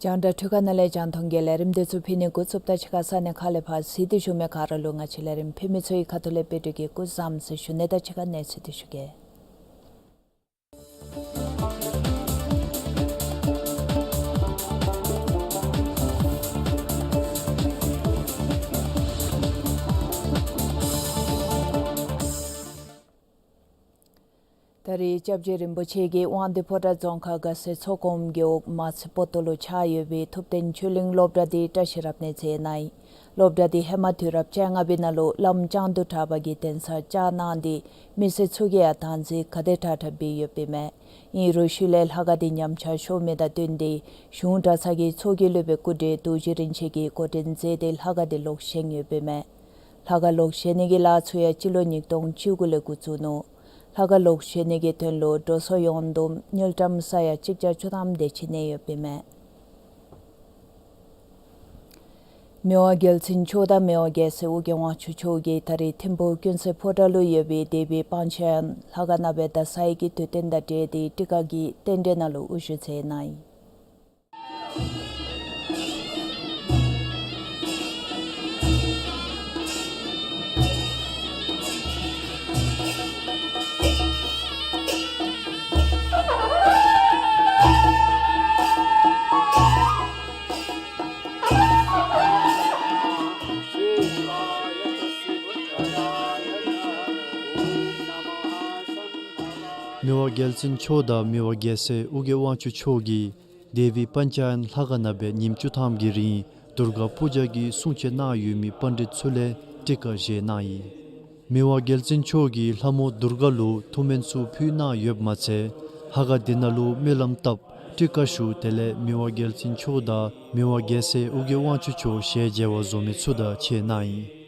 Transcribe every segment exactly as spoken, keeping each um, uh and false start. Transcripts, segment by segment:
རྒྱང་བསྒྲགས་འཕྲུལ་ཁང་ནང་ལས་རྒྱང་མཐོང་གི་ལས་རིམ་དེ་ཚུ་ཕུལ་ནི་འགོ་བཙུགསཔ་ད་ཕྱི་ཁ་ས་གནས་ཁག་ལས་ཕར་གཟིགས་ཏེ་བཞུགས་མི་ག་ར་ལུ་ང་བཅས་ལས་རིམ་ཕུལ་མི་ཚུ་གི་ཁ་ཐུག་ལས་དཔེ་སྟོན་གྱི་སྐུ་གཟུགས་བཟང་པོ་ཟེར་ཞུ་ནི་དང་གཅིག་ཁར་གནས་ཚུལ་དེ་ཞུ་གེ། ད་རེས་སྐྱབས་རྗེ་རིན་པོ་ཆེ་གིས་དབང་འདུས་ཕོ་བྲང་རྫོང་ཁག་དགའ་སེང་ཚོགས་སྐོམ་རྒེད་འོག་མ་ཚི་པོ་ཏོ་ལུ་ཆགས་ཡོད་པའི་ཐུབ་བསྟན་ཆོས་གླིང་སློབ་གྲྭ་དེ་བཀྲ་ཤིས་རབ་གནས་མཛད་གནང་ཡི། སློབ་གྲྭ་དེ་ཧེ་མ་དུས་རབས་བཅོ་ལྔ་པའི་ནང་ལུ་བླམ་བྱང་དུ་གྲགས་པ་གིས་གདན་ས་བཅགས་གནང་སྟེ་མི་སེར་ཚུ་གིས་ཡང་དང་འཛིན་ག་དེ་དྲག་དྲག་འབད་ཡོདཔ་ཨིན་མས། ཨིན་རུང་ཤུལ་ལས་ལྷ་ཁང་དེ་ཉམས་ཆག་ཤོར་མི་དང་བསྟུན་ཏེ་གཞུང་གྲྭ་ཚང་གི་ཚོགས་ཀྱི་སློབ་དཔོན་སྐུ་བགྲེས་རྡོ་རྗེ་རིན་ཆེན་གྱིས་འགོ་འདྲེན་མཛད་དེ་ལྷ་ཁང་དེ་ལོག་བཞེངས་ཡོདཔ་ཨིན་མས། ལྷ་ཁང་ལོག་བཞེངས་ནི་གི་ལཱ་ཚུ་ཡང་སྤྱི་ལོ་ཉིས་སྟོང་བཅུ་དགུ་ལས་འགོ་བཙུགས་ནུག། ལྷ་ཁང་ལོག་བཞེངས་ནི་གི་དོན་ལུ་འགྲོ་སོང་ཡོངས་བསྡོམས་དངུལ་ཀྲམ་ས་ཡ་གཅིག་བརྒྱ་བཅུ་ཐམ་དེ་ཅིག་གནས་ཡོདཔ་ཨིན་མས། མི་དབང་རྒྱལ་བཙུན་མཆོག་དང་མི་དབང་རྒྱལ་སྲས་ཨོ་རྒྱན་དབང་ཕྱུག་མཆོག་གིས་ད་རེས་ཐིམ་ཕུག་ཀུན་གསལ་ཕོ་བྲང་ལུ་ཡོད་པའི་དེ་བི་པཱཉྩ་ཡན་ལྷ་ཁང་ནང་སྦེ་ཟླ་ཚེས་ཀྱི་དུས་སྟོན་དང་འབྲེལ་ཏེ་ཊི་ཀ་གི་རྟེན་འབྲེལ་ནང་ལུ་དབུ་བཞུགས་མཛད་གནང་ཡི། མི་དབང་རྒྱལ་བཙུན་མཆོག་དང་མི་དབང་རྒྱལ་སྲས་ཨོ་རྒྱན་དབང་ཕྱུག་མཆོག་གིས་དེ་བི་པཱཉྩ་ཡན་ལྷ་ཁང་ནང་སྦེ་ཉིནམ་བཅུ་ཐམ་གྱི་རིང་དུརྒ་པུ་ཇ་གི་གསུང་ཆོག་གནང་ཡོད་མི་པཎ་ཌི་ཏ་ཚུ་ལས་ཊི་ཀ་བཞེས་གནང་ཡི། མི་དབང་རྒྱལ་བཙུན་མཆོག་གིས་ལྷ་མོ་དུརྒ་ལུ་ཐུགས་སྨོན་ཚུ་ཕུལ་གནང་ཡོདཔ་མ་ཚད་ལྷ་ཁང་དེ་ནང་ལུ་སྨོན་ལམ་བཏབ་ཊི་ཀ་ཞུ་དེ་ལས་མི་དབང་རྒྱལ་བཙུན་མཆོག་དང་མི་དབང་རྒྱལ་སྲས་ཨོ་རྒྱན་དབང་ཕྱུག་མཆོག་ཞལ་མཇལ་བར་འཛོམས་མི་ཚུ་དང་ཕྱད་གནང་ཡི།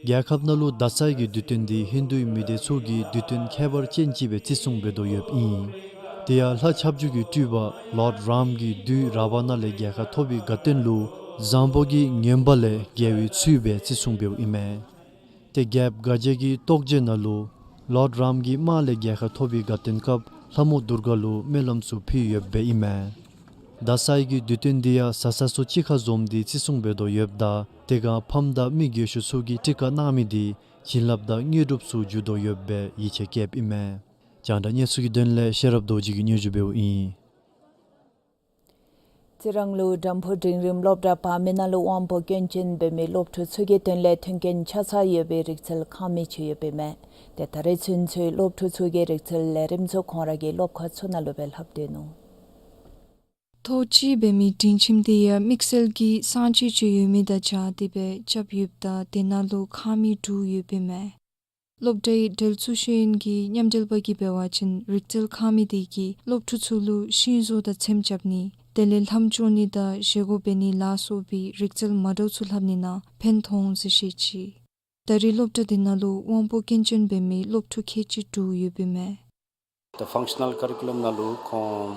རྒྱལ་ཁབ་ནང་ལུ་ཟླ་ཚེས་ཀྱི་དུས་སྟོན་འདི་ཧིན་དུའི་མི་སྡེ་ཚུ་གི་དུས་སྟོན་ཁྱད་པར་ཅན་ཅིག་སྦེ་བརྩི་སྲུང་འབད་དོ་ཡོདཔ་ཨིན། དེ་ཡང་ལྷ་ཁྱབ་འཇུག་གི་སྤྲུལ་པ་ལོཌ་རཱམ་གྱིས་བདུད་རཱ་བ་ན་ལས་རྒྱལ་ཁ་ཐོབ་པའི་དགའ་སྟོན་ལུ་བཟང་པོ་གི་ངན་པ་ལས་རྒྱལ་བའི་ཚུལ་སྦེ་བརྩི་སྲུང་འབདཝ་ཨིན་མས། ཏེ་རྒྱལཔོ་ག་ཇེ་གི་རྟོགས་བརྗོད་ནང་ལུ་ལོཌ་རཱམ་གྱིས་དམག་ལས་རྒྱལ་ཁ་ཐོབ་པའི་དགའ་སྟོན་སྐབས་ལྷ་མོ་དུརྒ་ལུ་སྨོན་ལམ་ཚུ་ཕུལ་ཡོདཔ་ཨིན་མས། ཟླ་ཚེས་ཀྱི་དུས་སྟོན་འདི་ཡང་བཟའ་ཚང་ཚུ་གཅིག་ཁར་འཛོམས་ཏེ་བརྩི་སྲུང་འབད་དོ་ཡོདཔ་ད་དེ་སྒང་ཕམ་དང་མི་རྒས་ཤོས་ཚུ་གིས་ཊི་ཀ་གནང་མི་འདི་བྱིན་རླབས་དང་དངོས་གྲུབ་ཚུ་འཇུག་དོ་ཡོདཔ་སྦེ་ཡིད་ཆེས་བསྐྱེདཔ་ཨིན་མས། རྒྱང་བསྒྲགས་གནས་ཚུལ་གྱི་དོན་ལས་ཤེས་རབ་རྡོ་རྗེ་གིས་སྙན་ཞུ་འབདཝ་ཨིན། རྩི་རང་ལུ་དམ་ཕུ་འབྲིང་རིམ་སློབ་གྲྭ་འབག་མི་ནང་ལུ་དབང་པོ་སྐྱོན་ཅན་འབད་མི་སློབ་ཕྲུག་ཚུ་གི་དོན་ལས་མཐུན་རྐྱེན་ཆ་ཚང་ཡོད་པའི་རིག་རྩལ་ཁང་མིག་ཅིག་ཡོདཔ་ཨིན་མས། ཏེ་ད་རེས་ཚུན་ཚོད་སློབ་ཕྲུག་ཚུ་གིས་རིག་རྩལ་ལས་རིམ་ཚུ་ཁོང་ར་གི་སློབ་ཁང་ཚུ་ནང་ལུ་སྦེ་ལྷབ་སྡོད་ནུག། ཐོག་གཅིག་འབད་མི་འབྲིང་ཁྱིམ་དེ་ཡང་དམིགས་བསལ་གྱི་གསང་སྤྱོད་ཅིག་ཡོད་མི་དང་སྦྱར་ཏེ་སྦེ་རྐྱབ་ཡོདཔ་ད་དེ་ནང་ལུ་ཁང་མིག་དྲུག་ཡོདཔ་ཨིན་མས། སློབ་གྲྭའི་འབྲེལ་གཏུག་ཤེས་ཡོན་གྱི་མཉམ་འབྲེལ་པ་གིས་འབད་བ་ཅིན་རིག་རྩལ་ཁང་མིག་དེ་གིས་སློབ་ཕྲུག་ཚུ་ལུ་ཤིང་བཟོ་དང་ཚེམ་རྐྱབ་ནི་དེ་ལས་ལྷམ་བཅོ་ནི་དང་བཞེས་སྒོ་འབད་ནི་ལ་སོགས་པའི་རིག་རྩལ་མ་འདྲཝ་ཚུ་ལྷབ་ནི་ནང་ཕན་ཐོགས་འོང་ཟེར་བཤད་ཅི། ད་རེས་སློབ་གྲྭ་དེ་ནང་ལུ་དབང་པོ་སྐྱོན་ཅན་འབད་མི་སློབ་ཕྲུག་ཁལ་གཅིག་དྲུག་ཡོདཔ་ཨིན་མས། ད་ཕང་ཤ་ནཱལ་ཀ་རི་ཀུ་ལམ་ནང་ལུ་ཁོང་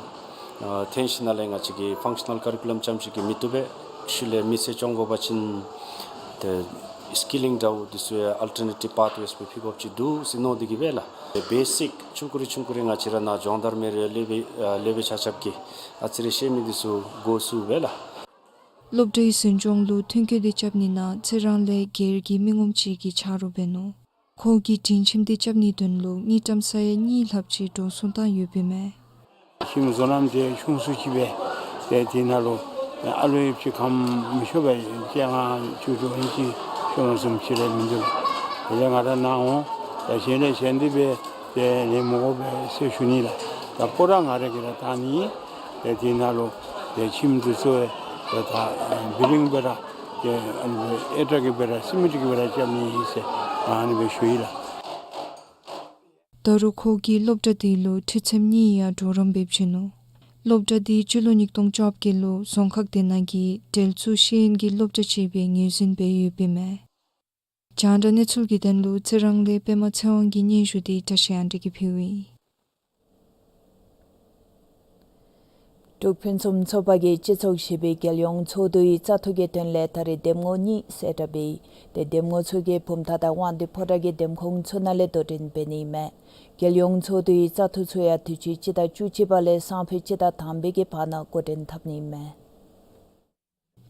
ཨ་ཐོན་ཞིནམ་ལས་ང་བཅས་ཀྱིས་ཕང་ཤ་ནཱལ་ཀ་རི་ཀུ་ལམ་རྐྱངམ་ཅིག་གིས་མི་བཏུབ་པས། ཤུལ་ལས་མི་སེར་སྐྱོང་དགོ་པ་ཅིན་ཏེ་སི་ཀི་ལིང་འདྲཝ་འདི་ཚུ་ཡང་ཨལ་ཊར་ནེ་ཊིབ་པཱཐ་ཝེསི་སྦེ་ཕུལ་དགོཔ་ཅིག་འདུག་ཟེར་མནོ་སྟེ་གིས་སྦེ་ལགས། ཏེ་བེ་སིཀ་ཆུང་ཀུ་རེ་ཆུང་ཀུ་རེ་ང་བཅས་ར་ནཱ་སྦྱོང་བརྡར་མི་རེ་སློབ་དཔོན་ཨ་སློབ་དཔོན་ཆ་ཁྱབ་ཀྱིས་ཨ་ཙི་རེ་ཤེས་མི་འདི་ཚུ་འགོ་བཙུགས་སྦེ་ལགས། སློབ་གྲྭའི་འཛིན་སྐྱོང་ལུ་ཐོན་སྐྱེད་འདི་རྐྱབ་ནི་ནང་རྩི་རང་ལས་སྒེར་གྱི་མི་ངོམ་ཅིག་གིས་ཆ་རོགས་འབད་ནུག། ཁོ་གིས་འབྲིང་ཁྱིམ་འདི་རྐྱབ་ནིའི་དོན་ལུ་དངུལ་ཀྲམ་ས་ཡ་གཉིས་ལྷགཔ་ཅིག་འགྲོ་སོང་བཏང་ཡོདཔ་ཨིན་མས། ཁྱིམ་བཟོ་ལམ་དེ་ཆུང་སུ་ཅིག་སྦེ་ཏེ་དེ་ནང་ལུ་ཨ་ལུ་ཡོདཔ་ཅིག་ཁམས་མི་ཆོག་པས། བཅོ་ལྔ་བཅུ་དྲུག་ཨིན་ཅི་ཤོང་བཟུམ་ཅིག་རེ་མིན་འདུག། དེ་ལས་ང་ར་ནཱ་འོང་ད་གཞན་ལས་གཞན་འདི་སྦེ་ཏེ་ལེན་མི་དགོ་པས་ཟེར་ཞུ་ནི་ལགས། ད་ཕོ་བྲང་ང་ར་གིས་ར་བཏང་ནི་ཨིན། ཏེ་དེ་ནང་ལུ་ཏེ་ཁྱིམ་འདི་ཚུ་ཏེ་ད་བིལ་ཌིང་སྦེ་ར་ཏེ་ཨ་ནི་སྦེ་ཨེ་ཊ་གི་སྦེ་ར་སི་མེནཊ་གི་སྦེ་ར་རྐྱབ་ནི་ཨིན་ཟེར་ང་ཨ་ནི་སྦེ་ཞུ་ཡི་ལགས། ད་རུང་ཁོ་གིས་སློབ་གྲྭ་དེ་ལུ་ཁྲི་ཚེམ་གཉིས་ཡང་གྲོགས་རམ་འབད་བྱིན་ནུག། སློབ་གྲྭ་དེ་སྤྱི་ལོ་ཉིས་སྟོང་བཅོ་བརྒྱད་ལུ་རྫོང་ཁག་དེ་ནང་གི་འབྲེལ་གཏུག་ཤེས་ཡོན་གྱི་སློབ་གྲྭ་ཅིག་སྦེ་ངོས་འཛིན་འབད་ཡོདཔ་ཨིན་མས། རྒྱང་བསྒྲགས་གནས་ཚུལ་གྱི་དོན་ལུ་རྩི་རང་ལས་པདྨ་ཚེ་དབང་གི་སྙན་ཞུ་དེ་བཀྲ་ཤིས་དབང་འདུས་ཀྱིས་ཕུལཝ་ཨིན། འབྲུག་ཕུན་སུམ་ཚོགས་པ་གིས་སྤྱི་ཚོགས་བཞི་པའི་རྒྱལ་ཡོངས་ཚོགས་འདུའི་བཙག་འཐུ་གི་དོན་ལས་ད་རེས་འདེམས་ངོ་གཉིས་གསལ་བསྒྲགས་འབད་ཡི། ཏེ་འདེམས་ངོ་ཚུ་གིས་བུམ་ཐང་དང་དབང་འདུས་ཕོ་བྲང་གི་འདེམས་ཁོངས་ཚུ་ནང་ལས་དོ་འགྲན་འབད་ནི་ཨིན་མས། རྒྱལ་ཡོངས་ཚོགས་འདུའི་བཙག་འཐུ་ཚུ་ཡང་དུས་ཅི་སྤྱི་ཟླ་བཅུ་གཅིག་པ་ལས་སང་ཕོད་སྤྱི་ཟླ་དང་པའི་གི་བར་ན་འགོ་འདྲེན་འཐབ་ནི་ཨིན་མས།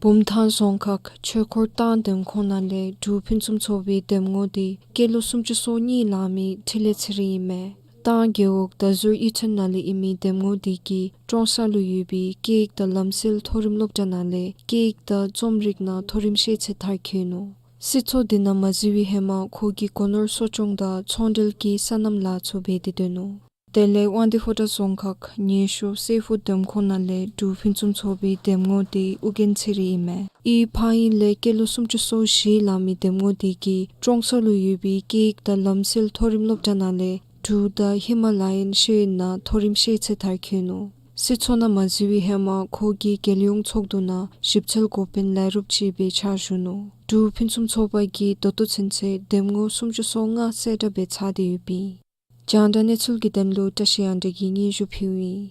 བུམ་ཐང་རྫོང་ཁག་ཆོས་འཁོར་ཏང་འདེམས་ཁོངས་ནང་ལས་འབྲུག་ཕུན་སུམ་ཚོགས་པའི་འདེམས་ངོ་དེ་སྐྱེས་ལོ་སུམ་ཅུ་སོ་གཉིས་ལང་མི་འཕྲིན་ལས་ཚེ་རིང་ཨིན་མས། ཏང་རྒེད་འོག་ད་ཟུར་ཨི་ཊན་ནང་ལས་ཨིན་མི་འདེམས་ངོ་དེ་གིས་ཀྲོང་གསར་ལུ་ཡོད་པའི་སྐད་ཡིག་དང་ལམ་སྲོལ་མཐོ་རིམ་སློབ་གྲྭ་ནང་ལས་སྐད་ཡིག་དང་རྩོམ་རིག་ནང་མཐོ་རིམ་ཤེས་ཚད་མཐར་འཁྱོལ་ནུག། སྲིད་ཚོགས་དེ་ནང་མ་འཛུལ་བའི་ཧེ་མ་ཁོ་གིས་སྒོ་ནོར་གསོ་སྐྱོང་དང་ཚོང་འབྲེལ་གྱི་སོ་ནམ་ལཱ་ཚུ་འབད་དེ་སྡོད་ནུག། དེ་ལས་དབང་འདུས་ཕོ་བྲང་རྫོང་ཁག་ཉེ་ཤོས་སེ་ཕུ་འདེམས་ཁོངས་ནང་ལས་འབྲུག་ཕུན་སུམ་ཚོགས་པའི་འདེམས་ངོ་དེ་ཨོ་རྒྱན་ཚེ་རིང་ཨིན་མས། ཨི་ཕ་ཡུལ་ལས་སྐྱེས་ལོ་སུམ་ཅུ་སོ་བཞི་ལང་མི་འདེམས་ངོ་དེ་གིས་ཀྲོང་གསར་ལུ་ཡོད་པའི་སྐད་ཡིག་དང་ལམ་སྲོལ་མཐོ་རིམ་སློབ་གྲྭ་ནང་ལས་འབྲུག་དང་ཧི་མ་ལ་ཡན་ཤེས་ཡོན་ནང་མཐོ་རིམ་ཤེས་ཚད་མཐར་འཁྱོལ་ནུག། སྲིད་ཚོགས་ནང་མ་འཛུལ་བའི་ཧེ་མ་ཁོ་གིས་རྒྱལ་ཡོངས་ཚོགས་འདུ་ནང་ཞིབ་འཚོལ་འགོ་དཔོན་ལས་རོགསཔ་ཅིག་སྦེ་ཕྱག་ཞུ་ནུག། འབྲུག་ཕུན་སུམ་ཚོགས་པ་གིས་ད་ལྟོ་ཚུན་ཚོད་འདེམས་ངོ་སུམ་ཅུ་སོ་ལྔ་གསལ་བསྒྲགས་འབད་ཚར་ཏེ་ཡོདཔ་ཨིན། རྒྱང་བསྒྲགས་གནས་ཚུལ་གྱི་དོན་ལུ་བཀྲ་ཤིས་དབང་འདུས་ཀྱིས་སྙན་ཞུ་ཕུལཝ་ཨིན།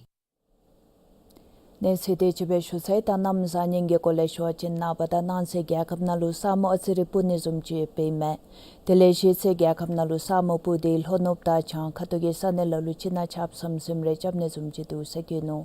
གནས་ཚུལ་དེ་ཅིག་སྦེ་ཞུ་ཚར་ཡི། ད་གནམ་བཟང་ངན་གྱི་སྐོར་ལས་ཞུ་བ་ཅིན་ནངས་པ་དང་གནངས་ཚེ་རྒྱལ་ཁབ་ནང་ལུ་ས་སྨུག་ཨ་ཙི་རེ་སྤུབ་ནི་བཟུམ་ཅིག་ཡོདཔ་ཨིན་མས། དེ་ལས་གཞེས་ཚེ་རྒྱལ་ཁབ་ནང་ལུ་ས་སྨུག་སྤུབ་སྟེ་ལྷོ་ནུབ་དང་བྱང་ཁ་ཐུག་གི་ས་གནས་ལ་ལུ་ཅིག་ནང་ཆརཔ་ཟིམ་ཟིམ་རེ་རྐྱབ་ནི་བཟུམ་ཅིག་འདུག་ཟེར་བཀོད་ནུག།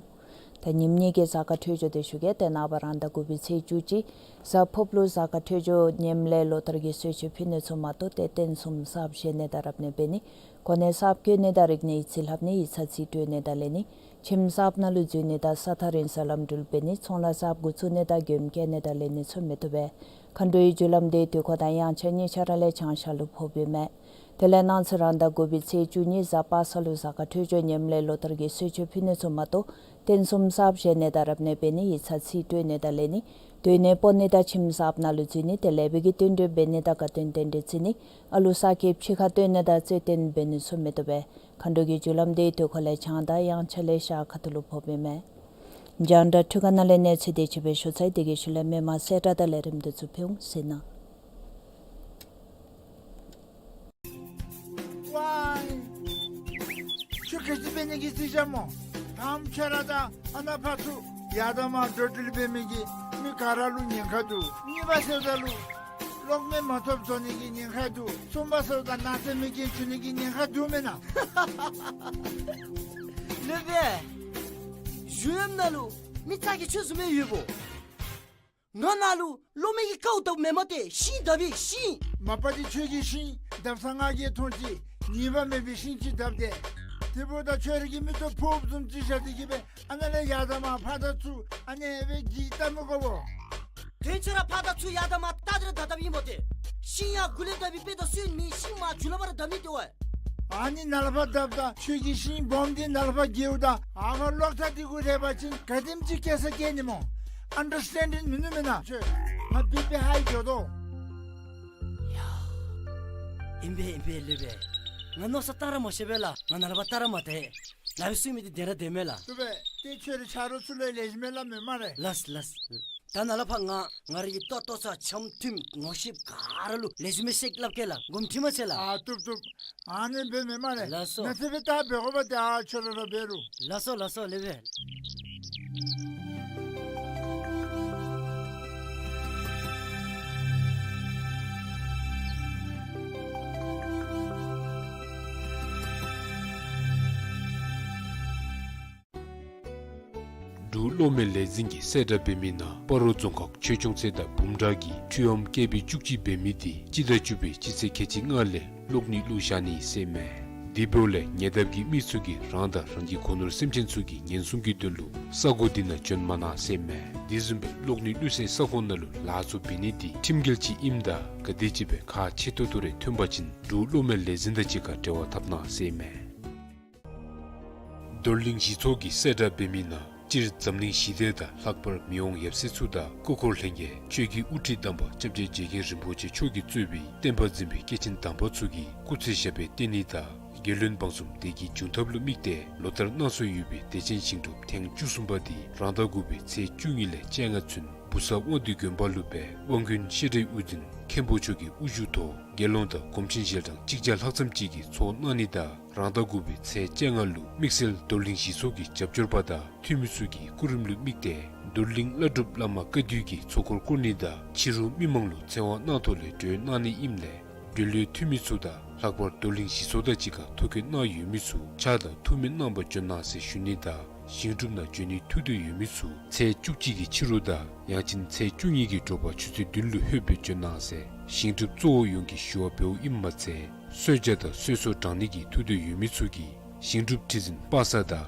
ད་ཉིནམ་གཉིས་ཀྱི་གཟའ་སྐར་འཕྲོད་སྦྱོར་དེ་ཞུ་གེ། ཏེ་ནངས་པ་རང་ཟླ་དགུ་པའི་ཚེས་བཅུ་གཅིག་གཟའ་ཕུརཔ་ལུ་གཟའ་སྐར་འཕྲོད་སྦྱོར་ངནམ་ལས་ལོ་ལྟར་གྱི་གསོལ་མཆོད་ཕུལ་ནི་ཚུ་མ་གཏོགས་ཏེ་རྟེན་གསུམ་གསརཔ་བཞེངས་ནི་དང་རབ་གནས་འབད་ནི། གོ་གནས་གསརཔ་བཀོད་ནི་དང་རིག་གནས་ཡིག་རྩིས་ལྷབ་ནི། ཡིག་ཚང་རྩིས་སྤྲོད་ནི་དང་ལེན་ནི། ཁྱིམ་གསརཔ་ནང་ལུ་འཛུལ་ནི་དང་ས་ཐག་རིང་སར་ལམ་འགྲུལ་འབད་ནི། ཚོང་ལཱ་གསརཔ་འགོ་བཙུགས་ནི་དང་མགྱོནམ་བསྐྱལ་ནི་དང་ལེན་ནི་ཚུ་མི་བཏུབ་པས། མཁའ་འགྲོའི་རྒྱུ་ལམ་དེ་དུས་འཁོར་དང་དབྱངས་འཆར་གཉིས་ཆ་ར་ལས་བྱང་ཤར་ལུ་ཕོགཔ་ཨིན་མས། དེ་ལས་གནངས་ཚེ་རང་ཟླ་དགུ་པའི་ཚེས་བཅུ་གཉིས་གཟའ་པ་སངས་ལུ་གཟའ་སྐར་འཕྲོད་སྦྱོར་ངནམ་ལས་ལོ་ལྟར་གྱི་གསོལ་མཆོད་ཕུལ་ནི་ཚུ་མ་གཏོགས་རྟེན་གསུམ་གསརཔ་བཞེངས་ནི་དང་རབ་གནས་འབད་ནི། ཡིག་ཚང་རྩིས་སྤྲོད་ནི་དང་ལེན་ནི། སྡོད་གནས་སྤོ་ནི་དང་ཁྱིམ་གསརཔ་ནང་ལུ་འཛུལ་ནི། དེ་ལས་བུ་གི་བསྟུན་གྲོས་འབད་ནི་དང་དགའ་སྟོན་རྟེན་འབྲེལ་བརྩི་ནི། ཨ་ལུ་ས་སྐྱེས་ཕྱི་ཁར་སྟོན་ནི་དང་རྩོད་གཏམ་འབད་ནི་ཚུ་མི་བཏུབ་པས། མཁའ་འགྲོ་གི་རྒྱུ་ལམ་དེ་དུས་འཁོར་ལས་བྱང་དང་དབྱངས་འཆར་ལས་ཤར་ཁ་ཐུག་ལུ་ཕོགཔ་ཨིན་མས། རྒྱང་བསྒྲགས་འཕྲུལ་ཁང་ནང་ལས་གནས་ཚུལ་དེ་ཅིག་སྦེ་ཞུ་ཚར་ཡི། དེ་གི་ཤུལ་ལས་མི་མང་གསལ་བསྒྲགས་དང་ལས་རིམ་དེ་ཚུ་ཕུལ་འོང་། གཟིགས་གནང་། ཝའི། ཁྱོད་ག་ཅི་འབད་ནི་གི་རྩིས་རྐྱབ་སྨོ། དང་པ་ཁྱོད་ར་དང་ཨ་ནཱ་ཕར་ཚུར་ཡར་དང་མར་འགྲོ་འགྲུལ་འབད་མི་གི་མི་ག་ར་ལུ་ཉེན་ཁ་འདུག། གཉིས་པ་ཟེརཝ་ད་ལུ་གློག་མེ་མ་ཐོབ་བཟོ་ནི་གི་ཉེན་ཁ་འདུག། གསུམ་པ་ཟེརཝ་ད་ནགས་ཚལ་མེ་རྐྱེན་བྱུང་ནི་གི་ཉེན་ཁ་འདུག་མེན་ན། ལེགས་པས། གཞུང་གཡམ་ནང་ལུ་མི་ཚ་གྱང་ཁྱོད་བཟུམ་སྦེ་ཡོདཔ་འོང་། ང་ནང་ལུ་གློག་མེ་གི་ཀཝ་བཏབ་མེན་མས་ཏེ། ཤིང་བཏབ་ཨིན་ཤིང་། མ་པ་འདི་ཁྱོད་ཀྱིས་ཤིང་བཏབ་ས་ང་གིས་མཐོང་ཅི། ཉེས་པ་མེད་པའི་ཤིང་ཅིག་བཏབ་སྟེ། དེ་འབདཝ་ད་ཁྱོད་ར་གི་མིག་ཏོ་ཕོགཔ་བཟུམ་ཅིག་བཞག་སྟེ་གི་སྦེ་ཨ་ནཱ་ལས་ཡར་དང་མར་ཕར་དང་ཚུར་ཨ་ནི་སྦེ་གི་བལྟ་མི་དགོ་བོ། དོན་ཚུ་ར་ཕར་དང་ཚུར་ཡར་དང་མར་བལྟ་སྟེ་ར་བཏབ་བཏབཔ་ཨིན་མས་ཏེ། ཤིང་ཡང་གུ་ལས་བཏབ་པའི་དཔེ་དང་སོན་མི་ཤིང་མར་ཇུ་ལ་བར་བཏབ་ནི་དེ་བ། ཨ་ནི་ནཱ་ལས་ཕར་བཏབ་ད་ཁྱོད་ཀྱིས་ཤིང་སྦོམ་འདི་ནཱ་ལས་ཕར་འགྱེལཝ་ད་ཨ་ཕར་གློག་ཐག་འདི་གུ་རེག་པ་ཅིན་ག་དེམ་ཅིག་སྐྱེ་ས་སྐྱེ་ནི་སྨོ། ཨན་ཌར་སི་ཊེན་ཌིང་མིན་ནུག་མེན་ན། ཁྱོད་ང་བི་པི་ཧའི་འགྱོ་དོ། ཡ། ཨིན་པས་ཨིན་པས་ལེགས་པས། ང་མནོ་བསམ་བཏང་ར་མ་ཤེས་པས་ལགས། ང་ནཱ་ལས་ཕར་བལྟ་ར་མ་སྟེར། ནཱ་སྦེ་གསུང་མི་འདི་བདེན་ར་བདེན་མས་ལགས། བཏུབ་པས། ཏེ་ཁྱོད་རའི་ཆ་རོགས་ཚུ་ལུ་ལེགས་ཤོམ་སྦེ་སླབ་མས་སྨ་རེ། ལགས་ལགས། ད་ནཱ་ལས་ཕར་ང་ང་རའི་གི་ལྟོ་ལྟོ་ཚང་འཆམ་མཐུན་ངོ་ཤེསཔ་ག་ར་ལུ་ལེགས་ཤོམ་སྦེ་བཤད་སླབ་གེ་ལགས། དགོངསམ་ཁྲེལ་མ་མཛད་ལགས། ཨ་བཏུབ་བཏུབ། ཨ་ནི་སྦེ་མེན་སྨ་རེ། ལགས་སོ། ནཱ་ཚེ་སྦེ་ད་འབད་དགོ་པ་ཏེ་ཨ་ཁྱོད་ར་ར་འབད་རུང་། ལགས་སོ་ལགས་སོ་ལེགས་པས། འབྲུག་གློག་མེ་ལས་འཛིན་གྱིས་གསལ་བསྒྲགས་འབད་མི་ནང་སྤ་རོ་རྫོང་ཁག་ཆོས་སྐྱོང་རྩེ་དང་བུམ་བྲག་གི་འཕྲུལ་ལམ་བཀལ་སྦེ་བཅུ་གཅིག་འབད་མི་དེ་སྤྱི་ཟླ་བཅུ་པའི་སྤྱི་ཚེས་ཁལ་གཅིག་ལྔ་ལས་གློག་ནད་བླུགས་བཞག་ནི་ཟེར་མས། དེ་འབདཝ་ལས་ཉེ་འདབས་ཀྱི་མི་ཚུ་གིས་རང་དང་རང་གི་སྒོ་ནོར་སེམས་ཅན་ཚུ་གི་ཉེན་སྲུང་གི་དོན་ལུ་ས་གོ་དེ་ནང་འབྱོན་མ་གནང་ཟེར་མས། དེ་བཟུམ་སྦེ་གློག་ནད་བླུགས་སའི་ས་ཁོངས་ནང་ལུ་ལཱ་ཚུ་འབད་ནི་དེ་ཁྲིམས་འགལ་ཅིག་ཨིནམ་ད་ག་དེམ་ཅིག་སྦེ་ཁག་ཆེ་ཏོག་ཏོ་རེ་ཐོན་པ་ཅིན་འབྲུག་གློག་མེ་ལས་འཛིན་དང་གཅིག་ཁར་འབྲེལ་བ་འཐབ་གནང་ཟེར་མས། རྡོར་གླིང་གཞི་ཚོགས་ཀྱིས་གསལ་བསྒྲགས་འབད་མི་ནང་སྤྱིར་འཛམ་གླིང་ཞི་བདེ་དང་ལྷག་པར་མི་དབང་ཡབ་སྲས་ཚུ་དང་སྐུ་འཁོར་ལྷན་རྒྱས་ཆོས་ཀྱི་དབུ་ཁྲིད་དམ་པ་སྐྱབས་རྗེ་རྗེ་མཁན་རིན་པོ་ཆེ་མཆོག་གིས་གཙོས་པའི་བསྟན་པ་འཛིན་པའི་སྐྱེས་ཆེན་དམ་པ་ཚུ་གི་སྐུ་ཚེ་ཞབས་པད་བརྟན་ནི་དང་རྒྱལ་བློན་འབངས་གསུམ་བདེ་སྐྱིད་འབྱུང་ཐབས་ལུ་དམིགས་ཏེ་ལོ་ལྟར་གནང་སྲོལ་ཡོད་པའི་བདེ་ཆེན་ཞིང་སྒྲུབ་ཐེངས་བཅུ་གསུམ་པ་དེ་རང་ཟླ་དགུ་པའི་ཚེས་བཅུ་གཉིས་ལས་བཅོ་ལྔ་ཚུན་བུ་གསར་དབང་འདུས་དགོན་པ་ལུ་སྦེ་དབང་དཀོན་བཤད་སྒྲའི་དབུ་འཛིན་མཁན་པོ་མཆོག་གི་དབུ་བཞུགས་ཐོག་དགེ་སློང་དང་སྒོམ་ཆེན་ཞལ་གྲངས་གཅིག་བརྒྱ་ལྷག་ཙམ་ཅིག་གིས་ཚོགས་གནང་ནི་དང་རང་ཟླ་དགུ་པའི་ཚེས་བཅོ་ལྔ་ལུ་དམིགས་བསལ་རྡོར་གླིང་གཞི་ཚོགས་ཀྱི་རྒྱབ་སྐྱོར་པ་དང་འཐུས་མི་ཚུ་གི་སྐུ་རིམ་ལུ་དམིགས་ཏེ་རྡོར་གླིང་བླ་སྒྲུབ་བླ་མ་བཀའ་བརྒྱུད་ཀྱི་ཚོགས་འཁོར་བསྐོར་ནི་དང་ཕྱི་རུ་མི་མང་ལུ་ཚེ་དབང་གནང་ཐོག་ལས་གྲོལ་གནང་ནི་ཨིནམ་ལས་འབྲེལ་ཡོད་འཐུས་མི་ཚུ་དང་ལྷག་པར་རྡོར་གླིང་གཞི་ཚོགས་དང་གཅིག་ཁར་ཐུགས་འཁོར་གནང་ཡོད་མི་ཚུ་ཕྱག་དང་ཐུགས་སྨོན་གནང་པར་འབྱོན་གནང་ཟེར་ཞུ་ནི་དང་ ཞིང་སྒྲུབ་ནང་འབྱོན་ནིའི་ཐུགས་འདོད་ཡོད་མི་ཚུ་ཚེས་བཅུ་གཅིག་གི་ཕྱི་རུ་དང་ཡང་ཅིན་ཚེས་བཅུ་གཉིས་ཀྱི་དྲོ་པ་ཆུ་ཚོད་བདུན་ལུ་ལྷོདཔ་སྦེ་འབྱོན་གནང་ཟེར་ཞིང་སྒྲུབ་གཙོ་བོ་ཡོངས་ཀྱིས་ཞུ་བ་འབདཝ་ཨིནམ་མ་ཚད་གསོལ་ཇ་དང་གསོལ་ཚོགས་དྲང་ནི་གི་ཐུགས་འདོད་ཡོད་མི་ཚུ་གིས་ཞིང་སྒྲུབ་ཁྲི་འཛིན་པ་སངས་དང་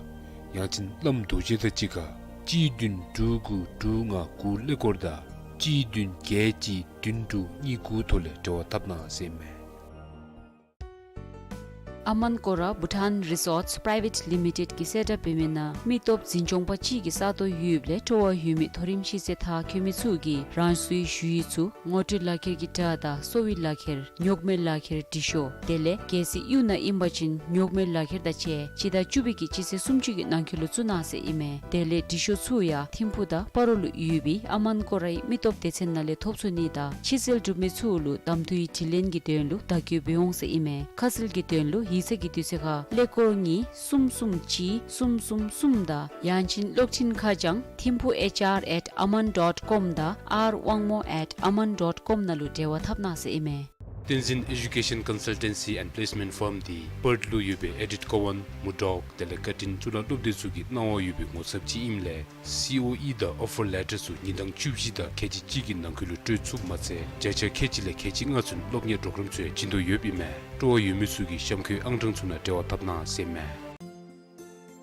ཡང་ཅིན་བླམ་རྡོ་རྗེ་དང་གཅིག་ཁར་གཅིག་བདུན་དྲུག་དགུ་དྲུག་ལྔ་དགུ་ཀླད་ཀོར་དང་གཅིག་བདུན་བརྒྱད་གཅིག་བདུན་དྲུག་གཉིས་དགུ་ཐོག་ལས་འབྲེལ་བ་འཐབ་གནང་ཟེར་ཨིན་མས། ཨ་མན་ཀོ་ར་བྷུ་ཊཱན་རི་སོརཊསི་པི་རའི་ཝེཊ་ལི་མི་ཊེཌ་ཀྱིས་གསལ་བསྒྲགས་འབད་མི་ནང་མི་སྟོབས་འཛིན་སྐྱོང་པ་གཅིག་གི་ས་སྟོང་ཡོདཔ་ལས་སྤྲོ་བ་ཡོད་མི་མཐོ་རིམ་ཤེས་ཚད་མཐར་འཁྱོལ་མི་ཚུ་གིས་རང་སོའི་ཞུ་ཡིག་ཚུ་ངོ་སྤྲོད་ལག་ཁྱེར་གྱི་སྒྲ་དང་གསོ་བའི་ལག་ཁྱེར་ཉོག་མེད་ལག་ཁྱེར་དྲི་ཤོག་དེ་ལས་གལ་སྲིད་གཡུས་ནང་ཨིན་པ་ཅིན་ཉོག་མེད་ལག་ཁྱེར་དང་བཅས་སྤྱི་ཟླ་བཅུ་པའི་གི་སྤྱི་ཚེས་སུམ་ཅུ་གི་ནང་འཁོད་ལུ་བཙུགས་གནང་ཟེར་ཨིན་མས། དེ་ལས་དྲི་ཤོག་ཚུ་ཡང་ཐིམ་ཕུག་དང་སྤ་རོ་ལུ་ཡོད་པའི་ཨ་མན་ཀོ་རའི་མི་སྟོབས་སྡེ་ཚན་ནང་ལས་ཐོབ་ཚུགས་ནི་དང་ཕྱི་སེལ་གྲུབ་མི་ཚུ་ལུ་གདམ་འཐུའི་དྲི་ལན་གྱི་དོན་ལུ་བརྡ་བསྐྱོད་འབད་འོང་ཟེར་ཨིན་མས། ཁ་གསལ་གྱི་དོན་ལུ་ཡིག་ཚང་གི་དུས་ཚོད་ཁར་ཀླད་ཀོར་གཉིས་གསུམ་གསུམ་གཅིག་གསུམ་གསུམ་གསུམ་དང་ཡང་ཅིན་གློག་འཕྲིན་ཁ་བྱང་ཐིམ་ཕུག་ཨེཆ་ཨར་ཨེཊ་ཨ་མན་ཌོཊ་ཀོམ་དང་ཨར་དབང་མོ་ཨེཊ་ཨ་མན་ཌོཊ་ཀོམ་ནང་ལུ་འབྲེལ་བ་འཐབ་གནང་ཟེར་ཨིན་མས། བསྟན་འཛིན་Education Consultancy and Placement Firm འདི་པརཐ་ལུ་ཡོད་པའི་ཨེ་ཌིཐ་ཀོ་ཝཱན་མུར་ཌོག་དེ་ལས་ཀར་ཊིན་གཙུག་ལག་སློབ་སྡེ་ཚུ་གི་གནང་བ་ཡོད་པའི་ངོ་ཚབ་ཅིག་ཨིནམ་ལས་སི་ཨོ་ཨི་དང་ཨོ་ཕར་ལེ་ཊར་ཚུ་ཉིན་གྲངས་བཅུ་བཞི་དང་ཁལ་གཅིག་གཅིག་གི་ནང་འཁོད་ལུ་སྤྲོད་ཚུགསཔ་མ་ཚད་བརྒྱ་ཆ་ཁལ་གཅིག་ལས་ཁལ་གཅིག་ལྔ་ཚུན་སློབ་གཉེར་པོརོ་གརམ་ཚུ་ཡང་བྱིན་དོ་ཡོདཔ་ཨིན་མས། སྤྲོ་བ་ཡོད་མི་ཚུ་གིས་གཤམ་འཁོད་ཨང་གྲངས་ཚུ་ནང་འབྲེལ་བ་འཐབ་གནང་ཟེར་ཨིན་མས།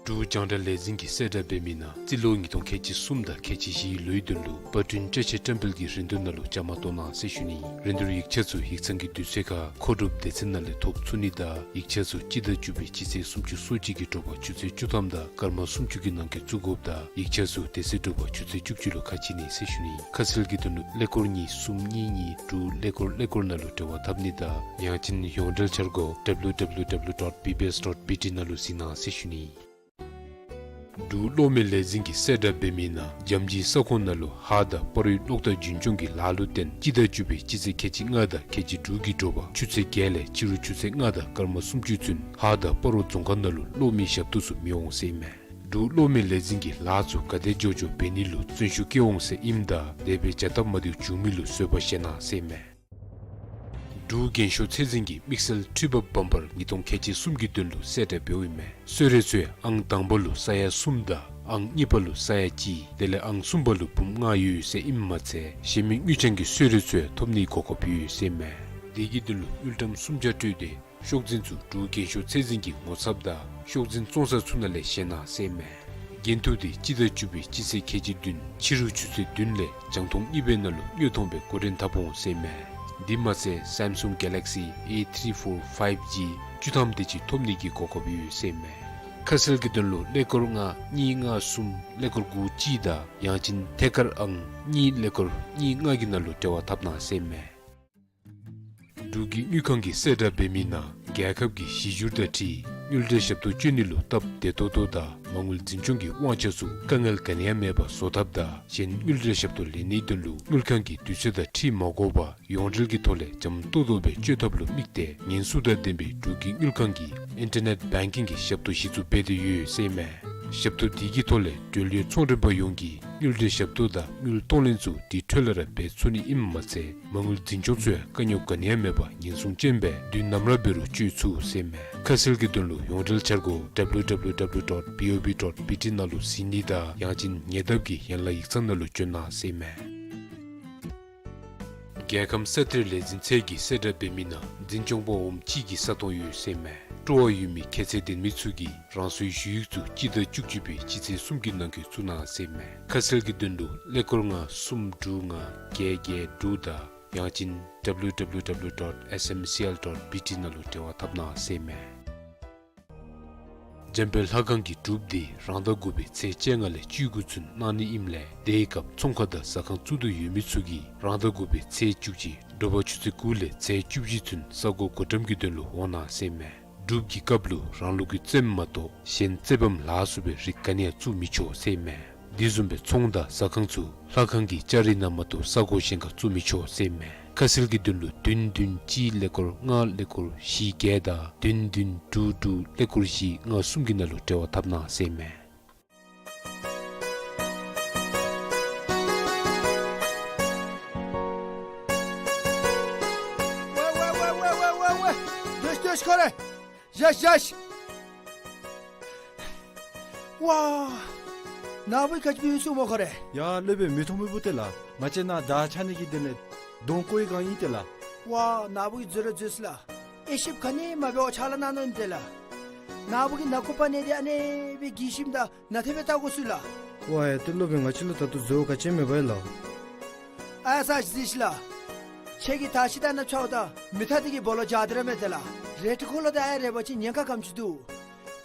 འབྲུག་རྒྱང་བསྒྲགས་ལས་འཛིན་གྱིས་གསལ་བསྒྲགས་འབད་མི་ནང་རྩིས་ལོ་ཉིས་སྟོང་ཁལ་གཅིག་གསུམ་དང་ཁལ་གཅིག་བཞིའི་ལོའི་དོན་ལུ་པར་སྐྲུན་བཀྲ་ཤིས་བཀྲམ་སྤེལ་གྱི་རིན་བསྡུར་ནང་ལུ་བཅའ་མར་གཏོགས་གནང་ཟེར་ཞུ་ནི། རིན་བསྡུར་ཡིག་ཆ་ཚུ་ཡིག་ཚང་གི་དུས་ཚོད་ཁར་མཁོ་སྒྲུབ་སྡེ་ཚན་ནང་ལས་ཐོབ་ཚུགས་ནི་དང་ཡིག་ཆ་ཚུ་སྤྱི་ཟླ་བཅུ་པའི་སྤྱི་ཚེས་སུམ་ཅུ་སོ་གཅིག་གི་དྲོ་པ་ཆུ་ཚོད་བཅུ་ཐམ་དང་སྐར་མ་སུམ་ཅུ་གི་ནང་འཁོད་བཙུགས་དགོཔ་དང་ཡིག་ཆ་ཚུ་དེ་ཚེ་དྲོ་པ་ཆུ་ཚོད་བཅུ་གཅིག་ལུ་ཁ་ཕྱེ་ནི་ཟེར་ཞུ་ནི། ཁ་གསལ་གྱི་དོན་ལུ་ཀླད་ཀོར་གཉིས་གསུམ་གཉིས་གཉིས་དྲུག་ཀླད་ཀོར་ཀླད་ཀོར་ནང་ལུ་འབྲེལ་བ་འཐབ་ནི་དང་ཡང་ཅིན་ཡོངས་འབྲེལ་འཆར་སྒོ་W W W dot B B S dot B T ནང་ལུ་གཟིགས་གནང་ཟེར་ཞུ་ནི། འབྲུག་གློག་མེ་ལས་འཛིན་གྱིས་གསལ་བསྒྲགས་འབད་མི་ནང་འཇམ་གཞི་ས་ཁོངས་ནང་ལུ་ཧཱ་དང་སྤ་རོའི་གློག་དང་རྒྱུན་སྐྱོང་གི་ལཱ་ལུ་བརྟེན་སྤྱི་ཟླ་བཅུ་པའི་སྤྱི་ཚེས་ཁལ་གཅིག་ལྔ་དང་ཁལ་གཅིག་དྲུག་གི་དྲོ་པ་ཆུ་ཚོད་བརྒྱད་ལས་ཕྱི་རུ་ཆུ་ཚོད་ལྔ་དང་སྐར་མ་སུམ་ཅུ་ཚུན་ཧཱ་དང་སྤ་རོ་རྫོང་ཁག་ནང་ལུ་གློག་མེའི་ཞབས་ཏོག་ཚུ་མི་འོང་ཟེར་ཨིན་མས། འབྲུག་གློག་མེ་ལས་འཛིན་གྱིས་ལཱ་ཚུ་ག་དེ་མགྱོགས་མགྱོགས་འབད་ནི་ལུ་བརྩོན་ཤུགས་བསྐྱེད་འོང་ཟེར་ཨིནམ་ད་དེ་སྦེ་བྱ་སྟབས་མ་བདེཝ་བྱུང་མི་ལུ་བཟོད་པ་བཞེས་གནང་ཟེར་ཨིན་མས། འབྲུག་རྒན་ཤོས་ཚད་འཛིན་གྱིས་དམིགས་བསལ་འཕྲུལ་འབབ་བམ་པར་ཉིས་སྟོང་ཁལ་གཅིག་གསུམ་གྱི་དོན་ལུ་གསལ་བསྒྲགས་འབདཝ་ཨིན་མས། གསོལ་རས་ཚུ་ཡང་ཨང་དང་པ་ལུ་ས་ཡ་གསུམ་དང་ཨང་གཉིས་པ་ལུ་ས་ཡ་གཅིག་དེ་ལས་ཨང་གསུམ་པ་ལུ་འབུམ་ལྔ་ཡོད་ཟེར་ཨིནམ་མ་ཚད་གཞན་མི་དངུལ་རྐྱང་གི་གསོལ་རས་ཚུ་ཡང་ཐོབ་ནིའི་གོ་སྐབས་ཡོད་ཟེར་ཨིན་མས། དེ་གི་དོན་ལུ་དངུལ་ཀྲམ་སུམ་བརྒྱ་སྤྲོད་དེ་ཤོག་འཛིན་ཚུ་འབྲུག་རྒན་ཤོས་ཚད་འཛིན་གྱི་ངོ་ཚབ་དང་ཤོག་འཛིན་བཙོང་ས་ཚུ་ནང་ལས་བཞེས་གནང་ཟེར་ཨིན་མས། འགན་ཐུག་དེ་སྤྱི་ཟླ་བཅུ་པའི་སྤྱི་ཚེས་ཁལ་གཅིག་བདུན་ཕྱི་རུ་ཆུ་ཚོད་བདུན་ལས་རྒྱང་མཐོང་གཉིས་པའི་ནང་ལུ་དངོས་མཐོང་སྦེ་འགོ་འདྲེན་འཐབ་འོང་ཟེར་ཨིན་མས། དེ་མ་ཚད་Samsung Galaxy A three four five G བཅུ་ཐམ་དེ་ཅིག་ཐོབ་ནིའི་གོ་སྐབས་ཡོད་ཟེར་ཨིན་མས། ཁ་གསལ་གྱི་དོན་ལུ་ཀླད་ཀོར་ལྔ་གཉིས་ལྔ་གསུམ་ཀླད་ཀོར་དགུ་གཅིག་དང་ཡང་ཅིན་ཐད་ཀར་ཨང་གཉིས་ཀླད་ཀོར་གཉིས་ལྔ་གི་ནང་ལུ་འབྲེལ་བ་འཐབ་གནང་ཟེར་ཨིན་མས། འབྲུག་གི་དངུལ་ཁང་གིས་གསལ་བསྒྲགས་འབད་མི་ནང་རྒྱལ་ཁབ་ཀྱི་གཞི་འགྱུར་དང་འཁྲིལ་དངུལ་འབྲེལ་ཞབས་ཏོག་སྤྱོད་ནི་ལུ་སྟབས་བདེ་ཏོག་ཏོ་དང་མ་དངུལ་འཛིན་སྐྱོང་གི་དབང་ཆ་ཚུ་དཀའ་ངལ་ག་ནི་ཡང་མེད་པར་བཟོ་ཐབས་དང་གཞན་དངུལ་འབྲེལ་ཞབས་ཏོག་ལེན་ནིའི་དོན་ལུ་དངུལ་ཁང་གི་དུས་ཚོད་དང་འཁྲིལ་མ་དགོ་པར་ཡོངས་འབྲེལ་གྱི་ཐོག་ལས་འཇམ་ཏོག་ཏོ་སྦེ་སྤྱོད་ཐབས་ལུ་དམིགས་ཏེ་ཉེན་སྲུང་དང་ལྡན་པའི་འབྲུག་གི་དངུལ་ཁང་གིས་ཨིན་ཊར་ནེཊ་བེང་ཀིང་གི་ཞབས་ཏོག་གཞི་བཙུགས་འབད་དེ་ཡོད་ཟེར་ཨིན་མས། ཞབས་ཏོག་དེ་གི་ཐོག་ལས་འབྲེལ་ཡོད་ཚོང་མགྲོན་པ་ཡོངས་ཀྱིས་དངུལ་འབྲེལ་ཞབས་ཏོག་དང་དངུལ་གཏོང་ལེན་ཚུ་དེ་འཕྲོ་ལས་ར་འབད་ཚུགས་ནི་ཨིནམ་མ་ཚད་མ་དངུལ་འཛིན་སྐྱོང་ཚུ་ཡང་དཀའ་རྙོག་ག་ནི་ཡང་མེད་པར་ཉེན་སྲུང་ཅན་སྦེ་དུས་ནམ་ར་འབད་རུང་སྤྱོད་ཚུགས་ཟེར་ཨིན་མས། ཁ་གསལ་གྱི་དོན་ལུ་ཡོངས་འབྲེལ་འཆར་སྒོ་W W W dot B O B dot B T ནང་ལུ་གཟིགས་ནི་དང་ཡང་ཅིན་ཉེ་འདབས་ཀྱི་ཡན་ལག་ཡིག་ཚང་ནང་ལུ་བྱོན་གནང་ཟེར་ཨིན་མས། རྒྱལ་ཁམས་ས་གཏེར་ལས་འཛིན་ཚད་ཀྱིས་གསལ་བསྒྲགས་འབད་མི་ནང་འཛིན་སྐྱོང་པ་འོགམ་གཅིག་གི་ས་སྟོང་ཡོད་ཟེར་ཨིན་མས། སྤྲོ་བ་ཡོད་མི་ཁྱད་ཚད་ལྡན་མི་ཚུ་གིས་རང་སོའི་ཞུ་ཡིག་ཚུ་སྤྱི་ཟླ་བཅུ་གཅིག་པའི་སྤྱི་ཚེས་གསུམ་གྱི་ནང་འཁོད་བཙུགས་གནང་ཟེར་ཨིན་མས། ཁ་གསལ་གྱི་དོན་ལུ་ཀླད་ཀོར་ལྔ་གསུམ་དྲུག་ལྔ་བརྒྱད་བརྒྱད་དྲུག་དང་ཡང་ཅིན་W W W dot S M C L dot B T ནང་ལུ་འབྲེལ་བ་འཐབ་གནང་ཟེར་ཨིན་མས། འཇམ་དཔལ་ལྷ་ཁང་གི་སྒྲུབ་སྡེ་རང་ཟླ་དགུ་པའི་ཚེས་བཅོ་ལྔ་ལས་བཅུ་དགུ་ཚུན་གནང་ནི་ཨིནམ་ལས་དེའི་སྐབས་ཚོང་ཁང་དང་ཟ་ཁང་བཙུགས་འདོད་ཡོད་མི་ཚུ་གིས་རང་ཟླ་དགུ་པའི་ཚེས་བཅུ་གཅིག་དྲོ་པ་ཆུ་ཚོད་དགུ་ལས་ཚེས་བཅུ་བཞི་ཚུན་ས་གོ་བགོ་བཀྲམ་གྱི་དོན་ལུ་འོང་གནང་ཟེར་ཨིན་མས། སྒྲུབ་ཀྱི་སྐབས་ལུ་རང་ལུགས་ཀྱི་རྩེདམོ་མ་གཏོགས་གཞན་རྩེད་བམ་ལ་སོགས་པའི་རིགས་ག་ནི་ཡང་བཙུགས་མི་ཆོག་ཟེར་ཨིན་མས། དེ་བཟུམ་སྦེ་ཚོང་དང་ཟ་ཁང་ཚུ་ལྷ་ཁང་གི་ལྕགས་རི་ནང་མ་གཏོགས་ས་གོ་གཞན་ཁར་བཙུགས་མི་ཆོག་ཟེར་ཨིན་མས། ཁ་གསལ་གྱི་དོན་ལུ་བདུན་བདུན་གཅིག་ཀླད་ཀོར་ལྔ་ཀླད་ཀོར་བཞི་བརྒྱད་དང་བདུན་བདུན་དྲུག་དྲུག་ཀླད་ཀོར་བཞི་ལྔ་གསུམ་གྱི་ནང་ལུ་འབྲེལ་བ་འཐབ་གནང་ཟེར་ཨིན་མས། ཝེ་ཝེ་ཝེ། བཞེས་བཞེས་ཁོ་རེ། བཞེས་བཞེས། ཝ། ནཱ་བུ་གིས་ག་ཅི་འབད་ཡི་ཟེར་སྨོ་ཁོ་རེ། ཡ་སློབ་དཔོན་མི་མཐོང་མི་བུ་དེ་ལགས། ང་བཅས་ནཱ་དར་འཕྱར་ནི་གི་དོན་ལས་གདོང་བསྐོར་བའི་སྒང་ཨིན་ཏེ་ལགས། ཝ། ནཱ་བུ་གིས་འཛོལ་ར་འཛོལ་སོ་ལགས། དབྱེ་ཞིབ་ག་ནི་མ་འབད་བར་ཕྱག་ལཱ་གནང་ནི་ཨིན་ཏེ་ལགས། ནཱ་བུ་གིས་ནང་ཁོག་པ་ནང་འདི་ཨ་ནི་སྦེ་གི་ཞིནམ་ད་ནན་ཏན་སྦེ་བལྟ་དགོ་ཟེར་ལགས། ཝ་ཡ་ཏེ་སློབ་དཔོན་ང་བཅས་ལུ་ད་ལྟོ་འཛོལ་བ་ག་ཅི་མེད་པས་ལགས། ཨ་ཡ་ས་ཅིག་གཟིགས་ཤིག་ལགས། ཁྱེད་ཀྱིས་དར་ཤིང་དེ་ནང་འཕྱརཝ་ད་མེ་མཐའ་འདི་གི་སྦོ་ལོགས་འཇའ་དེ་ར་མེད་ཏེ་ལགས། རལ་གྲི་འཁོར་ལོ་དེ་ཨ་ཡ་རལ་པ་ཅིན་ཉེན་ཁ་ག་དེམ་ཅིག་འདུག།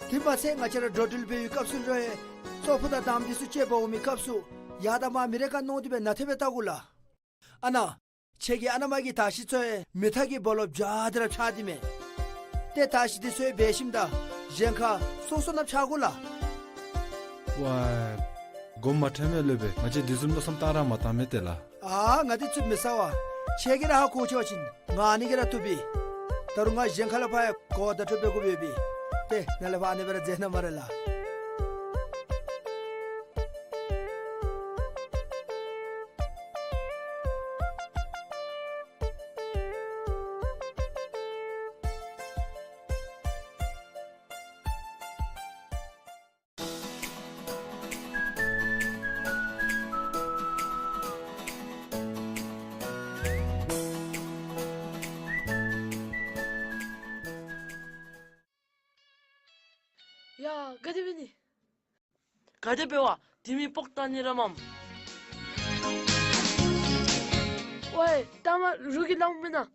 དེ་མ་ཚད་ང་བཅས་ར་འགྲོ་འགྲུལ་འབད་བའི་སྐབས་སུ་ལུ་ཡང་ཙོག་པུ་དང་དམ་འདི་ཚུ་བཅས་འབག་འོང་མི་སྐབས་སུ་ཡར་དང་མར་མི་རེ་ཁར་མནོ་སྟེ་སྦེ་ནན་ཏན་སྦེ་བལྟ་དགོ་ལགས། ཨ་ནཱ་ཁྱེད་ཀྱི་ཨ་ནཱ་མ་གི་དར་ཤིང་ཚུ་ཡང་མེ་མཐའ་གི་སྦོ་ལོགས་འཇའ་དེ་ར་འཕྱར་ཏེ་མས། ཏེ་དར་ཤིང་འདི་ཚུ་ཡང་འབག་ཞིནམ་ད་གཞན་ཁར་སོ་སོ་ནང་འཕྱར་དགོ་ལགས། ཝ་ཡ་དགོངསམ་མ་ཁྲེལ་མས་སློབ་དཔོན། ང་བཅས་དེ་བཟུམ་མནོ་བསམ་བཏང་ར་མ་བཏང་མས་ཏེ་ལགས། ཨ་ང་འདི་ཚུ་མི་ཟ་བས། ཁྱེད་ཀྱིས་ར་ཧ་གོ་ཚུགས་པ་ཅིན་ང་ཨ་ནི་གིས་ར་བཏུབ་པས། ད་རུང་ང་གཞན་ཁ་ལས་ཕར་ཡང་གོ་བརྡ་སྤྲོད་འབད་དགོ་པས་པས། ཏེ་ནཱ་ལས་ཕར་ཨ་ནི་སྦེ་ར་མཛད་གནང་སྨ་རེ་ལགས། ཡ་ག་དེ་འབད་ནི། ག་དེ་འབད་བ། དེ་མི་སྤོ་བཏང་ནི་ར་མས། ཝའི་ལྟ་མ་རུ་གི་ལམ་མེན་ན།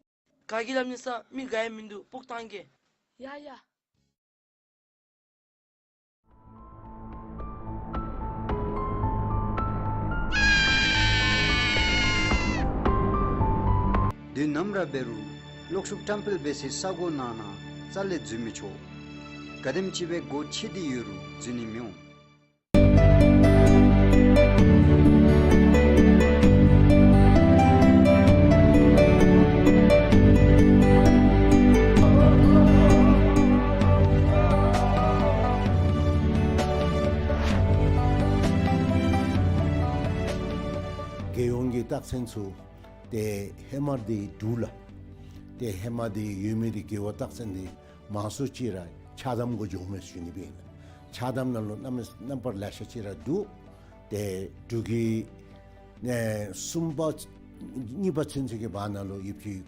ག་གི་ལམ་ནི་ས་མི་ག་ཡང་མིན་འདུག། སྤོ་བཏང་གེ། ཡ་ཡ། དུས་ནམ་ར་འབད་རུང་གློག་ཤུགས་བཀྲམ་སྤེལ་འབད་སའི་ས་གོ་ནང་ན་རྩ་ལས་འཛུལ་མི་ཆོག། ག་དེམ་ཅིག་སྦེ་སྒོ་ཕྱེ་སྟེ་ཡོད་རུང་འཛུལ་ནི་མི་འོང་། རྒྱལ་ཡོངས་ཀྱི་རྟགས་མཚན་ཚུ་ཏེ་ཧེ་མ་འདི་འབྲུག་ལགས། ཏེ་ཧེ་མ་འདི་ཡོད་མི་འདི་རྒྱལ་བའི་རྟགས་མཚན་འདི་མང་སུ་ཅིག་ར་ཕྱག་དམ་གུ་འགྱོཝ་མས་ཟེར་ཞུ་ནི་སྦེ་ཨིན་ལགས། ཕྱག་དམ་ནང་ལུ་རྣམ་རྣམ་པར་ལེ་ཤ་ཅིག་ར་འདུག། ཏེ་འབྲུག་གི་ཨེ་གསུམ་པ་གཉིས་པ་ཚུན་ཚོད་ཀྱི་བར་ན་ལུ་ཡོདཔ་ཅིག་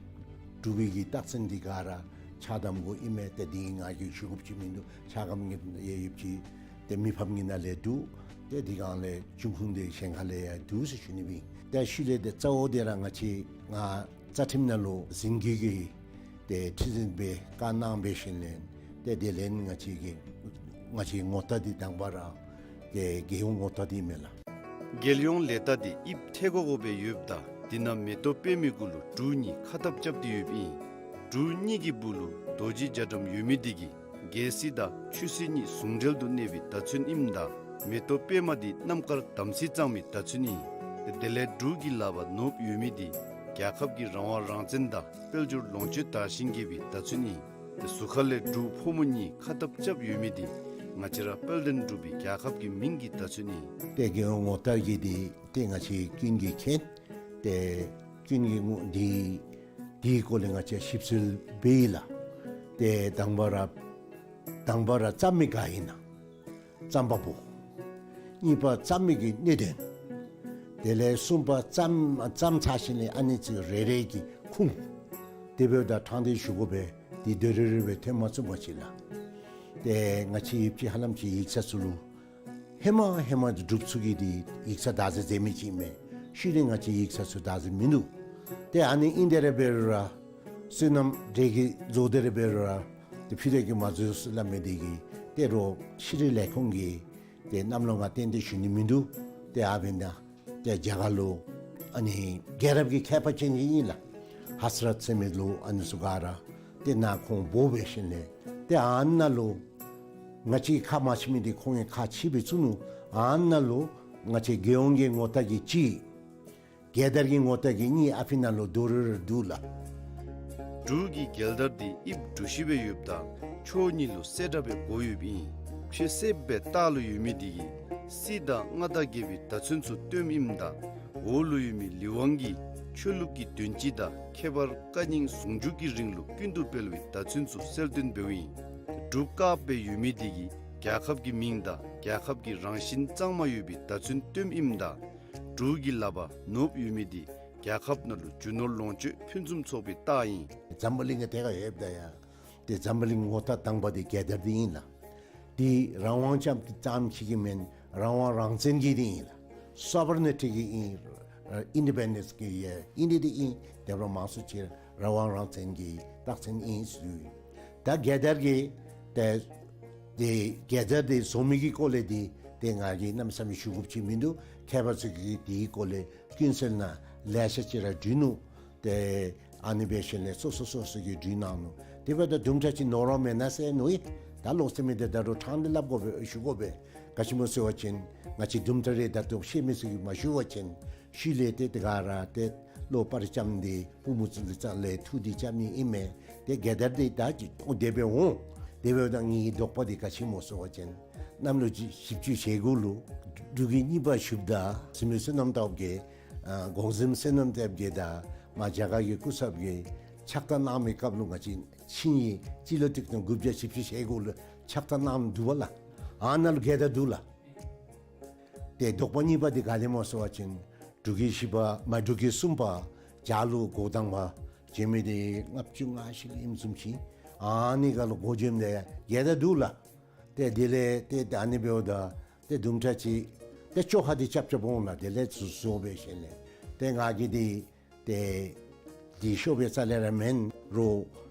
འབྲུག་པའི་གི་རྟགས་མཚན་འདི་ག་ར་ཕྱག་དམ་གུ་ཨིན་མས། ཏེ་འདི་ང་གིས་ཞུ་དགོཔ་ཅིག་མིན་འདུག། ཕྱག་དམ་གྱི་ཡོདཔ་ཅིག་ཏེ་མི་ཕམ་གྱི་ནང་ལས་འདུག། ཏེ་དེ་སྒང་ལས་འབྱུང་ཁུངས་འདི་གཞན་ཁ་ལས་ཡང་འདུག་ཟེར་ཞུ་ནི་སྦེ་ཨིན། ཏེ་ཤུལ་ལས་ཏེ་རྩ་བོ་འདི་ར་ང་བཅས་ང་རྩ་ཁྲིམས་ནང་ལུ་ཟིན་བྲིས་ཀྱི་ཏེ་ཁྲི་འཛིན་སྦེ་བཀའ་གནང་འབད་ཞིནམ་ལས་ཏེ་དེ་ལས་ང་བཅས་ཀྱི་ང་བཅས་ངོ་རྟགས་འདི་དང་པ་ར་ཏེ་རྒྱལ་ཡོངས་ངོ་རྟགས་འདི་མས་ལགས། རྒྱལ་ཡོངས་ལས་རྟགས་འདི་དབྱིབས་ཐལ་གོ་གོ་སྦེ་ཡོདཔ་ད་དེ་ནང་མེ་ཏོག་པདྨའི་གུ་ལུ་འབྲུག་གཉིས་ཁ་འཐབ་རྐྱབ་སྟེ་ཡོདཔ་ཨིན། འབྲུག་གཉིས་ཀྱི་སྦུག་ལུ་རྡོ་རྗེ་རྒྱ་གྲམ་ཡོད་མི་འདི་གིས་རྒྱལ་སྲིད་དང་ཆོས་སྲིད་གཉིས་ཟུང་འབྲེལ་དུ་གནས་པའི་བརྡ་མཚོན་ཨིནམ་ད་མེ་ཏོག་པདྨ་འདི་རྣམ་དཀར་དམ་ཚིག་གཙང་མའི་བརྡ་མཚོན་ཨིན། དེ་ལས་འབྲུག་གི་ལག་པར་ནོར་བུ་ཡོད་མི་འདི་རྒྱལ་ཁབ་ཀྱི་རང་དབང་རང་བཙན་དང་དཔལ་འབྱོར་ལོངས་སྤྱོད་དར་ཞིང་རྒྱས་པའི་བརྡ་མཚོན་ཨིན། ཏེ་ཟུར་ཁ་ལས་འབྲུག་ཕོ་མོ་གཉིས་ཁ་འཐབ་རྐྱབ་ཡོད་མི་འདི་ང་བཅས་ར་དཔལ་ལྡན་འབྲུག་པའི་རྒྱལ་ཁབ་ཀྱི་མིང་གི་བརྡ་མཚོན་ཨིན། ཏེ་རྒྱལ་ཡོངས་ངོ་རྟགས་ཀྱི་འདི་ཏེ་ང་བཅས་ཀུན་གྱིས་མཁྱེན། ཏེ་ཀུན་གྱིས་ངོ་འདི་འདིའི་སྐོར་ལས་ང་བཅས་ཞིབ་འཚོལ་འབད་ཡི་ལགས། ཏེ་དང་པ་ར་དང་པ་ར་བརྩམ་མི་ག་ཨིན་ན། བརྩམ་པ་པོ། གཉིས་པ་བརྩམ་མི་གི་གནད་དོན། དེ་ལས་གསུམ་པ་བརྩམ་བརྩམ་ཚར་ཞིནམ་ལས་ཨ་ནི་ཚུ་རེ་རེ་གི་ཁུངས་དེ་འབདཝ་ད་དྲང་སྟེ་ཞུ་དགོ་པས། དེ་དོན་རེ་རེ་སྦེ་ཐོན་མ་ཚུགས་པ་ཅིན་ལགས། ཏེ་ང་བཅས་ཡོདཔ་ཅིག་ཧ་ལམ་ཅིག་ཡིག་ཚང་ཚུ་ལུ་ཧེ་མ་ཧེ་མ་འབྲུགཔ་ཚུ་གིས་འདི་ཡིག་ཚང་བདག་འཛིན་མཛད་མི་ཅིག་མས། ཤུལ་ལས་ང་བཅས་ཡིག་ཚང་ཚུ་བདག་འཛིན་མིན་འདུག། ཏེ་ཨ་ནི་ཨིན་དེ་ར་འབད་རུང་ར་བསོད་ནམས་འདྲེ་གིས་རྫོགས་དེ་ར་འབད་རུང་ར་ཏེ་ཕུད་རེ་གིས་མ་རྫོགས་ཟེར་སླབ་མི་འདི་གིས་ཏེ་རོགས་ཤེས་རིག་ལས་ཁུངས་ཀྱིས་ཏེ་གནམ་ལོ་ང་ཏན་ཏན་ཞུ་ནི་མིན་འདུག། ཏེ་ཨ་འབདན་ཏེ་རྒྱ་གར་ལུ་ཨ་ནི་རྒྱལ་རབས་ཀྱི་མཁས་པ་ཅན་ཅིག་ཨིན་ལགས། ཧ་སི་རཏ་ཟེར་མི་ལུ་ཨ་ནི་ཚུ་ག་ར་ཏེ་ནཱ་ཁོང་འབོ་འབད་ཞིནམ་ལས་ཏེ་ཨ་ནཱ་ལུ་ང་བཅས་ཁ་མ་ཕྱེ་མི་འདི་ཁོང་གིས་ཁ་ཕྱེ་སྦེ་བཙུགས་ནུག། ཨ་ནཱ་ལུ་ང་བཅས་རྒྱལ་ཡོངས་ཀྱི་ངོ་རྟགས་ཀྱི་གཅིག། རྒྱལ་དར་གྱི་ངོ་རྟགས་ཀྱི་གཉིས་ཨ་ཕི་ནང་ལུ་དོ་རུང་ར་འདུག་ལགས། འབྲུག་གི་རྒྱལ་དར་འདི་དབྱིབས་གྲུ་བཞི་སྦེ་ཡོདཔ་ད་ཕྱོགས་གཉིས་ལུ་གསལ་བཀྲ་སྦེ་བགོ་ཡོདཔ་ཨིན། ཕྱེད་གསེབ་སྦེ་ལྟག་ལུ་ཡོད་མི་འདི་གིས་སྲིད་དང་མངའ་བདག་རྒྱལ་པོའི་བརྡ་མཚོན་ཚུ་སྟོནམ་ཨིནམ་ད་འོག་ལུ་ཡོད་མི་ལི་ཝང་གིས་ཆོས་ལུགས་ཀྱི་དོན་སྤྱི་དང་ཁྱད་པར་བཀའ་རྙིང་ཟུང་འཇུག་གི་རིང་ལུགས་ཀུན་ཏུ་སྤེལ་བའི་བརྡ་མཚོན་ཚུ་གསལ་སྟོན་འབདཝ་ཨིན། འབྲུག་དཀརཔོ་སྦེ་ཡོད་མི་འདི་གིས་ རྒྱལ་ཁབ་ཀྱི་མིང་དང་རྒྱལ་ཁབ་ཀྱི་རང་བཞིན་གཙང་མ་ཡོད་པའི་བརྡ་མཚོན་སྟོནམ་ཨིནམ་ད་འབྲུག་གི་ལག་པར་ནོརབ་ཡོད་མི་དེ་རྒྱལ་ཁབ་ནང་ལུ་རྒྱུ་ནོར་ལོངས་སྤྱོད་ཕུན་སུམ་ཚོགས་པའི་རྟགས་ཨིན། འཛམ་བུ་གླིང་གི་ཐད་ཁར་ལྷོདཔ་ད་ཡང་ཏེ་འཛམ་བུ་གླིང་ངོ་རྟགས་དང་པ་དེ་རྒྱལ་དར་དེ་ཨིན་ལགས། དེ་རང་དབང་ཙམ་ཙམ་ཅིག་གི་མེན། རང་དབང་རང་བཙན་གྱི་དེ་ཨིན་ལགས། སོ་བར་ནི་ཊི་གི་ཨིན། ཨིན་ཌི་པེན་ཌེནསི་གི་ཡང་ཨིན་ཌི་དེ་ཨིན། དེ་འབདཝ་མང་སུ་ཅིག་རང་དབང་རང་བཙན་གྱི་རྟགས་མཚན་ཨིན་ཟེར། ད་རྒྱལ་དར་གྱི་ཏེ་དེ་རྒྱལ་དར་དེ་བཟོ་མི་གི་སྐོར་ལས་དེ་ཏེ་ང་གིས་གནམ་མེད་ས་མེད་ཞུ་དགོཔ་ཅིག་མིན་འདུག། མཁས་པ་ཚུ་གིས་དེའི་སྐོར་ལས་ཀུན་གསལ་ནང་ལེ་ཤ་ཅིག་ར་བྲིས་ནུག། ཏེ་ཨ་ནི་འབད་ཞིནམ་ལས་སོ་སོ་སོ་སོ་གིས་བྲིས་གནང་ནུག། དེ་འབདཝ་ད་དུམ་གྲ་ཅིག་ནོར་བ་མེན་ན་ཟེར་མནོ་ཡི། ད་ལོག་སྟེ་མི་དེ་ད་རུང་ཕྲང་སྟེ་སླབ་དགོ་པས་ཞུ་དགོ་པས། ག་ཅི་སྨོ་ཟེར་བ་ཅིན་ང་བཅས་དུམ་གྲ་རེ་ད་ལྟོ་ཤེས་མི་ཚུ་གིས་མ་ཞུ་བ་ཅིན་ཤུལ་ལས་ཏེ་དེ་ག་ར་ཏེ་ལོག་པར་རྐྱབ་སྟེ་པུས་མོ་ཚུ་ལུ་རྩ་ལས་འཐུ་སྟེ་རྐྱབ་ནི་ཨིན་མས། ཏེ་རྒྱལ་དར་དེ་ད་ཅི་ཨོ་དེ་སྦེ་འོང་། དེ་འབདཝ་ད་ངེའི་དོགས་པ་དེ་ག་ཅི་སྨོ་ཟེར་བ་ཅིན་གནམ་ལོ་བཞི་བཅུ་ཞེ་དགུ་ལུ་འབྲུག་གི་གཉིས་པ་ཞུཝ་ད་བཙུན་མོ་བསོད་ནམས་སྟོབས་རྒྱས་ཨ་གོང་གཟིམ་བསོད་ནམས་སྟོབས་རྒྱས་དང་མ་རྒྱ་གར་གྱི་སྐུ་ཚབ་ཀྱིས་ཕྱག་རྟགས་གནང་མི་སྐབས་ལུ་ང་བཅས་ཆིངས་ཡིག་སྤྱི་ལོ་ཆིག་སྟོང་དགུ་བརྒྱ་བཞི་བཅུ་ཞེ་དགུ་ལུ་ཕྱག་རྟགས་གནངམ་འདུག་པ་ལགས། ཨ་ནཱ་ལུ་རྒྱལ་དར་འདུག་ལགས། ཏེ་དོགས་པ་གཉིས་པ་དེ་ག་དེ་སྨོ་ཟེར་བ་ཅིན་འབྲུག་གི་བཞི་པ་མ་འབྲུག་གི་གསུམ་པ་རྒྱ་ལུ་འགོ་དང་པ་བྱོན་མི་དེ་ལྔ་བཅུ་ང་བཞི་ལུ་ཨིནམ་བཟུམ་ཅིག། ཨ་ནི་ཁར་ལུ་འགོ་བྱོནམ་ད་རྒྱལ་དར་འདུག་ལགས། ཏེ་དེ་ལས་ཏེ་ད་ཨ་ནི་འབདཝ་ད་ཏེ་དུམ་གྲ་ཅིག་ཏེ་བཅོ་ཁ་དེ་རྐྱབ་རྐྱབ་འོང་ལགས། དེ་ལས་ཚུར་བཟོ་འབད་ཞིནམ་ལས་ཏེ་ང་གིས་དེ་ཏེ་དེ་ཤོབ་པའི་རྩ་ལས་ར་མེན་རུང་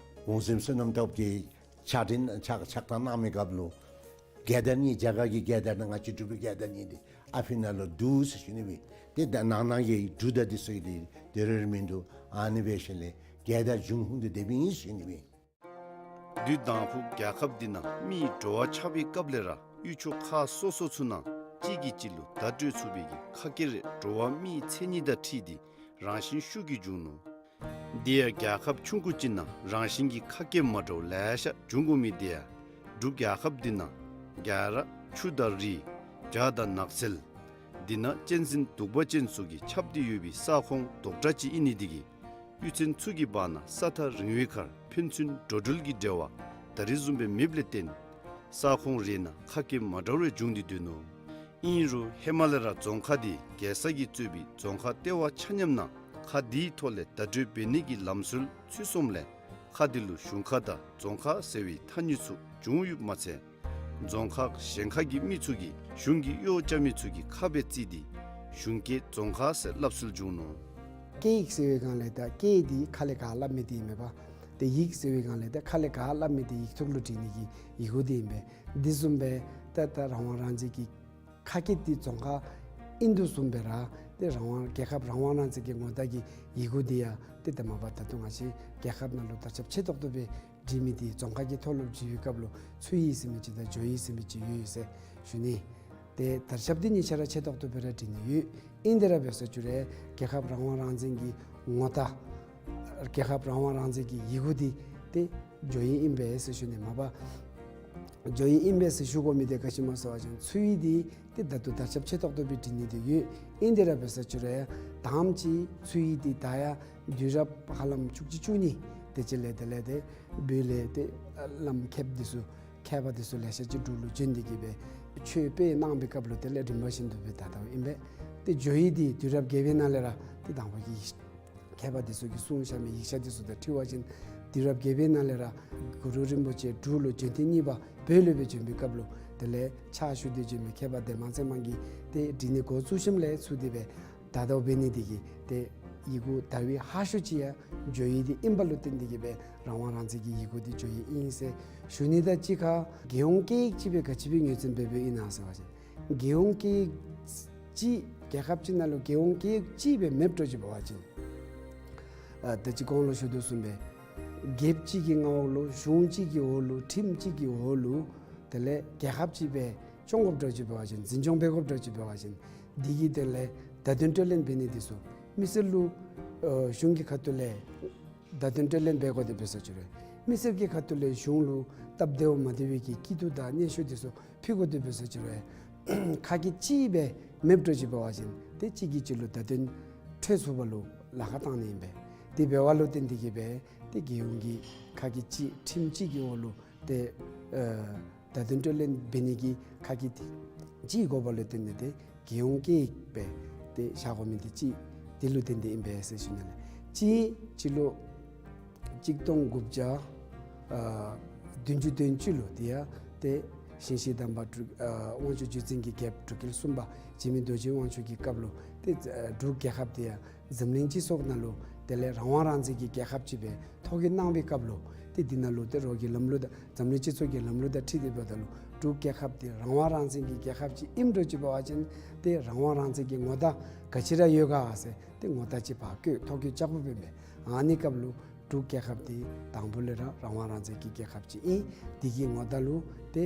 གོང་གཟིམ་བསོད་ནམས་སྟོབས་རྒྱས་ཕྱག་རྟགས་ཕྱག་ཕྱག་རྟགས་གནང་མི་སྐབས་ལུ་རྒྱལ་དར་གཉིས་རྒྱ་གར་གྱི་རྒྱལ་དར་དང་ང་བཅས་འབྲུག་པའི་རྒྱལ་དར་གཉིས་དེ་ཨ་ཕི་ནང་ལུ་འདུག་ཟེར་ཞུ་ནི་སྦེ། ཏེ་ད་ནང་ན་གི་འབྲུག་དང་དེ་ཚུ་གི་དེ་དེ་རེ་རེ་མིན་འདུག། ཨ་ནི་འབད་ཞིནམ་ལས་རྒྱལ་དར་འབྱུང་ཁུངས་དེ་དེ་སྦེ་ཨིན་ཟེར་ཞུ་ནི་སྦེ། དུས་དང་ཕུ་རྒྱལ་ཁབ་འདི་ནང་མི་འགྲོ་བ་ཆགས་པའི་སྐབས་ལས་ར་ཡུལ་ཕྱོགས་ཁག་སོ་སོ་ཚུ་ནང་གཅིག་གིས་གཅིག་ལུ་བརྡ་སྤྲོད་ཚུགས་པའི་གི་ཁ་སྐད་རེ་འགྲོ་བ་མིའི་མཚན་ཉིད་དང་འཁྲིལ་ཏེ་རང་བཞིན་ཤུགས་ཀྱིས་བྱུང་ནུག། དེ་ཡང་རྒྱལ་ཁབ་ཆུང་ཀུ་ཅིག་ནང་རང་བཞིན་གྱི་ཁ་སྐད་མ་འདྲཝ་ལེ་ཤ་འབྱུང་དགོ་མི་དེ་ཡང་འབྲུག་རྒྱལ་ཁབ་འདི་ནང་རྒྱ་ར་ཆུ་དང་རི་བྱག་དང་ནགས་ཚལ་འདི་ནང་གཅན་གཟན་གདུག་པ་ཅན་ཚུ་གིས་ཁྱབ་སྟེ་ཡོད་པའི་ས་ཁོངས་རྡོག་ཁྲ་ཅིག་ཨིན་ནི་དེ་གིས་གཡུས་ཚན་ཚུ་གི་བར་ན་ས་ཐག་རིང་བའི་ཁར་ཕན་ཚུན་འགྲོ་འགྲུལ་གྱི་འབྲེལ་བ་ད་རིས་བཟུམ་སྦེ་མེདཔ་ལས་བརྟེན་ས་ཁོངས་རེ་ནང་ཁ་སྐད་མ་འདྲཝ་རེ་འབྱུང་སྟེ་སྡོད་ནུག། ཨིན་རུང་ཧེ་མ་ལས་ར་རྫོང་ཁག་འདི་རྒྱལ་ས་གིས་གཙོས་པའི་རྫོང་ཁག་ལྟེ་བ་ཆ་མཉམ་ནང་ཁ་འདིའི་ཐོག་ལས་བརྡ་སྤྲོད་འབད་ནི་གི་ལམ་སྲོལ་ཚུད་སོངམ་ལས་ཁ་འདི་ལུ་གཞུང་ཁ་དང་རྫོང་ཁ་ཟེར་བའི་ཐ་སྙད་ཚུ་བྱུང་ཡོདཔ་མ་ཚད་རྫོང་ཁག་གཞན་ཁག་གི་མི་ཚུ་གིས་གཞུང་གི་གཡོག་རྐྱབ་མི་ཚུ་གི་ཁ་སྦེ་བརྩི་སྟེ་གཞུང་སྐད་རྫོང་ཁ་ཟེར་སླབ་སྲོལ་བྱུང་ནུག། སྐད་ཡིག་ཟེར་བའི་སྒང་ལས་ད་སྐད་འདི་ཁ་ལས་ག་སླབ་མི་དེ་ཨིན་མས་པ། ཏེ་ཡིག་ཟེར་བའི་སྒང་ལས་ད་ཁ་ལས་ག་སླབ་མི་དེ་ཡིག་ཐོག་ལུ་བྲིས་ནི་གི་ཡི་གུ་དེ་ཨིན་པས། འདི་བཟུམ་སྦེ་ད་ད་རང་དབང་རང་བཙན་གྱི་ཁ་སྐད་འདི་རྫོང་ཁ་ཨིན་དོ་བཟུམ་སྦེ་ར་ཏེ་རང་དབང་རྒྱལ་ཁབ་རང་དབང་རང་བཙན་གྱི་ངོ་རྟགས་ཀྱི་ཡི་གུ་འདི་ཡང་ཏེ་ད་མ་པ་ད་ལྟོ་ང་བཅས་རྒྱལ་ཁབ་ནང་ལུ་དར་ཁྱབ་ཆེ་ཏོག་ཏོ་སྦེ་བྲིས་མི་འདི་རྫོང་ཁ་གི་ཐོག་ལུ་བྲིས་པའི་སྐབས་ལུ་ཚུ་ཡིག་ཟེར་མི་ཅིག་དང་འཇོ་ཡིག་ཟེར་མི་ཅིག་ཡོད་ཡོད་ཟེར་ཞུ་ནི། ཏེ་དར་ཁྱབ་འདི་གཉིས་ཆ་ར་ཆེ་ཏོག་ཏོ་སྦེ་ར་བྲིས་ནི་ཡོད། ཨིན་ཏེ་ར་འབད་ས་ཅིག་རུང་རྒྱལ་ཁབ་རང་དབང་རང་བཙན་གྱི་ངོ་རྟགས་རྒྱལ་ཁབ་རང་དབང་རང་བཙན་གྱི་ཡི་གུ་འདི་ཏེ་འཇོ་ཡིག་ཨིན་པས་ཟེར་ཞུ་ནི། མ་པ་འཇོ་ཡིག་ཨིན་པས་ཟེར་ཞུ་དགོ་མི་དེ་ག་ཅི་སྨོ་ཟེར་བ་ཅིན་ཚུ་ཡིག་འདི་ཏེ་ད་ལྟོ་དར་ཁྱབ་ཆེ་ཏོག་ཏོ་སྦེ་བྲིས་ནི་དེ་ཡོད། ཨིན་ཏེ་ར་འབད་ས་ཅིག་རུང་ད་ཨ་ནེམ་ཅིག་ཚུ་ཡིག་འདི་ད་ཡང་དུས་རབས་ཧ་ལམ་བཅུ་གཅིག་བཅུ་གཉིས་དེ་ཅིག་ལས་དེ་ལས་ཏེ་བོད་ལས་ཏེ་བླམ་མཁསཔ་འདི་ཚུ་མཁས་པ་འདི་ཚུ་ལེ་ཤ་ཅིག་འབྲུག་ལུ་བྱོན་ཏེ་གིས་སྦེ་ཆོས་སྤེལ་གནང་པའི་སྐབས་ལུ་དེ་ལས་རིམ་པ་བཞིན་དུ་སྦེ་ད་ལྟོ་ཨིན་པས། ཏེ་འཇོ་ཡིག་འདི་དུས་རབས་བརྒྱད་པའི་ནང་ལས་ར་ཏེ་དང་པ་གི་མཁས་པ་འདི་ཚུ་གིས་གསུངས་བཞག་མི་ཡིག་ཆ་འདི་ཚུ་དང་འཁྲིལ་བ་ཅིན་དུས་རབས་བརྒྱད་པའི་ནང་ལས་ར་གུ་རུ་རིན་པོ་ཆེ་འབྲུག་ལུ་བྱོན་ཐེངས་གཉིས་པ་བོད་ལུ་སྦེ་བྱོན་པའི་སྐབས་ལུ་དེ་ལས་ཕྱག་ཞུ་སྟེ་བྱོན་མི་མཁས་པ་འདན་མ་ཚེ་དམན་གྱིས་ཏེ་བྲིས་ནི་འགོ་བཙུགས་ཞིནམ་ལས་ཚུར་དེ་སྦེ་ད་ལྟོ་འབད་ནི་དེ་གིས་ཏེ་ཡི་གུ་དར་བའི་ཧ་ཤོས་ཅིག་ཡང་འཇོ་ཡིག་འདི་ཨིན་པ་ལུ་བརྟེན་ཏེ་གིས་སྦེ་རང་དབང་རང་བཙན་གྱི་ཡི་གུ་འདི་འཇོ་ཡིག་ཨིན་ཟེར་ཞུ་ནི་དང་གཅིག་ཁར་རྒྱལ་ཡོངས་སྐད་ཡིག་ཅིག་སྦེ་ག་ཅི་སྦེ་ངོས་འཛིན་འབད་འབདཝ་ཨིན་ན་ཟེར་བ་ཅིན་རྒྱལ་ཡོངས་སྐད་ཡིག་ཅིག་རྒྱལ་ཁབ་ཅིག་ནང་ལུ་རྒྱལ་ཡོངས་སྐད་ཡིག་ཅིག་སྦེ་མེདཔ་འདྲཝ་ཅིག་འབད་བ་ཅིན་ཨ་ད་ཅི་གོང་ལུ་ཞུ་དོ་བཟུམ་སྦེ་རྒྱལཔོ་ཅིག་གི་མངའ་འོག་ལུ་གཞུང་གཅིག་གི་འོག་ལུ་ཁྲིམས་གཅིག་གི་འོག་ལུ་དེ་ལས་རྒྱལ་ཁབ་ཅིག་སྦེ་སྐྱོང་དགོཔ་འདྲཝ་ཅིག་འབད་བ་ཅིན་འཛིན་སྐྱོང་འབད་དགོཔ་འདྲཝ་ཅིག་འབད་བ་ཅིན་འདི་གི་དོན་ལས་བརྡ་དོན་སྤྲོད་ལེན་འབད་ནི་འདི་ཚུ་མི་སེར་ལུ་ཨ་གཞུང་གི་ཁ་ཐུག་ལས་བརྡ་དོན་སྤྲོད་ལེན་འབད་དགོ་དེ་འབད་ས་ཅིག་རུང་མི་སེར་གྱི་ཁ་ཐུག་ལས་གཞུང་ལུ་སྟབས་བདེཝ་མ་བདེ་བའི་གི་སྐྱིད་སྡུག་དང་སྙན་ཞུ་འདི་ཚུ་ཕུལ་དགོ་དེ་འབད་ས་ཅིག་རུང་ཁ་སྐད་གཅིག་སྦེ་མེདཔ་འདྲཝ་ཅིག་འབད་བ་ཅིན་ཏེ་གཅིག་གིས་གཅིག་ལུ་བརྡ་དོན་འཕྲོད་ཚུགས་པ་ལུ་ལཱ་ཁག་བཏང་ནི་ཨིན་པས། དེ་འབདཝ་ལུ་བརྟེན་ཏེ་གིས་སྦེ་ཏེ་རྒྱལ་ཡོངས་ཀྱི་ཁ་སྐད་གཅིག་ཁྲིམས་གཅིག་གི་འོག་ལུ་ཏེ་ཨ་ བརྡ་དོན་སྤྲོད་ལེན་འབད་ནི་གི་ཁ་སྐད་དེ་གཅིག་དགོ་པ་ལུ་བརྟེན་ཏེ་ཏེ་རྒྱལ་ཡོངས་སྐད་ཡིག་སྦེ་ཏེ་བཞག་དགོ་མི་དེ་གཅིག་དེ་ལུ་བརྟེན་ཏེ་ཨིན་པས་ཟེར་ཞུ་ནི་ལགས། གཅིག་སྤྱི་ལོ་གཅིག་སྟོང་དགུ་བརྒྱ་ཨ་བདུན་ཅུ་དོན་གཅིག་ལུ་དེ་ཡང་ཏེ་ཞིང་གཤེགས་དམ་པ་འབྲུག་ཨ་དབང་ཕྱུག་བརྒྱུད་འཛིན་གྱི་རྒྱལཔོ་འབྲུག་རྒྱལ་གསུམ་པ་འཇིགས་མེད་རྡོ་རྗེ་དབང་ཕྱུག་གི་སྐབས་ལུ་ཏེ་ཨ་འབྲུག་རྒྱལ་ཁབ་དེ་ཡང་འཛམ་གླིང་སྤྱི་ཚོགས་ནང་ལུ་དེ་ལས་རང་དབང་རང་བཙན་གྱི་རྒྱལ་ཁབ་ཅིག་སྦེ་ཐོ་བཀོད་གནང་བའི་སྐབས་ལུ་ཏེ་འདི་ནང་ལུ་ཏེ་རོགས་ཀྱི་ལམ་ལུགས་དང་འཛམ་གླིང་སྤྱི་ཚོགས་ཀྱི་ལམ་ལུགས་དང་འཁྲིལ་ཏེ་འབདཝ་ད་ལུ་འབྲུག་རྒྱལ་ཁབ་དེ་རང་དབང་རང་བཙན་གྱི་རྒྱལ་ཁབ་ཅིག་ཨིནམ་འདྲཝ་ཅིག་འབད་བ་ཅིན་ཏེ་རང་དབང་རང་བཙན་གྱི་ངོ་རྟགས་ག་ཅི་ར་ཡོད་ག་ཟེར་ཏེ་ངོ་རྟགས་ཅིག་ཕར་བཀོད་ཐོ་བཀོད་རྐྱབ་དགོཔ་ཨིན་པས། ཨ་ནི་སྐབས་ལུ་འབྲུག་རྒྱལ་ཁབ་དེ་དང་པོ་ལས་ར་རང་དབང་རང་བཙན་གྱི་རྒྱལ་ཁབ་ཅིག་ཨིན། དེ་གི་ངོ་རྟགས་ལུ་ཏེ་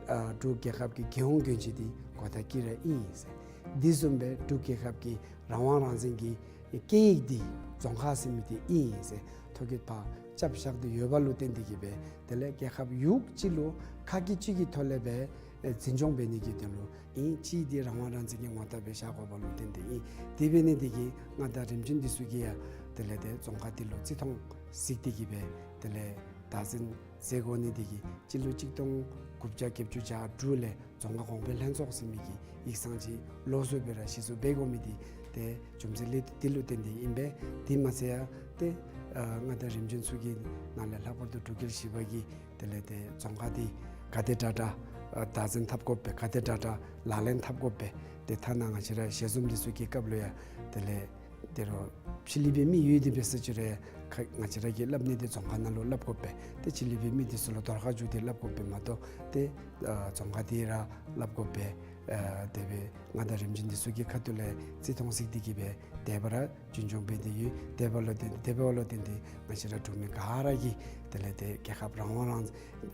ཨ་འབྲུག་རྒྱལ་ཁབ་ཀྱི་རྒྱལ་ཡོངས་གྱོན་ཆས་དེ་གོ་དང་དཀྱི་ར་ཨིན་ཟེར། དེ་བཟུམ་སྦེ་འབྲུག་རྒྱལ་ཁབ་ཀྱི་རང་དབང་རང་བཙན་གྱི་སྐད་ཡིག་དེ་རྫོང་ཁ་ཟེར་མི་དེ་ཨིན་ཟེར་ཐོ་བཀོད་ཕར་རྐྱབ་བཞག་སྟེ་ཡོད་པ་ལུ་བརྟེན་ཏེ་གིས་སྦེ་དེ་ལས་རྒྱལ་ཁབ་ཡུལ་གཅིག་ལུ་ཁ་སྐད་གཅིག་གི་ཐོག་ལས་སྦེ་ཨེ་འཛིན་སྐྱོང་འབད་ནི་གི་དོན་ལུ་ཨིན། གཅིག་དེ་རང་དབང་རང་བཙན་གྱི་ངོ་རྟགས་སྦེ་བཞག་དགོ་པ་ལུ་བརྟེན་ཏེ་ཨིན། དེ་འབད་ནི་དེ་གིས་མངའ་བདག་རིམ་བྱོན་འདི་ཚུ་གིས་ཡང་དེ་ལས་ཏེ་རྫོང་ཁ་དེ་ལུ་བརྩི་མཐོང་གཟིགས་ཏེ་གིས་སྦེ་དེ་ལས་བདག་འཛིན་མཛད་དགོ་ནི་དེ་གིས་སྤྱི་ལོ་གཅིག་སྟོང་དགུ་བརྒྱ་བརྒྱད་ཅུ་གྱ་དྲུག་ལས་རྫོང་ཁ་གོང་འཕེལ་ལྷན་ཚོགས་ཟེར་མི་གི་ཡིག་ཚང་ཅིག་ལོགས་སུ་སྦེ་ར་གཞི་བཙུགས་འབད་དགོ་མི་དེ་ཏེ་རྒྱུ་མཚན་ལས་དེ་ལུ་བརྟེན་ཏེ་ཨིན་པས། དེ་མ་ཚད་ཡང་ཏེ་ཨ་མངའ་བདག་རིམ་བྱོན་ཚུ་གི་ནང་ལས་ལྷག་པར་དུ་འབྲུག་རྒྱལ་བཞི་པ་གིས་དེ་ལས་ཏེ་རྫོང་ཁ་དེ་ག་དེ་དྲག་དྲག་ཨ་བདག་འཛིན་འཐབ་དགོ་པས། ག་དེ་དྲག་དྲག་ལག་ལེན་འཐབ་དགོ་པས། ཏེ་ཐ་ན་ང་བཅས་ར་ཞལ་འཛོམས་འདི་ཚུ་གི་སྐབས་ལུ་ཡང་དེ་ལས་ཏེ་རོགས་ཕྱི་གླིང་པའི་མི་ཡོད་དེ་འབད་ས་ཅིག་རུང་ཁ་ང་བཅས་ར་གིས་སླབ་ནི་དེ་རྫོང་ཁ་ནང་ལུ་སླབ་དགོ་པས། ཏེ་ཕྱི་གླིང་པའི་མི་འདི་ཚུ་ལུ་དོར་ཁ་བཅུག་སྟེ་སླབ་དགོ་པས་མ་གཏོགས་ཏེ་ཨ་རྫོང་ཁ་དེ་ར་སླབ་དགོ་པས། ཨ་དེ་སྦེ་མངའ་བདག་རིམ་བྱོན་འདི་ཚུ་གི་ཁ་ཐུག་ལས་བརྩི་མཐོང་གཟིགས་ཏེ་གིས་སྦེ་དེ་སྦེ་ར་རྒྱུན་སྐྱོང་འབད་དེ་ཡོད། དེ་འབདཝ་ལུ་བརྟེན་དེ་འབདཝ་ལུ་བརྟེན་ཏེ་ང་བཅས་ར་འབྲུག་མི་ག་ར་གིས་དེ་ལས་ཏེ་རྒྱལ་ཁབ་རང་དབང་རང་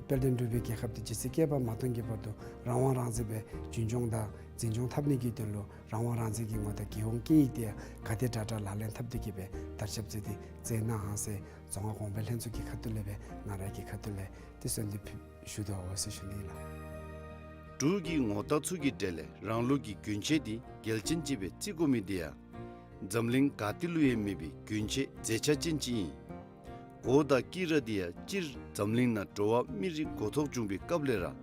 དཔལ་ལྡན་འབྲུག་པའི་རྒྱལ་ཁབ་དེ་ཇི་སྲིད་བསྐལ་པ་མ་སྟོངས་ཀྱི་བར་དུ་རང་དབང་རང་བཙན་སྦེ་རྒྱུན་སྐྱོང་དང་འཛིན་སྐྱོང་འཐབ་ནི་གི་དོན་ལུ་རང་དབང་རང་བཙན་གྱི་ངོ་རྟགས་རྒྱལ་ཡོངས་སྐད་ཡིག་དེ་ཡང་ག་དེ་དྲག་དྲག་ལག་ལེན་འཐབ་སྟེ་གིས་སྦེ་དར་ཁྱབ་མཛད་དེ་མཛད་གནང་ཟེར་རྫོང་ཁ་གོང་འཕེལ་ལྷན་ཚོགས་ཀྱི་ཁ་ཐུག་ལས་སྦེ་ང་ར་གི་ཁ་ཐུག་ལས་ཏེ་གསོལ་འདེབས་ཞུ་དོ་ཟེར་ཞུ་ནི་ལགས། འབྲུག་གི་ངོ་རྟགས་ཚུ་གི་གྲས་ལས་རང་ལུགས་ཀྱི་གྱོན་ཆས་དེ་གལ་ཆེན་ཅིག་སྦེ་བརྩི་དགོ་མི་དེ་ཡང་འཛམ་གླིང་ག་ཏེ་ལུ་ཡང་མེད་པའི་གྱོན་ཆས་མཛེས་ཆ་ཅན་ཅིག་ཨིན། གོ་དང་དཀྱི་ར་དེ་ཡང་སྤྱིར་འཛམ་གླིང་ནང་འགྲོ་བ་མི་རིགས་འགོ་ཐོག་བྱུང་བའི་སྐབས་ལས་ར་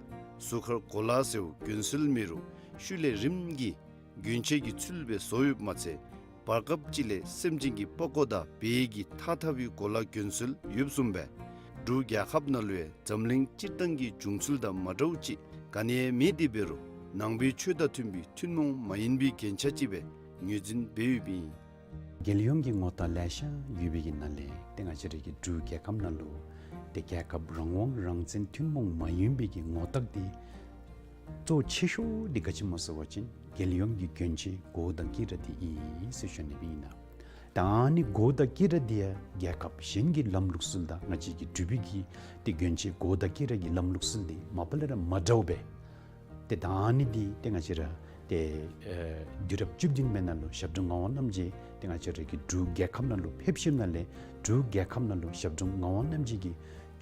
གཟུགས་ཁར་གོ་ལ་ཟེརཝ་གྱོན་སྲོལ་མེད་རུང་ཤུལ་ལས་རིམ་གྱིས་གྱོན་ཆས་ཀྱི་ཚུལ་སྦེ་བཟོ་ཡོདཔ་མ་ཚད་བར་སྐབས་ཅིག་ལས་སེམས་ཅན་གྱི་པགས་ཀོ་དང་བལ་གྱི་ཐགས་འཐག་པའི་གོ་ལ་གྱོན་སྲོལ་ཡོདཔ་བཟུམ་སྦེ་འབྲུག་རྒྱལ་ཁབ་ནང་ལུ་ཡང་འཛམ་གླིང་སྤྱིར་བཏང་གི་བྱུང་ཚུལ་དང་མ་འདྲཝ་ཅིག་ག་ནི་ཡང་མེད་དེ་འབད་རུང་ནང་པའི་ཆོས་དང་མཐུན་པའི་ཐུན་མོང་མ་ཡིན་པའི་རྒྱན་ཆ་ཅིག་སྦེ་ངོས་འཛིན་འབད་ཡོདཔ་ཨིན། རྒྱལ་ཡོངས་ཀྱི་ངོ་རྟགས་ལེ་ཤ་ཡོད་པའི་གི་ནང་ལས་ཏེ་ང་བཅས་ར་གི་འབྲུག་རྒྱལ་ཁབ་ནང་ལུ་ཏེ་རྒྱལ་ཁབ་རང་དབང་རང་བཙན་ཐུན་མོང་མ་ཡིན་པའི་གི་ངོ་རྟགས་དེ་གཙོ་ཆེ་ཤོས་དེ་ག་ཅི་སྨོ་ཟེར་བ་ཅིན་རྒྱལ་ཡོངས་ཀྱི་གྱོན་ཆས་གོ་དང་དཀྱི་ར་དེ་ཨིན་ཟེར་ཞུ་ནི་ཨིན་ལགས། ད་ཨ་ནི་གོ་དང་དཀྱི་ར་དེ་ཡང་རྒྱལ་ཁབ་གཞན་གྱི་ལམ་ལུགས་སྲོལ་དང་ང་བཅས་ཀྱི་འབྲུག་པའི་གི་ཏེ་གྱོན་ཆས་གོ་དང་དཀྱི་ར་གི་ལམ་ལུགས་སྲོལ་དེ་མ་པ་ལས་ར་མ་འདྲཝ་སྦེ། ཏེ་ད་ཨ་ནི་འདི་ཏེ་ང་བཅས་ར་ཏེ་ཨེ་དུས་རབས་བཅུ་བདུན་པའི་ནང་ལུ་ཞབས་དྲུང་ངག་དབང་རྣམ་རྒྱལ་ཏེ་ང་བཅས་ར་གི་འབྲུག་རྒྱལ་ཁབ་ནང་ལུ་ཕེབས་ཞིནམ་ལས་འབྲུག་རྒྱལ་ཁབ་ནང་ལུ་ཞབས་དྲུང་ངག་དབང་རྣམ་རྒྱལ་གྱིས་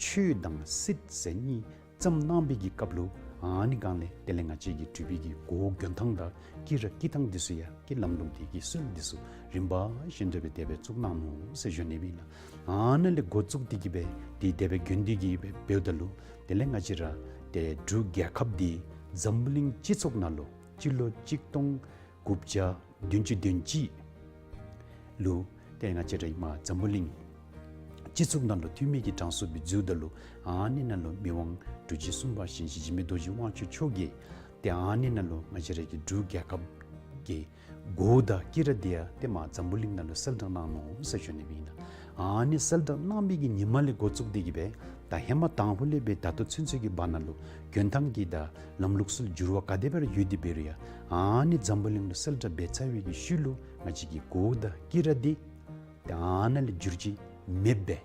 ཆོས་དང་སྲིད་ཟེར་གཉིས་བརྩམས་གནང་བའི་གི་སྐབས་ལུ་ཨ་ནི་སྒང་ལས་དེ་ལས་ང་བཅས་ཀྱི་འབྲུག་པའི་གི་གོ་གྱོན་ཐངས་དང་དཀྱི་ར་དཀྱི་ཐངས་འདི་ཚུ་ཡང་གི་ལམ་ལུགས་འདི་གི་སྲོལ་འདི་ཚུ་རིམ་པ་བཞིན་དུ་སྦེ་དེ་སྦེ་བཙུགས་གནང་ནུག་ཟེར་ཞུ་ནི་ཨིན་ལགས། ཨ་ནཱ་ལས་འགོ་བཙུགས་ཏེ་གིས་སྦེ་ཏེ་དེ་སྦེ་གྱོན་ཏེ་གིས་སྦེ་འབདཝ་ད་ལུ་དེ་ལས་ང་བཅས་ར་ཏེ་འབྲུག་རྒྱལ་ཁབ་འདི་འཛམ་བུ་གླིང་སྤྱི་ཚོགས་ནང་ལུ་སྤྱི་ལོ་གཅིག་སྟོང་དགུ་བརྒྱ་བདུན་ཅུ་དོན་གཅིག་ལུ་ཏེ་ང་བཅས་ར་མར་འཛམ་བུ་གླིང་སྤྱི་ཚོགས་ནང་ལུ་འཐུས་མི་གི་གྲངས་སུ་སྦེ་འཛུལཝ་ད་ལུ་ཨ་ནི་ནང་ལུ་མི་དབང་འབྲུག་རྒྱལ་གསུམ་པ་ཞིང་གཤེགས་འཇིགས་མེད་རྡོ་རྗེ་དབང་ཕྱུག་མཆོག་གིས་ཏེ་ཨ་ནི་ནང་ལུ་ང་བཅས་ར་གི་འབྲུག་རྒྱལ་ཁབ་ཀྱི་གོ་དང་དཀྱི་ར་དེ་ཡང་ཏེ་མར་འཛམ་བུ་གླིང་ནང་ལུ་གསལ་བསྒྲགས་གནང་ནུག་ཟེར་ཞུ་ནི་ཨིན་ལགས། ཨ་ནི་གསལ་བསྒྲགས་གནང་བའི་གི་ཉིནམ་ལས་འགོ་བཙུགས་ཏེ་གིས་སྦེ་ད་ཧེ་མ་དང་ཕུ་ལས་སྦེ་ད་ལྟོ་ཚུན་ཚོད་ཀྱི་བར་ན་ལུ་གྱོན་ཐངས་ཀྱི་དང་ལམ་ལུགས་སྲོལ་འགྱུར་བ་ག་དེ་སྦེ་ར་ཡོད་དེ་འབད་རུང་ཡང་ཨ་ནི་འཛམ་བུ་གླིང་ལུ་གསལ་བསྒྲགས་འབད་ཚར་བའི་གི་ཤུལ་ལུ་ང་བཅས་ཀྱི་གོ་དང་དཀྱི་ར་དེ་ཏེ་ཨ་ནཱ་ལས་འགྱུར་བཅོས་མེདཔ་སྦེ་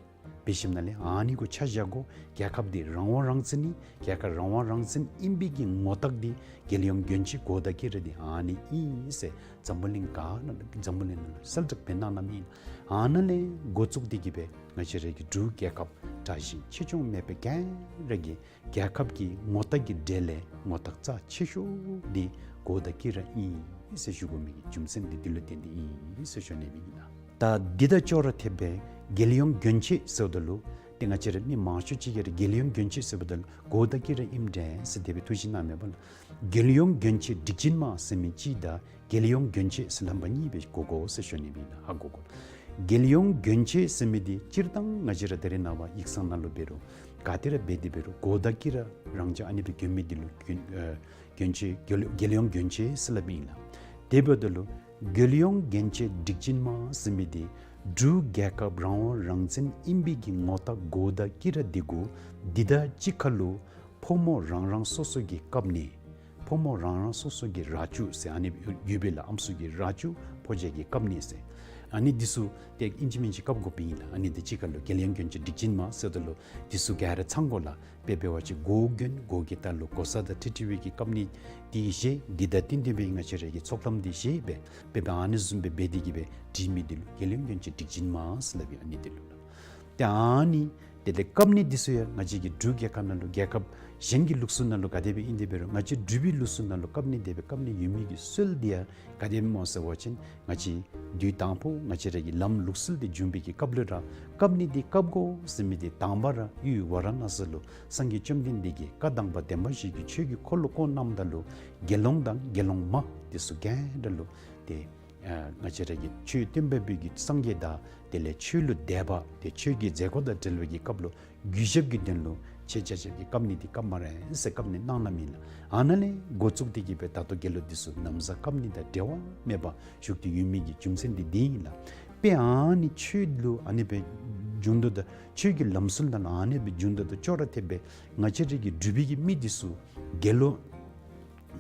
འབད་ཞིནམ་ལས་ཨ་ནི་གུ་ཆ་བཞག་དགོ། རྒྱལ་ཁབ་འདི་རང་དབང་རང་བཙན་ཨིན། རྒྱལ་ཁབ་རང་དབང་རང་བཙན་ཨིན་པའི་གི་ངོ་རྟགས་འདི་རྒྱལ་ཡོངས་གྱོན་ཆས་གོ་དང་དཀྱི་ར་འདི་ཨ་ནི་ཨིན་ཟེར་འཛམ་བུ་གླིང་ག་ནང་འཛམ་བུ་གླིང་ནང་ལུ་གསལ་བསྒྲགས་འབད་གནང་གནངམ་ཨིན། ཨ་ནཱ་ལས་འགོ་བཙུགས་ཏེ་གིས་སྦེ་ང་བཅས་ར་གི་འབྲུག་རྒྱལ་ཁབ་དྲག་ཞན་ཆེ་ཆུང་མེད་པའི་ག་ར་གི་རྒྱལ་ཁབ་ཀྱི་ངོ་རྟགས་ཀྱི་གྲས་ལས་ངོ་རྟགས་རྩ་ཆེ་ཤོས་འདི་གོ་དང་དཀྱི་ར་ཨིན་ཟེར་ཞུ་དགོ་མི་གི་རྒྱུ་མཚན་འདི་འདི་ལུ་བརྟེན་ཏེ་ཨིན་ཟེར་ཞུ་ནི་ཨིན་ལགས། ད་འདི་དང་ཅོག་ར་འཐདཔ་སྦེ་རྒྱལ་ཡོངས་གྱོན་ཆས་ཟེརཝ་ད་ལུ་ ཏེ་ང་བཅས་ར་མི་མང་ཤོས་ཅིག་གིས་ར་རྒྱལ་ཡོངས་གྱོན་ཆས་ཟེརཝ་ད་ལུ་གོ་དང་དཀྱི་ར་ཨིནམ་འདྲས་ཟེར་དེ་སྦེ་ཐུགས་བཞེད་གནངམ་མས་པ་ལགས། རྒྱལ་ཡོངས་གྱོན་ཆས་སྒྲིག་ཆེན་མ་ཟེར་མི་གཅིག་དང་རྒྱལ་ཡོངས་གྱོན་ཆས་ཟེར་ལྷམ་པ་གཉིས་སྦེ་གོ་དགོ་ཟེར་ཞུ་ནི་ཨིན་ལགས། ཧ་གོ་དགོ། རྒྱལ་ཡོངས་གྱོན་ཆས་ཟེར་མི་འདི་སྤྱིར་བཏང་ང་བཅས་ར་ད་རེས་ནངས་པ་ཡིག་ཚང་ནང་ལུ་འབད་རུང་ག་ཏེ་ར་འབད་དེ་འབད་རུང་གོ་དང་དཀྱི་ར་རང་འཇགས་ཨ་ནི་སྦེ་གྱོན་མི་འདི་ལུ་གྱོན་ཨ་གྱོན་ཆས་རྒྱལ་རྒྱལ་ཡོངས་གྱོན་ཆས་ཟེར་སླབ་ཨིན་ལགས། དེ་འབདཝ་ད་ལུ་རྒྱལ་ཡོངས་གྱོན་ཆས་སྒྲིག་ཆེན་མ་ཟེར་མི་འདི་འབྲུག་རྒྱལ་ཁབ་རང་དབང་རང་བཙན་ཨིན་པའི་གི་ངོ་རྟགས་གོ་དང་དཀྱི་ར་འདི་གུ་འདི་དང་གཅིག་ཁར་ལུ་ཕོ་མོ་རང་རང་སོ་སོ་གི་བཀབ་ནི་ཕོ་མོ་རང་རང་སོ་སོ་གི་རྭ་ཅོ་ཟེར་ཨ་ནི་ཡོད་པས་ལགས། ཨམ་སྲུ་གི་རྭ་ཅོ་ཕོ་རྒྱས་ཀྱི་བཀབ་ནི་ཟེར་ཨ་ནི་འདི་ཚུ་ཏེ་ཨིན་ཅི་མིན་ཅི་བཀབ་དགོཔ་ཨིན་ལགས། ཨ་ནི་འདི་གཅིག་ཁར་ལུ་རྒྱལ་ཡོངས་གྱོན་ཆས་སྒྲིག་ཆེན་མ་ཟེརཝ་ད་ལུ་འདི་ཚུ་ག་ར་ཚང་དགོ་ལགས། དཔེ་འབད་བ་ཅིན་མགོ་གྱོན་མགོ་གི་ལྟག་ལུ་གོ་ས་དང་འཁྲིལ་འཁྲིལ་བའི་གི་བཀབ་ནི་འདི་བཞེས། འདི་དང་བསྟུན་བསྟུན་པའི་ང་བཅས་ར་གི་ཚོགས་ལྷམ་འདི་བཞེས་སྦེ་དཔེ་འབད་ཨ་ནི་བཟུམ་སྦེ་འབད་དེ་གི་སྦེ་སྒྲིག་མི་འདི་ལུ་རྒྱལ་ཡོངས་གྱོན་ཆས་སྒྲིག་ཆེན་མ་ཟེར་སླབ་ཨིན། ཨ་ནི་འདི་ལུ་ལགས། ཏེ་ཨ་ནི་དེ་ལས་བཀབ་ནི་འདི་ཚུ་ཡང་ང་བཅས་ཀྱི་འབྲུག་རྒྱལ་ཁབ་ནང་ལུ་རྒྱལ་ཁབ་གཞན་གྱི་ལུགས་སྲོལ་ནང་ལུ་ག་དེ་སྦེ་ཨིན་དེ་འབད་རུང་ང་བཅས་འབྲུག་པའི་ལུགས་སྲོལ་ནང་ལུ་བཀབ་ནི་དེ་སྦེ་བཀབ་ནི་ཡོད་མི་གི་སྲོལ་འདི་ཡང་ག་དེ་སྦེ་སྨོ་ཟེར་བ་ཅིན་ང་བཅས་དུས་དང་པོ་ང་བཅས་ར་གི་ལམ་ལུགས་སྲོལ་འདི་བྱུང་བའི་གི་སྐབས་ལུ་ར་བཀབ་ནི་འདི་བཀབ་དགོ་ཟེར་མི་འདི་དང་པ་ར་ཡུལ་ཝཱ་ར་ཎ་སི་ལུ་སངས་རྒྱས་བཅོམ་ལྡན་འདས་ཀྱིས་བཀའ་དང་པ་བདེན་པ་བཞི་གི་ཆོས་ཀྱི་འཁོར་ལོ་བསྐོར་གནངམ་ད་ལུ་དགེ་སློང་དང་དགེ་སློང་མ་འདི་ཚུ་ག་ར་ལུ་ཏེ་ཨ་ང་བཅས་ར་གི་ཆོས་སྟོན་པ་པོ་གི་སངས་རྒྱས་དང་དེ་ལས་ཆོས་ལུ་དད་པ་ཏེ་ཆོས་ཀྱི་མཛད་སྒོ་དང་འབྲེལ་བའི་གི་སྐབས་ལུ་གུས་ཞབས་ཀྱི་དོན་ལུ་ཆེ་ཆ་ཆ་གི་བཀབ་ནི་འདི་བཀབ་སྨ་རེ་ཟེར་བཀབ་ནི་གནང་གནངམ་ཨིན་ལགས། ཨ་ནཱ་ལས་འགོ་བཙུགས་ཏེ་གི་སྦེ་ད་ལྟོ་དགེ་སློང་འདི་ཚུ་ན་བཟའ་བཀབ་ནི་དང་འབྲལ་བ་མེད་པར་བཞུགས་ཏེ་ཡོད་མི་གི་རྒྱུ་མཚན་འདི་འདི་ཨིན་ལགས། དཔེ་ཨ་ནི་ཆོས་ལུ་ཨ་ནི་སྦེ་བྱུང་དོ་ད་ཆོས་ཀྱི་ལམ་སྲོལ་དང་ཨ་ནི་སྦེ་བྱུང་དོ་ད་ཅོག་ར་འཐདཔ་སྦེ་ང་བཅས་ར་གི་འབྲུག་པའི་གི་མི་འདི་ཚུ་དགེ་སློང་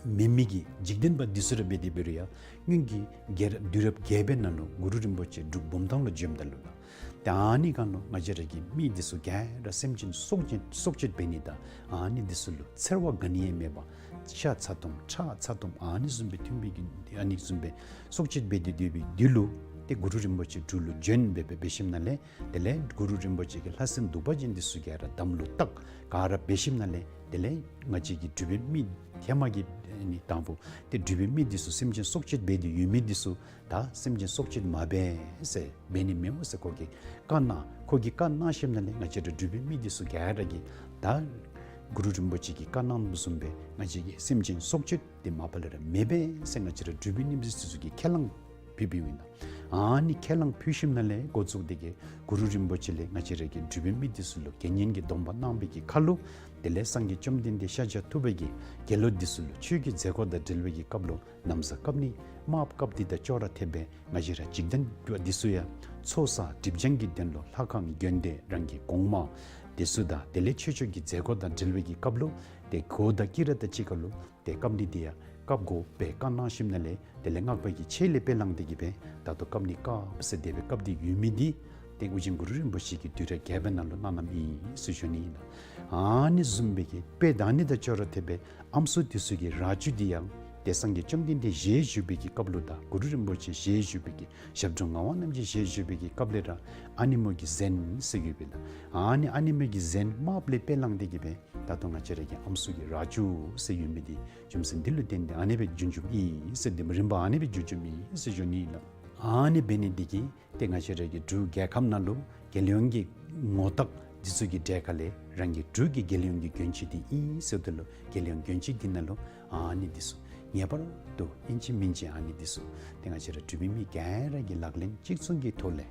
མེན་མི་གི་འཇིག་རྟེན་པ་འདི་ཚུ་ར་འབད་དེ་འབད་རུང་ཡང་སྔོན་གྱི་རྒྱལ་རབས་དུས་རབས་བརྒྱད་པའི་ནང་ལུ་གུ་རུ་རིན་པོ་ཆེ་འབྲུག་བུམ་ཐང་ལུ་བྱོནམ་ད་ལུ་ལགས། ཏེ་ཨ་ནི་སྒང་ལུ་ང་བཅས་ར་གི་མི་འདི་ཚུ་ག་ར་སེམས་ཅན་སྲོག་གཅོད་སྲོག་གཅོད་འབད་ནི་དང་ཨ་ནི་འདི་ཚུ་ལུ་འཚེར་བ་ག་ནི་ཡང་མེད་པར་ཤ་ཚ་ཏོམ་ཁྲག་ཚ་ཏོམ་ཨ་ནི་བཟུམ་སྦེ་འཐུང་བའི་གི་ཨ་ནི་བཟུམ་སྦེ་སྲོག་གཅོད་འབད་དེ་སྡོད་པའི་དུས་ལུ་ཏེ་གུ་རུ་རིན་པོ་ཆེ་འབྲུག་ལུ་བྱོན་སྦེ་སྦེ་འབད་ཞིནམ་ལས་དེ་ལས་གུ་རུ་རིན་པོ་ཆེ་གིས་ལྷ་སྲིན་གདུག་པ་ཅན་འདི་ཚུ་ག་ར་དམ་ལུ་བཏགས་ག་ར་འབད་ཞིནམ་ལས་དེ་ལས་ང་བཅས་ཀྱི་འབྲུག་པའི་མི་ཧེ་མ་གི་ཨ་ནི་དང་པོ་ཏེ་འབྲུག་པའི་མི་འདི་ཚུ་སེམས་ཅན་སྲོག་གཅོད་འབད་དེ་ཡོད་མི་འདི་ཚུ་ད་སེམས་ཅན་སྲོག་གཅོད་མ་འབད་ཟེར་འབད་ནི་མེདཔ་ཟེར་ཁོ་གིས་བཀའ་གནང་། ཁོ་གིས་བཀའ་གནང་ཞིནམ་ལས་ང་བཅས་ར་འབྲུག་པའི་མི་འདི་ཚུ་ག་ར་གིས་ད་གུ་རུ་རིན་པོ་ཆེ་གིས་བཀའ་གནངམ་བཟུམ་སྦེ་ང་བཅས་ཀྱིས་སེམས་ཅན་སྲོག་གཅོད་འདི་མ་པ་ལས་ར་མི་འབད་ཟེར་ང་བཅས་ར་འབྲུག་པའི་མི་འདི་ཚུ་གིས་ཁས་བླངས་ཕུལ་ཕུལཝ་ཨིན་ལགས། ཨ་ནི་ཁས་བླངས་ཕུལ་ཞིནམ་ལས་འགོ་བཙུགས་ཏེ་གི་གུ་རུ་རིན་པོ་ཆེ་ལས་ང་བཅས་ར་གི་འབྲུག་པའི་མི་འདི་ཚུ་ལུ་དགེ་བསྙེན་གྱི་སྡོམ་པ་གནང་བའི་གི་ཁར་ལུ་དེ་ལས་སངས་རྒྱས་བཅོམ་ལྡན་འདས་ཤཱཀྱ་ཐུབ་པ་གིས་དགེ་སློང་འདི་ཚུ་ལུ་ཆོས་ཀྱི་མཛད་སྒོ་དང་འབྲེལ་བའི་གི་སྐབས་ལུ་ན་བཟའ་བཀབ་ནི་དམརཔོ་བཀབ་ནི་དང་ཅོག་ར་འཐདཔ་སྦེ་ང་བཅས་ར་འཇིག་རྟེན་པ་འདི་ཚུ་ཡང་ཚོགས་བསགས་སྒྲིབ་སྦྱང་གི་དོན་ལུ་ལྷ་ཁང་དགོན་སྡེ་རང་གི་གོང་མ་འདི་ཚུ་དང་དེ་ལས་ཆོས་ཕྱོགས་ཀྱི་མཛད་སྒོ་དང་འབྲེལ་བའི་གི་སྐབས་ལུ་ཏེ་གོ་དང་དཀྱི་ར་དང་གཅིག་ཁར་ལུ་ཏེ་བཀབ་ནི་འདི་ཡང་བཀབ་དགོ་པའི་བཀའ་གནང་ཞིནམ་ལས་དེ་ལས་སྔགས་པ་གི་ཆས་ལས་དཔེ་བླངས་ཏེ་གི་སྦེ་ད་ལྟོ་བཀབ་ནི་བཀབ་ཟེར་དེ་སྦེ་བཀབ་སྟེ་ཡོད་མི་འདི་ཏེ་ཨོ་རྒྱན་གུ་རུ་རིན་པོ་ཆེ་གིས་དུས་རབས་བརྒྱད་པའི་ནང་ལུ་གནང་གནངམ་ཨིན་ཟེར་ཞུ་ནི་ཨིན་ལགས། ཨ་ནི་བཟུམ་སྦེ་གི་དཔེ་ད་ཨ་ནི་དང་ཅོག་ར་འཐདཔ་སྦེ་ཨམ་སྲུ་འདི་ཚུ་གི་རྭ་ཅོ་འདི་ཡང་ཏེ་སངས་རྒྱས་བཅོམ་ལྡན་འདས་ཞལ་བཞུགས་པའི་གི་སྐབས་ལུ་དང་གུ་རུ་རིན་པོ་ཆེ་ཞལ་བཞུགས་པའི་གི་ཞབས་དྲུང་ངག་དབང་རྣམ་རྒྱལ་ཞལ་བཞུགས་པའི་གི་སྐབས་ལས་ར་ཨ་ནེ་མོ་གི་གཟན་ཟེར་ཡོད་པས་ལགས། ཨ་ནི་ཨ་ནེ་མོ་གི་གཟན་དམརཔོ་ལས་དཔེ་བླངས་ཏེ་གི་སྦེ་ད་ལྟོ་ང་བཅས་ར་གི་ཨམ་སྲུ་གི་རྭ་ཅོ་ཟེར་ཡོད་མི་འདི་རྒྱུ་མཚན་འདི་ལུ་བརྟེན་ཏེ་ཨ་ནེ་སྦེ་བྱུང་བྱུངམ་ཨིན་ཟེར། འདི་མ་རིམ་པ་ཨ་ནེ་སྦེ་བྱུང་བྱུངམ་ཨིན་ཟེར་ཞུ་ནི་ཨིན་ལགས། ཨ་ནི་འབད་ནི་འདི་གིས་ཏེ་ང་བཅས་ར་གི་འབྲུག་རྒྱལ་ཁབ་ནང་ལུ་རྒྱལ་ཡོངས་ཀྱི་ངོ་རྟགས་འདི་ཚུ་གི་གྲས་ཁར་ལས་རང་གི་འབྲུག་གི་རྒྱལ་ཡོངས་ཀྱི་གྱོན་ཆས་འདི་ཨིན་ཟེརཝ་ད་ལུ་རྒྱལ་ཡོངས་གྱོན་ཆས་འདི་ནང་ལུ་ཨ་ནི་འདི་ཚུ་ངེས་པར་དུ་ཨིན་ཅི་མིན་ཅི་ཨ་ནི་འདི་ཚུ་ཏེ་ང་བཅས་ར་འབྲུག་པའི་མི་ག་ར་གིས་ལག་ལེན་གཅིག་མཚུངས་ཀྱི་ཐོག་ལས་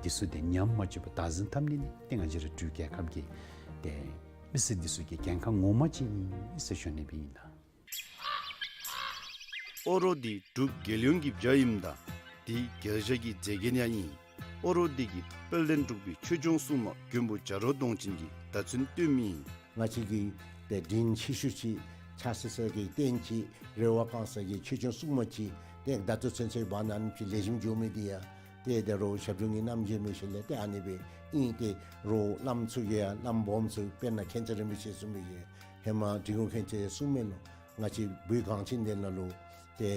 འདི་ཚུ་ཏེ་ཉམས་མ་བཅུག་པར་བདག་འཛིན་འཐབ་ནི་ནི་ཏེ་ང་བཅས་ར་འབྲུག་རྒྱལ་ཁབ་ཀྱི་ཏེ་མི་སེར་འདི་ཚུ་གི་འགན་ཁག་ངོ་མ་ཅིག་ཨིན་ཟེར་ཞུ་ནི་སྦེ་ཨིན་ལགས། ཨོ་རོགས་འདི་འབྲུག་རྒྱལ་ཡོངས་ཀྱི་བྱ་ཨིནམ་ད་འདི་རྒྱལ་བྱ་གི་མཛེས་རྒྱན་ཡང་ཨིན། ཨོ་རོགས་འདི་གི་དཔལ་ལྡན་འབྲུག་པའི་ཆོས་སྐྱོང་སྲུང་མ་མགོན་པོ་བྱ་རོག་གདོང་ཅན་གྱིས་བརྡ་མཚོན་སྟོན་མི་ཨིན། ང་བཅས་ཀྱི་ཏེ་དྲིན་ཆེ་ཤོས་ཅིག་ཕྱག་འཚལ་ས་གི་རྟེན་ཅིག་རེ་བ་བསྐང་ས་གི་ཆོས་སྐྱོང་སྲུང་མ་ཅིག་ཏེ་བརྡ་མཚོན་ཚུན་ཚོད་འབད་ནི་ཨ་ནེམ་ཅིག་ལེགས་ཤོམ་འགྱོ་མི་འདི་ཡང་ཏེ་ད་རུང་ཞབས་དྲུང་གི་རྣམ་འབྱེད་མི་ཤེས་ལས་ཏེ་ཨ་ནི་སྦེ་ཨིན། ཏེ་རོགས་བླམ་ཚུ་གིས་ཡང་བླམ་སྦོམ་ཚུ་དཔེར་ན་མཁན་ཆེན་རིན་པོ་ཆེ་གསུངས་མི་གི་ཧེ་མ་འབྲི་གུང་མཁན་ཆེན་གསུངས་མི་ལུ་ང་བཅས་བོད་གངས་ཅན་འདི་ནང་ལུ་ཏེ་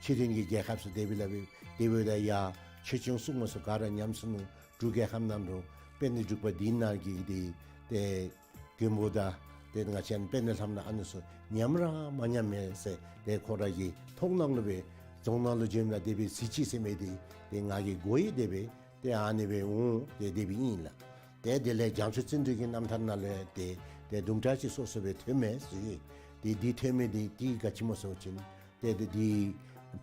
ཕྱི་རོལ་གྱི་རྒྱལ་ཁབ་ཚུ་དེ་སྦེ་ལཱ་འབད་དེ་འབདཝ་ད་ཡང་ཆོས་སྐྱོང་སྲུང་མ་ཚུ་ག་ར་ཉམས་སོ་ནུག། འབྲུག་རྒྱལ་ཁབ་ནང་ལུ་དཔལ་ལྡན་འབྲུག་པ་འདི་ནང་གི་ཏེ་ཏེ་མགོན་པོ་དང་ཏེ་ང་བཅས་དཔལ་ལྡན་ལྷ་མོ་ཨ་ནི་ཚུ་ཉམས་ར་མ་ཉམས་མས་ཟེར་ཏེ་ཁོ་ར་གི་མཐོང་སྣང་ལུ་སྦེ་རྫོང་ནང་ལུ་བྱོནམ་ད་དེ་སྦེ་གཟིགས་ཅི་ཟེར་མི་འདི་ཏེ་ང་གིས་གོ་ཡི། དེ་སྦེ་ཏེ་ཨ་ནི་སྦེ་འོང་ཏེ་དེ་སྦེ་ཨིན་ལགས། ཏེ་དེ་ལས་བྱང་ཆུབ་བརྩོན་འགྲུས་ཀྱི་རྣམ་ཐར་ནང་ལུ་ཡང་ཏེ་ཏེ་དུམ་གྲ་ཅིག་སོ་སོ་སྦེ་ཐོནམ་མས་ཟེར། ཏེ་འདི་ཐོན་མི་འདི་ཏེ་ག་ཅི་སྨོ་ཟེར་བ་ཅིན་ཏེ་ཏེ་འདི་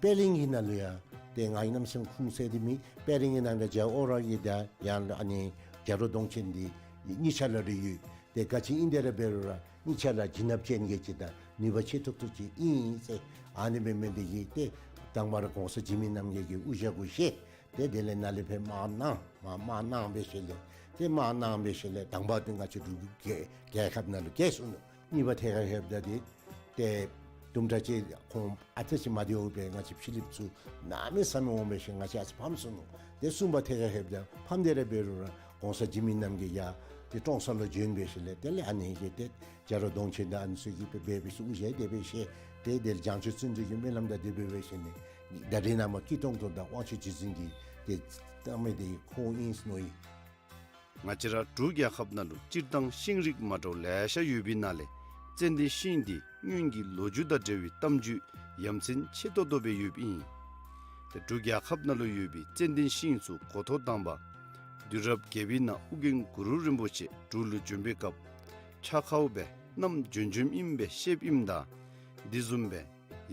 པད་གླིང་གི་ནང་ལུ་ཡང་ཏེ་ང་གིས་གནམ་མེད་ས་མེད་ཁུངས་བཙུགས་ཏེ་མེད། པད་གླིང་གི་ནང་ལུ་རྒྱལ་བ་ཨོ་ར་གི་ཏེ་ཡང་ཨ་ནི་རྒྱ་རོ་གདོང་ཅན་འདི་གཉིས་ཆ་ར་ར་ཡོད། ཏེ་ག་ཅི་ཨིན་དེ་ར་འབད་རུང་ར་གཉིས་ཆ་ར་བྱིན་རླབས་ཅན་གྱི་ཅིག་དང་ནུས་པ་ཆེ་ཏོག་ཏོ་ཅིག་ཨིན་ཟེར། ཨ་ནི་འབད་མི་འདི་གིས་ཏེ་དང་པ་ར་གོང་ས་འཇིགས་མེད་རྣམ་རྒྱལ་གྱི་དབུ་ཞྭ་གུ་བཞེས། ཏེ་དེ་ལས་ནཱ་ལས་ཕར་དམག་གནང་མ་དམག་གནང་འབད་ཞིནམ་ལས་ཏེ་དམག་གནང་འབད་ཞིནམ་ལས་དང་པ་འདི་ང་བཅས་འབྲུག་གི་རྒྱལ་རྒྱལ་ཁབ་ནང་ལུ་བསྐྱལ་སོང་ནུག། གཉིས་པ་ཐད་ཁར་ལྷོདཔ་ད་འདི་ཏེ་དུམ་གྲ་ཅིག་ཁོང་ཨ་ཙི་ཅིག་མ་བདེཝ་སྦེ་ང་བཅས་ཕྱི་གླིངཔ་ཚུ་གནམ་མེད་ས་མེད་འོང་འབད་ཞིནམ་ལས་ང་བཅས་ཨ་ཙི་ཕམ་སོང་ནུག། ཏེ་གསུམ་པ་ཐད་ཁར་ལྷོདཔ་ད་ཕམ་སྟེ་ར་འབད་རུང་ར་གོང་ས་འཇིགས་མེད་རྣམ་རྒྱལ་ཡར་ཏེ་ཀྲོང་གསར་ལུ་བྱོན་འབད་ཞིནམ་ལས་དེ་ལས་ཨ་ནི་གིས་ཏེ་རྒྱ་རོ་གདོང་ཅན་དང་ཨ་ནི་ཚུ་གིས་འབད་འབད་སྦེ་དབུ་ཞྭ་དེ་སྦེ་བཞེས། ཏེ་དེ་ལས་བྱང་ཆུབ་བརྩོན་འགྲུས་ཀྱི་སྨོན་ལམ་དང་དེ་སྦེ་འབད་ཞིནམ་ལས་ད་རེས་ནངས་པ་སྐྱིད་གཏོང་དོ་དང་དབང་ཕྱུག་རྗེ་བཙུན་གྱིས་ཏེ་བཏབ་མི་འདི་ཁོ་ཨིན་ཟེར་མནོ་ཡི། ང་བཅས་ར་འབྲུག་རྒྱལ་ཁབ་ནང་ལུ་སྤྱིར་བཏང་ཤིང་རིགས་མ་འདྲཝ་ལེ་ཤ་ཡོད་པའི་ནང་ལས་ཙན་དན་ཤིང་འདི་སྔོན་གྱི་ལོ་རྒྱུས་དང་འབྲེལ་བའི་གཏམ་རྒྱུད་ཡ་མཚན་ཆེ་ཏོག་ཏོ་སྦེ་ཡོདཔ་ཨིན། ཏེ་འབྲུག་རྒྱལ་ཁབ་ནང་ལུ་ཡོད་པའི་ཙན་དན་ཤིང་ཚུ་འགོ་ཐོག་དང་པ་དུས་རབས་བརྒྱད་པའི་ནང་ཨོ་རྒྱན་གུ་རུ་རིན་པོ་ཆེ་འབྲུག་ལུ་བྱོན་པའི་སྐབས་ཆ་ཁཝ་སྦེ་བསྣམས་བྱོན་བྱོནམ་ཨིན་པའི་བཤདཔ་ཨིནམ་ད་དེ་བཟུམ་སྦེ་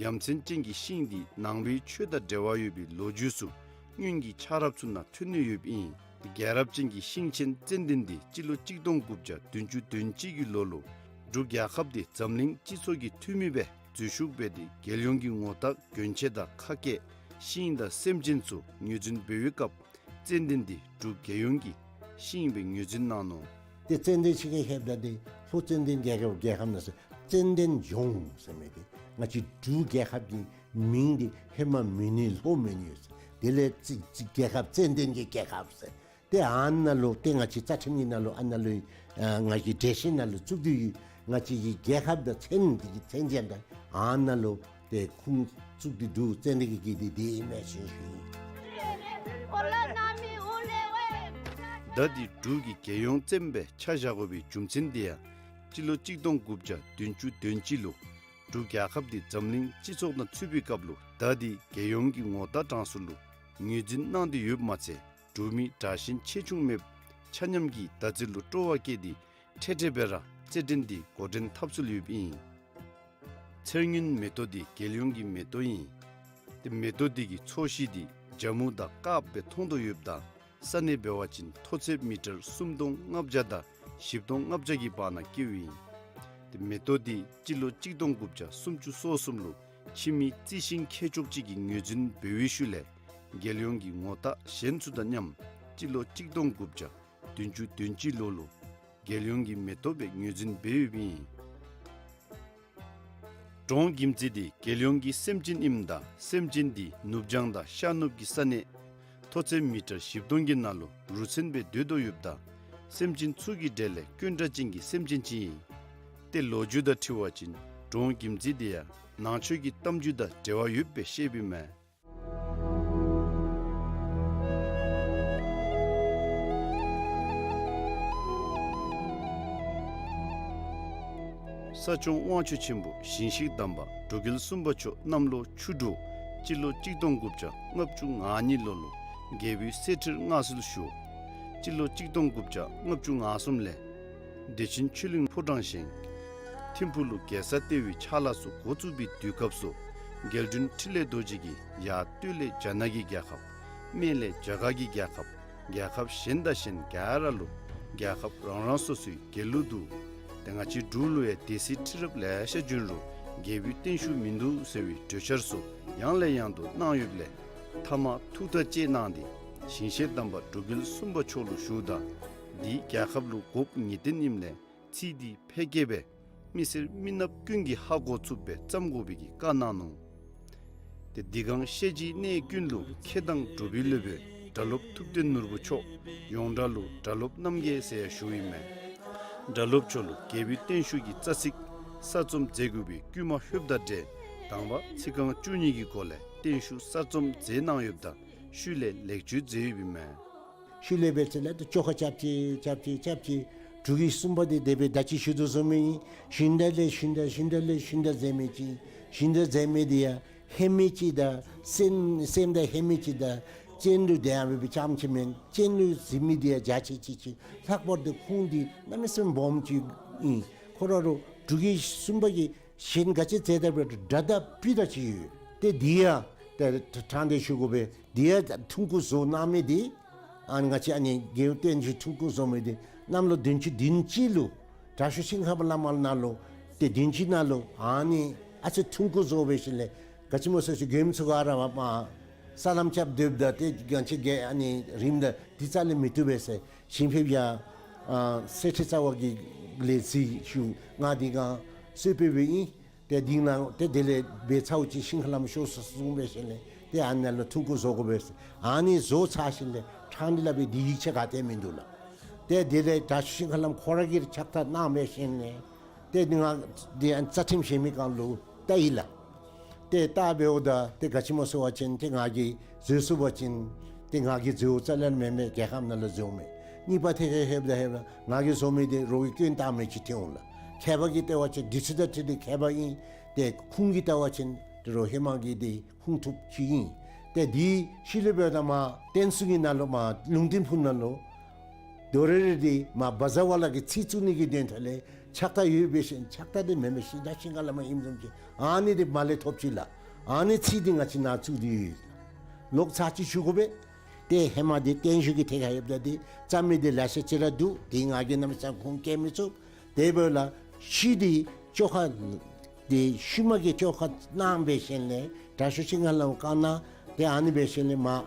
ཡ་མཚན་ཅན་གྱི་ཤིང་འདི་ནང་པའི་ཆོས་དང་འབྲེལ་བ་ཡོད་པའི་ལོ་རྒྱུས་ཚུ་སྔོན་གྱི་ཆགས་རབས་ཚུ་ནང་ཐོན་ནི་ཡོདཔ་ཨིན། རྒྱལ་རབས་ཅན་གྱི་ཤིང་ཆེན་ཙན་དན་འདི་སྤྱི་ལོ་གཅིག་སྟོང་དགུ་བརྒྱ་བདུན་ཅུ་དོན་གཅིག་གི་ལོ་ལུ་འབྲུག་རྒྱལ་ཁབ་འདི་འཛམ་གླིང་སྤྱི་ཚོགས་ཀྱི་འཐུས་མི་སྦེ་འཛུལ་ཞུགས་འབད་དེ་རྒྱལ་ཡོངས་ཀྱི་ངོ་རྟགས་གྱོན་ཆས་དང་ཁ་སྐད་ཤིང་དང་སེམས་ཅན་ཚུ་ངོས་འཛིན་འབད་བའི་སྐབས་ཙན་དན་འདི་འབྲུག་རྒྱལ་ཡོངས་ཀྱི་ཤིང་སྦེ་ངོས་འཛིན་གནང་ནུག། ཏེ་ཙན་དན་ཤིང་གི་ལྷོདཔ་ད་འདི་ལྷོ་ཙན་དན་རྒྱལ་ཁབ་རྒྱལ་ཁབ་ནང་ཟེར་ཙན་དན་ལྗོངས་ཟེར་མི་འདི་ང་བཅས་འབྲུག་རྒྱལ་ཁབ་ཀྱི་མིང་འདི་ཧེ་མ་མོན་ཡུལ་ལྷོ་མོན་ཡུལ་ཟེར། དེ་ལས་ཙི་ཙི་རྒྱལ་ཁབ་ཙན་དན་གྱི་རྒྱལ་ཁབ་ཟེར། ཏེ་ཨ་ནཱ་ལུ་ཏེ་ང་བཅས་རྩ་ཁྲིམས་ཀྱི་ནང་ལུ་ཨ་ནཱ་ལུ་ཨ་ང་བཅས་འགྲེལ་བཤད་ནང་ལུ་བཙུགས་ཏེ་ཡོད། ང་བཅས་ཀྱི་རྒྱལ་ཁབ་དང་མཚན་འདི་གི་མཚན་ཅན་དང་ཨ་ནཱ་ལུ་ཏེ་ཁུངས་བཙུགས་ཏེ་འདུག། ཙན་དན་གྱི་རྒྱལ་འདི་འདི་ཨིན་མས་ཟེར་ཞུ་ཡི། ད་འདི་འབྲུག་གི་རྒྱལ་ཡོངས་ཙན་སྦེ་ཆ་བཞག་དགོ་པའི་རྒྱུ་མཚན་འདི་ཡང་སྤྱི་ལོ་གཅིག་སྟོང་དགུ་བརྒྱ་བདུན་ཅུ་དོན་གཅིག་ལུ་འབྲུག་རྒྱལ་ཁབ་འདི་འཛམ་གླིང་སྤྱི་ཚོགས་ནང་ཚུད་པའི་སྐབས་ལུ་ད་འདི་རྒྱལ་ཡོངས་ཀྱི་ངོ་རྟགས་གྲངས་སུ་ལུ་ངོས་འཛིན་གནང་སྟེ་ཡོདཔ་མ་ཚད་འབྲུག་མི་དྲག་ཞན་ཆེ་ཆུང་མེདཔ་ཆ་མཉམ་གྱིས་ཟླ་རྩིས་ལུ་སྤྲོ་བ་བསྐྱེད་དེ་འཕྲལ་འཕྲལ་སྦེ་ར་རྩེད་འགྲན་འདི་འགོ་འདྲེན་འཐབ་སྲོལ་ཡོདཔ་ཨིན། ཚེར་སྔོན་མེ་ཏོག་འདི་རྒྱལ་ཡོངས་ཀྱི་མེ་ཏོག་ཨིན། ཏེ་མེ་ཏོག་འདི་གི་ཚོས་གཞི་འདི་ཇ་མུ་དང་དཀརཔོ་སྦེ་མཐོང་དོ་ཡོདཔ་ད་ས་གནས་འབད་བ་ཅིན་མཐོ་ཚད་མི་ཊར་སུམ་སྟོང་ལྔ་བརྒྱ་དང་བཞི་སྟོང་ལྔ་བརྒྱ་གི་བར་ན་སྐྱེཝ་ཨིན། ཏེ་མེ་ཏོག་འདི་སྤྱི་ལོ་གཅིག་སྟོང་དགུ་བརྒྱ་སུམ་ཅུ་སོ་གསུམ་ལུ་ཕྱི་མི་རྩི་ཤིང་མཁས་མཆོག་ཅིག་གིས་ངོས་འཛིན་འབད་བའི་ཤུལ་ལས་རྒྱལ་ཡོངས་ཀྱི་ངོ་རྟགས་གཞན་ཚུ་དང་མཉམ་སྤྱི་ལོ་གཅིག་སྟོང་དགུ་བརྒྱ་བདུན་ཅུ་དོན་གཅིག་ལོ་ལུ་རྒྱལ་ཡོངས་ཀྱི་མེ་ཏོག་སྦེ་ངོས་འཛིན་འབད་ཡོདཔ་ཨིན། འབྲོང་གྱིམ་ཙི་འདི་རྒྱལ་ཡོངས་ཀྱི་སེམས་ཅན་ཨིནམ་ད་སེམས་ཅན་འདི་ནུབ་བྱང་དང་ཤར་ནུབ་ཀྱི་ས་གནས་མཐོ་ཚད་མི་ཊར་བཞི་སྟོང་གི་ནང་ལུ་རུ་མཚོན་སྦེ་སྡོད་དོ་ཡོདཔ་ད་སེམས་ཅན་ཚུ་གི་གྲས་ལས་དཀོན་དྲགས་ཅན་གྱི་སེམས་ཅན་ཅིག་ཨིན། ཏེ་ལོ་རྒྱུས་དང་འཁྲིལ་བ་ཅིན་འབྲོང་གྱིམ་ཙི་འདི་ཡང་ནང་ཆོས་ཀྱི་གཏམ་རྒྱུད་དང་འབྲེལ་བ་ཡོདཔ་སྦེ་བཤདཔ་ཨིན་མས། ས་སྐྱོང་དབང་ཕྱུག་ཆེན་པོ་ཞིང་གཤེགས་དམ་པ་འབྲུག་རྒྱལ་གསུམ་པ་མཆོག་གནམ་ལོ་ཆུ་འབྲུག་སྤྱི་ལོ་གཅིག་སྟོང་དགུ་བརྒྱ་ལྔ་བཅུ་ང་གཉིས་ལོ་ལུ་རྒྱལ་པོའི་གསེར་ཁྲིར་མངའ་གསོལ་ཞུ། སྤྱི་ལོ་གཅིག་སྟོང་དགུ་བརྒྱ་ལྔ་བཅུ་ང་གསུམ་ལས་བདེ་ཆེན་ཆོས་གླིང་ཕོ་བྲང་བཞེངས། ཐིམ་ཕུག་ལུ་རྒྱལ་ས་ལྟེ་བའི་ཕྱག་ལཱ་ཚུ་འགོ་བཙུགས་པའི་དུས་སྐབས་སུ་རྒྱལ་དྲུང་འཕྲིན་ལས་རྡོ་རྗེ་གིས་ཡར་སྟོད་ལས་རྒྱ་ནག་གི་རྒྱལ་ཁབ། སྨད་ལས་རྒྱ་གར་གྱི་རྒྱལ་ཁབ། རྒྱལ་ཁབ་གཞན་དང་གཞན་ག་ར་ལུ་རྒྱལ་ཁབ་རང་རང་སོ་སོའི་རྒྱལ་གླུ་འདུག། ཏེ་ང་བཅས་འབྲུག་ལུ་ཡང་སྡེ་སྲིད་ཁྲི་རབས་ལེ་ཤ་བྱོན་རུང་རྒྱལ་པོའི་བརྟན་བཞུགས་མིན་འདུག་ཟེར་བའི་གྲོས་འཆར་ཚུ་ཡང་ལས་ཡང་དུ་གནང་ཡོདཔ་ལས་མཐའ་མ་ཐུགས་ཐག་བཅད་གནང་སྟེ་ཞིང་གཤེགས་དམ་པ་འབྲུག་རྒྱལ་གསུམ་པ་མཆོག་ལུ་ཞུཝ་ད་འདི་རྒྱལ་ཁབ་ལུ་དགོཔ་ངེས་བརྟན་ཨིནམ་ལས་ཚིག་འདི་ཕལ་སྐད་སྦེ་མི་སེར་མི་ནགཔ་ཀུན་གྱིས་ཧ་གོ་ཚུགསཔ་སྦེ་བརྩམ་དགོ་པའི་གི་བཀའ་གནང་ནུག། ཏེ་འདི་གང་ཤེས་བཞིན་གནས་ཀུན་ལུ་མཁས་དང་གྲུབ་པའི་སློབ་དཔོན་སྒྲ་སློབ་ཐུབ་བསྟན་ནོར་བུ་མཆོག་ཡོངས་གྲགས་ལུ་སྒྲ་སློབ་རྣམ་རྒྱལ་ཟེར་ཡང་ཞུཝ་ཨིན་མས། སྒྲ་སློབ་མཆོག་ལུ་རྒྱལ་པོའི་བརྟན་བཞུགས་ཀྱི་རྩ་ཚིག་གསར་རྩོམ་མཛད་དགོ་པའི་བསྐུལ་མ་ལྷོདཔ་དང་འབྲེལ་དང་པ་ཚིག་རྐང་བཅུ་གཉིས་ཀྱི་སྒོ་ལས་བརྟན་བཞུགས་གསར་རྩོམ་མཛད་གནང་ཡོདཔ་ད་ཤུལ་ལས་ལེགས་བཅོས་མཛད་ཡོདཔ་ཨིན་མས། ཤུལ་ལས་འབད་ཚེ་ལས་ཏེ་བཅོ་ཁ་རྐྱབ་ཅི་རྐྱབ་ཅི་རྐྱབ་ཅི། འབྲུག་གི་གསུམ་པ་འདི་དེ་སྦེ་ད་ཅི་ཞུ་དོ་བཟུམ་མའི་ཞུན་དགྲ་ལས་ཞུན་དགྲ་ཞུན་དགྲ་ལས་ཞུན་དགྲ་མཛད་མི་ཅིག། ཞུན་དགྲ་མཛད་མི་འདི་ཡང་ཧེ་མི་ཅིག་དང་སེམས་སེམས་དང་ཧེ་མི་ཅིག་དང་ སྤྱན་ལུ་དེ་ཡང་འབད་བའི་རྐྱངམ་ཅིག་མེན། སྤྱན་ལུ་གཟིགས་མི་འདི་ཡང་འཇའ་ཆི་ཆི་ཆི། ལྷག་པར་དུ་ཁུངས་འདི་གནམ་མེད་ས་མེད་སྦོམ་ཅིག་ཨིན། ཁོ་ར་རུ་འབྲུག་རྒྱལ་གསུམ་པ་གིས་གཞན་ག་ཅི་མཛད་ད་འབད་རུང་འདྲ་དང་སྤུས་དག་ཅིག་ཡོད། ཏེ་འདི་ཡང་ཏེ་དྲང་སྟེ་ཞུ་དགོ་པས། འདི་ཡང་ཐུང་ཀུ་བཟོ་གནང་མི་འདི་ཨ་ནི་ང་བཅས་ཨ་ནི་རྒྱལ་བསྟན་འཛིན་ཐུང་ཀུ་བཟོ་མི་འདི་གནམ་ལོ་བདུན་ཅུ་དོན་གཅིག་ལུ་དྲག་ཤོས་ཤིང་ཧ་མ་བླ་མ་ནང་ལུ་ཏེ་དོན་གཅིག་ནང་ལུ་ཨ་ནི་ཨ་ཙི་ཐུང་ཀུ་བཟོ་འབད་ཞིནམ་ལས་ག་ཅི་སྨོ་ཟེར་ཞུ་མགྱོནམ་ཚུ་ག་ར་མ་ས་ལམ་རྐྱབ་སྡོདཔ་ད་ཏེ་ང་བཅས་རྒྱལ་ཨ་ནི་རིམ་ད་འདི་རྩ་ལས་མི་བཏུབ་པས་ཟེར་ཞིང་ཕེབས་ཡང་ཨ་གསེར་ཁྲི་རྩ་བ་གི་ལས་གཟིགས་ཞུ། ང་འདི་གང་གསོལ་ཕེབས་སྦེ་ཨིན། ཏེ་འདི་ནང་ཏེ་དེ་ལས་འབད་ཚརཝ་ཅིག་ཤིང་ཧ་ལམ་ཤོར་སོ་གསུངས་འབད་ཞིནམ་ལས་ཏེ་ཨ་ནཱ་ལུ་ཐུང་ཀུ་བཟོ་དགོ་པས་ཟེར། ཨ་ནི་བཟོ་ཚར་ཞིནམ་ལས་ཕྲང་སྟེ་སླབ་པའི་འདི་ཡིག་ཆ་ག་ཏེ་མིན་འདུག་ལགས། ཏེ་དེ་ལས་དྲག་ཤོས་ཤིང་ཧ་ལམ་ཁོ་ར་གིས་ཕྱག་རྟགས་གནང་འབད་ཞིནམ་ལས་ཏེ་ང་འདི་ཨ་རྩ་ཁྲིམས་བཞེས་མི་སྒང་ལུ་བལྟ་ཡི་ལགས། ཏེ་བལྟ་འབདཝ་ད་ཏེ་ག་ཅི་སྨོ་ཟེར་བ་ཅིན་ཏེ་ང་གིས་བཟོ་ཚུགས་པ་ཅིན་ཏེ་ང་གིས་བཟོཝ་རྩ་ལས་མེན་མས། རྒྱལ་ཁབ་ནང་ལུ་བཟོཝ་མས། གཉིས་པ་ཐད་ཁར་ལྷོདཔ་ད་ལྷོདཔ་ད་ང་གིས་བཟོ་མི་འདི་རོགས་ཀྱིས་སྐྱོན་བཏགས་མི་ཅིག་ཐོན་འོང་ལགས། མཁས་པ་གིས་བལྟ་བ་ཅིན་འདི་ཚུ་དང་འཁྲིལ་ཏེ་མཁས་པ་ཨིན། ཏེ་ཁུངས་ཀྱིས་བལྟ་བ་ཅིན་ཏེ་རོགས་ཧེ་མ་གི་འདི་ཁུངས་ཐུབ་ཅིག་ཨིན། ཏེ་འདི་ཤུལ་ལས་འབདཝ་ད་མར་བསྟན་སྲུང་གི་ནང་ལུ་མར་ལུང་བསྟན་ཕུག་ནང་ལུ་དོ་རེ་རེ་འདི་མར་བ་ཛ་ཝ་ལ་གི་ཚིག་བཙུགས་ནི་གི་དོན་དག་ལས་ཕྱག་རྟགས་ཡོད་པའི་ཤིང་ཕྱག་རྟགས་འདི་མེན་མས། ཤིང་རྟ་ཤིང་ཁ་ལ་མ་ཨིནམ་བཟུམ་ཅིག་ཨ་ནི་འདི་མར་ལས་ཐོབ་ཅི་ལགས། ཨ་ནི་ཚིག་འདི་ང་བཅས་ནཱ་བཙུགས་ཏེ་ཡོད། ལོག་ཚར་ཅིག་ཞུ་དགོ་པས། ཏེ་ཧེ་མ་འདི་བརྟན་བཞུགས་ཀྱི་ཐད་ཁར་ཡོདཔ་ད་འདི་རྩ་མེད་འདི་ལེ་ཤ་ཅིག་ར་འདུག། འདི་ང་གིས་གནམ་མེད་ས་མེད་ཁུངས་བཀལ་མི་ཚུགས། དེ་འབདཝ་ལས་ཤུལ་འདི་བཅོ་ཁ་འདི་ཤུལ་མ་གི་བཅོ་ཁ་གནང་འབད་ཞིནམ་ལས་དྲག་ཤོས་ཤིང་ཧ་ལམ་བཀའ་གནང་། ཏེ་ཨ་ནི་འབད་ཞིནམ་ལས་མར་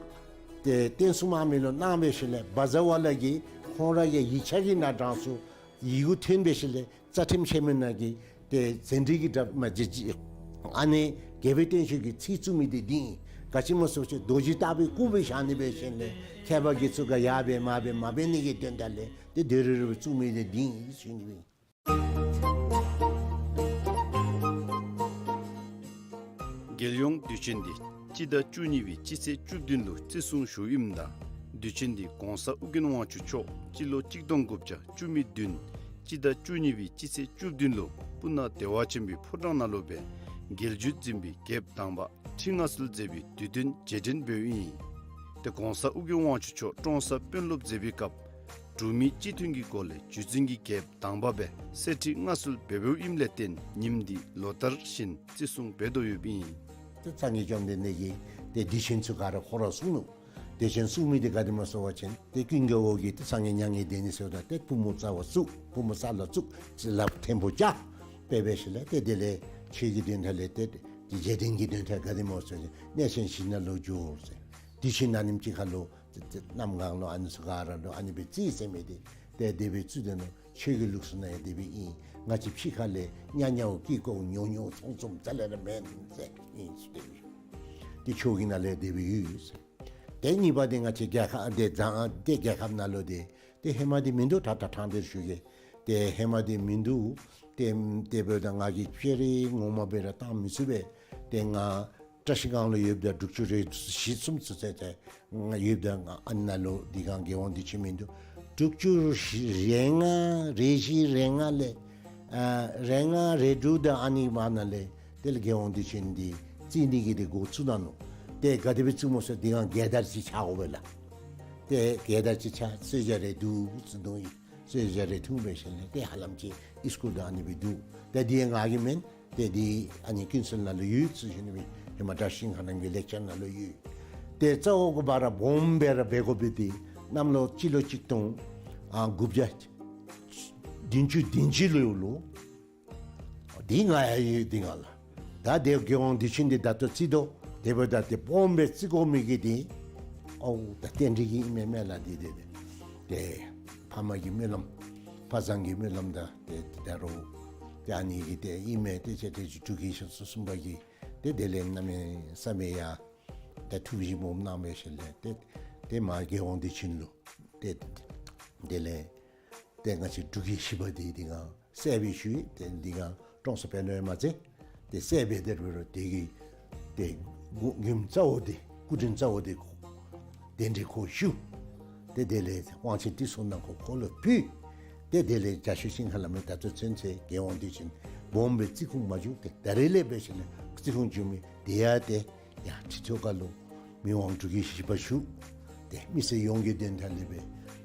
ཏེ་བསྟན་སྲུང་དམག་མི་ལུ་གནང་འབད་ཞིནམ་ལས་བ་ཛ་ཝ་ལ་གིས་ཁོང་ར་གི་ཡིག་ཆ་གི་ནང་དྲངས་སོ། ཡི་གུ་ཐོན་འབད་ཞིནམ་ལས་རྩ་ཁྲིམས་ཆེན་མོ་ནང་གི་ཏེ་ཟན་དྲི་གི་དྲ་མ་ཇི་ཇི་ཨ་ནི་རྒྱལ་པོའི་བསྟན་བཅོས་ཀྱི་ཚིག་བཙུགས་མི་འདི་འདི་ཨིན། ག་ཅི་སྨོ་ཟེར་བ་ཅིན་རྡོ་རྗེ་ལྟ་བུའི་སྐུ་སྦེ་བཞག་ནི་འབད་ཞིནམ་ལས་མཁས་པ་གིས་ཚུ་ག་ཡར་འབད་མར་འབད་མ་འབད་ནི་གི་དོན་དག་ལས་ཏེ་དོ་རེ་རེ་སྦེ་བཙུགས་མི་འདི་འདི་ཨིན་ཞུ་ནི་ཨིན། རྒྱལ་ཡོངས་དུས་ཆེན་འདི་སྤྱི་ཟླ་བཅུ་གཉིས་པའི་སྤྱི་ཚེས་བཅུ་བདུན་ལུ་བརྩི་སྲུང་ཞུཝ་ཨིནམ་ད་དུས་ཆེན་འདི་གོང་ས་ཨོ་རྒྱན་དབང་ཕྱུག་མཆོག་སྤྱི་ལོ་གཅིག་སྟོང་དགུ་བརྒྱ་བཅུ་མེད་བདུན་སྤྱི་ཟླ་བཅུ་གཉིས་པའི་སྤྱི་ཚེས་བཅུ་བདུན་ལུ་སྤུ་ན་བདེ་བ་ཆེན་པོའི་ཕོ་བྲང་ནང་ལུ་སྦེ་རྒྱལ་བརྒྱུད་འཛིན་པའི་རྒྱལཔོ་དང་པ་ཁྲི་མངའ་གསོལ་མཛད་པའི་དུས་སྟོན་རྗེས་དྲན་འབདཝ་ཨིན། ཏེ་གོང་ས་ཨོ་རྒྱན་དབང་ཕྱུག་མཆོག་ཀྲོང་གསར་དཔོན་སློབ་མཛད་པའི་སྐབས་འབྲུག་མི་སྤྱི་མཐུན་གྱི་སྒོ་ལས་བརྒྱུད་འཛིན་གྱི་རྒྱལཔོ་དང་པ་སྦེ་གསེར་ཁྲི་མངའ་གསོལ་འབད་འབདཝ་ཨིནམ་ལས་བརྟེན་ཉིནམ་འདི་ལོ་ལྟར་བཞིན་བརྩི་སྲུང་འབད་དོ་ཡོདཔ་ཨིན། ཏེ་སངས་རྒྱས་བཅོམ་ལྡན་འདས་ཀྱིས་ཏེ་དུས་ཆེན་ཚུ་ག་ར་ཁོ་ར་གསུངས་ནུག། དུས་ཆེན་གསུངས་མི་འདི་ག་དེ་སྨོ་ཟེར་བ་ཅིན་ཏེ་ཀུན་དགའ་བོ་གིས་ཏེ་སངས་རྒྱས་མྱ་ངན་འདས་ནི་ཟེརཝ་ད་ཏེ་པུས་མོ་རྩ་བར་བཙུགས། པུས་མོ་ས་ལུ་བཙུགས། ལགཔ་མཐེ་བོ་བཅའ། དཔེ་འབད་ཞིནམ་ལས་ཏེ་དེ་ལས་ཆོས་ཀྱི་དོན་དག་ལས་ཏེ་རྗེས་དྲན་གྱི་དོན་དག་ག་དེ་སྨོ་ཟེར་བ་ཅིན་གནས་ཆེན་བཞི་ནང་ལུ་འགྱོ་ཟེར། དུས་ཆེན་ཨ་ནེམ་ཅིག་ཁར་ལུ་ཏེ་ཏེ་གནམ་གང་ལུ་ཨ་ནི་ཚུ་ག་ར་ལུ་ཨ་ནི་སྦེ་བརྩི་ཟེར་མི་འདི་ཏེ་དེ་སྦེ་བརྩི་དོ་ནུག། ཆོས་ཀྱི་ལུགས་སྲོལ་ནང་ཡང་དེ་སྦེ་ཨིན། ང་བཅས་ཕྱི་ཁ་ལས་ཉ་ཉའོ་ཀི་ཀོ་ཉོ་ཉོ་ཚོང་ཚོང་རྩ་ལས་ར་མེན་ཟེར་ཨིན་ཟེར་དེ་སྦེ། ཏེ་ཆོས་ཀྱི་ནང་ལས་དེ་སྦེ་ཡོད་ཟེར། ཏེ་གཉིས་པ་འདི་ང་བཅས་རྒྱལ་ཁབ་འདི་བཟང་ཏེ་རྒྱལ་ཁབ་ནང་ལུ་འདི་ཏེ་ཧེ་མ་འདི་མིན་འདུག། ད་ད་ཕྲང་སྟེ་ཞུ་གེ། ཏེ་ཧེ་མ་འདི་མིན་འདུག། ཏེ་ཏེ་འབདཝ་ད་ང་གིས་སྤྱན་རས་ངོ་མ་སྦེ་ར་བཏང་མི་ཚུགས་པས། ཏེ་ང་བཀྲ་ཤིས་སྒང་ལུ་ཡོདཔ་ད་དྲུག་ཅུ་རེ་བཞི་གསུམ་ཚུན་ཚོད་ཏེ་ང་ཡོདཔ་ད་ང་ཨ་ནཱ་ལུ་འདི་སྒང་རྒྱལ་དབང་དུས་ཆེན་མིན་འདུག། དྲུག་ཅུ་རེ་ལྔ་རེ་བཞི་རེ་ལྔ་ལས་ཨ་རེ་ལྔ་རེ་དྲུག་དང་ཨ་ནི་བར་ན་ལས་དེ་ལས་རྒྱལ་དབང་དུས་ཆེན་འདི་བརྩི་ནི་གི་འདི་འགོ་བཙུགས་ད་ནུག། ཏེ་ག་དེ་སྦེ་བཙུགས་སྨོ་ཟེར་འདི་སྒང་རྒྱལ་དར་ཅིག་འཕྱར་དགོ་པས་ལགས། ཏེ་རྒྱལ་དར་ཅིག་འཕྱར་གསོལ་ཇ་རེ་འཐུང་ཟེར་འདུག་ཡི། གསོལ་ཇ་རེ་འཐུང་འབད་ཞིནམ་ལས་ཏེ་ཧ་ལམ་ཅིག་ཨིས་ཀུལ་དང་ཨ་ནི་སྦེ་འདུག། ཏེ་འདི་ང་གི་མེན། ཏེ་འདི་ཨ་ནི་ཀུན་གསལ་ནང་ལུ་ཡོད་ཟེར་ཞུ་ནི་སྦེ་ཧེ་མ་བཀྲ་ཤིས་ཤིང་ཧ་ལམ་གྱི་ལེགས་སྦྱར་ནང་ལུ་ཡོད། ཏེ་རྩ་བོ་གི་བར་སྦོམ་སྦེ་ར་འབད་དགོ་པའི་འདི་གནམ་ལོ་སྤྱི་ལོ་གཅིག་སྟོང་ཨ་དགུ་བརྒྱ་བདུན་ཅུ་དོན་གཅིག་ལུ་ཡོད་ལོ། འདི་ང་ཡང་ཡོད་འདི་ང་ལགས། ད་དེ་རྒྱལ་དབང་དུས་ཆེན་འདི་ད་ལྟོ་བརྩི་དོ། དེ་འབདཝ་ད་ཏེ་སྦོམ་སྦེ་བརྩི་དགོ་མི་གི་འདི་ཨོ་ད་རྟེན་འབྲེལ་གྱི་ཨིན་མས་མེན་ལགས། འདི་འདི་འདི་ཏེ་ཕ་མ་གི་སྨོན་ལམ་ཕ་བཟང་གི་སྨོན་ལམ་དང་ཏེ་ད་རུང་ཏེ་ཨ་ནི་གི་ཏེ་ཨིན་མས། ཏེ་ཆེ་ཏེ་ཅིག་འབྲུག་གི་ཞབས་སོར་གསུམ་པ་གིས་ཏེ་དེ་ལས་གནམ་མེད་ས་མེད་ཡང་ཏེ་ཐུགས་བཞེད་སྦོམ་གནང་འབད་ཞིནམ་ལས་ཏེ་ཏེ་མར་རྒྱལ་དབང་དུས་ཆེན་ལུ་ཏེ་དེ་ལས་ཏེ་ང་བཅས་འབྲུག་གི་ཞི་བ་འདི་འདི་སྒང་གསལ་སྦེ་ཞུ་ཡི། ཏེ་འདི་སྒང་ཀྲོང་གསར་དཔོན་སློབ་ཡང་མ་ཚད་ཏེ་གསལ་སྦེ་དེ་རུ་རུ་དེ་གི་ཏེ་མགུ་མགུནམ་རྩ་བོ་འདི་སྐུ་དྲིན་རྩ་བོ་འདི་གདན་འདྲེན་ཁོ་ཞུ། ཏེ་དེ་ལས་དབང་ཆེན་ཏི་སེ་ནང་ཁོ་ཁོ་ལུ་ཕུལ། ཏེ་དེ་ལས་རྒྱ་ཤོད་ཤིང་ཁ་ལ་མེ་ད་ལྟོ་ཚུན་ཚོད་རྒྱལ་དབང་དུས་ཆེན་སྦོམ་སྦེ་བརྩི་ཁུངས་མ་བྱུང་། ཏེ་ད་རེས་ལས་འབད་ཞིནམ་ལས་བརྩི་ཁུངས་བྱུང་མི་དེ་ཡང་ཏེ་ཡར་ཁྲི་ཐོག་ཁ་ལུ་ མི་དབང་འབྲུག་རྒྱལ་བཞི་པ་བཞུགས། ཏེ་མི་སེར་ཡོངས་ཀྱི་དོན་དག་ལས་སྦེ་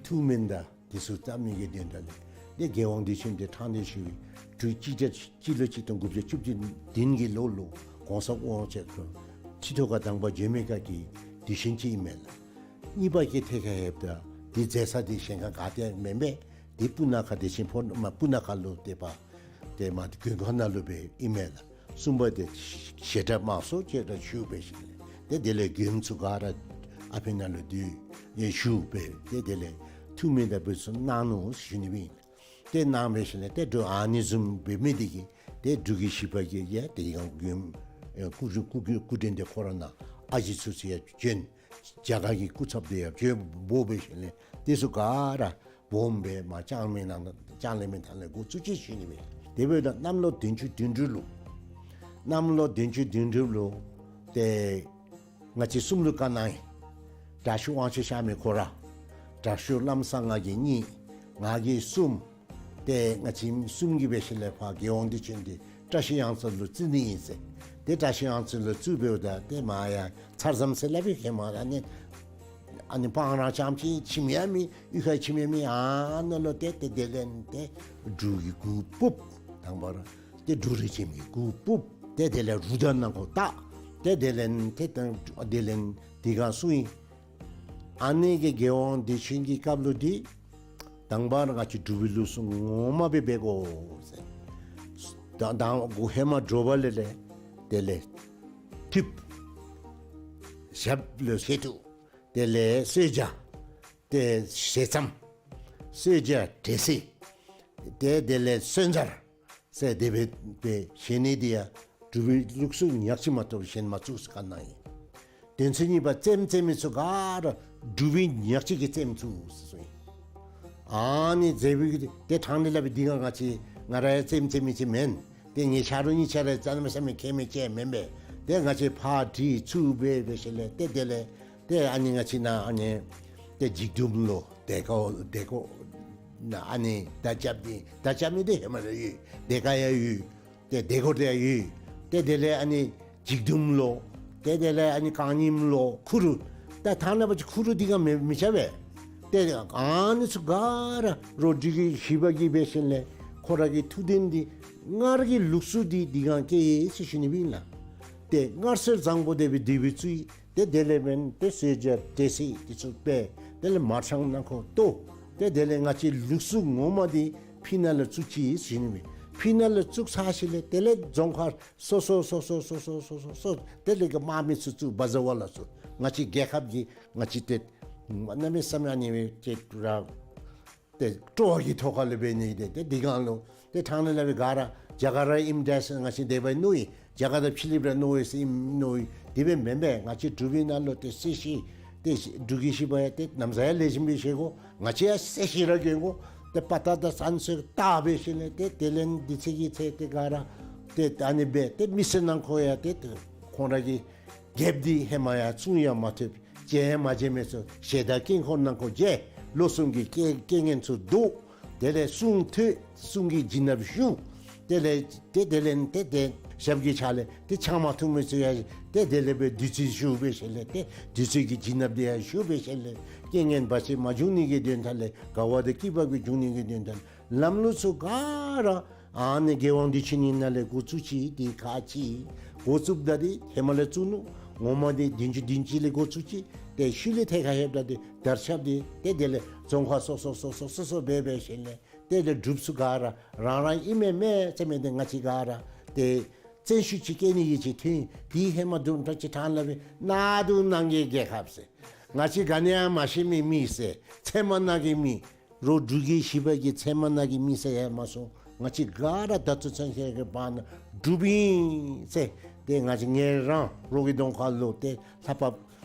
ཐུགས་སྨོན་དང་འདི་ཚུ་བཏབ་ནི་གི་དོན་དག་ལས་ཏེ་རྒྱལ་དབང་འདི་ཕྱིན་ཏེ་ཕྲང་སྟེ་ཞུ་བའི་འབྲུག་གཅིག་བརྒྱ་གཅིག་ལོ་གཅིག་སྟོང་དགུ་བརྒྱ་བཅུ་བདུན་གྱི་ལོ་ལུ་གོང་ས་དབང་ཆེན་ཁོ་ར་ཁྲི་ཐོག་ཁར་དང་པ་བྱོན་མི་ཁར་གྱི་དུས་ཆེན་ཅིག་ཨིན་མས་ལགས། གཉིས་པ་གི་ཐད་ཁར་ལྷོདཔ་ད་འདི་མཛད་ས་འདི་གཞན་ཁར་ག་ཏེ་མེན་པས། འདི་སྤུ་ན་ཁ་བདེ་ཆེན་ཕོ་མ་སྤུ་ན་ཁ་ལུ་ཏེ་པ་ཏེ་མ་དགོན་ཁང་ནང་ལུ་སྦེ་ཨིན་མས་ལགས། གསུམ་པ་འདི་བཤད་གྲྭ་དམངས་སྲོལ་བཅས་ར་ཞུ་འབད་ཞིནམ་ལས་ཏེ་དེ་ལས་མགྱོནམ་ཚུ་ག་ར་ཨ་ཕི་ནང་ལུ་འདི་ཡང་ཞུ་འབད་ཏེ་དེ་ལས་ཐུགས་སྨོན་དང་འབུལ་ཚུ་གནང་ནུག་ཞུ་ནི་ཨིན། ཏེ་གནང་འབད་ཞིནམ་ལས་ཏེ་འབྲུག་ཨ་ནི་བཟུམ་འབད་མི་འདི་གིས་ཏེ་འབྲུག་རྒྱལ་བཞི་པ་གིས་ཡང་ཏེ་ཡང་མགྱོནམ་ཨེ་སྐུ་སྐུ་སྐུ་སྐུ་དྲིན་འདི་ཁོ་ར་ནང་ཨ་ཞེ་ཚུ་ཚུ་ཡང་བྱོན། རྒྱ་གར་གྱི་སྐུ་ཚབ་འདི་ཡང་བྱོན་འབོ་འབད་ཞིནམ་ལས་དེ་ཚུ་ག་ར་སྦོམ་སྦེ་མར་ལྕང་གླིང་ནང་ལྕང་གླིང་མི་ཐང་ལས་འགོ་བཙུགས་ཅི་ཞུ་ནི་ཨིན། དེ་འབདཝ་ད་གནམ་ལོ་བདུན་ཅུ་དོན་དྲུག་ལུ་གནམ་ལོ་བདུན་ཅུ་དོན་དྲུག་ལུ་ཏེ་ང་བཅས་གསུམ་ལུ་བཀའ་གནང་ཡི། དྲག་ཤོས་དབང་ཕྱུག་གཤགས་མི་ཁོ་ར། དྲག་ཤོས་ལམ་བཟང་ང་གིས་གཉིས། ང་གིས་གསུམ། ཏེ་ང་བཅས་གསུམ་གྱིས་འབད་ཞིནམ་ལས་ཕར་རྒྱལ་དབང་འདི་ཕྱིན་ཏེ་བཀྲ་ཤིས་གཡང་རྩེ་ལུ་བཙུགས་ནི་ཨིན་ཟེར། ཏེ་བཀྲ་ཤིས་གཡང་རྩེ་ལུ་བཙུགས་འབདཝ་ད་ཏེ་མར་ཡང་ཚར་ཙམ་ཟེར་སླབ་པའི་ཧེ་མ་ཨ་ནི་ཨ་ནི་སྤང་རང་རྐྱངམ་ཅིག་ཁྱིམ་ཡང་མེད། གཡུས་ཁར་ཁྱིམ་ཡང་མེད། ཨ་ནཱ་ལུ་ཏེ་ཏེ་དེ་ལས་ཏེ་འབྲུག་གི་གུར་ཕུབ། དང་པ་ར་ཏེ་འབྲུག་རིས་ཆེན་གྱི་གུར་ཕུབ། ཏེ་དེ་ལས་རུ་དར་ནང་ཁོ་བཏགས། ཏེ་དེ་ལས་ཏེ་ཏེ་དེ་ལས་དེ་སྒང་སོང་ཡི། ཨ་ནི་གི་རྒྱལ་དབང་འདི་ཕྱིན་གྱི་སྐབས་ལུ་འདི་དང་པ་ར་ང་བཅས་འབྲུག་པའི་ལུགས་སྲོལ་ངོ་མ་སྦེ་འབད་དགོ་ཟེར། ད་དང་པ་ཧེ་མ་དྲོ་པ་ལས་ལས་དེ་ལས་ཐུགཔ། ཞབས་ལུ་ཞལ་ཐུག། དེ་ལས་གསོལ་ཇ། ཏེ་ཞལ་ཙམ། གསོལ་ཇ་འབྲས་སིལ། ཏེ་དེ་ལས་གསོལ་ཇ་ཟེར་དེ་སྦེ་སྦེ་བཞེས་ནི་འདི་ཡང་འབྲུག་པའི་ལུགས་སྲོལ་ཉག་གཅིག་མ་གཏོགས་གཞན་མ་བཙུགས་ཟེར་བཀའ་གནང་ཡི། དོན་ཚན་གཉིས་པ་རྩེདམོ་རྩེ་མི་ཚུ་ག་ར་འབྲུག་པའི་ཉག་གཅིག་གིས་རྩེདམོ་བཙུགས་ཟེར་གསུངས་ཡི། ཨ་ནི་རྩེདམོ་གི་ཏེ་ཕྲང་སྟེ་སླབ་པའི་འདི་སྒང་ང་བཅས་ང་ར་ཡང་རྩེདམོ་རྩེ་མི་ཅིག་མེན། ཏེ་ངེའི་ཆ་རོགས་གཉིས་ཆ་ར་གནམ་མེད་ས་མེད་མཁས་མི་ཅིག་མེན་པས། ཏེ་ང་བཅས་ཕར་དྲིས་ཚུར་འབད་འབད་ཞིནམ་ལས་ཏེ་དེ་ལས་ཏེ་ཨ་ནི་ང་བཅས་ནཱ་ཨ་ནི་ཏེ་འཇིགས་མདུང་ལོ་དེ་ཀ་དེ་ཀོ་ནཱ་ཨ་ནི་མདའ་རྐྱབ་ནི་མདའ་རྐྱབ་ནི་འདི་ཧེ་མ་ར་ཡོད། དེ་ཀ་ཡང་ཡོད། ཏེ་དེ་ཀོ་དེ་ཡང་ཡོད། ཏེ་དེ་ལས་ཨ་ནི་འཇིགས་མདུང་ལོ། ཏེ་དེ་ལས་ཨ་ནི་རྐང་སྙིམ་ལོ་ཁུ་རུ། ད་ཐང་ནང་པ་ཅིག་ཁུ་རུ་འདི་སྒང་མི་མི་ཆགས་པས། ཏེ་ཨ་ནི་ཚུ་ག་ར་རོགས་འབྲུག་རྒྱལ་བཞི་པ་གིས་འབད་ཞིནམ་ལས་ཁོ་ར་གི་ཐུགས་དོན་འདི་སྔར་གྱི་ལུགས་སྲོལ་འདི་འདི་སྒང་བསྐྱལ་ཡི་ཟེར་ཞུ་ནི་ཨིན་ལགས། ཏེ་སྔར་སྲོལ་བཟང་པོ་དེ་སྦེ་དེ་སྦེ་བཙུགས་ཡི། ཏེ་དེ་ལས་འབདན་ཏེ་གསོལ་ཇ་འབྲས་སིལ་འདི་ཚུ་སྦེ་དེ་ལས་མར་ཆང་ནང་ཁོ་གཏོར། ཏེ་དེ་ལས་ང་བཅས་ལུགས་སྲོལ་ངོ་མ་འདི་ཕི་ནང་ལུ་བཙུགས་ཅི་ཟེར་ཞུ་ནི་ཨིན། ཕི་ནང་ལུ་བཙུགས་ཚར་ཞིནམ་ལས་དེ་ལས་རྫོང་ཁག་སོ་སོ་སོ་སོ་དེ་ལས་ཀྱི་དམག་མི་ཚུ་བཙུགས་བ་ཛ་བ་ལ་བཙུགས། ང་བཅས་རྒྱལ་ཁབ་ཀྱི་ང་བཅས་ཏེ་གནམ་མེད་ས་མེད་ཨ་ནི་སྦེ་ཅིག་ར་ཏེ་སྤྲོ་བ་གི་ཐོག་ཁ་ལས་འབད་ནི་ཏེ་ཏེ་འདི་སྒང་ལུ་ཏེ་ཕྲང་སྟེ་སླབ་པའི་ག་ར་རྒྱ་གར་ར་ཨིནམ་འདྲས་ཟེར་ང་བཅས་དེ་སྦེ་མནོ་ཡི། རྒྱ་གར་དང་ཕྱི་གླིངཔ་ར་མནོ་ཡི་ཟེར་མནོ་ཡི། དེ་སྦེ་མེན་པས། ང་བཅས་འབྲུག་པའི་ནང་ལུ་ཏེ་སྲིད་ཞི་ཏེ་འབྲུག་རྒྱལ་བཞི་པ་ཡང་ཏེ་ནམ་ཟ་ཡང་ལེགས་ཤོམ་སྦེ་བཞེས་དགོ། ང་བཅས་ཡང་སྲིད་ཞི་ར་བསྐྱོན་དགོ། ཏེ་དཔའ་རྟགས་དང་བཙན་ཚུགས་དག་འབད་ཞིནམ་ལས་ཏེ་དེ་ལས་འདི་ཚེ་གི་ཚེ་ཏེ་ག་ར་ཏེ་ཨ་ནི་སྦེ་ཏེ་མི་སེར་ནང་ཁོ་ཡང་ཏེ་ཏེ་ཁོང་ར་གི་རྒྱལཔོ་འདི་ཧེ་མ་ཡང་བཙུན་ཡང་མ་ཐུབ། མཇལ་ཡང་མ་མཇལ་མི་ཚུ་ཞལ་དང་དཀྱིལ་འཁོར་ནང་ཁོ་མཇལ། ལོ་གསུམ་གྱི་རྐྱེན་རྐྱེན་ངན་ཚུ་བཟློག། དེ་ལས་གསུང་ཐོས། གསུང་གི་བྱིན་རླབས་ཞུ། དེ་ལས་ཏེ་དེ་ལས་ཏེ་ཏེ་ཞབས་ཀྱི་ཕྱག་ལས་ཏེ་ཆང་མ་འཐུང་མི་ཚུ་ཡང་ཏེ་དེ་ལས་སྦེ་བདུད་རྩི་ཞུ་འབད་ཞིནམ་ལས་ཏེ་བདུད་རྩི་གི་བྱིན་རླབས་འདི་ཡང་ཞུ་འབད་ཞིནམ་ལས་རྐྱེན་ངན་བར་ཆད་མ་འབྱུང་ནི་གི་དོན་དག་ལས་དགའ་བ་དང་སྐྱིད་པ་གི་འབྱུང་ནི་གི་དོན་དག་ལམ་ལུགས་ཚུ་ག་ར་ཨ་ནི་རྒྱལ་དབང་འདི་ཕྱིན་ནི་ནང་ལས་འགོ་བཙུགས་ཅི། འདི་ཁག་ཅིག་འགོ་བཙུགསཔ་ད་འདི་ཧེ་མ་ལས་བཙུགས་ནུག། ངོ་མ་འདི་བདུན་ཅུ་དོན་གཅིག་ལས་འགོ་བཙུགས་ཅི། ཏེ་ཤུལ་ལས་ཐད་ཁར་ལྷོདཔ་ད་འདི་དར་ཁྱབ་འདི་ཏེ་དེ་ལས་རྫོང་ཁག་སོ་སོ་སོ་སོ་སོ་སོ་སྦེ་འབད་ཞིནམ་ལས་ཏེ་དེ་ལས་འབྲུགཔ་ཚུ་ག་ར་རང་རང་ཨིན་མས་མས་ཟེར་མི་འདི་ང་བཅས་ག་ར་ཏེ་བཙན་ཤུགས་ཅིག་བསྐྱེད་ནི་གི་ཅིག་ཐོན། འདི་ཧེ་མ་དུམ་གྲ་ཅིག་ཕྲང་སླབ་པའི་གནག་དུང་ནང་གི་རྒྱལ་ཁབ་ཟེར། ང་བཅས་ག་ནི་ཡང་མ་ཤེས་མི་མི་ཟེར། ཚལ་མ་ནང་གི་མི། རོགས་འབྲུག་རྒྱལ་བཞི་པ་གི་ཚལ་མ་ནང་གི་མི་ཟེར་ཡང་མ་སོང་། ང་བཅས་ག་ར་ད་ལྟོ་ཚུན་ཚོད་ཀྱི་བར་ན་འབྲུགཔ་ཨིན་ཟེར། ཏེ་ང་བཅས་ངེ་རང་རོགས་ཀྱི་གདོང་ཁ་ལུ་ཏེ་ལྷ་པ་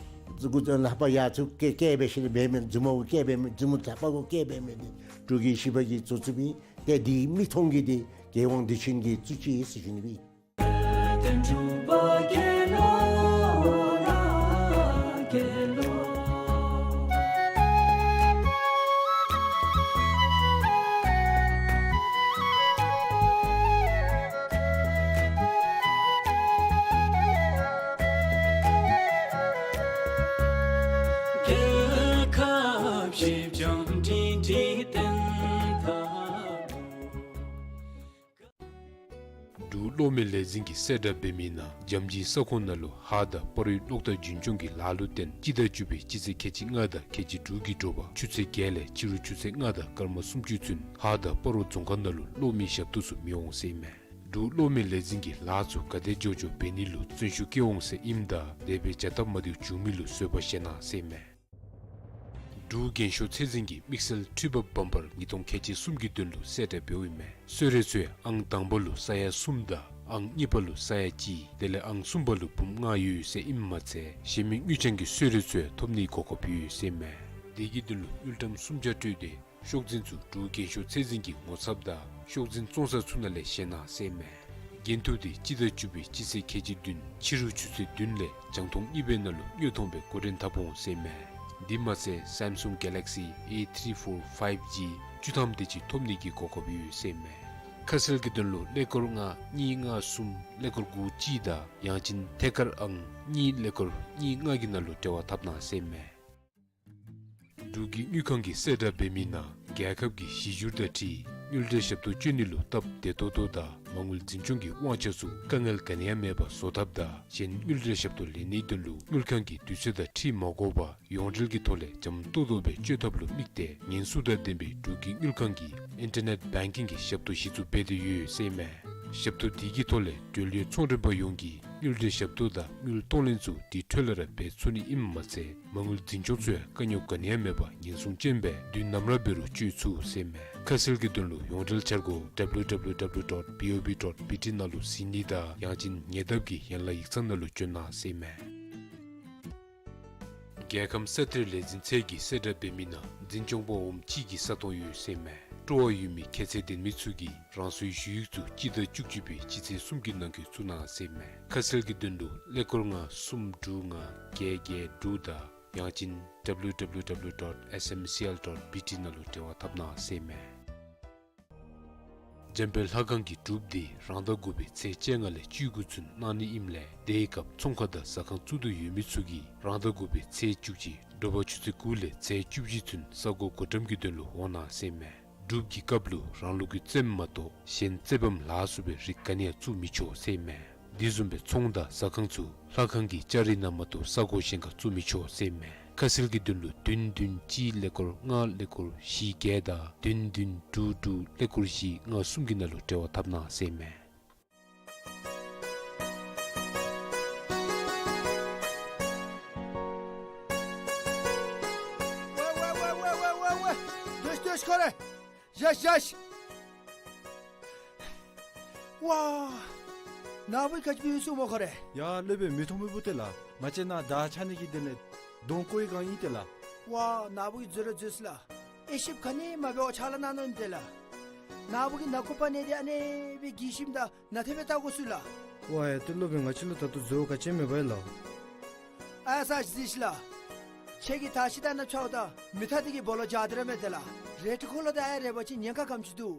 ལྷ་པ་ཡ་ཚུ་བཀལ་བཀལ་འབད་ཞིནམ་ལས་འབད་མི་རྫུན་མ་གུ་བཀལ་འབད་མི་རྫུན་མ་ལྷ་པ་གུ་བཀལ་འབད་མི་འདི་འབྲུག་རྒྱལ་བཞི་པ་གིས་བཙུགས་བཙུགསཔ་ཨིན། ཏེ་འདི་མིག་མཐོང་གི་འདི་རྒྱལ་དབང་འདི་ཕྱིན་གྱིས་བཙུགས་ཅི་ཟེར་ཞུ་ནི་ཨིན། འབྲུག་གློག་མེ་ལས་འཛིན་གྱིས་གསལ་བསྒྲགས་འབད་མི་ནང་འཇམ་གཞི་ས་ཁོངས་ནང་ལུ་ཧཱ་དང་སྤ་རོའི་གློག་དར་རྒྱུན་སྐྱོང་གི་ལཱ་ལུ་བརྟེན་སྤྱི་ཟླ་བཅུ་པའི་སྤྱི་ཚེས་ཁལ་གཅིག་ལྔ་དང་ཁལ་གཅིག་དྲུག་གི་དྲོ་པ་ཆུ་ཚོད་བརྒྱད་ལས་ཕྱི་རུ་ཆུ་ཚོད་ལྔ་དང་སྐར་མ་སུམ་ཅུ་ཚུན་ཧཱ་དང་སྤ་རོ་རྫོང་ཁག་ནང་ལུ་གློག་མེ་ཞབས་ཏོག་ཚུ་མི་འོང་ཟེར་ཨིན་མས། འབྲུག་གློག་མེ་ལས་འཛིན་གྱིས་ལཱ་ཚུ་ག་དེ་མགྱོགས་མགྱོགས་འབད་ནི་ལུ་བརྩོན་ཤུགས་བསྐྱེད་འོང་ཟེར་ཨིནམ་ད་དེ་སྦེ་བྱ་སྟབས་མ་བདེཝ་བྱུང་མི་ལུ་བཟོད་པ་བཞེས་གནང་ཟེར་ཨིན་མས། འབྲུག་རྒྱན་ཤོག་ཚད་འཛིན་གྱིས་དམིགས་བསལ་འཕྲུལ་འབབ་བམ་པར་ཉིས་སྟོང་ཁལ་གཅིག་གསུམ་གྱི་དོན་ལུ་གསལ་བསྒྲགས་འབདཝ་ཨིན་མས། གསོལ་རས་ཚུ་ཡང་ཨང་དང་པ་ལུ་ས་ཡ་གསུམ་དང་ཨང་གཉིས་པ་ལུ་ས་ཡ་གཅིག་དེ་ལས་ཨང་གསུམ་པ་ལུ་འབུམ་ལྔ་ཡོད་ཟེར་ཨིནམ་མ་ཚད་གཞན་མི་དངུལ་རྐྱང་གི་གསོལ་རས་ཚུ་ཡང་ཐོབ་ནིའི་གོ་སྐབས་ཡོད་ཟེར་ཨིན་མས། དེ་གི་དོན་ལུ་དངུལ་ཀྲམ་སུམ་བརྒྱ་སྤྲོད་དེ་ཤོག་འཛིན་ཚུ་འབྲུག་རྒྱན་ཤོག་ཚད་འཛིན་གྱི་ངོ་ཚབ་དང་ཤོག་འཛིན་བཙོང་ས་ཚུ་ནང་ལས་བཞེས་གནང་ཟེར་ཨིན་མས། འགན་ཐུག་དེ་སྤྱི་ཟླ་བཅུ་པའི་སྤྱི་ཚེས་ཁལ་གཅིག་བདུན་ཕྱི་རུ་ཆུ་ཚོད་བདུན་ལས་རྒྱང་མཐོང་གཉིས་པའི་ནང་ལུ་དངོས་མཐོང་སྦེ་འགོ་འདྲེན་འཐབ་འོང་ཟེར་ཨིན་མས། དེ་མ་ཚད་Samsung Galaxy A three four five G བཅུ་ཐམ་དེ་ཅིག་ཐོབ་ནིའི་གོ་སྐབས་ཡོད་ཟེར་ཨིན་མས། ཁ་གསལ་གྱི་དོན་ལུ་ཀླད་ཀོར་ལྔ་གཉིས་ལྔ་གསུམ་ཀླད་ཀོར་དགུ་གཅིག་དང་ཡང་ཅིན་ཐད་ཀར་ཨང་གཉིས་ཀླད་ཀོར་གཉིས་ལྔ་གི་ནང་ལུ་འབྲེལ་བ་འཐབ་གནང་ཟེར་ཨིན་མས། འབྲུག་གི་དངུལ་ཁང་གིས་གསལ་བསྒྲགས་འབད་མི་ནང་རྒྱལ་ཁབ་ཀྱི་གཞི་བསྒྱུར་དང་འཁྲིལ་དངུལ་འབྲེལ་ཞབས་ཏོག་སྤྱོད་ནི་ལུ་སྟབས་བདེ་ཏོག་ཏོ་དང་མ་དངུལ་འཛིན་སྐྱོང་གི་དབང་ཆ་ཚུ་དཀའ་ངལ་ག་ནི་ཡང་མེད་པར་བཟོ་ཐབས་དང་གཞན་དངུལ་འབྲེལ་ཞབས་ཏོག་ལེན་ནིའི་དོན་ལུ་དངུལ་ཁང་གིས་དུས་ཚོད་དང་འཁྲིལ་མ་དགོ་པར་ཡོངས་འབྲེལ་གྱི་ཐོག་ལས་འཇམ་ཏོང་ཏོ་སྦེ་སྤྱོད་ཐབས་ལུ་དམིགས་ཏེ་ཉེན་སྲུང་དང་ལྡན་པའི་འབྲུག་གི་དངུལ་ཁང་གིས་ཨིན་ཊར་ནེཊ་བེང་ཀིང་གི་ཞབས་ཏོག་གཞི་བཙུགས་འབད་དེ་ཡོད་ཟེར་ཨིན་མས། ཞབས་ཏོག་དེ་གི་ཐོག་ལས་འབྲེལ་ཡོད་ཚོང་མགྲོན་པ་ཡོངས་ཀྱིས་དངུལ་འབྲེལ་ཞབས་ཏོག་དང་དངུལ་གཏོང་ལེན་ཚུ་དེ་འཕྲོ་ལས་ར་འབད་ཚུགས་ནི་ཨིནམ་མ་ཚད་མ་དངུལ་འཛིན་སྐྱོང་ཚུ་ཡང་དཀའ་རྙོག་ག་ནི་ཡང་མེད་པར་ཉེན་སྲུང་ཅན་སྦེ་དུས་ནམ་ར་འབད་རུང་སྤྱོད་ཚུགས་ཟེར་ཨིན་མས། ཁ་གསལ་གྱི་དོན་ལུ་ཡོངས་འབྲེལ་འཆར་སྒོ་W W W dot B O B dot B T ནང་ལུ་གཟིགས་ནི་དང་ཡང་ཅིན་ཉེ་འདབས་ཀྱི་ཡན་ལག་ཡིག་ཚང་ནང་ལུ་བྱོན་གནང་ཟེར་ཨིན་མས། རྒྱལ་ཁམས་ས་གཏེར་ལས་འཛིན་ཚད་ཀྱིས་གསལ་བསྒྲགས་འབད་མི་ནང་འཛིན་སྐྱོང་པ་འོགམ་གཅིག་གི་ས་སྟོང་ཡོད་ཟེར་ཨིན་མས། སྤྲོ་བ་ཡོད་མི་ཁྱད་ཚད་ལྡན་མི་ཚུ་གིས་རང་སོའི་ཞུ་ཡིག་ཚུ་སྤྱི་ཟླ་བཅུ་གཅིག་པའི་སྤྱི་ཚེས་གསུམ་གྱི་ནང་འཁོད་བཙུགས་གནང་ཟེར་ཨིན་མས། ཁ་གསལ་གྱི་དོན་ལུ་ཀླད་ཀོར་ལྔ་གསུམ་དྲུག་ལྔ་བརྒྱད་བརྒྱད་དྲུག་དང་ཡང་ཅིན་W W W dot S M C L dot B T ནང་ལུ་འབྲེལ་བ་འཐབ་གནང་ཟེར་ཨིན་མས། འཇམ་དཔལ་ལྷ་ཁང་གི་སྒྲུབ་སྡེ་རང་ཟླ་དགུ་པའི་ཚེས་བཅོ་ལྔ་ལས་བཅུ་དགུ་ཚུན་གནང་ནི་ཨིནམ་ལས་དེའི་སྐབས་ཚོང་ཁང་དང་ཟ་ཁང་བཙུགས་འདོད་ཡོད་མི་ཚུ་གིས་རང་ཟླ་དགུ་པའི་ཚེས་བཅུ་གཅིག་དྲོ་པ་ཆུ་ཚོད་དགུ་ལས་ཚེས་བཅུ་བཞི་ཚུན་ས་གོ་གོ་ཊམ་གྱི་དོན་ལུ་འོང་གནང་ཟེར་ཨིན་མས། སྒྲུབ་ཀྱི་སྐབས་ལུ་རང་ལུགས་ཀྱི་རྩེདམོ་མ་གཏོགས་གཞན་རྩེད་བམ་ལ་སོགས་པའི་རིགས་ག་ནི་ཡང་བཙུགས་མི་ཆོག་ཟེར་ཨིན་མས། དེ་བཟུམ་སྦེ་ཚོང་དང་ཟ་ཁང་ཚུ་ལྷ་ཁང་གི་ལྕགས་རི་ནང་མ་གཏོགས་ས་གོ་གཞན་ཁར་བཙུགས་མི་ཆོག་ཟེར་ཨིན་མས། ཁ་གསལ་གྱི་དོན་ལུ་བདུན་བདུན་གཅིག་ཀླད་ཀོར་ལྔ་ཀླད་ཀོར་བཞི་བརྒྱད་དང་བདུན་བདུན་དྲུག་དྲུག་ཀླད་ཀོར་བཞི་ལྔ་གསུམ་གྱི་ནང་ལུ་འབྲེལ་བ་འཐབ་གནང་ཟེར་ཨིན་མས། ཝེ་ཝེ་ཝེ། ཏེས་ཏེས་ཁོ་རེ། ཡེས་ཡེས། ཝ། ནཱ་བུ་གིས་ག་ཅི་འབད་ཡི་ཟེར་སྨོ་ཁོ་རེ། ཡ་སློབ་དཔོན་མི་མཐོང་མི་བུ་དེ་ལགས། ང་བཅས་ནཱ་དར་འཕྱར་ནི་གི་དོན་ལས་གདོང་བསྐོར་བའི་སྒང་ཨིན་ཏེ་ལགས། ཝ་ནཱ་བུ་གིས་འཛོལ་ར་འཛོལ་སོ་ལགས། དབྱེ་ཞིབ་ག་ནི་མ་འབད་བར་ཕྱག་ལཱ་གནང་ནི་ཨིན་ཏེ་ལགས། ནཱ་བུ་གིས་ནང་ཁོག་པ་ནང་འདི་ཨ་ནི་སྦེ་གི་ཞིནམ་ད་ནཱ་དེ་སྦེ་བལྟ་དགོ་ཟེར་ལགས། ཝ་ཡ་ཏེ་སློབ་དཔོན་ང་བཅས་ལུ་ད་ལྟོ་འཛོལ་བ་ག་ཅི་ཡང་མེད་པས་ལགས། ཨ་ས་ཅིག་གཟིགས་ཤིག་ལགས། ཁྱེད་ཀྱིས་དར་ཤིང་དེ་ནང་འཕྱརཝ་ད་མེ་མཐའ་དེ་གི་སྦོ་ལོགས་འཇའ་དེ་ར་མས་ཏེ་ལགས། རལ་གྲི་འཁོར་ལོ་དང་ཡང་རལ་པ་ཅིག་ཉེན་ཁ་ག་དེམ་ཅིག་འདུག།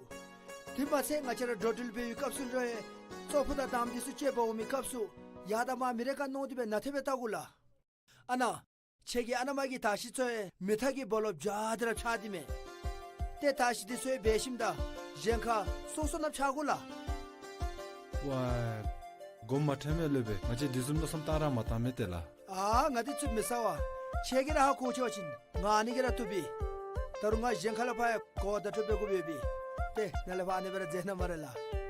དེ་མ་ཚད་ང་བཅས་ར་འགྲོ་འགྲུལ་འབད་བའི་སྐབས་སུ་ལུ་ཡང་ཙོག་པུ་དང་དམ་དེ་ཚུ་བཅད་འབག་འོང་མི་སྐབས་སུ་ཡར་དང་མར་མི་རེ་ཁར་གནོད་དེ་སྦེ་ནཱ་དེ་སྦེ་བལྟ་དགོ་ལགས། ཨ་ནཱ། ཁྱེད་ཀྱི་ཨ་ནཱ་མ་གི་དར་ཤིང་ཚུ་ཡང་མེ་མཐའ་གི་སྦོ་ལོགས་འཇའ་དེ་ར་འཕྱར་ཏེ་མས། ཏེ་དར་ཤིང་དེ་ཚུ་ཡང་འབལ་ཞིནམ་ད་གཞན་ཁར་སོ་སོ་ནང་འཕྱར་དགོ་ལགས། ཝའི། དགོངསམ་མ་ཁྲེལ་མས་སློབ་དཔོན། ང་བཅས་དེ་བཟུམ་བློ་བསམ་བཏང་ར་མ་བཏང་མས་ཏེ་ལགས། ཨ་ང་འདི་ཚུ་མི་ཟ་བས། ཁྱེད་ཀྱིས་ར་ཧ་གོ་ཆོག་པ་ཅིན་ང་ཨ་ནི་གིས་ར་བཏུབ་པས། ད་རུང་ང་གཞན་ཁ་ལས་ཕར་ཡང་གོ་བརྡ་འཕྲོད་འབད་དགོ་པས་པས། ཏེ་ནཱ་ལས་ཕར་ཨ་ནི་སྦེ་ར་མཛད་གནང་སྨ་རེ་ལགས།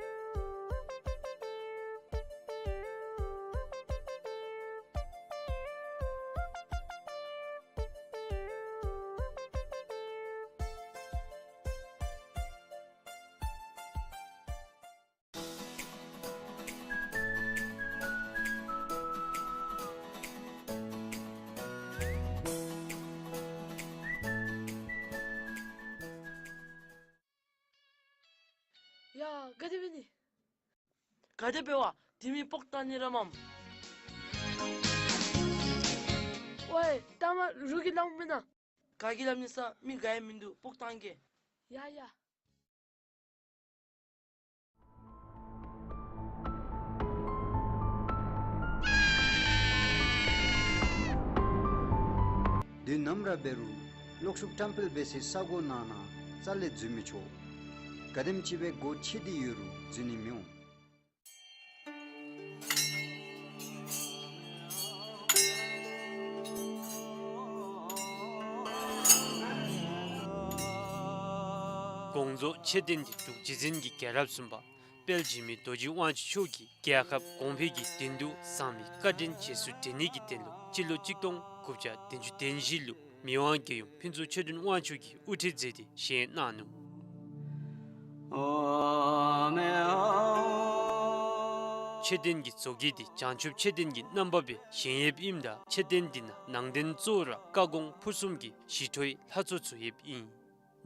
ཡ་ག་དེ་འབད་ནི། ག་དེ་འབད་བ། དེ་མི་སྤོག་བཏང་ནི་ར་མས། ཝའི་ལྟ་མ་རུང་གིས་སླབ་མེན་ན། ག་གིས་སླབ་ནི་ས་མི་ག་ཡང་མིན་འདུག། སྤོག་བཏང་གེ། ཡ་ཡ། དུས་ནམ་ར་འབད་རུང་ གློག་ཤུགས་བཀྲམ་སྤེལ་འབད་སའི་ས་གོ་ནང་ན་རྩ་ལས་འཛུལ་མི་ཆོག། ག་དེམ་ཅིག་སྦེ་སྒོ་ཕྱེ་སྟེ་ཡོད་རུང་འཛུལ་ནི་མི་འོང་། དགོངས་རྫོགས་མཆོད་རྟེན་འདི་འབྲུག་རྗེ་བཙུན་གྱི་རྒྱལ་རབས་གསུམ་པ་དཔལ་འཇིགས་མེད་རྡོ་རྗེ་དབང་ཕྱུག་མཆོག་གིས་རྒྱལ་ཁབ་གོང་འཕེལ་གྱི་དོན་དུ་བཟང་མི་བཀའ་དྲིན་རྗེས་སུ་དྲན་ནི་གི་དོན་ལུ་སྤྱི་ལོ་གཅིག་སྟོང་དགུ་བརྒྱ་བདུན་ཅུ་དོན་བཞི་ལུ་མི་དབང་རྒྱལ་ཡུམ་ཕུན་ཚོགས་ཆོས་སྒྲོན་དབང་ཕྱུག་གིས་དབུ་ཁྲིད་མཛད་དེ་བཞེངས་གནང་ནུག། མཆོད་རྟེན་གྱི་མཛོད་དཀྱིལ་འདི་བྱང་ཆུབ་མཆོད་རྟེན་གྱི་རྣམ་པ་སྦེ་བཞེངས་ཡོདཔ་ཨིནམ་ད་མཆོད་རྟེན་འདི་ནང་ནང་རྟེན་གཙོ་བོ་ར་བཀའ་དགོངས་ཕུར་གསུམ་གྱི་ཞི་ཁྲོའི་ལྷ་ཚོགས་ཚུ་ཡོདཔ་ཨིན།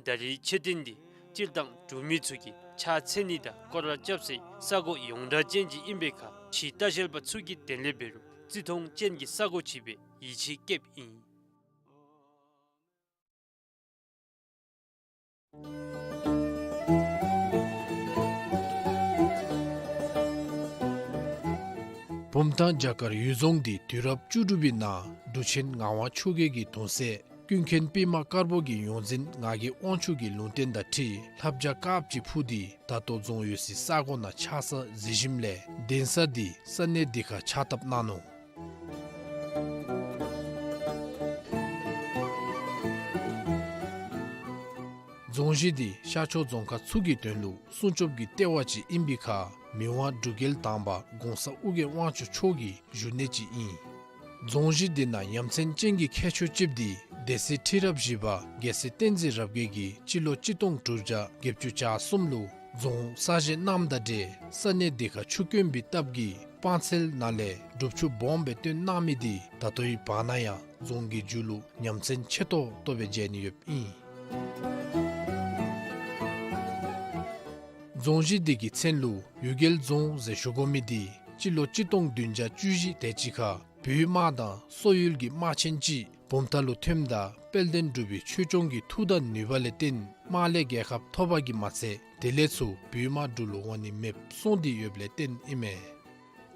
ད་རེས་མཆོད་རྟེན་འདི་སྤྱིར་བཏང་འབྲུག་མི་ཚུ་གིས་ཕྱག་འཚལ་ནི་དང་སྐོར་ར་རྐྱབ་སའི་ས་གོ་ཡོངས་གྲགས་ཅན་ཅིག་ཨིན་པའི་ཁར་ཕྱིའི་ལྟ་བཤལ་པ་ཚུ་གི་དོན་ལས་འབད་རུང་བརྩི་མཐོང་ཅན་གྱི་ས་གོ་ཅིག་སྦེ་ཡིད་ཆེས་བསྐྱེདཔ་ཨིན། བུམ་ཐང་རྒྱ་གར་གཡུལ་རྫོང་འདི་དུས་རབས་བཅུ་དྲུག་པའི་ནང་འབྲུག་ཆེན་ངག་དབང་ཆོས་རྒྱལ་གྱི་གདུང་སྲས་ཀུན་མཁྱེན་པདྨ་དཀར་པོ་གི་ཡོངས་འཛིན་ངག་གི་དབང་ཕྱུག་གི་ལུང་བསྟན་དང་འཁྲིལ་ལྷ་བྱ་དཀརཔོ་ཅིག་འཕུར་ཏེ་ད་ལྟོ་རྫོང་ཡོད་སའི་ས་གོ་ནང་ཆགས་ས་གཟིགས་ཞིནམ་ལས་གདན་ས་འདི་ས་གནས་འདི་ཁར་ཕྱག་བཏབ་གནང་ནུག། རྫོང་གཞི་འདི་ཤར་ཕྱོགས་རྫོང་ཁག་ཚུ་གི་དོན་ལུ་སྲུང་སྐྱོབ་ཀྱི་ལྟེ་བ་ཅིག་ཨིན་པའི་ཁར་མི་དབང་འབྲུག་རྒྱལ་དང་པ་གོང་ས་ཨོ་རྒྱན་དབང་ཕྱུག་མཆོག་གི་བཞུགས་གནས་ཅིག་ཨིན། རྫོང་གཞི་འདི་ནང་ཡ་མཚན་ཅན་གྱི་ཁྱད་ཆོས་ཅིག་འདི་སྡེ་སྲིད་ཁྲི་རབས་བཞི་པ་རྒྱལ་སྲས་བསྟན་འཛིན་རབ་རྒྱས་ཀྱིས་སྤྱི་ལོ་གཅིག་སྟོང་དྲུག་བརྒྱ་བརྒྱད་ཅུ་གྱ་གསུམ་ལུ་རྫོང་གསར་བཞེངས་གནངམ་དང་འབྲེལ་ས་གནས་འདི་ཁར་ཆུ་དཀོན་པའི་སྟབས་ཀྱིས་སྤང་ཚལ་ནང་ལས་སྒྲུབ་ཆུ་སྦོམ་སྦེ་བཏོན་གནང་མི་འདི་ད་ལྟོའི་བར་ན་ཡང་རྫོང་གི་མཇུག་ལུ་ཡ་མཚན་ཆེ་ཏོག་ཏོ་སྦེ་མཇལ་ནི་ཡོདཔ་ཨིན། རྫོང་གཞི་འདི་གི་མཚན་ལུ་གཡུལ་རྒྱལ་རྫོང་ཟེར་ཞུ་དགོ་མི་འདི་སྤྱི་ལོ་གཅིག་སྟོང་བདུན་བརྒྱ་བཅུ་བཞི་དེ་ཅིག་ཁར་བོད་དམག་དང་སོག་ཡུལ་གྱི་དམག་ཆེན་ཅིག་བུམ་ཐང་ལུ་ཐོནམ་ད་དཔལ་ལྡན་འབྲུག་པའི་ཆོས་སྐྱོང་གི་མཐུ་དང་ནུས་པ་ལས་བརྟེན་དམག་ལས་རྒྱལ་ཁ་ཐོབ་པ་གིས་མ་ཚད་དེ་ལས་ཚུར་བོད་དམག་འབྲུག་ལུ་འོང་ནི་མེདཔ་སོང་སྟེ་ཡོདཔ་ལས་བརྟེན་ཨིན་མས།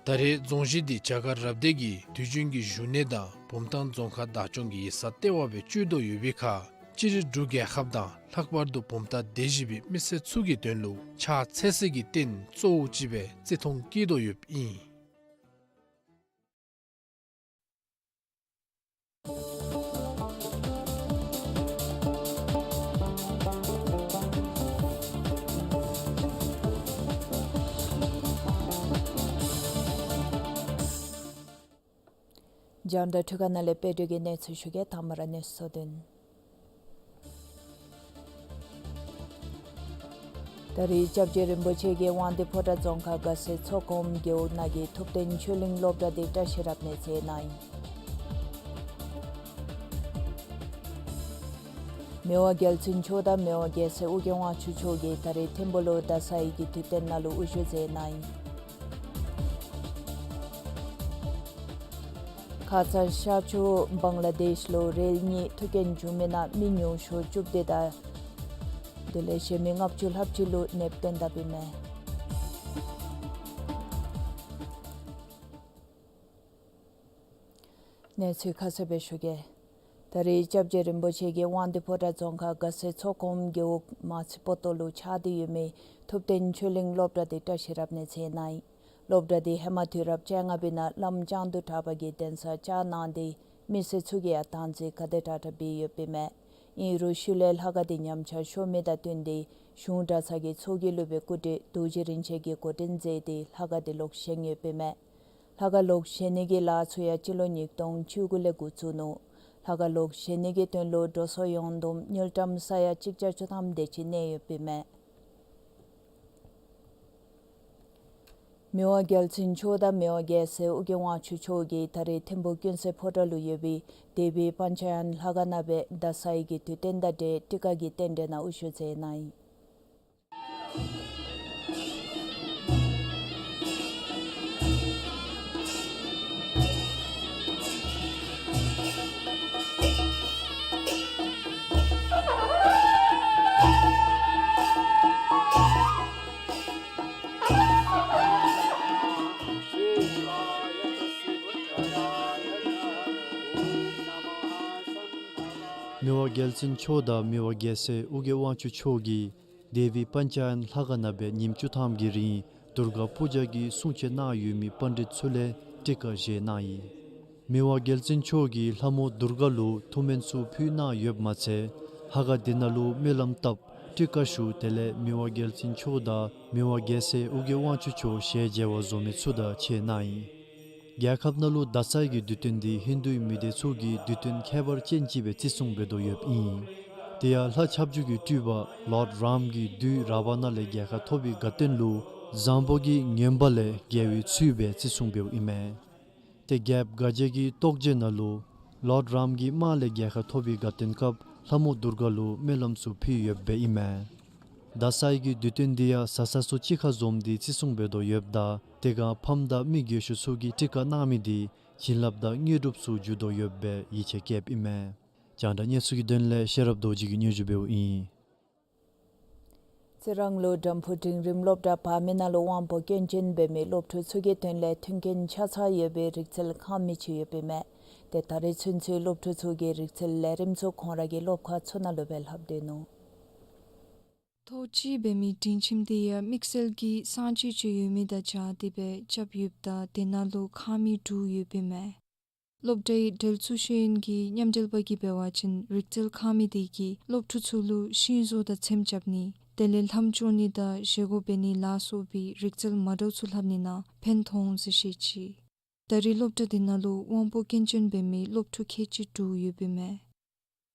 ད་རེས་རྫོང་གཞི་འདི་རྒྱ་གར་རབ་སྡེ་གི་དུས་རྒྱུན་གྱི་བཞུགས་གནས་དང་བུམ་ཐང་རྫོང་ཁག་བདག་སྐྱོང་གི་ཡིག་ཚང་ལྟེ་བ་སྦེ་སྤྱོད་དོ་ཡོད་པའི་ཁར་སྤྱིར་འབྲུག་རྒྱལ་ཁབ་དང་ལྷག་པར་དུ་བུམ་ཐང་སྡེ་བཞི་པའི་མི་སེར་ཚུ་གི་དོན་ལུ་ཕྱག་འཚལ་སའི་རྟེན་གཙོ་བོ་ཅིག་སྦེ་བརྩི་མཐོང་བསྐྱེད་དོ་ཡོདཔ་ཨིན། རྒྱང་བསྒྲགས་འཕྲུལ་ཁང་ནང་ལས་དཔལ་སྒྲོན་གྱིས་གནས་ཚུལ་ཞུ་གེ། དང་པ་ར་གནས་ཚུལ་དོན། ད་རེས་སྐྱབས་རྗེ་རིན་པོ་ཆེ་གིས་དབང་འདུས་ཕོ་བྲང་རྫོང་ཁག་དགའ་སེ་ཚོགས་གོངམ་རྒེད་འོག་ནང་གི་ཐུབ་བསྟན་ཆོས་གླིང་སློབ་གྲྭ་འདི་བཀྲ་ཤིས་རབ་གནས་མཛད་གནང་ཡི། མི་དབང་རྒྱལ་བཙུན་མཆོག་དང་མི་དབང་རྒྱལ་སྲས་ཨོ་རྒྱན་དབང་ཕྱུག་མཆོག་གིས་ད་རེས་ཐིམ་ཕུག་ལུ་ད་ས་ཡི་གི་དུས་སྟོན་ནང་ལུ་དབུ་བཞུགས་མཛད་གནང་ཡི། ཁ་ཙ་ཤར་ཕྱོགས་བང་ལ་དེཤ་ལུ་རེལ་གཉིས་ཐུག་རྐྱེན་བྱུང་མི་ནང་མི་ཉུང་ཤོས་བཅུ་བདུན་དང་དེ་ལས་གཞན་མི་ལྔ་བཅུ་ལྷགཔ་ཅིག་ལུ་ནདཔ་བཏོན་དཔ་ཨིན་མས། གནས་ཚུལ་ཁ་གསལ་སྦེ་ཞུ་གེ། ད་རེས་སྐྱབས་རྗེ་རིན་པོ་ཆེ་གིས་དབང་འདུས་ཕོ་བྲང་རྫོང་ཁག་དགའ་སེ་ཚོགས་གོངམ་རྒེད་འོག་མ་ཚི་པོ་ཏོ་ལུ་ཆགས་ཏེ་ཡོད་མི་ཐུབ་བསྟན་ཆོས་གླིང་སློབ་གྲྭ་འདི་བཀྲ་ཤིས་རབ་གནས་མཛད་གནང་ཡི། སློབ་གྲྭ་འདི་ཧེ་མ་དུས་རབས་བཅོ་ལྔ་པའི་ནང་བླམ་ལྕང་སྟོད་གྲགས་པ་གིས་གདན་ས་བཅགས་གནང་སྟེ་མི་སེར་ཚུ་གིས་ཡང་བདག་འཛིན་ག་དེ་དྲག་དྲག་འབད་ཡོདཔ་ཨིན་མས། ཨིན་རུང་ཤུལ་ལས་ལྷ་ཁང་འདི་ཉམས་ཆག་ཤོར་མི་དང་བསྟུན་ཏེ་གཞུང་གྲྭ་ཚང་གི་ཚོགས་ཀྱི་སློབ་དཔོན་སྐུ་བགྲེས་རྡོ་རྗེ་རིན་ཆེན་གྱིས་འགོ་འདྲེན་མཛད་དེ་ལྷ་ཁང་འདི་ལོག་བཞེངས་ཡོདཔ་ཨིན་མས། ལྷ་ཁང་ལོག་བཞེངས་ནི་གི་ལཱ་ཚུ་ཡང་སྤྱི་ལོ་ཉིས་སྟོང་བཅུ་དགུ་ལས་འགོ་བཙུགས་ནུག། ལྷ་ཁང་ལོག་བཞེངས་ནི་གི་དོན་ལུ་འགྲོ་སོང་ཡོངས་བསྡོམས་དངུལ་ཀྲམ་ས་ཡ་གཅིག་བརྒྱ་བཅུ་ཐམ་དེ་ཅིག་གནས་ཡོདཔ་ཨིན་མས། མི་དབང་རྒྱལ་བཙུན་མཆོག་དང་མི་དབང་རྒྱལ་སྲས་ཨོ་རྒྱན་དབང་ཕྱུག་མཆོག་གིས་ད་རེས་ཐིམ་ཕུག་ཀུན་གསལ་ཕོ་བྲང་ལུ་ཡོད་པའི་དེ་བི་པཉྩ་ཡན་ལྷ་ཁང་ནང་སྦེ་ད་ས་ཡི་གི་དུས་སྟོན་དང་འབྲེལ་ཊི་ཀ་གི་རྟེན་འབྲེལ་ནང་དབུ་བཞུགས་མཛད་གནང་ཡི། མི་དབང་རྒྱལ་བཙུན་མཆོག་དང་མི་དབང་རྒྱལ་སྲས་ཨོ་རྒྱན་དབང་ཕྱུག་མཆོག་གིས་དེ་བི་པཉྩ་ཡན་ལྷ་ཁང་ནང་སྦེ་ཉིནམ་བཅུ་ཐམ་གྱི་རིང་དུརྒ་པུ་ཇ་གི་སྲུང་བྱེད་གནང་ཡོད་མི་པཎྜི་ཏ་ཚུ་ལས་ཊི་ཀ་བཞེས་གནང་ཡི། མི་དབང་རྒྱལ་བཙུན་མཆོག་གིས་ལྷ་མོ་དུརྒ་ལུ་ཐུགས་སྨོན་ཚུ་ཕུལ་གནང་ཡོདཔ་མ་ཚད་ལྷ་ཁང་དེ་ནང་ལུ་སྨོན་ལམ་བཏབ་ཊི་ཀ་ཞུ་དེ་ལས་མི་དབང་རྒྱལ་བཙུན་མཆོག་དང་མི་དབང་རྒྱལ་སྲས་ཨོ་རྒྱན་དབང་ཕྱུག་མཆོག་ཞལ་མཇལ་བར་འཛོམས་མི་ཚུ་དང་ཕྱད་གནང་ཡི། རྒྱལ་ཁབ་ནང་ལུ་ད་སའི་གི་དུས་སྟོན་འདི་ཧིན་དུའི་མི་སྡེ་ཚུ་གི་དུས་སྟོན་ཁྱད་པར་ཅན་ཅིག་སྦེ་བརྩི་སྲུང་འབད་དོ་ཡོདཔ་ཨིན། དེ་ཡང་ལྷ་ཁྱབ་འཇུག་གི་སྤྲུལ་པ་ལོཌ་རཱམ་གྱིས་བདུད་རཱ་ཝ་ན་ལས་རྒྱལ་ཁ་ཐོབ་པའི་དགའ་སྟོན་ལུ་བཟང་པོ་གི་ངན་པ་ལས་རྒྱལ་བའི་ཚུལ་སྦེ་བརྩི་སྲུང་འབདཝ་ཨིན་མས། ཏེ་རྒྱལཔོ་ག་ཇ་གི་ཏོག་ཅན་ནང་ལུ་ལོཌ་རཱམ་གྱི་དམག་ལས་རྒྱལ་ཁ་ཐོབ་པའི་དགའ་སྟོན་སྐབས་ལྷ་མོ་དུརྒ་ལུ་སྨོན་ལམ་ཚུ་ཕུལ་ཡོདཔ་སྦེ་ཨིན་མས། ད་སའི་གི་དུས་སྟོན་འདི་ཡང་བཟའ་ཚང་ཚུ་གཅིག་ཁར་འཛོམས་ཏེ་བརྩི་སྲུང་འབད་དོ་ཡོདཔ་ད་དེ་སྒང་ཕམ་དང་མི་རྒས་ཤོས་ཚུ་གིས་ཊི་ཀ་གནང་མི་འདི་བྱིན་རླབས་དང་དངོས་གྲུབ་ཚུ་འཇུག་དོ་ཡོདཔ་སྦེ་ཡིད་ཆེས་བསྐྱེདཔ་ཨིན་མས། རྒྱང་བསྒྲགས་གནས་ཚུལ་གྱི་དོན་ལས་ཤེས་རབ་རྡོ་རྗེ་གིས་སྙན་ཞུ་འབདཝ་ཨིན། རྩི་རང་ལུ་དམ་ཕུ་འབྲིང་རིམ་སློབ་གྲྭ་བར་མི་ནང་ལུ་དབང་པོ་སྐྱོན་ཅན་འབད་མི་སློབ་ཕྲུག་ཚུ་གི་དོན་ལས་མཐུན་རྐྱེན་ཆ་ཚང་ཡོད་པའི་རིག་རྩལ་ཁང་མིག་ཅིག་ཡོདཔ་ཨིན་མས། ཏེ་ད་རེས་ཚུན་ཚོད་སློབ་ཕྲུག་ཚུ་གི་རིག་རྩལ་ལས་རིམ་ཚུ་ཁོང་ར་གི་སློབ་ཁང་ཚུ་ནང་ལུ་སྦེ་ལྷབ་སྡོད་ནུག། ཐོག་གཅིག་འབད་མི་སྒྲིང་ཁྱིམ་དེ་ཡང་དམིགས་བསལ་གྱི་གསང་སྤྱོད་ཅིག་ཡོད་མི་དང་སྦྱར་ཏེ་སྦེ་རྐྱབ་ཡོདཔ་ད་དེ་ནང་ལུ་ཁང་མིག་དྲུག་ཡོདཔ་ཨིན་མས། སློབ་གྲྭའི་འབྲེལ་ཚུལ་ཤེས་ཡོན་གྱི་མཉམ་འབྲེལ་པ་གིས་འབད་བ་ཅིན་རིག་རྩལ་ཁང་མིག་དེ་གིས་སློབ་ཕྲུག་ཚུ་ལུ་ཤིང་བཟོ་དང་ཚེམ་རྐྱབ་ནི་དེ་ལས་ལྷམ་བཅོ་ནི་དང་བཞེས་སྒོ་འབད་ནི་ལ་སོགས་པའི་རིག་རྩལ་མ་འདྲཝ་ཚུ་ལྷབ་ནི་ནང་ཕན་ཐོགས་འོང་ཟེར་བཤད་ཅི། ད་རེས་སློབ་གྲྭ་དེ་ནང་ལུ་དབང་པོ་སྐྱོན་ཅན་འབད་མི་སློབ་ཕྲུག་ཁལ་གཅིག་དྲུག་ཡོདཔ་ཨིན་མས།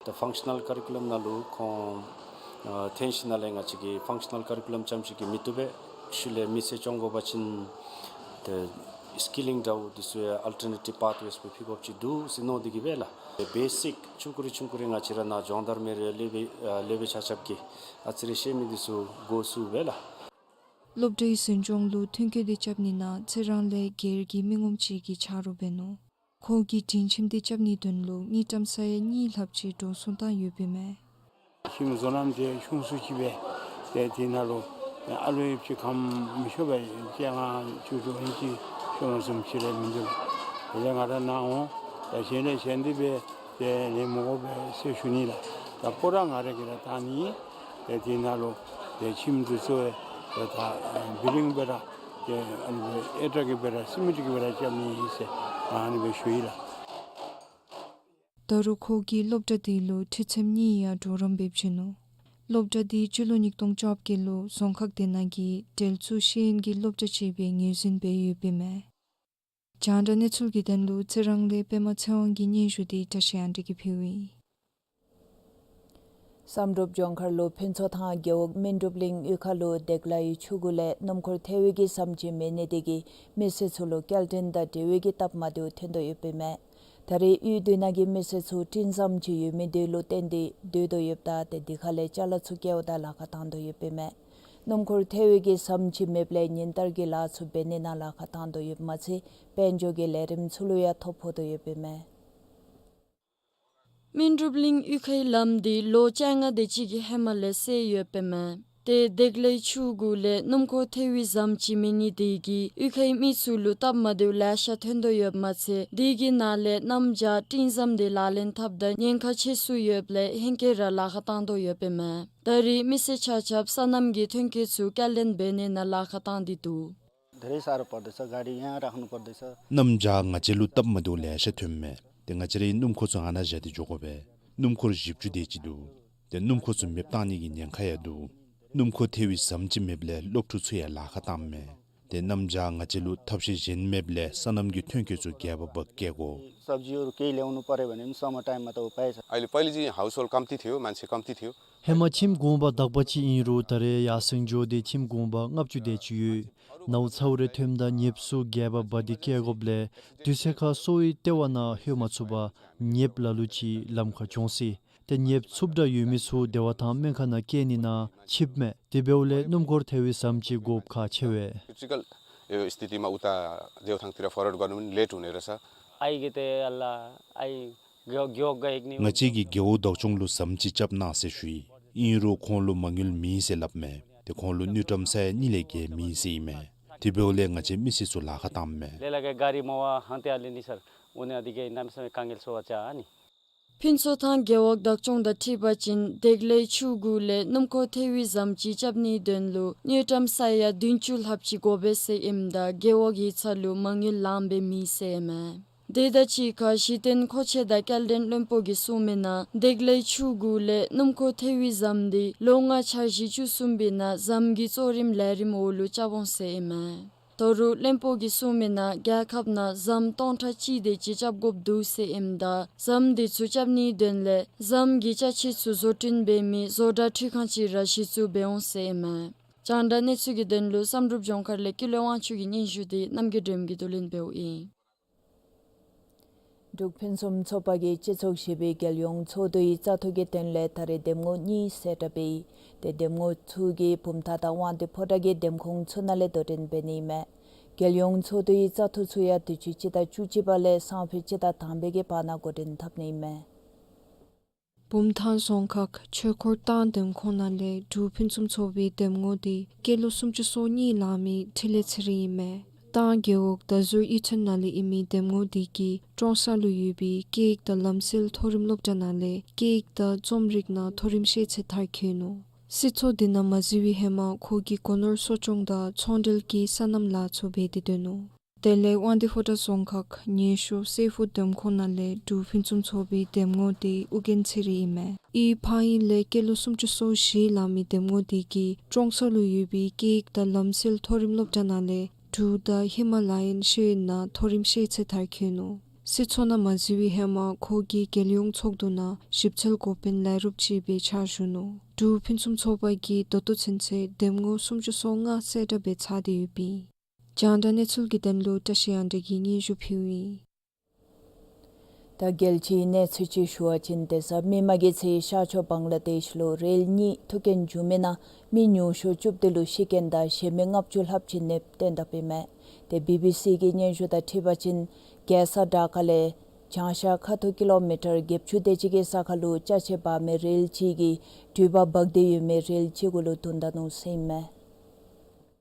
ད་ཕང་ཤ་ནཱལ་ཀ་རི་ཀུ་ལམ་ནང་ལུ་ཁོང་ཨ་ཐོན་ཞིནམ་ལས་ང་བཅས་ཀྱིས་ཕང་ཤ་ནཱལ་ཀ་རི་ཀུ་ལམ་རྐྱངམ་ཅིག་གིས་མི་བཏུབ་པས། ཤུལ་ལས་མི་སེར་སྐྱོང་དགོ་པ་ཅིན་ཏེ་སི་ཀི་ལིང་འདྲཝ་འདི་ཚུ་ཡང་ཨལ་ཊར་ནེ་ཊིབ་པཱཐ་ཝེསི་སྦེ་ཕུལ་དགོཔ་ཅིག་འདུག་ཟེར་མནོ་སྟེ་གིས་སྦེ་ལགས། ཏེ་བེ་སིཀ་ཆུང་ཀུ་རེ་ཆུང་ཀུ་རེ་ང་བཅས་ར་ནཱ་སྦྱོང་བརྡར་མི་རེ་སློབ་དཔོན་ཨ་སློབ་དཔོན་ཆ་ཁྱབ་ཀྱིས་ཨ་ཙི་རེ་ཤེས་མི་འདི་ཚུ་གོ་ཚུགས་པས་ལགས། སློབ་གྲྭའི་འཛིན་སྐྱོང་ལུ་ཐོན་སྐྱེད་དེ་རྐྱབ་ནི་ནང་རྩི་རང་ལས་སྒེར་གྱི་མི་ངོམ་ཅིག་གི་ཆ་རོགས་འབད་ནུག། ཁོ་གིས་སྒྲིང་ཁྱིམ་དེ་རྐྱབ་ནིའི་དོན་ལུ་དངུལ་ཀྲམ་ས་ཡ་གཉིས་ལྷགཔ་ཅིག་འགྲོ་སོང་བཏང་ཡོདཔ་ཨིན་མས། ཁྱིམ་བཟོ་རྣམ་དེ་ཆུང་སུ་ཅིག་སྦེ་ཏེ་དེ་ནང་ལུ་ཨ་ལུ་ཡོདཔ་ཅིག་གམ་མི་ཤོར་བས། སྤྱང་ཀ་ཅུང་ཅུང་ཨིན་ཅི་ཤོར་མ་སོངམ་ཅིག་ར་མིན་འདུག། དེ་ལས་ང་ར་ནཱ་འོང་ད་གཞན་ལས་གཞན་དེ་སྦེ་ཏེ་ལེན་མི་དགོ་པས་ཟེར་ཞུ་ནི་ལགས། ད་སྤོ་ར་ང་ར་གིས་ར་བཏང་ནི། ཏེ་དེ་ནང་ལུ་ཏེ་ཁྱིམ་འདི་ཚུ་ཏེ་ད་བིལ་ཌིང་སྦེ་ར་ཏེ་ཨ་ནི་སྦེ་ཨེ་ཊ་གི་སྦེ་ར་སི་མེནཊ་གི་སྦེ་ར་རྐྱབ་ནི་ཨིན་ཟེར་ཨ་ནི་སྦེ་ཞུ་ཡི་ལགས། ད་རུང་ཁོ་གིས་སློབ་གྲྭ་དེ་ལུ་ཁྲིད་ཚེམ་གཉིས་ཡང་གྲོགས་རམ་འབད་བྱིན་ནུག། སློབ་གྲྭ་དེ་སྤྱི་ལོ་ཉིས་སྟོང་བཅོ་བརྒྱད་ལུ་རྫོང་ཁག་དེ་ནང་གི་འབྲེལ་ཚུལ་ཤེས་ཡོན་གྱི་སློབ་གྲྭ་ཅིག་སྦེ་ངོས་འཛིན་འབད་ཡོདཔ་ཨིན་མས། རྒྱང་བསྒྲགས་གནས་ཚུལ་གྱི་དོན་ལུ་རྩི་རང་ལས་པདྨ་ཚེ་དབང་གི་སྙན་ཞུ་དེ་བཀྲ་ཤིས་དབང་འདུས་ཀྱིས་ཕུལཝ་ཨིན། བསམ་གྲུབ་ལྗོངས་མཁར་ལུ་ཕུན་ཚོགས་ཐང་རྒེད་འོག་སྨིན་གྲུབ་གླིང་གཡུས་ཁ་ལུ་བདེ་ལེགས་ཆུ་གུ་ལས་སྣུམ་འཁོར་ཐལ་བའི་གི་ཟམ་ཅིག་མེད་ནི་དེ་གིས་མི་སེར་ཚུ་ལུ་སྐྱེལ་འདྲེན་དང་འབྲེལ་བའི་གི་སྟབས་མ་བདེཝ་ཐོན་དོ་ཡོདཔ་ཨིན་མས། ད་རེས་གཡུས་དེ་ནང་གི་མི་སེར་ཚུ་སྤྲིན་ཟམ་ཅིག་ཡོད་མི་དེ་ལུ་བརྟེན་ཏེ་སྡོད་དོ་ཡོདཔ་ད་ཏེ་དེ་ཁ་ལས་ཅ་ལ་ཚུ་བཀལཝ་ད་ལཱ་ཁག་བཏང་དོ་ཡོདཔ་ཨིན་མས། སྣུམ་འཁོར་ཐལ་བའི་གི་ཟམ་ཅིག་མེདཔ་ལས་ཉིན་ལྟར་གྱི་ལཱ་ཚུ་འབད་ནི་ནང་ལཱ་ཁག་བཏང་དོ་ཡོདཔ་མ་ཚད་དཔལ་འབྱོར་གྱི་ལས་རིམ་ཚུ་ལུ་ཡང་ཐོ་ཕོག་དོ་ཡོདཔ་ཨིན་མས། སྨིན་གྲུབ་གླིང་གཡུས་ཁའི་ལམ་དེ་ལོ་བཅོ་ལྔ་དེ་ཅིག་གི་ཧེ་མ་ལས་སེལ་ཡོདཔ་ཨིན་མས། ཏེ་བདེ་ལེགས་ཆུ་གུ་ལས་སྣུམ་འཁོར་ཐལ་བའི་ཟམ་ཅིག་མེད་ནི་དེ་གིས་གཡུས་ཁའི་མི་ཚུ་ལུ་སྟབས་མ་བདེཝ་ལེ་ཤ་ཐོན་དོ་ཡོདཔ་མ་ཚད་དེ་གི་ནང་ལས་གནམ་བྱཱར་སྤྲིན་ཟམ་དེ་ལག་ལེན་འཐབ་ད་ཉེན་ཁ་ཆེ་སུ་ཡོདཔ་ལས་ཧེང་སྐལ་ར་ལཱ་ཁག་བཏང་དོ་ཡོདཔ་ཨིན་མས། ད་རེས་མི་སེར་ཆ་ཁྱབ་སོ་ནམ་གྱི་ཐོན་སྐྱེད་ཚུ་སྐྱེལ་འདྲེན་འབད་ནི་ནང་ལཱ་ཁག་བཏང་སྟེ་འདུག། धेरै साह्रो पर्दैछ, गाडी यहाँ राख्नुपर्दैछ। གནམ་བྱཱར་ང་བཅས་ལུ་སྟབས་མ་བདེཝ་ལེ་ཤ་ཐོནམ་མས། ཏེ་ང་བཅས་རའི་སྣུམ་འཁོར་ཚུ་ཨ་ནཱ་བཞག་སྟེ་འགྱོ་དགོ་པས། སྣུམ་འཁོར་བཞི་བཅུ་དེ་ཅིག་འདུག། ཏེ་སྣུམ་འཁོར་ཚུ་མེདཔ་བཏང་ནི་གི་ཉེན་ཁ་ཡང་འདུག། སྣུམ་འཁོར་ཐལ་བའི་ཟམ་ཅིག་མེདཔ་ལས་སློབ་ཕྲུག་ཚུ་ཡང་ལཱ་ཁག་བཏངམ་མས། ཏེ་གནམ་བྱཱར་ང་བཅས་ལུ་ཐབས་ཤེས་གཞན་མེདཔ་ལས་སོ་ནམ་གྱི་ཐོན་སྐྱེད་ཚུ་རྒྱས་པ་འབག་སྐྱེལ་དགོ། सब्जीहरू केही ल्याउनु पर्‍यो भने पनि समय टाइममा त ऊ पाइहाल्छ। अहिले पहिलेचाहिँ हाउसहोल्ड कम्ती थियो, मान्छे कम्ती थियो। ཧེ་མ་ཁྱིམ་གུང་པ་དག་པ་ཅིག་ཨིན་རུང་ད་རེས་ཡར་སེང་འགྱོ་སྟེ་ཁྱིམ་གུང་པ་ལྔ་བཅུ་དེ་ཅིག་ཡོད། ནཝ་ཚཝ་རེ་ཐོནམ་ད་ཉེསཔ་ཚུ་རྒྱས་པ་འབག་སྟེ་སྐྱེལ་དགོཔ་ལས་དུས་ཚོད་ཁར་གསོ་བའི་ལྟེ་བ་ནང་ལྷོད་མ་ཚུགས་པར་ཉེསཔ་ལ་ལུ་ཅིག་ལམ་ཁར་གྱོངས་སོ་ཡི། ཏེ་ཉེསཔ་ཚུབ་དྲགས་ཡོད་མི་ཚུ་བདེ་བ་ཐང་སྨན་ཁང་ནང་སྐྱེལ་ནི་ནང་ཆིབས་མས། དེ་འབདཝ་ལས་སྣུམ་འཁོར་ཐལ་བའི་ཟམ་ཅིག་དགོཔ་ཁག་ཆེ་བས། क्रिटिकल यो स्थितिमा उता देवथाङतिर फरवर्ड गर्नु पनि लेट हुने रहेछ। आइगे ते अल्ला, आइ ग्यो-, ग्योक गएक नि ང་བཅས་ཀྱིས་རྒེད་འོག་བདག་སྐྱོང་ལུ་ཟམ་ཅིག་རྐྱབ་གནང་ཟེར་ཞུ་ཡི། ཨིན་རུང་ཁོང་ལུ་མ་དངུལ་མེད་ཟེར་སླབ་མས། ཏེ་ཁོང་ལུ་དངུལ་ཀྲམ་ས་ཡ་གཉིས་ལས་བརྒལ་མེད་ཟེར་ཨིན་མས། དེ་འབདཝ་ལས་ང་བཅས་མི་སེར་ཚུ་ལཱ་ཁག་བཏངམ་མས། ལེ་ལ་གི་ག་རི་མ་བ་ཧང་ཏེ་ཨ་ལེ་ནི་སར། ཨོ་ནི་ཨ་དི་གེ་ནམ་སེ་མེ་ཀང་གེལ་སོ་བ་ཅ་ཨ་ནི། ཕུན་ཚོགས་ཐང་རྒེད་འོག་བདག་སྐྱོང་དང་འཁྲིལ་བ་ཅིན་བདེ་ལེགས་ཆུ་གུ་ལས་སྣུམ་འཁོར་ཐེ་བའི་ཟམ་ཅིག་རྐྱབ་ནིའི་དོན་ལུ་དངུལ་ཀྲམ་ས་ཡ་བདུན་ཅུ་ལྷགཔ་ཅིག་དགོ་པས་ཟེར་ཨིནམ་ད་རྒེད་འོག་ཡིག་ཚང་ལུ་མ་དངུལ་ལངམ་སྦེ་མེད་ཟེར་ཨིན་མས། དེ་དང་གཅིག་ཁར་གཞི་རྟེན་མཁོ་ཆས་དང་སྐྱེལ་འདྲེན་བློན་པོ་གིས་གསུངས་མི་ནང་བདེ་ལེགས་ཆུ་གུ་ལས་སྣུམ་འཁོར་ཐེ་བའི་ཟམ་འདི་ལོ་ལྔ་འཆར་གཞི་བཅུ་གསུམ་པའི་ནང་ཟམ་གྱི་གཙོ་རིམ་ལས་རིམ་འོག་ལུ་རྐྱབ་འོང་ཟེར་ཨིན་མས། ད་རུང་བློན་པོ་གིས་གསུངས་མི་ནང་རྒྱལ་ཁབ་ནང་ཟམ་སྟོང་ཕྲག་གཅིག་དེ་ཅིག་རྐྱབ་དགོཔ་འདུག་ཟེར་ཨིནམ་ད་ཟམ་འདི་ཚུ་རྐྱབ་ནིའི་དོན་ལས་ཟམ་གྱི་ཅ་ཆས་ཚུ་བཟོ་སྐྲུན་འབད་མི་བཟོ་གྲྭ་འཕྲུལ་ཁང་ཅིག་ར་གཞི་བཙུགས་འབད་འོང་ཟེར་ཨིན་མས། རྒྱང་བསྒྲགས་གནས་ཚུལ་གྱི་དོན་ལུ་བསམ་གྲུབ་ལྗོངས་མཁར་ལས་ཀུན་ལེགས་དབང་ཕྱུག་གི་སྙན་ཞུ་འདི་རྣམ་རྒྱལ་སྒྲོལམ་གིས་བསྡུ་ལེན་འབདཝ་ཨིན། འབྲུག་ཕུན་སུམ་ཚོགས་པ་གིས་སྤྱི་ཚོགས་བཞི་པའི་རྒྱལ་ཡོངས་ཚོགས་འདུའི་བཙག་འཐུ་གི་དོན་ལས་ད་རེས་འདེམས་ངོ་གཉིས་གསལ་བསྒྲགས་འབད་ཡི། ཏེ་འདེམས་ངོ་ཚུ་གིས་བུམ་ཐང་དང་དབང་འདུས་ཕོ་བྲང་གི་འདེམས་ཁོངས་ཚུ་ནང་ལས་དོ་འགྲན་འབད་ནི་ཨིན་མས། རྒྱལ་ཡོངས་ཚོགས་འདུའི་བཙག་འཐུ་ཚུ་ཡང་དུས་ཅི་སྤྱི་ཟླ་བཅུ་གཅིག་པ་ལས་སང་ཕོད་སྤྱི་ཟླ་དང་པའི་གི་བར་ན་འགོ་འདྲེན་འཐབ་ནི་ཨིན་མས། བུམ་ཐང་རྫོང་ཁག་ཆོས་འཁོར་ཏང་འདེམས་ཁོངས་ནང་ལས་འབྲུག་ཕུན་སུམ་ཚོགས་པའི་འདེམས་ངོ་འདི་སྐྱེས་ལོ་སུམ་ཅུ་སོ་གཉིས་ལང་མི་འཕྲིན་ལས་ཚེ་རིང་ཨིན་མས། ཏང་རྒེད་འོག་ད་ཟུར་ཨི་ཐན་ནང་ལས་ཨིན་མི་འདེམས་ངོ་འདི་གིས་ཀྲོང་གསར་ལུ་ཡོད་པའི་སྐད་ཡིག་དང་ལམ་སྲོལ་མཐོ་རིམ་སློབ་གྲྭ་ནང་ལས་སྐད་ཡིག་དང་རྩོམ་རིག་ནང་མཐོ་རིམ་ཤེས་ཚད་མཐར་འཁྱོལ་ནུག། སྲིད་ཚོགས་འདི་ནང་མ་འཛུལ་བའི་ཧེ་མ་ཁོ་གིས་སྒོ་ནོར་གསོ་སྐྱོང་དང་ཚོང་འབྲེལ་གྱི་སོ་ནམ་ལཱ་ཚུ་འབད་དེ་སྡོད་ནུག། དེ་ལས་དབང་འདུས་ཕོ་བྲང་རྫོང་ཁག་ཉེ་ཤོས་སེ་ཕུ་འདེམས་ཁོངས་ནང་ལས་འབྲུག་ཕུན་སུམ་ཚོགས་པའི་འདེམས་ངོ་འདི་ཨོ་རྒྱན་ཚེ་རིང་ཨིན་མས། ཨི་ཕ་ཡིན་ལས་སྐྱེས་ལོ་སུམ་ཅུ་སོ་བཞི་ལང་མི་འདེམས་ངོ་འདི་གིས་ཀྲོང་གསར་ལུ་ཡོད་པའི་སྐད་ཡིག་དང་ལམ་སྲོལ་མཐོ་རིམ་སློབ་གྲྭ་ནང་ལས་འབྲུག་དང་ཧི་མ་ལ་ཡན་ཤེས་ཡོན་ནང་མཐོ་རིམ་ཤེས་ཚད་མཐར་འཁྱོལ་ནུག། སྲིད་ཚོགས་ནང་མ་འཛུལ་བའི་ཧེ་མ་ཁོ་གིས་རྒྱལ་ཡོངས་ཚོགས་འདུ་ནང་ཞིབ་འཚོལ་འགོ་དཔོན་ལས་རོགསཔ་ཅིག་སྦེ་ཕྱག་ཞུ་ནུག། འབྲུག་ཕུན་སུམ་ཚོགས་པ་གིས་ད་ལྟོ་ཚུན་ཚོད་འདེམས་ངོ་སུམ་ཅུ་སོ་ལྔ་གསལ་བསྒྲགས་འབད་ཚར་ཏེ་ཡོདཔ་ཨིན། རྒྱང་བསྒྲགས་གནས་ཚུལ་གྱི་དོན་ལུ་བཀྲ་ཤིས་དབང་འདུས་ཀྱིས་སྙན་ཞུ་ཕུལཝ་ཨིན། ད་རྒྱལ་སྤྱིའི་གནས་ཚུལ་ཅིག་ཞུ་བ་ཅིན་ཏེ་གཟའ་མིག་དམར་གྱི་ཚེས་ཤར་ཕྱོགས་བང་ལ་དེཤ་ལུ་རེལ་གཉིས་ཐུག་རྐྱེན་བྱུང་མི་ནང་མི་ཉུང་ཤོས་བཅུ་བདུན་ལུ་ཤི་རྐྱེན་དང་ཞེ་མི་ལྔ་བཅུ་ལྷགཔ་ཅིག་ནདཔ་བཏོན་དཔ་ཨིན་མས། ཏེ་བི་བི་སི་གི་སྙན་ཞུ་དང་འཁྲིལ་བ་ཅིན་རྒྱལ་ས་ཌ་ཀ་ལས་བྱང་ཤར་ཁ་ཐུག་ཀི་ལོ་མི་ཊར་བརྒྱད་ཅུ་དེ་ཅིག་གི་ས་ཁར་ལུ་ཅ་ཆས་འབག་མི་རེལ་ཅིག་གིས་འགྲུལ་པ་འབག་སྟེ་ཡོད་མི་རེལ་ཅིག་གུ་ལུ་བརྡུང་ད་ནུག་ཟེར་ཨིན་མས།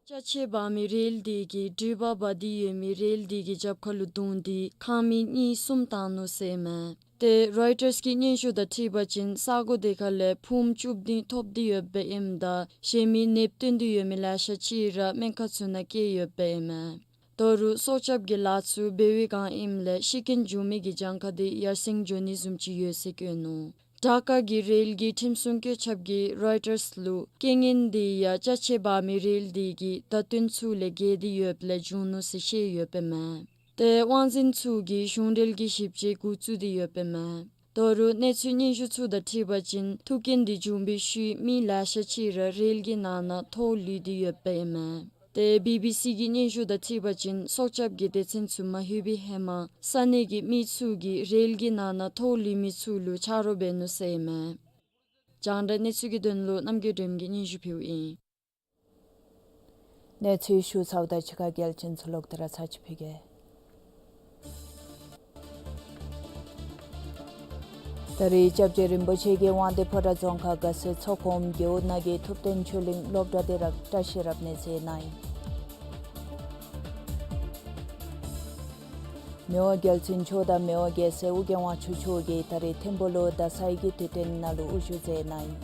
ཅ་ཆས་འབག་མི་རེལ་འདི་གིས་འགྲུལ་པ་འབག་སྟེ་ཡོད་མི་རེལ་འདི་གི་རྒྱབ་ཁ་ལུ་བརྡུངས་ཏེ་ཁང་མིག་གཉིས་གསུམ་བཏང་ནུག་ཟེར་ཨིན་མས། ཏེ་རོའི་ཊརསི་གི་སྙན་ཞུ་དང་འཁྲིལ་བ་ཅིན་ས་གོ་དེ་ཁ་ལས་ཕུངམ་བཅུ་བདུན་ཐོབ་སྟེ་ཡོདཔ་ཨིནམ་ད་ཞེ་མི་ནདཔ་བཏོན་ཏེ་ཡོད་མི་ལེ་ཤ་ཅིག་ར་སྨན་ཁང་ཚུ་ནང་བསྐྱལ་ཡོདཔ་ཨིན་མས། ད་རུང་སྲོག་སྐྱབས་ཀྱི་ལཱ་ཚུ་འབད་བའི་སྒང་ཨིནམ་ལས་ཤི་རྐྱེན་བྱུང་མི་གི་གྱངས་ཁ་དེ་ཡར་སེང་འགྱོ་ནི་བཟུམ་ཅིག་ཡོད་ཟེར་བཀོད་ནུག། ཌ་ཀ་གི་རེལ་གྱི་ཁྲིམས་སྲུང་བཀོད་ཁྱབ་ཀྱིས་རོའི་ཊརསི་ལུ་རྐྱེན་ངན་འདི་ཡང་ཅ་ཆས་འབག་མི་རེལ་འདི་གི་བརྡ་སྟོན་ཚུ་ལས་བརྒལ་ཏེ་ཡོདཔ་ལས་བྱུང་ནུག་ཟེར་བཤད་ཡོདཔ་ཨིན་མས། ཏེ་དབང་འཛིན་ཚུ་གིས་གཞུང་འབྲེལ་གྱི་ཞིབ་དཔྱད་འགོ་བཙུགས་ཏེ་ཡོདཔ་ཨིན་མས། ད་རུང་གནས་ཚུལ་སྙན་ཞུ་ཚུ་དང་འཁྲིལ་བ་ཅིན་ཐུག་རྐྱེན་འདི་བྱུང་བའི་ཤུལ་མི་ལེ་ཤ་ཅིག་ར་རེལ་གྱི་ནང་ན་ཐོག་ལུས་ཏེ་ཡོདཔ་ཨིན་མས། ཏེ་བི་བི་སི་གི་སྙན་ཞུ་དང་འཁྲིལ་བ་ཅིན་སྲོག་སྐྱབས་ཀྱི་སྡེ་ཚན་ཚུ་མ་ལྷོད་པའི་ཧེ་མ་ས་གནས་ཀྱི་མི་ཚུ་གིས་རེལ་གྱི་ནང་ན་ཐོག་ལུས་མི་ཚུ་ལུ་ཆ་རོགས་འབད་ནུག་ཟེར་ཨིན་མས། རྒྱང་བསྒྲགས་གནས་ཚུལ་གྱི་དོན་ལུ་རྣམ་རྒྱལ་སྒྲོལམ་གིས་སྙན་ཞུ་ཕུལཝ་ཨིན། གནས་ཚུལ་ཞུ་ཚརཝ་དང་གཅིག་ཁར་གལ་ཆེན་ཚུ་ལོག་སྟེ་ར་ཚར་ཅིག་ཕུལ་གེ། ད་རེས་སྐྱབས་རྗེ་རིན་པོ་ཆེ་གིས་དབང་འདུས་ཕོ་བྲང་རྫོང་ཁག་དགའ་སེང་ཚོགས་གོངམ་རྒེད་འོག་ནང་གི་ཐུབ་བསྟན་ཆོས་གླིང་སློབ་གྲྭ་དེ་ར་བཀྲིས་རབ་གནས་མཛད་གནང་ཡི། མི་དབང་རྒྱལ་བཙུན་མཆོག་དང་མི་དབང་རྒྱལ་སྲས་ཨོ་རྒྱན་དབང་ཕྱུག་མཆོག་གིས་ད་རེས་ཐིམ་ཕུག་ལུ་ད་སའི་གི་དུས་སྟོན་ནང་ལུ་དབུ་བཞུགས་མཛད་གནང་ཡི།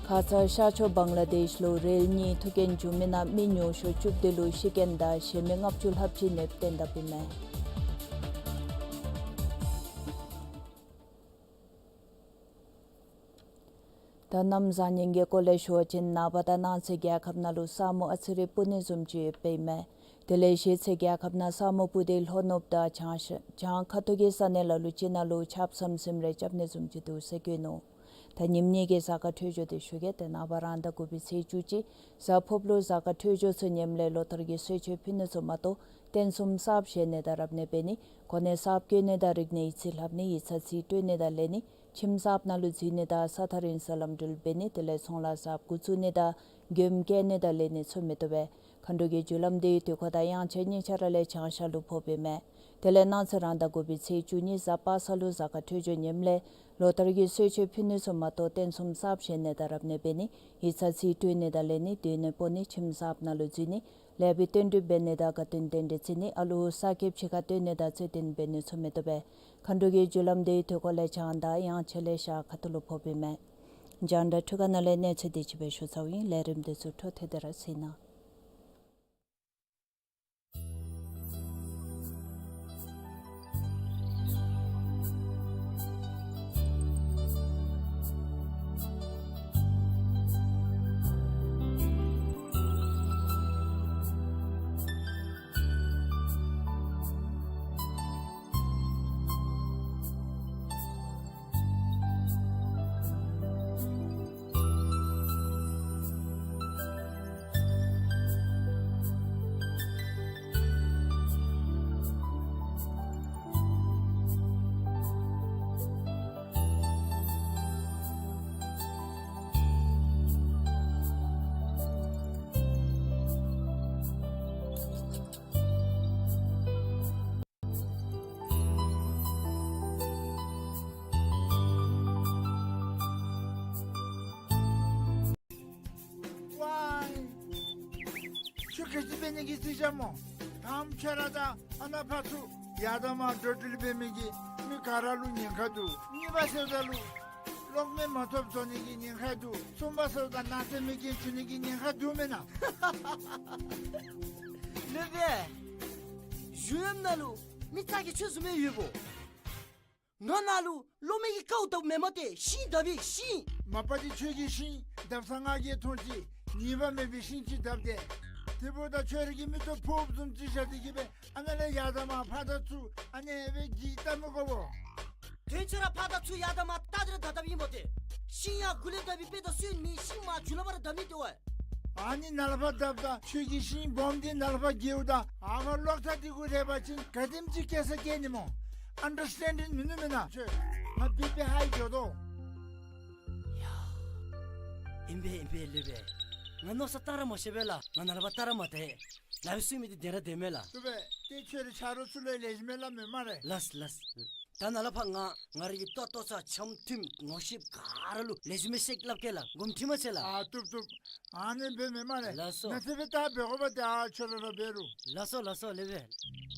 ཁ་ཙ་ཤར་ཕྱོགས་བང་ལ་དེཤ་ལུ་རེལ་གཉིས་ཐུག་རྐྱེན་བྱུང་མི་ནང་མི་ཉུང་ཤོས་བཅུ་བདུན་ལུ་ཤི་རྐྱེན་དང་ཞེ་མི་ལྔ་བཅུ་ལྷགཔ་ཅིག་ནདཔ་བཏོན་དཔ་ཨིན་མས། ད་གནམ་བཟང་ངན་གྱི་སྐོར་ལས་ཞུ་བ་ཅིན་ནངས་པ་དང་གནངས་ཚེ་རྒྱལ་ཁབ་ནང་ལུ་ས་སྨུག་ཨ་ཙི་རེ་སྤུབ་ནི་བཟུམ་ཅིག་ཡོདཔ་ཨིན་མས། དེ་ལས་གཞེས་ཚེ་རྒྱལ་ཁབ་ནང་ས་སྨུག་སྤུབ་སྟེ་ལྷོ་ནུབ་དང་བྱང་ཤར་བྱང་ཁ་ཐུག་གི་ས་གནས་ལ་ལུ་ཅིག་ནང་ལུ་ཆརཔ་ཟམ་ཟིམ་རེ་རྐྱབ་ནི་བཟུམ་ཅིག་འདུག་ཟེར་བཀོད་ནུག། ད་ཉིནམ་གཉིས་ཀྱི་གཟའ་སྐར་འཕྲོད་སྦྱོར་དེ་ཞུ་གེ། ཏེ་ནངས་པ་རང་ཟླ་དགུ་པའི་ཚེས་བཅུ་གཅིག་གཟའ་ཕུརཔ་ལུ་གཟའ་སྐར་འཕྲོད་སྦྱོར་ཚུ་ཉེསམ་ལས་ལོ་ལྟར་གྱི་གསོལ་མཆོད་ཕུལ་ནི་ཚུ་མ་གཏོགས་རྟེན་གསུམ་གསརཔ་བཞེངས་ནི་དང་རབ་གནས་འབད་ནི་གོ་གནས་གསརཔ་བསྐོ་ནི་དང་རིག་གནས་ཡིག་རྩིས་ལྷབ་ནི་ཡིག་ཚང་རྩིས་སྤྲོད་ནི་དང་ལེན་ནི་ཁྱིམ་གསརཔ་ནང་ལུ་འཛུལ་ནི་དང་ས་ཐག་རིང་ས་ལམ་འགྲུལ་འབད་ནི་དེ་ལས་ཚོང་ལཱ་གསརཔ་འགོ་བཙུགས་ནི་དང་མགྱོནམ་བསྐྱལ་ནི་དང་ལེན་ནི་ཚུ་མི་བཏུབ་པས། མཁའ་འགྲོ་གི་རྒྱུ་ལམ་དེ་དུས་འཁོར་དང་དབྱངས་འཆར་གཉིས་ཆ་ར་ལས་བྱང་ཤར་ལུ་ཕོགཔ་ཨིན་མས། དེ་ལས་གནངས་ཚེ་རང་ཟླ་དགུ་པའི་ཚེས་བཅུ་གཉིས་གཟའ་པ་སངས་ལུ་གཟའ་སྐར་འཕྲོད་སྦྱོར་ཉེསམ་ལས་ལོ་ལྟར་གྱི་གསོལ་མཆོད་ཕུལ་ནི་ཚུ་མ་གཏོགས་རྟེན་གསུམ་གསརཔ་བཞེངས་ནི་དང་རབ་གནས་འབད་ནི་ཡིག་ཚང་རྩིས་སྤྲོད་ནི་དང་ལེན་ནི་སྡོད་གནས་སྤོ་ནི་ཁྱིམ་གསརཔ་ནང་ལུ་འཛུལ་ནི་ ལས་པའི་བསྟུན་གྲོས་འབད་ནི་དང་དགའ་སྟོན་རྟེན་འབྲེལ་བརྩི་ནི། ཨ་ལུ་གསར་སྐྱེས་ཕྱི་ཁར་སྟོན་ནི་དང་རྩོད་ལྡན་འབད་ནི་ཚུ་མི་བཏུབ་པས། མཁའ་འགྲོ་གི་རྒྱུ་ལམ་འདི་དུས་འཁོར་ལས་བྱང་དང་ཡང་ཆེ་ལས་ཤར་ཁ་ཐུག་ལུ་ཕོགཔ་ཨིན་མས། རྒྱང་བསྒྲགས་འཕྲུལ་ཁང་ནང་ལས་གནས་ཚུལ་འདི་ཅིག་སྦེ་ཞུ་ཚརཝ་ཨིན། ལས་རིམ་འདི་ཚུ་འཕྲོ་མཐུད་དེ་ར་གཟིགས་གནང་། ཝའི། ཁྱོད་ག་ཅི་འབད་ནི་གི་རྩིས་རྐྱབ་སྨོ། ད་ཁྱོད་ར་ད་ཨ་ནཱ་ཕར་ཚུར་ཡར་དང་མར་འགྲོ་འགྲུལ་འབད་མི་གིས་མི་ག་ར་ལུ་ཉེན་ཁ་འདུག། གཉིས་པ་ཟེརཝ་ད་ལུ་གློག་མེ་མ་ཐོབ་བཟོ་ནི་གི་ཉེན་ཁ་འདུག། གསུམ་པ་ཟེརཝ་ད་ནག་རྫས་མེ་རྐྱེན་བྱུང་ནི་གི་ཉེན་ཁ་འདུག་མེན་ན། ལེགས་པས། གཞུང་གཡམ་ནང་ལུ་མི་ཚ་གྱང་ཁྱོད་བཟུམ་མའི་ཡོདཔ་འོང་། ང་ནཱ་ལུ་གློག་མེ་གི་ཀཝ་བཏབ་མེན་མས་ཏེ། ཤིང་བཏབ་ཨིན་ཤིང་། མ་པ་འདི་ཁྱོད་ཀྱིས་ཤིང་བཏབ་ས་ང་གིས་མཐོང་ཅི། ཉེས་པ་མེད་པའི་ཤིང་ཅིག་བཏབ་སྟེ། དེ་འབདཝ་ད་ཁྱོད་ར་གི་མིག་ཏོ་ཕོརཔ་བཟུམ་ཅིག་བཞག་སྟེ་གིས་སྦེ་ཨ་ནཱ་ལས་ཡར་དང་མར་ཕར་དང་ཚུར་ཨ་ནི་སྦེ་གིས་བལྟ་མི་དགོ་པས། དོན་ཚུ་ར་ཕར་དང་ཚུར་ཡར་དང་མར་བལྟ་སྟེ་ར་བཏབ་བཏབཔ་ཨིན་པས་ཏེ། ཤིང་ཡང་གུ་ལས་བཏབ་ཨིན། དཔེ་དང་སོན་མི་ཤིང་མར་རྒྱུ་ལུ་ཕར་ར་བཏབ་མི་འདི་བ། ཨ་ནི་ནཱ་ལས་ཕར་བཏབ་ད་ཁྱོད་ཀྱིས་ཤིང་སྦོམ་འདི་ནཱ་ལས་ཕར་འགྱེལཝ་ད་ཨ་ཕར་གློག་ཐག་འདི་གུ་རེག་པ་ཅིན་ག་དེམ་ཅིག་སྐྱེ་ས་སྐྱེ་ནི་སྨོ། ཨན་ཌར་སི་ཊེན་ཌིང་མིན་ནུག་མེན་ན། ཁྱོད་ང་བི་པི་ཧའི་འགྱོ་དོ། ཡ། ཨིན་པས་ཨིན་པས་ལེགས་པས། ང་མནོ་བསམ་བཏང་ར་མ་ཤེས་པས་ལགས། ང་ནཱ་ལས་ཕར་བལྟ་ར་མ་བལྟ། ལག་པའི་སུ་མི་འདི་བདེན་ར་བདེན་མས་ལགས། ལེགས་པས། ཏེ་ཁྱོད་རའི་ཆ་རོགས་ཚུ་ལུ་ལེགས་ཤོམ་སྦེ་སླབ་མས་སྨ་རེ། ལགས་ལགས། ད་ནཱ་ལས་ཕར་ང་ང་རའི་གི་ལྟོ་ལྟོ་ཚང་འཆམ་མཐུན་ངོ་ཤེས་ག་ར་ལུ་ལེགས་ཤོམ་སྦེ་བཤད་སླབ་གེ་ལགས། དགོངསམ་ཁྲེལ་མ་མཛད་ལགས། ཨ་བཏུབ་བཏུབ། ཨ་ནི་འབད་མི་སྨ་རེ། ལགས་སོ། ནཱ་ཚེ་སྦེ་ད་འབད་དགོ་པ་ཏེ་ཨ་ཁྱོད་ར་ར་འབད་རུང་། ལགས་སོ་ལགས་སོ་ལེགས་པས།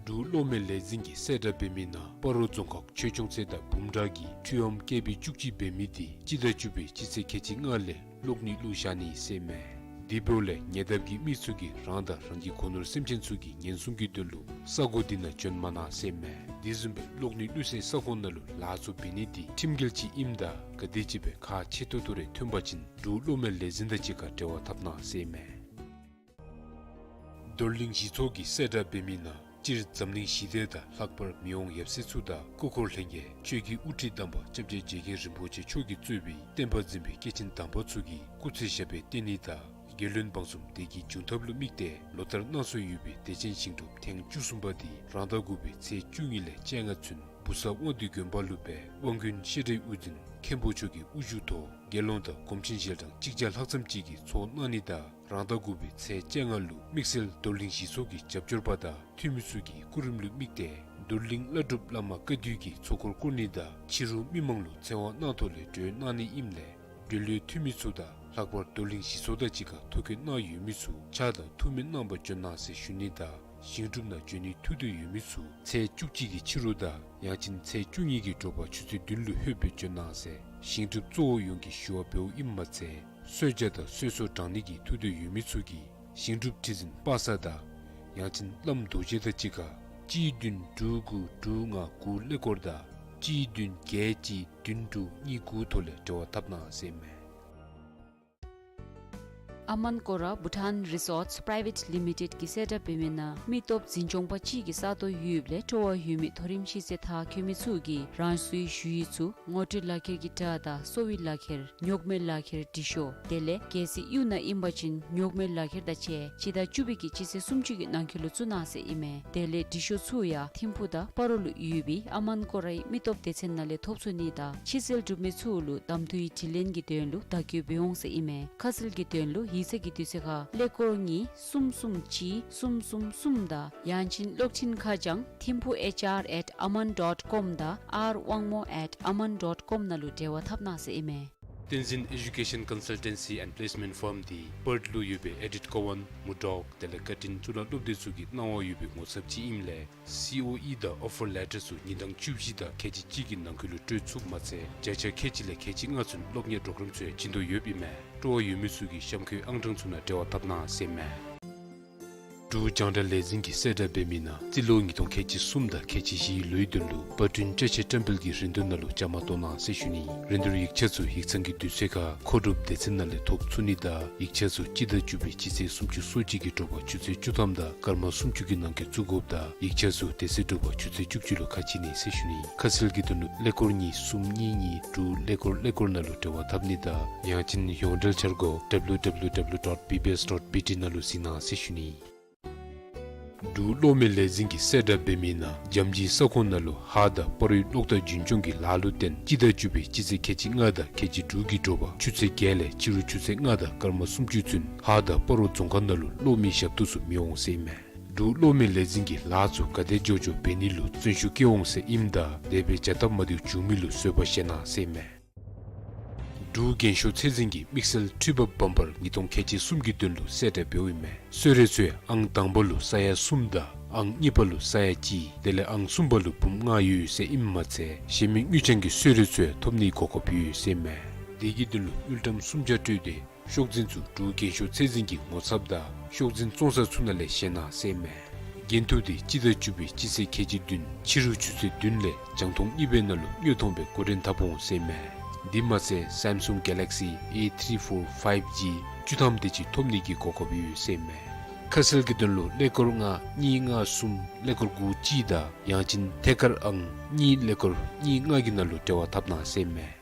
འབྲུག་གློག་མེ་ལས་འཛིན་གྱིས་གསལ་བསྒྲགས་འབད་མི་ནང་སྤ་རོ་རྫོང་ཁག་ཆོས་སྐྱོང་རྩེ་དང་བུམ་བྲག་གིས་འཕྲུལ་ཨོམ་ཀེ་བི་བཅུ་གཅིག་འབད་མི་འདི་སྤྱི་ཟླ་བཅུ་པའི་སྤྱི་ཚེས་ཁལ་གཅིག་ལྔ་ལས་གློག་ནད་བླུགས་བཞག་ནི་ཟེར་མས། དེ་འབདཝ་ལས་ཉེ་འདབས་ཀྱི་མི་ཚུ་གིས་རང་དང་རང་གི་སྒོ་ནོར་སེམས་ཅན་ཚུ་གི་ཉེན་སྲུང་གི་དོན་ལུ་ས་གོ་འདི་ནང་བྱོན་མ་གནང་ཟེར་མས། དེ་བཟུམ་སྦེ་གློག་ནད་བླུགས་སའི་ས་ཁོངས་ནང་ལུ་ལཱ་ཚུ་འབད་ནི་འདི་ཁྲིམས་འགལ་ཅིག་ཨིནམ་ད་ག་དེ་ཅིག་སྦེ་ཁག་ཆེ་ཏོག་ཏོ་རེ་ཐོན་པ་ཅིན་འབྲུག་གློག་མེ་ལས་འཛིན་དང་གཅིག་ཁར་འབྲེལ་བ་འཐབ་གནང་ཟེར་མས། རྡོར་གླིང་གཞི་ཚོགས་ཀྱིས་གསལ་བསྒྲགས་འབད་མི་ནང་སྤྱིར་འཛམ་གླིང་ཞི་བདེ་དང་ལྷག་པར་མི་དབང་ཡབ་སྲས་ཚུ་དང་སྐུ་འཁོར་ལྷན་རྒྱས་ཆོས་ཀྱི་དབུ་ཁྲིད་དམ་པ་སྐྱབས་རྗེ་རྗེ་མཁན་རིན་པོ་ཆེ་མཆོག་གིས་གཙོས་པའི་བསྟན་པ་འཛིན་པའི་སྐྱེས་ཆེན་དམ་པ་ཚུ་གིས་སྐུ་ཚེ་ཞབས་པད་བརྟན་ནི་དང་རྒྱལ་བློན་འབངས་གསུམ་བདེ་སྐྱིད་འབྱུང་ཐབས་ལུ་དམིགས་ཏེ་ལོ་ལྟར་གནང་སྲོལ་ཡོད་པའི་བདེ་ཆེན་ཞིང་སྒྲུབ་ཐེངས་བཅུ་གསུམ་པ་འདི་རང་ཟླ་དགུ་པའི་ཚེས་བཅུ་གཉིས་ལས་བཅོ་ལྔ་ཚུན་བུ་གསར་དབང་འདུས་དགོན་པ་ལུ་སྦེ་དབང་དགོན་བཤད་གྲྭའི་དབུ་འཛིན་མཁན་པོ་མཆོག་གི་དབུ་བཞུགས་ཐོག་དགེ་སློང་དང་སྒོམ་ཆེན་ཞལ་གྲངས་གཅིག་བརྒྱ་ལྷག་ཙམ་ཅིག་གིས་ཚོགས་གནང་ནི་དང་རང་ཟླ་དགུ་པའི་ཚེས་བཅོ་ལྔ་ལུ་དམིགས་བསལ་རྡོར་གླིང་གཞི་ཚོགས་ཀྱི་རྒྱབ་སྐྱོར་པ་དང་འཐུས་མི་ཚུ་གི་སྐུ་རིམ་ལུ་དམིགས་ཏེ་རྡོར་གླིང་བླ་སྒྲུབ་བླ་མ་བཀའ་འདུས་ཀྱིས་ཚོགས་འཁོར་བསྐོར་ནི་དང་ཕྱི་རུ་མི་མང་ལུ་ཚེ་དབང་གནང་ཐོག་ལས་གྲོལ་གནང་ནི་ཨིནམ་ལས་འབྲེལ་ཡོད་འཐུས་མི་ཚུ་དང་ལྷག་པར་རྡོར་གླིང་གཞི་ཚོགས་དང་གཅིག་ཁར་ཐུགས་འཁོར་གནང་ཡོད་མི་ཚུ་ཕྱག་དང་ཐུགས་སྨོན་གནང་བར་བྱོན་གནང་ཟེར་ཞུ་ནི་དང་ཞིང་སྒྲུབ་ནང་འབྱོན་ནི་ཐུགས་འདོད་ཡོད་མི་ཚུ་ཚེས་བཅུ་གཅིག་གི་ཕྱི་རུ་དང་ཡང་ཅིན་ཚེས་བཅུ་གཉིས་ཀྱི་དྲོ་པ་ཆུ་ཚོད་བདུན་ལུ་ལྷོད་སྦེ་བྱོན་གནང་ཟེར་ཞིང་སྒྲུབ་གཙོ་བོ་ཡོངས་ཀྱིས་ཞུ་བ་འབདཝ་ཨིནམ་མ་ཚད་གསོལ་ཇ་དང་གསོལ་ཚོགས་དྲང་ནི་གི་ཐུགས་འདོད་ཡོད་མི་ཚུ་གིས་ཞིང་སྒྲུབ་ཁྲི་འཛིན་པ་སངས་དང་ཡང་ཅིན་བླམ་རྡོ་རྗེ་དང་གཅིག་ཁར་གཅིག་བདུན་དྲུག་དགུ་དྲུག་ལྔ་དགུ་ཀླད་ཀོར་དང་གཅིག་བདུན་བརྒྱད་གཅིག་བདུན་དྲུག་གཉིས་དགུ་ཐོག་ལས་འབྲེལ་བ་འཐབ་གནང་ཟེར་མས། ཨ་མན་ཀོ་ར་བྷུ་ཊཱན་རི་སོརཊསི་པི་རའི་ཝེཊ་ལི་མི་ཊེཌ་ཀྱིས་གསལ་བསྒྲགས་འབད་མི་ནང་མི་སྟོབས་འཛིན་སྐྱོང་པ་གཅིག་གིས་ས་སྟོང་ཡོདཔ་ལས་སྤྲོ་བ་ཡོད་མི་མཐོ་རིམ་ཤེས་ཚད་མཐར་འཁྱོལ་མི་ཚུ་གིས་རང་སོའི་ཞུ་ཡིག་ཚུ་ངོ་སྤྲོད་ལག་ཁྱེར་གྱི་སྒྲ་དང་གསོ་བའི་ལག་ཁྱེར་ཉོག་མེད་ལག་ཁྱེར་འབྲི་ཤོག། དེ་ལས་གལ་སྲིད་གཡུས་ནང་ཨིན་པ་ཅིན་ཉོག་མེད་ལག་ཁྱེར་དང་བཅས་སྤྱི་ཟླ་བཅུ་པའི་གི་སྤྱི་ཚེས་སུམ་ཅུ་གི་ནང་འཁོད་ལུ་བཙུགས་གནང་ཟེར་ཨིན་མས། དེ་ལས་འབྲི་ཤོག་ཚུ་ཡང་ཐིམ་ཕུག་དང་སྤ་རོ་ལུ་ཡོད་པའི་ཨ་མན་ཀོ་རའི་མི་སྟོབས་སྡེ་ཚན་ནང་ལས་ཐོབ་ཚུགས་ནི་དང་ཕྱི་སེལ་གྲུབ་མི་ཚུ་ལུ་གདམ་འཐུའི་དྲི་ལན་གྱི་དོན་ལུ་བརྡ་བསྐྱོད་འབད་འོང་ཟེར་ཨིན་མས། ཁ་གསལ་གྱི་དོན་ལུ་ ཡིག་ཚང་གི་དུས་ཚོད་ཁར་ཀླད་ཀོར་གཉིས་གསུམ་གསུམ་གཅིག་གསུམ་གསུམ་གསུམ་དང་ཡང་ཅིན་གློག་འཕྲིན་ཁ་བྱང་thimpu H R at aman dot com དང་R wangmo at aman dot com ནང་ལུ་འབྲེལ་བ་འཐབ་གནང་ཟེར་ཨིན་མས། བསྟན་འཛིན་Education Consultancy and Placement Firm འདི་པརཐ་ལུ་ཡོད་པའི་ཨེ་ཌིཐ་ཀོ་ཝཱན་མུར་ཌོག་དེ་ལས་ཀར་ཊིན་གཙུག་ལག་སློབ་སྡེ་ཚུ་གིས་གནང་བ་ཡོད་པའི་ངོ་ཚབ་ཅིག་ཨིནམ་ལས་སི་ཨོ་ཨི་དང་ཨོ་ཕར་ལེ་ཊར་ཚུ་ཉིན་གྲངས་བཅུ་བཞི་དང་ཁལ་གཅིག་གཅིག་གི་ནང་འཁོད་ལུ་སྤྲོད་ཚུགསཔ་མ་ཚད་བརྒྱ་ཆ་ཁལ་གཅིག་ལས་ཁལ་གཅིག་ལྔ་ཚུན་སློབ་གཉེར་པྲོ་གརམ་ཚུ་ཡང་བྱིན་དོ་ཡོདཔ་ཨིན་མས། སྤྲོ་བ་ཡོད་མི་ཚུ་གིས་གཤམ་འཁོད་ཨང་གྲངས་ཚུ་ནང་འབྲེལ་བ་འཐབ་གནང་ཟེར་ཨིན་མས། འབྲུག་རྒྱང་བསྒྲགས་ལས་འཛིན་གྱིས་གསལ་བསྒྲགས་འབད་མི་ནང་རྩིས་ལོ་ཉིས་སྟོང་ཁལ་གཅིག་གསུམ་དང་ཁལ་གཅིག་བཞིའི་ལོའི་དོན་ལུ་པར་སྐྲུན་བཀྲ་ཤིས་བཀྲམ་སྤེལ་གྱི་རིན་བསྡུར་ནང་ལུ་བཅའ་མར་གཏོགས་གནང་ཟེར་ཞུ་ནི། རིན་བསྡུར་ཡིག་ཆ་ཚུ་ཡིག་ཚང་གི་དུས་ཚོད་ཁར་མཁོ་སྒྲུབ་སྡེ་ཚན་ནང་ལས་ཐོབ་ཚུགས་ནི་དང་ཡིག་ཆ་ཚུ་སྤྱི་ཟླ་བཅུ་པའི་སྤྱི་ཚེས་སུམ་ཅུ་སོ་གཅིག་གི་དྲོ་པ་ཆུ་ཚོད་བཅུ་ཐམ་དང་སྐར་མ་སུམ་ཅུ་གི་ནང་འཁོད་བཙུགས་དགོཔ་དང་ཡིག་ཆ་ཚུ་དེ་ཚེ་དྲོ་པ་ཆུ་ཚོད་བཅུ་གཅིག་ལུ་ཁ་ཕྱེ་ནི་ཟེར་ཞུ་ནི། ཁ་གསལ་གྱི་དོན་ལུ་ཀླད་ཀོར་གཉིས་གསུམ་གཉིས་གཉིས་དྲུག་ཀླད་ཀོར་ཀླད་ཀོར་ནང་ལུ་འབྲེལ་བ་འཐབ་ནི་དང་ཡང་ཅིན་ཡོངས་འབྲེལ་འཆར་སྒོ་W W W dot B B S dot B T ནང་ལུ་གཟིགས་གནང་ཟེར་ཞུ་ནི། འབྲུག་གློག་མེ་ལས་འཛིན་གྱིས་གསལ་བསྒྲགས་འབད་མི་ནང་འཇམ་ཅིག་ས་ཁོངས་ནང་ལུ་ཧཱ་དང་སྤ་རོའི་གློག་དར་རྒྱུན་སྐྱོང་གི་ལཱ་ལུ་བརྟེན་སྤྱི་ཟླ་བཅུ་པའི་སྤྱི་ཚེས་ཁལ་གཅིག་ལྔ་དང་ཁལ་གཅིག་དྲུག་གི་དྲོ་པ་ཆུ་ཚོད་བརྒྱད་ལས་ཕྱི་རུ་ཆུ་ཚོད་ལྔ་དང་སྐར་མ་སུམ་ཅུ་ཚུན་ཧཱ་དང་སྤ་རོ་རྫོང་ཁག་ནང་ལུ་གློག་མེའི་ཞབས་ཏོག་ཚུ་མི་འོང་ཟེར་ཨིན་མས། འབྲུག་གློག་མེ་ལས་འཛིན་གྱིས་ལཱ་ཚུ་ག་དེ་མགྱོགས་མགྱོགས་འབད་ནི་ལུ་བརྩོན་ཤུགས་བསྐྱེད་འོང་ཟེར་ཨིནམ་ད་དེ་སྦེ་བྱ་སྟབས་མ་བདེཝ་བྱུང་མི་ལུ་བཟོད་པ་བཞེས་གནང་ཟེར་ཨིན་མས། འབྲུག་རྒན་ཤོས་ཚད་འཛིན་གྱིས་དམིགས་བསལ་འཕྲུལ་འབབ་བམ་པར་ཉིས་སྟོང་ཁལ་གཅིག་གསུམ་གྱི་དོན་ལུ་གསལ་བསྒྲགས་འབདཝ་ཨིན་མས། གསོལ་རས་ཚུ་ཡང་ཨང་དང་པ་ལུ་ས་ཡ་གསུམ་དང་ཨང་གཉིས་པ་ལུ་ས་ཡ་གཅིག་དེ་ལས་ཨང་གསུམ་པ་ལུ་འབུམ་ལྔ་ཡོད་ཟེར་ཨིནམ་མ་ཚད་གཞན་མི་དངུལ་རྐྱང་གི་གསོལ་རས་ཚུ་ཡང་ཐོབ་ནིའི་གོ་སྐབས་ཡོད་ཟེར་ཨིན་མས། དེ་གི་དོན་ལུ་དངུལ་ཀྲམ་སུམ་བརྒྱ་སྤྲོད་དེ་ཤོག་འཛིན་ཚུ་འབྲུག་རྒན་ཤོས་ཚད་འཛིན་གྱི་ངོ་ཚབ་དང་ཤོག་འཛིན་བཙོང་ས་ཚུ་ནང་ལས་བཞེས་གནང་ཟེར་ཨིན་མས། འགན་ཐུག་དེ་སྤྱི་ཟླ་བཅུ་པའི་སྤྱི་ཚེས་ཁལ་གཅིག་བདུན་ཕྱི་རུ་ཆུ་ཚོད་བདུན་ལས་རྒྱང་མཐོང་གཉིས་པའི་ནང་ལུ་དངོས་མཐོང་སྦེ་འགོ་འདྲེན་འཐབ་འོང་ཟེར་ཨིན་མས། དེ་མ་ཚད་Samsung Galaxy A three four five G བཅུ་ཐམ་དེ་ཅིག་ཐོབ་ནིའི་གོ་སྐབས་ཡོད་ཟེར་ཨིན་མས། ཁ་གསལ་གྱི་དོན་ལུ་ཀླད་ཀོར་ལྔ་གཉིས་ལྔ་གསུམ་ཀླད་ཀོར་དགུ་གཅིག་དང་ཡང་ཅིན་ཐད་ཀར་ཨང་གཉིས་ཀླད་ཀོར་གཉིས་ལྔ་གི་ནང་ལུ་འབྲེལ་བ་འཐབ་གནང་ཟེར་ཨིན་མས།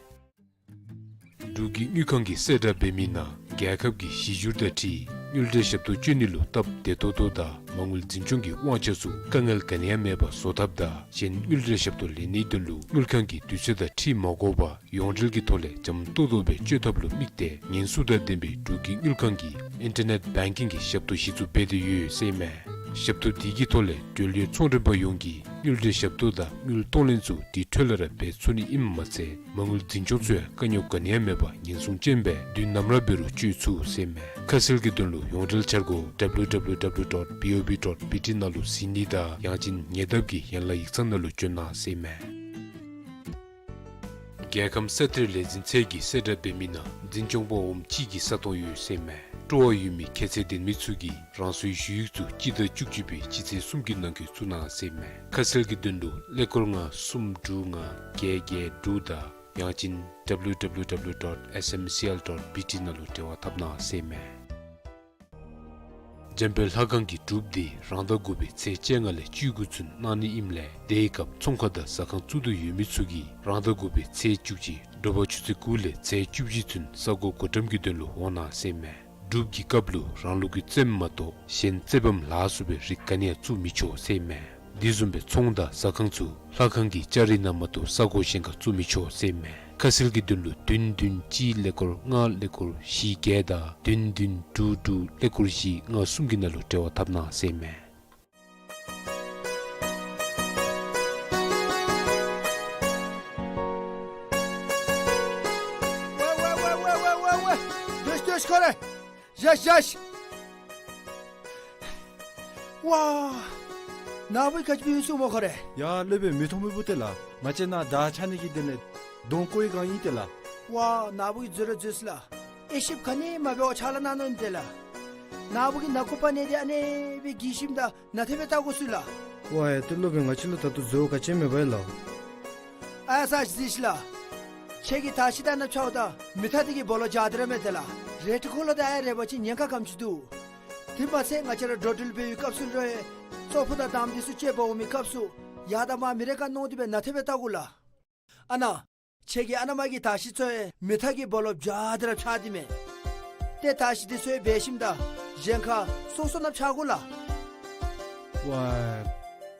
འབྲུག་གི་དངུལ་ཁང་གིས་གསལ་བསྒྲགས་འབད་མི་ནང་རྒྱལ་ཁབ་ཀྱི་གཞི་བསྒྱུར་དང་འཁྲིལ་དངུལ་འབྲེལ་ཞབས་ཏོག་སྤྱོད་ནི་ལུ་སྟབས་བདེ་ཏོག་ཏོ་དང་མ་དངུལ་འཛིན་སྐྱོང་གི་དབང་ཆ་ཚུ་དཀའ་ངལ་ག་ནི་ཡང་མེད་པར་བཟོ་ཐབས་དང་གཞན་དངུལ་འབྲེལ་ཞབས་ཏོག་ལེན་ནིའི་དོན་ལུ་དངུལ་ཁང་གི་དུས་ཚོད་དང་འཁྲིལ་མ་དགོ་པར་ཡོངས་འབྲེལ་གྱི་ཐོག་ལས་འཇམ་ཏོག་ཏོ་སྦེ་སྤྱོད་ཐབས་ལུ་དམིགས་ཏེ་ཉེན་སྲུང་དང་ལྡན་པའི་འབྲུག་གི་དངུལ་ཁང་གིས་ཨིན་ཊར་ནེཊ་བེང་ཀིང་གི་ཞབས་ཏོག་གཞི་བཙུགས་འབད་དེ་ཡོད་ཟེར་ཨིན་མས། ཞབས་ཏོག་དེ་གི་ཐོག་ལས་འབྲེལ་ཡོད་ཚོང་མགྲོན་པ་ཡོངས་ཀྱིས་དངུལ་འབྲེལ་ཞབས་ཏོག་དང་དངུལ་གཏོང་ལེན་ཚུ་དེ་འཕྲོ་ལས་ར་འབད་ཚུགས་ནི་ཨིནམ་མ་ཚད་མ་དངུལ་འཛིན་སྐྱོང་ཚུ་ཡང་དཀའ་རྙོག་ག་ནི་ཡང་མེད་པར་ཉེན་སྲུང་ཅན་སྦེ་དུས་ནམ་ར་འབད་རུང་སྤྱོད་ཚུགས་ཟེར་ཨིན་མས། ཁ་གསལ་གྱི་དོན་ལུ་ཡོངས་འབྲེལ་འཆར་སྒོ་W W W dot B O B dot B T ནང་ལུ་གཟིགས་ནི་དང་ཡང་ཅིན་ཉེ་འདབས་ཀྱི་ཡན་ལག་ཡིག་ཚང་ནང་ལུ་བྱོན་གནང་ཟེར་ཨིན་མས། རྒྱལ་ཁམས་ས་གཏེར་ལས་འཛིན་ཚད་ཀྱིས་གསལ་བསྒྲགས་འབད་མི་ནང་འཛིན་སྐྱོང་པ་འོགམ་གཅིག་གི་ས་སྟོང་ཡོད་ཟེར་ཨིན་མས། སྤྲོ་བ་ཡོད་མི་ཁྱད་ཚད་ལྡན་མི་ཚུ་གིས་རང་སོའི་ཞུ་ཡིག་ཚུ་སྤྱི་ཟླ་བཅུ་གཅིག་པའི་སྤྱི་ཚེས་གསུམ་གྱི་ནང་འཁོད་བཙུགས་གནང་ཟེར་ཨིན་མས། ཁ་གསལ་གྱི་དོན་ལུ་ཀླད་ཀོར་ལྔ་གསུམ་དྲུག་ལྔ་བརྒྱད་བརྒྱད་དྲུག་དང་ཡང་ཅིན W W W dot S M C L dot B T ནང་ལུ་འབྲེལ་བ་འཐབ་གནང་ཟེར་ཨིན་མས། འཇམ་དཔལ་ལྷ་ཁང་གི་སྒྲུབ་སྡེ་རང་ཟླ་དགུ་པའི་ཚེས་བཅོ་ལྔ་ལས་བཅུ་དགུ་ཚུན་གནང་ནི་ཨིནམ་ལས་དེའི་སྐབས་ཚོང་ཁང་དང་ཟ་ཁང་བཙུགས་འདོད་ཡོད་མི་ཚུ་གིས་རང་ཟླ་དགུ་པའི་ཚེས་བཅུ་གཅིག་དྲོ་པ་ཆུ་ཚོད་དགུ་ལས་ཚེས་བཅུ་བཞི་ཚུན་ས་སྒོ་སྒོ་འགྲམ་གྱི་དོན་ལུ་འོང་གནང་ཟེར་ཨིན་མས། སྒྲུབ་ཀྱི་སྐབས་ལུ་རང་ལུགས་ཀྱི་རྩེདམོ་མ་གཏོགས་གཞན་རྩེད་བམ་ལ་སོགས་པའི་རིགས་ག་ནི་ཡང་བཙུགས་མི་ཆོག་ཟེར་ཨིན་མས། དེ་བཟུམ་སྦེ་ཚོང་དང་ཟ་ཁང་ཚུ་ལྷ་ཁང་གི་ལྕགས་རི་ནང་མ་གཏོགས་ས་སྒོ་གཞན་ཁར་བཙུགས་མི་ཆོག་ཟེར་ཨིན་མས། ཁ་གསལ་གྱི་དོན་ལུ་བདུན་བདུན་གཅིག་ཀླད་ཀོར་ལྔ་ཀླད་ཀོར་བཞི་བརྒྱད་དང་བདུན་བདུན་དྲུག་དྲུག་ཀླད་ཀོར་བཞི་ལྔ་གསུམ་གྱི་ནང་ལུ་འབྲེལ་བ་འཐབ་གནང་ཟེར་ཨིན་མས། ཝེ་ཝེ་ཝེ། སྡོད་སྡོད་ཁོ་རེ། བཞག་བཞག། ཝ། ནཱ་བུ་ག་ཅི་འབད་ཡི་སྨོ་ཁོ་རེ། ཡ་སློབ་དཔོན་མི་མཐོང་མི་བུ་དེ་ལགས། ང་བཅས་ནཱ་དར་འཕྱར་ནི་གི་དོན་ལས་གདོང་བཀོ་བའི་སྒང་ཨིན་ཏེ་ལགས། ཝ་ནཱ་བུ་གིས་འཛོལ་ར་འཛོལ་སོ་ལགས། དབྱེ་ཞིབ་ག་ནི་མ་འབད་བར་ཕྱག་ལཱ་གནང་ནི་ཨིན་ཏེ་ལགས། ནཱ་བུ་གིས་ནང་ཁུག་པ་ནང་འདི་ཨ་ནི་སྦེ་གི་ཞིནམ་ད་ནང་ཐེབས་སྦེ་བལྟ་དགོ་ཟེར་ལགས། ཝ་ཡ་ཏེ་སློབ་དཔོན་ང་བཅས་ལུ་ད་ལྟོ་འཛོལ་བ་ག་ཅི་ཡང་མེད་པས་ལགས། ཨ་ཡ་ས་གཟིགས་ཤིག་ལགས། ཁྱེད་ཀྱིས་དར་ཤིང་ད་ནཱ་འཕྱརཝ་ད་མེ་ཐག་འདི་གི་སྦོ་ལོགས་འཇའ་ལྡིར་ར་མས་ཏེ་ལགས། རལ་གྲི་འཁོར་ལོ་འདི་ཨ་ཡ་རལ་པ་ཅིག་ཉེན་ཁ་ག་དེམ་ཅིག་འདུག། དེ་མ་ཚད་ང་བཅས་ར་འགྲོ་འགྲུལ་འབད་བའི་སྐབས་སུ་རོགས་ཡང་ཙོག་ཕུད་དང་དམ་འདི་ཚུ་སྤྱོད་པར་འོང་མི་སྐབས་སུ་ཡར་དང་མར་མི་རེ་ཁར་མནོ་སྟེ་སྦེ་ནང་ཐེབས་སྦེ་བལྟ་དགོ་ལགས། ཨ་ནཱ་ཁྱེད་ཀྱི་ཨ་ནཱ་མར་གྱི་དར་ཤིང་ཚུ་ཡང་མེ་ཐག་གི་སྦོ་ལོགས་འཇའ་ལྡིར་ར་འཕྱར་ཏེ་མས། ཏེ་དར་ཤིང་འདི་ཚུ་ཡང་འབད་ཞིནམ་ད་གཞན་ཁར་སོ་སོ་ནང་འཕྱར་དགོ་ལགས། ཝའི།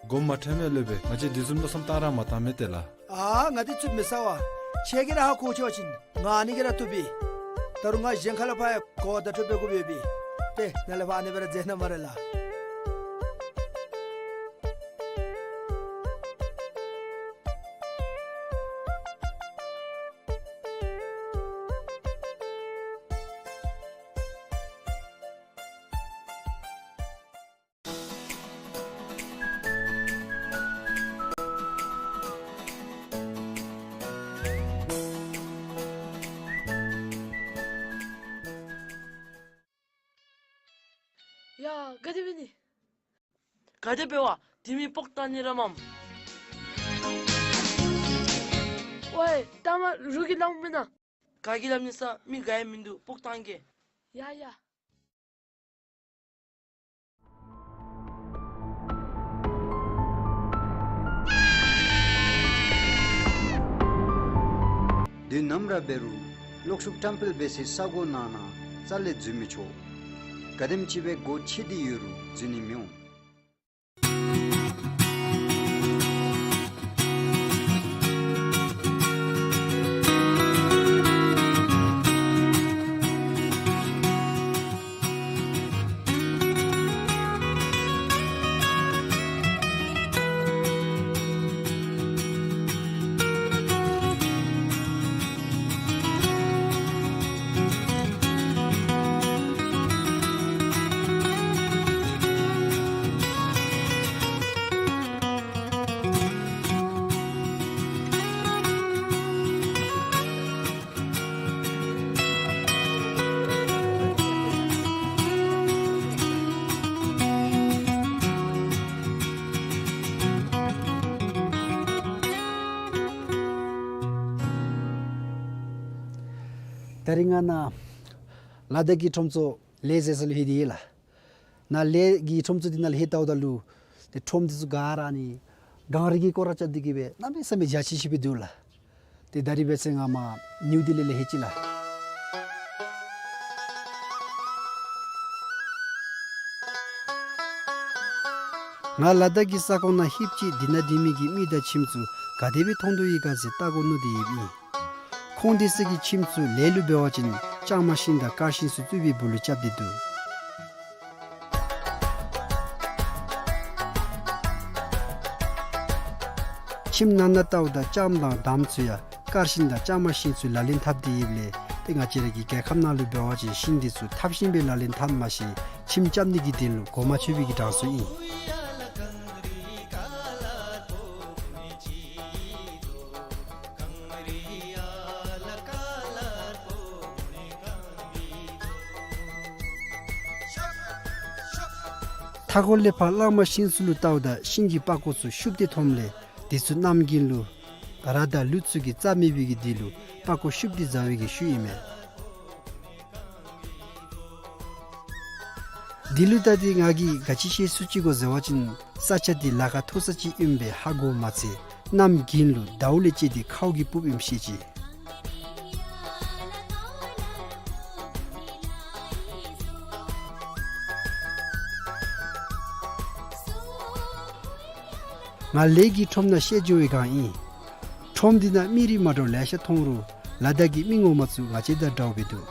དགོངསམ་མ་ཁྲེལ་མས་སློབ་དཔོན། ང་བཅས་དེ་བཟུམ་མནོ་བསམ་བཏང་ར་མ་བཏང་མས་ཏེ་ལགས། ཨ་ང་འདི་ཚུ་མི་ཟ་བས། ཁྱེད་ཀྱིས་ར་ཧ་གོ་ཆོག་པ་ཅིན་ང་ཨ་ནི་གིས་ར་བཏུབ་པས། ད་རུང་ང་གཞན་ཁ་ལས་ཕར་ཡང་གོ་བརྡ་འཕྲོད་པའི་དགོཔ་ཡོད་པས། ཏེ་ནཱ་ལས་ཕར་ཨ་ནི་སྦེ་ར་མཛད་གནང་སྨ་རེ་ལགས། ཡ། ག་དེ་འབད་ནི། ག་དེ་འབད་བ། དེ་མི་སྤོ་བཏང་ནི་ར་མས། ཝའེ། ལྟ་མ་རུང་གིས་སླབ་མེན་ན། ག་གིས་སླབ་ནི་ས། མི་ག་ཡང་མིན་འདུག། སྤོ་བཏང་གེ། ཡ་ཡ། དུས་ནམ་ར་འབད་རུང་གློག་ཤུགས་བཀྲམ་སྤེལ་འབད་སའི་ས་གོ་ནང་ན་རྩ་ལས་འཛུལ་མི་ཆོག། ག་དེམ་ཅིག་སྦེ་སྒོ་ཕྱེ་སྟེ་ཡོད་རུང་འཛུལ་ནི་མི་འོང་། ད་རིས་ང་ནཱ་ལ་དྭགས་ཀྱི་ཁྲོམ་ཚུ་ལས་མཛད་ས་ལུ་ལྷོད་དེ་ཡོད་ལགས། ནཱ་ལས་ཀྱི་ཁྲོམ་ཚུ་འདི་ནང་ལྷོད་ལྟཝ་ད་ལུ་ཏེ་ཁྲོམ་འདི་ཚུ་ག་ར་ནི་གངས་རི་གིས་སྐོར་ར་རྐྱབ་སྟེ་གི་སྦེ་གནམ་མེད་ས་མེད་འཇའ་ཆི་ཆི་སྦེ་འདུག་ལགས། ཏེ་ད་རིས་འབད་ཚེ་ང་མར་ནིའུ་ལྡི་ལི་ལས་ལྷོད་ཅི་ལགས། ང་ལ་དྭགས་ཀྱི་ས་ཁོངས་ནང་ལྷོདཔ་ཅིག་འདི་ནང་སྡོད་མི་གི་མི་དང་ཁྱིམ་ཚུ་ག་དེ་སྦེ་མཐོང་དོ་ཡོད་ག་ཟེར་བལྟ་དགོ་མནོ་སྟེ་ཡོདཔ་ཨིན། ཁོང་སྡོད་ས་གི་ཁྱིམ་ཚུ་ལས་ལུ་འབད་བ་ཅིན་ལྕང་མ་ཤིང་དང་དཀར་ཤིང་ཚུ་བཙུགས་པའི་སྦུག་ལུ་རྐྱབ་སྟེ་འདུག། ཁྱིམ་ནང་ན་ལྟཝ་ད་ལྕངམ་དང་འདམ་ཚུ་ཡང་དཀར་ཤིང་དང་ལྕང་མ་ཤིང་ཚུ་ལག་ལེན་འཐབ་སྟེ་ཡོདཔ་ལས་ཏེ་ང་བཅས་ར་གི་རྒྱལ་ཁབ་ནང་ལུ་འབད་བ་ཅིན་ཤིང་འདི་ཚུ་འཐབ་ཤིང་སྦེ་ལག་ལེན་འཐབ་མ་ཤེས། ཁྱིམ་རྐྱབ་ནི་གི་དོན་ལུ་གོ་མ་ཆོད་པའི་གི་གྲངས་སུ་ཨིན། མཐའ་འཁོར་ལས་ཕར་གླང་མ་ཤིང་ཚུ་ལུ་ལྟཝ་ད་ཤིང་གི་པགས་ཀོ་ཚུ་ཤུབས་ཏེ་མཐོངམ་ལས་དེ་ཚུ་གནམ་དགུན་ལུ་ར་དང་ལུད་ཚུ་གིས་རྩ་མེད་པའི་གི་དུས་ལུ་པགས་ཀོ་ཤུབས་ཏེ་ཟ་བའི་གི་ཤུལ་ཨིན་མས། དེ་ལུ་བལྟ་སྟེ་ང་གིས་ག་ཅི་ཤེས་ཚུགས་ཅི་གོ་ཟེར་བ་ཅིན་ས་ཆ་འདི་ལ་ཁ་མཐོ་ས་ཅིག་ཨིནམ་སྦེ་ཧ་གོ་མ་ཚད་གནམ་དགུན་ལུ་ཟླཝ་ལས་བཅད་དེ་ཁཝ་གིས་སྤུབ་ཨིནམ་ཤེས་ཅི། ང་ལས་ཀྱི་ཁྲོམ་ནང་ཤེས་འགྱོ་བའི་སྒང་ཨིན། ཁྲོམ་འདི་ནང་མི་རིགས་མ་འདྲཝ་ལེ་ཤ་མཐོང་རུང་ལ་དྭགས་ཀྱི་མི་ངོ་མ་ཚུ་ང་བཅས་དང་འདྲཝ་སྦེ་འདུག།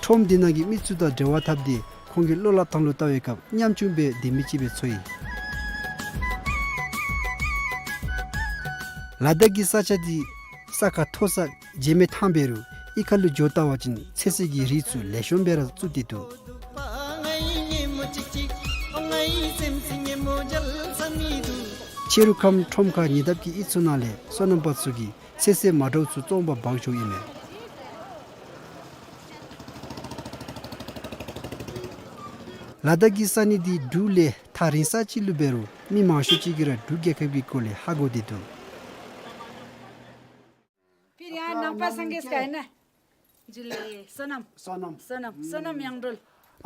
ཁྲོམ་འདི་ནང་གི་མི་ཚུ་དང་འབྲེལ་བ་འཐབ་སྟེ་ཁོང་གི་བློ་སླབ་ཐངས་ལུ་བལྟ་བའི་སྐབས་ཉམ་ཆུང་སྦེ་སྡོད་མི་ཅིག་སྦེ་ཚོར་ཡི། ལ་དྭགས་ཀྱི་ས་ཆ་འདི་ས་ཁ་མཐོ་ས་བརྗེད་མི་ཐང་འབད་རུང་གཡུས་ཁ་ལུ་འགྱོ་བལྟ་བ་ཅིན་ཚོད་བསྲེ་གི་རིགས་ཚུ་ལེགས་ཤོམ་སྦེ་ར་བཙུགས་ཏེ་འདུག། ཕྱི་རུ་ཁམས་ཁྲོམ་ཁ་ཉེ་འདབས་ཀྱི་གཡུས་ཚུ་ནང་ལས་སོ་ནམ་པ་ཚུ་གིས་ཚོད་བསྲེ་མ་འདྲཝ་ཚུ་བཙོང་པར་འབག་འགྱོཝ་ཨིན་མས། ལ་དྭགས་ཀྱི་ས་གནས་འདི་འབྲུག་ལས་ཐག་རིང་ས་ཅིག་ལུ་འབད་རུང་མི་མང་ཤོས་ཅིག་གིས་ར་འབྲུག་རྒྱལ་ཁབ་ཀྱི་སྐོར་ལས་ཧ་གོ་སྟེ་འདུག། ཕིར་ཡང་ནང་པ་སངས་རྒྱས་ཀྱི་ན། ཇུ་ལེ། སོ་ནམ། སོ་ནམ། སོ་ནམ། སོ་ནམ་ཡང་སྒྲོལ།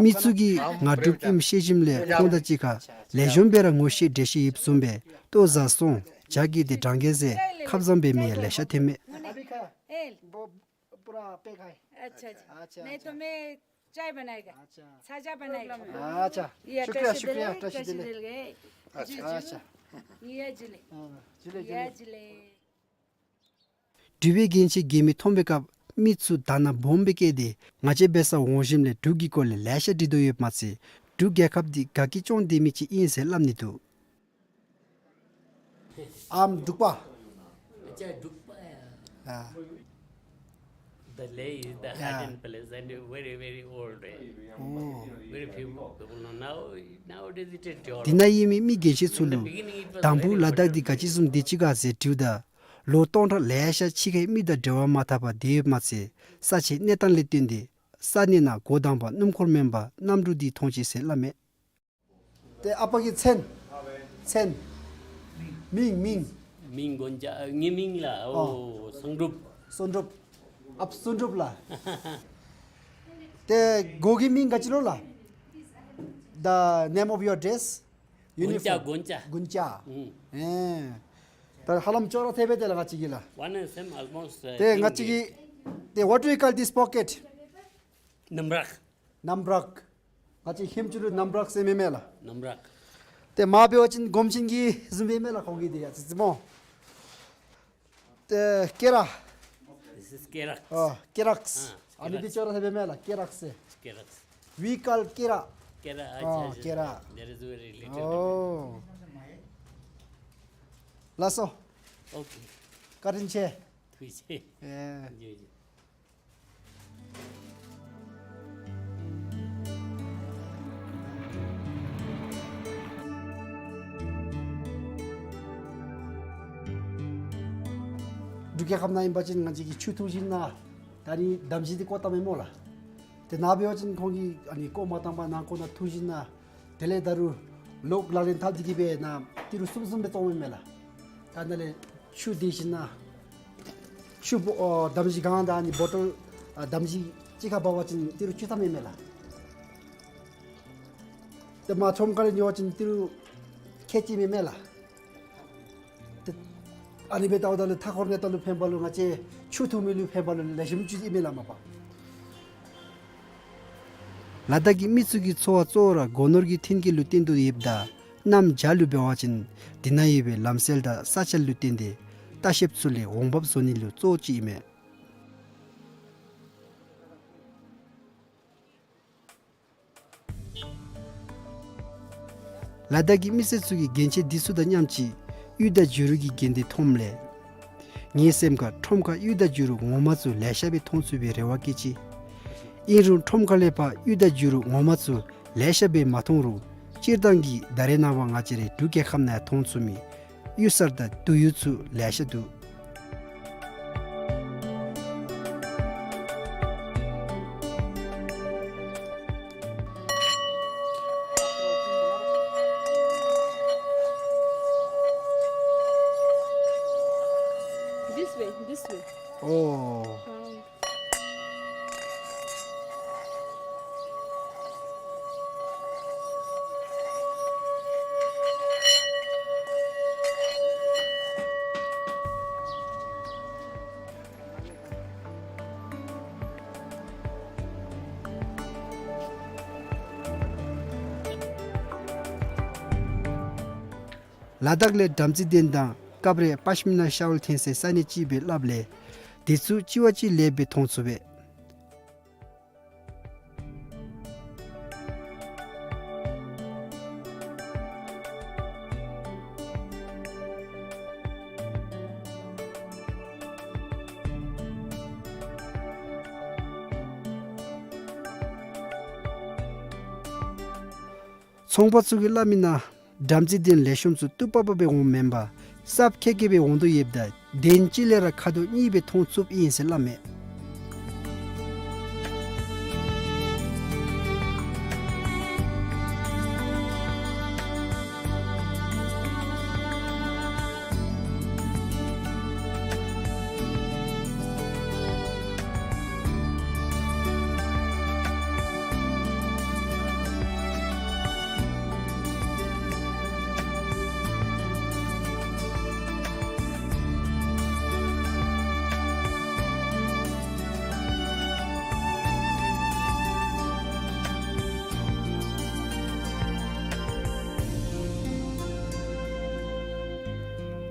མི་ཚུ་གིས་ང་འབྲུགཔ་ཨིནམ་ཤེས་ཞིནམ་ལས་ཁོང་དང་གཅིག་ཁར་ལེགས་ཤོམ་སྦེ་ར་ངོ་ཤེས་འདྲིས་ཤེས་ཡོདཔ་བཟུམ་སྦེ་ལྟོ་བཟའ་སོང་ཇ་གི་དེ་འདྲ་གི་ཟེར་ཁ་བཟང་འབད་མི་ཡང་ལེ་ཤ་ཐོནམ་མས། ཨེལ། वो पूरा पैक है। अच्छा, अच्छा। अच्छा, मैं तो, अच्छा। मैं चाय बनाएगा। अच्छा। साजा बनाएगा। अच्छा। ये शुक्रिया, ट्रैश शुक्रिया, दिले, ट्रैश ट्रैश दिले। दिले। अच्छा, जी, जी। अच्छा। ये जिले। हाँ, जिले, ये जिले। जिले। འབྲུག་པའི་རྒྱན་ཆས་གྱོན་མི་མཐོང་པའི་སྐབས་མི་ཚུ་དག་སྣང་སྦོམ་སྦེ་བསྐྱེད་དེ་ང་བཅས་འབད་སར་འོང་ཞིནམ་ལས་འབྲུག་གི་སྐོར་ལས་ལེ་ཤ་འདྲི་དོ་ཡོདཔ་མ་ཚད་འབྲུག་རྒྱལ་ཁབ་འདི་དགའ་སྐྱིད་སྐྱོང་སྡོད་མི་ཅིག་ཨིན་ཟེར་སླབ་ནི་འདུག། ཨམ་འབྲུག་པ། ཨ་ཅག་འབྲུག་པ་ཡ། ཨ། The Leh is the Yeah. hidden place and very, very old, eh? Oh. Very few people know. Now, nowadays it is developed. འདི་ནང་ཡོད་མི་མི་རྒྱལ་ཆེན་ཚུ་ལུ་དང་པོ་ལ་དྭགས་འདི་ག་ཅི་བཟུམ་སྡོད་ཅི་ག་ཟེར་དྲིཝ་ད་ལོ་སྟོང་ཕྲག་ལེ་ཤ་ཕྱི་ཁའི་མི་དང་འབྲེལ་བ་མ་འཐབ་པར་སྡོད་ཡོདཔ་མ་ཚད་ས་ཆའི་གནས་སྟངས་ལས་བརྟེན་ཏེ་ས་གནས་ནང་འགོ་དང་པ་སྣུམ་འཁོར་མེན་པར་གནམ་གྲུ་འདི་མཐོང་ཅི་ཟེར་སླབ་མས། ཏེ་ཨ་པ་གི་མཚན། མཚན། མིང་མིང་། མིང་དགོན་ཆ་ཨ་ངེའི་མིང་ལགས། ཨོ། ཨོ་བསམ་གྲུབ། བསམ་གྲུབ། ཨཔ་བསམ་གྲུབ་ལགས། ཏེ་གོ་གི་མིང་ག་ཅི་ལོ་ལགས། The name of your dress? དགོན་ཆ། Uniform. དགོན་ཆ། དགོན་ཆ། ཨུམ། ཨེ། ད་ཧ་ལམ་ཅོག་ར་འཐདཔ་སྦེ་ཏེ་ལགས་ང་བཅས་ཀྱི་ལགས། One and same almost, uh, ཏེ་ང་བཅས་ཀྱི་ཏེ་what do you call this pocket? ནམ་རག། ནམ་རག། ང་བཅས་ཧིན་ཇི་ལུ་ནམ་རག་ཟེར་མི་མས་ལགས། ནམ་རག། ཏེ་མ་འབད་བ་ཅིན་སྒོམ་ཆེན་གྱི་བཟུམ་སྦེ་མས་ལགས་ཁོང་གི་འདི་ཡ་ཙི་ཙི་མོ། ཏེ་ཀེ་རག། This is ཀེ་རག། ཨོ་ཀེ་རག། ཨ་ཨ་ནི་འདི་ཅོག་ར་འཐདཔ་སྦེ་མས་ལགས་ཀེ་རག་ཟེར། ཀེ་རག། We call ཀེ་རག། ཀེ་རག། ཨ་ཨོ་ཅི་ཀེ་རག། There is very little difference. ཨོ། ལགས་སོ། Okay. བཀའ་དྲིན་ཆེ། ཐུགས་རྗེ་ཆེ། ཨེ། ཡོ་ཡོ། འབྲུག་རྒྱལ་ཁབ་ནང་ཨིན་པ་ཅིན་ང་བཅས་ཀྱིས་ཆུ་འཐུང་ཞིན་ན་ད་རིས་འདམ་གཞི་འདི་བཀོ་བཏངམ་མས་སྨོ་ལགས། ཏེ་ནཱ་འབད་བ་ཅིན་ཁོང་གིས་ཨ་ནི་བཀོ་མ་བཏང་པར་ནང་ཁོག་ནང་འཐུང་ཞིན་ན་དེ་ལས་ད་རུང་ལོག་ལག་ལེན་འཐབ་སྟེ་གིས་སྦེ་ནཱ་ཏི་རུ་གསུམ་གསུམ་སྦེ་བཙོངམ་མས་ལགས། ད་ནཱ་ལས་ཆུ་འདི་ཞིན་ན་ཆུ་བོ་ཨོ་འདམ་གཞི་གང་དང་ཨ་ནི་བོ་ཊལ་ཨ་འདམ་གཞི་གཅིག་ཁར་འབག་པ་ཅིན་ཏི་རུ་བཅུ་ཐམ་ཨིན་མས་ལགས། ཏེ་མར་ཁྲོམ་ཁ་ལས་ཉོ་བ་ཅིན་ཏི་རུ་ཁལ་གཅིག་ཨིན་མས་ལགས། ཏེ་ཨ་ནི་སྦེ་ལྟཝ་ད་ལུ་མཐའ་འཁོར་གནས་སྟངས་ལུ་ཕན་པ་ལུ་ང་བཅས་ཆུ་འཐུང་མི་ལུ་ཕན་པ་ལུ་ལེགས་ཤོམ་ཅིག་ཨིན་མས་ལགས་མ་པ། ལ་དྭགས་ཀྱི་མི་ཚུ་གི་འཚོ་བ་གཙོ་བོ་ར་སྒོ་ནོར་གྱི་མཐུན་རྐྱེན་ལུ་བརྟེན་དོ་ཡོདཔ་ད་གནམ་བྱཱར་ལུ་འབད་བ་ཅིན་འདི་ནང་ཡོད་པའི་ལམ་སྲོལ་དང་ས་ཆ་ལུ་བརྟེན་ཏེ་ལྟ་བཤལཔ་ཚུ་ལས་འོང་འབབ་བཟོ་ནི་ལུ་གཙོ་བོ་ཅིག་ཨིན་མས། ལ་དྭགས་ཀྱི་མི་སེར་ཚུ་གིས་རྒྱན་ཆས་འདི་ཚུ་དང་མཉམ་ཅིག་གཡུ་དང་བྱུ་རུ་གི་རྒྱན་འདི་མཐོངམ་ལས་ངེའི་སེམས་ཁར་ཁྲོམ་ཁར་གཡུ་དང་བྱུ་རུ་ངོ་མ་ཚུ་ལེ་ཤ་སྦེ་མཐོང་ཚུགས་པའི་རེ་བ་བསྐྱེད་ཅི། ཨིན་རུང་ཁྲོམ་ཁ་ལས་ཕར་གཡུ་དང་བྱུ་རུ་ངོ་མ་ཚུ་ལེ་ཤ་སྦེ་མ་མཐོང་རུང་སྤྱིར་བཏང་གི་ད་རེས་ནངས་པ་ང་བཅས་རའི་འབྲུག་རྒྱལ་ཁབ་ནང་ཡང་མཐོང་ཚུགས་མི་གཡུ་གསར་དང་དུ་གཡུ་ཚུ་ལེ་ཤ་འདུག། This way, this way. Oh. Round. ལ་དྭགས་ལས་བྲམ་ཟེ་གདན་དང་སྐབས་རེ་པཤ་མི་ན་ཤའོལ་འཐེན་སའི་ས་གནས་ཅིག་སྦེ་སླབ་ལས་དེ་ཚུ་གཅིག་བ་གཅིག་ལས་སྦེ་མཐོང་ཚུགས་པས། ཚོང་པ་ཚུ་གིས་སླབ་མི་ནང་བྲམ་ཟེ་གདན་ལེགས་ཤོམ་ཚུ་སྟུག་པག་པ་སྦེ་འོངམ་མེན་པར་སྲབ་ཁེ་ཁེ་སྦེ་འོང་དོ་ཡོདཔ་ད་གདན་གཅིག་ལས་ར་ཁ་དོག་གཉིས་སྦེ་མཐོང་ཚུགསཔ་ཨིན་ཟེར་སླབ་མས།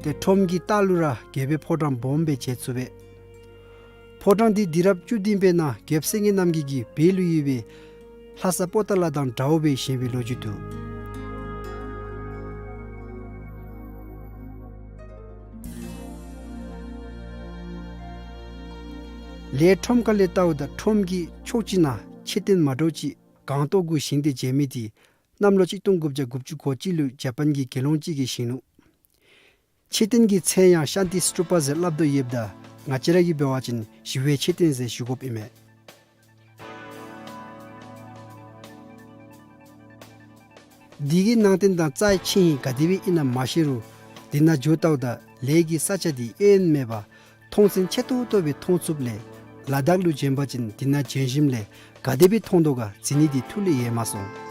ཏེ་ཁྲོམ་གྱི་ལྟག་ལུ་ར་རྒྱལ་པོའི་ཕོ་བྲང་སྦོམ་སྦེ་མཇལ་ཚུགས་པས། ཕོ་བྲང་འདི་དུས་རབས་བཅུ་བདུན་པའི་ནང་རྒྱལཔོ་གསེར་གྱི་གནམ་གྱི་གིས་བོད་ལུ་ཡོད་པའི་ལྷ་ས་པོ་ཏཱ་ལ་དང་འདྲཝ་སྦེ་བཞེངས་པའི་ལོ་རྒྱུས་འདུག། ལས་ཁྲོམ་ཁ་ལས་བལྟཝ་ད་ཁྲོམ་གྱི་ཕྱོགས་གཅིག་ནང་མཆོད་རྟེན་མ་འདྲཝ་ཅིག་གང་སྟོང་གུ་བཞེངས་ཏེ་མཇལ་མི་དེ་གནམ་ལོ་གཅིག་སྟོང་དགུ་བརྒྱ་དགུ་བཅུ་གོ་གཅིག་ལུ་ཇ་པཱན་གྱི་དགེ་སློང་གཅིག་གིས་བཞེངས་ནུག། མཆོད་རྟེན་གྱི་མཚན་ཡང་ཤཱན་ཏི་སྟུ་པ་ཟེར་སླབ་དོ་ཡོདཔ་ད་ང་བཅས་ར་གིས་འབད་བ་ཅིན་ཞི་བའི་མཆོད་རྟེན་ཟེར་ཞུ་དགོཔ་ཨིན་མས། འདི་གི་ནང་རྟེན་དང་རྩ་ཆེན་ཧིང་ག་དེ་སྦེ་ཨིན་ན་མ་ཤེས་རུང་འདི་ནང་འགྱོ་བལྟཝ་ད་ལས་ཀྱི་ས་ཆ་འདི་གཡས་གཡོན་མེད་པར་མཐོང་སེམས་ཆེ་ཏོག་ཏོ་སྦེ་མཐོང་ཚུགསཔ་ལས་ལ་དྭགས་ལུ་བྱོན་པ་ཅིན་འདི་ནང་བྱོན་ཞིནམ་ལས་ག་དེ་སྦེ་མཐོང་དོ་ག་འཛིན་ནི་འདི་ཐུགས་ལས་ཡལ་མ་སོང་།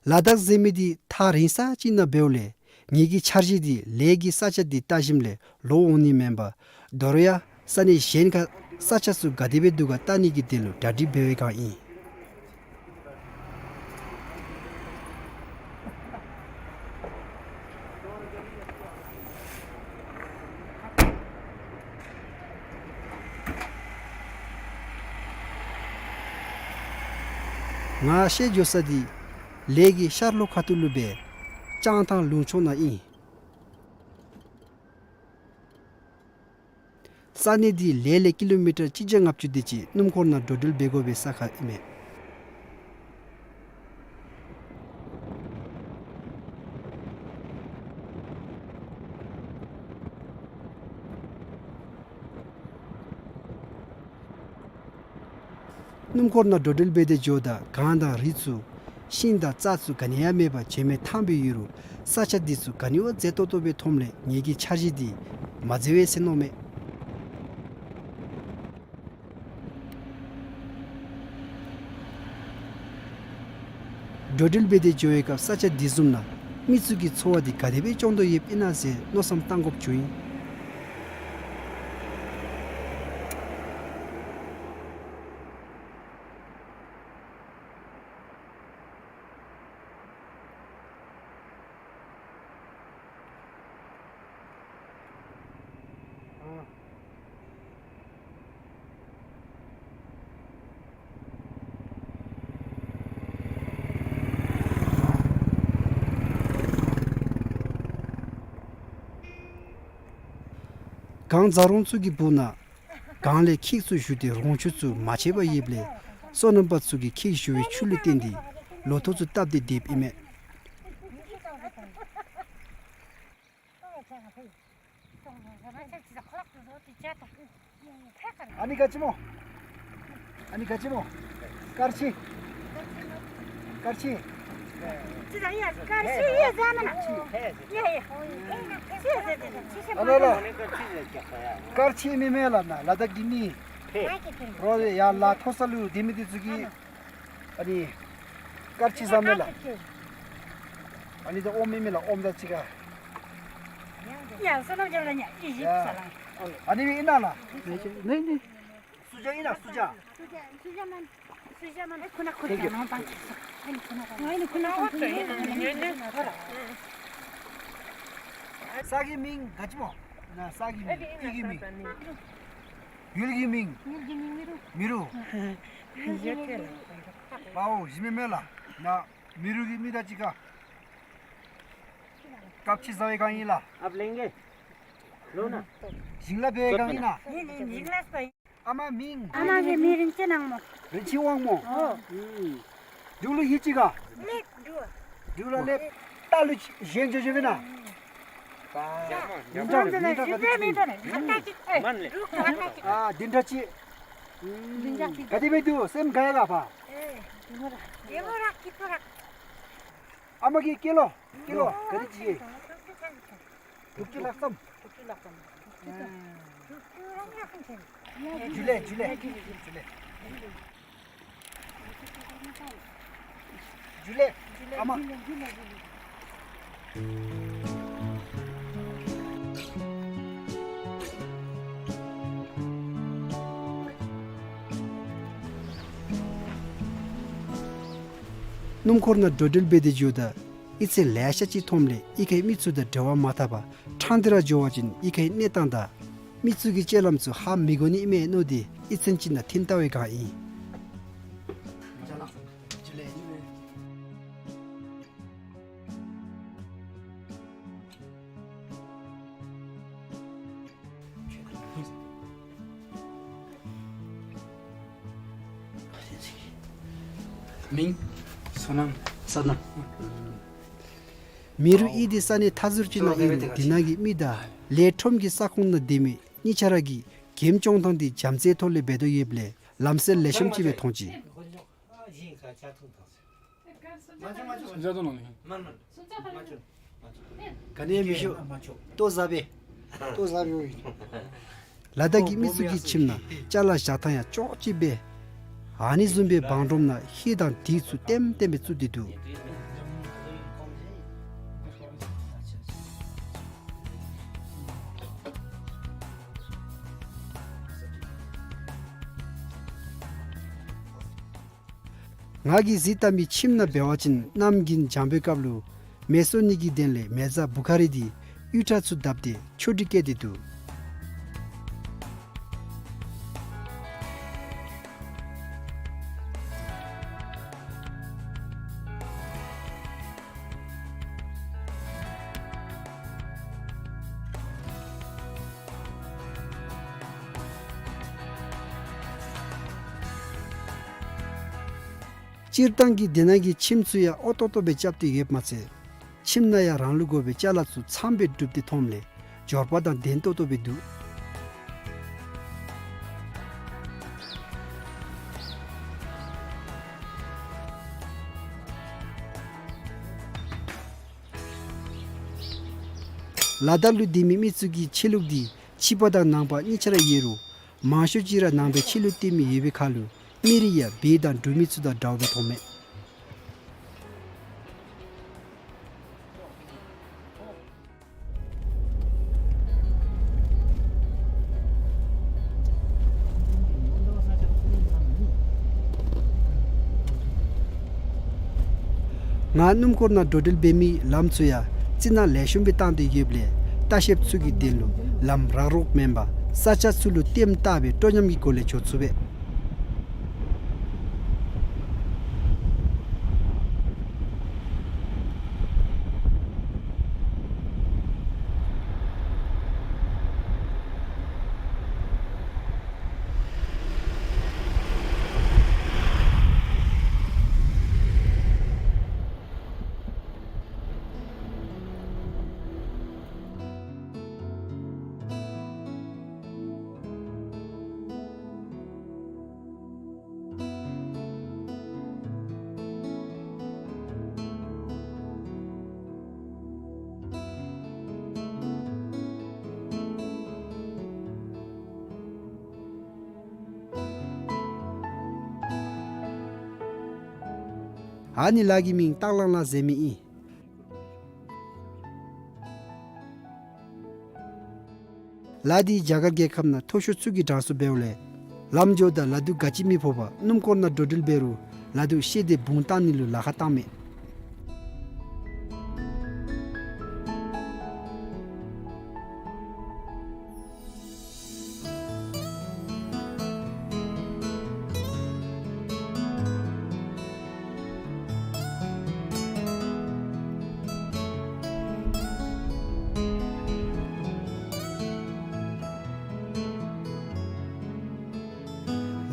ལ་དྭགས་ཟེར་མི་འདི་ཐག་རིང་ས་ཅིག་ནང་འབདཝ་ལས་ངེ་གི་འཆར་གཞི་འདི་ལས་ཀྱི་ས་ཆ་འདི་བལྟ་ཞིནམ་ལས་ལོག་འོང་ནི་མེན་པར་དོ་རུང་ཡང་ས་གནས་གཞན་ཁར་ས་ཆ་ཚུ་ག་དེ་སྦེ་འདུག་ག་བལྟ་ནི་གི་དོན་ལུ་གྲ་སྒྲིག་འབད་བའི་བསྒང་ཨིན། ང་བཤལ་འགྱོ་ས་འདི་ལས་ཀྱི་ཤར་ལྷོ་ཁ་ཐུག་ལུ་སྦེ་ལྕང་ཐང་ལུང་ཕྱོགས་ནང་ཨིན། ས་གནས་འདི་ལས་ལས་ཀི་ལོ་མི་ཊར་གཅིག་བརྒྱ་ལྔ་བཅུ་དེ་ཅིག་སྣུམ་འཁོར་ནང་འགྲོ་འགྲུལ་འབད་དགོ་པའི་ས་ཁར་ཨིན་མས། སྣུམ་འཁོར་ནང་འགྲོ་འགྲུལ་འབད་དེ་འགྱོཝ་ད་གངས་དང་རི་ཚུ་ཤིང་དང་རྩྭ་ཚུ་ག་ནི་ཡང་མེད་པར་བྱེ་མའི་ཐང་སྦེ་ཡོད་རུང་ས་ཆ་འདི་ཚུ་ག་ནི་བ་མཛེས་ཏོག་ཏོ་སྦེ་མཐོངམ་ལས་ངེ་གི་འཆར་གཞི་འདི་མ་མཛད་པས་ཟེར་མནོཝ་མས། འགྲོ་འགྲུལ་འབད་དེ་འགྱོ་བའི་སྐབས་ས་ཆ་འདི་བཟུམ་ན་མི་ཚུ་གི་འཚོ་བ་འདི་ག་དེ་སྦེ་སྐྱོང་དོ་ཡོདཔ་ཨིན་ན་ཟེར་མནོ་བསམ་བཏང་དགོཔ་བྱུང་ཡི། གངས་རྫ་རོང་ཚུ་གི་སྦུག་ན་གངས་ལས་ཁྱེགས་ཚུ་བཞུར་ཏེ་རོང་ཆུ་ཚུ་མ་ཆད་པར་ཡོདཔ་ལས་སོ་ནམ་པ་ཚུ་གིས་ཁྱེགས་བཞུར་བའི་ཆུ་ལུ་བརྟེན་ཏེ་ལོ་ཐོག་ཚུ་བཏབ་སྟེ་སྡོདཔ་ཨིན་མས། ཨ་ནི་ག་ཅི་སྨོ། ཨ་ནི་ག་ཅི་སྨོ། དཀར་ཆེན། དཀར་ཆེན། ཨ་ལ་ལ། དཀར་ཆེན་མི་མེན་ལ་ན་ལ་དྭགས་ཀྱི་མི། རོ་ཡ་ལ་མཐོ་ས་ལུ་སྡོད་མི་འདི་ཚུ་གིས། ཨ་ནི་དཀར་ཆེན་ཟ་མེ་ལ། ཨ་ནི་ད་ཨོམ་མི་མེ་ལ་ཨོམ་ད་ཅི་ག། ཡ་སོ་ནམ་རྒྱབ་ལ་ཉ་ཨི་ཞིབ་ས་ལ། ཨ་ནི་མི་ཨིན་ན་ལ། ནི་ནི། སུ་ཇ་ཨིན་ན་སུ་ཇ། སུ་ཇ་མན། སུ་ཇ་མན་ཁུ་ན་ཁུ་ན་ཁུ་ན་ཁུ་ན་ཁུ་ན། ས་གི་མིང་ག་ཅི་སྨོ། ན་ས་གི་མིང་ཡུལ་གྱི་མིང་། ཡུལ་གྱི་མིང་། ཡུལ་གྱི་མིང་མི་རུ། མི་རུ། ཡུལ་གྱི་མིང་མི་རུ། པའོ་ཞི་མི་མེ་ལ་ན། མི་རུ་གི་མི་ད་ཅི་ག། དཀར་ཆེན་ཟ་བའི་སྒང་ཨིན་ལ། ཨཔ་ལེང་གེ། ལོ་ན། ཞིང་ལཱ་འབད་བའི་སྒང་ཨིན་ན། ཨིན་ཨིན་ཞིང་ལཱ་འབད། ཨ་མ་མིང་། ཨ་མ་གི་མིང་རིན་ཆེན་དབང་མོ། རིན་ཆེན་དབང་མོ། ཨོ། འབྲུག་ལུ་ཧི་ཅི་ག། ལེབ་འབྲུག། འབྲུག་ལ་ལེབ། རྟ་ལུ་གཞན་ཅོ་ཅོ་བེ་ན། ཨ། འདི་འདྲ་ག་དེ་ཅི། ཨ། འདི་འདྲ་ཅི། ག་དེ་སྦེ་འདུག་སེམས་དགའ་ཡ་ག་ཕ། ཨེ། ཨ་མ་གི་སྐྱེས་ལོ། སྐྱེས་ལོ། ག་རེ་བྱེད། དུག་ཅུ་ལྷག་ཙམ། ཇུ་ལེ་ཇུ་ལེ་ཇུ་ལེ། ཇུ་ལེ། ཨ་མ། སྣུམ་འཁོར་ནང་འགྲོ་འགྲུལ་འབད་དེ་འགྱོཝ་ད་གཡུས་ཚན་ལེ་ཤ་ཅིག་མཐོངམ་ལས་གཡུས་ཁའི་མི་ཚུ་དང་འབྲེལ་བ་མ་འཐབ་པར་ཕྲང་སྟེ་ར་འགྱོ་བ་ཅིན་གཡུས་ཁའི་གནས་སྟངས་དང་མི་ཚུ་གི་སྤྱོད་ལམ་ཚུ་ཧ་མི་གོ་ནི་མས་མནོ་སྟེ་གཡུས་ཚན་ཅིག་ནང་ཐོན་བལྟ་བའི་བསྒང་ཨིན། མིང་། བསོད་ནམས། བསོད་ནམས། མེ་རུ་གཡུས་འདི་ས་གནས་མཐའ་ཟུར་ཅིག་ནང་ཨིན་རུང་དེ་ནང་གི་མི་དང་ལས་ཁྲོམ་གྱི་ས་ཁོངས་ནང་སྡོད་མི་གཉིས་ཆ་ར་གིས་འགྲེམས་སྐྱོང་ཐངས་འདི་བྱམས་བརྩེའི་ཐོག་ལས་འབད་དོ་ཡོདཔ་ལས་ལམ་སེལ་ལེགས་ཤོམ་ཅིག་སྦེ་མཐོང་ཅི། ག་ནི་མི་ཤོ། ལྟོ་བཟའ་བས། ལྟོ་བཟའ་བས། ལ་དྭགས་ཀྱི་མི་ཚུ་གི་ཁྱིམ་ནང་ཅ་ལ་བཞག་ཐངས་ཡང་ཅོག་གཅིག་པས། ཨ་ནི་བཟུམ་སྦེ་བང་སྒྲོམ་ནང་ཧེ་དང་དིག་ཚུ་ལྟེམ་ལྟེམ་སྦེ་བཙུགས་ཏེ་འདུག། ང་གིས་གཟིགས་བལྟ་མི་ཁྱིམ་ནང་འབད་བ་ཅིན་གནམ་དགུན་འཇམ་པའི་སྐབས་ལུ་མེ་གསོ་ནི་གི་དོན་ལས་མེ་བཟའ་བུ་ཁ་རི་འདི་གཡུས་ཁྲ་ཚུ་བརྡབས་ཏེ་ཆོ་འཕྲུལ་བཀལ་ཏེ་འདུག། སྤྱིར་བཏང་གི་དེ་ནང་གི་ཁྱིམ་ཚུ་ཡང་ཨོ་ཏོ་ཏོ་སྦེ་རྐྱབ་སྟེ་ཡོདཔ་མ་ཚད་ཁྱིམ་ནང་ཡང་རང་ལུགས་དགོ་པའི་ཅ་ལ་ཚུ་ཚངམ་སྦེ་བསྒྲུབས་ཏེ་མཐོངམ་ལས་འབྱོར་པ་དང་ལྡན་ཏོག་ཏོ་སྦེ་འདུག། ལ་དྭགས་ལུ་སྡོད་མི་མི་ཚུ་གི་ཆོས་ལུགས་འདི་ཕྱི་པ་དང་ནང་པ་གཉིས་ཆ་ར་ཡོད་རུང་མང་ཤོས་ཅིག་ར་ནང་པའི་ཆོས་ལུགས་སྟོན་མི་ཡོད་པའི་ཁར་ལུ་མི་རིགས་ཡང་བོད་དང་འབྲུག་མི་ཚུ་དང་འདྲཝ་སྦེ་མཐོང་མས། ང་སྣུམ་འཁོར་ནང་འགྲོ་འགྲུལ་འབད་མི་ལམ་ཚུ་ཡང་རྩི་ནག་ལེགས་ཤོམ་སྦེ་བཏང་སྟེ་ཡོདཔ་ལས་ལྟ་བཤལཔ་ཚུ་གི་དོན་ལུ་ལམ་རག་རོག་མེན་པར་ས་ཆ་ཚུ་ལུ་ལྟེམ་བཏགས་སྦེ་སྤྲོ་ཉམས་ཀྱི་སྒོ་ལས་འགྱོ་ཚུགས་པས། ཨ་ནི་ལ་གི་མིང་སྟག་ལང་ལ་ཟེར་མི་ཨིན། ལ་འདི་རྒྱ་གར་རྒྱལ་ཁབ་ནང་མཐོ་ཤོས་ཚུ་གི་གྲངས་སུ་འབདཝ་ལས་ལམ་འགྱོཝ་ད་ལ་དུག་ག་ཅི་མི་ཕོག་པར་སྣུམ་འཁོར་ནང་འགྲོ་འགྲུལ་འབད་རུང་ལ་དུག་བཤལ་ཏེ་བུང་བཏང་ནི་ལུ་ལཱ་ཁག་བཏངམ་མས།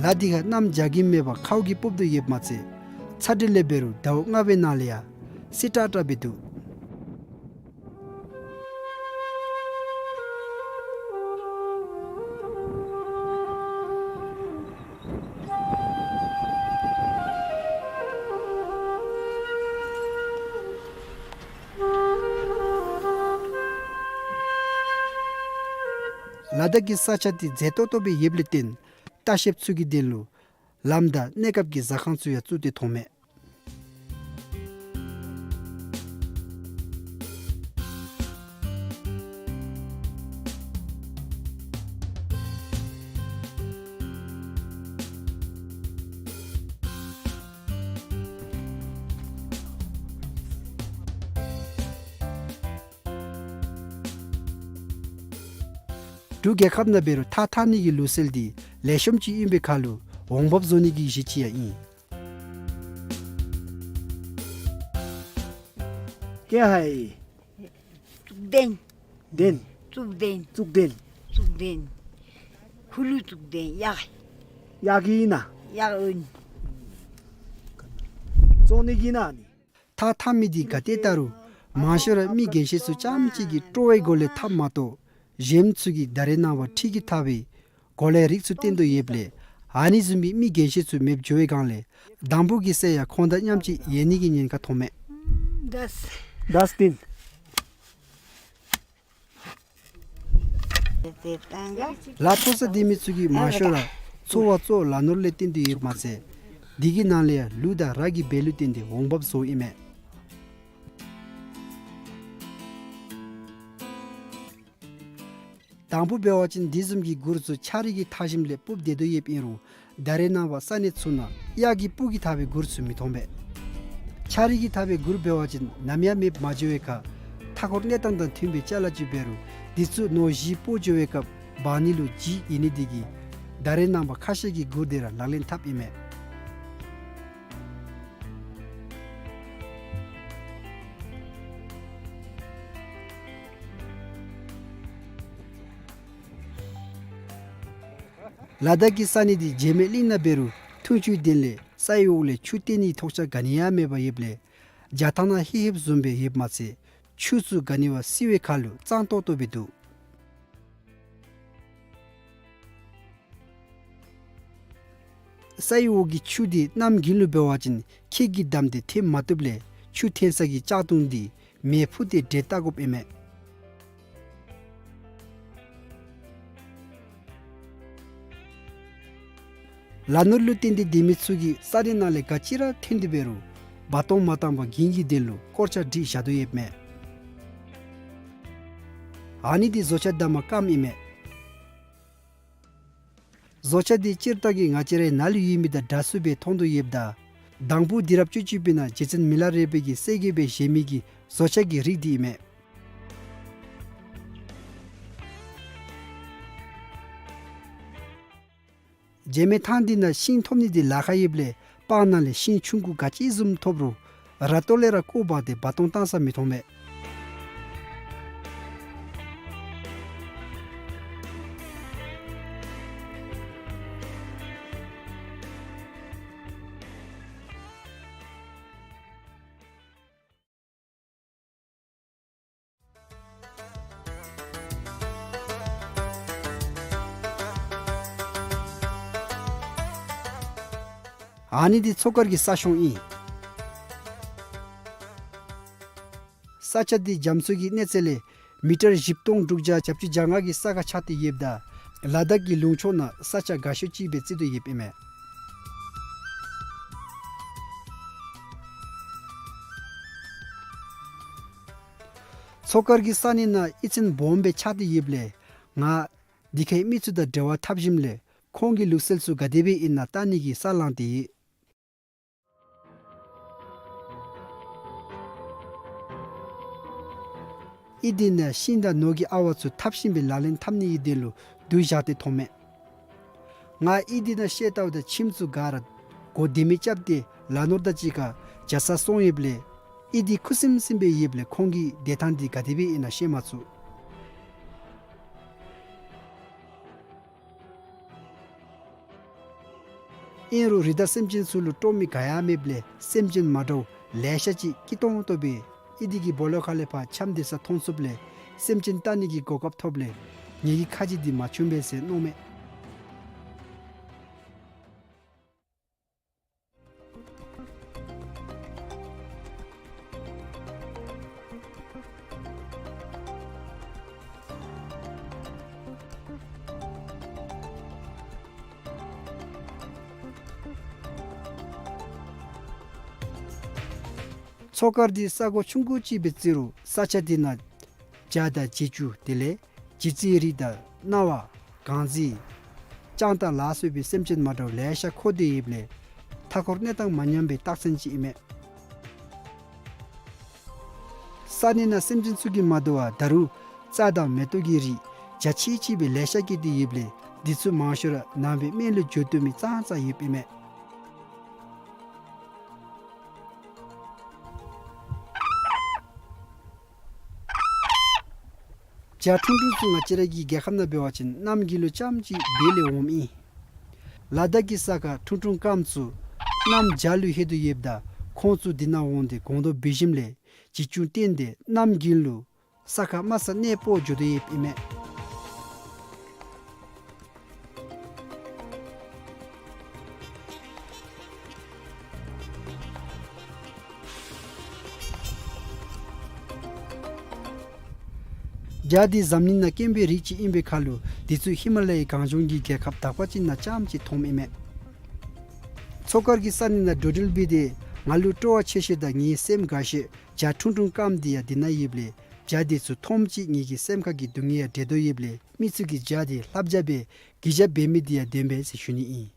ལ་འདི་ཁར་གནམ་བྱཱར་གྱིན་མེད་པར་ཁཝ་གིས་སྤུབས་དོ་ཡོདཔ་མ་ཚད་ཚ་དྲོད་ལས་འབད་རུང་ཟླཝ་ལྔ་པའི་ནང་ལས་ཡང་བསིལ་དྲགས་དྲགས་སྦེ་འདུག། ལ་དྭགས་ཀྱི་ས་ཆ་འདི་མཛེས་ཏོག་ཏོ་སྦེ་ཡོདཔ་ལས་བརྟེན་ལྟ་བཤལཔ་ཚུ་གི་དོན་ལུ་ལམ་དང་གནས་སྐབས་ཀྱི་ཟ་ཁང་ཚུ་ཡང་བཙུགས་ཏེ་ཐོན་མས། འབྲུག་རྒྱལ་ཁབ་ནང་འབད་རུང་ཐགས་འཐག་ནི་གི་ལུགས་སྲོལ་འདི་ལེགས་ཤོམ་ཅིག་ཨིན་པའི་ཁར་ལུ་འོང་འབབ་བཟོ་ནི་གི་གཞི་ཅིག་ཡང་ཨིན། ཀྱེ་ཧའི། བཙུགས་ལྡན། ལྡན། བཙུགས་ལྡན། བཙུགས་ལྡན། བཙུགས་ལྡན། ཁུ་ལུ་བཙུགས་ལྡན་གཡག། གཡག་གི་ཨིན་ན། གཡག་ཨིན། བཙོང་ནི་གི་ཨིན་ན་ནི། ཐགས་འཐག་མི་འདི་ག་ཏེ་བལྟ་རུང་མང་ཤོས་ར་མི་རྒན་ཤོས་ཚུ་རྐྱངམ་ཅིག་གིས་སྤྲོ་བའི་སྒོ་ལས་འཐགཔ་མ་གཏོགས་གཞནམ་ཚུ་གིས་ད་རེས་ནངས་པ་འཕྲུལ་གྱིས་འཐག་པའི་གོ་ལའི་རིགས་ཚུ་བཏོན་དོ་ཡོདཔ་ལས་ཨ་ནི་བཟུམ་མའི་མི་རྒན་ཤོས་ཚུ་མེདཔ་འགྱོ་བའི་སྒང་ལས་དང་ཕུ་གི་སྲས་ཡང་ཁོང་དང་མཉམ་ཅིག་ཡོད་ནི་གི་ཉེན་ཁ་མཐོང་མས། ད་ད་སྟིན། ལ་མཐོ་ས་སྡོད་མི་ཚུ་གིས་མང་ཤོས་ར་འཚོ་བ་གཙོ་བོ་ལ་ནོར་ལས་བརྟེན་ཏེ་ཡོདཔ་མ་ཚད་འདི་གི་ནང་ལས་ཡང་ལུག་དང་ར་གི་བལ་ལུ་བརྟེན་ཏེ་འོང་འབབ་བཟོཝ་ཨིན་མས། དང་ཕུ་འབད་བ་ཅིན་འདི་བཟུམ་གྱི་གུར་ཚུ་ཆ་རིས་ཀྱིས་འཐག་ཞིནམ་ལས་སྤུབས་སྡོད་དོ་ཡོདཔ་ཨིན་རུང་ད་རེས་ནངས་པ་ས་གནས་ཚུ་ནང་གཡག་གི་སྤུ་གིས་འཐག་པའི་གུར་ཚུ་མི་མཐོང་པས། ཆ་རིས་ཀྱིས་འཐག་པའི་གུར་འབད་བ་ཅིན་ནམ་ཡང་མེདཔ་མ་འགྱོ་བའི་ཁར་མཐའ་འཁོར་གནས་སྟངས་དང་མཐུན་པའི་ཅ་ལ་ཅིག་འབད་རུང་འདི་ཚུ་ནོར་གཞི་སྤོ་འགྱོ་བའི་སྐབས་འབག་ནི་ལུ་ལྗིད་ཡོད་ནི་འདི་གིས་ད་རེས་ནངས་པ་ཁ་ཤས་ཀྱིས་གུར་འདི་ར་ལག་ལེན་འཐབ་ཨིན་མས། ལ་དྭགས་ཀྱི་ས་གནས་འདི་བྱེ་མའི་གླིང་ནང་འབད་རུང་འཐུང་ཆུའི་དོན་ལས་སའི་འོག་ལས་ཆུ་བཏོན་ནིའི་ཐོགས་ཆགས་ག་ནི་ཡང་མེདཔ་ཡོདཔ་ལས་རྒྱ་ཐང་ནང་ཧེ་ཧེབ་བཟུམ་སྦེ་ཡོདཔ་མ་ཚད་ཆུ་ཚུ་ག་ནི་བ་བསིལ་བའི་ཁར་ལུ་གཙང་ཏོག་ཏོ་སྦེ་འདུག། སའི་འོག་གི་ཆུ་འདི་གནམ་དགུན་ལུ་འབད་བ་ཅིན་ཁྱེགས་ཀྱིས་བསྡམས་ཏེ་ཐོན་མ་བཏུབ་ལས་ཆུ་ཐོན་ས་གི་ལྕགས་དུང་འདི་མེ་ཕུ་སྟེ་དྲོད་བཏབ་དགོཔ་ཨིན་མས། ལ་ནོར་ལུ་བརྟེན་ཏེ་སྡོད་མི་ཚུ་གིས་ས་གནས་ནང་ལས་ག་ཅི་ར་ཐོན་ཏེ་འབད་རུང་འབག་གཏོང་མ་བཏང་པར་དགུན་གྱི་དོན་ལུ་སྐོར་ལྕགས་སྒྲིག་བཞག་དོ་ཡོདཔ་མས། ཨ་ནི་འདི་བཟོ་ཆས་བསྡམ་པའི་སྒམ་ཨིན་མས། བཟོ་ཆས་འདི་སྤྱིར་བཏང་གི་ང་བཅས་རའི་ནཱ་ལུ་ཡོད་མི་དང་འདྲ་སུ་སྦེ་མཐོང་དོ་ཡོདཔ་ད་དང་ཕུ་དུས་རབས་བཅུ་གཅིག་པའི་ནང་རྗེ་བཙུན་མི་ལ་རས་པ་གིས་གསལ་རྒྱས་སྦེ་བཞེངས་མི་གི་བཟོ་ཆས་ཀྱི་རིགས་འདི་ཨིན་མས། བྱེ་མའི་ཐང་འདི་ནང་ཤིང་ཐོབ་ནི་འདི་ལཱ་ཁག་ཡོདཔ་ལས་སྤང་ནང་ལས་ཤིང་ཆུང་ཀུ་ག་ཅི་བཟུམ་ཐོབ་རུང་ར་ཏོ་ལས་ར་བརྐོ་འབག་སྟེ་འབག་གཏོང་བཏང་ས་མི་མཐོང་མས། ཨ་ནི་འདི་མཚོ་དཀར་གྱི་ས་གཤོང་ཨིན། ས་ཆ་འདི་རྒྱ་མཚོ་གི་གནས་ཚད་ལས་མི་ཊར་བཞི་སྟོང་དྲུག་བརྒྱ་གྱ་བཅུ་གྱ་ལྔ་གི་ས་ཁར་ཆགས་ཏེ་ཡོདཔ་ད་ལ་དྭགས་ཀྱི་ལུང་ཕྱོགས་ནང་ས་ཆ་དགའ་ཤོས་ཅིག་སྦེ་བརྩི་དོ་ཡོདཔ་ཨིན་མས། མཚོ་དཀར་གྱི་ས་གནས་ནང་གཡུས་ཚན་སྦོམ་སྦེ་ཆགས་ཏེ་ཡོདཔ་ལས་ང་འདི་ཁའི་མི་ཚུ་དང་འབྲེལ་བ་འཐབ་ཞིནམ་ལས་ཁོང་གི་ལུགས་སྲོལ་ཚུ་ག་དེ་སྦེ་ཨིན་ན་བལྟ་ནི་གི་ས་ལངས་ཏེ་ཡོད། གཡུས་འདི་ནང་ཤིང་དང་ནོར་གྱི་ཨ་ཝ་ཚུ་འཐབ་ཞིནམ་སྦེ་ལག་ལེན་འཐབ་ནི་གི་དོན་ལུ་དུར་བཞག་སྟེ་ཐོན་མས། ང་གཡུས་འདི་ནང་ཤེས་ལྟཝ་ད་ཁྱིམ་ཚུ་ག་ར་སྒོ་ལྡེ་མིག་རྐྱབ་སྟེ་ལ་ནོར་དང་གཅིག་ཁར་བྱ་ས་སོང་ཡོདཔ་ལས་གཡུས་འདི་ཁུ་སིམ་སིམ་སྦེ་ཡོདཔ་ལས་ཁོང་གི་བསྡད་ཐངས་འདི་ག་དེ་སྦེ་ཨིན་ན་ཤེས་མ་ཚུགས། ཨིན་རུང་རི་དྭགས་སེམས་ཅན་ཚུ་ལུ་སྤྲོ་མི་ག་ཡང་མེདཔ་ལས་སེམས་ཅན་མ་འདྲཝ་ལེ་ཤ་ཅིག་སྐྱིད་ཏོང་ཏོ་སྦེ་གཡུས་འདི་གི་སྦོ་ལོགས་ཁ་ལས་ཕར་འཁྱམས་སྡོད་ས་མཐོང་ཚུགསཔ་ལས་སེམས་ཅན་བལྟ་ནི་གི་གོ་སྐབས་ཐོབ་ལས་ངེ་གི་ཁ་རྗེ་འདི་མ་ཆུངམ་མས་ཟེར་མནོཝ་མས། ཐོག་ཁར་འདི་ས་གོ་ཆུང་ཀུ་ཅིག་འབད་རུང་ས་ཆ་འདི་ནང་བྱ་དང་བྱི་ཅུང་དེ་ལས་བྱི་ཙའི་རིགས་དང་གནའ་བ་གངས་རྫི་སྤྱང་ཐང་ལ་སོགས་པའི་སེམས་ཅན་མ་འདྲཝ་ལེ་ཤ་འཁོར་ཏེ་ཡོདཔ་ལས་མཐའ་འཁོར་གནས་སྟངས་མ་ཉམས་པའི་རྟགས་མཚན་ཅིག་ཨིན་མས། ས་གནས་ནང་སེམས་ཅན་ཚུ་གིས་མ་དོ་བར་ད་རུང་རྩྭ་དང་མེ་ཏོག་གི་རིགས་བྱ་ཆི་ཆི་སྦེ་ལེ་ཤ་སྐྱེས་ཏེ་ཡོདཔ་ལས་འདི་ཚུ་མང་ཤོས་ར་ནང་པའི་སྨན་ལུ་འགྱོ་བཏུབ་མི་ཙང་ཙང་ཡོདཔ་ཨིན་མས། བྱ་ཁྲུང་ཁྲུང་ཚུ་ང་བཅས་ར་གི་རྒྱལ་ཁབ་ནང་འབད་བ་ཅིན་གནམ་དགུན་ལུ་རྐྱངམ་ཅིག་འབད་ལས་འོངམ་ཨིན། ལ་དྭགས་ཀྱི་ས་ཁར་ཁྲུང་ཁྲུང་སྐམ་ཚུ་གནམ་བྱཱར་ལུ་ལྷོད་དོ་ཡོདཔ་ད་ཁོང་ཚུ་འདི་ནང་འོང་སྟེ་སྒོང་རྡོག་འབལ་ཞིནམ་ལས་བྱི་ཅུང་བཏོན་ཏེ་གནམ་དགུན་ལུ་ས་ཁར་དམའ་ས་གནས་སྤོ་འགྱོ་དོ་ཡོདཔ་ཨིན་མས། བྱ་འདི་འཛམ་གླིང་ནང་དཀོན་པའི་རིགས་ཅིག་ཨིན་པའི་ཁར་ལུ་འདི་ཚུ་ཧི་མ་ལ་ཡའི་གངས་ལྗོངས་ཀྱི་རྒྱལ་ཁབ་དག་པ་ཅིག་ནང་རྐྱངམ་ཅིག་མཐོངམ་ཨིན་མས། མཚོ་དཀར་གྱི་ས་གནས་ནང་འགྲོ་འགྲུལ་འབད་དེ་ང་ལུ་སྤྲོ་བ་ཆེ་ཤོས་དང་ངེའི་སེམས་དགའ་ཤོས་བྱ་ཁྲུང་ཁྲུང་སྐམ་འདི་ཡང་འདི་ནང་ཡོདཔ་ལས་བྱ་འདི་ཚུ་མཐོངམ་ཅིག་ངེ་གི་སེམས་ཁ་གི་སྡུག་བསྔལ་ཡང་བྲལ་དོ་ཡོདཔ་ལས་མི་ཚུ་གིས་བྱ་འདི་ལྷབ་བྱ་སྦེ་གི་བྱ་འབད་མི་འདི་ཡང་བདེན་པས་ཟེར་ཞུ་ནི་ཨིན།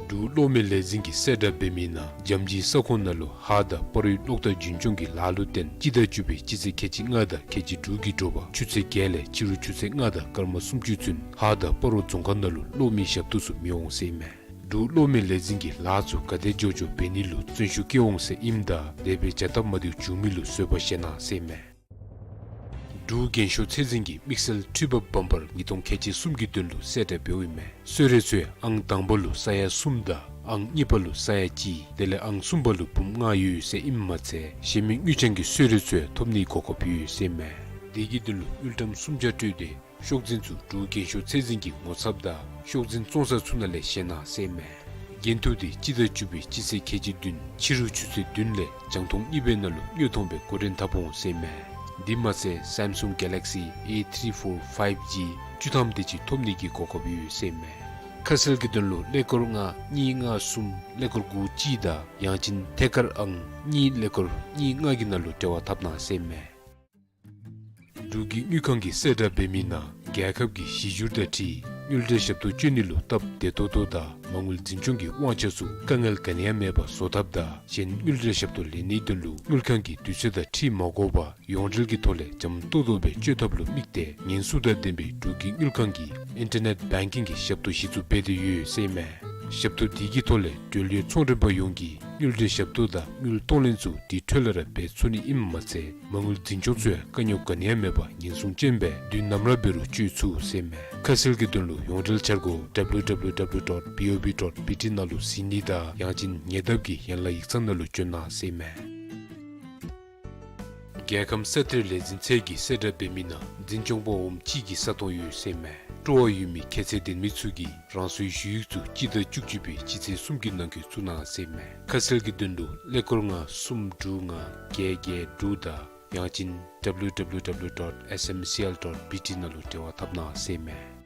འབྲུག་གློག་མེ་ལས་འཛིན་གྱིས་གསལ་བསྒྲགས་འབད་མི་ནང་འཇམ་གྱི་ས་ཁོངས་ནང་ལུ་ཧཱ་དང་སྤ་རོའི་གློག་དར་རྒྱུན་སྐྱོང་གི་ལཱ་ལུ་བརྟེན་སྤྱི་ཟླ་བཅུ་པའི་སྤྱི་ཚེས་ཁལ་གཅིག་ལྔ་དང་ཁལ་གཅིག་དྲུག་གི་དྲོ་པ་ཆུ་ཚོད་བརྒྱད་ལས་ཕྱི་རུ་ཆུ་ཚོད་ལྔ་དང་སྐར་མ་སུམ་ཅུ་ཚུན་ཧཱ་དང་སྤ་རོ་རྫོང་ཁག་ནང་ལུ་གློག་མེའི་ཞབས་ཏོག་ཚུ་མི་འོང་ཟེར་ཨིན་མས། འབྲུག་གློག་མེ་ལས་འཛིན་གྱིས་ལཱ་ཚུ་ག་དེ་མགྱོགས་མགྱོགས་འབད་ནི་ལུ་བརྩོན་ཤུགས་བསྐྱེད་འོང་ཟེར་ཨིནམ་ད་དེ་སྦེ་བྱ་སྟབས་མ་བདེཝ་བྱུང་མི་ལུ་བཟོད་པ་བཞེས་གནང་ཟེར་ཨིན་མས། འབྲུག་རྒྱན་ཤོག་ཚད་འཛིན་གྱིས་དམིགས་བསལ་འཕྲུལ་འབབ་བམ་པར་ཉིས་སྟོང་ཁལ་གཅིག་གསུམ་གྱི་དོན་ལུ་གསལ་བསྒྲགས་འབདཝ་ཨིན་མས། གསོལ་རས་ཚུ་ཡང་ཨང་དང་པ་ལུ་ས་ཡ་གསུམ་དང་ཨང་གཉིས་པ་ལུ་ས་ཡ་གཅིག་དེ་ལས་ཨང་གསུམ་པ་ལུ་འབུམ་ལྔ་ཡོད་ཟེར་ཨིནམ་མ་ཚད་གཞན་མི་དངུལ་རྐྱང་གི་གསོལ་རས་ཚུ་ཡང་ཐོབ་ནིའི་གོ་སྐབས་ཡོད་ཟེར་ཨིན་མས། དེ་གི་དོན་ལུ་དངུལ་ཀྲམ་སུམ་བརྒྱ་སྤྲོད་དེ་ཤོག་འཛིན་ཚུ་འབྲུག་རྒྱན་ཤོག་ཚད་འཛིན་གྱི་ངོ་ཚབ་དང་ཤོག་འཛིན་བཙོང་ས་ཚུ་ནང་ལས་བཞེས་གནང་ཟེར་ཨིན་མས། འགན་ཐུག་འདི་སྤྱི་ཟླ་བཅུ་པའི་སྤྱི་ཚེས་ཁལ་གཅིག་བདུན་ཕྱི་རུ་ཆུ་ཚོད་བདུན་ལས་རྒྱང་མཐོང་གཉིས་པའི་ནང་ལུ་དངོས་མཐོང་སྦེ་འགོ་འདྲེན་འཐབ་འོང་ཟེར་ཨིན་མས། འདི་མ་ཚད་Samsung Galaxy A three four five G བཅུ་ཐམ་དེ་ཅིག་ཐོབ་ནིའི་གོ་སྐབས་ཡོད་ཟེར་ཨིན་མས། ཁ་གསལ་གྱི་དོན་ལུ་ཀླད་ཀོར་ལྔ་གཉིས་ལྔ་གསུམ་ཀླད་ཀོར་དགུ་གཅིག་དང་ཡང་ཅིན་ཐད་ཀར་ཨང་གཉིས་ཀླད་ཀོར་གཉིས་ལྔ་གི་ནང་ལུ་འབྲེལ་བ་འཐབ་གནང་ཟེར་ཨིན་མས། འབྲུག་གི་དངུལ་ཁང་གིས་གསལ་བསྒྲགས་འབད་མི་ནང་རྒྱལ་ཁབ་ཀྱི་གཞི་བསྒྱུར་དང་འཁྲིལ་དངུལ་འབྲེལ་ཞབས་ཏོག་སྤྱོད་ནི་ལུ་སྟབས་བདེ་ཏོག་ཏོ་དང་མ་དངུལ་འཛིན་སྐྱོང་གི་དབང་ཆ་ཚུ་དཀའ་ངལ་ག་ནི་ཡང་མེད་པར་བཟོ་ཐབས་དང་གཞན་དངུལ་འབྲེལ་ཞབས་ཏོག་ལེན་ནིའི་དོན་ལུ་དངུལ་ཁང་གི་དུས་ཚོད་དང་འཁྲིལ་མ་དགོ་པར་ཡོངས་འབྲེལ་གྱི་ཐོག་ལས་འཇམ་ཏོག་ཏོ་སྦེ་སྤྱོད་ཐབས་ལུ་དམིགས་ཏེ་ཉེན་སྲུང་དང་ལྡན་པའི་འབྲུག་གི་དངུལ་ཁང་གིས་ཨིན་ཊར་ནེཊ་བེང་ཀིང་གི་ཞབས་ཏོག་གཞི་བཙུགས་འབད་དེ་ཡོད་ཟེར་ཨིན་མས། ཞབས་ཏོག་དེ་གི་ཐོག་ལས་འབྲེལ་ཡོད་ཚོང་མགྲོན་པ་ཡོངས་ཀྱིས་དངུལ་འབྲེལ་ཞབས་ཏོག་དང་དངུལ་གཏོང་ལེན་ཚུ་དེ་འཕྲོ་ལས་ར་འབད་ཚུགས་ནི་ཨིནམ་མ་ཚད་མ་དངུལ་འཛིན་སྐྱོང་ཚུ་ཡང་དཀའ་རྙོག་ག་ནི་ཡང་མེད་པར་ཉེན་སྲུང་ཅན་སྦེ་དུས་ནམ་ར་འབད་རུང་སྤྱོད་ཚུགས་ཟེར་ཨིན་མས། ཁ་གསལ་གྱི་དོན་ལུ་ཡོངས་འབྲེལ་འཆར་སྒོ་W W W dot B O B dot B T ནང་ལུ་གཟིགས་ནི་དང་ཡང་ཅིན་ཉེ་འདབས་ཀྱི་ཡན་ལག་ཡིག་ཚང་ནང་ལུ་བྱོན་གནང་ཟེར་ཨིན་མས། རྒྱལ་ཁམས་ས་གཏེར་ལས་འཛིན་ཚད་ཀྱིས་གསལ་བསྒྲགས་འབད་མི་ནང་འཛིན་སྐྱོང་པ་འོགམ་གཅིག་གི་ས་སྟོང་ཡོད་ཟེར་ཨིན་མས། སྤྲོ་བ་ཡོད་མི་ཁྱད་ཚད་ལྡན་མི་ཚུ་གིས་རང་སོའི་ཞུ་ཡིག་ཚུ་སྤྱི་ཟླ་བཅུ་གཅིག་པའི་སྤྱི་ཚེས་གསུམ་གྱི་ནང་འཁོད་བཙུགས་གནང་ཟེར་ཨིན་མས། ཁ་གསལ་གྱི་དོན་ལུ་ཀླད་ཀོར་ལྔ་གསུམ་དྲུག་ལྔ་བརྒྱད་བརྒྱད་དྲུག་དང་ཡང་ཅིན་W W W dot S M C L dot B T ནང་ལུ་འབྲེལ་བ་འཐབ་གནང་ཟེར་ཨིན་མས།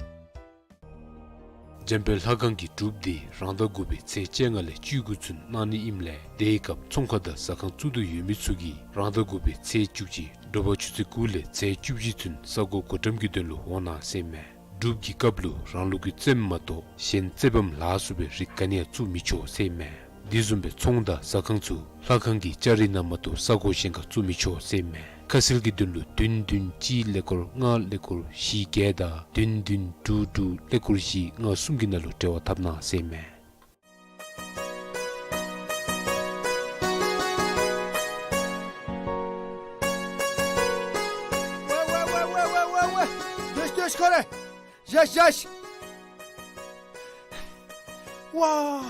འཇམ་དཔལ་ལྷ་ཁང་གི་སྒྲུབ་སྡེ་རང་ཟླ་དགུ་པའི་ཚེས་བཅོ་ལྔ་ལས་བཅུ་དགུ་ཚུན་གནང་ནི་ཨིནམ་ལས་དེའི་སྐབས་ཚོང་ཁང་དང་ཟ་ཁང་བཙུགས་འདོད་ཡོད་མི་ཚུ་གིས་རང་ཟླ་དགུ་པའི་ཚེས་བཅུ་གཅིག་དྲོ་པ་ཆུ་ཚོད་དགུ་ལས་ཚེས་བཅུ་བཞི་ཚུན་ས་གོ་གོ་ཏམ་གྱི་དོན་ལུ་འོང་གནང་ཟེར་ཨིན་མས། སྒྲུབ་ཀྱི་སྐབས་ལུ་རང་ལུགས་ཀྱི་རྩེདམོ་མ་གཏོགས་གཞན་རྩེདམོ་ལ་སོགས་པའི་རིགས་ག་ནི་ཡང་བཙུགས་མི་ཆོག་ཟེར་ཨིན་མས། དེ་བཟུམ་སྦེ་ཚོང་དང་ཟ་ཁང་ཚུ་ལྷ་ཁང་གི་ལྕགས་རི་ནང་མ་གཏོགས་ས་གོ་གཞན་ཁར་བཙུགས་མི་ཆོག་ཟེར་ཨིན་མས། ཁ་གསལ་གྱི་དོན་ལུ་བདུན་བདུན་གཅིག་ཀླད་ཀོར་ལྔ་ཀླད་ཀོར་བཞི་བརྒྱད་དང་བདུན་བདུན་དྲུག་དྲུག་ཀླད་ཀོར་བཞི་ལྔ་གསུམ་གྱི་ནང་ལུ་འབྲེལ་བ་འཐབ་གནང་ཟེར་ཨིན་མས། ཝེ་ཝེ་ཝེ། བཞེས་བཞེས་ཁོ་རེ། བཞེས་བཞེས། ཝ།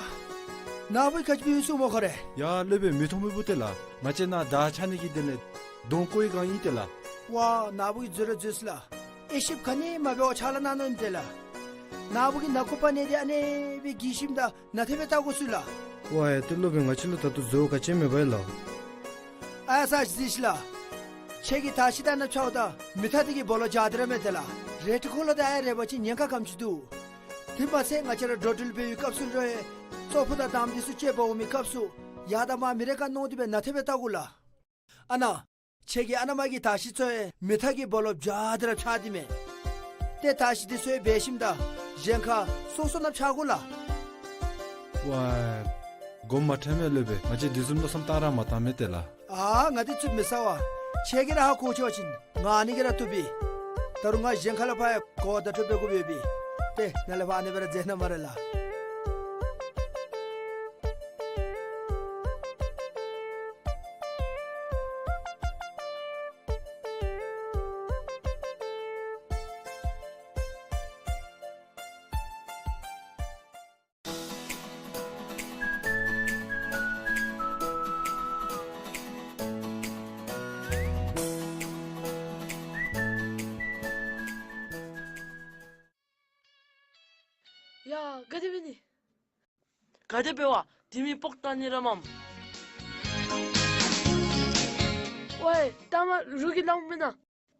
ནཱ་བུ་གིས་ག་ཅི་འབད་ཡི་ཟེར་སྨོ་ཁོ་རེ། ཡ་སློབ་དཔོན་མི་མཐོང་མི་བུ་དེ་ལགས། ང་བཅས་ནཱ་དར་འཕྱར་ནི་གི་དོན་ལས་གདོང་བཀོག་ནི་སྒང་ཨིན་ཏེ་ལགས། ཝ་ནཱ་བུ་གིས་འཛོལ་ར་འཛོལ་སོ་ལགས། དབྱེ་ཞིབ་ག་ནི་མ་འབད་བར་ཕྱག་ལཱ་གནང་ནི་ཨིན་ཏེ་ལགས། ནཱ་བུ་གིས་ནང་ཁུག་པ་ནང་འདི་ཨ་ནི་སྦེ་གི་ཞིནམ་ད་ནང་ཐད་སྦེ་བལྟ་དགོ་ཟེར་ལགས། ཝ་ཡ་ཏེ་སློབ་དཔོན་ང་བཅས་ལུ་ད་ལྟོ་འཛོལ་བ་ག་ཅི་ཡང་མེད་པས་ལགས། ཨ་ཡ་ས་གཟིགས་ཤིག་ལགས། ཁྱེད་ཀྱིས་དར་ཤིང་དང་ནཱ་ཕྱརཝ་ད་མེ་ཐག་འདི་གི་སྦོ་ལོགས་འཇའ་ལྡིར་ར་མས་ཏེ་ལགས། རལ་གྲི་འཁོར་ལོ་དང་ཨ་ཡ་རལ་པ་ཅིག་ཉེན་ཁ་ག་དེམ་ཅིག་འདུག། དེ་མ་ཚད་ང་བཅས་ར་འགྲོ་འགྲུལ་འབད་བའི་སྐབས་སུ་ལུ་ཡང་ཙོག་པུ་དང་དམ་འདི་ཚུ་སྤྱོད་པར་འོང་མི་སྐབས་སུ་ཡར་དང་མར་མེ་རེ་ཁར་གནོད་དེ་སྦེ་ནང་ཐད་སྦེ་བལྟ་དགོ་ལགས། ཨ་ནཱ་ཁྱེད་ཀྱི་ཨ་ནཱ་མར་གྱི་དར་ཤིང་ཚུ་ཡང་མེ་ཐག་གི་སྦོ་ལོགས་འཇའ་ལྡིར་ར་ཕྱར་ཏེ་མས། ཏེ་དར་ཤིང་འདི་ཚུ་ཡང་འབད་ཞིནམ་ད་གཞན་ཁར་སོ་སོ་ནང་ཕྱར་དགོ་ལགས། ཝ་དགོངསམ་མ་ཁྲེལ་མས་སློབ་དཔོན། ང་བཅས་དེ་བཟུམ་མནོ་བསམ་བཏང་ར་མ་བཏང་མས་ཏེ་ལགས། ཨ་ང་འདི་ཚུ་མི་ཟ་བས། ཁྱེད་ཀྱིས་ར་ཧ་གོ་ཆོག་པ་ཅིན་ང་ཨ་ནི་གིས་ར་བཏུབ་པས། ད་རུང་ང་གཞན་ཁ་ལས་ཕར་ཡང་གོ་བརྡ་སྤྲོད་འབད་དགོཔ་ཡོད་པས། ཏེ་ནཱ་ལས་ཕར་ཨ་ནི་སྦེ་ར་མཛད་གནང་སྨ་རེ་ལགས། ཡ་ག་དེ་འབད་ནི། ག་དེ་འབད་བ། དེ་མི་སྤོག་བཏང་ནི་ར་མས། ཝའི་ལྟ་མ་རུང་གིས་སླབ་མེན་ན།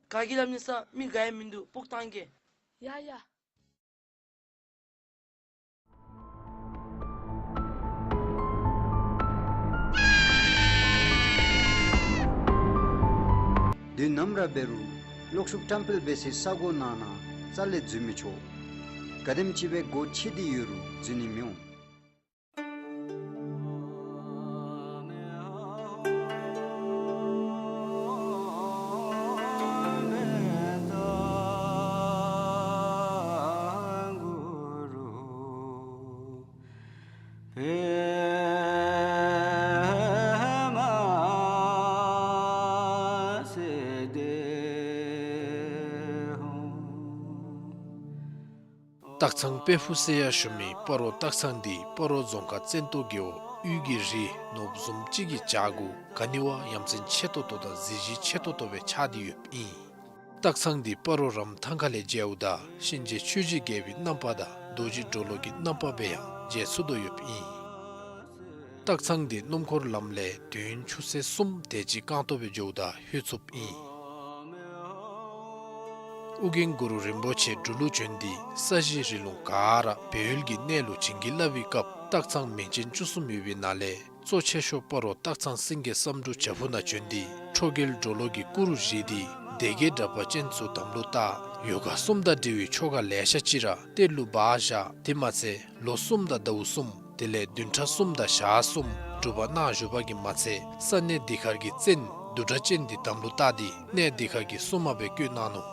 ག་གིས་སླབ་ནི་ཟེར་མི་ག་ཡང་མིན་འདུག། སྤོག་བཏང་གེ། ཡ་ཡ། དུས་ནམ་ར་འབད་རུང་གློག་ཤུགས་བཀྲམ་སྤེལ་འབད་སའི་ས་གོ་ནང་ན་རྩ་ལས་འཛུལ་མི་ཆོག། ག་དེམ་ཅིག་སྦེ་སྒོ་ཕྱེ་སྟེ་ཡོད་རུང་འཛུལ་ནི་མི་འོང་། སྟག་ཚང་དཔལ་ཕུག་ཟེར་ཡང་ཞུ་མི་སྤ་རོ་སྟག་ཚང་འདི་སྤ་རོ་རྫོང་ཁག་བཙན་ཏོ་རྒེད་འོག་དབུས་ཀྱི་རི་ནོར་བུ་བཟུམ་ཅིག་གི་བྱག་གུ་ག་ནི་བ་ཡ་མཚན་ཆེ་ཏོག་ཏོ་དང་གཟི་བརྗིད་ཆེ་ཏོག་ཏོ་སྦེ་ཆགས་ཏེ་ཡོདཔ་ཨིན། སྟག་ཚང་འདི་སྤ་རོ་རམ་ཐང་ཁ་ལས་མཇལཝ་ད་གཤིན་རྗེ་ཆོས་ཀྱི་རྒྱལ་པོའི་རྣམ་པ་དང་རྡོ་རྗེ་གྲོ་ལོད་ཀྱི་རྣམ་པ་སྦེ་ཡང་མཇལ་ཚུགས་དོ་ཡོདཔ་ཨིན། སྟག་ཚང་འདི་སྣུམ་འཁོར་ལམ་ལས་དུས་ཡུན་ཆུ་ཚོད་གསུམ་དེ་ཅིག་རྐང་སྟོང་སྦེ་འགྱོཝ་ད་ལྷོད་ཚུགསཔ་ཨིན། ཨོ་རྒྱན་གུ་རུ་རིན་པོ་ཆེ་འབྲུག་ལུ་བྱོན་ཏེ་ས་གཞི་རི་ལུང་ག་ར་སྦས་ཡུལ་གྱི་གནས་ལུ་བྱིན་གྱིས་བརླབས་པའི་སྐབས་སྟག་ཚང་མིང་ཅན་བཅུ་གསུམ་ཡོད་པའི་ནང་ལས་གཙོ་ཆེ་ཤོས་སྤ་རོ་སྟག་ཚང་སེང་གེ་བསམ་འགྲུབ་བྱག་ཕུག་ནང་བྱོན་ཏེ་ཁྲོ་རྒྱལ་གྲོ་ལོད་ཀྱི་སྐུ་རུ་བཞེངས་ཏེ་ སྡེ་བརྒྱད་དྲེགས་པ་ཅན་ཚུ་དམ་ལུ་བཏགས། ཡོ་ག་གསུམ་དང་འབྲེལ་བའི་ཆོ་ག་ལེ་ཤ་ཅིག་ར་གཏེར་ལུ་སྦ་བཞག། དེ་མ་ཚད་ལོ་གསུམ་དང་ཟླཝ་གསུམ་དེ་ལས་བདུན་ཕྲག་གསུམ་དང་ཞག་གསུམ་སྒྲུབ་པ་གནང་བཞུགས་པ་གིས་མ་ཚད་ས་གནས་འདི་ཁར་གྱི་བཙན་བདུད་དྲེགས་ཅན་འདི་དམ་ལུ་བཏགས་ཏེ་གནས་འདི་ཁར་གྱི་སྲུང་མ་སྦེ་བསྐོས་གནང་ནུག།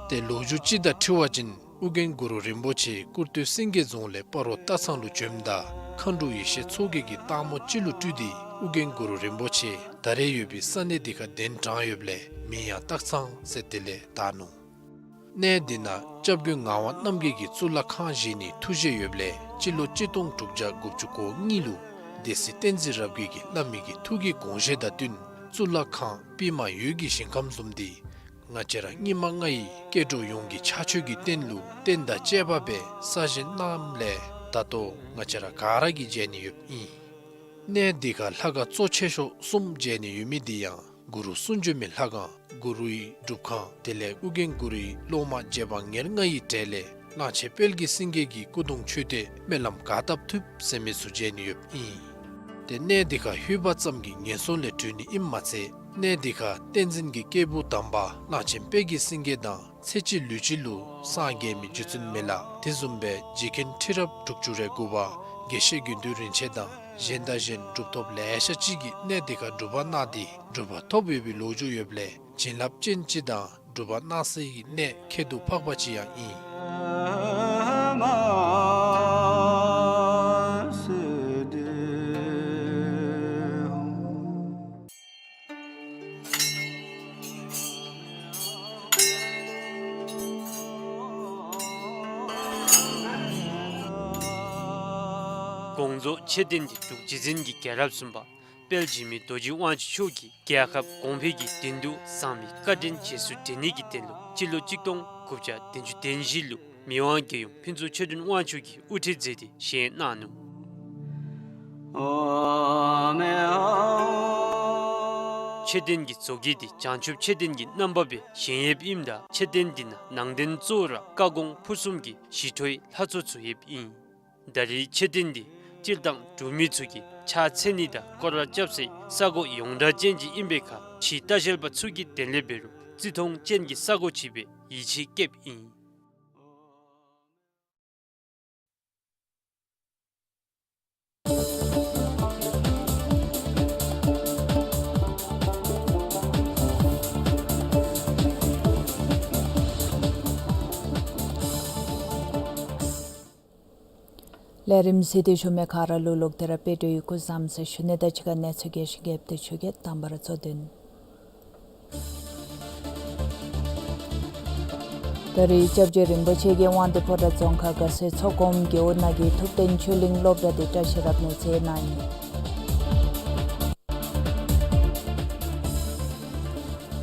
ཏེ་ལོ་རྒྱུས་ཅིག་དང་འཁྲིལ་བ་ཅིན་ཨོ་རྒྱན་གུ་རུ་རིན་པོ་ཆེ་ཀུར་སྟོད་སེང་གེ་རྫོང་ལས་སྤ་རོ་སྟག་ཚང་ལུ་བྱོནམ་ད་མཁའ་འགྲོ་ཡེ་ཤེས་མཚོ་རྒྱལ་གྱིས་སྟག་མོ་ཅིག་ལུ་སྤྲུལ་ཏེ་ཨོ་རྒྱན་གུ་རུ་རིན་པོ་ཆེ་ད་རེས་ཡོད་པའི་ས་གནས་འདི་ཁར་གདན་དྲངས་ཡོདཔ་ལས་མིང་ཡང་སྟག་ཚང་ཟེར་དེ་ལས་བཏགས་ནུག། གནས་འདི་ནང་སྐྱབས་མགོན་ངག་དབང་རྣམ་རྒྱལ་གྱིས་གཙུག་ལག་ཁང་བཞེངས་ནིའི་ཐུགས་བཞེད་ཡོདཔ་ལས་སྤྱི་ལོ་གཅིག་སྟོང་དྲུག་བརྒྱ་དགུ་བཅུ་གོ་གཉིས་ལུ་སྡེ་སྲིད་བསྟན་འཛིན་རབ་རྒྱས་ཀྱིས་བླ་མའི་གི་ཐུགས་ཀྱི་དགོངས་བཞེད་དང་བསྟུན་གཙུག་ལག་ཁང་པདྨ་འོད་ཀྱི་ཞིང་ཁམས་བཟུམ་འདི་ང་བཅས་ར་སྙིགས་མ་ལྔ་ཡི་སྐྱེ་འགྲོ་ཡོངས་ཀྱི་ཕྱག་མཆོད་ཀྱི་རྟེན་ལུ་རྟེན་དང་བཅས་པ་སྦེ་གསར་བཞེངས་གནངམ་ལས་ད་ལྟོ་ང་བཅས་ར་ག་ར་གིས་མཇལ་ནི་ཡོདཔ་ཨིན། གནས་འདི་ཁར་ལྷ་ཁང་གཙོ་ཆེ་ཤོས་གསུམ་མཇལ་ནི་ཡོད་མི་འདི་ཡང་གུ་རུ་གསུང་བྱོན་མའི་ལྷ་ཁང་གུ་རུའི་སྒྲུབ་ཁང་དེ་ལས་ཨོ་རྒྱན་གུ་རུའི་སློབ་མ་རྗེ་འབངས་ཉེར་ལྔ་ཡི་གྲས་ལས་གླང་ཆེན་དཔལ་གྱི་སེང་གེ་གི་སྐུ་གདུང་མཆོད་རྟེན་སྨོན་ལམ་ག་བཏབ་ཐུབ་ཟེར་མི་ཚུ་མཇལ་ནི་ཡོདཔ་ཨིན། ཏེ་གནས་འདི་ཁར་ལྷོད་པ་ཙམ་གྱིས་ངན་སོང་ལས་གྲོལ་ནི་ཨིནམ་མ་ཚད་གནས་འདི་ཁར་བསྟན་འཛིན་གྱི་སྐྱེས་བུ་དམ་པ་གླང་ཆེན་དཔལ་གྱི་སེང་གེ་དང་ཚེ་གཅིག་ལུས་གཅིག་ལུ་སངས་རྒྱས་མི་རྗེ་བཙུན་མི་ལ་དེ་བཟུམ་སྦེ་རྗེ་མཁན་ཁྲི་རབས་དྲུག་ཅུ་རེ་དགུ་པ་དགེ་བཤེས་དགེ་འདུན་རིན་ཆེན་དང་གཞན་དང་གཞན་གྲུབ་ཐོབ་ལེ་ཤ་ཅིག་གིས་གནས་འདི་ཁར་སྒྲུབ་པ་གནང་སྟེ་གྲུབ་པ་ཐོབ་ཡོད་པའི་ལོ་རྒྱུས་ཡོདཔ་ལས་བྱིན་རླབས་ཅན་ཅིག་དང་སྒྲུབ་པ་གནང་སའི་གནས་ཁྱད་དུ་འཕགས་པ་ཅིག་ཡང་ཨིན། དགོངས་རྫོགས་མཆོད་རྟེན་འདི་འབྲུག་རྗེ་བཙུན་གྱི་རྒྱལ་རབས་གསུམ་པ་དཔལ་འཇིགས་མེད་རྡོ་རྗེ་དབང་ཕྱུག་མཆོག་གིས་རྒྱལ་ཁབ་གོང་འཕེལ་གྱི་དོན་དུ་གསང་བའི་བཀའ་དྲིན་རྗེས་སུ་དྲན་ནི་གི་དོན་ལུ་སྤྱི་ལོ་གཅིག་སྟོང་དགུ་བརྒྱ་བདུན་ཅུ་དོན་བཞི་ལུ་མི་དབང་རྒྱལ་ཡུམ་ཕུན་ཚོགས་ཆོས་སྒྲོན་དབང་ཕྱུག་གིས་དབུ་ཁྲིད་མཛད་དེ་བཞེངས་གནང་ནུག། མཆོད་རྟེན་གྱི་བཟོ་བཀོད་འདི་བྱང་ཆུབ་མཆོད་རྟེན་གྱི་རྣམ་པ་སྦེ་བཞེངས་ཡོདཔ་ཨིནམ་ད་མཆོད་རྟེན་འདི་ནང་ནང་རྟེན་གཙོ་བོ་ར་བཀའ་དགོངས་ཕུར་གསུམ་གྱི་ཞི་ཁྲོའི་ལྷ་ཚོགས་ཚུ་ཡོདཔ་ཨིན། ད་རེས་མཆོད་རྟེན་འདི་སྤྱིར་བཏང་འབྲུག་མི་ཚུ་གིས་ཕྱག་འཚལ་ནི་དང་སྐོར་ར་རྐྱབ་སའི་ས་གོ་ཡོངས་གྲགས་ཅན་ཅིག་ཨིན་པའི་ཁར་ཕྱིའི་ལྟ་བཤལ་པ་ཚུ་གིས་དེ་ལས་འབད་རུང་བརྩི་མཐོང་ཅན་གྱི་ས་གོ་ཅིག་སྦེ་ཡིད་ཆེས་བསྐྱེདཔ་ཨིན། ལས་རིམ་གཟིགས་ཏེ་བཞུགས་མི་ག་ར་ལུ་ལོག་སྟེ་ར་དཔལ་འབྱོར་གྱི་སྐུ་བཟང་ཟེར་ཞུ་ནི་དང་གཅིག་ཁར་གནས་ཚུལ་རྒྱས་ཤིང་རྒྱསཔ་འདི་ཞུ་གེ། དང་པ་ར་གཙོ་དོན། ད་རེས་སྐྱབས་རྗེ་རིན་པོ་ཆེ་གིས་དབང་འདུས་ཕོ་བྲང་རྫོང་ཁག་དགའ་སེང་ཚོགས་གོངམ་རྒེད་འོག་ནང་གི་ཐུབ་བསྟན་ཆོས་གླིང་སློབ་གྲྭ་འདི་བཀྲ་ཤིས་རབ་གནས་མཛད་གནང་ཡི།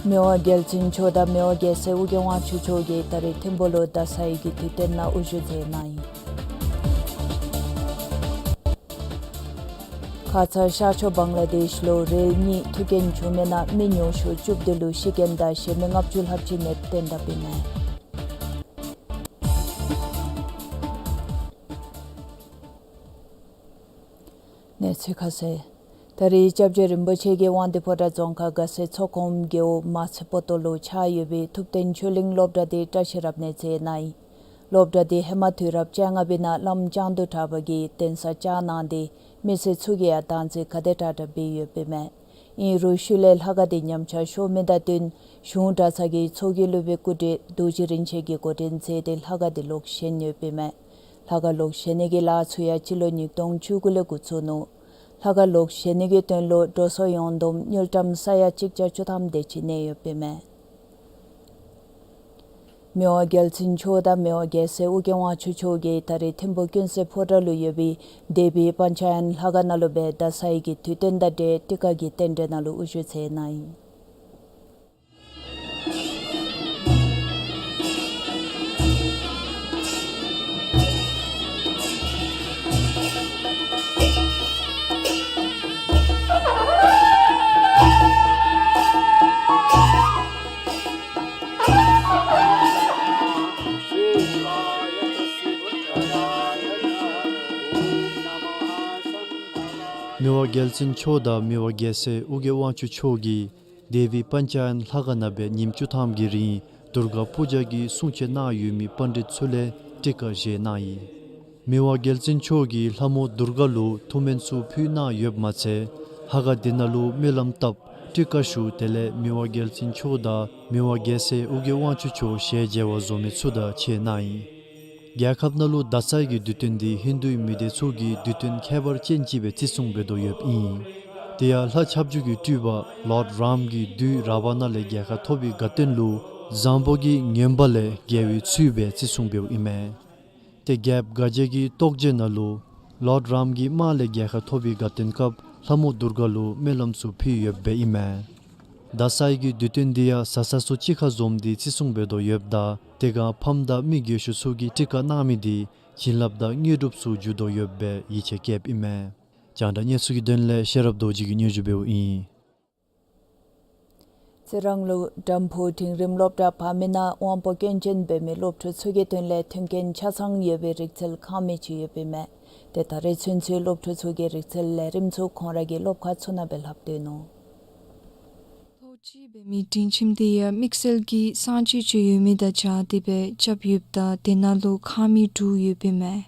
མི་དབང་རྒྱལ་བཙུན་མཆོག་དང་མི་དབང་རྒྱལ་སྲས་ཨོ་རྒྱན་དབང་ཕྱུག་མཆོག་གིས་ད་རེས་ཐིམ་ཕུག་ལུ་ད་སའི་གི་དུས་སྟོན་ནང་དབུ་བཞུགས་མཛད་གནང་ཡི། ཁ་ཙ་ཤར་ཕྱོགས་བང་ལ་དེཤ་ལུ་རེལ་གཉིས་ཐུག་རྐྱེན་བྱུང་མི་ནང་མི་ཉུང་ཤོས་བཅུ་བདུན་ལུ་ཤི་རྐྱེན་དང་གཞན་མི་ལྔ་བཅུ་ལྷགཔ་ཅིག་ནདཔ་བཏོན་དཔ་ཨིན་མས། གནས་ཚུལ་ཁ་གསལ། ད་རེས་སྐྱབས་རྗེ་རིན་པོ་ཆེ་གིས་དབང་འདུས་ཕོ་བྲང་རྫོང་ཁག་དགའ་སེང་ཚོགས་གོངམ་རྒེད་འོག་མ་ཚེ་པོ་ཏོ་ལུ་ཆགས་ཡོད་པའི་ཐུབ་བསྟན་ཆོས་གླིང་སློབ་གྲྭ་འདི་བཀྲ་ཤིས་རབ་གནས་མཛད་གནང་ཡི། སློབ་གྲྭ་འདི་ཧེ་མ་དུས་རབས་བཅོ་ལྔ་པའི་ནང་བླམ་ལྕང་སྟོད་གྲགས་པ་གིས་གདན་ས་བཅགས་གནང་སྟེ་མི་སེར་ཚུ་གིས་ཡང་བདག་འཛིན་ག་དེ་དྲག་དྲག་འབད་ཡོདཔ་ཨིན་མས། ཨིན་རུང་ཤུལ་ལས་ལྷ་ཁང་འདི་ཉམས་ཆག་ཤོར་མི་དང་བསྟུན་གཞུང་གྲྭ་ཚང་གི་ཚོགས་ཀྱི་སློབ་དཔོན་སྐུ་བགྲེས་རྡོ་རྗེ་རིན་ཆེན་གྱིས་འགོ་འདྲེན་མཛད་དེ་ལྷ་ཁང་འདི་ལོག་བཞེངས་ཡོདཔ་ཨིན་མས། ལྷ་ཁང་ལོག་བཞེངས་ནི་གི་ལཱ་ཚུ་ཡང་སྤྱི་ལོ་ཉིས་སྟོང་བཅུ་དགུ་ལས་འགོ་བཙུགས་ནུག། ལྷ་ཁང་ལོག་བཞེངས་ནི་གི་དོན་ལུ་འགྲོ་སོང་ཡོངས་བསྡོམས་དངུལ་ཀྲམ་ས་ཡ་གཅིག་བརྒྱ་བཅུ་ཐམ་དེ་ཅིག་གནས་ཡོདཔ་ཨིན་མས། མི་དབང་རྒྱལ་བཙུན་མཆོག་དང་མི་དབང་རྒྱལ་སྲས་ཨོ་རྒྱན་དབང་ཕྱུག་མཆོག་གིས་ད་རེས་ཐིམ་ཕུག་ཀུན་གསལ་ཕོ་བྲང་ལུ་ཡོད་པའི་སྡེ་པའི་པཎ་ཆ་ཡན་ལྷ་ཁང་ནང་ལུ་སྦེ་ད་སའི་གི་དུས་སྟོན་དང་འབྲེལ་ཊི་ཀ་གི་རྟེན་འབྲེལ་ནང་ལུ་དབུ་བཞུགས་མཛད་གནང་ཡི། མི་དབང་རྒྱལ་བཙུན་མཆོག་དང་མི་དབང་རྒྱལ་སྲས་ཨོ་རྒྱན་དབང་ཕྱུག་མཆོག་གིས་ དེ་བི་པཉྩ་ཡན་ལྷ་ཁང་ནང་སྦེ་ཉིནམ་བཅུ་ཐམ་གྱི་རིང་དུརྒ་པུ་ཇ་གི་སྲུང་བྱེད་གནང་ཡོད་མི་པཎྜི་ཏ་ཚུ་ལས་སྤྲི་ཀ་བཞེས་གནང་ཡི། མི་དབང་རྒྱལ་བཙུན་མཆོག་གིས་ལྷ་མོ་དུརྒ་ལུ་ཐུགས་སྨོན་ཚུ་ཕུལ་གནང་ཡོདཔ་མ་ཚད་ལྷ་ཁང་དེ་ནང་ལུ་སྨོན་ལམ་བཏབ་སྤྲི་ཀ་ཞུ་དེ་ལས་མི་དབང་རྒྱལ་བཙུན་མཆོག་དང་མི་དབང་རྒྱལ་སྲས་ཨོ་རྒྱན་དབང་ཕྱུག་མཆོག་ཞལ་མཇལ་བར་འཛོམས་མི་ཚུ་དང་མཇལ་གནང་ཡི། རྒྱལ་ཁབ་ནང་ལུ་དག་ས་གི་དུས་སྟོན་འདི་ཧིན་དུའི་མི་སྡེ་ཚུ་གི་དུས་སྟོན་ཁྱད་པར་ཅན་ཅིག་སྦེ་བརྩི་སྲུང་འབད་དོ་ཡོདཔ་ཨིན། དེ་ཡང་ལྷ་ཁྱབ་འཇུག་གི་སྤྲུལ་པ་ལོཌ་རཱམ་གྱིས་བདུད་རཱ་བ་ཎ་ལས་རྒྱལ་ཁ་ཐོབ་པའི་དགའ་སྟོན་ལུ་བཟང་པོ་གིས་ངན་པ་ལས་རྒྱལ་བའི་ཚུལ་སྦེ་བརྩི་སྲུང་འབདཝ་ཨིན་མས། ཏེ་རྒྱལཔོ་དགའ་བྱེད་ཀྱི་རྟོགས་བརྗོད་ནང་ལུ་ལོཌ་རཱམ་གྱིས་དམག་ལས་རྒྱལ་ཁ་ཐོབ་པའི་དགའ་སྟོན་སྐབས་ལྷ་མོ་དུརྒ་ལུ་སྨོན་ལམ་ཚུ་ཕུལ་ཡོདཔ་སྦེ་ཨིན་མས། དག་ས་གི་དུས་སྟོན་འདི་ཡང་བཟའ་ཚང་ཚུ་གཅིག་ཁར་འཛོམས་ཏེ་བརྩི་སྲུང་འབད་དོ་ཡོདཔ་ད་དེ་སྒང་ཕམ་དང་མི་རྒས་ཤོས་ཚུ་གིས་སྤྲི་ཀ་གནང་མི་འདི་བྱིན་རླབས་དང་དངོས་གྲུབ་ཚུ་འཇུག་དོ་ཡོདཔ་སྦེ་ཡིད་ཆེས་བསྐྱེདཔ་ཨིན་མས། རྒྱང་བསྒྲགས་གནས་ཚུལ་གྱི་དོན་ལས་ཤེས་རབ་རྡོ་རྗེ་གིས་སྙན་ཞུ་འབདཝ་ཨིན། རྩི་རང་ལུ་དམ་ཕུ་འབྲིང་རིམ་སློབ་གྲྭ་ཕ་མེས་ནང་དབང་པོ་སྐྱོན་ཅན་འབད་མི་སློབ་ཕྲུག་ཚུ་གི་དོན་ལས་མཐུན་རྐྱེན་ཆ་ཚང་ཡོད་པའི་རིག་རྩལ་ཁང་མིག་ཅིག་ཡོདཔ་ཨིན་མས། ཏེ་ད་རེས་ཚུན་ཚོད་སློབ་ཕྲུག་ཚུ་གི་རིག་རྩལ་ལས་རིམ་ཚུ་ཁོང་ར་གི་སློབ་ཁང་ཚུ་ནང་སྦེ་ལྷབ་སྡོད་ནུག། ལྷོ་སྤྱི་འབད་མི་སྒྲིང་ཁྱིམ་དེ་ཡང་དམིགས་བསལ་གྱི་གསང་སྤྱོད་ཅིག་ཡོད་མི་དང་སྦྱར་ཏེ་སྦེ་རྐྱབ་ཡོདཔ་ད་དེ་ནང་ལུ་ཁང་མིག་དྲུག་ཡོདཔ་ཨིན་མས།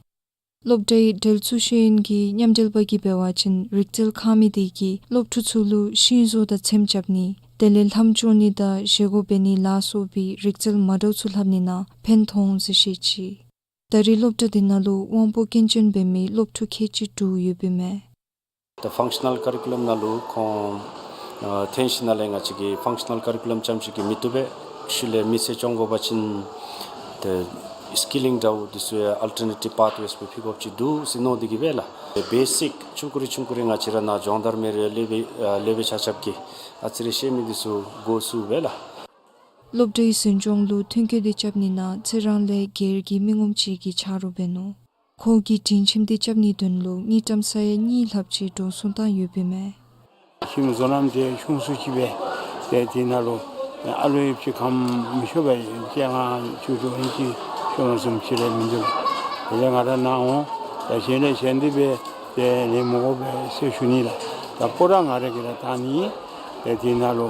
སློབ་གྲྭའི་འབྲེལ་ཚུལ་ཤེས་ཡོན་གྱི་མཉམ་འབྲེལ་པ་གིས་འབད་བ་ཅིན་རིག་རྩལ་ཁང་མིག་དེ་གིས་སློབ་ཕྲུག་ཚུ་ལུ་ཤིང་བཟོ་དང་ཚེམ་རྐྱབ་ནི་དེ་ལས་ལྷམ་བཅོ་ནི་དང་བཞེས་སྒོ་འབད་ནི་ལ་སོགས་པའི་རིག་རྩལ་མ་འདྲཝ་ཚུ་ལྷབ་ནི་ནང་ཕན་ཐོགས་འོང་ཟེར་བཤད་ཅི། ད་རེས་སློབ་གྲྭ་དེ་ནང་ལུ་དབང་པོ་སྐྱོན་ཅན་འབད་མི་སློབ་ཕྲུག་ཁལ་གཅིག་དྲུག་ཡོདཔ་ཨིན་མས། ད་ཕང་ཤ་ནཱལ་ཀ་རི་ཀུ་ལམ་ནང་ལུ་ཁོང་ཨ་ཐོན་ཞིནམ་ལས་ང་བཅས་ཀྱིས་ཕང་ཤ་ནཱལ་ཀ་རི་ཀུ་ལམ་རྐྱངམ་ཅིག་གིས་མི་བཏུབ་པས། ཤུལ་ལས་མི་སེར་སྐྱོང་དགོ་པ་ཅིན་ཏེ་སི་ཀི་ལིང་འདྲཝ་འདི་ཚུ་ཡང་ཨལ་ཊར་ནེ་ཊིབ་པཱཐ་ཝེསི་སྦེ་ཕུལ་དགོཔ་ཅིག་འདུག་ཟེར་མནོ་སྟེ་གིས་སྦེ་ལགས། ཏེ་བེ་སིཀ་ཆུང་ཀུ་རེ་ཆུང་ཀུ་རེ་ང་བཅས་ར་ནཱ་སྦྱོང་བརྡར་མི་རེ་སློབ་དཔོན་ཨ་སློབ་དཔོན་ཆ་ཁྱབ་ཀྱིས་ཨ་ཙི་རེ་ཤེས་མི་འདི་ཚུ་འགོ་བཙུགས་སྦེ་ལགས། སློབ་གྲྭའི་འཛིན་སྐྱོང་ལུ་ཐོན་སྐྱེད་དེ་རྐྱབ་ནི་ནང་རྩི་རང་ལས་སྒེར་གྱི་མི་ངོམ་ཅིག་གིས་ཆ་རོགས་འབད་ནུག། ཁོ་གིས་སྒྲིང་ཁྱིམ་དེ་རྐྱབ་ནིའི་དོན་ལུ་དངུལ་ཀྲམ་ས་ཡ་གཉིས་ལྷགཔ་ཅིག་འགྲོ་སོང་བཏང་ཡོདཔ་ཨིན་མས། ཁྱིམ་བཟོ་ལམ་དེ་ཆུང་སུ་ཅིག་སྦེ་ཏེ་དེ་ནང་ལུ་ཨ་ལུ་ཡོདཔ་ཅིག་གམ་མི་ཤོང་པས། སྤྱང་ཀ་བཅུ་དྲུག་ཨིན་ཅི་ཤོང་བཟུམ་ཅིག་ར་མིན་འདུག། དེ་ལས་ང་ར་ནཱ་འོང་ད་གཞན་ལས་གཞན་དེ་སྦེ་ཏེ་ལེན་མི་དགོ་པས་ཟེར་ཞུ་ནི་ལགས། ད་སྤོ་ར་ང་ར་གིས་ར་བཏང་ནི། ཏེ་དེ་ནང་ལུ་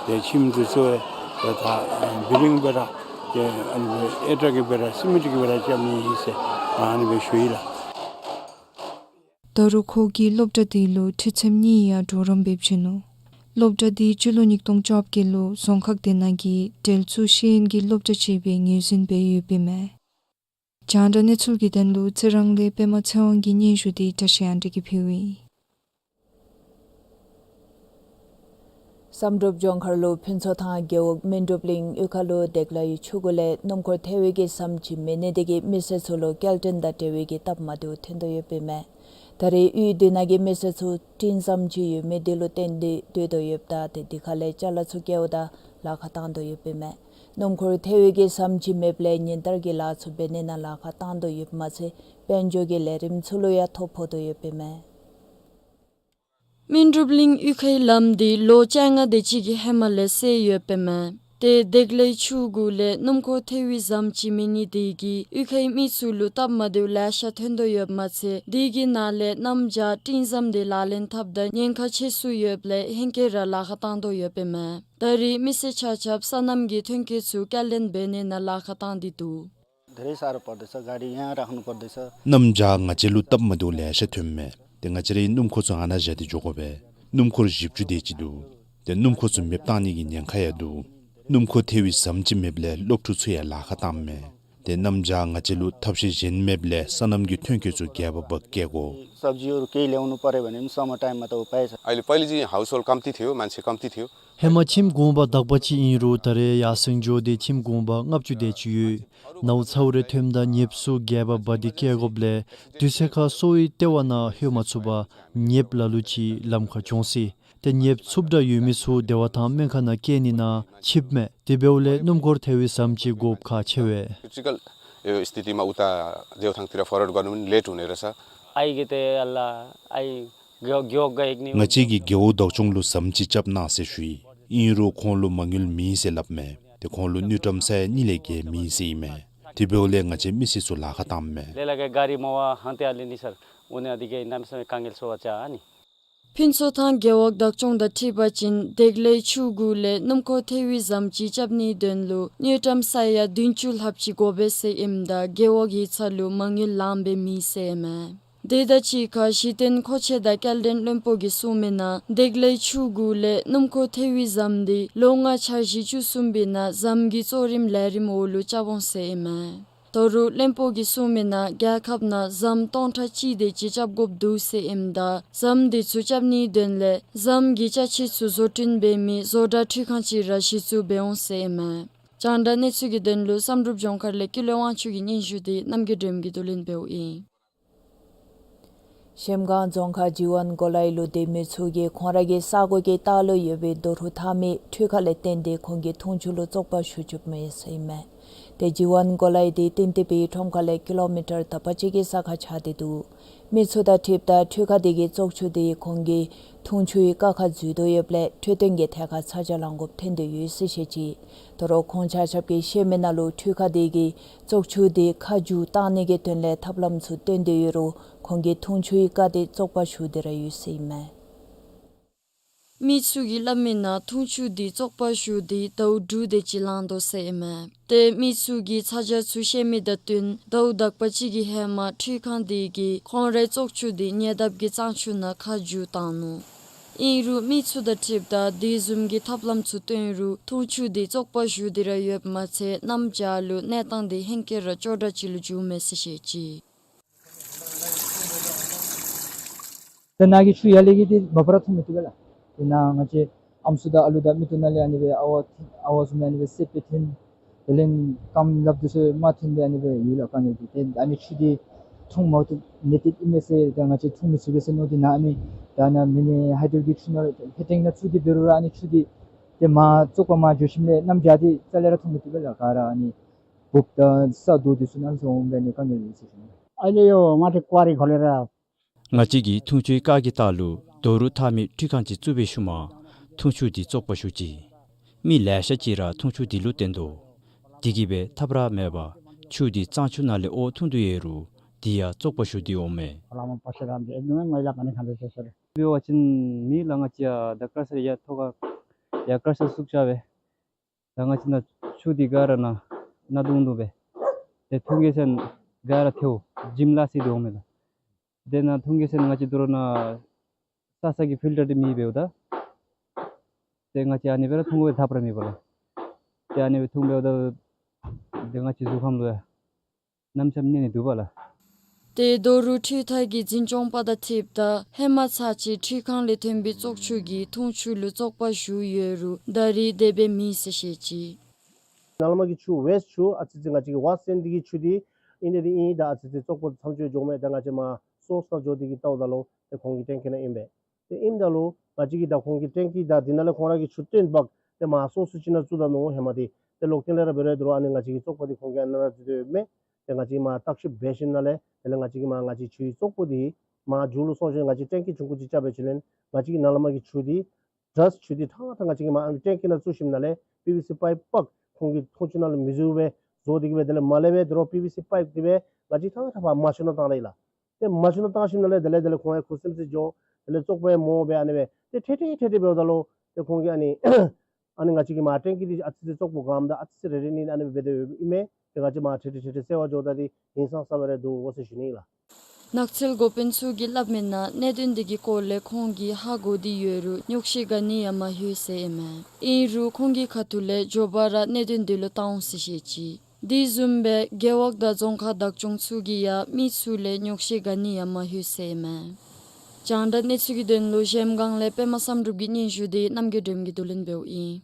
ཏེ་ཁྱིམ་འདི་ཚུ་ཏེ་ད་བིལ་ཌིང་སྦེ་ར་ཏེ་ཨ་ནི་སྦེ་ཨེ་ཊ་གི་སྦེ་ར་སི་མེནཊ་གི་སྦེ་ར་རྐྱབ་ནི་ཨིན་ཟེར་ཨ་ནི་སྦེ་ཞུ་ཡི་ལགས། ད་རུང་ཁོ་གིས་སློབ་གྲྭ་དེ་ལུ་ཁྲིད་ཚེམ་གཉིས་ཡང་གྲོགས་རམ་འབད་བྱིན་ནུག། སློབ་གྲྭ་དེ་སྤྱི་ལོ་ཉིས་སྟོང་བཅོ་བརྒྱད་ལུ་རྫོང་ཁག་དེ་ནང་གི་འབྲེལ་ཚུལ་ཤེས་ཡོན་གྱི་སློབ་གྲྭ་ཅིག་སྦེ་ངོས་འཛིན་འབད་ཡོདཔ་ཨིན་མས། རྒྱང་བསྒྲགས་གནས་ཚུལ་གྱི་དོན་ལུ་རྩི་རང་ལས་པདྨ་ཚེ་དབང་གི་སྙན་ཞུ་དེ་བཀྲ་ཤིས་དབང་འདུས་ཀྱིས་ཕུལཝ་ཨིན། བསམ་གྲུབ་ལྗོངས་མཁར་ལུ་ཕུན་ཚོགས་ཐང་རྒེད་འོག་སྨིན་གྲུབ་གླིང་གཡུས་ཁ་ལུ་བདེ་ལེགས་ཆུ་གུ་ལས་སྣུམ་འཁོར་ཐལ་བའི་གི་ཟམ་ཅིག་མེད་ནི་དེ་གིས་མི་སེར་ཚུ་ལུ་སྐྱེལ་འདྲེན་དང་འབྲེལ་བའི་གི་སྟབས་མ་བདེཝ་ཐོན་དོ་ཡོདཔ་ཨིན་མས། ད་རེས་གཡུས་དེ་ནང་གི་མི་སེར་ཚུ་སྤྲིན་ཟམ་ཅིག་ཡོད་མི་དེ་ལུ་བརྟེན་ཏེ་སྡོད་དོ་ཡོདཔ་ད་ཏེ་དེ་ཁ་ལས་ཅ་ལ་ཚུ་བཀལཝ་ད་ལཱ་ཁག་བཏང་དོ་ཡོདཔ་ཨིན་མས། སྣུམ་འཁོར་ཐལ་བའི་གི་ཟམ་ཅིག་མེདཔ་ལས་ཉིན་ལྟར་གྱི་ལཱ་ཚུ་འབད་ནི་ནང་ལཱ་ཁག་བཏང་དོ་ཡོདཔ་མ་ཚད་དཔལ་འབྱོར་གྱི་ལས་རིམ་ཚུ་ལུ་ཡང་ཐོ་ཕོག་དོ་ཡོདཔ་ཨིན་མས། སྨིན་གྲུབ་གླིང་གཡུས་ཁའི་ལམ་འདི་ལོ་བཅོ་ལྔ་དེ་ཅིག་གི་ཧེ་མ་ལས་སེལ་ཡོདཔ་ཨིན་མས། ཏེ་བདེ་ལེགས་ཆུ་གུ་ལས་སྣུམ་འཁོར་ཐལ་བའི་ཟམ་ཅིག་མེད་ནི་དེ་གིས་གཡུས་ཁའི་མི་ཚུ་ལུ་སྟབས་མ་བདེཝ་ལེ་ཤ་ཐོན་དོ་ཡོདཔ་མ་ཚད་དེ་གི་ནང་ལས་གནམ་བྱཱར་སྤྲིན་ཟམ་དེ་ལག་ལེན་འཐབ་ད་ཉེན་ཁ་ཆེ་སུ་ཡོདཔ་ལས་ཧེང་སྐལ་ར་ལཱ་ཁག་བཏང་དོ་ཡོདཔ་ཨིན་མས། ད་རེས་མི་སེར་ཆ་ཁྱབ་སོ་ནམ་གྱི་ཐོན་སྐྱེད་ཚུ་སྐྱེལ་འདྲེན་འབད་ནི་ནང་ལཱ་ཁག་བཏང་སྟེ་འདུག། धेरै साह्रो पर्दैछ, गाडी यहाँ राख्नुपर्दैछ। གནམ་བྱཱར་ང་བཅས་ལུ་སྟབས་མ་བདེཝ་ལེ་ཤ་ཐོནམ་མས། ཏེ་ང་བཅས་རའི་སྣུམ་འཁོར་ཚུ་ཨ་ནཱ་བཞག་སྟེ་འགྱོ་དགོ་པས། སྣུམ་འཁོར་བཞི་བཅུ་དེ་ཅིག་འདུག། ཏེ་སྣུམ་འཁོར་ཚུ་མེདཔ་བཏང་ནི་གི་ཉེན་ཁ་ཡང་འདུག། སྣུམ་འཁོར་ཐལ་བའི་ཟམ་ཅིག་མེདཔ་ལས་སློབ་ཕྲུག་ཚུ་ཡང་ལཱ་ཁག་བཏངམ་མས། ཏེ་གནམ་བྱཱར་ང་བཅས་ལུ་ཐབས་ཤེས་གཞན་མེདཔ་ལས་སོ་ནམ་གྱི་ཐོན་སྐྱེད་ཚུ་རྒྱས་པ་འབག་སྐྱེལ་དགོ། सब्जीहरू केही ल्याउनु पर्‍यो भने पनि समर टाइममा त उपाय छ। अहिले पहिले चाहिँ हाउसहोल्ड कम्ती थियो, मान्छे कम्ती थियो। ཧེ་མ་ཁྱིམ་གུང་པ་དག་པ་ཅིག་ཨིན་རུང་ད་རེས་ཡར་སེང་འགྱོ་སྟེ་ཁྱིམ་གུང་པ་ལྔ་བཅུ་དེ་ཅིག་ཡོད། ནཝ་ཚཝ་རེ་ཐོནམ་ད་ཉེཔ་ཚུ་རྒྱས་པ་འབག་སྟེ་སྐྱེལ་དགོཔ་ལས་དུས་ཚོད་ཁར་གསོ་བའི་ལྟེ་བ་ནང་ལྷོད་མ་ཚུགས་པར་ཉེཔ་ལ་ལུ་ཅིག་ལམ་ཁར་གྱོངས་སོ་ཡི། ཏེ་ཉེཔ་འཚུབ་དྲགས་ཡོད་མི་ཚུ་བདེ་བ་ཐང་སྨན་ཁང་ནང་སྐྱེལ་ནི་ནང་ཆིབས་མས། དེ་འབདཝ་ལས་སྣུམ་འཁོར་ཐལ་བའི་ཟམ་ཅིག་དགོཔ་ཁག་ཆེ་བས། क्रिटिकल यो स्थितिमा उता देवथाङतिर फरवर्ड गर्नु पनि लेट हुने रहेछ। ང་བཅས་ཀྱིས་རྒེད་འོག་བདག་སྐྱོང་ལུ་ཟམ་ཅིག་རྐྱབ་གནང་ཟེར་ཞུ་ཡི། ཨིན་རུང་ཁོང་ལུ་མ་དངུལ་མེད་ཟེར་སླབ་མས། ཏེ་ཁོང་ལུ་དངུལ་ཀྲམ་ས་ཡ་གཉིས་ལས་བརྒལ་མེད་ཟེར་ཨིན་མས། དེ་འབདཝ་ལས་ང་བཅས་མི་སེར་ཚུ་ལཱ་ཁག་བཏངམ་མས། ལས་ལ་གི་ག་རི་མ་བ་ཧང་ཏེ་ཨ་ལེ་ནི་སར་འོ་ནི་ཨ་དི་གི་ནམ་སེ་དཀའ་ངལ་སོ་བ་ཅ་ཨ་ནི། ཕུན་ཚོགས་ཐང་རྒེད་འོག་བདག་སྐྱོང་དང་འཁྲིལ་བ་ཅིན་འདེགས་ལེགས་ཆུ་གུ་ལས་སྣུམ་འཁོར་ཐེ་བའི་ཟམ་ཅིག་རྐྱབ་ནིའི་དོན་ལུ་དངུལ་ཀྲམ་ས་ཡ་བདུན་ཅུ་ལྷགཔ་ཅིག་དགོ་པས་ཟེར་ཨིནམ་ད་རྒེད་འོག་ཡིག་ཚང་ལུ་མ་དངུལ་ལངམ་སྦེ་མེད་ཟེར་ཨིན་མས། དེ་དང་གཅིག་ཁར་གཞི་རྟེན་མཁོ་ཆས་དང་སྐྱེལ་འདྲེན་བློན་པོ་གིས་གསུངས་མི་ནང་འདེགས་ལེགས་ཆུ་གུ་ལས་སྣུམ་འཁོར་ཐེ་བའི་ཟམ་འདི་ལོ་ལྔ་འཆར་གཞི་བཅུ་གསུམ་པའི་ནང་ཟམ་གྱི་གཙོ་རིམ་ལས་རིམ་འོག་ལུ་རྐྱབ་འོང་ཟེར་ཨིན་མས། ད་རུང་བློན་པོ་གིས་གསུངས་མི་ནང་རྒྱལ་ཁབ་ནང་ཟམ་སྟོང་ཕྲག་གཅིག་དེ་ཅིག་རྐྱབ་དགོཔ་འདུག་ཟེར་ཨིནམ་ད་ཟམ་འདི་ཚུ་རྐྱབ་ནིའི་དོན་ལས་ཟམ་གྱི་ཅ་ཆས་ཚུ་བཟོ་སྐྲུན་འབད་མི་བཟོ་གྲྭ་འཕྲུལ་ཁང་ཅིག་ར་གཞི་བཙུགས་འབད་འོང་ཟེར་ཨིན་མས། རྒྱང་བསྒྲགས་གནས་ཚུལ་གྱི་དོན་ལུ་བསམ་གྲུབ་ལྗོངས་མཁར་ལས་ཀུན་ལེགས་དབང་ཕྱུག་གི་སྙན་ཞུ་དེ་རྣམ་རྒྱལ་སྒྲོལམ་གྱིས་བསྡུ་ལེན་འབདཝ་ཨིན། གཞལམ་སྒང་རྫོང་ཁག་ལྗི་ཝན་གོ་ལའི་ལུ་སྡོད་མི་ཚུ་གིས་ཁོང་ར་གི་ས་གོ་གི་ལྟག་ལུ་ཡོད་པའི་རྡོ་རུག་འཐག་མི་འཕྲུལ་ཁང་ལས་བརྟེན་ཏེ་ཁོང་གི་འཐུང་ཆུ་ལུ་བཙོག་པ་ཞུགས་བཅུགཔ་མས་ཟེར་ཨིན་མས། ཏེ་ལྗི་ཝན་གོ་ལའི་དེ་ཏིན་ཏི་པའི་ཁྲོམ་ཁ་ལས་ཀི་ལོ་མི་ཊར་དག་པ་ཅིག་གི་ས་ཁར་ཆགས་ཏེ་འདུག། མི་ཚུ་དང་འཁྲིལཝ་ད་འཕྲུལ་ཁང་དེ་གིས་བཙོག་ཆུ་དེ་ཁོང་གི་འཐུང་ཆུའི་རྐ་ཁར་འཛུལ་དོ་ཡོདཔ་ལས་འཕྲོད་བསྟེན་གྱི་ཐད་ཁར་ཚ་གྱང་ལང་དགོཔ་ཐོན་དོ་ཡོད་ཟེར་བཤད་ཅི། ད་རུང་ཁོང་ཆ་ཁྱབ་ཀྱིས་བཤད་མི་ནང་ལུ་འཕྲུལ་ཁང་དེ་གིས་བཙོག་ཆུ་དེ་ཁ་རྒྱུ་བཏང་ནི་གི་དོན་ལས་ཐབས་ལམ་ཚུ་སྟོན་ཏེ་ཡོད་རུང་ཁོང་གི་འཐུང་ཆུའི་རྐ་དེ་བཙོག་པ་ཞུགས་ཏེ་ར་ཡོད་ཟེར་ཨིན་མས། མི་ཚུ་གིས་སླབ་མི་ནང་འཐུང་ཆུ་དེ་བཙོག་པ་ཞུགས་ཏེ་ཟླཝ་དྲུག་དེ་ཅིག་ལང་དོ་ཟེར་ཨིན་མས། ཏེ་མི་ཚུ་གིས་ཚ་གྱང་ཚུ་བཤད་མི་དང་བསྟུན་ཟླཝ་དག་པ་ཅིག་གི་ཧེ་མ་འཕྲུལ་ཁང་དེ་གིས་ཁོང་རའི་བཙོག་ཆུ་དེ་ཉེ་འདབས་ཀྱི་གཙང་ཆུ་ནང་ཁ་རྒྱུ་བཏང་ནུག། ཨིན་རུང་མི་ཚུ་དང་འཁྲིལཝ་ད་དེ་བཟུམ་གྱི་ཐབས་ལམ་ཚུ་སྟོན་རུང་འཐུང་ཆུ་དེ་བཙོག་པ་ཞུགས་ཏེ་ར་ཡོདཔ་མ་ཚད་གནམ་བྱཱར་ལུ་གནས་སྟངས་དེ་ཧེང་སྐལ་ར་སྐྱོ་དྲགས་ཅིག་ལུ་འགྱུརཝ་མས་ཟེར་བཤད་ཅི། ད་ནཱ་གི་ཆུ་ཡར་ལས་ཀྱི་འདི་མ་པ་ར་འཐུང་མི་བཏུབ་པས་ལགས། དེ་ནང་ང་བཅས་ཨམ་སྲུ་དང་ཨ་ལུ་དང་མིག་ཏོ་ནང་ལས་ཨ་ནི་སྦེ་ཨ་ཝ་ཨ་ཝ་བཟུམ་ཨ་ནི་སྦེ་སེརཔོ་ཐོན། དེ་ལས་རྐངམ་ལགཔ་འདི་ཚུ་རྨ་ཐོན་སྦེ་ཨ་ནི་སྦེ་ཡོད་ལགས། དཀའ་ངལ་འདི་ཏེ་ཨ་ནི་ཆུ་འདི་འཐུང་མ་བཏུབ་ནད་གཏོད་ཨིན་མས་ཟེར་ད་ང་བཅས་འཐུང་མི་ཚུགས་པས་ཟེར་མནོ་སྟེ་ནཱ་ཨ་ནི་ད་ནཱ་མི་ནི་ཧའི་ཌལ་གྱི་ཆུ་ནང་ཧེ་ཊེང་ནང་བཙུགས་ཏེ་འབད་རུང་ར་ཨ་ནི་ཆུ་འདི་ཏེ་མར་བཙོག་པ་མར་འགྱོ་ཞིནམ་ལས་གནམ་བྱཱར་འདི་རྩ་ལས་ར་འཐུང་མི་བཏུབ་པས་ལགས། ག་ར་ཨ་ནི་འབུཔ་དང་ས་རྡོ་འདི་ཚུ་ནང་ལུ་འོང་སྦེ་ཨ་ནི་དཀའ་ངལ་ཡོད་ཟེར་ཞུ་ནི། ཨ་ལས་ཡོད་མ་ཏེ་ཀོ་རི་གོ་ལེ་ར། ང་བཅས་ཀྱིས་འཐུང་ཆུའི་རྐ་གི་ལྟག་ལུ་རྡོ་རུག་འཐག་མི་འཕྲུལ་ཁང་ཅིག་བཙུགས་པའི་ཤུལ་མ་འཐུང་ཆུ་འདི་བཙོག་པ་ཞུགས་ཅི། མི་ལེ་ཤ་ཅིག་ར་འཐུང་ཆུ་འདི་ལུ་བརྟེན་དོ། དེ་གིས་སྦེ་ཐབས་ར་མེད་པར་ཆུ་འདི་གཙང་ཆུ་ནང་ལས་འོ་འཐུང་དོ་ཡོད་རུང་འདི་ཡང་བཙོག་པ་ཞུགས་ཏེ་འོངམ་མས། འབད་བ་ཅིན་མི་ལགས་ང་བཅས་ཡར་ད་ཀྲ་སར་ཡར་ཐོག་ཁར་ཡར་ཀྲ་སར་བཙུགས་བཞག་པས། ད་ང་བཅས་ནཱ་ཆུ་འདི་ག་ར་ནཱ་ནཱ་བརྡུང་བརྡུང་སྦེ་ཏེ་འཐུང་གེ་ཟེར་ག་ར་ཐལཝ་ཞིམ་ལ་སི་འདི་འོང་མས་ལགས། དེ་ནཱ་འཐུང་གེ་ཟེར་ང་བཅས་དོ་རུང་ནཱ་ས་ས་གི་ཕིལ་ཊར་འདི་མེད་འབདཝ་ད་ཏེ་ང་བཅས་ཨ་ནི་སྦེ་ར་འཐུང་དགོ་པའི་ཐབས་ར་མེད་པས་ལགས། ཏེ་ཨ་ནི་སྦེ་འཐུང་འབདཝ་ད་ཏེ་ང་བཅས་གཟུགས་ཁམས་ལུ་ཡང་གནམ་མེད་ས་མེད་གནོད་ནི་འདུག་པ་ལགས། ཏེ་རྡོ་རུག་འཕྲུལ་འཐག་གི་འཛིན་སྐྱོང་པ་དང་འཁྲིལཝ་ད་ཧེ་མ་ཚར་གཅིག་འཕྲུལ་ཁང་ལས་ཐོན་པའི་བཙོག་ཆུ་གིས་འཐུང་ཆུ་ལུ་བཙོག་པ་ཞུགས་ཡོད་རུང་ད་རིས་དེ་སྦེ་མེད་ཟེར་བཤད་ཅི། ནཱ་ལས་མར་གྱི་ཆུ་ཝེསཊ་ཆུ་ཨ་ཙི་ཅིག་ང་བཅས་ཀྱིས་ཝཱཤ་ཟེར་མི་འདི་གི་ཆུ་འདི་ཨིན་ཏེ་འདི་ཨིན་ད་ཨ་ཙི་ཅིག་བཙོག་པ་མཚམས་གཅོད་འགྱོཝ་མས། ད་ང་བཅས་མར་སོརསི་ནང་འགྱོ་སྟེ་གི་བལྟཝ་ད་ལུ་ཏེ་ཁོང་གི་ཊེང་ཀི་ནང་ཨིན་པས། ཏེ་ཨིནམ་ད་ལུ་ང་བཅས་ཀྱིས་ད་ཁོང་གི་ཊེང་ཀི་དང་འདི་ནང་ལས་ཁོང་ར་གི་ཆུ་བཏོན་འབག་ཏེ་མར་སོརསི་ཅིག་ནང་བཙུགས་ད་ནུག་ཧེ་མ་འདི། ཏེ་ལོག་སྟེ་ལས་ར་འབད་རུང་དོ་རུང་ཨ་ནི་ང་བཅས་ཀྱི་བཙོག་པ་འདི་ཁོང་གིས་ཨ་ནཱ་ར་འཛུལ་ཏེ་ཡོདཔ་མས། ཏེ་ང་བཅས་མར་བརྟག་ཞིབ་འབད་ཞིནམ་ལས་དེ་ལས་ང་བཅས་ཀྱིས་མར་ང་བཅས་ཆུའི་བཙོག་པ་འདི་མར་མཇུག་ལུ་སོང་ཞིནམ་ང་བཅས་ཊེང་ཀི་ཆུང་ཀུ་ཅིག་རྐྱབ་སྦེ་ཅིག་ལས་ང་བཅས་ཀྱིས་ནཱ་ལས་མར་གྱི་ཆུ་འདི་ཌསཊ་ཆུ་འདི་ཐང་ཐང་ང་བཅས་ཀྱིས་མར་ཨ་ནི་ཊེང་ཀི་ནང་བཙུགས་ཞིནམ་ལས་པི་ཝི་སི་པའིཔ་པག་ཁོང་གི་འཐུང་ཆུ་ནང་ལུ་མི་འཛུལ་བར་བཟོ་སྟེ་གི་སྦེ་དེ་ལས་མར་ལས་སྦེ་དོ་རུང་པི་ཝི་སི་པའིཔ་འདི་སྦེ་ང་བཅས་ཐང་ཐང་ཕར་མ་ཆུ་ནང་བཏང་ད་ཡི་ལགས། ཏེ་མ་ཆུ་ནང་བཏང་ཞིནམ་ལས་དེ་ལས་དེ་ལས་ཁོང་ཡང་ཁུ་སིམ་སི་འགྱོ། དེ་ལས་བཙོག་པ་ཡང་མོ་སྦེ་ཨ་ནི་སྦེ་ཏེ་ཐེ་ཐེ་ཐེ་ཐེ་འབདཝ་ད་ལུ་ཏེ་ཁོང་གིས་ཨ་ནི་ཨ་ནི་ང་བཅས་ཀྱི་མར་ཊེང་ཀི་འདི་ཨ་ཙི་ཙི་བཙོག་པ་གངམ་ད་ཨ་ཙི་ཙི་རེ་རེ་ནི་ཨ་ནི་སྦེ་འབད་དེ་ཡོདཔ་ཨིན་མས། ཏེ་ང་བཅས་མར་ཐེ་ཐེ་ཐེ་ཐེ་སེལ་བར་འགྱོཝ་ད་འདི་ཧིང་སངས་ས་སྦེ་ར་འདུག་འོ་ཟེར་ཞུ་ནི་ཨིན་ལགས། ནགས་ཚལ་འགོ་དཔོན་ཚུ་གིས་སླབ་མི་ནང་གནད་དོན་འདི་གི་སྐོར་ལས་ཁོང་གིས་ཧ་གོ་སྟེ་ཡོད་རུང་རྙོག་བཤད་ག་ནི་ཡང་མ་ལྷོད་ཟེར་ཨིན་མས། ཨིན་རུང་ཁོང་གི་ཁ་ཐུག་ལས་མགྱོགས་པ་ར་གནད་དོན་འདི་ལུ་བལྟ་འོང་ཟེར་བཤད་ཅི། དེ་བཟུམ་སྦེ་རྒེད་འོག་དང་རྫོང་ཁག་བདག་སྐྱོང་ཚུ་གིས་ཡང་མི་ཚུ་ལས་རྙོག་བཤད་ག་ནི་ཡང་མ་ལྷོད་ཟེར་ཨིན་མས། རྒྱང་བསྒྲགས་གནས་ཚུལ་གྱི་དོན་ལུ་གཞལམ་སྒང་ལས་པདྨ་བསམ་གྲུབ་ཀྱི་སྙན་ཞུ་དེ་རྣམ་རྒྱལ་སྒྲོལ་མ་གིས་བསྡུ་ལེན་འབདཝ་ཨིན།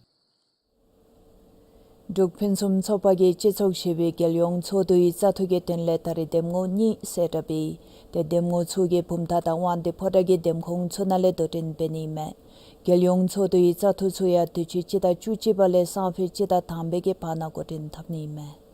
འབྲུག་ཕུན་སུམ་ཚོགས་པ་གིས་སྤྱི་ཚོགས་བཞི་པའི་རྒྱལ་ཡོངས་ཚོགས་འདུའི་བཙག་འཐུ་གི་དོན་ལས་ད་རིས་འདེམས་ངོ་གཉིས་གསལ་བསྒྲགས་འབད་ཡི། ཏེ་འདེམས་ངོ་ཚུ་གིས་བུམ་ཐང་དང་དབང་འདུས་ཕོ་བྲང་གི་འདེམས་ཁོངས་ཚུ་ནང་ལས་དོ་འགྲན་འབད་ནི་ཨིན་མས། རྒྱལ་ཡོངས་ཚོགས་འདུའི་བཙག་འཐུ་ཚུ་ཡང་དུས་ཅི་སྤྱི་ཟླ་བཅུ་གཅིག་པ་ལས་སང་ཕོད་སྤྱི་ཟླ་དང་པའི་གི་བར་ན་འགོ་འདྲེན་འཐབ་ནི་ཨིན་མས།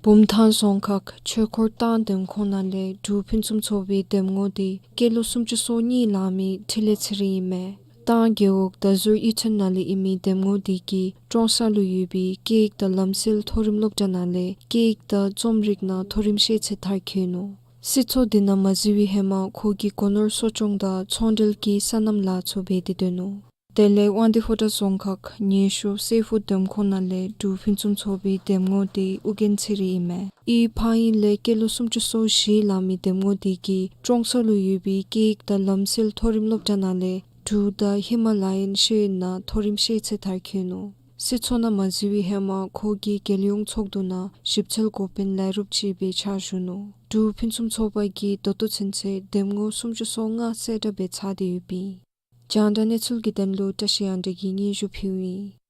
བུམ་ཐང་རྫོང་ཁག་ཆོས་འཁོར་ཏང་འདེམས་ཁོངས་ནང་ལས་འབྲུག་ཕུན་སུམ་ཚོགས་པའི་འདེམས་ངོ་དེ་སྐྱེས་ལོ་སུམ་ཅུ་སོ་གཉིས་ལང་མི་འཕྲིན་ལས་ཚེ་རིང་ཨིན་མས། ཏང་རྒེད་འོག་ད་ཟུར་ཨི་ཐན་ནང་ལས་ཨིན་མི་འདེམས་ངོ་དེ་གིས་ཀྲོང་གསར་ལུ་ཡོད་པའི་སྐད་ཡིག་དང་ལམ་སྲོལ་མཐོ་རིམ་སློབ་གྲྭ་ནང་ལས་སྐད་ཡིག་དང་རྩོམ་རིག་ནང་མཐོ་རིམ་ཤེས་ཚད་མཐར་འཁྱོལ་ནུག། སྲིད་ཚོགས་འདི་ནང་མ་འཛུལ་བའི་ཧེ་མ་ཁོ་གིས་སྒོ་ནོར་གསོ་སྐྱོང་དང་ཚོང་འབྲེལ་གྱི་སོ་ནམ་ལཱ་ཚུ་འབད་དེ་སྡོད་ནུག། དེ་ལས་དབང་འདུས་ཕོ་བྲང་རྫོང་ཁག་ཉེ་ཤོས་སེ་ཧྥུ་འདེམས་ཁོངས་ནང་ལས་འབྲུག་ཕུན་སུམ་ཚོགས་པའི་འདེམས་ངོ་དེ་ཨོ་རྒྱན་ཚེ་རིང་ཨིན་མས། ཨི་ཕ་ཡུལ་ལས་སྐྱེས་ལོ་སུམ་ཅུ་སོ་བཞི་ལང་མི་འདེམས་ངོ་དེ་གིས་ཀྲོང་གསར་ལུ་ཡོད་པའི་སྐད་ཡིག་དང་ལམ་སྲོལ་མཐོ་རིམ་སློབ་གྲྭ་ནང་ལས་འབྲུག་དང་ཧི་མ་ལ་ཡན་ཤེས་ཡོན་ནང་མཐོ་རིམ་ཤེས་ཚད་མཐར་འཁྱོལ་ནུག། སྲིད་ཚོགས་ནང་མ་འཛུལ་བའི་ཧེ་མ་ཁོ་གིས་རྒྱལ་ཡོངས་ཚོགས་འདུ་ནང་ཞིབ་འཚོལ་འགོ་དཔོན་ལས་རོགསཔ་ཅིག་སྦེ་ཕྱག་ཞུ་ནུག། འབྲུག་ཕུན་སུམ་ཚོགས་པ་གིས་ད་ལྟོ་ཚུན་ཚོད་འདེམས་ངོ་སུམ་ཅུ་སོ་ལྔ་གསལ་བསྒྲགས་འབད་ཚར་ཏེ་ཡོདཔ་ཨིན། རྒྱང་བསྒྲགས་གནས་ཚུལ་གྱི་དོན་ལུ་བཀྲ་ཤིས་དབང་འདུས་ཀྱིས་སྙན་ཞུ་ཕུལཝ་ཨིན།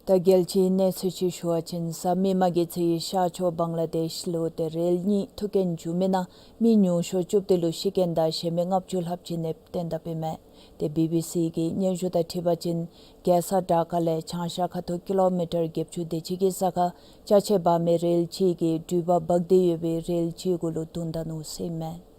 ད་རྒྱལ་སྤྱིའི་གནས་ཚུལ་ཅིག་ཞུ་བ་ཅིན་གཟའ་མིག་དམར་གྱི་ཚེས་ཤར་ཕྱོགས་བང་ལ་དེཤ་ལུ་ཏེ་རེལ་གཉིས་ཐུག་རྐྱེན་བྱུང་མི་ནང་མི་ཉུང་ཤོས་བཅུ་བདུན་ལུ་ཤི་རྐྱེན་དང་ཞེ་མི་ལྔ་བཅུ་ལྷགཔ་ཅིག་ནདཔ་བཏོན་དཔ་ཨིན་མས། ཏེ་བི་བི་སི་གི་སྙན་ཞུ་དང་འཁྲིལ་བ་ཅིན་རྒྱལ་ས་ཌ་ཀ་ལས་བྱང་ཤར་ཁ་ཐུག་ཀི་ལོ་མི་ཊར་བརྒྱད་ཅུ་དེ་ཅིག་གི་ས་ཁར་ཅ་ཆས་འབག་མི་རེལ་ཅིག་གིས་འགྲུལ་པ་འབག་སྟེ་ཡོད་པའི་རེལ་ཅིག་གུ་ལུ་བརྡུང་ད་ནུག་ཟེར་ཨིན་མས།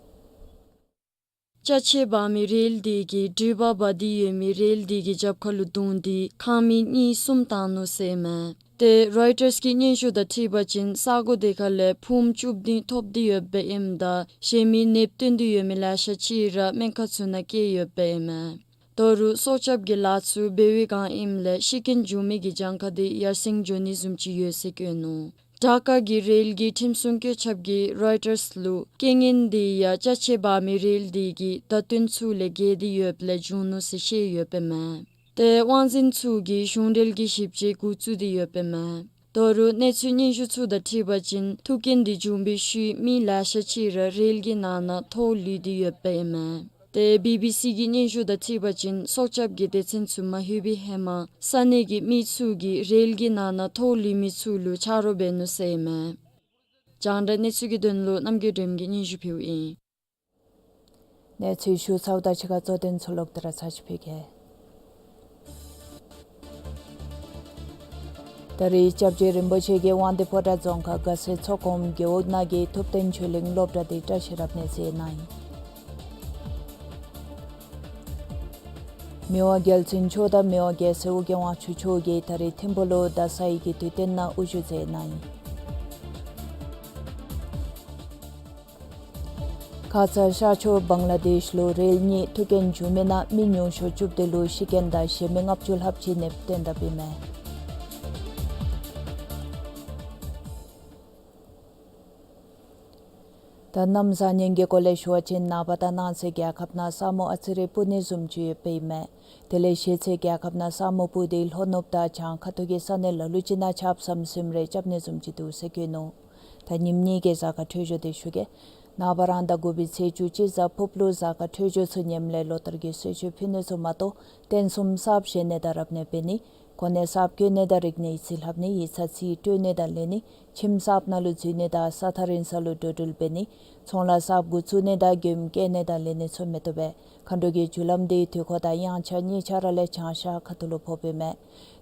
ཅ་ཆས་འབག་མི་རེལ་དེ་གིས་འགྲུལ་པ་འབག་སྟེ་ཡོད་མི་རེལ་དེ་གི་རྒྱབ་ཁ་ལུ་བརྡུངས་ཏེ་ཁང་མིག་གཉིས་གསུམ་བཏང་ནུག་ཟེར་ཨིན་མས། ཏེ་རོའི་ཊརསི་གི་སྙན་ཞུ་དང་འཁྲིལ་བ་ཅིན་ས་གོ་དེ་ཁ་ལས་ཕུངམ་བཅུ་བདུན་ཐོབ་སྟེ་ཡོདཔ་ཨིནམ་ད་ཞེ་མི་ནདཔ་བཏོན་ཏེ་ཡོད་མི་ལེ་ཤ་ཅིག་ར་སྨན་ཁང་ཚུ་ནང་བསྐྱལ་ཡོདཔ་ཨིན་མས། ད་རུང་སྲོག་སྐྱབས་ཀྱི་ལཱ་ཚུ་འབད་བའི་སྒང་ཨིནམ་ལས་ཤི་རྐྱེན་བྱུང་མི་གི་གྱངས་ཁ་དེ་ཡར་སེང་འགྱོ་ནི་བཟུམ་ཅིག་ཡོད་ཟེར་བཀོད་ནུག། ཌ་ཀ་གི་རེལ་གྱི་ཁྲིམས་སྲུང་བཀོད་ཁྱབ་ཀྱིས་རོའི་ཊརསི་ལུ་རྐྱེན་ངན་དེ་ཡང་ཅ་ཆས་འབག་མི་རེལ་དེ་གིས་བརྡ་སྟོན་ཚུ་ལས་བརྒལ་ཏེ་ཡོདཔ་ལས་བྱུང་ནུག་ཟེར་བཤད་ཡོདཔ་ཨིན་མས། ཏེ་དབང་འཛིན་ཚུ་གིས་གཞུང་འབྲེལ་གྱི་ཞིབ་དཔྱད་འགོ་བཙུགས་ཏེ་ཡོདཔ་ཨིན་མས། ད་རུང་གནས་ཚུལ་སྙན་ཞུ་ཚུ་དང་འཁྲིལ་བ་ཅིན་ཐུག་རྐྱེན་དེ་བྱུང་བའི་ཤུལ་མི་ལེ་ཤ་ཅིག་ར་རེལ་གྱི་ནང་ན་ཐོག་ལུས་ཏེ་ཡོདཔ་ཨིན་མས། ཏེ་བི་བི་སི་གི་སྙན་ཞུ་དང་འཁྲིལ་བ་ཅིན་སྲོག་སྐྱབས་ཀྱི་སྡེ་ཚན་ཚུ་མ་ལྷོད་པའི་ཧེ་མ་ས་གནས་ཀྱི་མི་ཚུ་གིས་རེལ་གྱི་ནང་ན་ཐོག་ལུས་མི་ཚུ་ལུ་ཆ་རོགས་འབད་ནུག་ཟེར་ཨིན་མས། རྒྱང་བསྒྲགས་གནས་ཚུལ་གྱི་དོན་ལུ་རྣམ་རྒྱལ་སྒྲོལམ་གྱིས་སྙན་ཞུ་ཕུལཝ་ཨིན། གནས་ཚུལ་ཞུ་ཚརཝ་དང་གཅིག་ཁར་གཙོ་དོན་ཚུ་ལོག་སྟེ་ར་ཚར་ཅིག་ཕུལ་གེ། ད་རེས་སྐྱབས་རྗེ་རིན་པོ་ཆེ་གིས་དབང་འདུས་ཕོ་བྲང་རྫོང་ཁག་དགའ་སེང་མཚོ་སྒོམ་རྒེད་འོག་ནང་གི་ཐུབ་བསྟན་ཆོས་གླིང་སློབ་གྲྭ་དེ་བཀྲ་ཤིས་རབ་གནས་མཛད་གནང་ཡི། མི་དབང་རྒྱལ་བཙུན་མཆོག་དང་མི་དབང་རྒྱལ་སྲས་ཨོ་རྒྱན་དབང་ཕྱུག་མཆོག་གིས་ད་རེས་ཐིམ་ཕུག་ལུ་ད་ས་ཡི་གི་དུས་སྟོན་ནང་དབུ་བཞུགས་མཛད་གནང་ཡི། ཁ་ཙ་ཤར་ཕྱོགས་བང་ལ་དེཤ་ལུ་རེལ་གཉིས་ཐུག་རྐྱེན་བྱུང་མི་ནང་མི་ཉུང་ཤོས་བཅུ་བདུན་ལུ་ཤི་རྐྱེན་དང་ཞེ་མི་ལྔ་བཅུ་ལྷགཔ་ཅིག་ནདཔ་བཏོན་དཔ་ཨིན་མས། ད་གནམ་བཟང་ངན་གྱི་སྐོར་ལས་ཞུ་བ་ཅིན་ནངས་པ་དང་གནངས་ཚེ་རྒྱལ་ཁབ་ནང་ས་སྨུག་ཨ་ཙི་རེ་སྤུབ་ནི་བཟུམ་ཅིག་ཡོདཔ་ཨིན་མས། དེ་ལས་གཞེས་ཚེ་རྒྱལ་ཁབ་ནང་ས་སྨུག་སྤུབ་སྟེ་ལྷོ་ནུབ་དང་བྱང་ཁ་ཐུག་གི་ས་གནས་ལ་ལུ་ཅིག་ནང་ཆརཔ་ཟམ་ཟིམ་རེ་རྐྱབ་ནི་བཟུམ་ཅིག་འདུག་ཟེར་བཀོད་ནུག། ད་ཉིནམ་གཉིས་ཀྱི་གཟའ་སྐར་འཕྲོད་སྦྱོར་དེ་ཞུ་གེ། ནངས་པ་རང་ཟླ་དགུ་པའི་ཚེས་བཅུ་གཅིག་གཟའ་ཕུརཔ་ལུ་གཟའ་སྐར་འཕྲོད་སྦྱོར་ཚུ་ཉིནམ་ལས་ལོ་ལྟར་གྱི་གསོལ་མཆོད་ཕུལ་ནི་ཚུ་མ་གཏོགས་རྟེན་གསུམ་གསརཔ་བཞེངས་ནི་དང་རབ་གནས་འབད་ནི། གོ་གནས་གསརཔ་བསྐོ་ནི་དང་རིག་གནས་ཡིག་རྩིས་ལྷབ་ནི། ཡིག་ཚང་རྩིས་སྤྲོད་ནི་དང་ལེན་ནི། ཁྱིམ་གསརཔ་ནང་ལུ་འཛུལ་ནི་དང་ས་ཐག་རིང་ས་ལུ་འགྲོ་འགྲུལ་འབད་ནི། ཚོང་ལཱ་གསརཔ་འགོ་བཙུགས་ནི་དང་མགྱོནམ་བསྐྱལ་ནི་དང་ལེན་ནི་ཚུ་མི་བཏུབ་པས། མཁའ་འགྲོ་གི་རྒྱུ་ལམ་དེ་དུས་འཁོར་དང་དབྱངས་འཆར་གཉིས་ཆ་ར་ལས་བྱང་ཤར་ཁ་ཐུག་ལུ་ཕོགཔ་ཨིན་མས།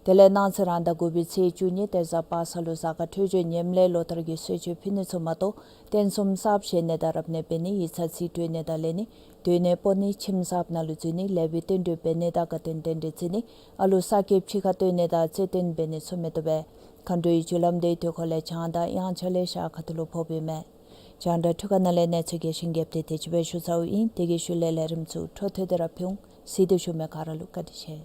དེ་ལས་གནངས་ཚེ་རང་ཟླ་དགུ་པའི་ཚེས་བཅུ་གཉིས་ཏེ་གཟའ་པ་སངས་ལུ་གཟའ་སྐར་འཕྲོད་སྦྱོར་ཉིནམ་ལས་ལོ་ལྟར་གྱི་གསོལ་མཆོད་ཕུལ་ནི་ཚུ་མ་གཏོགས་རྟེན་གསུམ་གསརཔ་བཞེངས་ནི་དང་རབ་གནས་འབད་ནི། ཡིག་ཚང་རྩིས་སྤྲོད་ནི་དང་ལེན་ནི། སྡོད་གནས་སྤོ་ནི། ཁྱིམ་གསརཔ་ནང་ལུ་འཛུལ་ནི། ལེགས་པའི་རྟེན་འབྲེལ་འབད་ནི་དང་དགའ་སྟོན་རྟེན་འབྲེལ་བརྩི་ནི། ཨ་ལུ་གསར་སྐྱེསཔ་ཕྱི་ཁར་བཏོན་ནི་དང་རྩེད་འགྲན་འབད་ནི་ཚུ་མི་བཏུབ་པས། མཁའ་འགྲོའི་རྒྱུ་ལམ་དེ་དུས་འཁོར་ལས་བྱང་དང་དབྱངས་འཆར་ལས་ཤར་ཁ་ཐུག་ལུ་ཕོགཔ་ཨིན་མས། རྒྱང་བསྒྲགས་འཕྲུལ་ཁང་ནང་ལས་གནས་ཚུལ་རྒྱས་ཤིང་རྒྱསཔ་དེ་དེ་ཅིག་སྦེ་ཞུ་ཚརཝ་ཨིན། དེ་གི་ཤུལ་ལས་ལས་རིམ་ཚུ་འཕྲོ་མཐུད་དེ་ར་ཕུལ་འོང་། གཟིགས་ཏེ་བཞུགས་མི་ག་ར་ལུ་བཀའ་དྲིན་ཆེ།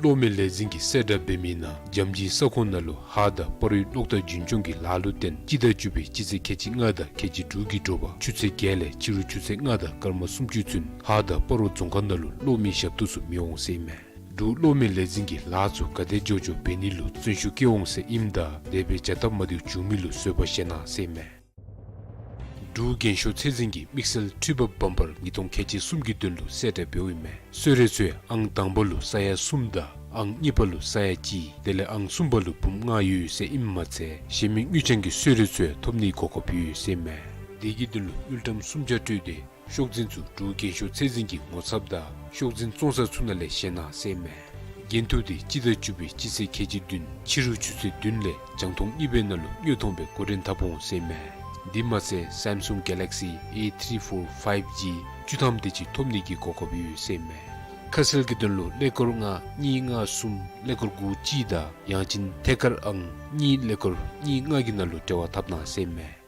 གློག་མེ་ལས་འཛིན་གྱིས་གསལ་བསྒྲགས་འབད་མི་ནང་འཇམ་གཞི་ས་ཁོངས་ནང་ལུ་ཧཱ་དང་སྤ་རོའི་གློག་དར་རྒྱུན་སྐྱོང་གི་ལཱ་ལུ་བརྟེན་སྤྱི་ཟླ་བཅུ་པའི་སྤྱི་ཚེས་ཁལ་གཅིག་ལྔ་དང་ཁལ་གཅིག་དྲུག་གི་དྲོ་པ་ཆུ་ཚོད་བརྒྱད་ལས་ཕྱི་རུ་ཆུ་ཚོད་ལྔ་དང་སྐར་མ་སུམ་ཅུ་ཚུན་ཧཱ་དང་སྤ་རོ་རྫོང་ཁག་ནང་ལུ་གློག་མེའི་ཞབས་ཏོག་ཚུ་མི་འོང་ཟེར་ཨིན་མས། འབྲུག་གློག་མེ་ལས་འཛིན་གྱིས་ལཱ་ཚུ་ག་དེ་མགྱོགས་མགྱོགས་འབད་ནི་ལུ་བརྩོན་ཤུགས་བསྐྱེད་འོང་ཟེར་ཨིནམ་ད་དེ་སྦེ་བྱ་སྟབས་མ་བདེཝ་བྱུང་མི་ལུ་བཟོད་པ་བཞེས་གནང་ཟེར་ཨིན་མས། འབྲུག་རྒྱན་ཤོག་ཚད་འཛིན་གྱིས་དམིགས་བསལ་འཕྲུལ་འབབ་བམ་པར་ཉིས་སྟོང་ཁལ་གཅིག་གསུམ་གྱི་དོན་ལུ་གསལ་བསྒྲགས་འབདཝ་ཨིན་མས། གསོལ་རས་ཚུ་ཡང་ཨང་དང་པ་ལུ་ས་ཡ་གསུམ་དང་ཨང་གཉིས་པ་ལུ་ས་ཡ་གཅིག་དེ་ལས་ཨང་གསུམ་པ་ལུ་འབུམ་ལྔ་ཡོད་ཟེར་ཨིནམ་མ་ཚད་གཞན་མི་དངུལ་རྐྱང་གི་གསོལ་རས་ཚུ་ཡང་ཐོབ་ནིའི་གོ་སྐབས་ཡོད་ཟེར་ཨིན་མས། དེ་གི་དོན་ལུ་དངུལ་ཀྲམ་སུམ་བརྒྱ་སྤྲོད་དེ་ཤོག་འཛིན་ཚུ་འབྲུག་རྒྱན་ཤོག་ཚད་འཛིན་གྱི་ངོ་ཚབ་དང་ཤོག་འཛིན་བཙོང་ས་ཚུ་ནང་ལས་བཞེས་གནང་ཟེར་ཨིན་མས། འགན་ཐུག་དེ་སྤྱི་ཟླ་བཅུ་པའི་སྤྱི་ཚེས་ཁལ་གཅིག་བདུན་ཕྱི་རུ་ཆུ་ཚོད་བདུན་ལས་རྒྱང་མཐོང་གཉིས་པའི་ནང་ལུ་དངོས་མཐོང་སྦེ་འགོ་འདྲེན་འཐབ་འོང་ཟེར་ཨིན་མས། དེ་མ་ཚད་Samsung Galaxy A three four five G བཅུ་ཐམ་དེ་ཅིག་ཐོབ་ནིའི་གོ་སྐབས་ཡོད་ཟེར་ཨིན་མས། ཁ་གསལ་གྱི་དོན་ལུ་ཀླད་ཀོར་ལྔ་གཉིས་ལྔ་གསུམ་ཀླད་ཀོར་དགུ་གཅིག་དང་ཡང་ཅིན་ཐད་ཀར་ཨང་གཉིས་ཀླད་ཀོར་གཉིས་ལྔ་གི་ནང་ལུ་འབྲེལ་བ་འཐབ་གནང་ཟེར་ཨིན་མས།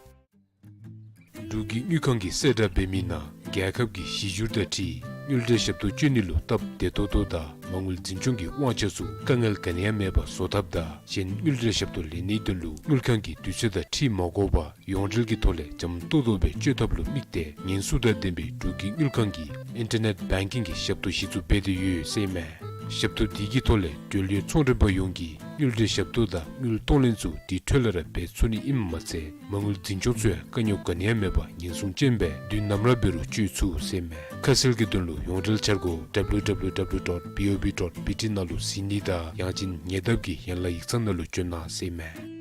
འབྲུག་གི་དངུལ་ཁང་གིས་གསལ་བསྒྲགས་འབད་མི་ནང་རྒྱལ་ཁབ་ཀྱི་གཞི་འགྱུར་དང་འཁྲིལ་དངུལ་འབྲེལ་ཞབས་ཏོག་སྤྱོད་ནི་ལུ་སྟབས་བདེ་ཏོག་ཏོ་དང་མ་དངུལ་འཛིན་སྐྱོང་གི་དབང་ཆ་ཚུ་དཀའ་ངལ་ག་ནི་ཡང་མེད་པར་བཟོ་ཐབས་དང་གཞན་དངུལ་འབྲེལ་ཞབས་ཏོག་ལེན་ནིའི་དོན་ལུ་དངུལ་ཁང་གི་དུས་ཚོད་དང་འཁྲིལ་མ་དགོ་པར་ཡོངས་འབྲེལ་གྱི་ཐོག་ལས་འཇམ་ཏོང་ཏོ་སྦེ་སྤྱོད་ཐབས་ལུ་དམིགས་ཏེ་ཉེན་སྲུང་དང་ལྡན་པའི་འབྲུག་གི་དངུལ་ཁང་གིས་ཨིན་ཊར་ནེཊ་བེང་ཀིང་གི་ཞབས་ཏོག་གཞི་བཙུགས་འབད་དེ་ཡོད་ཟེར་ཨིན་མས། ཞབས་ཏོག་དེ་གི་ཐོག་ལས་འབྲེལ་ཡོད་ཚོང་མགྲོན་པ་ཡོངས་ཀྱིས་དངུལ་འབྲེལ་ཞབས་ཏོག་དང་དངུལ་གཏོང་ལེན་ཚུ་དེ་འཕྲོ་ལས་ར་འབད་ཚུགས་ནི་ཨིནམ་མ་ཚད་མ་དངུལ་འཛིན་སྐྱོང་ཚུ་ཡང་དཀའ་རྙོག་ག་ནི་ཡང་མེད་པར་ཉེན་སྲུང་ཅན་སྦེ་དུས་ནམ་ར་འབད་རུང་སྤྱོད་ཚུགས་ཟེར་ཨིན་མས། ཁ་གསལ་གྱི་དོན་ལུ་ཡོངས་འབྲེལ་འཆར་སྒོ་W W W dot B O B dot B T ནང་ལུ་གཟིགས་ནི་དང་ཡང་ཅིན་ཉེ་འདབས་ཀྱི་ཡན་ལག་ཡིག་ཚང་ནང་ལུ་བྱོན་གནང་ཟེར་ཨིན་མས།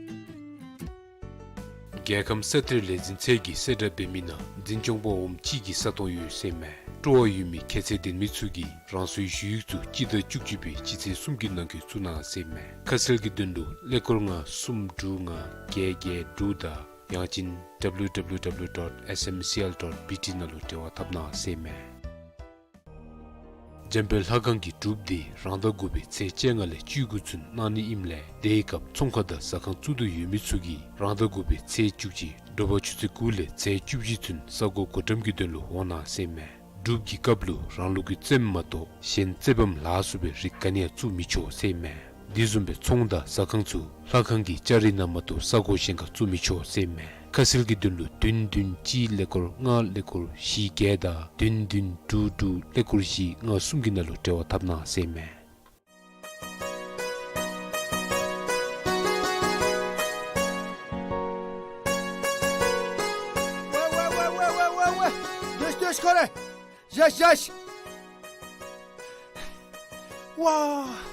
རྒྱལ་ཁམས་ས་གཏེར་ལས་འཛིན་ཚད་ཀྱིས་གསལ་བསྒྲགས་འབད་མི་ནང་འཛིན་སྐྱོང་པ་འོགམ་གཅིག་གི་ས་སྟོང་ཡོད་ཟེར་ཨིན་མས། སྤྲོ་བ་ཡོད་མི་ཁྱད་ཚད་ལྡན་མི་ཚུ་གིས་རང་སོའི་ཞུ་ཡིག་ཚུ་སྤྱི་ཟླ་བཅུ་གཅིག་པའི་སྤྱི་ཚེས་གསུམ་གྱི་ནང་འཁོད་བཙུགས་གནང་ཟེར་ཨིན་མས། ཁ་གསལ་གྱི་དོན་ལུ་ཀླད་ཀོར་ལྔ་གསུམ་དྲུག་ལྔ་བརྒྱད་བརྒྱད་དྲུག་དང་ཡང་ཅིན་W W W dot S M C L dot B T ནང་ལུ་འབྲེལ་བ་འཐབ་གནང་ཟེར་ཨིན་མས། འཇམ་དཔལ་ལྷ་ཁང་གི་སྒྲུབ་སྡེ་རང་ཟླ་དགུ་པའི་ཚེས་བཅོ་ལྔ་ལས་བཅུ་དགུ་ཚུན་གནང་ནི་ཨིནམ་ལས་དེའི་སྐབས་ཚོང་ཁང་དང་ཟ་ཁང་བཙུགས་འདོད་ཡོད་མི་ཚུ་གིས་རང་ཟླ་དགུ་པའི་ཚེས་བཅུ་གཅིག་དྲོ་པ་ཆུ་ཚོད་དགུ་ལས་ཚེས་བཅུ་བཞི་ཚུན་ས་གོ་བགོ་བཀྲམ་གྱི་དོན་ལུ་འོང་གནང་ཟེར་ཨིན་མས། སྒྲུབ་ཀྱི་སྐབས་ལུ་རང་ལུགས་ཀྱི་རྩེདམོ་མ་གཏོགས་གཞན་རྩེད་བམ་ལ་སོགས་པའི་རིགས་ག་ནི་ཡང་བཙུགས་མི་ཆོག་ཟེར་ཨིན་མས། དེ་བཟུམ་སྦེ་ཚོང་དང་ཟ་ཁང་ཚུ་ལྷ་ཁང་གི་ལྕགས་རི་ནང་མ་གཏོགས་ས་གོ་གཞན་ཁར་བཙུགས་མི་ཆོག་ཟེར་ཨིན་མས། ཁ་གསལ་གྱི་དོན་ལུ་བདུན་བདུན་གཅིག་ཀླད་ཀོར་ལྔ་ཀླད་ཀོར་བཞི་བརྒྱད་དང་བདུན་བདུན་དྲུག་དྲུག་ཀླད་ཀོར་བཞི་ལྔ་གསུམ་གྱི་ནང་ལུ་འབྲེལ་བ་འཐབ་གནང་ཟེར་ཨིན་མས། ཝེ་ཝེ་ཝེ། སྡོད་སྡོད་ཁོ་རེ། བཞག་བཞག། ཝ།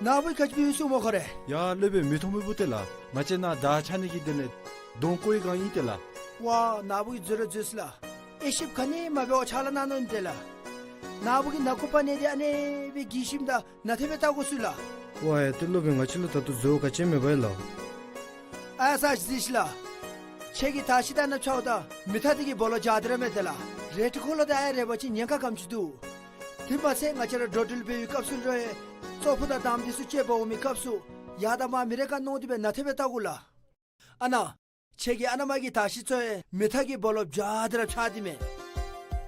ནཱ་བུ་གིས་ག་ཅི་འབད་ཡི་ཟེར་སྨོ་ཁོ་རེ། ཡ་སློབ་དཔོན་མི་མཐོང་མི་བུ་དེ་ལགས། ང་བཅས་ནཱ་བདག་ཆགས་ནི་གི་དེ་ལས་གདོང་བཀོག་ཡི་སྒང་ཨིན་ཏེ་ལགས། ཝ་ནཱ་བུ་གིས་འཛོལ་ར་འཛོལ་སོ་ལགས། དབྱེ་ཞིབ་ག་ནི་མ་འབད་བར་ཕྱག་ལཱ་གནང་ནི་ཨིན་ཏེ་ལགས། ནཱ་བུ་གིས་ནང་ཁུག་པ་ནང་འདི་ཨ་ནི་སྦེ་བསྒྱིར་ཞིནམ་ད་ནཱ་ཏེ་སྦེ་བལྟ་དགོ་ཟེར་ལགས། ཝ་ཡ་ཏེ་སློབ་དཔོན་ང་བཅས་ལུ་ད་ལྟོ་འཛོལ་བ་ག་ཅི་ཡང་མེད་པས་ལགས། ཨ་ས་ཅིག་གཟིགས་ཤིག་ལགས། ཁྱེད་ཀྱིས་དར་ཤིང་དེ་ནང་འཕྱརཝ་ད་མེ་ཐག་དེ་གི་སྦོ་ལོགས་འཇའ་དེ་ར་མས་ཏེ་ལགས། རལ་གྲི་འཁོར་ལོ་དེ་ཨ་ཡར་རེག་པ་ཅིན་ཉེན་ཁ་ག་དེམ་ཅིག་འདུག། དེ་མ་ཚད་ང་བཅས་ར་འགྲོ་འགྲུལ་འབད་བའི་སྐབས་སུ་ལུ་ཡང་ཙོག་པུ་དང་དམ་དེ་ཚུ་བཅས་འབག་འོང་མི་སྐབས་སུ་ཡར་དང་མར་མི་རེ་ཁར་གནོད་དེ་སྦེ་ནཱ་ཏེ་སྦེ་བལྟ་དགོ་ལགས། ཨ་ནཱ། ཁྱེད་ཀྱིས་ཨ་ནཱ་མར་གྱི་དར་ཤིང་ཚུ་ཡང་མེ་ཐག་གི་སྦོ་ལོགས་འཇའ་དེ་ར་འཕྱར་ཏེ་མས།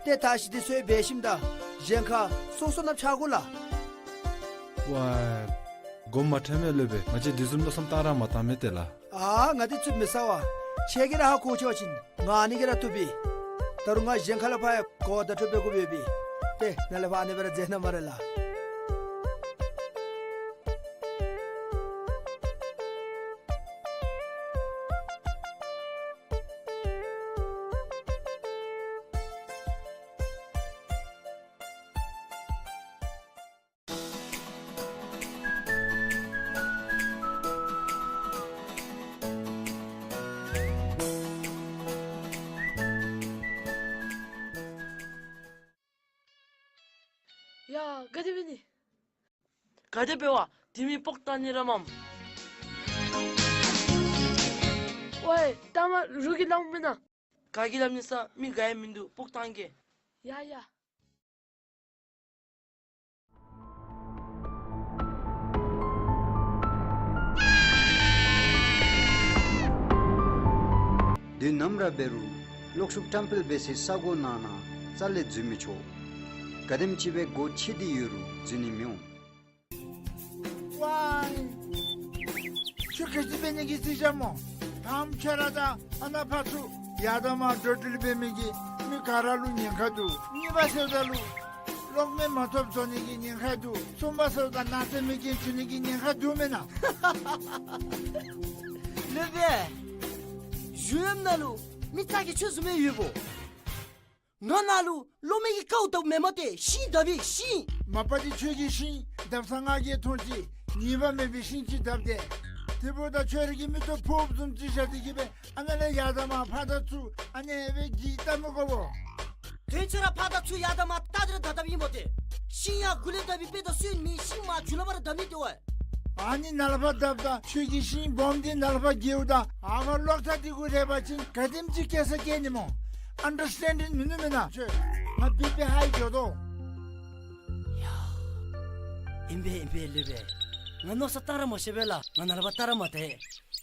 ཏེ་དར་ཤིང་དེ་ཚུ་ཡང་འབག་ཞིནམ་ད་གཞན་ཁར་སོ་སོ་ནང་འཕྱར་དགོ་ལགས། ཝ། དགོངསམ་མ་ཁྲེལ་མས་སློབ་དཔོན། ང་བཅས་དེ་བཟུམ་མནོ་བསམ་བཏང་ར་མ་བཏང་མས་ཏེ་ལགས། ཨ་ང་དེ་ཚུ་མི་ཟ་བས། ཁྱེད་ཀྱིས་ར་ཧ་གོ་ཆོག་པ་ཅིན་ང་ཨ་ནི་གིས་ར་བཏུབ་པས། ད་རུང་ང་གཞན་ཁ་ལས་ཕར་ཡང་གོ་བརྡ་སྤྲོད་འབད་དགོ་པས་པས། ཏེ་ནཱ་ལས་ཕར་ཨ་ནི་སྦེ་ར་མཛད་གནང་སྨ་རེ་ལགས། ཡ་ག་དེ་འབད་ནི། ག་དེ་འབད་བ། དེ་མི་སྤོག་བཏང་ནི་ར་མས། ཝའི་ལྟ་མ་རུང་གིས་སླབ་མེན་ན། ག་གིས་སླབ་ནི་ཟེར་མི་ག་ཡང་མིན་འདུག། སྤོག་བཏང་གེ། ཡ་ཡ། དུས་ནམ་ར་འབད་རུང་གློག་ཤུགས་བཀྲམ་སྤེལ་འབད་སའི་ས་གོ་ནང་ན་རྩ་ལས་འཛུལ་མི་ཆོག། ག་དེམ་ཅིག་སྦེ་སྒོ་ཕྱེ་སྟེ་ཡོད་རུང་འཛུལ་ནི་མི་འོང་། ཁྱོད་ག་ཅི་འབད་ནི་གི་རྩིས་རྐྱབ་སྨོ། ད་ཁྱོད་ར་ད་ཨ་ནཱ་ཕར་ཚུར་ཡར་དང་མར་འགྲོ་འགྲུལ་འབད་མི་གི་མི་ག་ར་ལུ་ཉེན་ཁ་འདུག། གཉིས་པ་ཟེརཝ་ད་ལུ་གློག་མེ་མ་ཐོབ་འགྱོ་ནི་གི་ཉེན་ཁ་འདུག། གསུམ་པ་ཟེརཝ་ད་ནག་རྩེད་མི་རྐྱེན་བྱུང་ནི་གི་ཉེན་ཁ་འདུག་མེན་ན། ལེགས་པས། གཞུང་གཡོགམ་ནང་ལུ་མི་ཚ་གྱང་ཁྱོད་བཟུམ་སྦེ་ཡོདཔ་འོང་། ང་ནཱ་ལུ་གློག་མེ་གི་ཀཝ་བཏབ་མེན་མས་ཏེ། ཤིང་བཏབ་ཨིན་ཤིང་། མ་པ་འདི་ཁྱོད་ཀྱིས་ཤིང་བཏབ་ས་ང་གིས་མཐོང་ཅི། ཉེས་པ་མེད་པའི་ཤིང་ཅིག་བཏབ་སྟེ། དེ་འབདཝ་ད་ཁྱོད་ར་གི་མིག་ཏོ་ཕོརཔ་བཟུམ་ཅིག་བཞག་སྟེ་གི་སྦེ་ཨ་ནཱ་ལས་ཡར་དང་མར་ཕར་དང་ཚུར་ཨ་ནི་སྦེ་འགྱིག་བཏབ་མི་དགོ་པས། དོན་ཚུ་ར་ཕར་དང་ཚུར་ཡར་དང་མར་བལྟ་སྟེ་ར་བཏབ་བཏབཔ་ཨིན་མས་ཏེ། ཤིང་ཡང་གུ་ལས་བཏབ་པའི་དཔེ་དང་སྲོལ་མེད། ཤིང་མར་ཇུ་ལ་བར་བཏབ་ནི་ཏེ་འོ། ཨ་ནི་ནཱ་ལས་ཕར་བཏབ་ད་ཁྱོད་ཀྱིས་ཤིང་སྦོམ་འདི་ནཱ་ལས་ཕར་འགྱེལཝ་ད་ཨ་ཕར་གློག་ཐག་འདི་གུ་རེག་པ་ཅིན་ག་དེམ་ཅིག་སྐྱེ་ས་སྐྱེ་ནི་སྨོ། ཨན་ཌར་སི་ཊེན་ཌིང་མིན་ནུག་མེན་ན། ཁྱོད་ང་བི་པི་ཧའི་འགྱོ་དོ། ཡ། ཨིན་པས་ཨིན་པས་ལེགས་པས། ང་མནོ་བསམ་བཏང་ར་མ་ཤེས་པས་ལགས། ང་ནཱ་ལས་ཕར་བལྟ་ར་མ་བལྟ།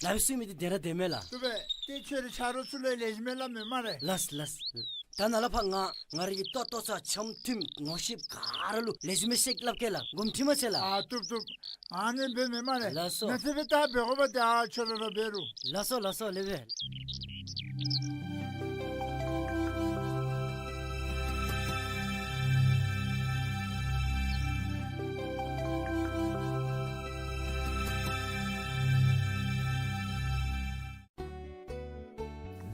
ལག་པའི་སུ་མི་འདི་བདེན་ར་བདེན་མས་ལགས། བཏུབ་པས། ཏེ་ཁྱོད་རའི་ཆ་རོགས་ཚུ་ལུ་ལེགས་ཤོམ་སྦེ་སླབ་མས་སྨ་རེ། ལགས་ལགས། ད་ནཱ་ལས་ཕར་ང་ང་རའི་གི་ལྟོ་ལྟོ་ཚང་འཆམ་མཐུན་ངོ་ཤེས་ག་ར་ལུ་ལེགས་ཤོམ་སྦེ་བཤད་སླབ་གེ་ལགས། དགོངསམ་ཁྲེལ་མ་མཛད་ལགས། ཨ་བཏུབ་བཏུབ། ཨ་ནི་འབད་མི་སྨ་རེ། ལགས་སོ། ནཱ་ཚེ་སྦེ་ད་འབད་དགོ་པ་ཏེ་ཨ་ཁྱོད་ར་ར་འབད་རུང་། ལགས་སོ་ལགས་སོ་ལེགས་པས།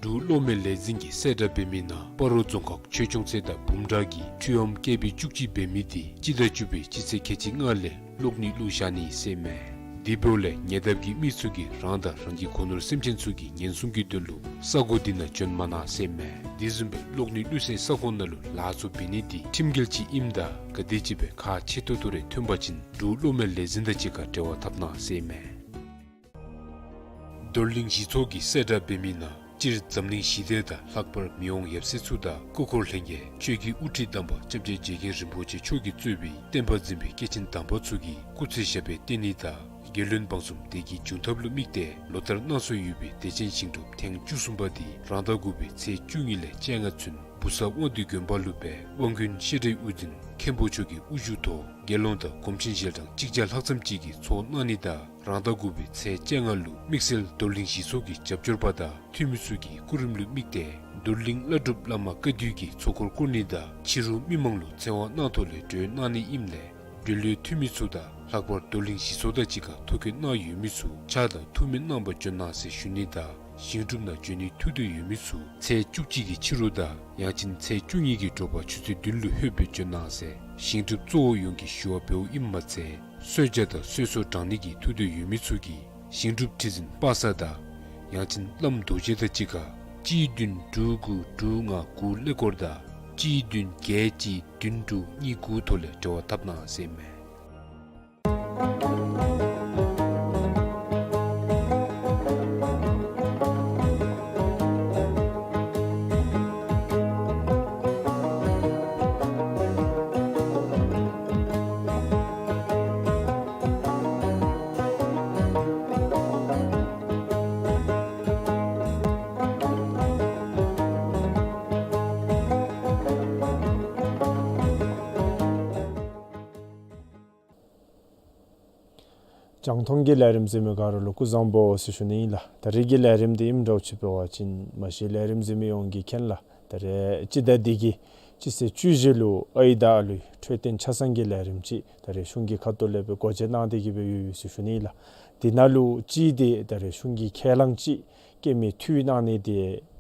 འབྲུག་གློག་མེ་ལས་འཛིན་གྱིས་གསལ་བསྒྲགས་འབད་མི་ནང་སྤ་རོ་རྫོང་ཁག་ཆོས་སྐྱོང་རྩེ་དང་བུམ་བྲག་གི་འཕྲུལ་ཨོམ་བསྐལ་པའི་བཅུ་གཅིག་འབད་མི་དེ་སྤྱི་ཟླ་བཅུ་པའི་སྤྱི་ཚེས་ཁལ་གཅིག་ལྔ་ལས་གློག་ནད་བླུགས་བཞག་ནི་ཟེར་མས། དེ་འབདཝ་ལས་ཉེ་འདབས་ཀྱི་མི་ཚུ་གིས་རང་དང་རང་གི་སྒོ་ནོར་སེམས་ཅན་ཚུ་གི་ཉེན་སྲུང་གི་དོན་ལུ་ས་གོ་འདི་ནང་འབྱོན་མ་གནང་ཟེར་མས། དེ་བཟུམ་སྦེ་གློག་ནད་བླུགས་སའི་ས་ཁོངས་ནང་ལུ་ལཱ་ཚུ་འབད་ནི་དེ་ཁྲིམས་འགལ་ཅིག་ཨིནམ་ད་ག་དེམ་ཅིག་སྦེ་ཁག་ཆེ་ཏོག་ཏོ་རེ་ཐོན་པ་ཅིན་འབྲུག་གློག་མེ་ལས་འཛིན་དང་གཅིག་ཁར་འབྲེལ་བ་འཐབ་གནང་ཟེར་མས། རྡོར་གླིང་གཞི་ཚོགས་ཀྱིས་གསལ་བསྒྲགས་འབད་མི་ནང་སྤྱིར་འཛམ་གླིང་ཞི་བདེ་དང་ལྷག་པར་མི་དབང་ཡབ་སྲས་ཚུ་དང་སྐུ་འཁོར་ལྷན་རྒྱས་ཆོས་ཀྱི་དབུ་ཁྲིད་དམ་པ་སྐྱབས་རྗེ་རྗེ་མཁན་རིན་པོ་ཆེ་མཆོག་གིས་གཙོས་པའི་བསྟན་པ་འཛིན་པའི་སྐྱེས་ཆེན་དམ་པ་ཚུ་གིས་སྐུ་ཚེ་ཞབས་པད་བརྟན་ནི་དང་རྒྱལ་བློན་འབངས་གསུམ་བདེ་སྐྱིད་འབྱུང་ཐབས་ལུ་དམིགས་ཏེ་ལོ་ལྟར་གནང་སྲོལ་ཡོད་པའི་བདེ་ཆེན་ཞིང་སྒྲུབ་ཐེངས་བཅུ་གསུམ་པ་འདི་རང་ཟླ་དགུ་པའི་ཚེས་བཅུ་གཉིས་ལས་བཅོ་ལྔ་ཚུན་བུ་གསར་དབང་འདུས་དགོན་པ་ལུ་སྦེ་དབང་དཀོན་ཤེས་རིག་དབུ་འཛིན་མཁན་པོ་མཆོག་གི་དབུ་བཞུགས་ཐོག་དགེ་སློང་དང་གོང་ཆེན་ཞལ་གྲངས་གཅིག་བརྒྱ་ལྷག་ཙམ་ཅིག་གིས་ཚོགས་གནང་ནི་དང་རང་ཟླ་དགུ་པའི་ཚེས་བཅོ་ལྔ་ལུ་དམིགས་བསལ་རྡོར་གླིང་གཞི་ཚོགས་ཀྱི་རྒྱབ་སྐྱོར་པ་དང་འཐུས་མི་ཚུ་གི་སྐུ་རིམ་ལུ་དམིགས་ཏེ་རྡོར་གླིང་བླ་སྒྲུབ་བླ་མ་བཀའ་བརྒྱུད་ཀྱི་ཚོགས་འཁོར་བསྐོར་ནི་དང་ཕྱི་རུ་མི་མང་ལུ་ཚེ་དབང་གནང་ཐོག་ལས་གྲོལ་གནང་ནི་ཨིནམ་ལས་འབྲེལ་ཡོད་འཐུས་མི་ཚུ་དང་ལྷག་པར་རྡོར་གླིང་གཞི་ཚོགས་དང་གཅིག་ཁར་ཐུགས་འཁོར་གནང་ཡོད་མི་ཚུ་ཕྱག་དང་ཐུགས་སྨོན་གནང་པར་འབྱོན་གནང་ཟེར་ཞུ་ནི་དང་ཞིང་སྒྲུབ་ནང་འབྱོན་ནིའི་ཐུགས་འདོད་ཡོད་མི་ཚུ་ཚེས་བཅུ་གཅིག་གི་ཕྱི་རུ་དང་ཡང་ཅིན་ཚེས་བཅུ་གཉིས་ཀྱི་དྲོ་པ་ཆུ་ཚོད་བདུན་ལུ་ལྷོད་སྦེ་འབྱོན་གནང་ཟེར་ཞིང་སྒྲུབ་གཙོ་བོ་ཡོངས་ཀྱིས་ཞུ་བ་འབདཝ་ཨིནམ་མ་ཚད་གསོལ་ཇ་དང་གསོལ་ཚོགས་དྲང་ནི་གི་ཐུགས་འདོད་ཡོད་མི་ཚུ་གིས་ཞིང་སྒྲུབ་ཁྲི་འཛིན་པ་སངས་དང་ཡང་ཅིན་བླམ་རྡོ་རྗེ་དང་གཅིག་ཁར་གཅིག་བདུན་དྲུག་དགུ་དྲུག་ལྔ་དགུ་ཀླད་ཀོར་དང་གཅིག་བདུན་བརྒྱད་གཅིག་བདུན་དྲུག་གཉིས་དགུ་ཐོག་ལས་འབྲེལ་བ་འཐབ་གནང་ཟེར་མས། རྒྱང་མཐོང་གི་ལས་རིམ་གཟིགས་མི་ག་ར་ལུ་སྐུ་གཟུགས་བཟང་པོ་ཟེར་ཞུ་ནི་ཨིན་ལགས། ད་རིས་ཀྱི་ལས་རིམ་འདི་ཨིནམ་འདྲཝ་ཅིག་འབད་བ་ཅིན་མ་གཞི་ལས་རིམ་གཟིགས་མི་ཡོངས་ཀྱིས་མཁྱེན་ལགས། ད་རིས་སྤྱི་ཟླ་འདི་གི་སྤྱི་ཚེས་བཅུ་བཞི་ལུ་ཨའི་དང་ཨ་ལུའི་འཕྲོད་བསྟེན་ཆ་ཚང་གི་ལས་རིམ་ཅིག་ད་རིས་གཞུང་གི་ཁ་ཐུག་ལས་སྦེ་སྒོ་འབྱེད་གནང་སྟེ་གི་སྦེ་ཡོད་ཡོད་ཟེར་ཞུ་ནི་ཨིན་ལགས། དེ་ནང་ལུ་གཅིག་འདི་ད་རིས་གཞུང་གིས་ཁས་བླངས་ཅིག་སྐྱེད་མེད་འཐུས་གནང་ནི་འདི་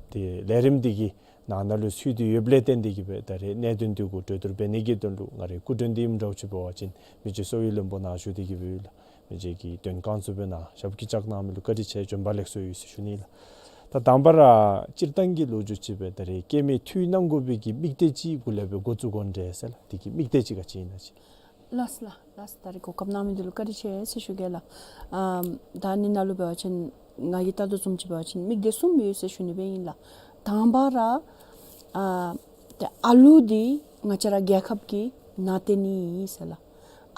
ཏེ་ལས་རིམ་འདི་གི་ནང་ན་ལུ་ཚུད་དེ་ཡོདཔ་ལས་བརྟེན་ཏེ་གི་སྦེ་ད་རིས་གནད་དོན་འདི་གུ་གྲོས་བསྡུར་འབད་ནི་གི་དོན་ལུ་ང་རའི་སྐུ་མགྲོན་འདི་ཨིནམ་འདྲཝ་ཅིག་འབད་བ་ཅིན་མི་རྗེ་གསོ་བའི་བློན་པོ་ནཱ་བཞུགས་ཏེ་གི་སྦེ་ཡོད་ལགས། མི་རྗེ་གིས་དོན་གང་ཚུ་སྦེ་ནཱ་ཞབས་ཀྱིས་བཅགས་གནང་མི་ལུ་བཀའ་དྲིན་ཆེ། བྱོན་པ་ལེགས་སོ་ཡོད་ཟེར་ཞུ་ནི་ལགས། ད་དང་པ་ར་སྤྱིར་བཏང་གི་ལོ་རྒྱུས་ཅིག་སྦེ་ད་རིས་སྐྱེད་མེད་འཐུས་གནང་དགོ་པའི་གི་དམིགས་གཏད་ཅིག་གུ་ལས་སྦེ་འགོ་བཙུགས་དགོ་འདྲས་ཟེར་ལགས། དེ་གི་དམིགས་གཏད་ཅིག་ག་ཅི་ཨིན་ན་ཅིག། ལགས་ལགས་ལགས། ད་རིས་གོ་སྐབས་གནང་མི་འདི་ལུ་བཀའ་དྲིན་ཆེ་ཟེར་ཞུ་གེ་ལགས། ཨམ་ད་ནི་ནང་ལུ་འབད་བ་ཅིན་ང་གིས་བལྟ་དོ་བཟུམ་ཅིག་འབད་བ་ཅིན་དམིགས་གཏད་གསུམ་ཡོད་ཟེར་ཞུ་ནི་སྦེ་ཨིན་ལགས། དང་པ་ར་ཨ་ཏེ་ཨ་ལུ་འདི་ང་བཅས་ར་རྒྱལ་ཁབ་ཀྱི་ནང་རྟེན་ཨིན་ཟེར་ལགས།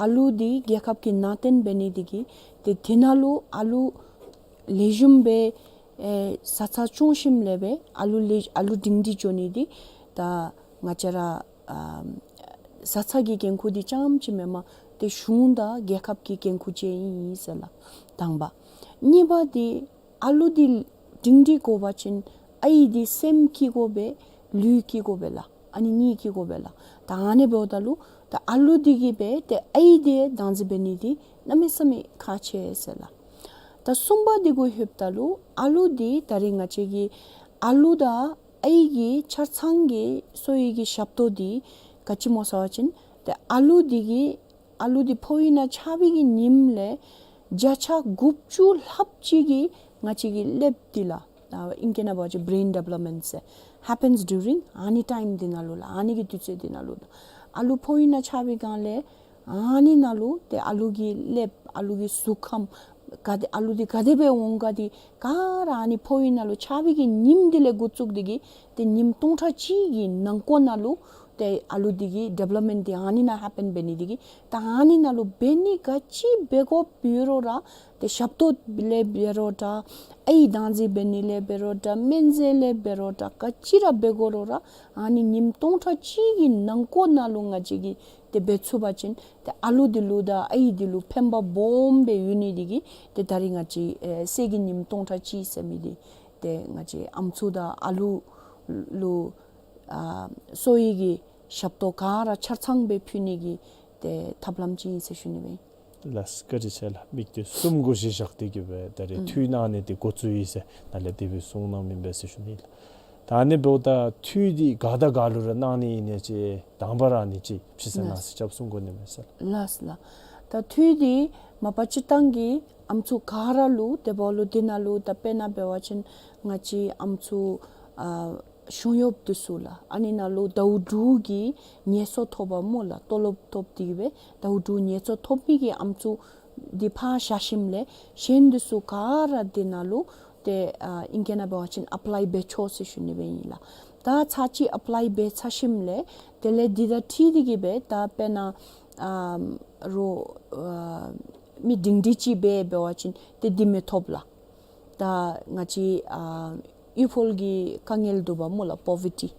ཨ་ལུ་འདི་རྒྱལ་ཁབ་ཀྱི་ནང་རྟེན་འབད་ནི་འདི་གིས་ཏེ་དེ་ནང་ལུ་ཨ་ལུ་ལེགས་ཤོམ་སྦེ་ཨེ་བཟའ་ཚང་སྐྱོང་ཞིནམ་ལས་སྦེ་ཨ་ལུ་ལེགས་ཨ་ལུ་སྒྲིང་སྒྲི་འགྱོ་ནི་འདི་ད་ང་བཅས་ར་ཨ་བཟའ་ཚང་གི་འགན་ཁུར་འདི་རྐྱངམ་ཅིག་མེན་པར་ གཞུང་དང་རྒྱལ་ཁབ་ཀྱི་འགན་ཁུར་ཅིག་ཨིན་ཟེར་ལགས། དང་པ། གཉིས་པ་འདི་ཨ་ལུ་འདི་སྒྲིང་སྒྲི་དགོ་པ་ཅིན་ཨའི་འདི་སེམས་སྐྱིད་དགོ་པས། ལུས་སྐྱིད་དགོ་པས་ལགས། ཨ་ནི་གཉིས་སྐྱིད་དགོ་པས་ལགས། ད་ཨ་ནི་འབདཝ་ད་ལུ་ད་ཨ་ལུ་འདི་གིས་སྦེ་ཏེ་ཨའི་འདི་བདག་འཛིན་འབད་ནི་འདི་གནམ་མེད་ས་མེད་ཁག་ཆེ་ཟེར་ལགས། ད་གསུམ་པ་འདི་གུ་ལྷོདཔ་ད་ལུ་ཨ་ལུ་འདི་ད་རིས་ང་བཅས་ཀྱི་ཨ་ལུ་དང་ཨའི་གི་ཆ་ཚང་གི་གསོ་བའི་གི་ཞབས་ཏོག་འདི་ག་ཅི་སྨོ་ཟེར་བ་ཅིན་ཏེ་ཨ་ལུ་འདི་གི་ཨ་ལུ་འདི་ཕོཝ་ཨི་ནང་ཆགས་པའི་གི་ཉིནམ་ལས་བརྒྱ་ཆ་དགུ་བཅུ་ལྷགཔ་ཅིག་གི་ང་བཅས་ཀྱི་ཀླདཔ་འདི་ལགས། ཨ་ཨིང་སྐད་ནང་འབད་བ་ཅིན་brain development ཟེར་happens during ཨ་ནི་ཊའིམ་འདི་ནང་ལུ་ལགས། ཨ་ནི་གི་དུས་ཚོད་འདི་ནང་ལུ་ལགས། ཨ་ལུ་ཕོཝ་ཨི་ནང་ཆགས་པའི་སྒང་ལས་ཨ་ནི་ནང་ལུ་ཏེ་ཨ་ལུ་གི་ཀླདཔ་ཨ་ལུ་གི་གཟུགས་ཁམས་ག་དེ་ཨ་ལུ་འདི་ག་དེ་སྦེ་འོང་ག་འདི་ག་ར་ཨ་ནི་ཕོཝ་ཨི་ནང་ལུ་ཆགས་པའི་གི་ཉིནམ་འདི་ལས་འགོ་བཙུགས་ཏེ་གིས་ཏེ་ཉིནམ་སྟོང་ཕྲག་གཅིག་གི་ནང་འཁོད་ནང་ལུ་ཏེ་ཨ་ལུ་འདི་གི་ཌི་ཝེ་ལོབ་མེནཊ་འདི་ཨ་ནི་ནང་ཧེ་པེན་འབད་ནི་འདི་གིས་ད་ཨ་ནི་ནང་ལུ་འབད་ནི་ག་ཅི་འབད་དགོཔ་ཡོད་རུང་ར་ཏེ་ཞབས་ཏོག་ལས་འབད་རུང་འདྲ་ཨའི་བདག་འཛིན་འབད་ནི་ལས་འབད་རུང་འདྲ་སྨན་རྫས་ལས་འབད་རུང་འདྲ་ག་ཅི་ར་འབད་དགོ་རུང་ར་ཨ་ནི་ཉིནམ་སྟོང་ཕྲག་གཅིག་གི་ནང་འཁོད་ནང་ལུ་ང་བཅས་ཀྱིས་ཏེ་འབད་ཚུགས་པ་ཅིན་ཏེ་ཨ་ལུ་འདི་ལུ་དང་ཨའི་འདི་ལུ་ཕན་པ་སྦོམ་སྦེ་ཡོད་ནི་འདི་གིས་ཏེ་ད་རིས་ང་བཅས་ཨེ་སྲས་ཀྱི་ཉིནམ་སྟོང་ཕྲག་གཅིག་ཟེར་མི་འདི་ཏེ་ང་བཅས་ཨམ་སྲུ་དང་ཨ་ལུ་ལུ་ཨ་གསོ་བའི་གི་ཞབས་ཏོག་ག་ར་ཆ་ཚང་སྦེ་ཕུལ་ནི་གི་ཏེ་ཐབས་ལམ་ཅིག་ཨིན་ཟེར་ཞུ་ནི་སྦེ་ཨིན། ལགས་བཀའ་དྲིན་ཆེ་ལགས། དམིགས་གཏད་གསུམ་གུ་གཞི་བཞག་སྟེ་གིས་སྦེ་ད་རིས་ཨུམ་འཐུས་གནང་ནི་འདི་འགོ་བཙུགས་ཡི་ཟེར་ནཱ་ལས་དེ་སྦེ་གསུངས་གནང་མི་ཨིན་པས་ཟེར་ཞུ་ནི་ལགས། ད་ཨ་ནི་འབདཝ་ད་འཐུས་འདི་ག་དང་ག་ལུ་ར་གནང་ནི་ཨིན་ན་ཅིག་དང་པ་ར་ཨ་ནི་ཅིག་ཕྱི་ས་ནང་ལགས། ཟེར་ཅིག་གསུང་དགོ་ནི་མས་ཟེར། ལགས་ལགས། ད་འཐུས་འདི་མ་པ་སྤྱིར་བཏང་གི་ཨམ་སྲུ་ག་ར་ལུ་དེ་འབདཝ་ལུ་འདི་ནང་ལུ་ད་དཔེར་ན་འབད་བ་ཅིན་ང་བཅས་ཨམ་སྲུ་ཨ་གཞུང་གཡོགཔ་འདི་ཚུ་ལགས། ཨ་ནི་ནང་ལུ་ཟླཝ་དྲུག་གི་ངལ་གསོ་ཐོབ་པ་སྨོ་ལགས། ཏོ་ལོབ་ཐོབ་སྟེ་གིས་སྦེ་ཟླཝ་དྲུག་ངལ་གསོ་ཐོབ་མི་གི་ཨམ་སྲུ་འདི་ཕར་བཞག་ཞིནམ་ལས་གཞན་འདི་ཚུ་ག་ར་འདི་ནང་ལུ་ཏེ་ཨ་ཨིང་སྐད་ནང་འབད་བ་ཅིན་ཨེཔ་ལའི་འབད་ཆོག་ཟེར་ཞུ་ནི་སྦེ་ཨིན་ལགས། ད་ཚར་གཅིག་ཨེཔ་ལའི་འབད་ཚར་ཞིནམ་ལས་དེ་ལས་འདི་དང་འཁྲིལ་ཏེ་གིས་སྦེ་ད་དཔེར་ན་ཨ་རོགས་ཨ་མི་སྒྲིང་སྒྲི་ཅིག་འབད་འབད་བ་ཅིན་ཏེ་འདི་མི་ཐོབ་ལགས། ད་ང་བཅས་ཨ་གཡུས་ཕོགས་ཀྱི་དཀའ་ངལ་འདུག་པ་སྨོ་ལགས། པོ་ཝར་ཊི།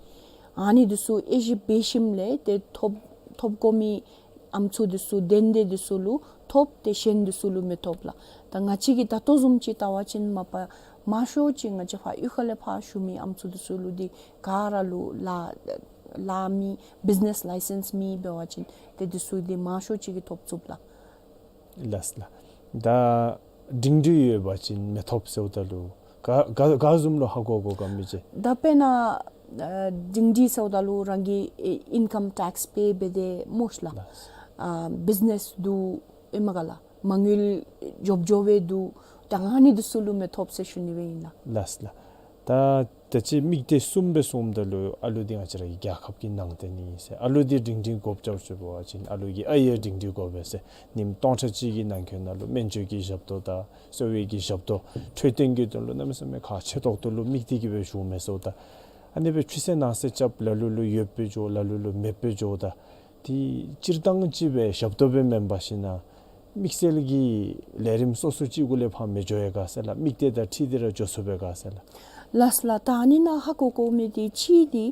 ཨ་ནི་འདི་ཚུ་དབྱེ་ཞིབ་འབད་ཞིནམ་ལས་ཏེ་ཐོབ་ཐོབ་དགོ་མི་ཨམ་སྲུ་འདི་ཚུ་དོན་དེ་འདི་ཚུ་ལུ་ཐོབ་སྟེ་གཞན་འདི་ཚུ་ལུ་མི་ཐོབ་ལགས། ད་ང་བཅས་ཀྱིས་ད་ལྟོ་བཟུམ་ཅིག་བལྟ་བ་ཅིན་མ་པ་མང་ཤོས་ཅིག་ང་བཅས་ཕར་གཡུས་ཁ་ལས་ཕར་ཞུ་མི་ཨམ་སྲུ་འདི་ཚུ་ལུ་འདི་ག་ར་ལུ་ལཱ་ལཱ་མེད་བིཛི་ནེས་ལའི་སེནསི་མེད་འབད་བ་ཅིན་ཏེ་འདི་ཚུ་འདི་མང་ཤོས་ཅིག་གིས་ཐོབ་ཚུགས་ལགས། ལགས་ལགས། ད་སྒྲིང་སྒྲི་ཡོད་པ་ཅིན་མི་ཐོབ་ཟེརཝ་ད་ལུ་ག་ག་ག་བཟུམ་ལུ་ཧ་གོ་དགོ་ག་མི་ཅིག། ད་དཔེར་ན་ཨ་སྒྲིང་སྒྲི་ཟེརཝ་ད་ལུ་རང་གི་ཨེ་ཨིན་ཀམ་ཊེགསི་པེ་འབད་དེ་སྨོ་ལགས། ལགས། ཨ་བིཛི་ནེས་འདུག་ཨིན་མས་ག་ལགས། མ་དངུལ་འབྱོར་འབྱོར་སྦེ་འདུག། ད་ཨ་ནི་འདི་ཚུ་ལུ་མི་ཐོབ་ཟེར་ཞུ་ནི་སྦེ་ཨིན་ལགས། ལགས་ལགས། ད་ད་ཅི་དམིགས་གཏད་གསུམ་སྦེ་གསུངམ་ད་ལུ་ཨ་ལུ་འདི་ང་བཅས་ར་གི་རྒྱལ་ཁབ་ཀྱི་ནང་རྟེན་ཨིན་ཟེར། ཨ་ལུ་འདི་སྒྲིང་སྒྲི་དགོཔ་ཅིག་འབད་བ་ཅིན་ཨ་ལུ་གི་ཨའི་ཡང་སྒྲིང་སྒྲི་དགོ་པས་ཟེར། ཉིནམ་སྟོང་ཕྲག་གཅིག་གི་ནང་འཁོད་ནང་ལུ་སྨན་བཅོས་ཀྱི་ཞབས་ཏོག་དང་གསོ་བའི་གི་ཞབས་ཏོག་འཕྲོད་བསྟེན་གྱི་དོན་ལུ་གནམ་མེད་ས་མེད་ཁག་ཆེ་ཏོག་ཏོ་ལུ་དམིགས་ཏེ་གིས་སྦེ་ཞུཝ་མས་ཟེརཝ་ད། ཨ་ནི་སྦེ་ཕྱི་ས་ནང་ས་རྐྱབ་ལ་ལུ་ལུ་ཡོདཔ་སྦེ་འགྱོ་ལ་ལུ་ལུ་མེདཔ་སྦེ་འགྱོཝ་ད། འདི་སྤྱིར་བཏང་ཅིག་སྦེ་ཞབས་ཏོག་སྦེ་མེན་པར་ཞིན་ན་དམིགས་བསལ་གྱི་ལས་རིམ་སོ་སོ་ཅིག་གུ་ལས་ཕར་མི་འགྱོ་ཡི་ག་ཟེར་ལགས། དམིགས་གཏད་དང་འཁྲིལ་ཏེ་ར་འགྱོ་ཚུགས་པས་ག་ཟེར་ལགས། ལགས་ལགས། ད་ཨ་ནི་ནང་ཧ་གོ་དགོ་མི་འདི་གཅིག་འདི་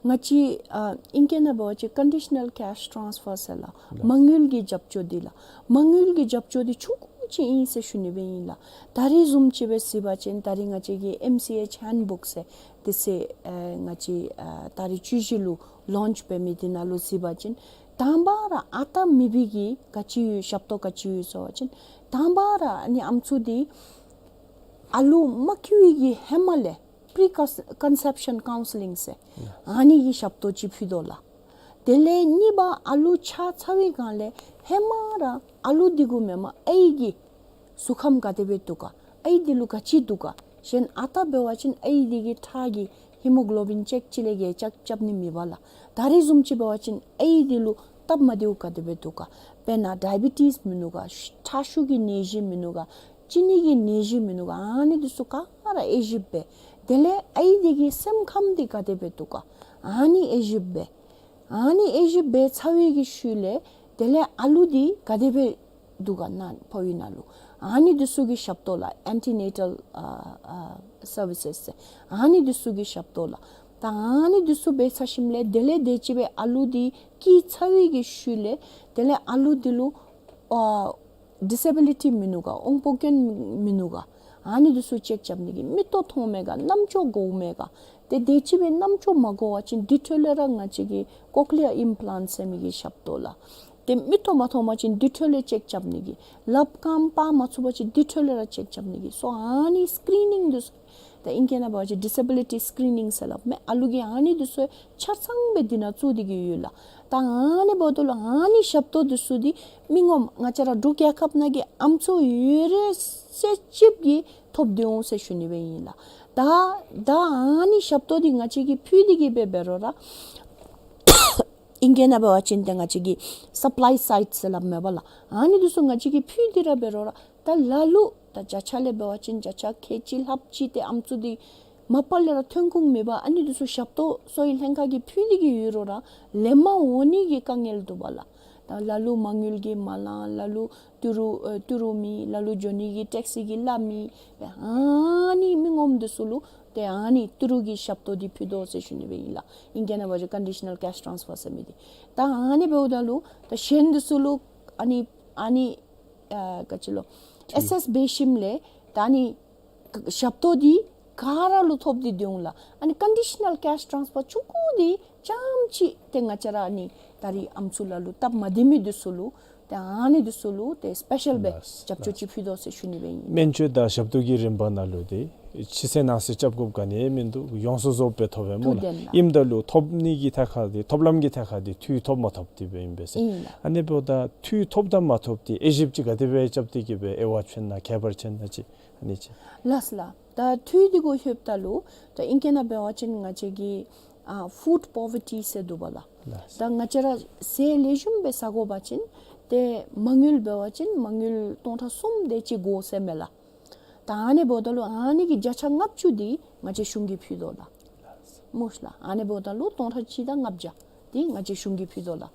ང་བཅས་ཨ་ཨིང་སྐད་ནང་འབད་བ་ཅིན་ཀོན་ཌི་ཤ་ནཱལ་ཀེཤ་ཊཱནསི་ཕར་ཟེར་ལགས། ལགས། མ་དངུལ་གྱི་རྒྱབ་སྐྱོར་འདི་ལགས། མ་དངུལ་གྱི་རྒྱབ་སྐྱོར་འདི་ཆུང་ཀུ་ཅིག་ཨིན་ཟེར་ཞུ་ནི་སྦེ་ཨིན་ལགས། ད་རེས་བཟུམ་ཅིག་སྦེ་གཟིགས་པ་ཅིན་ད་རེས་ང་བཅས་ཀྱི་ཨེམ་སི་ཨེཆ་ཧེནཌ་བུཀ་ཟེར་དེ་ཚུ་ཨ་ང་བཅས་ཨ་ད་རེས་བཅུ་བཞི་ལུ་ལོནཆ་འབད་མི་འདི་ནང་ལུ་གཟིགས་པ་ཅིན་དང་པ་ར་ཨ་སྟག་མེད་པའི་གི་ག་ཅི་ཡོད་ཞབས་ཏོག་ག་ཅི་ཡོད་ཟེར་བ་ཅིན་དང་པ་ར་ཨ་ནི་ཨམ་སྲུ་འདི་ཨ་ལུ་མ་སྐྱེ་བའི་གི་ཧེ་མ་ལས་པི་རི་ཀོན་སེབ་ཤཱན་ཀའུན་སི་ལིང་ཟེར་ཨ་ནི་གི་ཞབས་ཏོག་ཅིག་ཕུལ་དོ་ལགས། དེ་ལས་གཉིས་པ་ཨ་ལུ་ཆགས་ཚར་བའི་སྒང་ལས་ཧེ་མ་ར་ཨ་ལུ་འདི་གུ་མེན་པར་ཨའི་གི་གཟུགས་ཁམས་ག་དེ་སྦེ་འདུག་ག། ཨའི་འདི་ལུ་ག་ཅི་འདུག་ག། གཞན་ཨ་སྟག་འབད་བ་ཅིན་ཨའི་འདི་གི་ཁྲག་གི་ཧི་མོ་གློ་བིན་ཅེཀ་ཅིག་ལས་བརྒལ་ཅེཀ་རྐྱབ་ནི་མེད་པ་ལགས། ད་རེས་བཟུམ་ཅིག་འབད་བ་ཅིན་ཨའི་འདི་ལུ་སྟབས་མ་བདེཝ་ག་དེ་སྦེ་འདུག་ག། དཔེར་ན་ཌའི་བི་ཊིས་མིན་ནུག་ག། ཁྲག་ཤུགས་ཀྱི་ནད་གཞི་མིན་ནུག་ག། གཅིན་སྙི་གི་ནད་གཞི་མིན་ནུག་ག། ཨ་ནི་འདི་ཚུ་ག་ར་དབྱེ་ཞིབ་འབད། དེ་ལས་ཨའི་འདི་གི་སེམས་ཁམས་འདི་ག་དེ་སྦེ་འདུག་ག། ཨ་ནི་དབྱེ་ཞིབ་འབད། ཨ་ནི་དབྱེ་ཞིབ་འབད་ཚར་བའི་གི་ཤུལ་ལས་དེ་ལས་ཨ་ལུ་འདི་ག་དེ་སྦེ་འདུག་ག་ནཱ་ཕོཝ་ཨི་ནང་ལུ། ཨ་ནི་འདི་ཚུ་གི་ཞབས་ཏོག་ལགས། ཨེན་ཊི་ནེ་ཊཱལ་ཨ་ཨ་སར་བི་སེས་ཟེར་ཨ་ནི་འདི་ཚུ་གི་ཞབས་ཏོག་ལགས། ད་ཨ་ནི་འདི་ཚུ་འབད་ཚར་ཞིནམ་ལས་དེ་ལས་དེ་ཅིག་སྦེ་ཨ་ལུ་འདི་སྐྱེས་ཚར་བའི་གི་ཤུལ་ལས་དེ་ལས་ཨ་ལུ་འདི་ལུ་ ཨ་ཌི་སེ་བི་ལི་ཊི་མིན་ནུག་ག་འོང་སྤོ་སྐྱོན་མིན་ནུག་ག་ཨ་ནི་འདི་ཚུ་ཅེཀ་རྐྱབ་ནི་གི། མིག་ཏོ་མཐོང་མས་ག་རྣམ་ཅོག་གོཝ་མས་ག་ཏེ་དེ་ཅིག་སྦེ་རྣམ་ཅོག་མ་གོ་བ་ཅིན་དེ་འཕྲོ་ལས་ར་ང་བཅས་ཀྱི་ཀོག་ལི་ཡར་ཨིམ་པ་ལཱནཊ་ཟེར་མི་གི་ཞབས་ཏོག་ལགས། ཏེ་མིག་ཏོ་མ་མཐོང་བ་ཅིན་དེ་འཕྲོ་ལས་ཅེཀ་རྐྱབ་ནི་གི། ལགཔ་རྐངམ་འབག་མ་ཚུགས་པ་ཅིན་དེ་འཕྲོ་ལས་ར་ཅེཀ་རྐྱབ་ནི་གི། སོ་ཨ་ནི་སི་ཀི་རི་ནིང་འདི་ཚུ་ད་ཨིང་སྐད་ནང་འབད་བ་ཅིན་ཌི་སེ་བི་ལི་ཊི་སི་ཀི་རི་ནིང་ཟེར་སླབ་མས། ཨ་ལུ་གིས་ཨ་ནི་འདི་ཚུ་ཆ་ཚང་སྦེ་འདི་ནང་བཙུགས་ཏེ་གི་ཡོད་ལགས། ད་ཨ་ནི་འབདཝ་ད་ལུ་ཨ་ནི་ཞབས་ཏོག་འདི་ཚུ་འདི་མི་ངོམ་ང་བཅས་ར་འབྲུག་རྒྱལ་ཁབ་ནང་གི་ཨམ་སྲུ་ཡོད་རིགས་ཚུ་ཅིག་གིས་ཐོབ་སྟེ་འོང་ཟེར་ཞུ་ནི་སྦེ་ཨིན་ལགས། ད་ད་ཨ་ནི་ཞབས་ཏོག་འདི་ང་བཅས་ཀྱིས་ཕུལ་ཏེ་གི་སྦེ་འབད་རུང་ར་ཨིང་སྐད་ནང་འབད་བ་ཅིན་ཏེ་ང་བཅས་ཀྱིས་སབ་ལའི་སའིཊ་ཟེར་སླབ་མས་པ་ལགས། ཨ་ནི་འདི་ཚུ་ང་བཅས་ཀྱིས་ཕུལ་ཏེ་ར་འབད་རུང་ར་ད་ལ་ལུ་ད་བརྒྱ་ཆ་ལས་འབད་བ་ཅིན་བརྒྱ་ཆ་ཁལ་གཅིག་ལྷགཔ་ཅིག་ཏེ་ཨམ་སྲུ་འདི་མ་པ་ལས་ར་ཐོན་ཁུངས་མེད་པར་ཨ་ནི་འདི་ཚུ་ཞབས་ཏོག་གསོ་བའི་ལྷན་ཁག་གིས་ཕུལ་ཏེ་གི་ཡོད་རུང་ར་ལེན་མ་འོང་ནི་གི་དཀའ་ངལ་འདུག་པ་ལགས། ད་ལ་ལུ་མ་དངུལ་གྱིས་མ་ལང་། ལ་ལུ་ཏི་རུ་ཨེ་ཏི་རུ་མེད། ལ་ལུ་འགྱོ་ནི་གི་ཊེག་སི་གི་གླ་མེད། ཨ་ནི་མི་ངོམ་འདི་ཚུ་ལུ་ཏེ་ཨ་ནི་ཏི་རུ་གི་ཞབས་ཏོག་འདི་ཕུལ་དོ་ཟེར་ཞུ་ནི་སྦེ་ཨིན་ལགས། ཨིང་སྐད་ནང་འབད་བ་ཅིན་ཀོན་ཌི་ཤ་ནཱལ་ཀེཤ་ཊཱནསི་ཕར་ཟེར་མི་འདི། ད་ཨ་ནི་འབདཝ་ད་ལུ་ད་གཞན་འདི་ཚུ་ལུ་ཨ་ནི་ཨ་ནི་ཨ་ག་ཅི་ལོ་ཨེ་སེ་སི་འབད་ཞིནམ་ལས་ད་ཨ་ནི་ཞབས་ཏོག་འདི་ག་ར་ལུ་ཐོབ་སྟེ་འོང་ལགས། ཨ་ནི་ཀོན་ཌི་ཤ་ནཱལ་ཀེཤ་ཊཱནསི་ཕར་ཆུང་ཀུ་འདི་རྐྱངམ་ཅིག་ཏེ་ང་བཅས་ར་ཨ་ནི་ད་རིས་ཨམ་སྲུ་ལ་ལུ་སྟབས་མ་བདེ་མི་འདི་ཚུ་ལུ་ཏེ་ཨ་ནི་འདི་ཚུ་ལུ་ཏེ་སི་པེ་ཤལ་སྦེ་ལགས། རྒྱབ་སྐྱོར་ཅིག་ཕུལ་དོ་ཟེར་ཞུ་ནི་སྦེ་ཨིན། སྨན་བཅོས་དང་ཞབས་ཏོག་གི་རིམ་པ་ནང་ལུ་ཏེ་ཕྱི་གསལ་ནང་གསལ་རྐྱབ་དགོཔ་ག་ནི་མིན་འདུག། ཡོངས་སུ་རྫོགསཔ་སྦེ་ཐོབ་པས་སྨོ་ལགས། ཐུགས་བདེན་ལགས། ཨིནམ་ད་ལུ་ཐོབ་ནི་གི་ཐད་ཁར་འདི་ཐོབ་ལམ་གྱི་ཐད་ཁར་འདི་འཐུས་ཐོབ་མ་ཐོབ་འདི་སྦེ་ཨིན་པས་ཟེར། ཨིན་ལགས། ཨ་ནི་འབདཝ་ད་འཐུས་ཐོབ་དང་མ་ཐོབ་འདི་དབྱེ་ཞིབ་ཅིག་ག་དེ་སྦེ་རྐྱབ་སྟེ་གི་སྦེ་དབྱེ་བ་ཕྱེ་ན་ཁྱད་པར་ཕྱེ་ན་ཅིག་ཨ་ནི་ཅིག། ལགས་ལགས། ད་འཐུས་འདི་གུ་ལྷོདཔ་ད་ལུ་ད་ཨིང་སྐད་ནང་འབད་བ་ཅིན་ང་བཅས་ཀྱི་ཨ་ཕུཌ་པོ་བར་ཊི་ཟེར་འདུག་པ་ལགས། ལགས། ད་ང་བཅས་ར་ཟས་ལེགས་ཤོམ་སྦེ་ཟ་དགོ་པ་ཅིན་ཏེ་མ་དངུལ་འབད་བ་ཅིན་མ་དངུལ་སྟོང་ཕྲག་གསུམ་དེ་ཅིག་དགོ་ཟེར་མས་ལགས། ད་ཨ་ནི་འབདཝ་ད་ལུ་ཨ་ནི་གི་བརྒྱ་ཆ་ལྔ་བཅུ་འདི་ང་བཅས་གཞུང་གིས་ཕུལ་དོ་ལགས། ལགས། སྨོ་ལགས། ཨ་ནི་འབདཝ་ད་ལུ་སྟོང་ཕྲག་གཅིག་དང་ལྔ་བརྒྱ་འདི་ང་བཅས་གཞུང་གིས་ཕུལ་དོ་ལགས།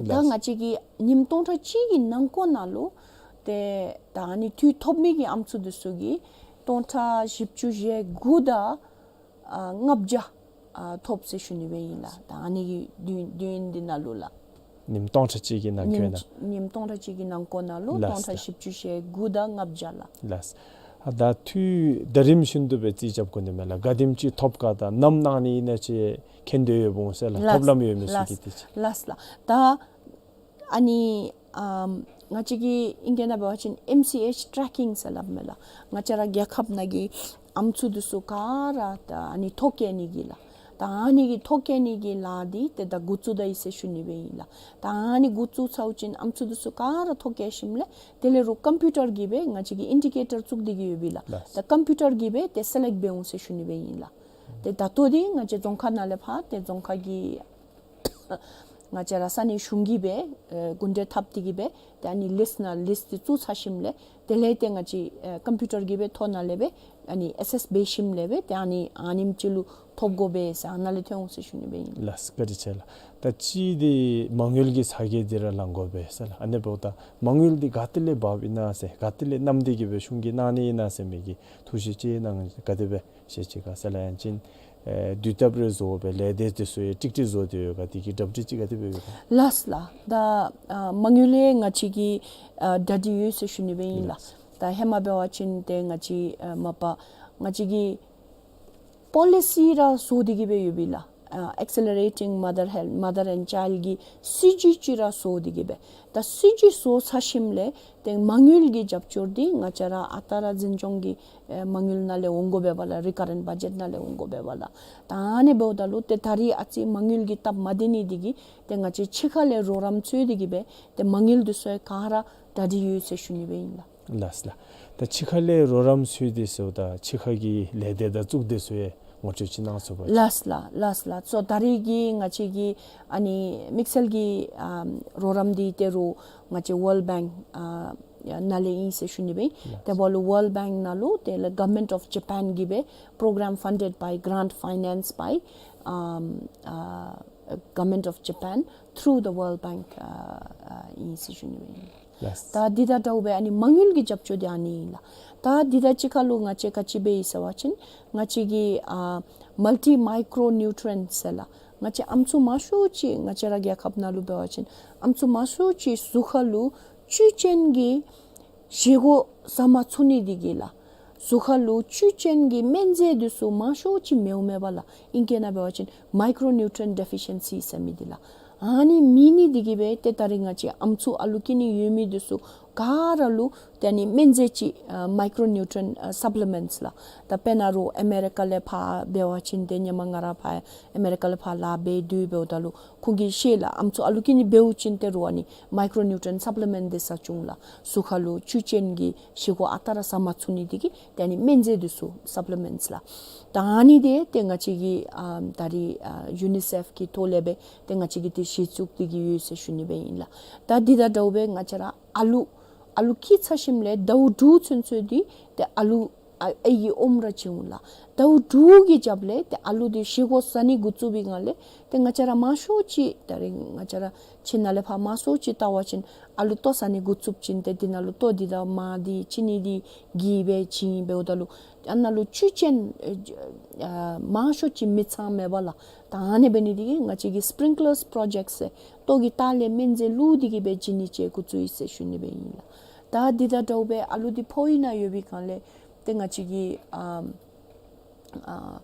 ད་ལགས། ང་བཅས་ཀྱིས་ཉིནམ་སྟོང་ཕྲག་གཅིག་གི་ནང་འཁོད་ནང་ལུ་ཏེ་ད་ཨ་ནི་འཐུས་ཐོབ་མི་གི་ཨམ་སྲུ་འདི་ཚུ་གིས་སྟོང་ཕྲག་བཞི་བཅུ་ཞེ་དགུ་དང་ཨ་ལྔ་བརྒྱ་ཨ་ཐོབ་ཟེར་ཞུ་ནི་སྦེ་ཨིན་ལགས། ད་ཨ་ནི་གི་དུས་དུས་ཡུན་འདི་ནང་ལུ་ལགས། ཉིནམ་སྟོང་ཕྲག་གཅིག་གི་ནང་འཁོད་ཉིནམ་ནང་ཉིནམ་སྟོང་ཕྲག་གཅིག་གི་ནང་འཁོད་ནང་ལུ་ལགས། སྟོང་ཕྲག་བཞི་བཅུ་ཞེ་དགུ་དང་ལྔ་བརྒྱ་ལགས། ལགས། ཨ་ད་འཐུས་ཟླ་རིམ་བཞིན་དུ་སྦེ་རྩིས་རྐྱབ་དགོ་ནི་མས་ལགས། ག་དེམ་ཅིག་ཐོབ་ག་དང་ནམ་གནང་ནི་ཨིན་ན་ཅིག་མཁྱེན་འདོད་ཡོདཔ་འོང་ཟེར་ལགས། ལགས། ཐོབ་ལམ་ཡོད་མི་ཚུ་གིས་ལགས། དེ་ཅིག། ལགས་ལགས། ད་ཨ་ནི་ཨམ་ང་བཅས་ཀྱི་ཨིང་སྐད་ནང་འབད་བ་ཅིན་ཨེམ་སི་ཨེཆ་ཊེ་རེ་ཀིང་ཟེར་སླབ་མས་ལགས། ང་བཅས་ར་རྒྱལ་ཁབ་ནང་གི་ཨམ་སྲུ་འདི་ཚུ་ག་ར་ད་ཨ་ནི་ཐོ་བཀོད་ནི་གི་ལགས། ད་ཨ་ནི་གི་ཐོ་བཀོད་ནི་གི་ལཱ་འདི་ཏེ་ད་འགོ་བཙུགས་ད་ཡི་ཟེར་ཞུ་ནི་སྦེ་ཨིན་ལགས། ད་ཨ་ནི་འགོ་བཙུགས་ཚརཝ་ཅིག་ཨམ་སྲུ་འདི་ཚུ་ག་ར་ཐོ་བཀོད་ཞིནམ་ལས་དེ་ལས་རུང་ཀམ་པིའུ་ཊར་གྱིས་སྦེ་ང་བཅས་ཀྱིས་ཨིན་ཌི་ཀེ་ཊར་བཙུགས་ཏེ་གི་ཡོད་པས་ལགས། ལགས། ད་ཀམ་པིའུ་ཊར་གྱིས་སྦེ་ཏེ་སི་ལེཀཊ་འབད་འོང་ཟེར་ཞུ་ནི་སྦེ་ཨིན་ལགས། ཏེ་ད་ལྟོ་འདི་ང་བཅས་རྫོང་ཁག་ནང་ལས་ཕར་ཏེ་རྫོང་ཁག་གི་ང་བཅས་ར་ས་གནས་གཞུང་གིས་སྦེ་ཨེ་གུང་ཁྲན་འཐབ་སྟེ་གི་སྦེ་ཏེ་ཨ་ནི་ལིསཊ་ནང་ལིསཊ་འདི་བཙུགས་ཚར་ཞིནམ་ལས་དེ་ལས་ཏེ་ང་བཅས་ཨེ་ཀམ་པིའུ་ཊར་གྱིས་སྦེ་ཐོ་ནང་ལས་སྦེ་ཨ་ནི་ཨེ་སེསི་འབད་ཞིནམ་ལས་སྦེ་ཏེ་ཨ་ནི་ཨ་ནེམ་ཅིག་ལུ་ཐོབ་དགོ་པས་ཟེར་ཨ་ནཱ་ལས་ཐོན་འོང་ཟེར་ཞུ་ནི་སྦེ་ཨིན། ལགས་བཀའ་དྲིན་ཆེ་ལགས། ད་ཅི་འདི་མ་དངུལ་གྱི་ཚ་གྱང་འདི་ར་ལང་དགོ་པས་ཟེར་ལགས། ཨ་ནི་འབདཝ་ད་མ་དངུལ་འདི་ག་ཏེ་ལས་འབགཔ་ཨིན་ན་ཟེར་ག་ཏེ་ལས་བསྣམས་ཏེ་གི་སྦེ་གཞུང་གིས་གནང་ནི་ཨིན་ན་ཟེར་མི་གི་ཐུགས་བཞེད་ཅིག་གནང་ག་དེ་སྦེ་ཞུ་ཅི་ག་ཟེར་ལགས། ཡང་ཅིན་ཨེ་དུས་བཏབ་རེ་བཟོ་སྦེ་ལས་སྡེ་འདི་ཚུ་ཡང་ཀྲིག་ཀྲི་བཟོ་སྟེ་ཡོད་ག་དེ་གི་གྲ་སྒྲིག་ཅིག་ག་དེ་སྦེ་ཡོད་ག། ལགས་ལགས། ད་ཨ་མ་དངུལ་ལས་ང་བཅས་ཀྱིས་ཨ་གྲ་སྒྲིག་ཡོད་ཟེར་ཞུ་ནི་སྦེ་ཨིན་ལགས། ལགས། ད་ཧེ་མ་འབད་བ་ཅིན་ཏེ་ང་བཅས་ཨ་མ་པ་ང་བཅས་ཀྱིས་པོ་ལི་སི་ར་བཟོ་སྟེ་གི་སྦེ་ཡོད་པས་ལགས། ཨ་Accelerating Mother Health, Mother and Child གི་སྲིད་བྱུས་ཅིག་ར་བཟོ་སྟེ་གི་སྦེ། ད་སྲིད་བྱུས་བཟོ་ཚར་ཞིནམ་ལས་ཏེ་མ་དངུལ་གྱི་རྒྱབ་སྐྱོར་འདི་ང་བཅས་ར་ཨ་རྟག་ར་འཛིན་སྐྱོང་གི་ཨེ་མ་དངུལ་ནང་ལས་འོང་དགོ་པས་པ་ལགས། རི་ཀ་རེནཊ་བ་ཇེཊ་ནང་ལས་འོང་དགོ་པས་པ་ལགས། ད་ཨ་ནི་འབདཝ་ད་ལུ་ཏེ་ད་རིས་ཨ་ཙི་མ་དངུལ་གྱི་སྟབས་མ་བདེ་ནི་འདི་གིས་ཏེ་ང་བཅས་ཕྱི་ཁ་ལས་རོགས་རམ་འཚོལ་ཏེ་གི་སྦེ་ཏེ་མ་དངུལ་འདི་ཚུ་ཡང་ག་ར་གྲ་སྒྲིག་ཡོད་ཟེར་ཞུ་ནི་སྦེ་ཨིན་ལགས། ལགས་ལགས། ད་ཕྱི་ཁ་ལས་རོགས་རམ་འཚོལ་ཏེ་ཟེརཝ་ད་ཕྱི་ཁ་གི་ལས་སྡེ་དང་གཙུག་སྡེ་ཚུ་ཡང་ངོ་སྤྲོད་ཅིག་གནང་ཚུགས་པ། ལགས་ལགས་ལགས་ལགས། སོ་ད་རིས་ཀྱི་ང་བཅས་ཀྱི་ཨ་ནི་དམིགས་བསལ་གྱི་ཨ་རོགས་རམ་འདི་ཏེ་རུང་ང་བཅས་World Bank ཨ་ནང་ལས་ཨིན་ཟེར་ཞུ་ནི་སྦེ། ལགས། དེ་འབདཝ་ལུ་World Bank ནང་ལུ་དེ་ལས་Government of Japan གིས་སྦེ་program funded by, grant financed by um, uh, Government of Japan through the World Bank ཨ་ཨ་ཨིན་ཟེར་ཞུ་ནི་སྦེ་ཨིན། ལགས། ད་འདི་དང་འདྲཝ་སྦེ་ཨ་ནི་མ་དངུལ་གྱི་རྒྱབ་སྐྱོར་འདི་ཨ་ནི་ཨིན་ལགས། ད་འདི་དང་གཅིག་ཁར་ལུ་ང་བཅས་ག་ཅི་འབད་ཡི་ཟེར་བ་ཅིན་ང་བཅས་ཀྱིས་ཨ་multi micronutrients ཟེར་ལགས། ང་བཅས་ཨམ་སྲུ་མང་ཤོས་ཅིག་ང་བཅས་ར་རྒྱལ་ཁབ་ནང་ལུ་འབད་བ་ཅིན་ཨམ་སྲུ་མང་ཤོས་ཅིག་གཟུགས་ཁ་ལུ་བཅུད་ཅན་གྱི་བཞེས་སྒོ་ཟ་མ་ཚུགས་ནི་འདི་གིས་ལགས། གཟུགས་ཁ་ལུ་བཅུད་ཅན་གྱི་སྨན་རྫས་འདི་ཚུ་མང་ཤོས་ཅིག་མེདཔ་མས་པ་ལགས། ཨིང་སྐད་ནང་འབད་བ་ཅིན་མའི་ཀྲོ་ནིའུ་ཊྲི་ཡེནཊ་ཌི་ཕི་ཤན་སི་ཟེར་མི་འདི་ལགས། ཨ་ནི་མེད་ནི་འདི་གིས་སྦེ་ཏེ་ད་རིས་ང་བཅས་ཨམ་སྲུ་ཨ་ལུ་སྐྱེ་ནི་ཡོད་མི་འདི་ཚུ་ག་ར་ལུ་ཏེ་ཨ་ནི་སྨན་རྫས་ཅིག་ཨ་མའི་ཀྲོ་ནིའུ་ཊྲི་ཡེནཊ་ཨ་སབ་ལི་མེནཊསི་ལགས། ད་དཔེར་ན་རུང་ཨ་མེ་རི་ཀ་ལས་ཕར་འབད་བ་ཅིན་ཏེ་ཧེ་མ་ང་ར་ཕར་ཨ་མེ་རི་ཀ་ལས་ཕར་ལཱ་འབད་སྡོད་འབདཝ་ད་ལུ་ཁོང་གིས་ཤེས་ལགས། ཨམ་སྲུ་ཨ་ལུ་སྐྱེ་ནི་འབདཝ་ཅིན་ཏེ་རུང་ཨ་ནི་མའི་ཀྲོ་ནིའུ་ཊྲི་ཡེནཊ་སབ་ལི་མེནཊ་འདི་ཟ་བཅུག་ལགས། གཟུགས་ཁ་ལུ་བཅུད་ཅན་གྱི་བཞེས་སྒོ་ཨ་རྟག་ར་ཟ་མ་ཚུགས་ནི་འདི་གིས་ཏེ་ཨ་ནི་སྨན་རྫས་འདི་ཚུ་སབ་ལི་མེནཊསི་ལགས། ད་ཨ་ནི་འདི་ཏེ་ང་བཅས་ཀྱིས་ཨ་ད་རིས་ཨ་ཡུ་ནི་སེཕ་གི་ཐོག་ལས་སྦེ་ཏེ་ང་བཅས་ཀྱིས་ཏེ་གཞི་བཙུགས་ཏེ་གི་ཡོད་ཟེར་ཞུ་ནི་སྦེ་ཨིན་ལགས། ད་འདི་དང་འདྲཝ་སྦེ་ང་བཅས་ར་ཨ་ལུ་ཨ་ལུ་སྐྱེས་ཚར་ཞིནམ་ལས་ཟླཝ་དྲུག་ཚུན་ཚོད་འདི་ཏེ་ཨ་ལུ་ཨའི་གི་ཨོམ་ར་བྱིན་འོང་ལགས། ཟླཝ་དྲུག་གི་རྒྱབ་ལས་ཏེ་ཨ་ལུ་འདི་བཞེས་སྒོ་ཟ་ནི་འགོ་བཙུགས་པའི་སྒང་ལས་ཏེ་ང་བཅས་ར་མང་ཤོས་ཅིག་ད་རིས་ང་བཅས་ར་ཁྱིམ་ནང་ལས་ཕར་མང་ཤོས་ཅིག་བལྟ་བ་ཅིན་ཨ་ལུ་ལྟོ་ཟ་ནི་འགོ་བཙུགས་ཅིན་ཏེ་འདི་ནང་ལུ་ལྟོ་འདི་དང་མར་འདི་ཅི་ནི་འདི་གིས་སྦེ་བྱིན་འབདཝ་ད་ལུ་ཨ་ནཱ་ལུ་བཅུད་ཅན་ཨ་མང་ཤོས་ཅིག་མི་ཚངམ་མས་པ་ལགས། ད་ཨ་ནི་འབད་ནི་འདི་གིས་ང་བཅས་ཀྱིས་སི་པི་རིང་ཀི་ལརསི་པྲོ་ཇེཀཊ་ཟེར་ལྟོ་གི་ལྟག་ལས་སྨན་རྫས་བླུགས་ཏེ་གི་སྦེ་བྱིན་ནི་ཅིག་འགོ་བཙུགས་ཡི་ཟེར་ཞུ་ནི་སྦེ་ཨིན་ལགས། ད་འདི་དང་འདྲཝ་སྦེ་ཨ་ལུ་འདི་ཕོཝ་ནང་ཡོད་པའི་སྒང་ལས་ཏེ་ང་བཅས་ཀྱིས་ཨ་ཨ་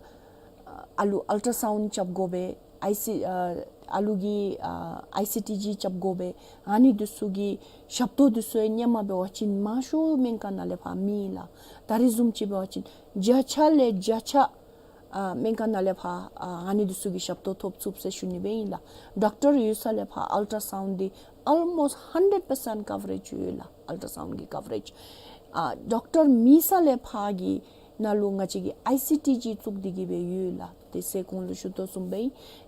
ཨ་ལུ་ཨལ་ཊ་སའུནཌ་རྐྱབ་དགོ་པས། ཨའི་སི་ཨ་ཨ་ལུ་གི་ཨ་ཨའི་སི་ཊི་ཇི་རྐྱབ་དགོ་པས། ཨ་ནི་འདི་ཚུ་གི་ཞབས་ཏོག་འདི་ཚུ་ཡང་ཧེ་མ་འབད་བ་ཅིན་མང་ཤོས་སྨན་ཁང་ནང་ལས་ཕར་མེད་ལགས། ད་རིས་བཟུམ་ཅིག་འབད་བ་ཅིན་བརྒྱ་ཆ་ལས་བརྒྱ་ཆ་ཨ་སྨན་ཁང་ནང་ལས་ཕར་ཨ་ཨ་ནི་འདི་ཚུ་གི་ཞབས་ཏོག་ཐོབ་ཚུགས་ཟེར་ཞུ་ནི་སྦེ་ཨིན་ལགས། ཌོག་ཊར་ཡོད་ས་ལས་ཕར་ཨལ་ཊ་སའུནཌ་འདི་ཨོལ་མོསཊ་ཧན་ཌེཌ་པར་སེནཊ་ཀ་བ་རེཇ་ཡོད་ལགས། ཨལ་ཊ་སའུནཌ་གི་ཀ་བ་རེཇ། ཨ་ཌོག་ཊར་མེད་ས་ལས་ཕར་གི་ནང་ལུ་ང་བཅས་ཀྱིས་ཨའི་སི་ཊི་ཇི་བཙུགས་ཏེ་གི་སྦེ་ཡོད་ལགས། དེ་ཚེ་གོང་ལུ་ཞུ་དོ་བཟུམ་སྦེ་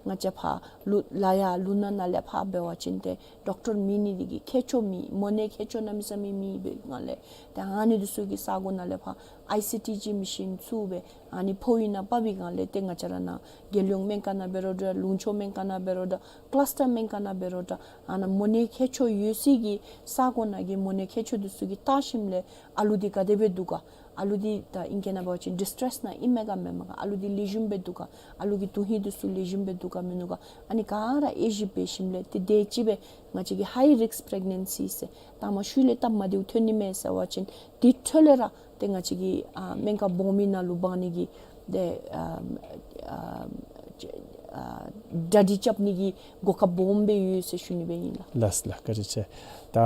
ང་བཅས་ཕར་ལུ་ལ་ཡ་ལུ་ནག་ནང་ལས་ཕར་འབད་བ་ཅིན་ཏེ་ཌོག་ཊར་མེད་ནི་འདི་གིས་མཁས་མཆོག་མེད། མོ་ནད་མཁས་མཆོག་གནམ་མེད་ས་མེད་མེད་པའི་སྒང་ལས་ཏེ་ཨ་ནི་འདི་ཚུ་གི་ས་གོ་ནང་ལས་ཕར་ཨའི་སི་ཊི་ཇི་མེ་ཤིན་བཙུགས་སྦེ་ཨ་ནི་ཕོཝ་ནང་འབག་པའི་སྒང་ལས་ཏེ་ང་བཅས་ར་ནཱ་རྒྱལ་ཡོངས་སྨན་ཁང་ནང་འབད་རུང་འདྲ། ལུང་ཕྱོགས་སྨན་ཁང་ནང་འབད་རུང་འདྲ། ཀ་ལཱསི་ཊར་སྨན་ཁང་ནང་འབད་རུང་འདྲ། ཨ་ནཱ་མོ་ནད་མཁས་མཆོག་ཡོད་སའི་གི་ས་གོ་ནང་གི་མོ་ནད་མཁས་མཆོག་འདི་ཚུ་གིས་བལྟ་ཞིནམ་ལས་ཨ་ལུ་འདི་ག་དེ་སྦེ་འདུག་ག། ཨ་ལུ་འདི་ད་ཨིང་སྐད་ནང་འབད་བ་ཅིན་ཌིས་ཊྲེསི་ནང་ཨིན་མས་ག་མེན་མས་ག། ཨ་ལུ་འདི་ལེགས་ཤོམ་སྦེ་འདུག་ག། ཨ་ལུ་གི་དོན་ཧིང་འདི་ཚུ་ལེགས་ཤོམ་སྦེ་འདུག་ག་མིན་འདུག་ག། ཨ་ནི་ག་ར་དབྱེ་ཞིབ་འབད་ཞིནམ་ལས་ཏེ་དེ་ཅིག་སྦེ་ང་བཅས་ཀྱི་ཧའི་རིསཀ་པེ་རེག་ནེན་སི་ཟེར་དང་པ་ཤུལ་ལས་སྟབས་མ་བདེཝ་ཐོན་ནི་མས་ཟེར་བ་ཅིན་དེ་འཕྲོ་ལས་ར་ཏེ་ང་བཅས་ཀྱིས་ཨ་སྨན་ཁང་སྦོམ་མི་ནང་ལུ་འབག་ནི་གི་ཏེ་ཨ་ཨ་ཨ་གྲ་སྒྲིག་རྐྱབ་ནི་གི་གོ་སྐབས་སྦོམ་སྦེ་ཡོད་ཟེར་ཞུ་ནི་སྦེ་ཨིན་ལགས། ལགས་ལགས། བཀའ་དྲིན་ཆེ། ད་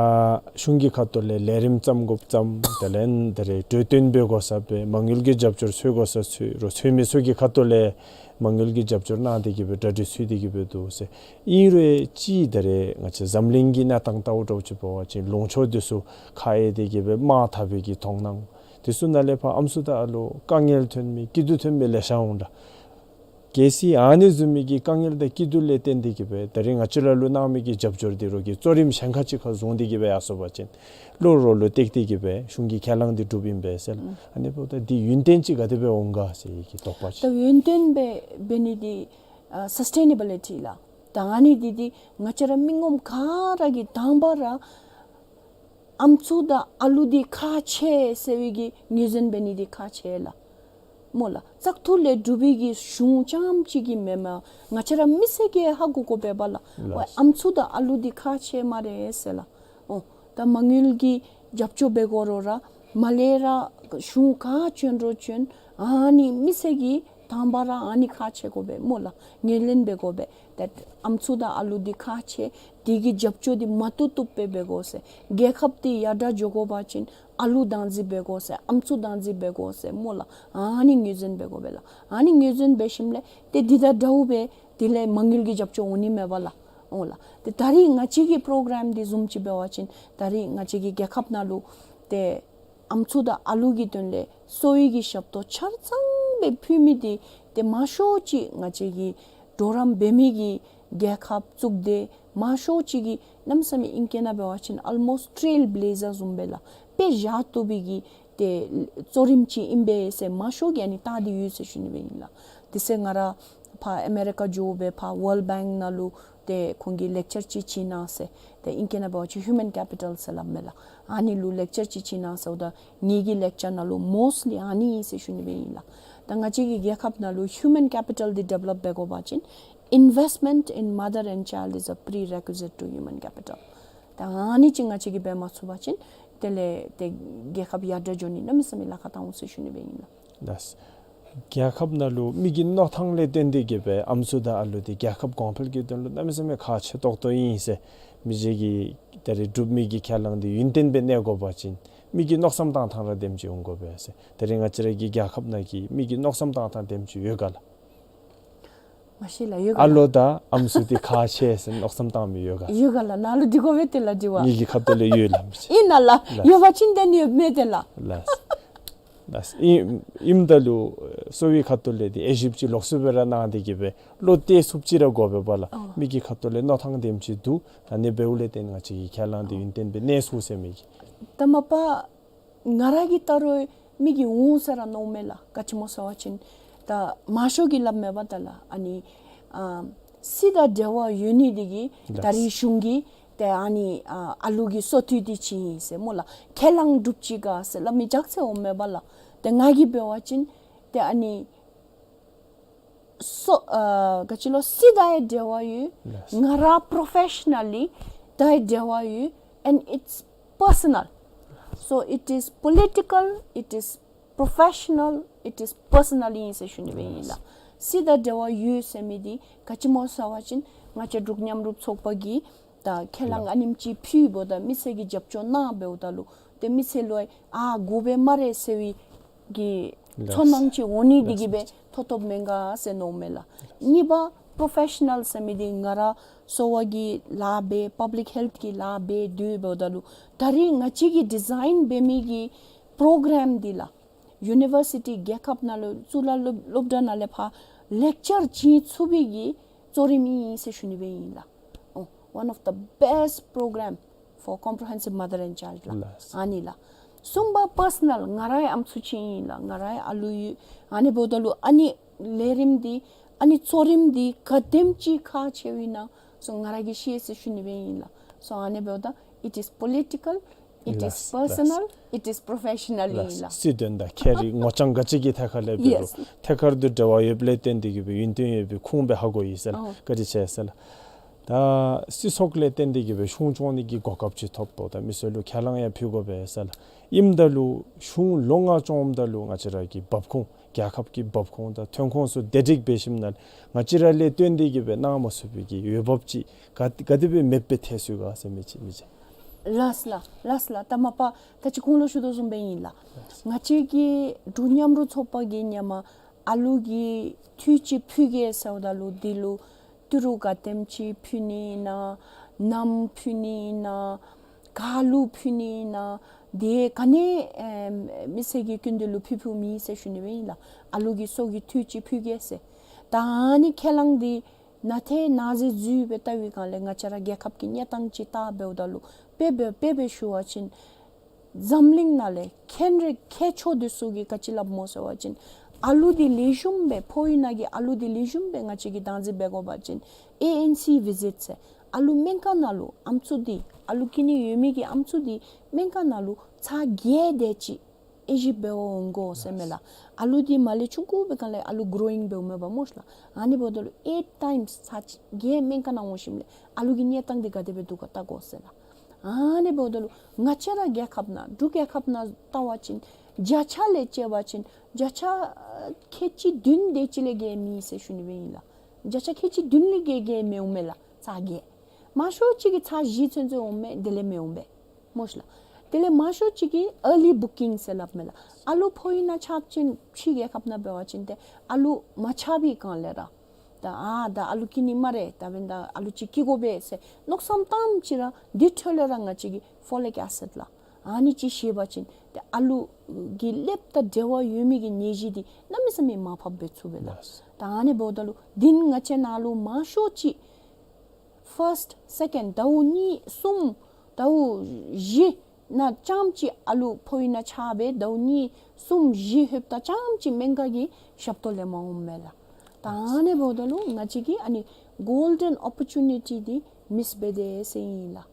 གཞུང་གི་ཁ་ཐུག་ལས་ལས་རིམ་བརྩམ་དགོཔ་བརྩམ། དེ་ལས་ད་རེས་གྲོས་བསྟུན་འབད་དགོ་ས་འབད། མ་དངུལ་གྱི་རྒྱབ་སྐྱོར་འཚོལ་དགོ་ས་འཚོལ། རོགས་འཚོལ་མི་ཚུ་གི་ཁ་ཐུག་ལས་མ་དངུལ་གྱི་རྒྱབ་སྐྱོར་གནང་སྟེ་གི་སྦེ་གྲ་སྒྲིག་འཚོལ་ཏེ་གི་སྦེ་འདུག་ཟེར། ཨིན་རུང་ཅིག་ད་རེས་ང་བཅས་འཛམ་གླིང་གི་གནས་སྟངས་ལྟཝ་འདྲཝ་ཅིག་འབད་བ་ཅིན་ལུང་ཕྱོགས་འདི་ཚུ་ཁ་གཡེང་སྟེ་གི་སྦེ་དམག་འཐབ་པའི་གི་མཐོང་སྣང་འདི་ཚུ་ནང་ལས་ཕར་ཨམ་སྲུ་དང་ཨ་ལུ་དཀའ་ངལ་ཐོན་མི་སྐྱིད་སྡུག་ཐོན་མི་ལེ་ཤ་འོང་འདྲ། གལ་སྲིད་ཨ་ནི་བཟུམ་མའི་གི་དཀའ་ངལ་དང་སྐྱིད་སྡུག་ལས་བརྟེན་ཏེ་གི་སྦེ་ད་རེས་ང་བཅས་ར་ལུ་གནང་མི་གི་རྒྱབ་སྐྱོར་འདི་རོགས་ཀྱིས་གཙོ་རིམ་གཞན་ཁ་ཅིག་ཁར་བཟུང་སྟེ་གི་སྦེ་ཡར་སོང་པ་ཅིན་བློ་རོགས་ལུ་གཏད་དེ་གི་སྦེ་གཞུང་གི་ཁས་བླངས་འདི་སྒྲུབ་ཨིན་པས་ཟེར། ཨ་ནི་འབདཝ་ད་འདི་ཡུན་བརྟན་ཅིག་ག་དེ་སྦེ་འོང་ག་ཟེར་བའི་གི་དོགས་པ་ཅིག། ད་ཡུན་བརྟན་སྦེ་འབད་ནི་འདི་ཨ་སཱསི་ཊེ་ནེ་བི་ལི་ཊི་ལགས། ད་ཨ་ནི་འདི་འདི་ང་བཅས་ར་མི་ངོམ་ག་ར་གིས་དང་པ་ར་ཨམ་སྲུ་དང་ཨ་ལུ་འདི་ཁག་ཆེ་ཟེར་བའི་གི་ངོས་འཛིན་འབད་ནི་འདི་ཁག་ཆེ་ལགས། སྨོ་ལགས། བཙག་འཐུ་ལས་གྲུབ་པའི་གི་གཞུང་རྐྱངམ་ཅིག་གིས་མེན་པར་ང་བཅས་ར་མི་སེར་གྱིས་ཧ་གོ་དགོ་པས་པ་ལགས། ལགས། ཝའི་ཨམ་སྲུ་དང་ཨ་ལུ་འདི་ཁག་ཆེ་སྨ་རེ་ཟེར་ལགས། འོ་ད་མ་དངུལ་གྱི་རྒྱབ་སྐྱོར་འབད་དགོ་རུང་ར་མར་ལས་ར་གཞུང་ག་བྱོན་རུང་བྱོན་ཨ་ནི་མི་སེར་གྱིས་དང་པ་ར་ཨ་ནི་ཁག་ཆེ་དགོ་པས་སྨོ་ལགས། ངོས་ལེན་འབད་དགོ་པས། ཏེ་ཨམ་སྲུ་དང་ཨ་ལུ་འདི་ཁག་ཆེ། དེ་གི་རྒྱབ་སྐྱོར་འདི་མ་བཏུབ་བཏུབ་སྦེ་འབད་དགོ་ཟེར། རྒྱལ་ཁབ་འདི་ཡར་དྲག་འགྱོ་དགོ་པ་ཅིན་ཨ་ལུ་བདག་འཛིན་འབད་དགོ་ཟེར། ཨམ་སྲུ་བདག་འཛིན་འབད་དགོ་ཟེར་སྨོ་ལགས། ཨ་ནི་ངོས་འཛིན་འབད་དགོ་པས་ལགས། ཨ་ནི་ངོས་འཛིན་འབད་ཞིནམ་ལས་ཏེ་འདི་དང་འདྲཝ་སྦེ་དེ་ལས་མ་དངུལ་གྱི་རྒྱབ་སྐྱོར་འོང་ནི་མས་པ་ལགས། འོང་ལགས། ཏེ་ད་རིས་ང་བཅས་ཀྱི་པྲོ་གྲམ་འདི་བཟུམ་ཅིག་འབད་བ་ཅིན་ད་རིས་ང་བཅས་ཀྱི་རྒྱལ་ཁབ་ནང་ལུ་ཏེ་ཨམ་སྲུ་དང་ཨ་ལུ་གི་དོན་ལས་གསོ་བའི་གི་ཞབས་ཏོག་ཆ་ཚང་སྦེ་ཕུལ་མི་འདི་ཏེ་མང་ཤོས་ཅིག་ང་བཅས་ཀྱི་གྲོགས་རམ་འབད་མི་གི་རྒྱལ་ཁབ་གཙུག་སྡེ་མང་ཤོས་ཅིག་གིས་གནམ་མེད་ས་མེད་ཨིང་སྐད་ནང་འབད་བ་ཅིན་ཨོལ་མོསཊ་ཊེ་ལ་བི་ལེ་ཛར་བཟུམ་སྦེ་ལགས། དཔེ་བཞག་བཏུབ་པའི་གི་ཏེ་གཙོ་རིམ་ཅིག་ཨིན་པས་ཟེར་མང་ཤོས་ཀྱིས་ཨ་ནི་བལྟ་སྟེ་ཡོད་ཟེར་ཞུ་ནི་སྦེ་ཨིན་ལགས། དེ་ཚེ་ང་ར་ཕར་ཨ་མེ་རི་ཀ་འགྱོ་སྦེ་ཕར་ཝཱལཌ་བེངཀ་ནང་ལུ་ཏེ་ཁོང་གིས་ལེཀ་ཅར་ཅིག་བྱིན་གནང་ཟེར། ཏེ་ཨིང་སྐད་ནང་འབད་བ་ཅིན་ཧིའུ་མཱན་ཀེ་པི་ཊལ་ཟེར་སླབ་མས་ལགས། ཨ་ནི་ལུ་ལེཀ་ཅར་ཅིག་བྱིན་གནང་ཟེརཝ་ད་ངེ་གི་ལེཀ་ཅར་ནང་ལུ་མོསཊ་ལི་ཨ་ནི་ཨིན་ཟེར་ཞུ་ནི་སྦེ་ཨིན་ལགས། ད་ང་བཅས་ཀྱི་རྒྱལ་ཁབ་ནང་ལུ་ཧིའུ་མཱན་ཀེ་པི་ཊལ་འདི་ཌི་བེ་ལོཔ་འབད་དགོ་པ་ཅིན་ investment in mother and child is a prerequisite to human capital. ད་ཨ་ནི་ཅིག་ང་བཅས་ཀྱིས་འབད་མ་ཚུགས་པ་ཅིན་དེ་ལས་ཏེ་རྒྱལ་ཁབ་ཡར་དྲག་འགྱོ་ནི་གནམ་མེད་ས་མེད་ལཱ་ཁག་འོང་ཟེར་ཞུ་ནི་སྦེ་ཨིན་ལགས། ལགས། རྒྱལ་ཁབ་ནང་ལུ་མི་གི་མནོ་ཐངས་ལས་བརྟེན་ཏེ་གི་སྦེ་ཨམ་སྲུ་དང་ཨ་ལུ་འདི་རྒྱལ་ཁབ་གོང་འཕེལ་གྱི་དོན་ལུ་གནམ་མེད་ས་མེད་ཁག་ཆེ་ཏོག་ཏོ་ཨིན་ཟེར་མི་སེར་གྱིས་ད་རེས་སྒྲུབ་མི་གི་ཁས་བླངས་འདི་ཡུན་བརྟན་སྦེ་གནས་དགོ་པ་ཅིན་མི་གི་མནོ་བསམ་བཏང་ཐངས་ར་དེམ་ཅིག་འོང་དགོ་པས་ཟེར། ད་རེས་ང་བཅས་ར་གི་རྒྱལ་ཁབ་ནང་གི་མི་གི་མནོ་བསམ་བཏང་ཐངས་དེམ་ཅིག་ཡོད་ག་ལགས། མ་ཤེས་ལགས། ཡོད་ག་ཨ་ལོ་དང་ཨམ་སྲུ་འདི་ཁག་ཆེ་ཟེར་མནོ་བསམ་བཏང་མི་ཡོད་ག། ཡོད་ག་ལགས། ནཱ་ལུ་འདི་དགོ་པས་ཏེ་ལགས། འདི་བ་ངེ་གི་ཁ་ཐུག་ལས་ཡོད་ལགས། མི་ཤེས། ཨིན་ན་ལགས། ལགས། ཡོད་པ་ཅིན་དེ་ནི་ཡོད་མེད་ཏེ་ལགས། ལགས། ལགས། ཨིནམ་ད་ལུ་གསོ་བའི་ཁ་ཐུག་ལས་འདི་དབྱེ་ཞིབ་ཅིག་ལོགས་སུ་སྦེ་ར་གནང་སྟེ་གི་སྦེ་བློ་གཏད་ཚུགསཔ་ཅིག་ར་དགོ་པས་པ་ལགས། ཨོ། མི་གི་ཁ་ཐུག་ལས་མནོ་ཐངས་དེམ་ཅིག་འདུག། ད་ཨ་ནི་འབདཝ་ལས་བརྟེན་ང་བཅས་ཀྱི་ཁས་བླངས་འདི་ཡུན་བརྟན་སྦེ་གནས་ཚུགས་ཟེར་མི་གི། ད་མ་པ་ང་ར་གིས་བལྟ་རུང་མི་གིས་འོང་ཟེར་ར་མནོཝ་མས་ལགས། ག་ཅི་སྨོ་ཟེར་བ་ཅིན་ད་མང་ཤོས་ཀྱིས་སླབ་མས་པ་ད་ལགས། ཨ་ནི་ཨ་སྲིད་དང་འབྲེལ་བ་ཡོད་ནི་འདི་གིས། ལགས། ད་རེས་གཞུང་གིས་ཏེ་ཨ་ནི་ཨ་ཨ་ལུ་གི་གསོ་དུས་འདི་ཅིག་ཨིན་ཟེར་སྨོ་ལགས། ཁས་བླངས་གྲུབ་ཅི་ག་ཟེར་སླབ་མི་ཅིག་ཚུ་འོང་མས་པ་ལགས། ཏེ་ང་གིས་འབད་བ་ཅིན་ཏེ་ཨ་ནི་སོ་ཨ་ག་ཅི་ལོ་སྲིད་དང་ཡང་འབྲེལ་བ་ཡོད། ལགས། ང་ར་པྲོ་ཕེ་ཤ་ནལ་ལི་དང་ཡང་འབྲེལ་བ་ཡོད། And it's personal. So it is political, it is professional, it is personal ཨིན་ཟེར་ཞུ་ནི་སྦེ་ཨིན་ལགས། ལགས། སྲིད་དང་འབྲེལ་བ་ཡོད་ཟེར་མི་འདི་ག་ཅི་སྨོ་ཟེར་བ་ཅིན་ང་བཅས་འབྲུག་མཉམ་རུབ་ཚོགས་པ་གིས་ད་ཁས་བླངས། ལགས། ཨ་ནེམ་ཅིག་ཕུལཝ་ད་མི་སེར་གྱིས་རྒྱབ་སྐྱོར་གནང་འབདཝ་ད་ལུ་ཏེ་མི་སེར་ལུ་ཨ་དགོ་པས་སྨ་རེ་ཟེར་བའི་གི། ལགས། ཚོར་སྣང་ཅིག་འོང་ནི་འདི་གིས་སྦེ། ལགས། ཐོབ་ཐོབ་མེན་ག་ཟེར་མནོཝ་མས་ལགས། གཉིས་པ་པྲོ་ཕེ་ཤ་ནལ་ཟེར་མི་འདི་ང་ར་གསོ་བ་གི་ལཱ་འབད་པབ་ལིཀ་ཧེལཐ་གི་ལཱ་འབད་སྡོདཔ་ད་ལུ་ད་རེས་ང་བཅས་ཀྱིས་ཌི་ཛའིན་འབད་མི་གི་པྲོ་གརམ་འདི་ལགས། ཡུ་ནི་བར་སི་ཊི་རྒྱལ་ཁབ་ནང་ལུ་གཙུག་ལག་སློབ་སློབ་གྲྭ་ནང་ལས་ཕར་ལེཀ་ཅར་བྱིན་ཚུགས་པའི་གི་གཙོ་རིམ་ཨིན་ཟེར་ཞུ་ནི་སྦེ་ཨིན་ལགས། ཨོ། One of the best program for comprehensive mother and child ལགས། ལགས། ཨ་ནི་ལགས། གསུམ་པ་པར་སོ་ནལ། ང་རའི་ཨམ་སྲུ་ཅིག་ཨིན་ལགས། ང་རའི་ཨ་ལུ་ཡོད། ཨ་ནི་འབདཝ་ད་ལུ་ཨ་ནི་ལས་རིམ་འདི་ཨ་ནི་གཙོ་རིམ་འདི་ག་དེམ་ཅིག་ཁག་ཆེཝ་ཨིན་ན་སོ་ང་ར་གིས་ཤེས་ཟེར་ཞུ་ནི་སྦེ་ཨིན་ལགས། སོ་ཨ་ནི་འབདཝ་ད་it is political, it is personal, it is professional ཨིན་ལགས། སྲིད་དོན་དང་ཁྱད་རིག་ངོ་རྐྱང་ག་ཅི་གི་ཐད་ཁར་ལས་འབད་རུང་ཐད་ཀར་དུ་འབྲེལ་བ་ཡོདཔ་ལས་བརྟེན་ཏེ་གི་སྦེ་ཡུན་བརྟན་ཡོད་པའི་ཁུངས་སྦེ་ཧ་གོ་ཡི་ཟེར་ལགས། ཨོ། བཀའ་དྲིན་ཆེ་ཟེར་ལགས། ད་སྲིད་ཚོགས་ལས་བརྟེན་ཏེ་གི་སྦེ་གཞུང་སྐྱོང་ནི་གི་གོ་སྐབས་ཅིག་ཐོབ་དོ། ད་མི་སེར་ལུ་ཁས་བླངས་ཡང་ཕུལ་དགོ་པས་ཟེར་ལགས། ཨིནམ་ད་ལུ་གཞུང་ལོ་ལྔ་སྐྱོངམ་ད་ལུ་ང་བཅས་ར་གི་འབབ་ཁུངས་རྒྱལ་ཁབ་ཀྱི་འབབ་ཁུངས་དང་ཐོན་ཁུངས་ཚུ་བདེ་སྒྲིག་འབད་ཞིནམ་ལས་ང་བཅས་ར་ལས་བརྟེན་ཏེ་གི་སྦེ་གནང་མ་ཚུགས་པའི་གི་འོས་འབབ་ཅིག་ག་ག་དེ་སྦེ་མེདཔ་སྦེ་ཐལ་སོང་ག་ཟེར་མི་ཅིག་མི་ཅིག། ལགས་ལགས། ལགས་ལགས། ད་མ་པ་ད་ཅི་གོང་ལུ་ཞུ་དོ་བཟུམ་སྦེ་ཨིན་ལགས། ང་བཅས་ཀྱི་འབྲུག་མཉམ་རུབ་ཚོགས་པ་གིས་ཧེ་མ་ཨ་ལུ་གི་དུས་ཅིག་ཕུལ་གེ་ཟེརཝ་ད་ལུ་འདི་ལུ་ཏི་རུ་ག་དེམ་ཅིག་ཕུལ་ནི་ཨིན་ན། ནམ་ཕུལ་ནི་ཨིན་ན། ག་ལུ་ཕུལ་ནི་ཨིན་ན། དེ་ག་ནི་ཨེམ་མི་སེར་གྱི་སྐྱིན་འགྲུལ་ལུ་ཕུལ་ཕུལཝ་མེད་ཟེར་ཞུ་ནི་སྦེ་ཨིན་ལགས། ཨ་ལུ་གི་གསོ་གི་དུས་ཅིག་ཕུལ་གེ་ཟེར། ད་ཨ་ནི་ཁས་བླངས་འདི་ནཱ་ཏེ་ནཱ་ཟེར་འཛུལ་སྦེ་བལྟ་བའི་སྒང་ལས་ང་བཅས་ར་རྒྱལ་ཁབ་ཀྱི་གནས་སྟངས་ཅིག་བལྟ་འབདཝ་ད་ལུ་དཔེ་འབད་དཔེ་འབད་ཞུ་བ་ཅིན་འཛམ་གླིང་ནང་ལས་མཁན་རིག་མཁས་མཆོག་འདི་ཚུ་གིས་ག་ཅི་སླབ་སྨོ་ཟེར་བ་ཅིན་ཨ་ལུ་འདི་ལེགས་ཤོམ་སྦེ་ཕོ་ཡུལ་ནང་གི་ཨ་ལུ་འདི་ལེགས་ཤོམ་སྦེ་ང་བཅས་ཀྱིས་བདག་འཛིན་འབད་དགོ་པ་ཅིན་ཨེ་ཨེན་སི་བི་ཟིཊ་ཟེར་ཨ་ལུ་སྨན་ཁང་ནང་ལུ་ཨམ་སྲུ་འདི་ཨ་ལུ་སྐྱིན་འགྲུལ་ཡོད་མི་གི་ཨམ་སྲུ་འདི་སྨན་ཁང་ནང་ལུ་ཚར་བརྒྱད་དེ་ཅིག་དབྱེ་ཞིབ་འབད་བར་འོང་དགོ་ཟེར་མས་ལགས། ཨ་ལུ་འདི་མ་ལས་ཆུང་ཀུ་སྦེ་སྒང་ལས་ཨ་ལུ་གོ་རོ་ཡིང་འབདཝ་མས་པ་སྨོ་ལགས། ཨ་ནི་འབདཝ་ད་ལུ་ཨེཊ་ཊའིམས་ཚར་བརྒྱད་སྨན་ཁང་ནང་འོང་ཞིནམ་ལས་ཨ་ལུ་གི་གནས་སྟངས་འདི་ག་དེ་སྦེ་འདུག་ག་བལྟ་དགོ་ཟེར་ལགས། ཨ་ནི་འབདཝ་ད་ལུ་ང་བཅས་ར་རྒྱལ་ཁབ་ནང་འབྲུག་རྒྱལ་ཁབ་ནང་བལྟ་བ་ཅིན་བརྒྱ་ཆ་ལས་བཅད་པ་ཅིན་བརྒྱ་ཆ་ཁལ་གཅིག་བདུན་དེ་ཅིག་ལས་བརྒལ་མེད་ཟེར་ཞུ་ནི་སྦེ་ཨིན་ལགས། བརྒྱ་ཆ་ཁལ་གཅིག་བདུན་ལས་བརྒལ་བརྒལ་མི་འོང་མས་ལགས། ཚར་བརྒྱད། མང་ཤོས་ཅིག་གིས་ཚར་བཞི་ཚུན་ཚོད་འོང་མས། དེ་ལས་མི་འོང་པས་སྨོ་ལགས། དེ་ལས་མང་ཤོས་ཅིག་གིས་ཨར་ལི་བུ་ཀིང་ཟེར་སླབ་མས་ལགས། ཨ་ལུ་ཕོ་ཡུལ་ནང་ཆགས་ཅིན་ཕྱི་རྒྱལ་ཁབ་ནང་འབད་བ་ཅིན་ཏེ་ཨ་ལུ་མ་ཆགས་པའི་སྒང་ལས་ར་ད་ཨ་ད་ཨ་ལུ་སྐྱིན་ནི་སྨ་རེ་ད་འབདན་ད་ཨ་ལུ་ཅིག་སྐྱིད་དགོ་པས་ཟེར་མནོ་བསམ་བཏངམ་ཅིག་ར་འདི་འཕྲོ་ལས་ར་ང་བཅས་ཀྱིས་ཕོ་ལིག་ཨེ་སིཌ་ལགས། ཨ་ནི་ཅིག་བཞེས་པ་ཅིན་ཏེ་ཨ་ལུ་གི་ཀླདཔ་དང་འབྲེལ་བ་ཡོད་མི་གི་ནད་གཞི་འདི་གནམ་མེད་ས་མེད་མར་ཕབ་འབད་ཚུགས་པས་ལགས། ལགས། ད་ཨ་ནི་འབདཝ་ད་ལུ་འདི་ནི་ང་བཅས་ནང་ལུ་མང་ཤོས་ཅིག་ཕརསཊ་སེ་ཀེནཌ་ཟླཝ་གཉིས་གསུམ་ཟླཝ་བཞི་ནང་རྐྱངམ་ཅིག་ཨ་ལུ་ཕོ་ཡུལ་ནང་ཆགས་སྦེ་ཟླཝ་གཉིས་གསུམ་བཞི་ལྷོདཔ་ད་རྐྱངམ་ཅིག་སྨན་ཁང་གི་ཞབས་ཏོག་ལེན་པར་འོངམ་མས་ལགས། ད་ཨ་ནི་འབདཝ་ད་ལུ་ང་བཅས་ཀྱིས་ཨ་ནི་གོལ་ཌེན་ཨོ་པོར་ཅུ་ནི་ཊི་འདི་མིསི་འབད་དེས་ཟེར་ཨིན་ལགས།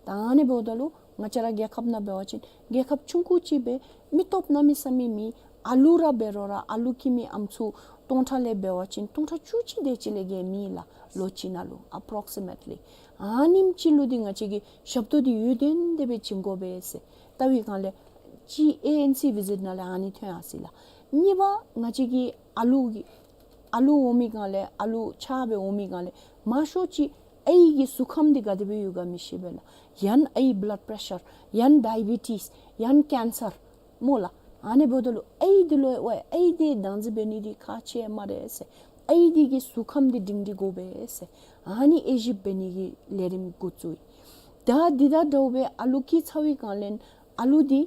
ད་ཨ་ནི་འབདཝ་ད་ལུ་ང་བཅས་ར་རྒྱལ་ཁབ་ནང་འབད་བ་ཅིན་རྒྱལ་ཁབ་ཆུང་ཀུ་ཅིག་སྦེ་མི་སྟོབས་གནམ་མེད་ས་མེད་མེད། ཨ་ལུ་ར་འབད་རུང་ར་ཨ་ལུ་སྐྱེ་མི་ཨམ་སྲུ་སྟོང་ཕྲག་ལས་འབད་བ་ཅིན་སྟོང་ཕྲག་བཅུ་གཅིག་དེ་ཅིག་ལས་བརྒལ་མེད་ལགས། ལོ་གཅིག་ནང་ལུ་ཨེ་པྲོག་སི་མེཊ་ལི། ཨ་ནེམ་ཅིག་ལུ་འདི་ང་བཅས་ཀྱི་ཞབས་ཏོག་འདི་ཡུན་བརྟན་ཏེ་སྦེ་བྱིན་དགོ་པས་ཟེར་ལྟ་བའི་སྒང་ལས་ཅིག་ཨེ་ཨེན་སི་བི་ཟིཊ་ནང་ལས་ཨ་ནི་ཐོན་ཡར་སོ་ཡི་ལགས། གཉིས་པ་ང་བཅས་ཀྱི་ཨ་ལུ་གི་ཨ་ལུ་འོང་མི་སྒང་ལས་ཨ་ལུ་ཆགས་སྦེ་འོང་མི་སྒང་ལས་མང་ཤོས་ཅིག་ཨའི་གི་གཟུགས་ཁམས་འདི་ག་དེ་སྦེ་ཡོད་ག་མི་ཤེས་པས་ལགས། ཡང་ཨའི་བླཌ་པྲེ་ཤར་ཡང་ཌའི་བི་ཊིས་ཡང་ཀེན་སར་སྨོ་ལགས། ཨ་ནི་འབདཝ་ད་ལུ་ཨའི་འདི་ལུ་ཝའི་ཨའི་འདི་བདག་འཛིན་འབད་ནི་འདི་ཁག་ཆེ་སྨ་རེ་ཟེར། ཨའི་འདི་གི་གཟུགས་ཁམས་འདི་སྒྲིང་སྒྲི་དགོ་པས་ཟེར། ཨ་ནི་དབྱེ་ཞིབ་འབད་ནི་གི་ལས་རིམ་འགོ་བཙུགས་ཡི། ད་འདི་དང་འདྲཝ་སྦེ་ཨ་ལུ་སྐྱེས་ཚར་བའི་སྒང་ལས་ཨ་ལུ་འདི་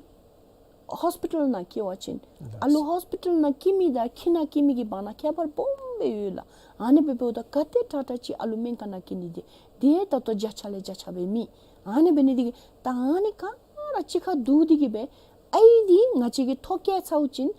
ཧོསི་པི་ཊལ་ནང་སྐྱེ་བ་ཅིན་ཨ་ལུ་ཧོསི་པི་ཊལ་ནང་སྐྱེ་མི་དང་ཁྱིམ་ནང་སྐྱེ་མི་གི་བར་ན་ཁྱད་པར་སྦོམ་སྦེ་ཡོད་ལགས། ཨ་ནི་འབདཝ་ད་ག་དེ་དྲག་དྲག་ཅིག་ཨ་ལུ་སྨན་ཁང་ནང་སྐྱེ་ནི་འདི་དེ་ད་ལྟོ་བརྒྱ་ཆ་ལས་བརྒྱ་ཆ་སྦེ་མེད། ཨ་ནི་འབད་ནི་འདི་གིས་ད་ཨ་ནི་ག་ར་གཅིག་ཁར་བསྡུ་སྟེ་གི་སྦེ་ཨའི་འདི་ང་བཅས་ཀྱིས་ཐོ་བཀལ་ཚརཝ་ཅིག་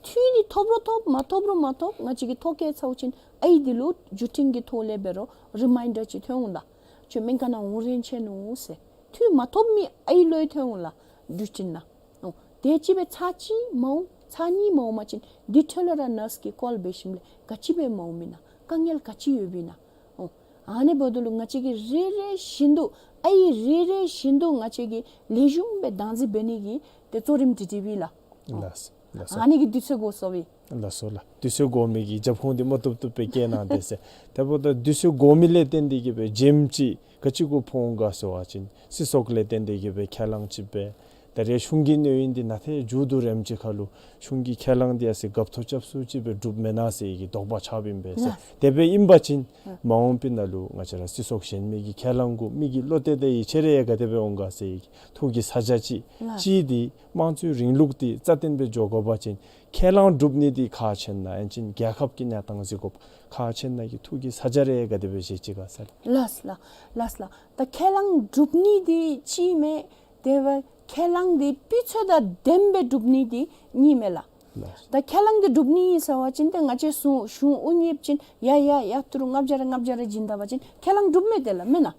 འཐུས་འདི་ཐོབ་རུང་ཐོབ་མ་ཐོབ་རུང་མ་ཐོབ་ང་བཅས་ཀྱིས་ཐོ་བཀལ་ཚརཝ་ཅིག་ཨའི་འདི་ལུ་བརྒྱུད་འཕྲིན་གྱི་ཐོག་ལས་འབད་རུང་རི་མའིན་ཌར་ཅིག་ཐོན་འོང་ལགས། ཁྱོད་སྨན་ཁང་ནང་འོང་རན་ཆི་ནུག་ཟེར། འཐུས་མ་ཐོབ་མི་ཨའི་ལུ་ཡང་ཐོན་འོང་ལགས་བརྒྱུད་འཕྲིན་ནང་། འོ་དེ་ཅིག་སྦེ་ཚར་གཅིག་མ་འོང་ཚར་གཉིས་མ་འོང་པ་ཅིན་འདི་འཕྲོ་ལས་ར་ནརསི་གིས་ཀོལ་འབད་ཞིནམ་ལས་ག་ཅི་སྦེ་མ་འོང་མི་ན་དཀའ་ངལ་ག་ཅི་ཡོདཔ་ཨིན་ན། འོ་ཨ་ནི་འབདཝ་ད་ལུ་ང་བཅས་ཀྱིས་རེ་རེ་བཞིན་དུ་ཨའི་རེ་རེ་བཞིན་དུ་ང་བཅས་ཀྱིས་ལེགས་ཤོམ་སྦེ་བདག་འཛིན་འབད་ནི་གི་ཏེ་གཙོ་རིམ་དེ་དེ་སྦེ་ལགས། ལགས་ལགས་སོ། ཨ་ནི་གི་དུས་ཚོད་འགོར་སོ་ཡི། ལགས་སོ་ལགས། དུས་ཚོད་འགོར་མི་གི་རྒྱབ་ཁུངས་འདི་མ་བཏུབ་བཏུབ་སྦེ་བཀལ་གནང་དེས་ཟེར། དེ་འབདཝ་ད་དུས་ཚོད་འགོར་མི་ལས་བརྟེན་ཏེ་གི་སྦེ་རྒྱུན་ཅིག་ག་ཅི་གུ་ཕོག་འོང་ག་ཟེར་བ་ཅིན་སྲིད་ཚོགས་ལས་བརྟེན་ཏེ་གི་སྦེ་ཁས་བླངས་ཅིག་སྦེ་ད་རེས་གཞུང་གི་གནས་ཡུན་འདི་ནང་ཏེ་མཇུག་བསྡུ་རནམ་ཅིག་ཁར་ལུ་གཞུང་གི་ཁས་བླངས་འདི་ཡར་སོ་ཡི་རྒཔོ་ཐོབ་རྐྱབ་སུ་ཅིག་སྦེ་གྲུབ་མེན་ན་ཟེར་གི་དོགས་པ་ཆགསཔ་ཨིན་པས་ཟེར། ལགས། དེ་སྦེ་ཨིན་པ་ཅིན་ལགས། མ་འོངས་པའི་ནང་ལུ་ང་བཅས་ར་སྲིད་ཚོགས་གཞན་མི་གི་ཁས་བླངས་གུ་མི་གི་བློ་གཏད་དེ་ཡི་ཆེ་རེ་ཡང་ག་དེ་སྦེ་འོང་ག་ཟེར་གི་ཐུགས་ཀྱི་ཚ་གྱང་ཅིག་ལགས། གཅིག་འདི་དམངས་གཙོའི་རིང་ལུགས་འདི་རྩ་བརྟན་སྦེ་འགྱོ་དགོ་པ་ཅིན་ཁས་བླངས་སྒྲུབ་ནི་འདི་ཁག་ཆེ་ན་ཡང་ཅིན་རྒྱལ་ཁབ་ཀྱི་གནས་སྟངས་གཟིགས་དགོཔ་ཁག་ཆེ་ན་གི་ཐུགས་ཀྱི་ཚ་གྱང་རེ་ག་དེ་སྦེ་བཞེས་ཅི་ག་ཟེར། ལགས་ལགས་ལགས་ལགས། ད་ཁས་བླངས་སྒྲུབ་ནི་འདི་གཅིག་མས། དེ་སྦེ་ཁས་བླངས་འདི་སྤུས་ཚད་དང་ལྡནམ་སྦེ་སྒྲུབ་ནི་འདི་གཉིས་མས་ལགས། ལགས། ད་ཁས་བླངས་འདི་སྒྲུབ་ནི་ཨིན་ཟེར་བ་ཅིན་ཏེ་ང་བཅས་གཞུང་གཞུང་དབུ་བརྙེས་ཅིན་ཡ་ཡ་ཡ་ཏི་རུ་ལྔ་བརྒྱ་རེ་ལྔ་བརྒྱ་རེ་བྱིན་ད་པ་ཅིན་ཁས་བླངས་སྒྲུབ་མས་ཏེ་ལགས་མེན་ན།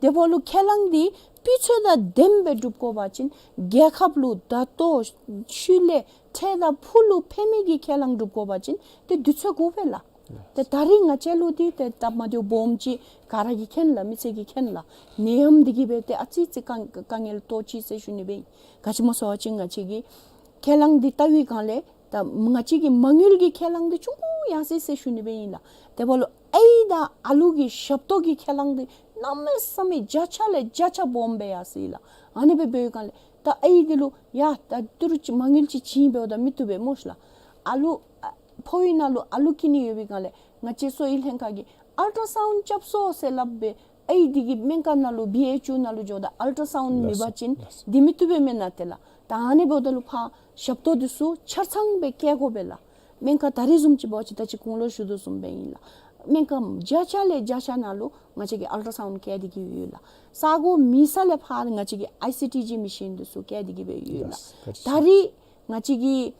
དེ་འབདཝ་ལུ་ཁས་བླངས་འདི་སྤུས་ཚད་དང་ལྡནམ་སྦེ་སྒྲུབ་དགོ་པ་ཅིན་རྒྱལ་ཁབ་ལུ་ད་ལྟོ་ཤུལ་ལས་འཕྲལ་དང་ཕུགས་ལུ་ཕན་མི་གི་ཁས་བླངས་སྒྲུབ་དགོ་པ་ཅིན་ཏེ་དུས་ཚོད་དགོ་པས་ལགས། ཏེ་ད་རིས་ང་བཅས་ལུ་འདི་ཏེ་སྟབས་མ་བདེཝ་སྦོམ་ཅིག་ག་ར་གིས་མཁྱེན་ལགས། མི་སེར་གྱིས་མཁྱེན་ལགས། ནད་ཡམས་འདི་གིས་སྦེ་ཏེ་ཨ་ཙི་ཙི་དཀའ་དཀའ་ངལ་ཐོབ་ཅི་ཟེར་ཞུ་ནི་སྦེ་ཨིན། ག་ཅི་སྨོ་ཟེར་བ་ཅིན་ང་བཅས་ཀྱི་ཁས་བླངས་འདི་ལྟ་བའི་སྒང་ལས་ད་ང་བཅས་ཀྱི་མ་དངུལ་གྱི་ཁས་བླངས་འདི་ཆུང་ཀུ་ཡར་སོ་ཡི་ཟེར་ཞུ་ནི་སྦེ་ཨིན་ལགས། དེ་འབདཝ་ལུ་ཨའི་དང་ཨ་ལུ་གི་ཞབས་ཏོག་གི་ཁས་བླངས་འདི་གནམ་མེད་ས་མེད་བརྒྱ་ཆ་ལས་བརྒྱ་ཆ་སྦོམ་སྦེ་ཡར་སོ་ཡི་ལགས། ཨ་ནི་སྦེ་འབད་བའི་སྒང་ལས་ད་ཨའི་འདི་ལུ་ཡ་ད་ཏི་རུ་ཅིག་མ་དངུལ་ཅིག་བྱིན་འབདཝ་ད་མི་བཏུབ་པས་སྨོ་ཤ་ལགས། ཨ་ལུ་ཨ་ཕོཝ་ནང་ལུ་ཨ་ལུ་སྐྱེ་ནི་ཡོད་པའི་སྒང་ལས་ང་བཅས་གསོ་བའི་ལྷན་ཁག་གིས་ཨལ་ཊ་སའུནཌ་རྐྱབ་སོང་ཟེར་སླབ་སྦེ་ཨའི་འདི་གི་སྨན་ཁང་ནང་ལུ་བི་ཨེཆ་ཡུ་ནང་ལུ་འགྱོཝ་ད་ཨལ་ཊ་སའུནཌ་མེད་པ་ཅིན་ལགས་སོ། འདི་མི་བཏུབ་པས་མེན་ན་ཏེ་ལགས། ད་ཨ་ནི་འབདཝ་ད་ལུ་ཕར་ཞབས་ཏོག་འདི་ཚུ་ཆ་ཚང་སྦེ་བཀལ་དགོ་པས་ལགས། སྨན་ཁང་ད་རིས་བཟུམ་ཅིག་འབད་བ་ཅིན་ད་ཅི་གོང་ལུ་ཞུ་དོ་བཟུམ་སྦེ་ཨིན་ལགས། སྨན་ཁང་བརྒྱ་ཆ་ལས་བརྒྱ་ཆ་ནང་ལུ་ང་བཅས་ཀྱིས་ཨལ་ཊ་སའུནཌ་བཀལ་ཏེ་གི་ཡོད་ལགས། ས་གོ་མེད་ས་ལས་ཕར་ང་བཅས་ཀྱིས་ཨའི་སི་ཊི་ཇི་མེ་ཤིན་འདི་ཚུ་བཀལ་ཏེ་གི་སྦེ་ཡོད་ལགས། ལགས་སོ། ད་རིས་ང་བཅས་ཀྱི་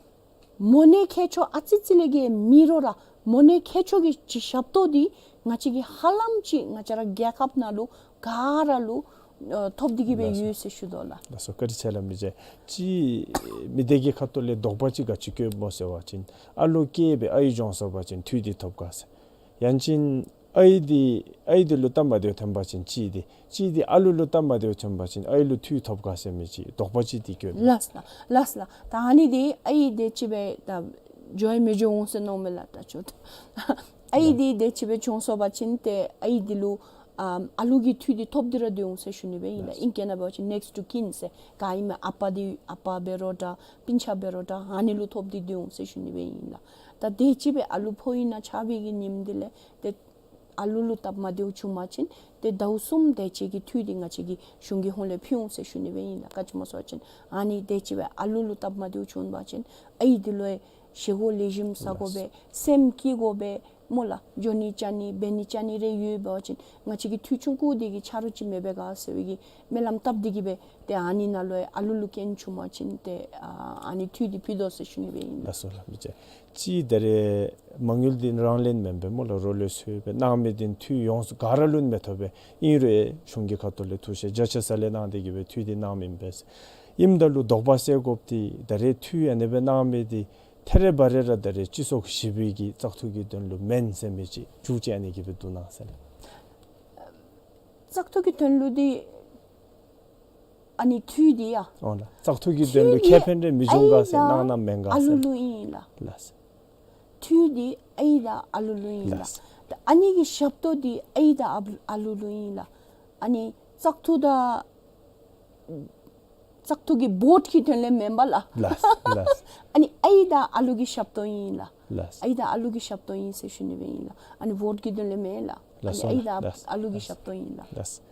མོ་ནད་མཁལ་མཆོག་ཨ་ཙི་ཙི་ལས་བརྒལ་མེད་རུང་ར་མོ་ནད་མཁལ་མཆོག་གི་ཅིག་ཞབས་ཏོག་འདི་ང་བཅས་ཀྱིས་ཧ་ལམ་ཅིག་ང་བཅས་ར་རྒྱལ་ཁབ་ནང་ལུ་ག་ར་ལུ་ཨ་ཐོབ་སྟེ་གི་སྦེ་ལགས་སོ། ཡོད་ཟེར་ཞུ་དོ་ལགས། ལགས་སོ། བཀའ་དྲིན་ཆེ་ལགས། མི་རྗེ་ཅིག་མི་སྡེ་གི་ཁ་ཐུག་ལས་དོགས་པ་ཅིག་ག་ཅི་བཀོདཔ་སྨོ་ཟེར་བ་ཅིན་ཨ་ལུ་སྐྱེས་སྦེ་ཨའི་བྱོན་སོང་པ་ཅིན་འཐུས་འདི་ཐོབ་ག་ཟེར། ཡང་ཅིན་ཨའི་འདི་ཨའི་འདི་ལུ་སྟབས་མ་བདེཝ་ཐོན་པ་ཅིན་གཅིག་འདི་གཅིག་འདི་ཨ་ལུ་ལུ་སྟབས་མ་བདེཝ་ཐོན་པ་ཅིན་ཨའི་ལུ་འཐུས་ཐོབ་ག་ཟེར་མི་ཅིག་དོགས་པ་ཅིག་འདི་བཀོད། ལགས་ལགས་ལགས་ལགས། ད་ཨ་ནི་འདི་ཨའི་འདི་ཅིག་སྦེ་ད་འགྱོ་ཡང་མི་འགྱོ་འོང་ཟེར་མནོཝ་མས་ལགས། ད་ཅོ་ད་ཨའི་འདི་འདི་ཅིག་སྦེ་བྱོན་སོང་པ་ཅིན་ཏེ་ཨའི་འདི་ལུ་ཨ་ཨ་ལུ་གི་འཐུས་འདི་ཐོབ་སྟེ་ར་སྡོད་འོང་ཟེར་ཞུ་ནི་སྦེ་ཨིན་ལགས། ཨིང་སྐད་ནང་འབད་བ་ཅིན་ནེགསི་ཊུ་ཀིན་ཟེར་ག་ཨིན་མས། ཨ་པ་འདི་ཨ་པ་འབད་རུང་འདྲ་སྤུན་ཆ་འབད་རུང་འདྲ་ཨ་ནི་ལུ་ཐོབ་སྟེ་སྡོད་འོང་ཟེར་ཞུ་ནི་སྦེ་ཨིན་ལགས། ད་དེ་ཅིག་སྦེ་ཨ་ལུ་ཕོཝ་ནང་ཆགས་པའི་གི་ཉིནམ་འདི་ལས་ཏེ་ཨ་ལུ་ལུ་སྟབས་མ་བདེཝ་བྱུང་པ་ཅིན་ཏེ་ཟླཝ་གསུམ་དེ་ཅིག་གི་འཐུས་འདི་ང་བཅས་ཀྱིས་གཞུང་གི་ཧོངས་ལས་ཕུལ་འོང་ཟེར་ཞུ་ནི་སྦེ་ཨིན་ལགས། ག་ཅི་སྨོ་ཟེར་བ་ཅིན་ཨ་ནི་དེ་ཅིག་སྦེ་ཨ་ལུ་ལུ་སྟབས་མ་བདེཝ་བྱུང་པ་ཅིན་ཨའི་འདི་ལུ་ཡང་བཞེས་སྒོ་ལེགས་ཤོམ་ཟ་དགོ་པས། སེམས་སྐྱིད་དགོ་པས་སྨོ་ལགས། འགྱོ་ནི་བཅར་ནི་འབད་ནི་བཅར་ནི་རེ་ཡོད་པ་ཅིན་ང་བཅས་ཀྱི་འཐུས་ཆུང་ཀུ་འདི་གིས་ཆ་རོགས་ཅིག་མི་འབད་ག་ཟེར་བའི་གི་སྨོན་ལམ་བཏབ་སྟེ་གི་སྦེ་ཏེ་ཨ་ནི་ནང་ལུ་ཡང་ཨ་ལུ་ལུ་རྐྱེན་བྱུང་པ་ཅིན་ཏེ་ཨ་ཨ་ནི་འཐུས་འདི་ཕུལ་དོ་ཟེར་ཞུ་ནི་སྦེ་ཨིན་ལགས། ལགས་སོ་ལགས། མི་རྗེ་ཅིག་ད་རེས་མ་དངུལ་འདི་རང་ལེན་མེན་པས་སྨོ་ལགས། རོགས་ལས་འཚོལ་སྦེ་གནང་མི་འདི་འཐུས་ཡོངས་སུ་ག་ར་ལུ་མི་ཐོབ་པས། ཨིན་རུང་གཞུང་གི་ཁ་ཐུག་ལས་ཐུགས་བཞེད་རྒྱ་ཆེ་ས་ལས་གནང་སྟེ་གི་སྦེ་འཐུས་འདི་གནངམ་ཨིན་པས། ཨིནམ་ད་ལུ་དོགས་པ་སེལ་དགོཔ་འདི་ད་རེས་འཐུས་ཨ་ནི་སྦེ་གནང་མི་འདི་ ཐད་རི་བ་རི་ར་ད་རེས་སྤྱི་ཚོགས་ཞི་བའི་གི་བཙག་འཐུ་གི་དོན་ལུ་མེན་ཟེར་མི་ཅིག་མཇུག་ཅིག་ཨ་ནི་གི་སྦེ་བསྡུ་གནང་ཟེར་ལགས། བཙག་འཐུ་གི་དོན་ལུ་འདི་ཨ་ནི་འཐུས་འདི་ཡ། འོང་ལགས། བཙག་འཐུ་གི་དོན་ལུ་འཐུས་འདི་ཁེ་ཕན་རེ་མི་འབྱུང་ག་ཟེར་ཨའི་དང་གནང་ན་མེན་ག་ཨ་ལུ་ཟེར་ལགས། ལུ་ཨིན་ལགས། ལགས། འཐུས་འདི་ཨའི་དང་ཨ་ལུ་ལུ་ཨིན་ལགས། ལགས། ད་ཨ་ནི་གི་ཞབས་ཏོག་འདི་ཨའི་དང་ཨ་ཨ་ལུ་ལུ་ཨིན་ལགས། ཨ་ནི་བཙག་འཐུ་དང་བཙག་འཐུ་གི་བོཊ་གི་དོན་ལས་མེན་པ་ལགས། ལགས། ལགས། ཨ་ནི་ཨའི་དང་ཨ་ལུ་གི་ཞབས་ཏོག་ཨིན་ལགས། ལགས། ཨའི་དང་ཨ་ལུ་གི་ཞབས་ཏོག་ཨིན་ཟེར་ཞུ་ནི་སྦེ་ཨིན་ལགས། ཨ་ནི་བོཊ་གི་དོན་ལས་མེན་ལགས། ལགས་སོ། ཨ་ནི་ཨའི་དང་ལགས། ཨ་ལུ་གི་ཞབས་ཏོག་ཨིན་ལགས། ལགས།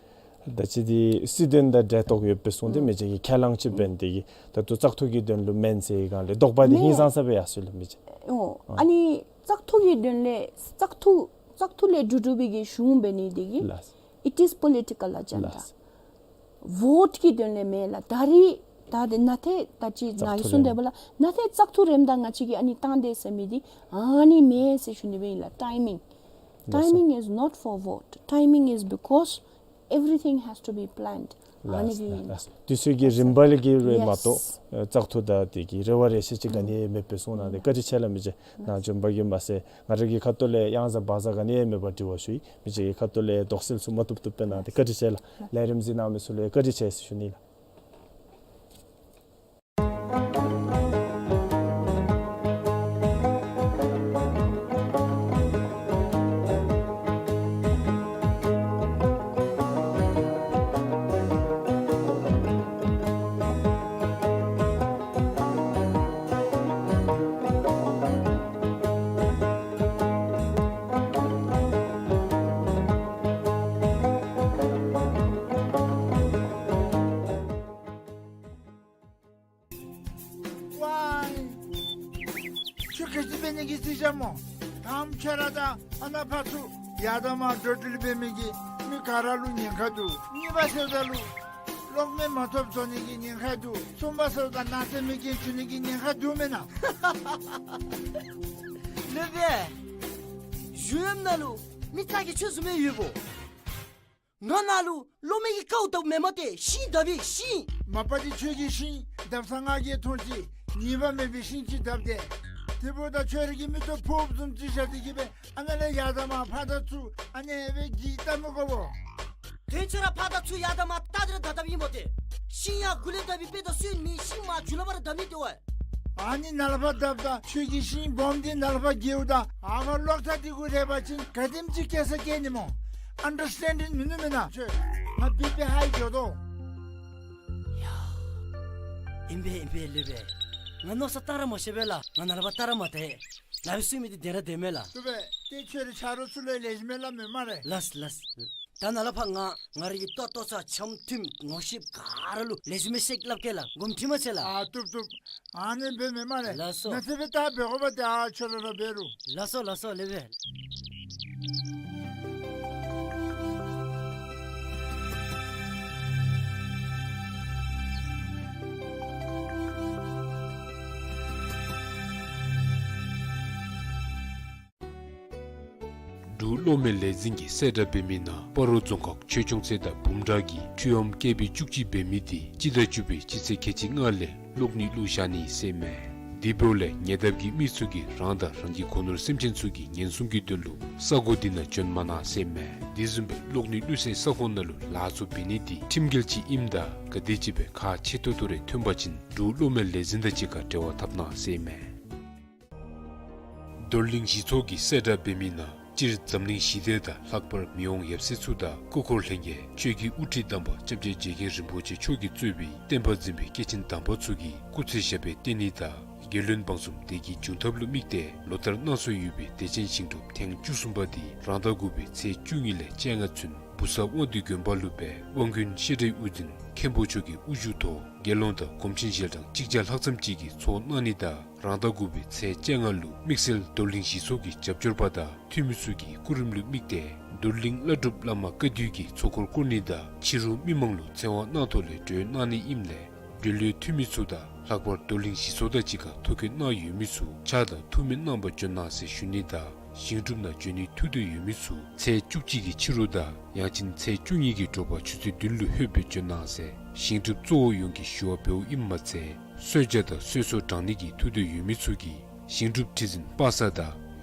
ད་ཅི་འདི་སྲིད་དོན་དང་འབྲེལ་གཏོགས་ཡོད་པའི་གསུང་དེ་མི་རྗེ་གི་ཁས་བླངས་ཅིག་འབད་ནི་དེ་གིས་ད་ལྟོ་བཙག་འཐུ་གི་དོན་ལུ་མེན་ཟེར་བའི་སྒང་ལས་དོགས་པ་འདི་ཧིང་སངས་ས་སྦེ་ཡར་སོང་ཡི་ལགས་མི་རྗེ། འོ། ཨ་ནི་བཙག་འཐུ་གི་དོན་ལས་བཙག་འཐུ་བཙག་འཐུ་ལས་གྲུབ་གྲུབ་པའི་གི་གཞུང་འབད་ནི་དེ་གིས། ལགས། It is political agenda. ལགས། བོཊ་གི་དོན་ལས་མེན་ལགས། ད་རིས་ད་དེ་ནཱ་ཏེ་ད་ཅི་ནཱ་གིས་གསུངས་དེ་སྦེ་ལགས། ནཱ་ཏེ་བཙག་འཐུ་རནམ་ད་ང་བཅས་ཀྱིས་ཨ་ནི་བཏང་དེས་ཟེར་མི་འདི་ཨ་ནི་མེན་ཟེར་ཞུ་ནི་སྦེ་ཨིན་ལགས། Timing. ལགས་སོ། Timing is not for vote. Timing is because everything has to be planned. ཨ་ནི་གི། ལགས་ལགས། དུས་ཚོད་ཀྱི་རིམ་པ་ལས་ཀྱི་རེ་མ་གཏོགས། ཡེས། ཨ་བཙག་འཐུ་དང་དེ་གི་རེ་བ་རེ་ཆེ་ཅིག་ག་ནི་མེད་པའི་གསུང་གནང་སྟེ་བཀའ་དྲིན་ཆེ་ལགས་མི་རྗེ། ནཱ་བྱོན་པ་གིས་མ་ཚད་ང་ར་གི་ཁ་ཐུག་ལས་གཡང་ཟ་བག་ཟ་ག་ནི་མེད་པར་དྲི་བ་ཞུ་ཡི། མི་རྗེ་གི་ཁ་ཐུག་ལས་དོགས་སེལ་ཚུ་མ་བཏུབ་བཏུབ་སྦེ་གནང་སྟེ་བཀའ་དྲིན་ཆེ་ལགས། ལས་རིམ་གཟིགས་གནང་མི་ཚུ་ལུ་བཀའ་དྲིན་ཆེ་ཟེར་ཞུ་ནི་ལགས། ཝའི། ཁྱོད་ག་ཅི་འབད་ནི་གི་རྩིས་རྐྱབ་སྨོ། དང་པ་ཁྱོད་ར་དང་ཨ་ནཱ་ཕར་ཚུར་ཡར་དང་མར་འགྲོ་འགྲུལ་འབད་མི་གི་མི་ག་ར་ལུ་ཉེན་ཁ་འདུག། གཉིས་པ་ཟེརཝ་ད་ལུ་གློག་མེ་མ་ཐོབ་བཟོ་ནི་གི་ཉེན་ཁ་འདུག། གསུམ་པ་ཟེརཝ་ད་ནགས་ཚལ་མེ་རྐྱེན་བྱུང་ནི་གི་ཉེན་ཁ་འདུག་མེན་ན། ལེགས་པས། གཞུང་གཡོགམ་ནང་ལུ་མི་ཚ་གི་ཆོས་བཟུམ་སྦེ་ཡོདཔ་འོང་། ང་ནཱ་ལུ་གློག་མེ་གིས་ཁཝ་བཏབ་མེན་མས་ཏེ། ཤིང་བཏབ་ཨིན་ཤིང་། མ་པ་འདི་ཁྱོད་ཀྱིས་ཤིང་བཏབ་ས་ང་གིས་མཐོང་ཅི། ཉེས་པ་མེད་པའི་ཤིང་ཅིག་བཏབ་སྟེ། དེ་འབདཝ་ད་ཁྱོད་ར་གི་མིག་ཏོ་ཕོརཔ་བཟུམ་ཅིག་བཞག་སྟེ་གི་སྦེ་ཨ་ནཱ་ལས་ཡར་དང་མར་ཕར་དང་ཚུར་ཨ་ནི་སྦེ་གི་བལྟ་མི་དགོ་པས། དོན་ཁྱོད་ར་ཕར་དང་ཚུར་ཡར་དང་མར་བལྟ་སྟེ་ར་བཏབ་བཏབཔ་ཨིན་མས་ཏེ། ཤིང་ཡར་གུ་ལས་བཏབ་པའི་དཔེ་དང་སོན་མི་ཤིང་མར་མཇུག་ལུ་ཕར་བཏབ་ནི་དེ་བ། ཨ་ནི་ནཱ་ལས་ཕར་བཏབ་ད་ཁྱོད་ཀྱིས་ཤིང་སྦོམ་འདི་ནཱ་ལས་ཕར་འགྱེལཝ་ད་ཨ་ཕར་གློག་ཐག་འདི་གུ་རེག་པ་ཅིན་ག་དེམ་ཅིག་སྐྱེལ་ས་སྐྱེལ་ནི་སྨོ། ཨན་ཌར་སི་ཊེན་ཌིང་མིན་ནུག་མེན་ན། ཁྱོད་ང་བི་པི་ཧའི་འགྱོ་དོ། ཡ། ཨིན་པས་ཨིན་པས་ལེགས་པས། ང་མནོ་བསམ་བཏང་ར་མ་ཤེས་པས་ལགས། ང་ནཱ་ལས་ཕར་བལྟ་ར་མ་བལྟ། ལགས་པས་གསུང་མི་འདི་བདེན་ར་བདེན་མས་ལགས། བཏུབ་པས། ཏེ་ཁྱོད་ར་ཆ་རོགས་ཚུ་ལུ་ལེགས་ཤོམ་སྦེ་སླབ་མས་སྨ་རེ། ལགས་ལགས། ད་ནཱ་ལས་ཕར་ང་ང་རའི་གི་ལྟོ་ལྟོ་ཚང་འཆམ་མཐུན་ངོ་ཤེས་ག་ར་ལུ་ལེགས་ཤོམ་སྦེ་བཤད་སླབ་གེ་ལགས། དགོངསམ་ཁྲེལ་མ་མཛད་ལགས། ཨ་བཏུབ་བཏུབ། ཨ་ནི་འབད་མི་སྨ་རེ། ལགས་སོ། ནཱ་ཚེ་འབད་ད་འབད་དགོ་པ་ཏེ་ཨ་ཁྱོད་ར་ར་འབད་རུང་། ལགས་སོ་ལགས་སོ་ལེགས་པས། འབྲུག་གློག་མེ་ལས་འཛིན་གྱིས་གསལ་བསྒྲགས་འབད་མི་ནང་སྤ་རོ་རྫོང་ཁག་ཆོས་སྐྱོང་རྩེ་དང་བུམ་བྲག་གི་འཕྲུལ་ཨོམ་ཀེ་བི་བཅུ་གཅིག་འབད་མི་འདི་སྤྱི་ཟླ་བཅུ་པའི་སྤྱི་ཚེས་ཁལ་གཅིག་ལྔ་ལས་གློག་ནུས་བླུགས་བཞག་ནི་ཟེར་མས། དེ་འབདཝ་ལས་ཉེ་འདབས་ཀྱི་མི་ཚུ་གིས་རང་དང་རང་གི་སྒོ་ནོར་སེམས་ཅན་ཚུ་གི་ཉེན་སྲུང་གི་དོན་ལུ་ས་གོ་འདི་ནང་བྱོན་མ་གནང་ཟེར་མས། དེ་བཟུམ་སྦེ་གློག་ནུས་བླུགས་སའི་ས་ཁོངས་ནང་ལུ་ལཱ་ཚུ་འབད་ནི་འདི་ཁྲིམས་འགལ་ཅིག་ཨིནམ་ད་ག་དེམ་ཅིག་སྦེ་ཁག་ཆེ་ཏོག་ཏོ་རེ་ཐོན་པ་ཅིན་འབྲུག་གློག་མེ་ལས་འཛིན་དང་གཅིག་ཁར་འབྲེལ་བ་འཐབ་གནང་ཟེར་མས། རྡོར་གླིང་གཞི་ཚོགས་ཀྱིས་གསལ་བསྒྲགས་འབད་མི་ནང་སྤྱིར་འཛམ་གླིང་ཞི་བདེ་དང་ལྷག་པར་མི་དབང་ཡབ་སྲས་ཚུ་དང་སྐུ་འཁོར་ལྷན་རྒྱས་ཆོས་ཀྱི་དབུ་ཁྲིད་དམ་པ་སྐྱབས་རྗེ་རྗེ་མཁན་རིན་པོ་ཆེ་མཆོག་གིས་གཙོས་པའི་བསྟན་པ་འཛིན་པའི་སྐྱེས་ཆེན་དམ་པ་ཚུ་གིས་སྐུ་ཚེ་ཞབས་པད་བརྟན་ནི་དང་རྒྱལ་བློན་འབངས་གསུམ་བདེ་སྐྱིད་འབྱུང་ཐབས་ལུ་དམིགས་ཏེ་ལོ་ལྟར་གནང་སྲོལ་ཡོད་པའི་བདེ་ཆེན་ཞིང་སྒྲུབ་ཐེངས་བཅུ་གསུམ་པ་འདི་རང་ཟླ་དགུ་པའི་ཚེས་བཅུ་གཉིས་ལས་བཅོ་ལྔ་ཚུན་བུ་གསར་དབང་འདུས་དགོན་པ་ལུ་སྦེ་དབང་དཀོན་ཤེས་རིག་དབུ་འཛིན་མཁན་པོ་མཆོག་གི་དབུ་བཞུགས་ཐོག་དགེ་སློང་དང་སྒོམ་ཆེན་ཞལ་གྲངས་གཅིག་བརྒྱ་ལྷག་ཙམ་ཅིག་གིས་ཚོགས་གནང་ནི་དང་རང་ཟླ་དགུ་པའི་ཚེས་བཅོ་ལྔ་ལུ་དམིགས་བསལ་རྡོར་གླིང་གཞི་ཚོགས་ཀྱི་རྒྱབ་སྐྱོར་པ་དང་འཐུས་མི་ཚུ་གི་སྐུ་རིམ་ལུ་དམིགས་ཏེ་རྡོར་གླིང་བླ་སྒྲུབ་བླ་མ་བཀའ་བརྒྱུད་ཀྱི་ཚོགས་འཁོར་བསྐོར་ནི་དང་ཕྱི་རུ་མི་མང་ལུ་ཚེ་དབང་གནང་ཐོག་ལས་གྲོལ་གནང་ནི་ཨིནམ་ལས་འབྲེལ་ཡོད་འཐུས་མི་ཚུ་དང་ལྷག་པར་རྡོར་གླིང་གཞི་ཚོགས་དང་གཅིག་ཁར་ཐུགས་འཁྱོལ་གནང་ཡོད་མི་ཚུ་ཕྱག་དང་ཐུགས་སྨོན་གནང་བར་འབྱོན་གནང་ཟེར་ཞུ་ནི་དང་ཞིང་སྒྲུབ་ནང་འབྱོན་ནིའི་ཐུགས་འདོད་ཡོད་མི་ཚུ་ཚེས་བཅུ་གཅིག་གི་ཕྱི་རུ་དང་ཡང་ཅིན་ཚེས་བཅུ་གཉིས་ཀྱི་དྲོ་པ་ཆུ་ཚོད་བདུན་ལུ་ལྷོད་སྦེ་འབྱོན་གནང་ཟེར་ཞིང་སྒྲུབ་གཙོ་བོ་ཡོངས་ཀྱིས་ཞུ་བ་འབདཝ་ཨིནམ་མ་ཚད་གསོལ་ཇ་དང་གསོལ་ཚོགས་དྲང་ནི་གི་ཐུགས་འདོད་ཡོད་མི་ཚུ་གིས་ ཞིང་སྒྲུབ་ཁྲི་འཛིན་པ་སངས་དང་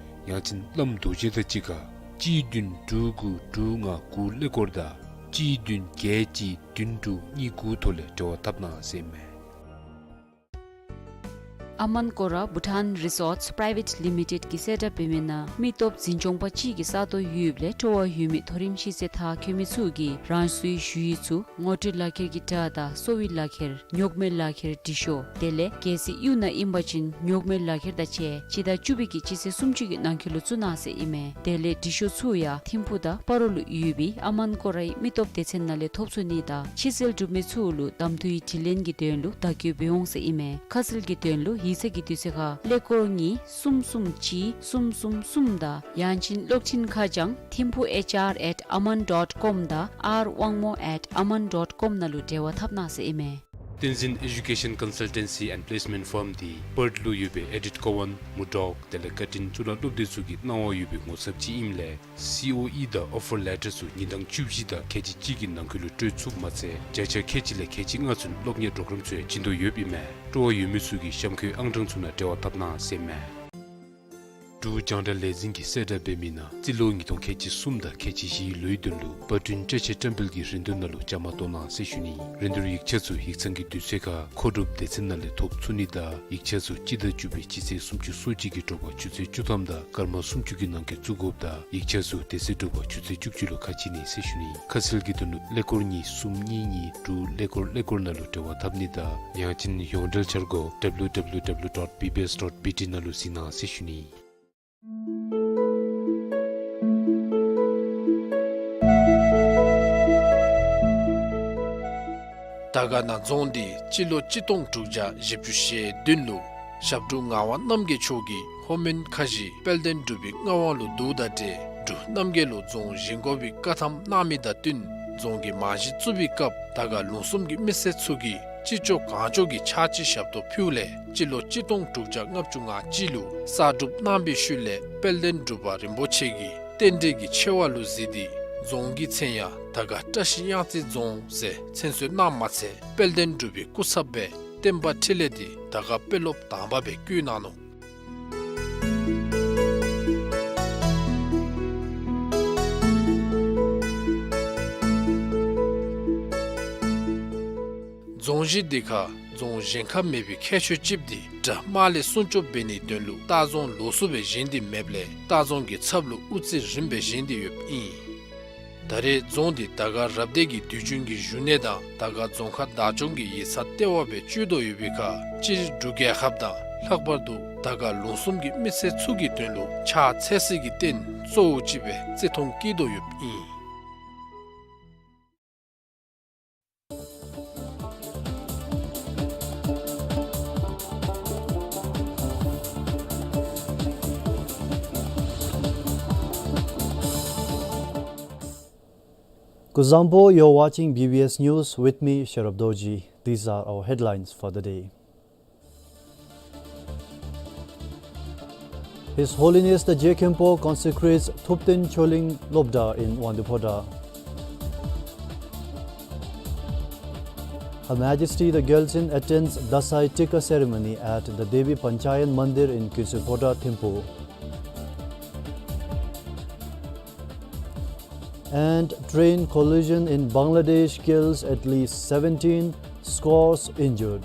ཡང་ཅིན་བླམ་རྡོ་རྗེ་དང་གཅིག་ཁར་གཅིག་བདུན་དྲུག་དགུ་དྲུག་ལྔ་དགུ་ཀླད་ཀོར་དང་གཅིག་བདུན་བརྒྱད་གཅིག་བདུན་དྲུག་གཉིས་དགུ་ཐོག་ལས་འབྲེལ་བ་འཐབ་གནང་ཟེར་ཨིན་མས། ཨ་མན་ཀོ་ར་བྷུ་ཊཱན་རི་སོརཊསི་པྲའི་ཝེཊ་ལི་མི་ཊེཌ་ཀྱིས་གསལ་བསྒྲགས་འབད་མི་ནང་མི་སྟོབས་འཛིན་སྐྱོང་པ་གཅིག་གིས་ས་སྟོང་ཡོདཔ་ལས་སྤྲོ་བ་ཡོད་མི་མཐོ་རིམ་ཤེས་ཚད་མཐར་འཁྱོལ་མི་ཚུ་གིས་རང་སོའི་ཞུ་ཡིག་ཚུ་ངོ་སྤྲོད་ལག་ཁྱེར་གྱི་སྒྲ་དང་གསོ་བའི་ལག་ཁྱེར་ཉོག་མེད་ལག་ཁྱེར་འབྲི་ཤོག། དེ་ལས་གལ་སྲིད་གཡུས་ནང་ཨིན་པ་ཅིན་ཉོག་མེད་ལག་ཁྱེར་དང་བཅས་སྤྱི་ཟླ་བཅུ་པའི་གི་སྤྱི་ཚེས་སུམ་ཅུ་གི་ནང་འཁོད་ལུ་བཙུགས་གནང་ཟེར་ཨིན་མས། དེ་ལས་འབྲི་ཤོག་ཚུ་ཡང་ཐིམ་ཕུག་དང་སྤ་རོ་ལུ་ཡོད་པའི་ཨ་མན་ཀོ་རའི་མི་སྟོབས་སྡེ་ཚན་ནང་ལས་ཐོབ་ཚུགས་ནི་དང་ཕྱི་སེལ་གྲུབ་མི་ཚུ་ལུ་གདམ་འཐུའི་དྲི་ལན་གྱི་དོན་ལུ་བརྡ་བསྐྱོད་འབད་འོང་ཟེར་ཨིན་མས། ཁ་གསལ་གྱི་དོན་ལུ་ཡིག་ཚང་གི་དུས་ཚོད་ཁར་ཀླད་ཀོར་གཉིས་གསུམ་གསུམ་གཅིག་གསུམ་གསུམ་གསུམ་དང་ཡང་ཅིན་གློག་འཕྲིན་ཁ་བྱང་ཐིམ་ཕུག་ཨེཆ་ཨར་ཨེཊ་ཨ་མན་ཌོཊ་ཀོམ་དང་ཨར་དབང་མོ་ཨེཊ་ཨ་མན་ཌོཊ་ཀོམ་ནང་ལུ་འབྲེལ་བ་འཐབ་གནང་ཟེར་ཨིན་མས། བསྟན་འཛིན་ཨེ་ཌུ་ཀེ་ཤཱན་ཀོན་སལ་ཊན་སི་ཨེནཌ་པི་ལེསི་མེནཊ་ཕརམ་འདི་པརཐ་ལུ་ཡོད་པའི་ཨེ་ཌིཊ་ཀོ་ཝཱན་མུར་ཌོག་དེ་ལས་ཀར་ཊིན་གཙུག་ལག་སློབ་སྡེ་ཚུ་གི་གནང་བ་ཡོད་པའི་ངོ་ཚབ་ཅིག་ཨིནམ་ལས་སི་ཨོ་ཨི་དང་ཨོ་ཕར་ལེ་ཊར་ཚུ་ཉིན་གྲངས་བཅུ་བཞི་དང་ཁལ་གཅིག་གཅིག་གི་ནང་འཁོད་ལུ་སྤྲོད་ཚུགསཔ་མ་ཚད་བརྒྱ་ཆ་ཁལ་གཅིག་ལས་ཁལ་གཅིག་ལྔ་ཚུན་སློབ་གཉེར་པྲོ་གརམ་ཚུ་ཡང་བྱིན་དོ་ཡོདཔ་ཨིན་མས། སྤྲོ་བ་ཡོད་མི་ཚུ་གིས་གཤམ་འཁོད་ཨང་གྲངས་ཚུ་ནང་འབྲེལ་བ་འཐབ་གནང་ཟེར་ཨིན་མས། འབྲུག་རྒྱང་བསྒྲགས་ལས་འཛིན་གྱིས་གསལ་བསྒྲགས་འབད་མི་ནང་རྩིས་ལོ་ཉིས་སྟོང་ཁལ་གཅིག་གསུམ་དང་ཁལ་གཅིག་བཞིའི་ལོའི་དོན་ལུ་པར་སྐྲུན་བཀྲ་ཤིས་བཀྲམ་སྤེལ་གྱི་རིན་བསྡུར་ནང་ལུ་བཅའ་མར་གཏོགས་གནང་ཟེར་ཞུ་ནི། རིན་བསྡུར་ཡིག་ཆ་ཚུ་ཡིག་ཚང་གི་དུས་ཚོད་ཁར་མཁོ་སྒྲུབ་སྡེ་ཚན་ནང་ལས་ཐོབ་ཚུགས་ནི་དང་ཡིག་ཆ་ཚུ་སྤྱི་ཟླ་བཅུ་པའི་སྤྱི་ཚེས་སུམ་ཅུ་སོ་གཅིག་གི་དྲོ་པ་ཆུ་ཚོད་བཅུ་ཐམ་དང་སྐར་མ་སུམ་ཅུ་གི་ནང་འཁོད་བཙུགས་དགོཔ་དང་ཡིག་ཆ་ཚུ་དེ་ཚེ་དྲོ་པ་ཆུ་ཚོད་བཅུ་གཅིག་ལུ་ཁ་ཕྱེ་ནི་ཟེར་ཞུ་ནི། ཁ་གསལ་གྱི་དོན་ལུ་ཀླད་ཀོར་གཉིས་གསུམ་གཉིས་གཉིས་དྲུག་ཀླད་ཀོར་ཀླད་ཀོར་ནང་ལུ་འབྲེལ་བ་འཐབ་ནི་དང་ཡང་ཅིན་ཡོངས་འབྲེལ་འཆར་སྒོ་ཌབ་ལུ་ཌབ་ལུ་ཌབ་ལུ་ཌོཊ་བི་བི་ཨེསི་ཌོཊ་བི་ཊི་ནང་ལུ་གཟིགས་གནང་ཟེར་ཞུ་ནི། དར་དཀར་ན་རྫོང་འདི་སྤྱི་ལོ་གཅིག་སྟོང་དྲུག་བརྒྱ་བཞི་བཅུ་ཞེ་བདུན་ལུ་ཞབས་དྲུང་ངག་དབང་རྣམ་རྒྱལ་མཆོག་གིས་ལྷོ་མོན་ཁ་བཞི་དཔལ་ལྡན་འབྲུག་པའི་མངའ་དབང་ལུ་བསྡུཝ་དང་འབྲེལ་འབྲུག་རྣམ་རྒྱལ་ལུ་རྫོང་བཞེངས་དགོ་པའི་བཀའ་ཐམ་གནང་མི་དང་བསྟུན་རྫོང་གི་རྨང་གཞི་བཙུགས་པའི་སྐབས་དར་དཀར་ལུང་གསུམ་གྱི་མི་སེར་ཚུ་གིས་ཅི་ལྕོགས་གང་ལྕོགས་ཀྱིས་ཕྱག་ཕྱི་ཞབས་ཏོག་ཕུལཝ་ལས་སྤྱི་ལོ་གཅིག་སྟོང་དྲུག་བརྒྱ་ལྔ་བཅུ་ང་གཅིག་ལུ་གསར་སྒྲུབ་གནང་བའི་ཤུལ་ལས་དཔལ་ལྡན་འབྲུག་པ་རིན་པོ་ཆེ་གིས་རྟེན་འབྲེལ་གྱི་ཆེ་བ་ལུ་གཟིགས་ཏེ་རྫོང་གི་མཚན་ཡང་དར་དཀར་བཀྲ་ཤིས་གཡང་རྩེ་རྫོང་ཟེར་མཚན་གསོལ་གནངམ་མ་ཚད་དཔལ་ལྡན་འབྲུག་པའི་སྐུ་ཚབ་སྦེ་བསྟན་པ་འཕྲིན་ལས་འདི་དར་དཀར་དཔོན་སློབ་དང་པ་སྦེ་བསྐོ་གནང་ནུག། རྫོང་གཞི་འདི་ཁར་རྫོང་གཞན་ཁར་མེད་པའི་ཁྱད་ཆོས་ཅིག་འདི་དགྲ་དམག་ལས་སྲུང་སྐྱོབ་འབད་ནིའི་དོན་ལུ་ལྟ་རྫོང་ལོགས་སུ་སྦེ་བཞེངས་ཏེ་མེདཔ་ལས་ལྟ་རྫོང་གི་ཚབ་ལུ་དབུ་རྩེ་རིངམ་སྦེ་བཞེངས་ཏེ་ཡོདཔ་ཨིན། ད་རེས་རྫོང་འདི་དར་དཀར་རབ་སྡེ་གི་དུས་རྒྱུན་གྱི་བཞུགས་གནས་དང་དར་དཀར་རྫོང་ཁག་བདག་སྐྱོང་གི་ཡིག་ཚང་ལྟེ་བ་སྦེ་སྤྱོད་དོ་ཡོད་པའི་ཁར་སྤྱིར་འབྲུག་རྒྱལ་ཁབ་དང་ལྷག་པར་དུ་དར་དཀར་ལུང་གསུམ་གྱི་མི་སེར་ཚུ་གི་དོན་ལུ་ཕྱག་འཚལ་སའི་རྟེན་གཙོ་བོ་ཅིག་སྦེ་བརྩི་མཐོང་བསྐྱེད་དོ་ཡོདཔ་ཨིན། Kuzuzangpo, you're watching B B S News with me, Sherab Dorji. These are our headlines for the day. His Holiness the Je Khenpo consecrates Thupten Choling Lobda in Wangdue Phodrang. Her Majesty the Gyaltsuen attends Dasai Tikka ceremony at the Devi Panchayan Mandir in Kuensel Phodrang, Thimphu. And train collision in Bangladesh kills at least seventeen, scores injured.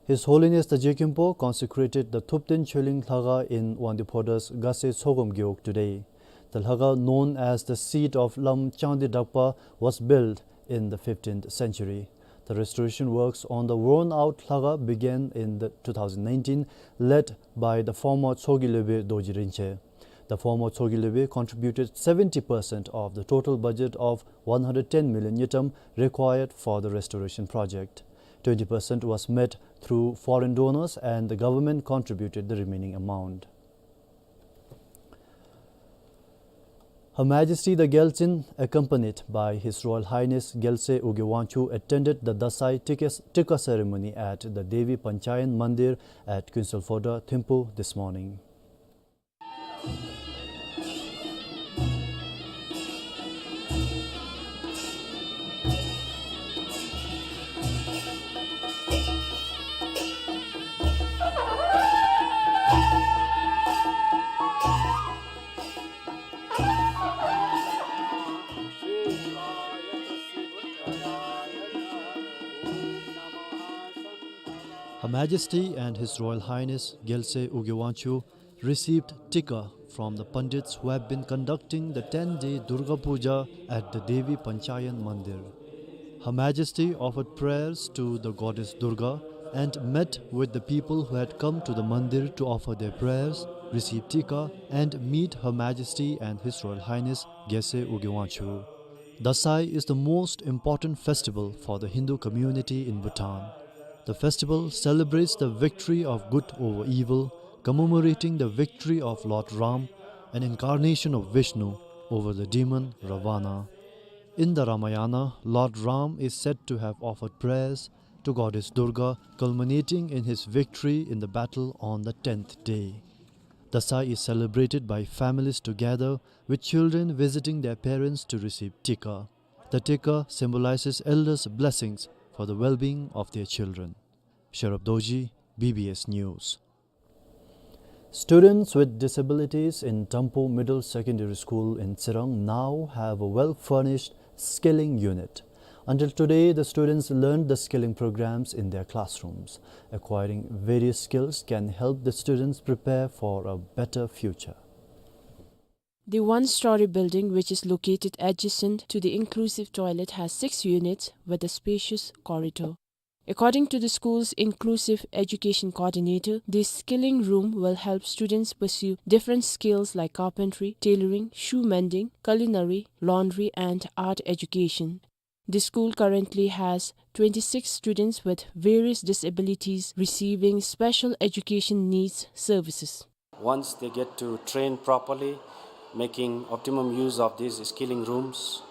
His Holiness the Je Khenpo consecrated the Thupten Choling Lhakhang in Wangdue Phodrang's Gase Tsogom Gewog today. The Lhakhang, known as the seat of Lam Changde Drakpa, was built in the fifteenth century. The restoration works on the worn-out Lhakhang began in the two thousand nineteen, led by the former Tsorgi Lopen Dorji Rinchen. The former Tsorgi Lopen contributed seventy percent of the total budget of one hundred ten million ngultrum required for the restoration project. Twenty percent was met through foreign donors and the government contributed the remaining amount. Her Majesty the Gyaltsuen, accompanied by His Royal Highness Gyaltsuen Urgyen Wangchuck, attended the Dasai Tikka, Tikka ceremony at the Devi Panchayan Mandir at Kuensel Phodrang, Thimphu this morning. Her Majesty and His Royal Highness Gyalse Ugye Wangchuck received tikka from the Pandits who have been conducting the ten-day Durga Puja at the Devi Panchayan Mandir. Her Majesty offered prayers to the goddess Durga and met with the people who had come to the mandir to offer their prayers, receive tikka, and meet Her Majesty and His Royal Highness Gyalse Ugye Wangchuck. Dasai is the most important festival for the Hindu community in Bhutan. The festival celebrates the victory of good over evil, commemorating the victory of Lord Ram, an incarnation of Vishnu, over the demon Ravana. In the Ramayana, Lord Ram is said to have offered prayers to goddess Durga, culminating in his victory in the battle on the tenth day. Dasai is celebrated by families together, with children visiting their parents to receive tikka. The tikka symbolizes elders' blessings for the well-being of their children. Sherab Dorji, B B S News. Students with disabilities in Tampo Middle Secondary School in Tsirang now have a well-furnished skilling unit. Until today, the students learned the skilling programs in their classrooms. Acquiring various skills can help the students prepare for a better future. The one-story building, which is located adjacent to the inclusive toilet, has six units with a spacious corridor. According to the school's inclusive education coordinator, this skilling room will help students pursue different skills like carpentry, tailoring, shoe mending, culinary, laundry, and art education. The school currently has twenty-six students with various disabilities receiving special education needs services. Once they get to train properly, making optimum use of these skilling rooms,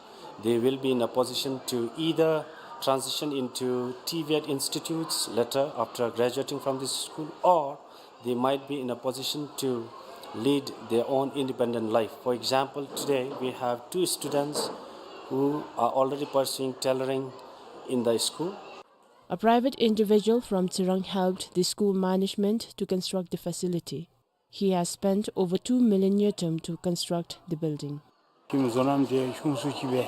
they will be in a position to either transition into TVET institutes later after graduating from this school, or they might be in a position to lead their own independent life. For example, today we have two students who are already pursuing tailoring in the school. A private individual from Tsirang helped the school management to construct the facility. He has spent over two million ngultrum to construct the building. ཁྱིམ་བཟོ་ལམ་དེ་ཆུང་སུ་ཅིག་སྦེ་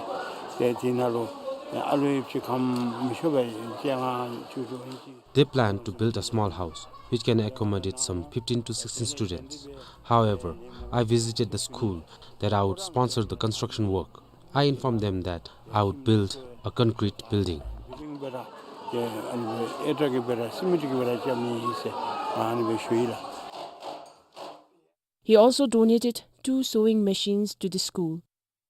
ཏེ་དེ་ནང་ལུ་ཨ་ལུ་ཡོདཔ་ཅིག་གམ་མི་ཆོག་པས། ཅིག་ང་ཅིག་ཏུ་ཨིན་ཅི། They plan to build a small house which can accommodate some fifteen to sixteen students. However, I visited the school that I would sponsor the construction work. I informed them that I would build a concrete building. He also donated two sewing machines to the school.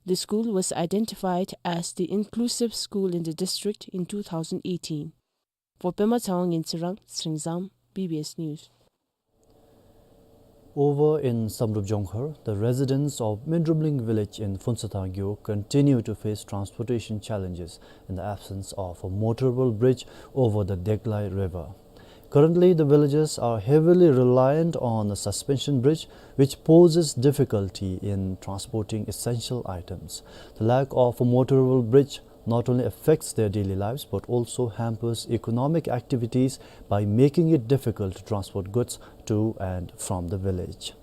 The school was identified as the inclusive school in the district in two thousand eighteen. For Pema Tshewang in Tsirang, Sringzam, B B S News. Over in Samdrup Jongkhar, the residents of Mindrumling village in Phuentshothar Gewog continue to face transportation challenges in the absence of a motorable bridge over the Deglai River. Currently, the villagers are heavily reliant on a suspension bridge, which poses difficulty in transporting essential items. The lack of a motorable bridge not only affects their daily lives but also hampers economic activities by making it difficult to transport goods to and from the village.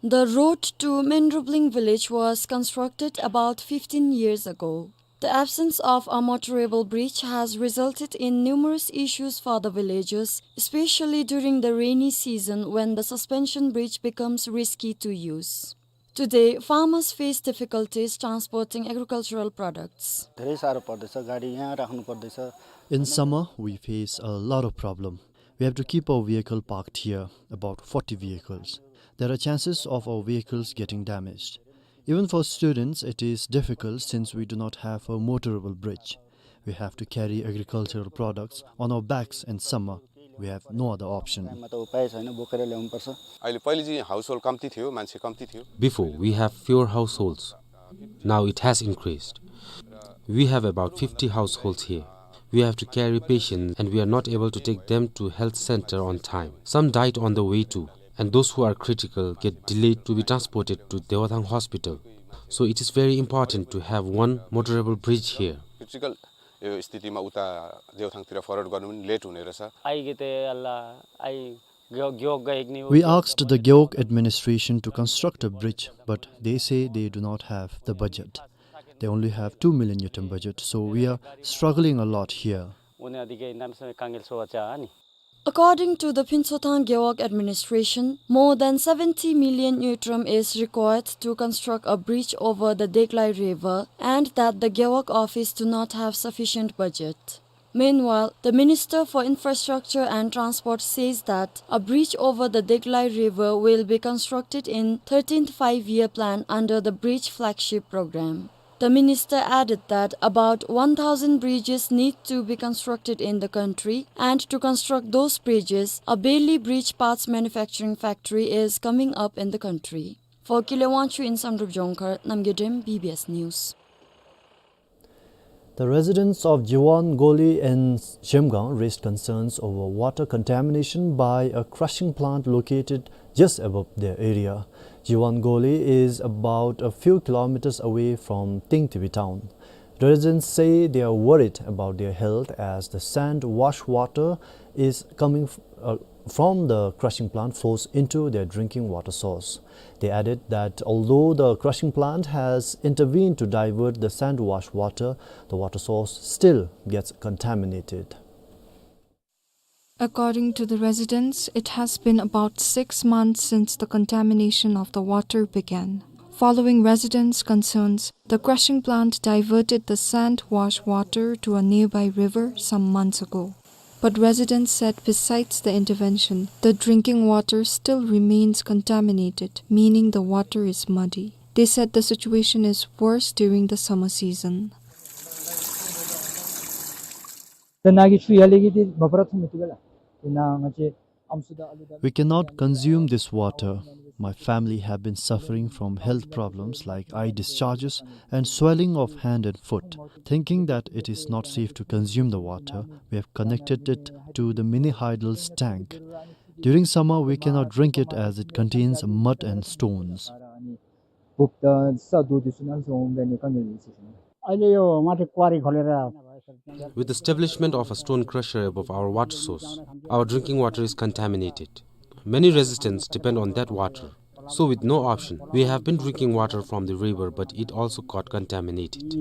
The road to Mindrumling village was constructed about fifteen years ago. The absence of a motorable bridge has resulted in numerous issues for the villagers, especially during the rainy season when the suspension bridge becomes risky to use. Today, farmers face difficulties transporting agricultural products. धेरै साह्रो पर्दैछ, गाडी यहाँ राख्नु पर्दैछ। In summer, we face a lot of problem. We have to keep our vehicle parked here, about forty vehicles. There are chances of our vehicles getting damaged. Even for students, it is difficult since we do not have a motorable bridge. We have to carry agricultural products on our backs in summer. We have no other option. टाइममा त उपाय छैन, बोकेर ल्याउनुपर्छ। अहिले पहिले चाहिँ हाउसहोल्ड कम्ती थियो, मान्छे कम्ती थियो। Before, we have fewer households. Now it has increased. We have about fifty households here. We have to carry patients and we are not able to take them to health center on time. Some died on the way too, and those who are critical get delayed to be transported to Dewathang Hospital. So it is very important to have one motorable bridge here. Critical यो स्थितिमा उता देवथाङतिर फरवर्ड गर्नु पनि लेट हुने रहेछ। We asked the Gewog administration to construct a bridge, but they say they do not have the budget. They only have two million ngultrum budget, so we are struggling a lot here. उनीहरूदेखि नामसँग काङ्गेल सोवा चाहिँ, अनि According to the Phuntshothang Gewog administration, more than seventy million ngultrum is required to construct a bridge over the Deglai River, and that the Gewog office do not have sufficient budget. Meanwhile, the Minister for Infrastructure and Transport says that a bridge over the Deglai River will be constructed in thirteenth Five-Year Plan under the Bridge Flagship Program. The minister added that about one thousand bridges need to be constructed in the country, and to construct those bridges, a Bailey Bridge Parts Manufacturing Factory is coming up in the country. For Kile Wangchuk in Samdrup Jongkhar, Namgay Dem, B B S News. The residents of Jiwan Goli in Zhemgang raised concerns over water contamination by a crushing plant located just above their area. Jiwan Goli is about a few kilometers away from Tingtibi town. Residents say they are worried about their health as the sand wash water is coming f-, uh, from the crushing plant flows into their drinking water source. They added that although the crushing plant has intervened to divert the sand wash water, the water source still gets contaminated. According to the residents, it has been about six months since the contamination of the water began. Following residents' concerns, the crushing plant diverted the sand wash water to a nearby river some months ago. But residents said besides the intervention, the drinking water still remains contaminated, meaning the water is muddy. They said the situation is worse during the summer season. We cannot consume this water. My family have been suffering from health problems like eye discharges and swelling of hand and foot. Thinking that it is not safe to consume the water, we have connected it to the mini hydels tank. During summer, we cannot drink it as it contains mud and stones. With the establishment of a stone crusher above our water source, our drinking water is contaminated. Many residents depend on that water. So with no option, we have been drinking water from the river, but it also got contaminated.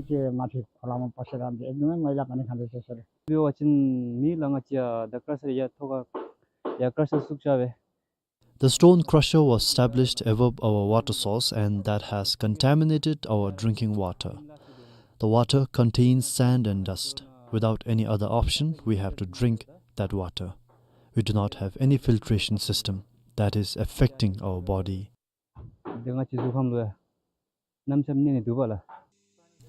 The stone crusher was established above our water source, and that has contaminated our drinking water. The water contains sand and dust. Without any other option, we have to drink that water. We do not have any filtration system. That is affecting our body.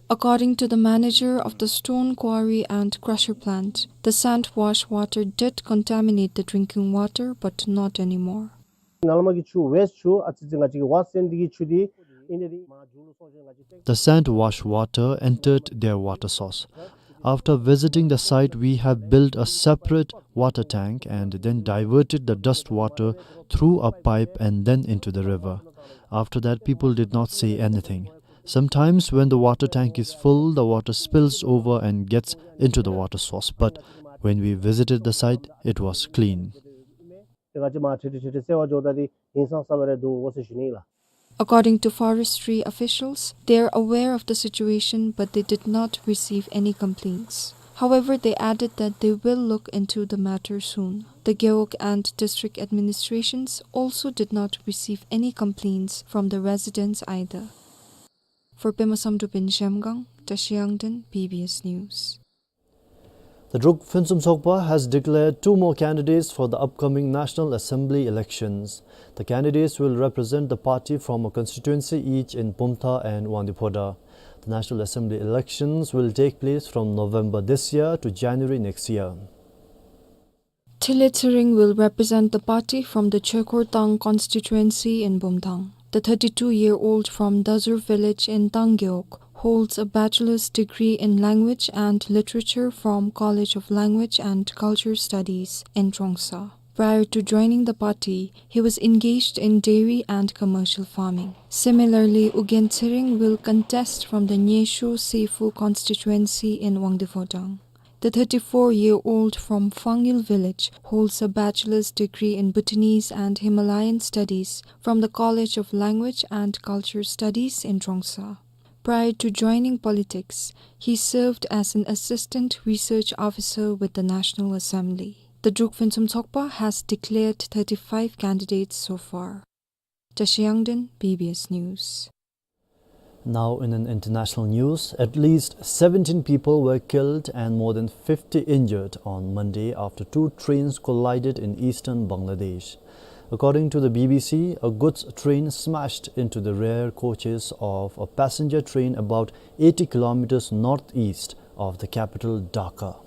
According to the manager of the stone quarry and crusher plant, the sand wash water did contaminate the drinking water, but not anymore. The sand wash water entered their water source. After visiting the site, we have built a separate water tank and then diverted the dust water through a pipe and then into the river. After that, people did not say anything. Sometimes when the water tank is full, the water spills over and gets into the water source. But when we visited the site, it was clean. According to forestry officials, they are aware of the situation, but they did not receive any complaints. However, they added that they will look into the matter soon. The Gewog and district administrations also did not receive any complaints from the residents either. For Pema Samdrup in Zhemgang, Tashi Yangden, B B S News. The Druk Phuentsum Sokpa has declared two more candidates for the upcoming National Assembly elections. The candidates will represent the party from a constituency each in Bumthang and Wangdue Phodrang. The National Assembly elections will take place from November this year to January next year. Thile Tshering will represent the party from the Chekhortang constituency in Bumthang. The thirty-two-year-old from Dazur village in Tang Gewog holds a bachelor's degree in language and literature from College of Language and Culture Studies in Trongsa. Prior to joining the party, he was engaged in dairy and commercial farming. Similarly, Ugyen Tshering will contest from the Nyesho Sephu constituency in Wangdue Phodrang. The thirty-four-year-old from Phangil village holds a bachelor's degree in Bhutanese and Himalayan studies from the College of Language and Culture Studies in Trongsa. Prior to joining politics, he served as an assistant research officer with the National Assembly. The Druk Phuentsum Tshokpa has declared thirty-five candidates so far. Tashi Yangden, B B S News. Now in an international news, at least seventeen people were killed and more than fifty injured on Monday after two trains collided in eastern Bangladesh. According to the B B C, a goods train smashed into the rear coaches of a passenger train about eighty kilometers northeast of the capital Dhaka.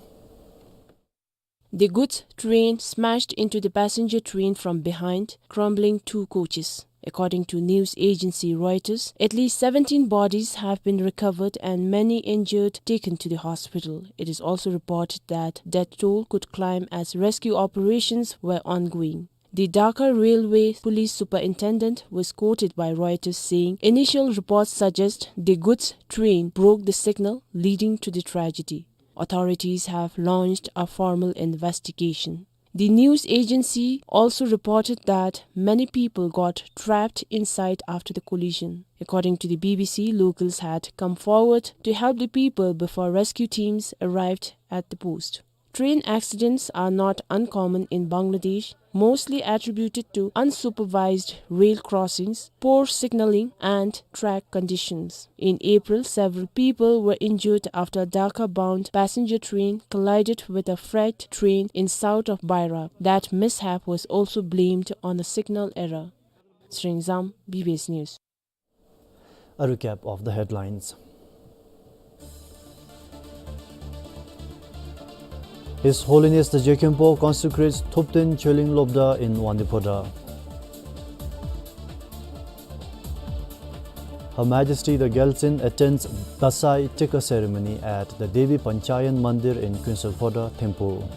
The goods train smashed into the passenger train from behind, crumbling two coaches. According to news agency Reuters, at least seventeen bodies have been recovered and many injured taken to the hospital. It is also reported that death toll could climb as rescue operations were ongoing. The Dhaka Railway Police Superintendent was quoted by Reuters saying initial reports suggest the goods train broke the signal, leading to the tragedy. Authorities have launched a formal investigation. The news agency also reported that many people got trapped inside after the collision. According to the B B C, locals had come forward to help the people before rescue teams arrived at the post. Train accidents are not uncommon in Bangladesh, mostly attributed to unsupervised rail crossings, poor signaling, and track conditions. In April, several people were injured after a Dhaka-bound passenger train collided with a freight train in south of Baira. That mishap was also blamed on a signal error. Sringzam, B B S News. A recap of the headlines. His Holiness the Jekhyempo consecrates Thupten Choeling Lobda in Wangdue Phodrang. Her Majesty the Gyaltsuen attends Dasai Tekka ceremony at the Devi Panchayan Mandir in Kuensel Phodrang Thimphu.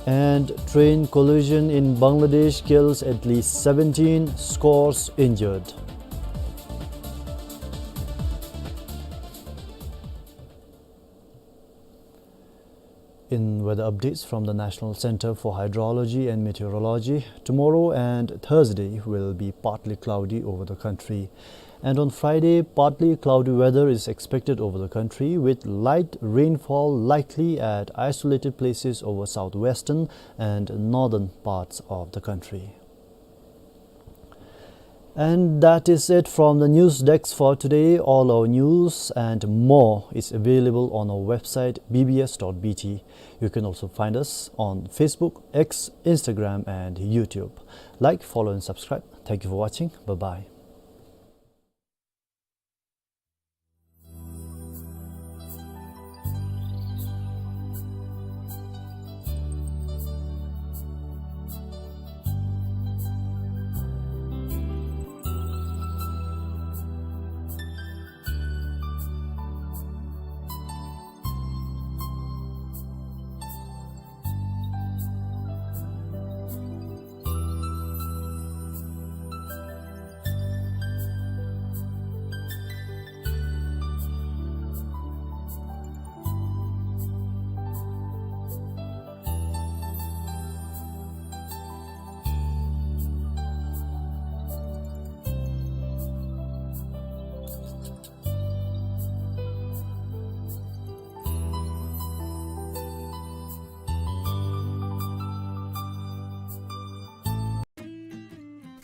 And train collision in Bangladesh kills at least seventeen, scores injured. In weather updates from the National Center for Hydrology and Meteorology, tomorrow and Thursday will be partly cloudy over the country. And on Friday, partly cloudy weather is expected over the country, with light rainfall likely at isolated places over southwestern and northern parts of the country. And that is it from the news desk for today. All our news and more is available on our website, B B S dot B T. You can also find us on Facebook, X, Instagram, and YouTube. Like, follow, and subscribe. Thank you for watching. Bye-bye.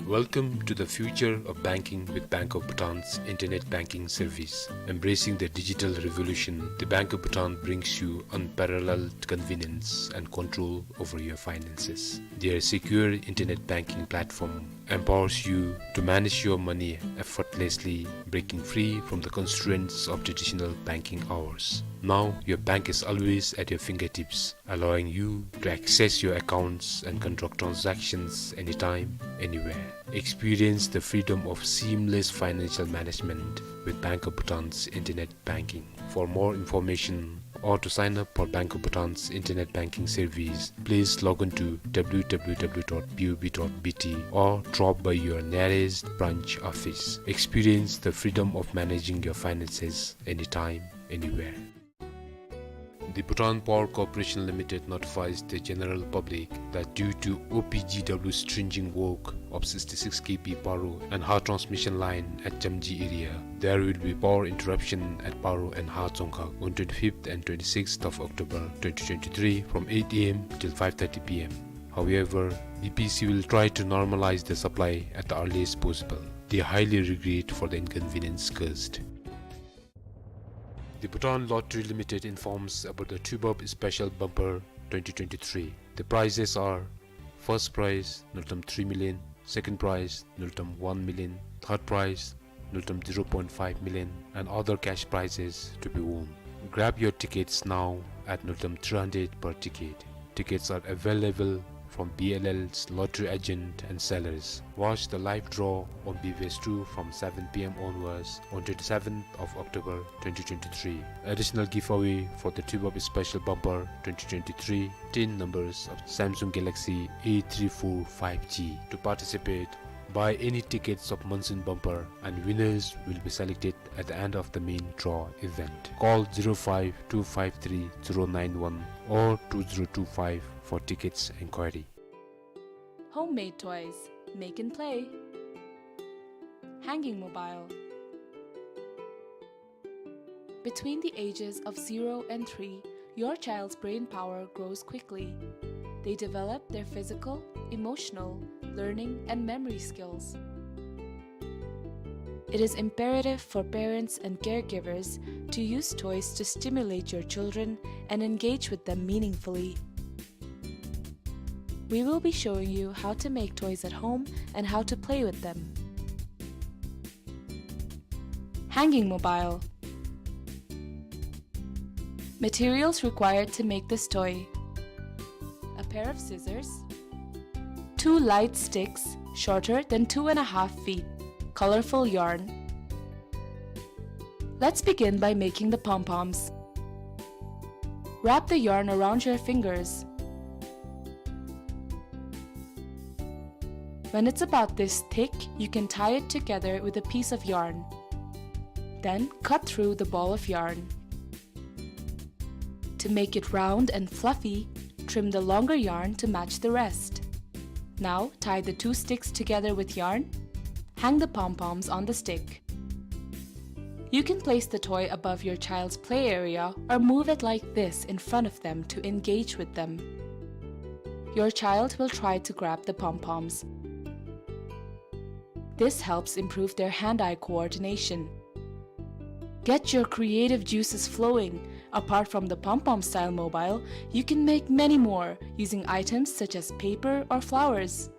Welcome to the future of banking with Bank of Bhutan's internet banking service. Embracing the digital revolution, the Bank of Bhutan brings you unparalleled convenience and control over your finances. Their secure internet banking platform empowers you to manage your money effortlessly, breaking free from the constraints of traditional banking hours. Now, your bank is always at your fingertips, allowing you to access your accounts and conduct transactions anytime, anywhere. Experience the freedom of seamless financial management with Bank of Bhutan's internet banking. For more information or to sign up for Bank of Bhutan's internet banking service, please log on to W W W dot B O B dot B T or drop by your nearest branch office. Experience the freedom of managing your finances anytime, anywhere. The Bhutan Power Corporation Limited notifies the general public that due to O P G W's stringent work, of sixty-six K V Paro and Har transmission line at Chamji area. There will be power interruption at Paro and Har Dzongkhag on twenty-fifth and twenty-sixth of October twenty twenty-three from eight A M till five thirty P M. However, B P C will try to normalize the supply at the earliest possible. They highly regret for the inconvenience caused. The Bhutan Lottery Limited informs about the Tuibab Special Bumper twenty twenty-three. The prizes are: first prize, nultam three million, second prize, nultam one million, third prize, nultam zero point five million, and other cash prizes to be won. Grab your tickets now at nultam three hundred per ticket. Tickets are available from B L L's lottery agent and sellers. Watch the live draw on B B S two from seven P M onwards on twenty-seventh of October twenty twenty-three. Additional giveaway for the Tuibab Special Bumper twenty twenty-three, ten numbers of Samsung Galaxy A three four five G. To participate, buy any tickets of Monsoon Bumper and winners will be selected at the end of the main draw event. Call zero five two five three zero nine one or two zero two five for tickets inquiry. Homemade toys. Make and play. Hanging mobile. Between the ages of zero and three, your child's brain power grows quickly. They develop their physical, emotional, learning, and memory skills. It is imperative for parents and caregivers to use toys to stimulate your children and engage with them meaningfully. We will be showing you how to make toys at home and how to play with them. Hanging mobile. Materials required to make this toy: a pair of scissors, two light sticks shorter than two and a half feet, colorful yarn. Let's begin by making the pom-poms. Wrap the yarn around your fingers. When it's about this thick, you can tie it together with a piece of yarn. Then cut through the ball of yarn. To make it round and fluffy, trim the longer yarn to match the rest. Now tie the two sticks together with yarn. Hang the pom-poms on the stick. You can place the toy above your child's play area or move it like this in front of them to engage with them. Your child will try to grab the pom-poms. This helps improve their hand-eye coordination. Get your creative juices flowing. Apart from the pom-pom style mobile, you can make many more using items such as paper or flowers.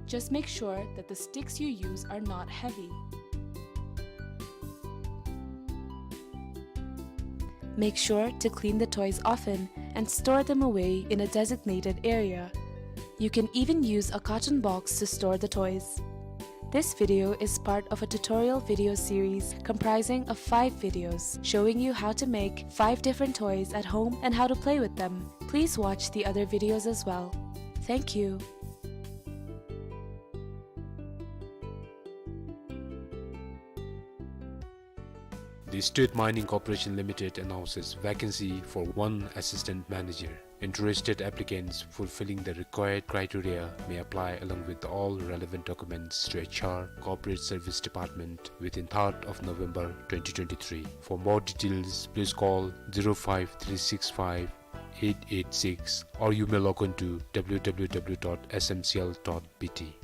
Just make sure that the sticks you use are not heavy. Make sure to clean the toys often and store them away in a designated area. You can even use a carton box to store the toys. This video is part of a tutorial video series comprising of five videos showing you how to make five different toys at home and how to play with them. Please watch the other videos as well. Thank you. The State Mining Corporation Limited announces vacancy for one assistant manager. Interested applicants fulfilling the required criteria may apply along with all relevant documents to H R, Corporate Service Department within third of November twenty twenty-three. For more details, please call zero five three six five eight eight six, or you may log on to W W W dot S M C L dot B T.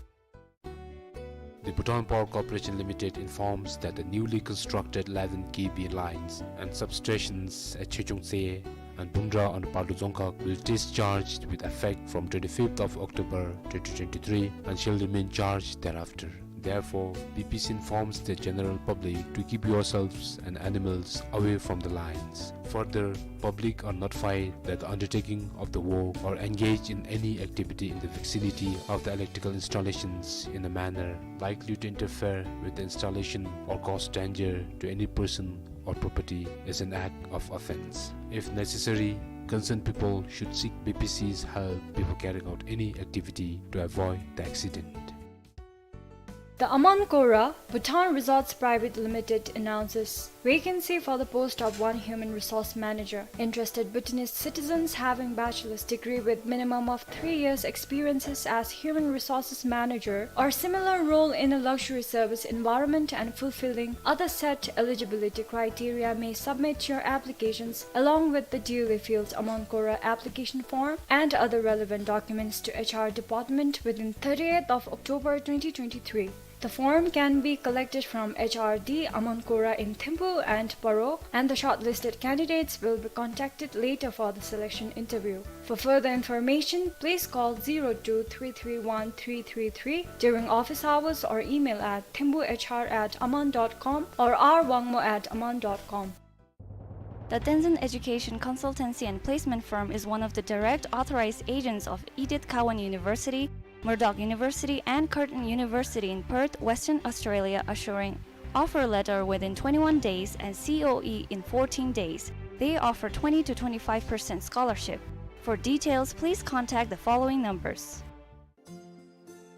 The Bhutan Power Corporation Limited informs that the newly constructed eleven K V lines and substations at Chechongtse and Bumdra on Pado Dzongkhag will discharged with effect from twenty-fifth of October twenty twenty-three and shall remain charged thereafter. Therefore, B P C informs the general public to keep yourselves and animals away from the lines. Further, public are notified that the undertaking of the work or engage in any activity in the vicinity of the electrical installations in a manner likely to interfere with the installation or cause danger to any person or property is an act of offense. If necessary, concerned people should seek B P C's help before carrying out any activity to avoid the accident. The Aman Kora Bhutan Resorts Private Limited announces vacancy for the post of one human resource manager. Interested Bhutanese citizens having bachelor's degree with minimum of three years experiences as human resources manager or similar role in a luxury service environment and fulfilling other set eligibility criteria may submit your applications along with the duly filled Aman Kora application form and other relevant documents to H R department within thirtieth of October twenty twenty-three. The form can be collected from H R D Aman Kora in Thimphu and Paro, and the shortlisted candidates will be contacted later for the selection interview. For further information, please call zero two three three one three three three during office hours or email at thimphuhr at aman dot com or r wangmo at aman dot com. The Tenzin Education Consultancy and Placement Firm is one of the direct authorized agents of Edith Cowan University, Murdoch University, and Curtin University in Perth, Western Australia, assuring offer letter within twenty-one days and C O E in fourteen days. They offer twenty to twenty-five percent scholarship. For details, please contact the following numbers.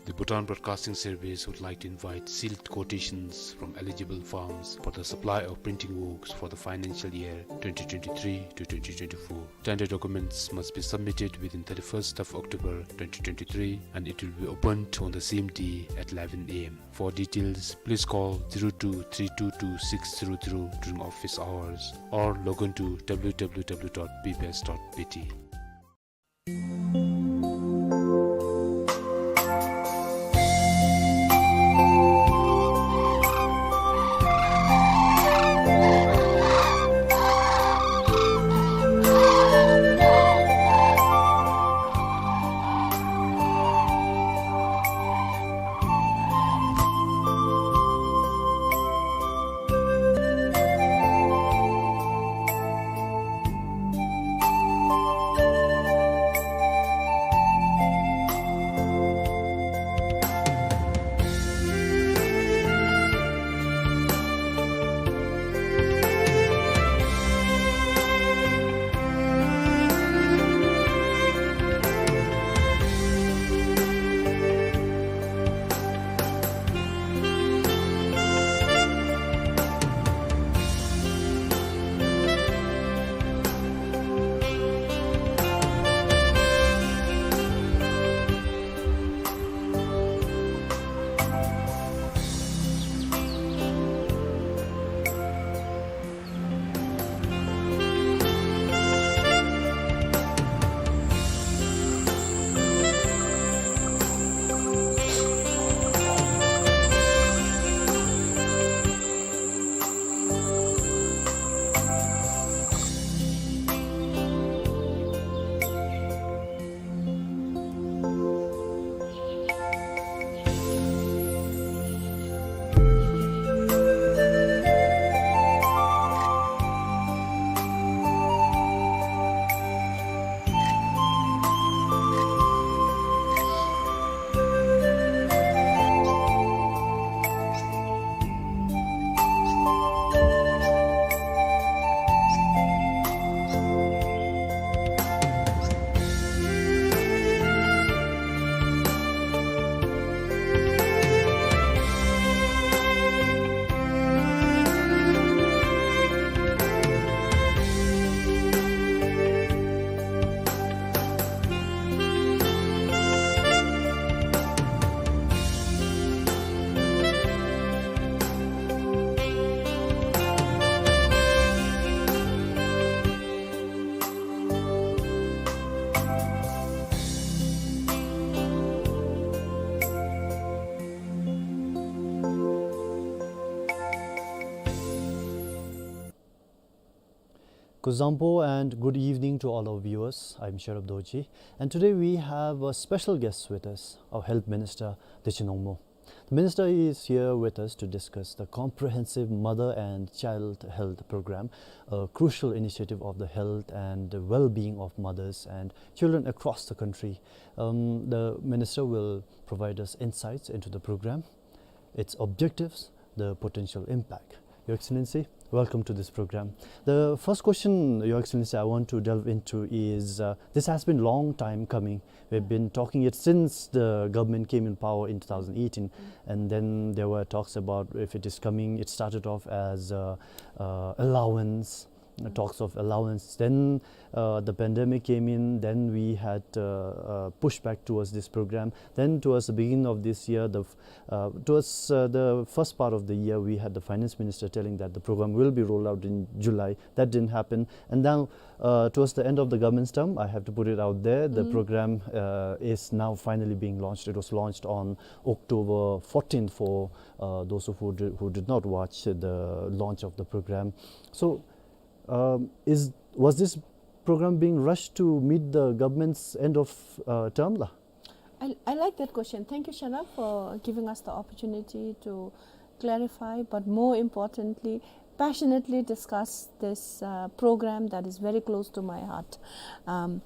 The Bhutan Broadcasting Service would like to invite sealed quotations from eligible firms for the supply of printing works for the financial year twenty twenty-three to twenty twenty-four. Tender documents must be submitted within thirty-first of October twenty twenty-three, and it will be opened on the same day at eleven A M. For details, please call zero two three two two six zero zero during office hours or log on to W W W dot B B S dot B T. Kuzuzangpo and good evening to all our viewers. I'm Sherub Dorji, and today we have a special guest with us, our Health Minister, Deci Nongmo. The Minister is here with us to discuss the comprehensive mother and child health program, a crucial initiative of the health and well-being of mothers and children across the country. Um, the Minister will provide us insights into the program, its objectives, the potential impact. Your Excellency, welcome to this program. The first question, Your Excellency, I want to delve into is, uh, this has been long time coming. We've been talking it since the government came in power in two thousand eighteen, and then there were talks about if it is coming. It started off as, uh, uh, allowance, uh, talks of allowance. Then, uh, the pandemic came in. Then we had, uh, uh, pushback towards this program. Then towards the beginning of this year, the f-, uh, towards, uh, the first part of the year, we had the finance minister telling that the program will be rolled out in July. That didn't happen. And now, uh, towards the end of the government's term, I have to put it out there, the program, uh, is now finally being launched. It was launched on October fourteenth for, uh, those of who did, who did not watch the launch of the program. So, um, is, was this program being rushed to meet the government's end of, uh, term, la? I, I like that question. Thank you, Sharaf, for giving us the opportunity to clarify, but more importantly, passionately discuss this, uh, program that is very close to my heart. Um,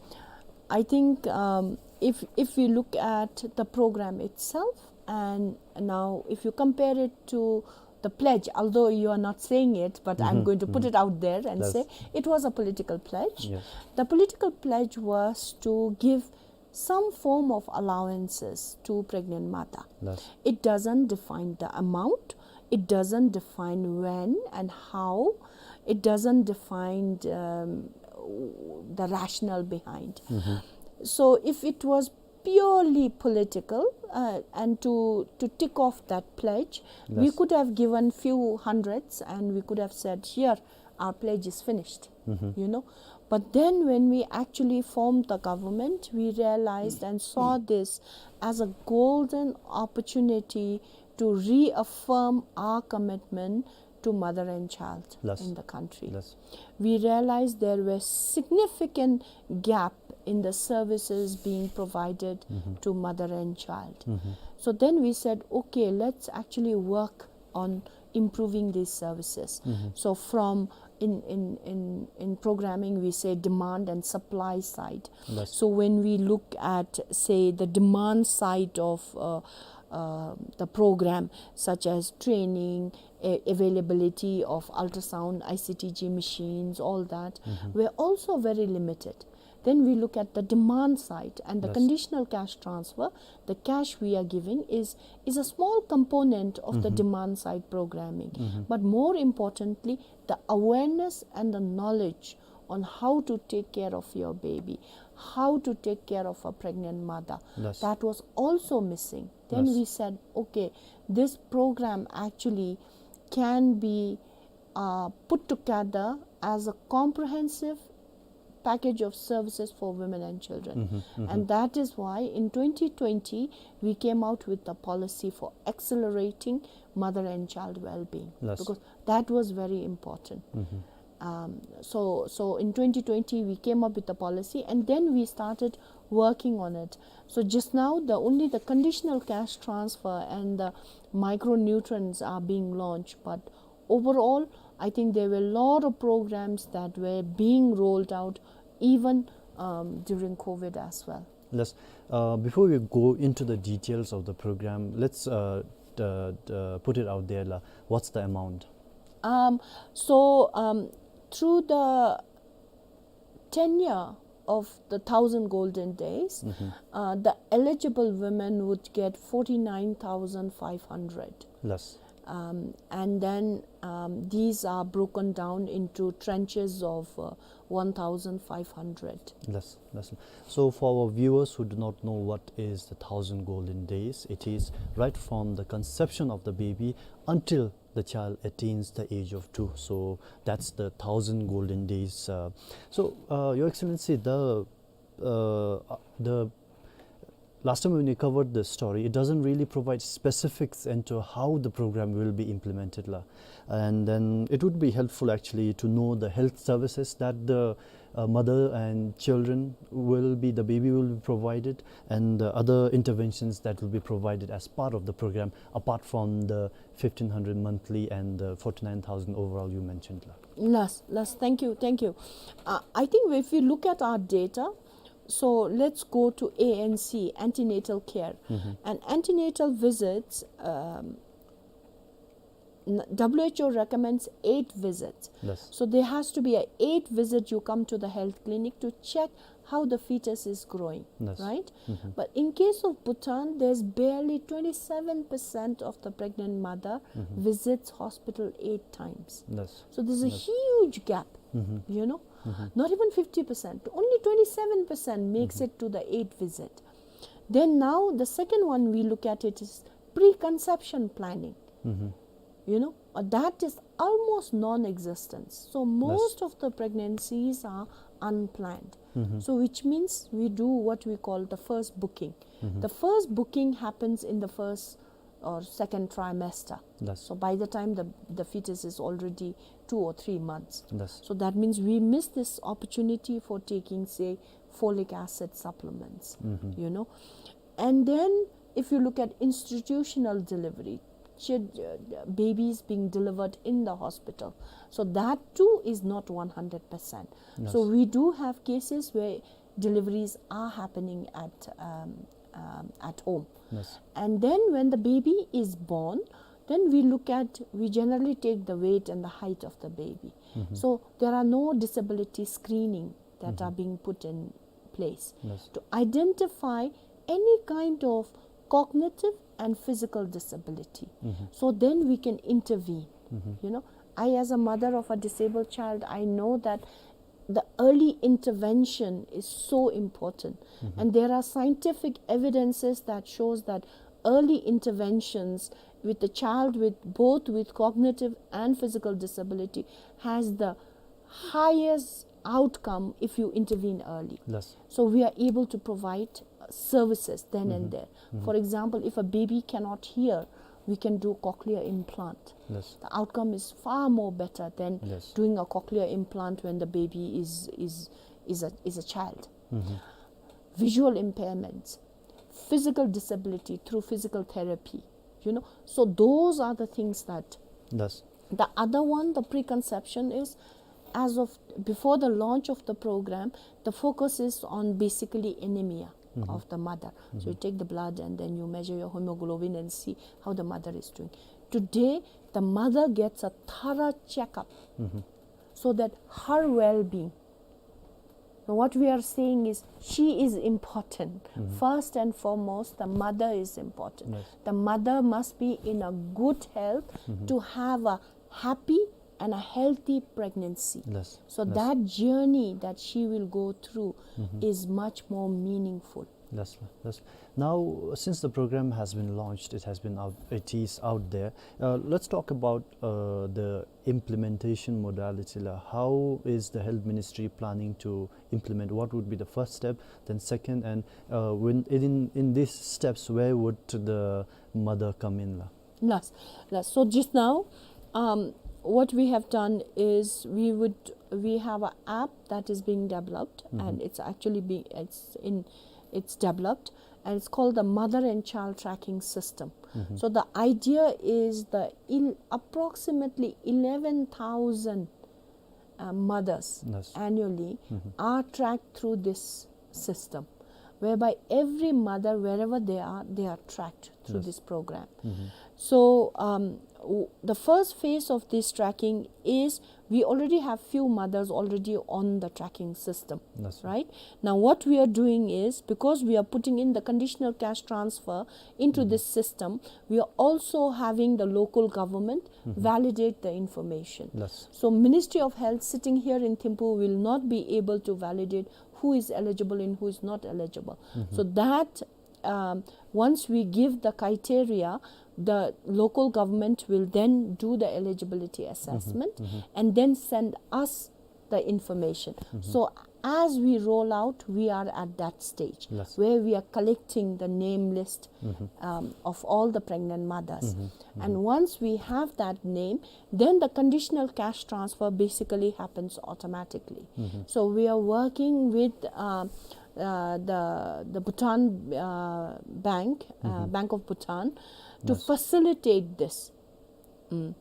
I think, um, if, if we look at the program itself, and now if you compare it to the pledge, although you are not saying it, but I'm going to put it out there and say it was a political pledge. Yes. The political pledge was to give some form of allowances to pregnant mother. Yes. It doesn't define the amount. It doesn't define when and how. It doesn't define, um, the rationale behind. So if it was purely political, uh, and to, to tick off that pledge, we could have given few hundreds and we could have said, "Here, our pledge is finished," you know. But then when we actually formed the government, we realized and saw this as a golden opportunity to reaffirm our commitment to mother and child in the country. Yes. We realized there were significant gap in the services being provided to mother and child. So then we said, "Okay, let's actually work on improving these services." So from, in, in, in, in programming, we say demand and supply side. Yes. So when we look at, say, the demand side of, uh, uh, the program, such as training, a-, availability of ultrasound, I C T G machines, all that, were also very limited. Then we look at the demand side and the conditional cash transfer. The cash we are giving is, is a small component of the demand side programming. But more importantly, the awareness and the knowledge on how to take care of your baby, how to take care of a pregnant mother, that was also missing. Then we said, "Okay, this program actually can be, uh, put together as a comprehensive package of services for women and children." And that is why in twenty twenty, we came out with the policy for accelerating mother and child well-being, because that was very important. Um, so, so in twenty twenty, we came up with the policy, and then we started working on it. So just now, the, only the conditional cash transfer and the micronutrients are being launched, but overall, I think there were a lot of programs that were being rolled out even, um, during COVID as well. Yes. Uh, before we go into the details of the program, let's, uh, d-, d-, put it out there, la. What's the amount? Um, so, um, through the tenure of the thousand golden days, uh, the eligible women would get forty-nine thousand five hundred. Yes. Um, and then, um, these are broken down into tranches of, uh, one thousand five hundred. Yes, yes. So for our viewers who do not know what is the thousand golden days, it is right from the conception of the baby until the child attains the age of two. So that's the thousand golden days. Uh, so, uh, Your Excellency, the, uh, uh, the last time when you covered the story, it doesn't really provide specifics into how the program will be implemented, la. And then it would be helpful actually to know the health services that the, uh, mother and children will be, the baby will be provided, and the other interventions that will be provided as part of the program, apart from the fifteen hundred monthly and the forty-nine thousand overall you mentioned, la. Yes, yes, thank you, thank you. Uh, I think if we look at our data, so let's go to A N C, antenatal care. And antenatal visits, um, N- W H O recommends eight visits. Yes. So there has to be a eight visit you come to the health clinic to check how the fetus is growing, Yes. right? Mm-hmm. But in case of Bhutan, there's barely twenty-seven percent of the pregnant mother Mm-hmm. visits hospital eight times. Yes. So there's a Yes. huge gap, Mm-hmm. you know. Mm-hmm. Not even fifty percent, only twenty-seven percent makes Mm-hmm. it to the eight visit. Then now the second one we look at it is preconception planning. Mm-hmm. You know, uh, that is almost non-existence. So most Yes. of the pregnancies are unplanned. Mm-hmm. So which means we do what we call the first booking. Mm-hmm. The first booking happens in the first or second trimester. Yes. So by the time the, the fetus is already two or three months. Yes. So that means we miss this opportunity for taking, say, folic acid supplements, Mm-hmm. you know. And then if you look at institutional delivery, chid- uh, babies being delivered in the hospital. So that too is not one hundred percent. So Yes. we do have cases where deliveries are happening at, um, um, at home. Yes. And then when the baby is born, then we look at, we generally take the weight and the height of the baby. Mm-hmm. So there are no disability screening that are Mm-hmm. being put in place Yes. to identify any kind of cognitive and physical disability. Mm-hmm. So then we can intervene. Mm-hmm. You know, I, as a mother of a disabled child, I know that the early intervention is so important. Mm-hmm. And there are scientific evidences that shows that early interventions with the child with both with cognitive and physical disability has the highest outcome if you intervene early. Yes. So we are able to provide, uh, services then and Mm-hmm. there. Mm-hmm. For example, if a baby cannot hear, we can do cochlear implant. Yes. The outcome is far more better than Yes. doing a cochlear implant when the baby is, is, is a, is a child. Mm-hmm. Visual impairments, physical disability through physical therapy, you know. So those are the things that Yes. The other one, the preconception is, as of before the launch of the program, the focus is on basically anemia Mm-hmm. of the mother. So you Mm-hmm. take the blood and then you measure your hemoglobin and see how the mother is doing. Today, the mother gets a thorough checkup Mm-hmm. so that her well-being. Now, what we are saying is she is important. Mm-hmm. First and foremost, the mother is important. Yes. The mother must be in a good health Mm-hmm. to have a happy and a healthy pregnancy. Yes. So Yes. that journey that she will go through Mm-hmm. is much more meaningful. Yes, yes. Now, since the program has been launched, it has been out, it is out there. Uh, let's talk about, uh, the implementation modality la. How is the health ministry planning to implement? What would be the first step? Then second, and, uh, when in, in these steps, where would the mother come in la? Yes, yes. So just now, um, what we have done is we would, we have an app that is being developed, Mm-hmm. and it's actually being, it's in, it's developed, and it's called the Mother and Child Tracking System. Mm-hmm. So the idea is the el- approximately eleven thousand, uh, mothers Yes. annually Mm-hmm. are tracked through this system, whereby every mother, wherever they are, they are tracked through Yes. this program. Mm-hmm. So, um, w- the first phase of this tracking is we already have few mothers already on the tracking system, Yes. right? Now, what we are doing is, because we are putting in the conditional cash transfer into Mm-hmm. this system, we are also having the local government Mm-hmm. validate the information. Yes. So Ministry of Health sitting here in Thimphu will not be able to validate who is eligible and who is not eligible. Mm-hmm. So that, um, once we give the criteria, the local government will then do the eligibility assessment Mm-hmm. and then send us the information. Mm-hmm. So as we roll out, we are at that stage Yes. where we are collecting the name list, Mm-hmm. um, of all the pregnant mothers. Mm-hmm. And Mm-hmm. once we have that name, then the conditional cash transfer basically happens automatically. Mm-hmm. So we are working with, uh, uh, the, the Bhutan, uh, Bank, uh, Mm-hmm. Bank of Bhutan, to Yes. facilitate this, mm,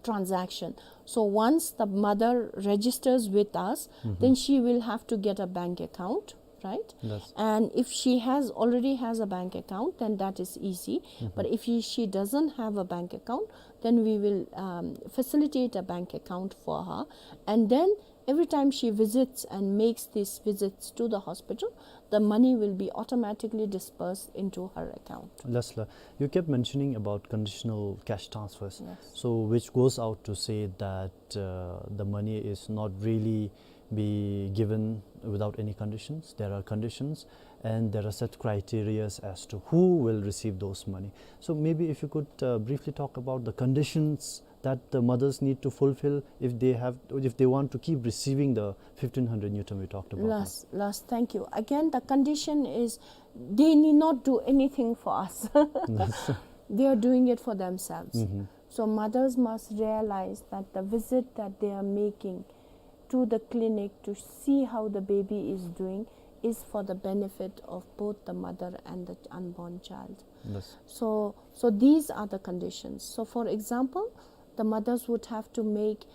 transaction. So once the mother registers with us, Mm-hmm. then she will have to get a bank account, right? Yes. And if she has, already has a bank account, then that is easy. Mm-hmm. But if she, she doesn't have a bank account, then we will, um, facilitate a bank account for her. And then every time she visits and makes these visits to the hospital, the money will be automatically disbursed into her account. Yes, sir. You kept mentioning about conditional cash transfers. Yes. So, which goes out to say that, uh, the money is not really be given without any conditions. There are conditions and there are set criterias as to who will receive those money. So maybe if you could, uh, briefly talk about the conditions that the mothers need to fulfill if they have, if they want to keep receiving the fifteen hundred ngultrum we talked about. Yes, yes, thank you. Again, the condition is they need not do anything for us. Yes. They are doing it for themselves. Mm-hmm. So mothers must realize that the visit that they are making to the clinic to see how the baby is doing is for the benefit of both the mother and the unborn child. Yes. So, so these are the conditions. So, for example, the mothers would have to make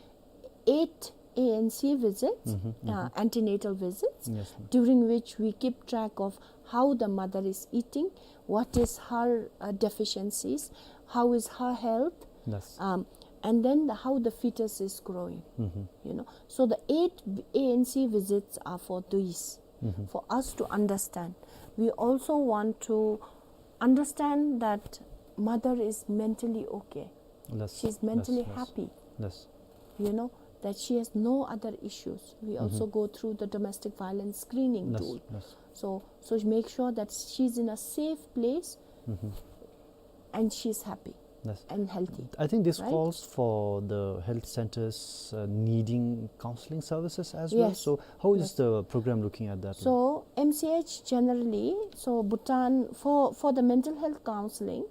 eight A N C visits, mm-hmm, uh, mm-hmm, antenatal visits, yes, ma'am, during which we keep track of how the mother is eating, what is her, uh, deficiencies, how is her health, yes, um, and then the, how the fetus is growing. Mm-hmm. You know, so the eight A N C visits are for these, mm-hmm, for us to understand. We also want to understand that mother is mentally okay. Yes, she's mentally, yes, yes, happy. Yes. You know, that she has no other issues. We, mm-hmm, also go through the domestic violence screening, yes, tool. Yes. So, so make sure that she's in a safe place, mm-hmm, and she's happy, yes, and healthy. I think this, right, calls for the health centers, uh, needing counseling services as well. Yes. So how is, yes, the program looking at that? So M C H generally, so Bhutan, for, for the mental health counseling,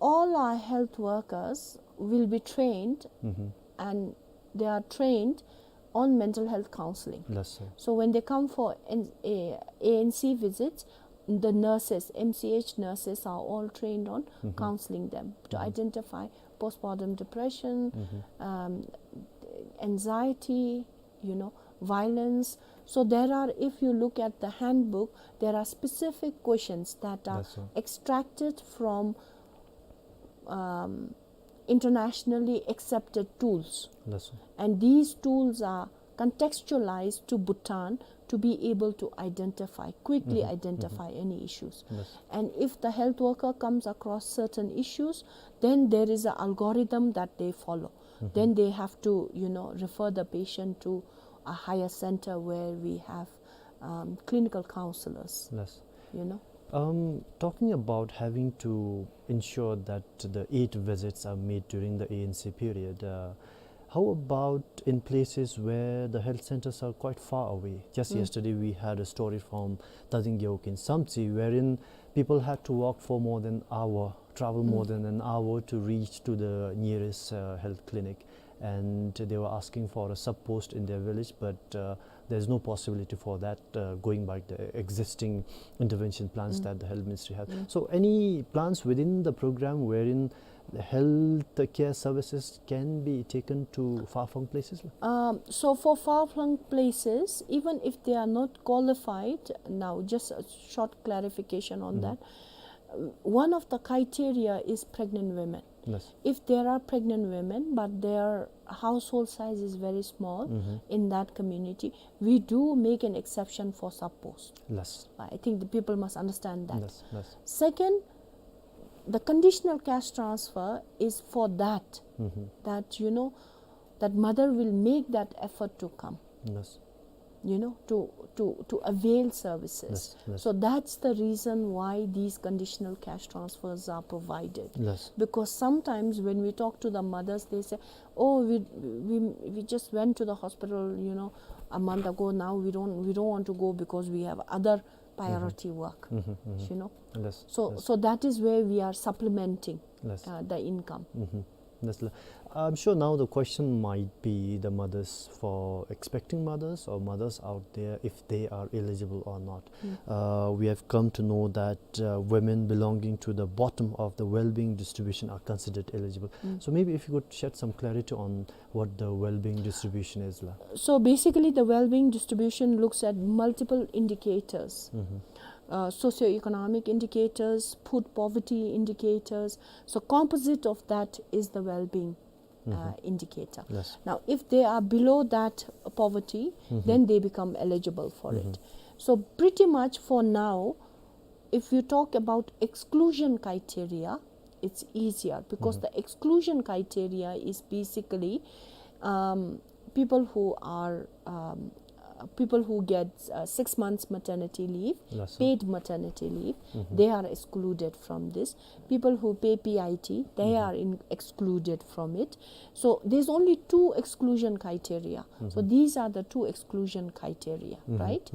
all our health workers will be trained, mm-hmm, and they are trained on mental health counseling. Yes, sir. So when they come for an, a, A N C visits, the nurses, M C H nurses are all trained on, mm-hmm, counseling them to, mm-hmm, identify postpartum depression, mm-hmm, um, anxiety, you know, violence. So there are, if you look at the handbook, there are specific questions that are, yes, sir, extracted from, um, internationally accepted tools. Yes, sir. And these tools are contextualized to Bhutan to be able to identify, quickly, mm-hmm, identify, mm-hmm, any issues. Yes. And if the health worker comes across certain issues, then there is an algorithm that they follow. Mm-hmm. Then they have to, you know, refer the patient to a higher center where we have, um, clinical counselors. Yes. You know? Um, talking about having to ensure that the eight visits are made during the A N C period, uh, how about in places where the health centers are quite far away? Just, mm, yesterday we had a story from Tazing Gewog in Samtse, wherein people had to walk for more than an hour, travel more, mm, than an hour to reach to the nearest, uh, health clinic. And they were asking for a sub post in their village, but, uh, there's no possibility for that, uh, going by the existing intervention plans, mm, that the health ministry has. Mm. So any plans within the program wherein the health care services can be taken to far-flung places? Um, so for far-flung places, even if they are not qualified, now just a short clarification on, mm-hmm, that. Uh, one of the criteria is pregnant women. Yes. If there are pregnant women, but their household size is very small, mm-hmm, in that community, we do make an exception for sub post. Yes. I think the people must understand that. Yes, yes. Second, the conditional cash transfer is for that, mm-hmm, that, you know, that mother will make that effort to come. Yes. You know, to, to, to avail services. Yes, yes. So that's the reason why these conditional cash transfers are provided. Yes. Because sometimes when we talk to the mothers, they say, "Oh, we, we, we just went to the hospital, you know, a month ago. Now we don't, we don't want to go because we have other priority work," you know. Yes. So, so that is where we are supplementing, uh, the income. Yes, sir. I'm sure now the question might be the mothers, for expecting mothers or mothers out there, if they are eligible or not. Uh, we have come to know that uh, women belonging to the bottom of the well-being distribution are considered eligible. So maybe if you could shed some clarity on what the well-being distribution is, la. So basically, the well-being distribution looks at multiple indicators, uh, socioeconomic indicators, food poverty indicators. So composite of that is the well-being uh, indicator. Yes. Now, if they are below that poverty, then they become eligible for it. So pretty much for now, if you talk about exclusion criteria, it's easier because the exclusion criteria is basically, um, people who are, um, uh, people who get uh, six months maternity leave, Yes, sir. paid maternity leave, they are excluded from this. People who pay P I T, they are in, excluded from it. So there's only two exclusion criteria. So these are the two exclusion criteria, right?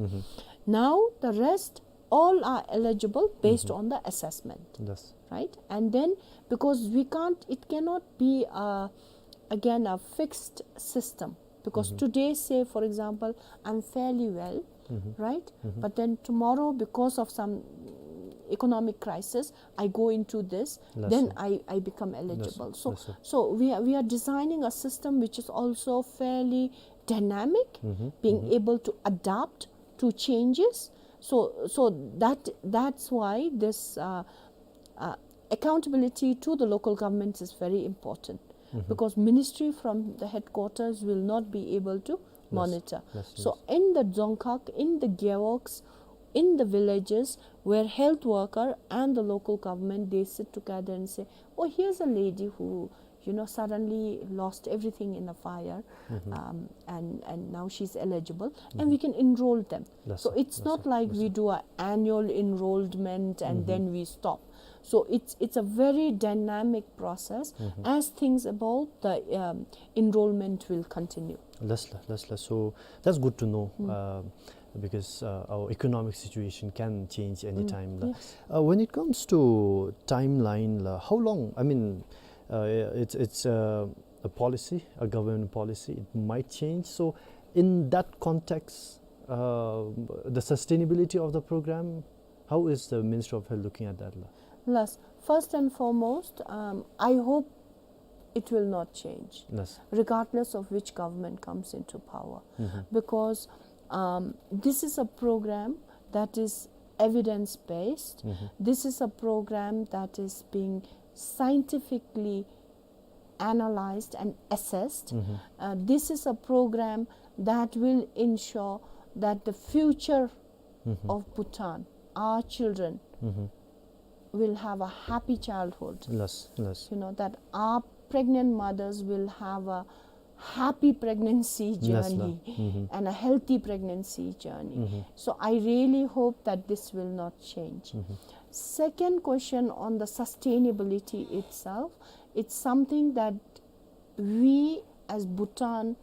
Now the rest all are eligible based on the assessment, Yes. right? And then, because we can't, it cannot be a, again, a fixed system. Because today, say, for example, I'm fairly well, right? But then tomorrow, because of some economic crisis, I go into this, Yes, then sir. I, I become eligible. Yes, So, yes, sir. so we are, we are designing a system which is also fairly dynamic, being able to adapt to changes. So, so that, that's why this, uh, uh, accountability to the local governments is very important, because ministry from the headquarters will not be able to Yes. monitor. Yes, So yes. in the Dzongkhag, in the gewogs, in the villages where health worker and the local government, they sit together and say, "Oh, here's a lady who, you know, suddenly lost everything in a fire, um, and, and now she's eligible, and we can enroll them." Yes, So sir. it's Yes, not sir. like Yes, we sir. do an annual enrollment and then we stop. So it's, it's a very dynamic process. As things evolve, the, um, enrollment will continue. Yes, la, yes, la. So that's good to know, uh, because uh, our economic situation can change any time, la. Yes. Uh, when it comes to timeline, la, how long? I mean, uh, it's, it's uh, a policy, a government policy. It might change. So in that context, uh, the sustainability of the program, how is the Ministry of Health looking at that, la? Yes, first and foremost, um, I hope it will not change, Yes. regardless of which government comes into power. Because, um, this is a program that is evidence-based. This is a program that is being scientifically analyzed and assessed. Uh, this is a program that will ensure that the future of Bhutan, our children, will have a happy childhood. Yes, yes. You know, that our pregnant mothers will have a happy pregnancy Yes, la. journey and a healthy pregnancy journey. So I really hope that this will not change. Second question on the sustainability itself, it's something that we as Bhutan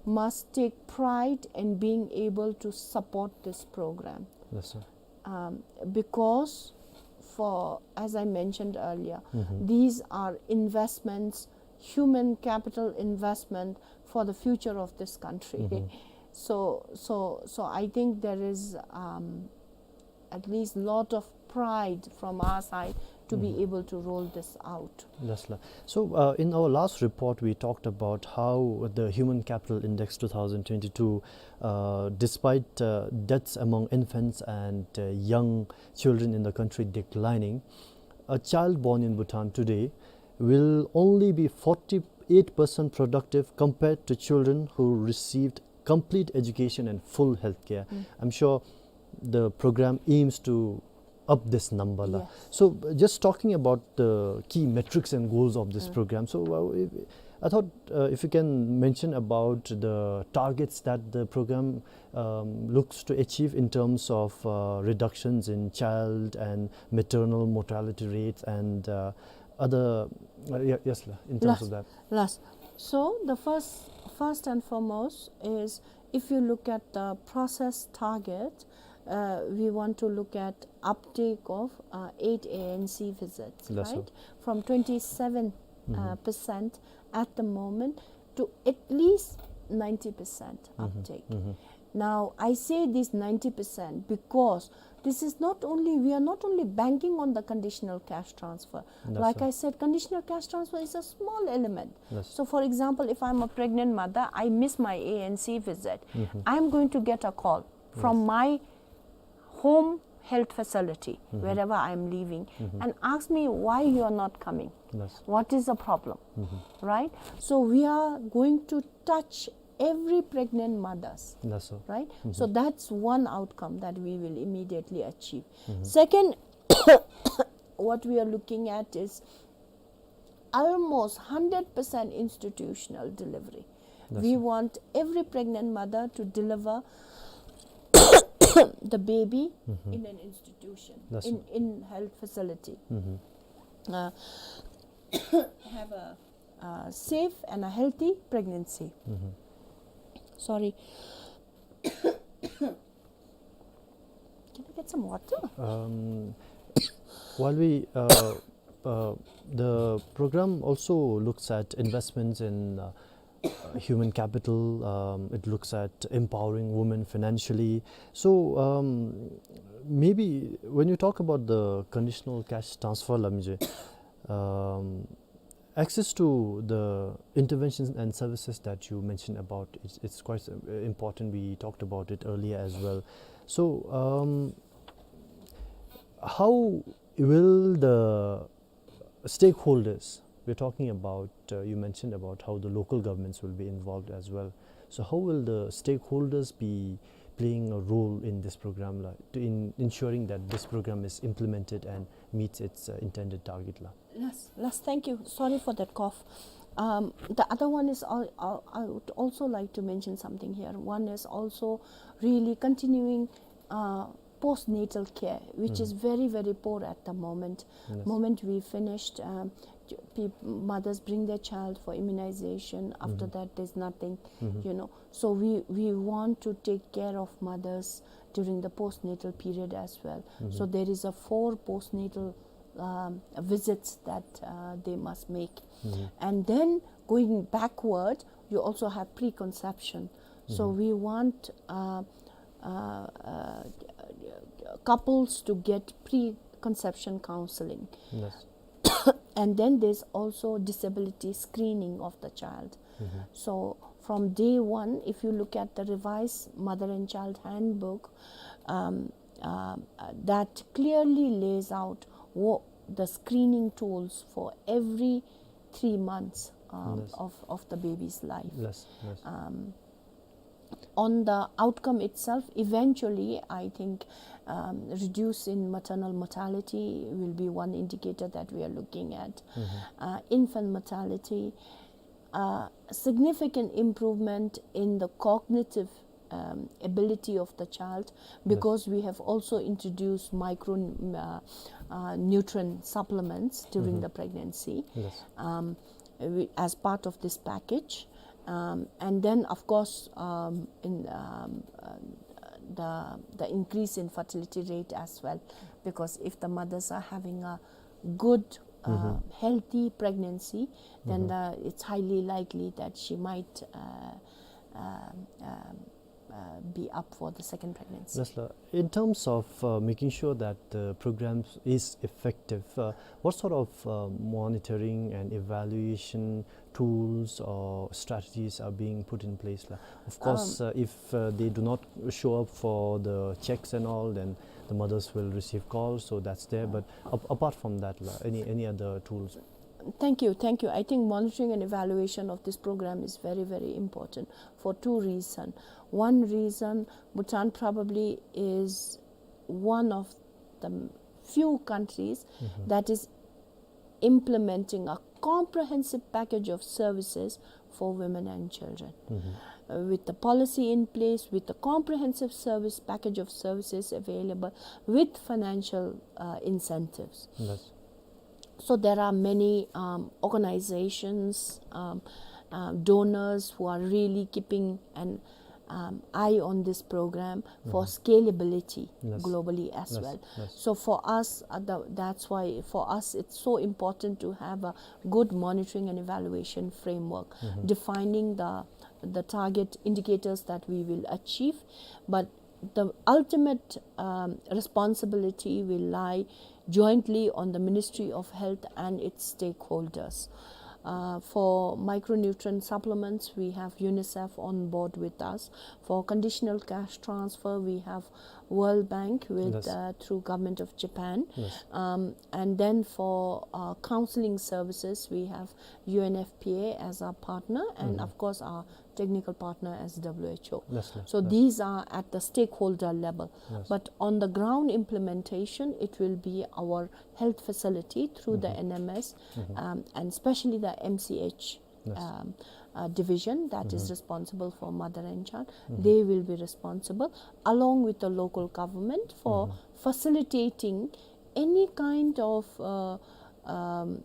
must take pride in being able to support this program. Yes, sir. Um, because for, as I mentioned earlier, these are investments, human capital investment for the future of this country. So, so, so I think there is, um, at least lot of pride from our side to be able to roll this out. Yes, la. So, uh, in our last report, we talked about how the Human Capital Index two thousand twenty-two, uh, despite uh, deaths among infants and uh, young children in the country declining, a child born in Bhutan today will only be forty-eight percent productive compared to children who received complete education and full health care. I'm sure the program aims to up this number, la. Yes. So, uh, just talking about the key metrics and goals of this program. So, uh, if, I thought, uh, if you can mention about the targets that the program, um, looks to achieve in terms of, uh, reductions in child and maternal mortality rates and, uh, other, uh, ye-, yes, la, in terms Yes. of that. Yes. So the first, first and foremost is, if you look at the process target, uh, we want to look at uptake of, uh, eight A N C visits, Yes, sir. right? From twenty-seven, uh, percent at the moment to at least ninety percent uptake. Now, I say this ninety percent because this is not only, we are not only banking on the conditional cash transfer. Like I said, conditional cash transfer is a small element. So, for example, if I'm a pregnant mother, I miss my A N C visit, I'm going to get a call from my home health facility, wherever I'm living, and ask me why you are not coming. What is the problem? Right? So we are going to touch every pregnant mothers. Right? So that's one outcome that we will immediately achieve. Second, what we are looking at is almost hundred percent institutional delivery. We want every pregnant mother to deliver the baby in an institution, in, in health facility. Uh, have a, uh, safe and a healthy pregnancy. Sorry. Can I get some water? Um, while we, uh, uh, the program also looks at investments in, uh, uh, human capital. Um, it looks at empowering women financially. So, um, maybe when you talk about the conditional cash transfer, la mije, um, access to the interventions and services that you mentioned about, it's, it's quite, uh, important. We talked about it earlier as well. So, um, how will the stakeholders, we're talking about, uh, you mentioned about how the local governments will be involved as well. So how will the stakeholders be playing a role in this program, la, to in ensuring that this program is implemented and meets its, uh, intended target, la? Yes, yes, thank you. Sorry for that cough. Um, the other one is, al-, al-, I would also like to mention something here. One is also really continuing, uh, postnatal care, which is very, very poor at the moment. Moment we finished, um, j-, peop-, mothers bring their child for immunization. After that, there's nothing, you know. So we, we want to take care of mothers during the postnatal period as well. So there is a four postnatal, um, visits that, uh, they must make. And then going backward, you also have preconception. So we want, uh, uh, uh, couples to get preconception counseling. And then there's also disability screening of the child. So from day one, if you look at the revised mother and child handbook, um, um, uh, that clearly lays out what the screening tools for every three months, um, of, of the baby's life. Um, on the outcome itself, eventually, I think, um, reduce in maternal mortality will be one indicator that we are looking at. Uh, infant mortality, uh, significant improvement in the cognitive, um, ability of the child, because we have also introduced micro, uh, uh, nutrient supplements during the pregnancy. Um, we, as part of this package. Um, and then, of course, um, in, um, uh, the, the increase in fertility rate as well, because if the mothers are having a good, uh, healthy pregnancy, then the, it's highly likely that she might, uh, um, um, uh, be up for the second pregnancy. Yes, sir. In terms of, uh, making sure that the program is effective, uh, what sort of, uh, monitoring and evaluation tools or strategies are being put in place, la? Of course, um, uh, if, uh, they do not show up for the checks and all, then the mothers will receive calls, so that's there. But ap-, apart from that, la, any, any other tools? Thank you, thank you. I think monitoring and evaluation of this program is very, very important for two reasons. One reason, Bhutan probably is one of the few countries that is implementing a comprehensive package of services for women and children. Uh, with the policy in place, with the comprehensive service package of services available, with financial, uh, incentives. So there are many, um, organizations, um, uh, donors who are really keeping an, um, eye on this program for scalability globally as well. So for us, uh, the, that's why for us it's so important to have a good monitoring and evaluation framework, defining the, the target indicators that we will achieve, but the ultimate, um, responsibility will lie jointly on the Ministry of Health and its stakeholders. Uh, for micronutrient supplements, we have UNICEF on board with us. For conditional cash transfer, we have World Bank with, uh, through Government of Japan. Um, and then for, uh, counseling services, we have U N F P A as our partner, and of course our technical partner as W H O. So these are at the stakeholder level. But on the ground implementation, it will be our health facility through the N M S, um, and especially the M C H, um, uh, division that is responsible for mother and child. They will be responsible along with the local government for facilitating any kind of, uh, um,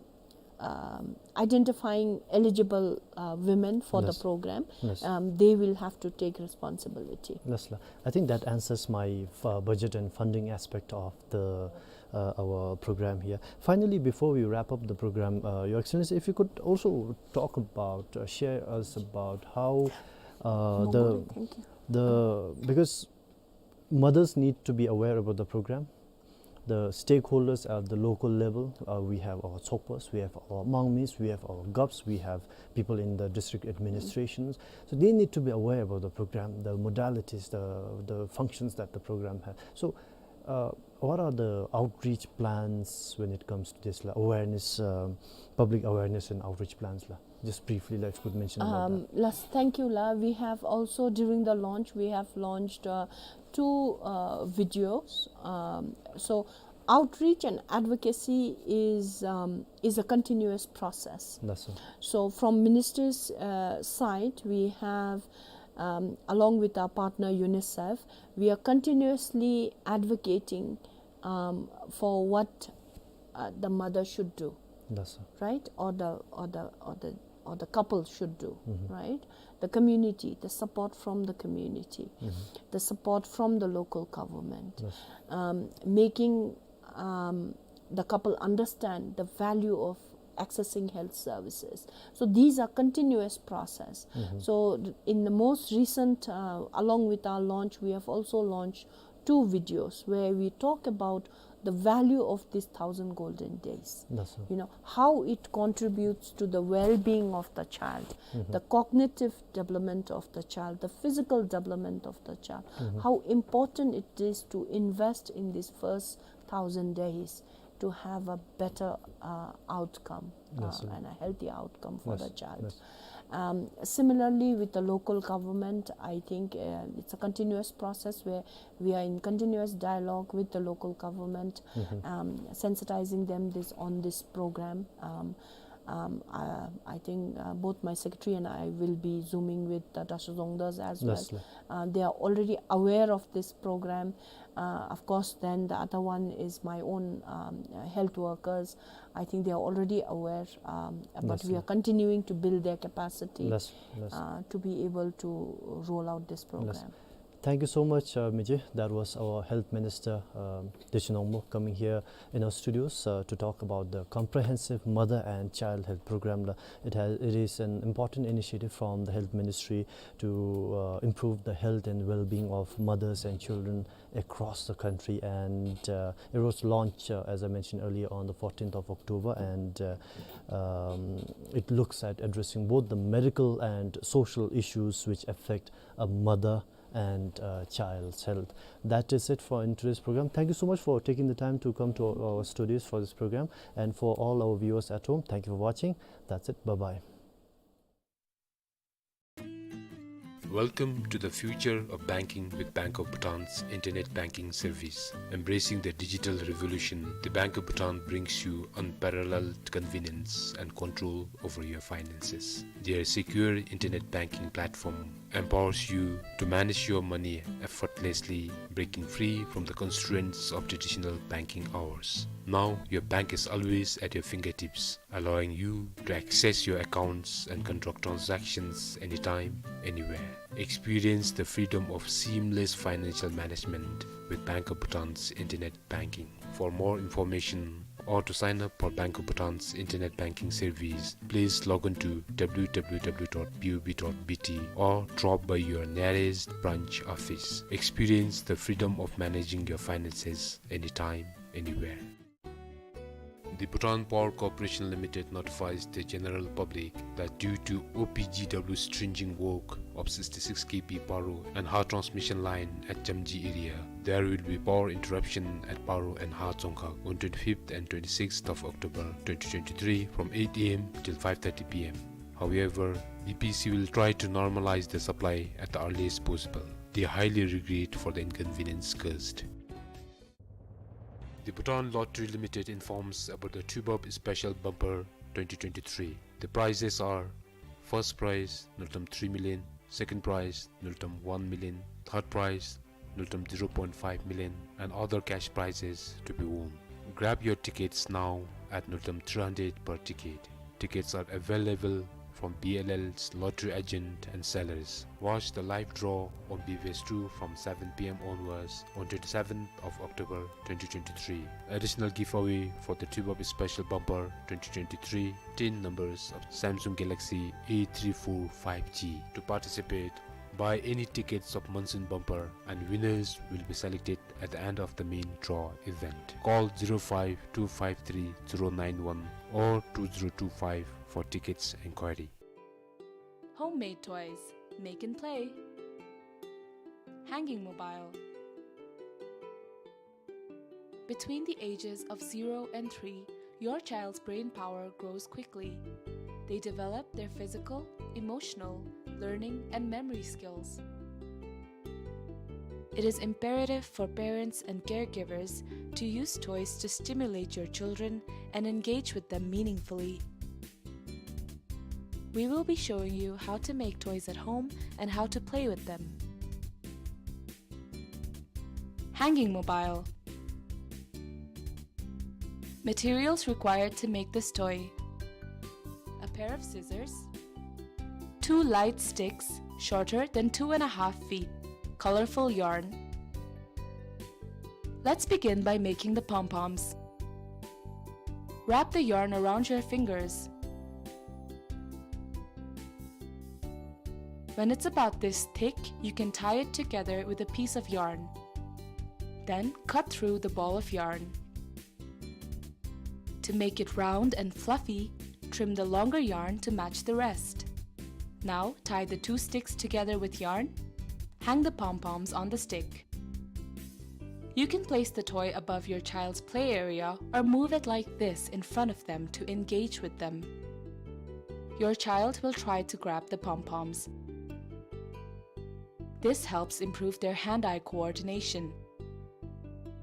um, identifying eligible, uh, women for the program. Um, they will have to take responsibility. Yes, la. I think that answers my, uh, budget and funding aspect of the, uh, our program here. Finally, before we wrap up the program, uh, Your Excellency, if you could also talk about, uh, share us about how, uh, the, the, because mothers need to be aware about the program. The stakeholders at the local level, uh, we have our Tsokpas, we have our Mangmis, we have our Gaps, we have people in the district administrations. So they need to be aware about the program, the modalities, the, the functions that the program has. So, uh, what are the outreach plans when it comes to this, la, awareness, um, public awareness and outreach plans, la? Just briefly, la, if you could mention about that. Um, yes, thank you, la. We have also, during the launch, we have launched, uh, two, uh, videos. Um, so outreach and advocacy is, um, is a continuous process. That's so. So from Minister's, uh, side, we have, um, along with our partner UNICEF, we are continuously advocating, um, for what, uh, the mother should do, That's so. right? Or the, or the, or the, or the couple should do, right? The community, the support from the community, the support from the local government, Yes. um, making, um, the couple understand the value of accessing health services. So these are continuous process. So th-, in the most recent, uh, along with our launch, we have also launched two videos where we talk about the value of these thousand golden days. That's so. You know, how it contributes to the well-being of the child, the cognitive development of the child, the physical development of the child, how important it is to invest in these first thousand days to have a better, uh, outcome, uh, Yes, sir. and a healthy outcome for Yes, the child. yes. Um, similarly, with the local government, I think, uh, it's a continuous process where we are in continuous dialogue with the local government, um, sensitizing them this, on this program. Um, um, uh, I think, uh, both my secretary and I will be Zooming with, uh, Dasho Dzongdas as well. Yes, sir. Uh, they are already aware of this program. Uh, of course, then the other one is my own, um, uh, health workers. I think they are already aware, um, but Yes, we are sir. continuing to build their capacity, Yes, yes. uh, to be able to roll out this Yes. program. Thank you so much, uh, Mije. That was our Health Minister, um, Detshe Nongmo, coming here in our studios, uh, to talk about the comprehensive mother and child health program. It has, it is an important initiative from the Health Ministry to, uh, improve the health and well-being of mothers and children across the country. And, uh, it was launched, uh, as I mentioned earlier, on the fourteenth of October, and, uh, um, it looks at addressing both the medical and social issues which affect a mother and, uh, child's health. That is it for in today's program. Thank you so much for taking the time to come to our, our studios for this program. And for all our viewers at home, thank you for watching. That's it. Bye-bye. Welcome to the future of banking with Bank of Bhutan's internet banking service. Embracing the digital revolution, the Bank of Bhutan brings you unparalleled convenience and control over your finances. Their secure internet banking platform empowers you to manage your money effortlessly, breaking free from the constraints of traditional banking hours. Now, your bank is always at your fingertips, allowing you to access your accounts and conduct transactions anytime, anywhere. Experience the freedom of seamless financial management with Bank of Bhutan's internet banking. For more information or to sign up for Bank of Bhutan's internet banking service, please log on to W W W dot B O B dot B T or drop by your nearest branch office. Experience the freedom of managing your finances anytime, anywhere. The Bhutan Power Corporation Limited notifies the general public that due to O P G W's stringent work of sixty-six K V Paro and Har transmission line at Chamji area, there will be power interruption at Paro and Har Tsongkhag on twenty-fifth and twenty-sixth of October twenty twenty-three from eight A M till five thirty P M. However, B P C will try to normalize the supply at the earliest possible. They highly regret for the inconvenience caused. The Bhutan Lottery Limited informs about the Tuibab Special Bumper twenty twenty-three. The prizes are: first prize, nultam three million, second prize, nultam one million, third prize, nultam zero point five million, and other cash prizes to be won. Grab your tickets now at nultam three hundred per ticket. Tickets are available from B L L's lottery agent and sellers. Watch the live draw on B B S two from seven P M onwards on twenty-seventh of October twenty twenty-three. Additional giveaway for the Tuibab Special Bumper twenty twenty-three, ten numbers of Samsung Galaxy A three four five G. To participate, buy any tickets of Monsoon Bumper and winners will be selected at the end of the main draw event. Call zero five two five three zero nine one or two zero two five for tickets enquiry. Homemade toys. Make and play. Hanging mobile. Between the ages of zero and three, your child's brain power grows quickly. They develop their physical, emotional, learning, and memory skills. It is imperative for parents and caregivers to use toys to stimulate your children and engage with them meaningfully. We will be showing you how to make toys at home and how to play with them. Hanging mobile. Materials required to make this toy: a pair of scissors, two light sticks shorter than two and a half feet, colorful yarn. Let's begin by making the pom-poms. Wrap the yarn around your fingers. When it's about this thick, you can tie it together with a piece of yarn. Then cut through the ball of yarn. To make it round and fluffy, trim the longer yarn to match the rest. Now tie the two sticks together with yarn. Hang the pom-poms on the stick. You can place the toy above your child's play area or move it like this in front of them to engage with them. Your child will try to grab the pom-poms. This helps improve their hand-eye coordination.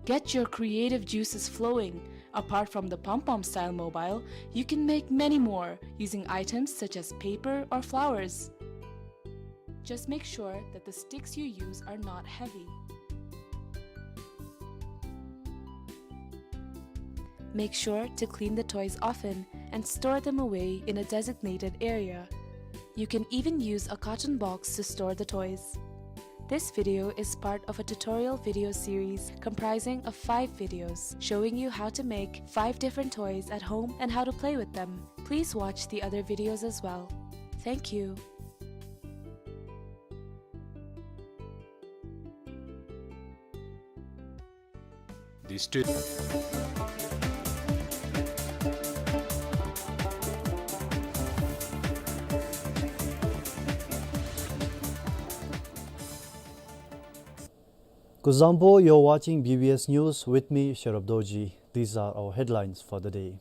Get your creative juices flowing. Apart from the pom-pom style mobile, you can make many more using items such as paper or flowers. Just make sure that the sticks you use are not heavy. Make sure to clean the toys often and store them away in a designated area. You can even use a carton box to store the toys. This video is part of a tutorial video series comprising of five videos showing you how to make five different toys at home and how to play with them. Please watch the other videos as well. Thank you. This stu- Kuzuzangpo, you're watching B B S News with me, Sherab Dorji. These are our headlines for the day.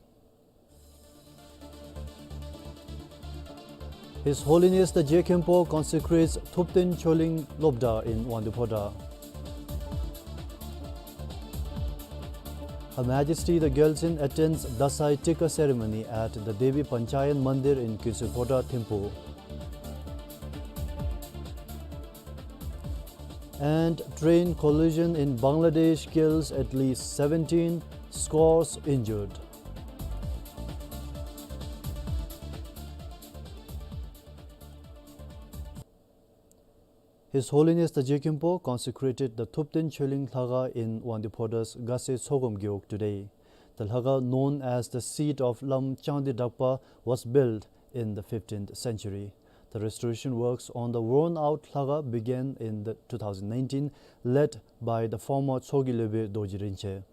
His Holiness the Je Khenpo consecrates Thupten Choling Lobda in Wangdue Phodrang. Her Majesty the Gyaltsuen attends Dasai Tikka ceremony at the Devi Panchayan Mandir in Kyushu Phodrang Thimphu. And train collision in Bangladesh kills at least seventeen, scores injured. His Holiness the Je Khenpo consecrated the Thupten Choeling Lhakhang in Wangdue Phodra's Gase Tsogom Gewog today. The Lhakhang, known as the seat of Lam Changdi Drakpa, was built in the fifteenth century. The restoration works on the worn-out Lhakhang began in the two thousand nineteen, led by the former Chogi Lopen Dorji Rinpoche.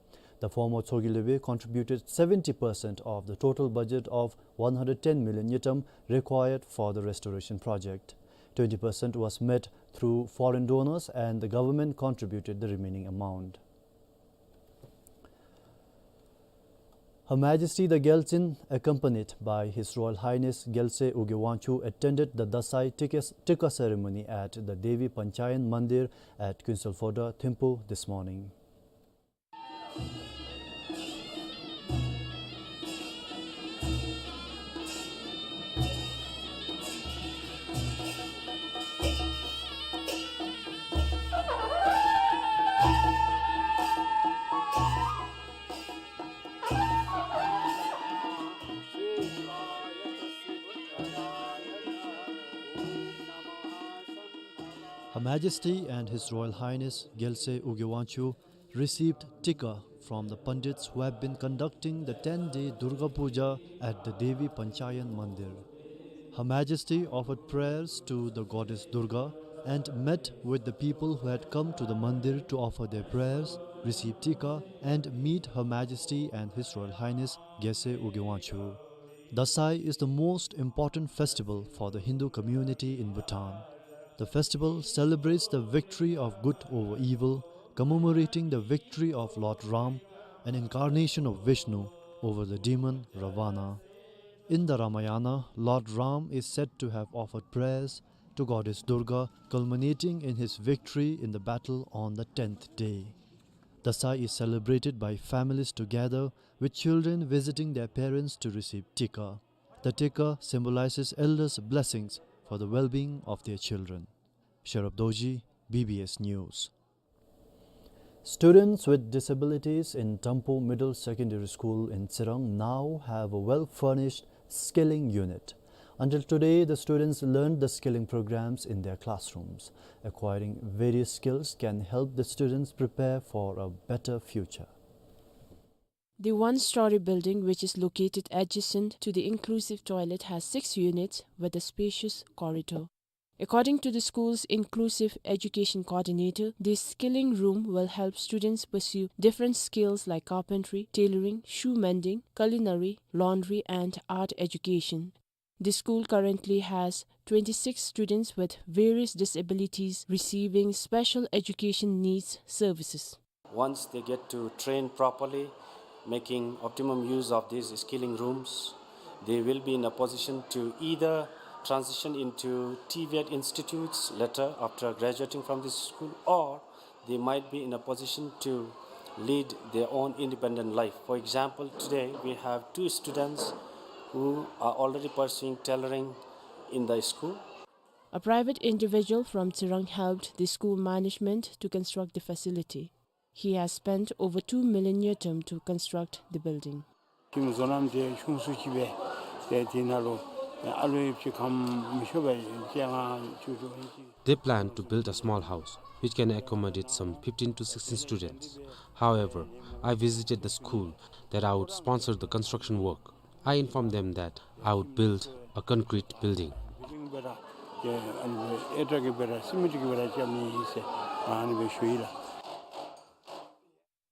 The former Chogi Lopen contributed seventy percent of the total budget of one hundred ten million ngultrum required for the restoration project. Twenty percent was made through foreign donors and the government contributed the remaining amount. Her Majesty the Gyaltsuen, accompanied by His Royal Highness Gyaltsuen Urgyen Wangchuck, attended the Dasai Tikka, Tikka ceremony at the Devi Panchayan Mandir at Kuensel Phodra, Thimphu this morning. Her Majesty and His Royal Highness Gyaltsuen Urgyen Wangchuck received Tikka from the Pandits who have been conducting the ten-day Durga Puja at the Devi Panchayan Mandir. Her Majesty offered prayers to the goddess Durga and met with the people who had come to the Mandir to offer their prayers, receive Tikka, and meet Her Majesty and His Royal Highness Gyaltsuen Urgyen Wangchuck. Dasai is the most important festival for the Hindu community in Bhutan. The festival celebrates the victory of good over evil, commemorating the victory of Lord Ram, an incarnation of Vishnu, over the demon Ravana. In the Ramayana, Lord Ram is said to have offered prayers to goddess Durga, culminating in his victory in the battle on the tenth day. Dasai is celebrated by families together, with children visiting their parents to receive Tikka. The Tikka symbolizes elders' blessings for the well-being of their children. Sherab Dorji, B B S News. Students with disabilities in Tampur Middle Secondary School in Tsirang now have a well-furnished skilling unit. Until today, the students learned the skilling programs in their classrooms. Acquiring various skills can help the students prepare for a better future. The one-story building, which is located adjacent to the inclusive toilet, has six units with a spacious corridor. According to the school's inclusive education coordinator, this skilling room will help students pursue different skills like carpentry, tailoring, shoe mending, culinary, laundry, and art education. The school currently has twenty-six students with various disabilities receiving special education needs services. Once they get to train properly, making optimum use of these skilling rooms, they will be in a position to either transition into TVET institutes later after graduating from this school, or they might be in a position to lead their own independent life. For example, today we have two students who are already pursuing tailoring in the school. A private individual from Tsirang helped the school management to construct the facility. He has spent over two million ngultrum to construct the building. ཁྱིམ་བཟོ་ལམ་དེ་ཆུང་སུ་ཅིག་སྦེ་ཏེ་དེ་ནང་ལུ་ཨ་ལུ་ཡང་ཅིག་གམ་མི་ཤོར་བའི་ཅིག་ང་ཅིག་འགྲོ་ཡི་ཅིག། They plan to build a small house which can accommodate some fifteen to sixteen students. However, I visited the school that I would sponsor the construction work. I informed them that I would build a concrete building.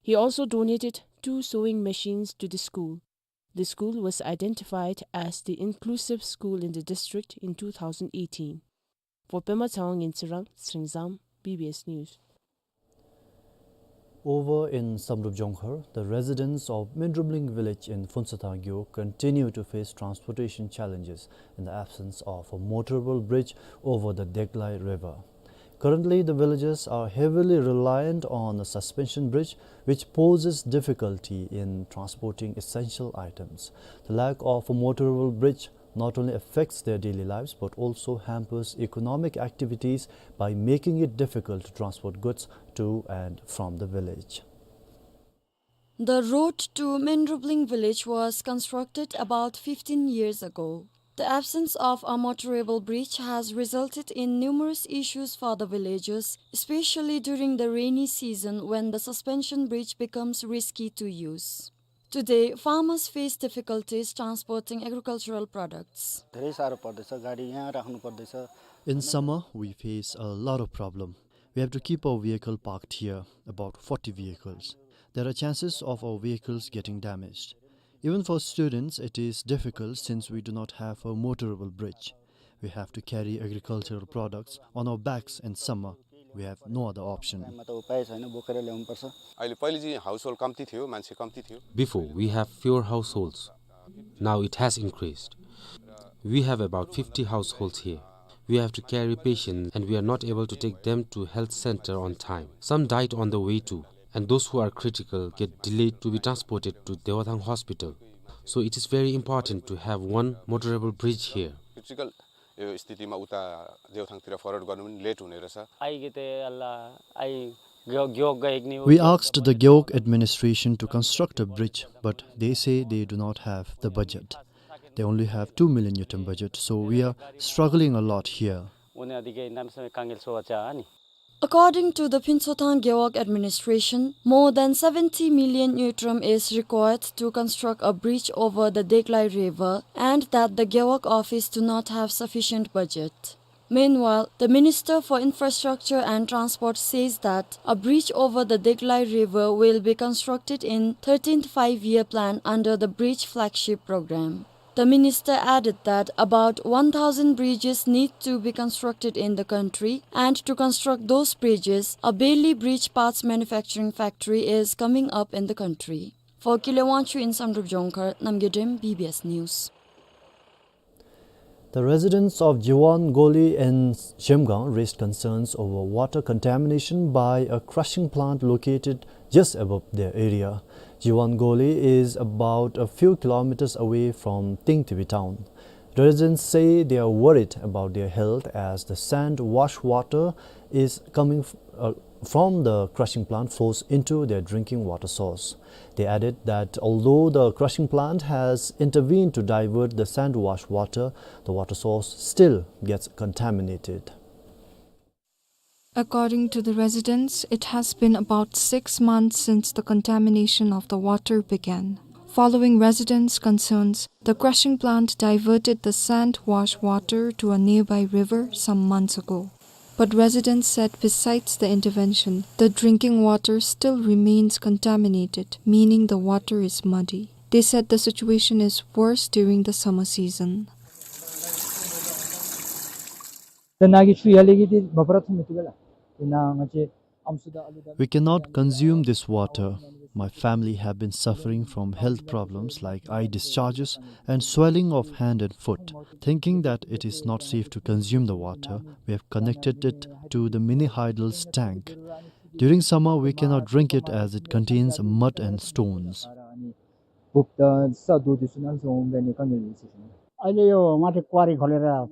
He also donated two sewing machines to the school. The school was identified as the inclusive school in the district in two thousand eighteen. For Pema Tshewang in Tsirang, Sringzam, B B S News. Over in Samdrup Jongkhar, the residents of Mindrumling village in Phuentshothang Gewog continue to face transportation challenges in the absence of a motorable bridge over the Deklai River. Currently, the villagers are heavily reliant on a suspension bridge, which poses difficulty in transporting essential items. The lack of a motorable bridge not only affects their daily lives but also hampers economic activities by making it difficult to transport goods to and from the village. The road to Menrubling village was constructed about fifteen years ago. The absence of a motorable bridge has resulted in numerous issues for the villagers, especially during the rainy season when the suspension bridge becomes risky to use. Today, farmers face difficulties transporting agricultural products. धेरै साह्रो पर्दैछ, गाडी यहाँ राख्नु पर्दैछ। In summer, we face a lot of problem. We have to keep our vehicle parked here, about forty vehicles. There are chances of our vehicles getting damaged. Even for students, it is difficult since we do not have a motorable bridge. We have to carry agricultural products on our backs in summer. We have no other option. टाइममा त उपाय छैन, बोकेर ल्याउनुपर्छ। अहिले पहिले चाहिँ हाउसहोल्ड कम्ती थियो, मान्छे कम्ती थियो। Before, we have fewer households. Now it has increased. We have about fifty households here. We have to carry patients and we are not able to take them to health center on time. Some died on the way too, and those who are critical get delayed to be transported to Dewathang Hospital. So it is very important to have one motorable bridge here. Critical यो स्थितिमा उता देवथाङतिर फरवर्ड गर्नु पनि लेट हुने रहेछ। आइगेते अल्ला, आइ ग्यो-, ग्योक गएक नि We asked the Gewog administration to construct a bridge, but they say they do not have the budget. They only have two million ngultrum budget, so we are struggling a lot here. उनी अधिकै नाम समय कांगेल सोवा चा नि। According to the Phuntshothang Gewog administration, more than seventy million ngultrum is required to construct a bridge over the Deglai River and that the Gewog office do not have sufficient budget. Meanwhile, the Minister for Infrastructure and Transport says that a bridge over the Deglai River will be constructed in thirteenth Five-Year Plan under the Bridge Flagship Program. The minister added that about one thousand bridges need to be constructed in the country, and to construct those bridges, a Bailey Bridge Parts Manufacturing Factory is coming up in the country. For Kile Wangchuk in Samdrup Jongkhar, Namgay Dem, B B S News. The residents of Jiwan Goli in Zhemgang raised concerns over water contamination by a crushing plant located just above their area. Jiwan Goli is about a few kilometers away from Tingtibi town. Residents say they are worried about their health as the sand wash water is coming f-, uh, from the crushing plant flows into their drinking water source. They added that although the crushing plant has intervened to divert the sand wash water, the water source still gets contaminated. According to the residents, it has been about six months since the contamination of the water began. Following residents' concerns, the crushing plant diverted the sand wash water to a nearby river some months ago. But residents said besides the intervention, the drinking water still remains contaminated, meaning the water is muddy. They said the situation is worse during the summer season. ད་ནཱ་གི་ཆུ་ཡར་ལས་ཀྱི་འདི་མ་པ་ར་འཐུང་མི་བཏུབ་པས་ལགས། དེ་ནང་ང་བཅས་ཨམ་སྲུ་དང་ཨ་ལུ་དང་། We cannot consume this water. My family have been suffering from health problems like eye discharges and swelling of hand and foot. Thinking that it is not safe to consume the water, we have connected it to the mini hydels tank. During summer, we cannot drink it as it contains mud and stones. ཕུགཔ་དང་ས་རྡོ་འདི་ཚུ་ནང་སོང་འོང་པས་ནི་དཀའ་ངལ་ཡོད་ཟེར་ཞུ་ནི། ཨ་ནི་ཡོ་མ་ཏི་ཀ་ཝ་རི་ཁོ་ལེ་ར།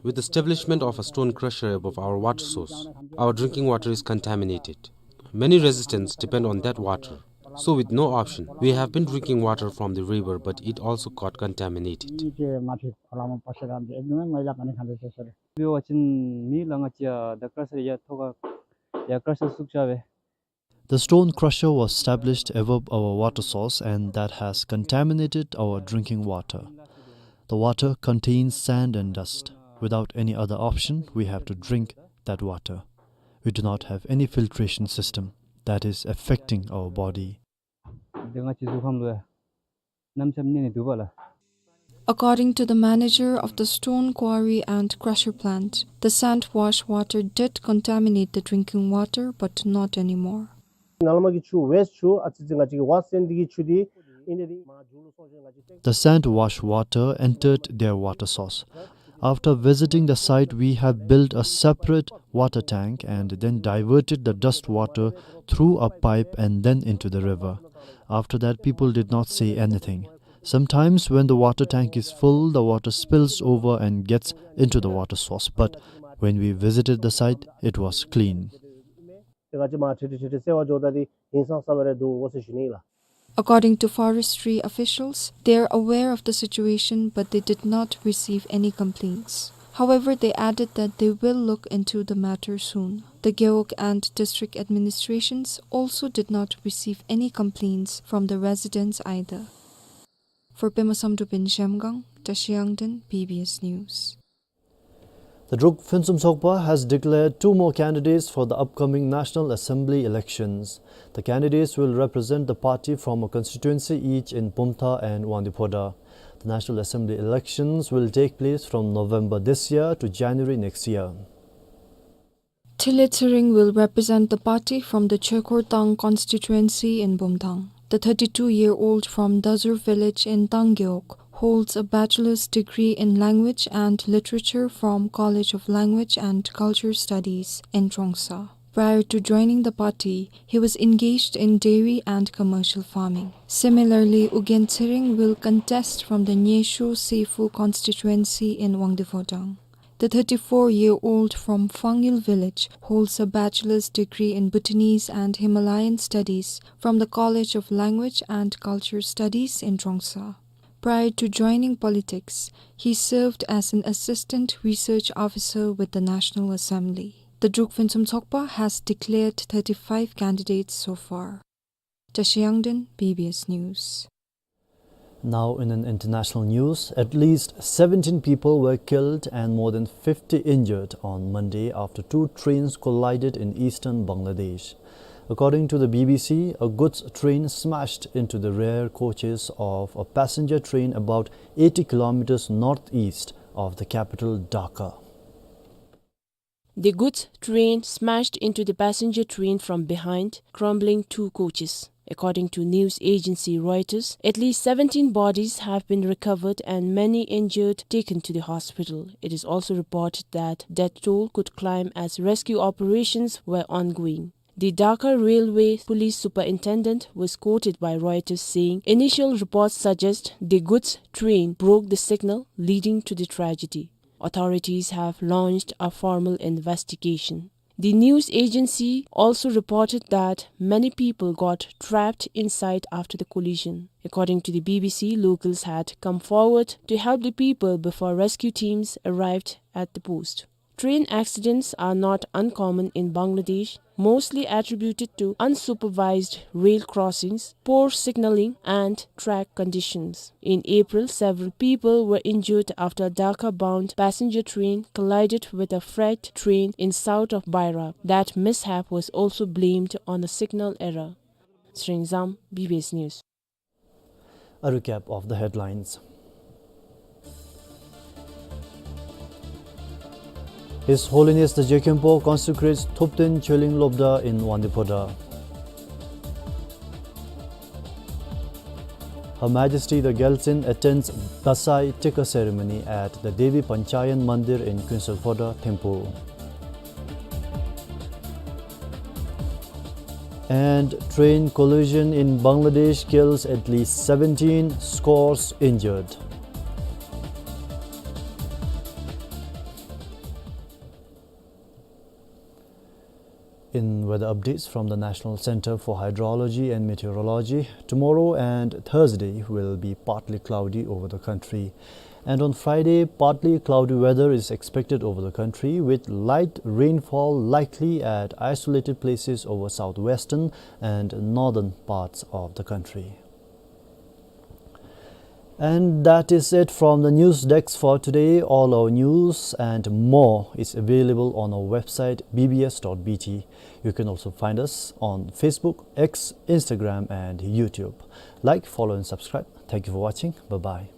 With the establishment of a stone crusher above our water source, our drinking water is contaminated. Many residents depend on that water. So with no option, we have been drinking water from the river, but it also got contaminated. ཨ་ནི་ཅིག་མ་ཏི་ཁོ་ལ་མ་པ་ཤ་ར་འདི་ཨེ་ནི་མ་ལ་ཀ་ནི་ཁ་འདི་ཟེར་ཟེར། བི་བ་ཅིན་མི་ལ་ང་ཅི་ཡ་ད་ཀ་ར་སར་ཡ་ཐོ་ཀ་ཡ་ཀ་ར་སར་སུག་ཅ་བས། The stone crusher was established above our water source and that has contaminated our drinking water. The water contains sand and dust. Without any other option, we have to drink that water. We do not have any filtration system. That is affecting our body. དེ་ང་བཅས་གཟུགས་ཁམས་ལུ་ཡང་གནམ་ལྕགས་ནི་ནི་འདུག་པ་ལགས། According to the manager of the stone quarry and crusher plant, the sand wash water did contaminate the drinking water, but not anymore. ནཱ་ལས་མར་གྱི་ཆུ་ཝེསཊ་ཆུ་ཨ་ཙི་ཙི་ང་བཅས་ཀྱི་ཝ་སེན་འདི་གི་ཆུ་འདི་ཨིན་ནི་འདི་མར་མཇུག་ལུ་སོང་ཞིན་ང་བཅས་The sand wash water entered their water source. After visiting the site, we have built a separate water tank and then diverted the dust water through a pipe and then into the river. After that, people did not say anything. Sometimes when the water tank is full, the water spills over and gets into the water source. But when we visited the site, it was clean. དེ་ག་ཅི་མ་ཁྲིག་ཁྲི་ཁྲི་ཁྲི་སེ་བ་འཇོག་ད་དེ་ཧིང་སང་ས་བ་རེ་འདུག་འོ་ཟེར་ཞུ་ནི་ལགས། According to forestry officials, they are aware of the situation, but they did not receive any complaints. However, they added that they will look into the matter soon. The Gewog and district administrations also did not receive any complaints from the residents either. For Pema Samdrup in Zhemgang, Tashi Yangden, B B S News. The Druk Phuentsum Tsokpa has declared two more candidates for the upcoming National Assembly elections. The candidates will represent the party from a constituency each in Bumthang and Wangdue Phodrang. The National Assembly elections will take place from November this year to January next year. Thile Tshering will represent the party from the Chekhortang constituency in Bumthang. The thirty-two-year-old from Dazur village in Tang Gewog holds a bachelor's degree in language and literature from College of Language and Culture Studies in Trongsa. Prior to joining the party, he was engaged in dairy and commercial farming. Similarly, Ugyen Tshering will contest from the Nyesho Sephu constituency in Wangdue Phodrang. The thirty-four-year-old from Phangil village holds a bachelor's degree in Bhutanese and Himalayan studies from the College of Language and Culture Studies in Trongsa. Prior to joining politics, he served as an assistant research officer with the National Assembly. The Druk Phuentsum Tsokpa has declared thirty-five candidates so far. Tashi Yangden, B B S News. Now, in an international news, at least seventeen people were killed and more than fifty injured on Monday after two trains collided in eastern Bangladesh. According to the B B C, a goods train smashed into the rear coaches of a passenger train about eighty kilometers northeast of the capital Dhaka. The goods train smashed into the passenger train from behind, crumbling two coaches. According to news agency Reuters, at least seventeen bodies have been recovered and many injured taken to the hospital. It is also reported that death toll could climb as rescue operations were ongoing. The Dhaka Railway Police Superintendent was quoted by Reuters saying initial reports suggest the goods train broke the signal, leading to the tragedy. Authorities have launched a formal investigation. The news agency also reported that many people got trapped inside after the collision. According to the B B C, locals had come forward to help the people before rescue teams arrived at the post. Train accidents are not uncommon in Bangladesh, mostly attributed to unsupervised rail crossings, poor signaling, and track conditions. In April, several people were injured after a Dhaka-bound passenger train collided with a freight train in south of Bairap. That mishap was also blamed on a signal error. Sringzam, B B S News. A recap of the headlines. His Holiness the Je Khenpo consecrates Thupten Choeling Lobda in Wangdue Phodrang. Her Majesty the Gyaltsuen attends Dasai Tekka ceremony at the Devi Panchayan Mandir in Kuensel Phodrang Thimphu. And train collision in Bangladesh kills at least seventeen, scores injured. In weather updates from the National Center for Hydrology and Meteorology, tomorrow and Thursday will be partly cloudy over the country. And on Friday, partly cloudy weather is expected over the country, with light rainfall likely at isolated places over southwestern and northern parts of the country. And that is it from the news desk for today. All our news and more is available on our website, B B S dot B T. You can also find us on Facebook, X, Instagram, and YouTube. Like, follow, and subscribe. Thank you for watching. Bye-bye.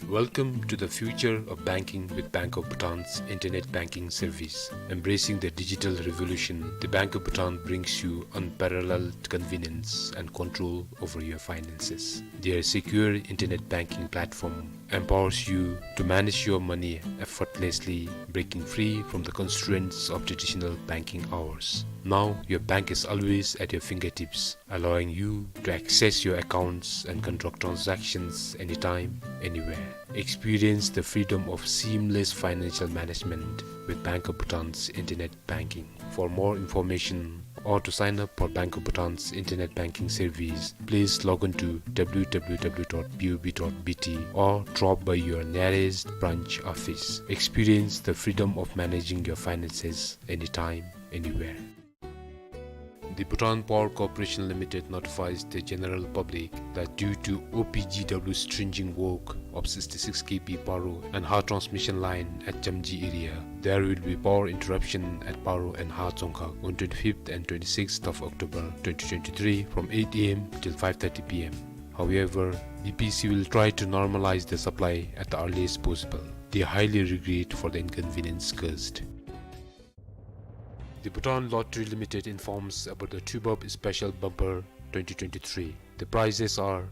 Welcome to the future of banking with Bank of Bhutan's internet banking service. Embracing the digital revolution, the Bank of Bhutan brings you unparalleled convenience and control over your finances. Their secure internet banking platform empowers you to manage your money effortlessly, breaking free from the constraints of traditional banking hours. Now, your bank is always at your fingertips, allowing you to access your accounts and conduct transactions anytime, anywhere. Experience the freedom of seamless financial management with Bank of Bhutan's internet banking. For more information or to sign up for Bank of Bhutan's internet banking service, please log on to w w w dot b o b dot b t or drop by your nearest branch office. Experience the freedom of managing your finances anytime, anywhere. The Bhutan Power Corporation Limited notifies the general public that due to O P G W stringent work of sixty-six K V Paro and Ha transmission line at Chamji area, there will be power interruption at Paro and Ha Tsongkhag on twenty-fifth and twenty-sixth of October twenty twenty-three from eight a m till five thirty p m. However, B P C will try to normalize the supply at the earliest possible. They highly regret for the inconvenience caused. The Bhutan Lottery Limited informs about the Tuibab Special Bumper twenty twenty-three. The prizes are: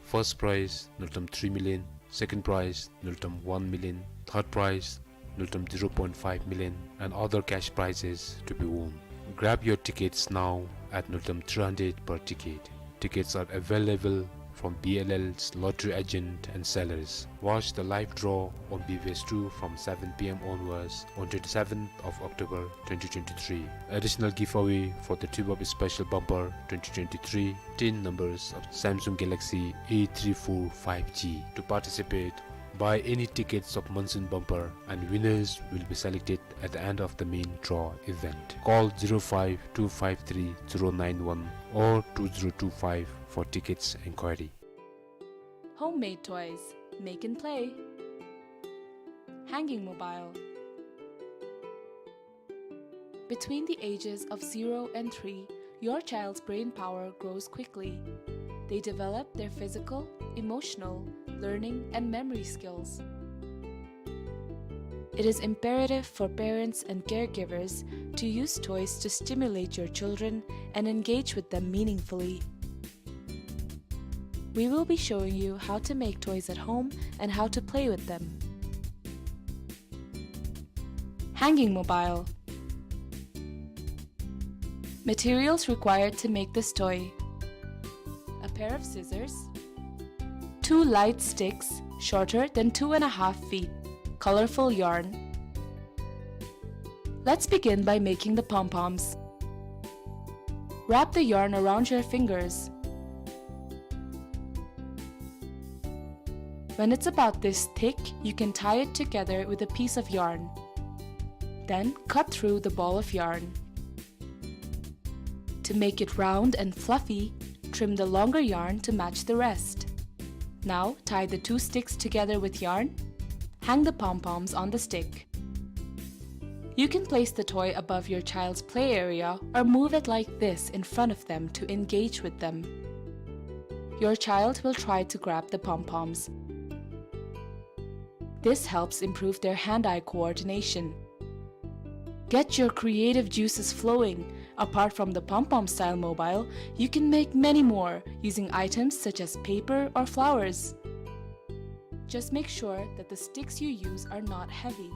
first prize, nultam three million, second prize, nultam one million, third prize, nultam zero point five million, and other cash prizes to be won. Grab your tickets now at nultam three hundred per ticket. Tickets are available from B L L's lottery agent and sellers. Watch the live draw on B V S two from seven p m onwards on twenty-seventh of October twenty twenty-three. Additional giveaway for the Tuibab Special Bumper twenty twenty-three, tin numbers of Samsung Galaxy A three four five G. To participate, buy any tickets of Monsoon Bumper and winners will be selected at the end of the main draw event. Call zero five two five three zero nine one or two zero two five for tickets inquiry. Homemade toys. Make and play. Hanging mobile. Between the ages of zero and three, your child's brain power grows quickly. They develop their physical, emotional, learning, and memory skills. It is imperative for parents and caregivers to use toys to stimulate your children and engage with them meaningfully. We will be showing you how to make toys at home and how to play with them. Hanging mobile. Materials required to make this toy: a pair of scissors, two light sticks shorter than two and a half feet, colorful yarn. Let's begin by making the pom-poms. Wrap the yarn around your fingers. When it's about this thick, you can tie it together with a piece of yarn. Then cut through the ball of yarn. To make it round and fluffy, trim the longer yarn to match the rest. Now tie the two sticks together with yarn. Hang the pom-poms on the stick. You can place the toy above your child's play area or move it like this in front of them to engage with them. Your child will try to grab the pom-poms. This helps improve their hand-eye coordination. Get your creative juices flowing. Apart from the pom-pom style mobile, you can make many more using items such as paper or flowers. Just make sure that the sticks you use are not heavy.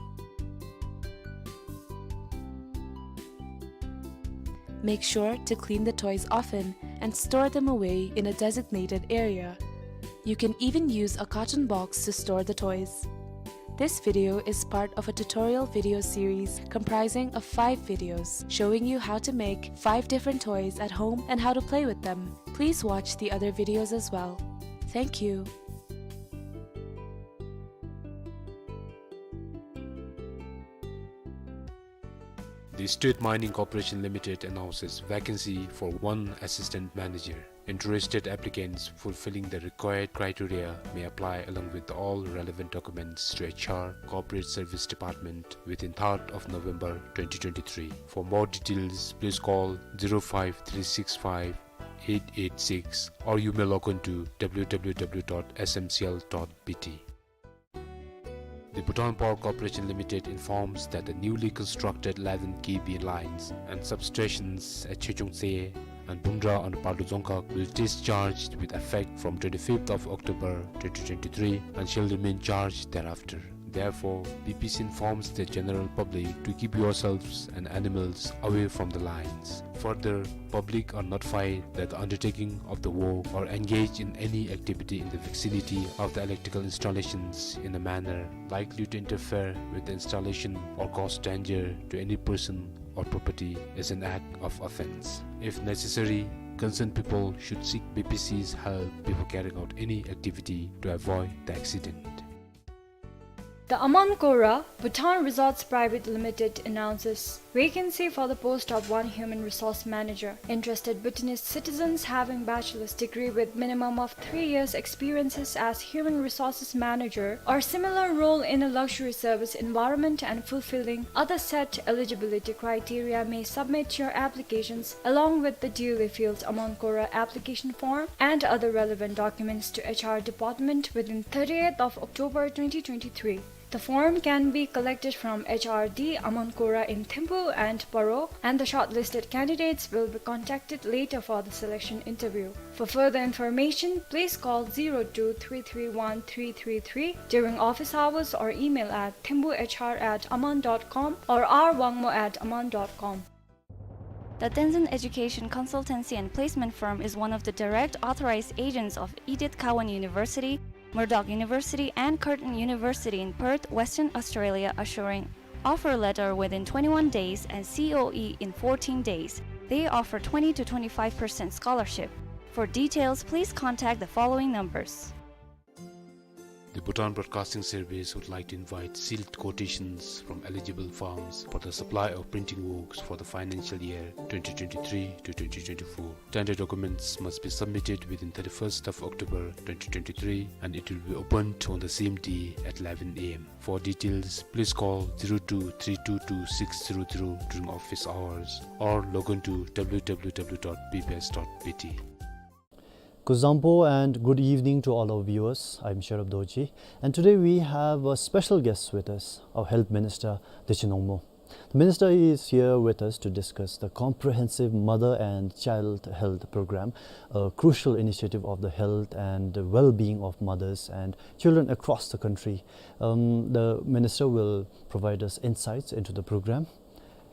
Make sure to clean the toys often and store them away in a designated area. You can even use a carton box to store the toys. This video is part of a tutorial video series comprising of five videos showing you how to make five different toys at home and how to play with them. Please watch the other videos as well. Thank you. The State Mining Corporation Limited announces vacancy for one assistant manager. Interested applicants fulfilling the required criteria may apply along with all relevant documents to H R, Corporate Service Department within third of November twenty twenty-three. For more details, please call zero five three six five eight eight six or you may log on to w w w dot s m c l dot b t. The Bhutan Power Corporation Limited informs that the newly constructed eleven K V lines and substations at Chechongtse and Bumdra on the Padu Dzongkhag will discharged with effect from twenty-fifth of October twenty twenty-three and shall remain charged thereafter. Therefore, B P C informs the general public to keep yourselves and animals away from the lines. Further, public are notified that the undertaking of the work or engage in any activity in the vicinity of the electrical installations in a manner likely to interfere with the installation or cause danger to any person or property is an act of offense. If necessary, concerned people should seek B P C's help before carrying out any activity to avoid the accident. The Aman Kora Bhutan Resorts Private Limited announces vacancy for the post of one human resource manager. Interested Bhutanese citizens having bachelor's degree with minimum of three years experiences as human resources manager or similar role in a luxury service environment and fulfilling other set eligibility criteria may submit your applications along with the duly filled Aman Kora application form and other relevant documents to H R department within thirtieth of October twenty twenty-three. The form can be collected from H R D Aman Kora in Thimphu and Paro, and the shortlisted candidates will be contacted later for the selection interview. For further information, please call zero two three three one three three three during office hours or email at thimphuhr at aman dot com or r wangmo at aman dot com. The Tenzin Education Consultancy and Placement Firm is one of the direct authorized agents of Edith Cowan University, Murdoch University, and Curtin University in Perth, Western Australia, assuring offer letter within twenty-one days and C O E in fourteen days. They offer twenty to twenty-five percent scholarship. For details, please contact the following numbers. The Bhutan Broadcasting Service would like to invite sealed quotations from eligible firms for the supply of printing works for the financial year twenty twenty-three to twenty twenty-four. Tender documents must be submitted within thirty-first of October twenty twenty-three, and it will be opened on the same day at eleven A M. For details, please call zero two three two two six zero zero during office hours or log on to W W W dot B B S dot B T. Kuzuzangpo and good evening to all our viewers. I'm Sherab Dorji, and today we have a special guest with us, our Health Minister, Dechen Wangmo. The Minister is here with us to discuss the comprehensive mother and child health program, a crucial initiative of the health and well-being of mothers and children across the country. Um, the Minister will provide us insights into the program,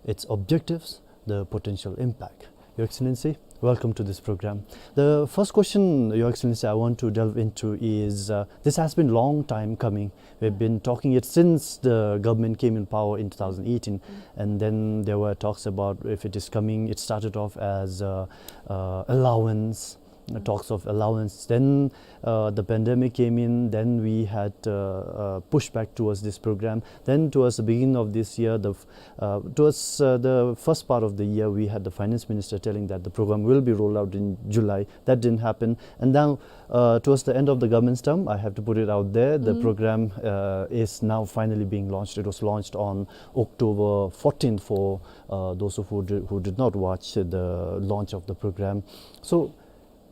its objectives, the potential impact. Your Excellency, welcome to this program. The first question, Your Excellency, I want to delve into is, uh, this has been long time coming. We've been talking it since the government came in power in two thousand eighteen, and then there were talks about if it is coming. It started off as, uh, uh, allowance, uh, talks of allowance. Then, uh, the pandemic came in. Then we had, uh, uh, pushback towards this program. Then towards the beginning of this year, the f-, uh, towards, uh, the first part of the year, we had the finance minister telling that the program will be rolled out in July. That didn't happen. And now, uh, towards the end of the government's term, I have to put it out there, the program, uh, is now finally being launched. It was launched on October fourteenth for, uh, those of who did, who did not watch the launch of the program. So,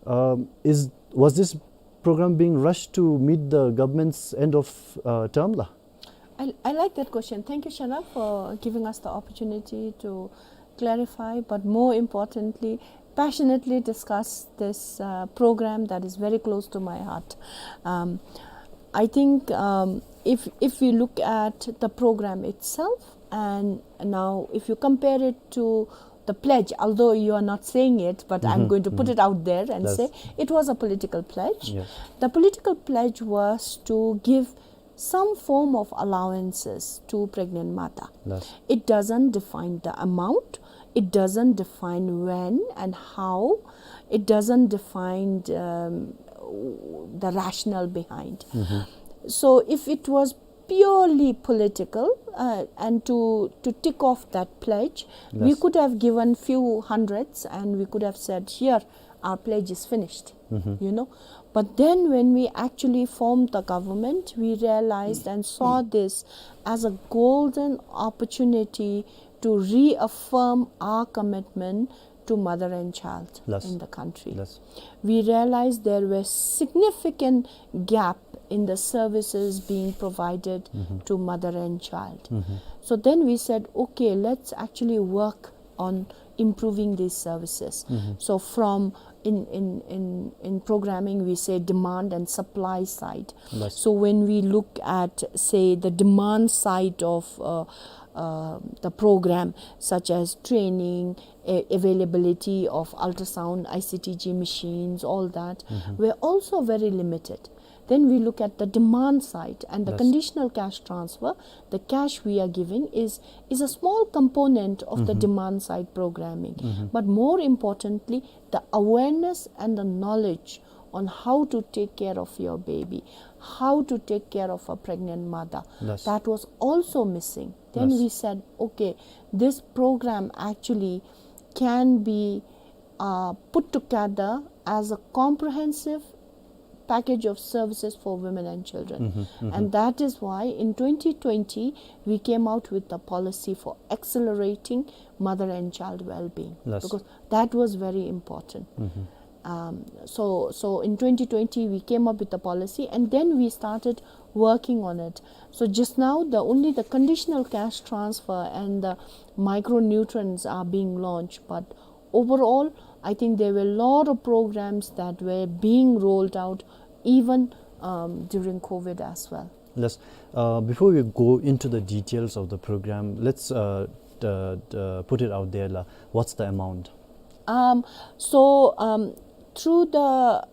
um, is, was this program being rushed to meet the government's end of, uh, term la? I, I like that question. Thank you, Sherab, for giving us the opportunity to clarify, but more importantly, passionately discuss this, uh, program that is very close to my heart. Um, I think, um, if, if we look at the program itself, and now if you compare it to the pledge, although you are not saying it, but I'm going to put it out there and say it was a political pledge. Yes. The political pledge was to give some form of allowances to pregnant mother. Yes. It doesn't define the amount. It doesn't define when and how. It doesn't define, um, the rationale behind. So if it was purely political, uh, and to, to tick off that pledge, we could have given few hundreds and we could have said, "Here, our pledge is finished," you know. But then when we actually formed the government, we realized and saw this as a golden opportunity to reaffirm our commitment to mother and child in the country. We realized there were significant gap in the services being provided to mother and child. So then we said, okay, let's actually work on improving these services. So from, in, in, in, in programming, we say demand and supply side. Yes. So when we look at, say, the demand side of, uh, uh, the program, such as training, a-, availability of ultrasound, I C T G machines, all that, were also very limited. Then we look at the demand side and the, yes, conditional cash transfer. The cash we are giving is, is a small component of the demand side programming. But more importantly, the awareness and the knowledge on how to take care of your baby, how to take care of a pregnant mother, yes, that was also missing. Then, yes, we said, okay, this program actually can be, uh, put together as a comprehensive package of services for women and children. And that is why in twenty twenty, we came out with the policy for accelerating mother and child well-being, yes, because that was very important. Um, so, so in twenty twenty, we came up with the policy, and then we started working on it. So just now, the, only the conditional cash transfer and the micronutrients are being launched, but overall, I think there were a lot of programs that were being rolled out even, um, during COVID as well. Yes. Uh, before we go into the details of the program, let's, uh, d-, d-, put it out there, la. What's the amount? Um, so, um, through the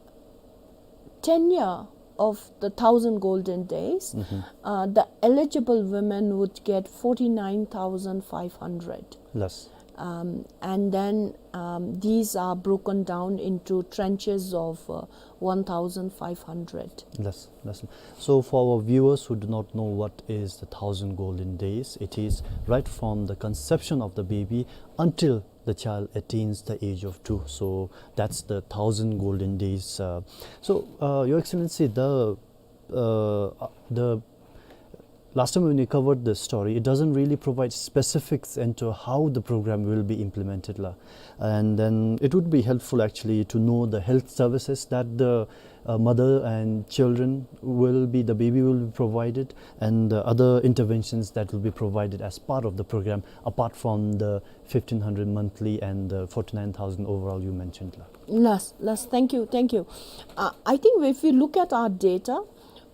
tenure of the thousand golden days, uh, the eligible women would get forty-nine thousand five hundred. Yes. Um, and then, um, these are broken down into tranches of, uh, one thousand five hundred. Yes, yes. So for our viewers who do not know what is the thousand golden days, it is right from the conception of the baby until the child attains the age of two. So that's the thousand golden days. Uh, so, uh, Your Excellency, the, uh, uh, the last time when we covered this story, it doesn't really provide specifics into how the program will be implemented, la. And then it would be helpful actually to know the health services that the, uh, mother and children will be, the baby will be provided, and the other interventions that will be provided as part of the program, apart from the fifteen hundred monthly and the forty-nine thousand overall you mentioned, la. Yes, yes, thank you, thank you. Uh, I think if we look at our data,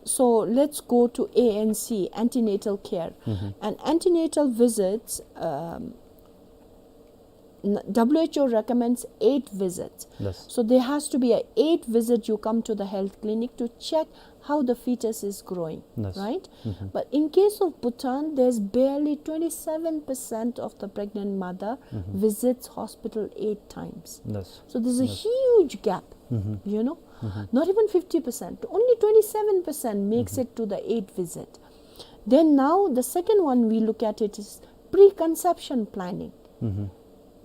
so let's go to A N C, antenatal care. And antenatal visits, um, n-, W H O recommends eight visits. Yes. So there has to be a eight visit you come to the health clinic to check how the fetus is growing, yes, right? But in case of Bhutan, there's barely twenty-seven percent of the pregnant mother visits hospital eight times. Yes. So there's a, yes, huge gap, you know? Not even fifty percent, only twenty-seven percent makes it to the eight visit. Then now the second one we look at it is preconception planning.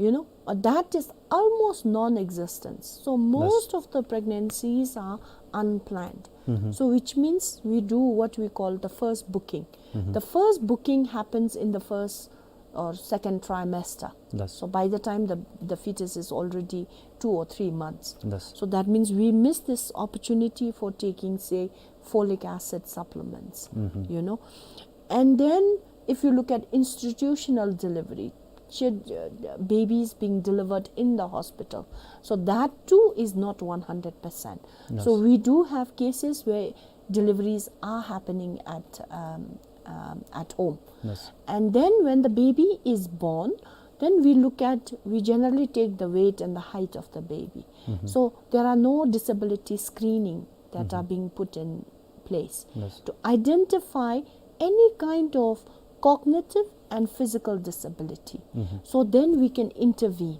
You know, uh, that is almost non-existence. So most, yes, of the pregnancies are unplanned. So which means we do what we call the first booking. The first booking happens in the first or second trimester. Yes. So by the time the, the fetus is already two or three months. Yes. So that means we miss this opportunity for taking, say, folic acid supplements, you know. And then if you look at institutional delivery, chid-, uh, babies being delivered in the hospital, so that too is not one hundred percent. Yes. So we do have cases where deliveries are happening at, um, um, at home. Yes. And then when the baby is born, then we look at, we generally take the weight and the height of the baby. So there are no disability screening that are being put in place, yes, to identify any kind of cognitive and physical disability. So then we can intervene.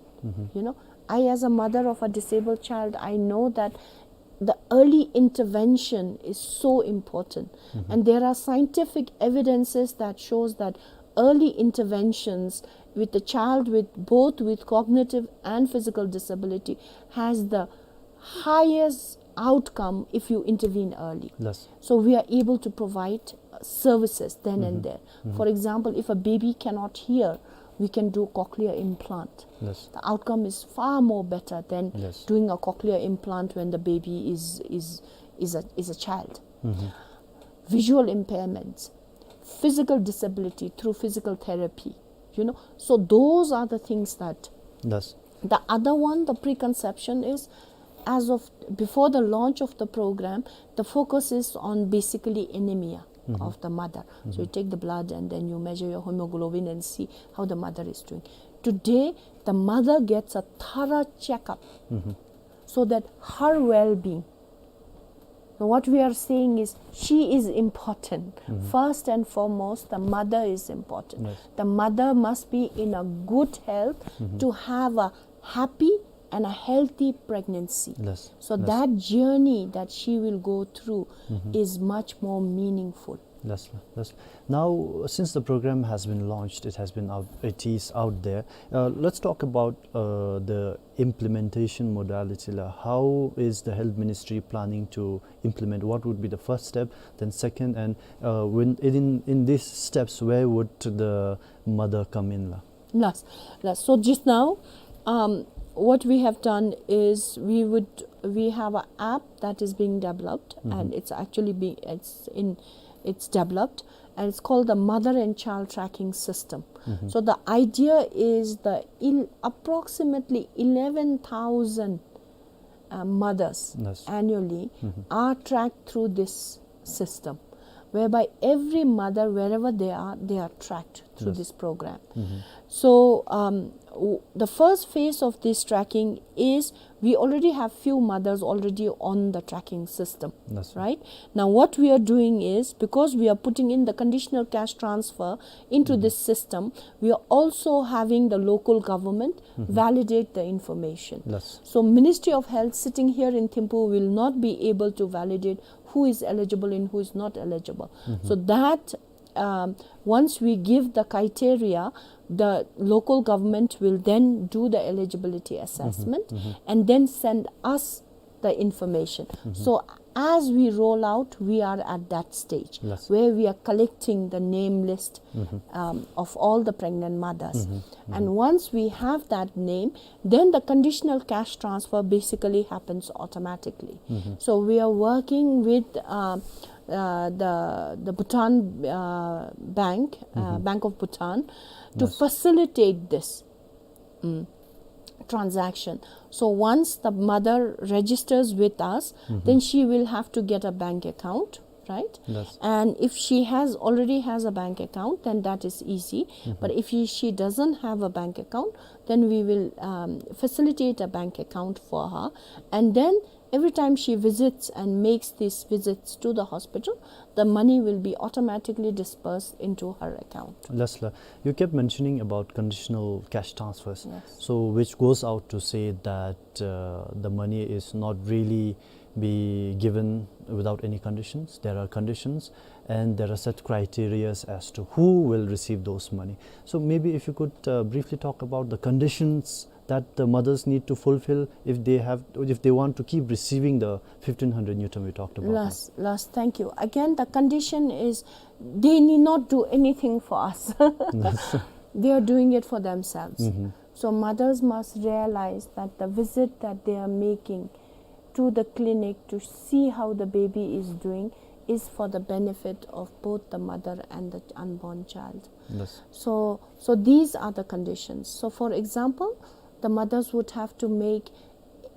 You know, I, as a mother of a disabled child, I know that the early intervention is so important. And there are scientific evidences that shows that early interventions with the child with, both with cognitive and physical disability, has the highest outcome if you intervene early. Yes. So we are able to provide, uh, services then and there. For example, if a baby cannot hear, we can do cochlear implant. Yes. The outcome is far more better than, yes, doing a cochlear implant when the baby is, is, is a, is a child. visual impairments, physical disability through physical therapy, you know. So those are the things that Yes. The other one, the preconception is, as of before the launch of the program, the focus is on basically anemia Mm-hmm. of the mother. So you Mm-hmm. take the blood and then you measure your hemoglobin and see how the mother is doing. Today, the mother gets a thorough checkup Mm-hmm. so that her well-being. So what we are saying is she is important. Mm-hmm. First and foremost, the mother is important. Yes. The mother must be in a good health Mm-hmm. to have a happy and a healthy pregnancy. Yes. So Yes. that journey that she will go through Mm-hmm. is much more meaningful. Yes, yes. Now, since the program has been launched, it has been out, it is out there. Uh, let's talk about, uh, the implementation modality la. How is the health ministry planning to implement? What would be the first step? Then second, and, uh, when in, in these steps, where would the mother come in la? Yes, yes. So just now, um, what we have done is we would, we have an app that is being developed, Mm-hmm. and it's actually being, it's in, it's developed, and it's called the Mother and Child Tracking System. Mm-hmm. So the idea is the il-, approximately eleven thousand, uh, mothers Yes. annually Mm-hmm. are tracked through this system, whereby every mother, wherever they are, they are tracked through Yes. this program. Mm-hmm. So, um, w-, the first phase of this tracking is we already have few mothers already on the tracking system, Yes. right? Now, what we are doing is, because we are putting in the conditional cash transfer into Mm-hmm. this system, we are also having the local government Mm-hmm. validate the information. Yes. So Ministry of Health sitting here in Thimphu will not be able to validate who is eligible and who is not eligible. Mm-hmm. So that, um, once we give the criteria, the local government will then do the eligibility assessment Mm-hmm. Mm-hmm. and then send us the information. Mm-hmm. So as we roll out, we are at that stage Yes. where we are collecting the name list, Mm-hmm. um, of all the pregnant mothers. Mm-hmm. And Mm-hmm. once we have that name, then the conditional cash transfer basically happens automatically. Mm-hmm. So we are working with, uh, uh, the, the Bhutan, uh, Bank, uh, Mm-hmm. Bank of Bhutan, to Yes. facilitate this, mm, transaction. So once the mother registers with us, Mm-hmm. then she will have to get a bank account, right? Yes. And if she has, already has a bank account, then that is easy. Mm-hmm. But if she, she doesn't have a bank account, then we will, um, facilitate a bank account for her. And then every time she visits and makes these visits to the hospital, the money will be automatically dispersed into her account. Yes la, you kept mentioning about conditional cash transfers. Yes. So, which goes out to say that, uh, the money is not really be given without any conditions. There are conditions and there are set criterias as to who will receive those money. So maybe if you could, uh, briefly talk about the conditions that the mothers need to fulfill if they have, if they want to keep receiving the fifteen hundred ngultrum we talked about. Yes, yes, thank you. Again, the condition is they need not do anything for us. Yes. They are doing it for themselves. Mm-hmm. So mothers must realize that the visit that they are making to the clinic to see how the baby is doing is for the benefit of both the mother and the unborn child. Yes. So, so these are the conditions. So for example, the mothers would have to make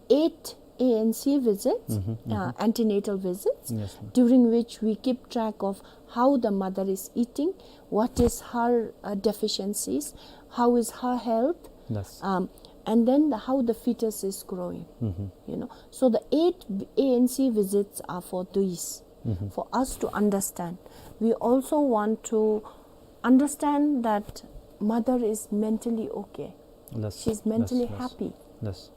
eight A N C visits, Mm-hmm, uh, mm-hmm. antenatal visits, Yes, ma'am. during which we keep track of how the mother is eating, what is her, uh, deficiencies, how is her health, Yes. um, and then the, how the fetus is growing. Mm-hmm. You know, so the eight A N C visits are for these, Mm-hmm. for us to understand. We also want to understand that mother is mentally okay. Yes, She's mentally yes, yes. happy. Yes.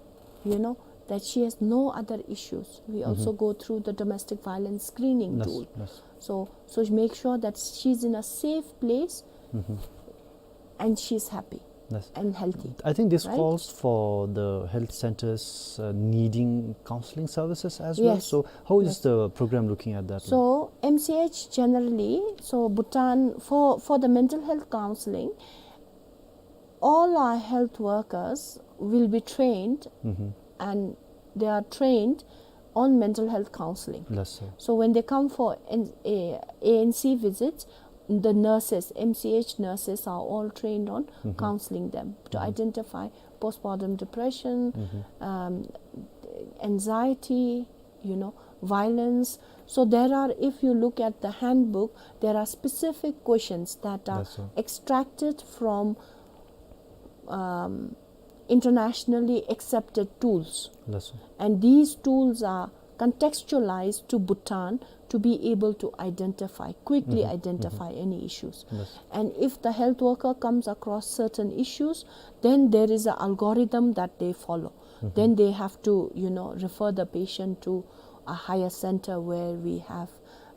You know, that she has no other issues. We Mm-hmm. also go through the domestic violence screening Yes, tool. yes. So, so make sure that she's in a safe place Mm-hmm. and she's happy Yes. and healthy. I think this Right? calls for the health centers, uh, needing counseling services as well. Yes. So how is Yes. the program looking at that one? So M C H generally, so Bhutan, for, for the mental health counseling, all our health workers will be trained Mm-hmm. and they are trained on mental health counseling. Yes, sir. So when they come for N-, A-, A N C visits, the nurses, M C H nurses are all trained on counseling them to identify postpartum depression, um, anxiety, you know, violence. So there are, if you look at the handbook, there are specific questions that are Yes, sir. extracted from, um, internationally accepted tools. Yes, sir. And these tools are contextualized to Bhutan to be able to identify, quickly identify any issues. Yes. And if the health worker comes across certain issues, then there is an algorithm that they follow. Then they have to, you know, refer the patient to a higher center where we have,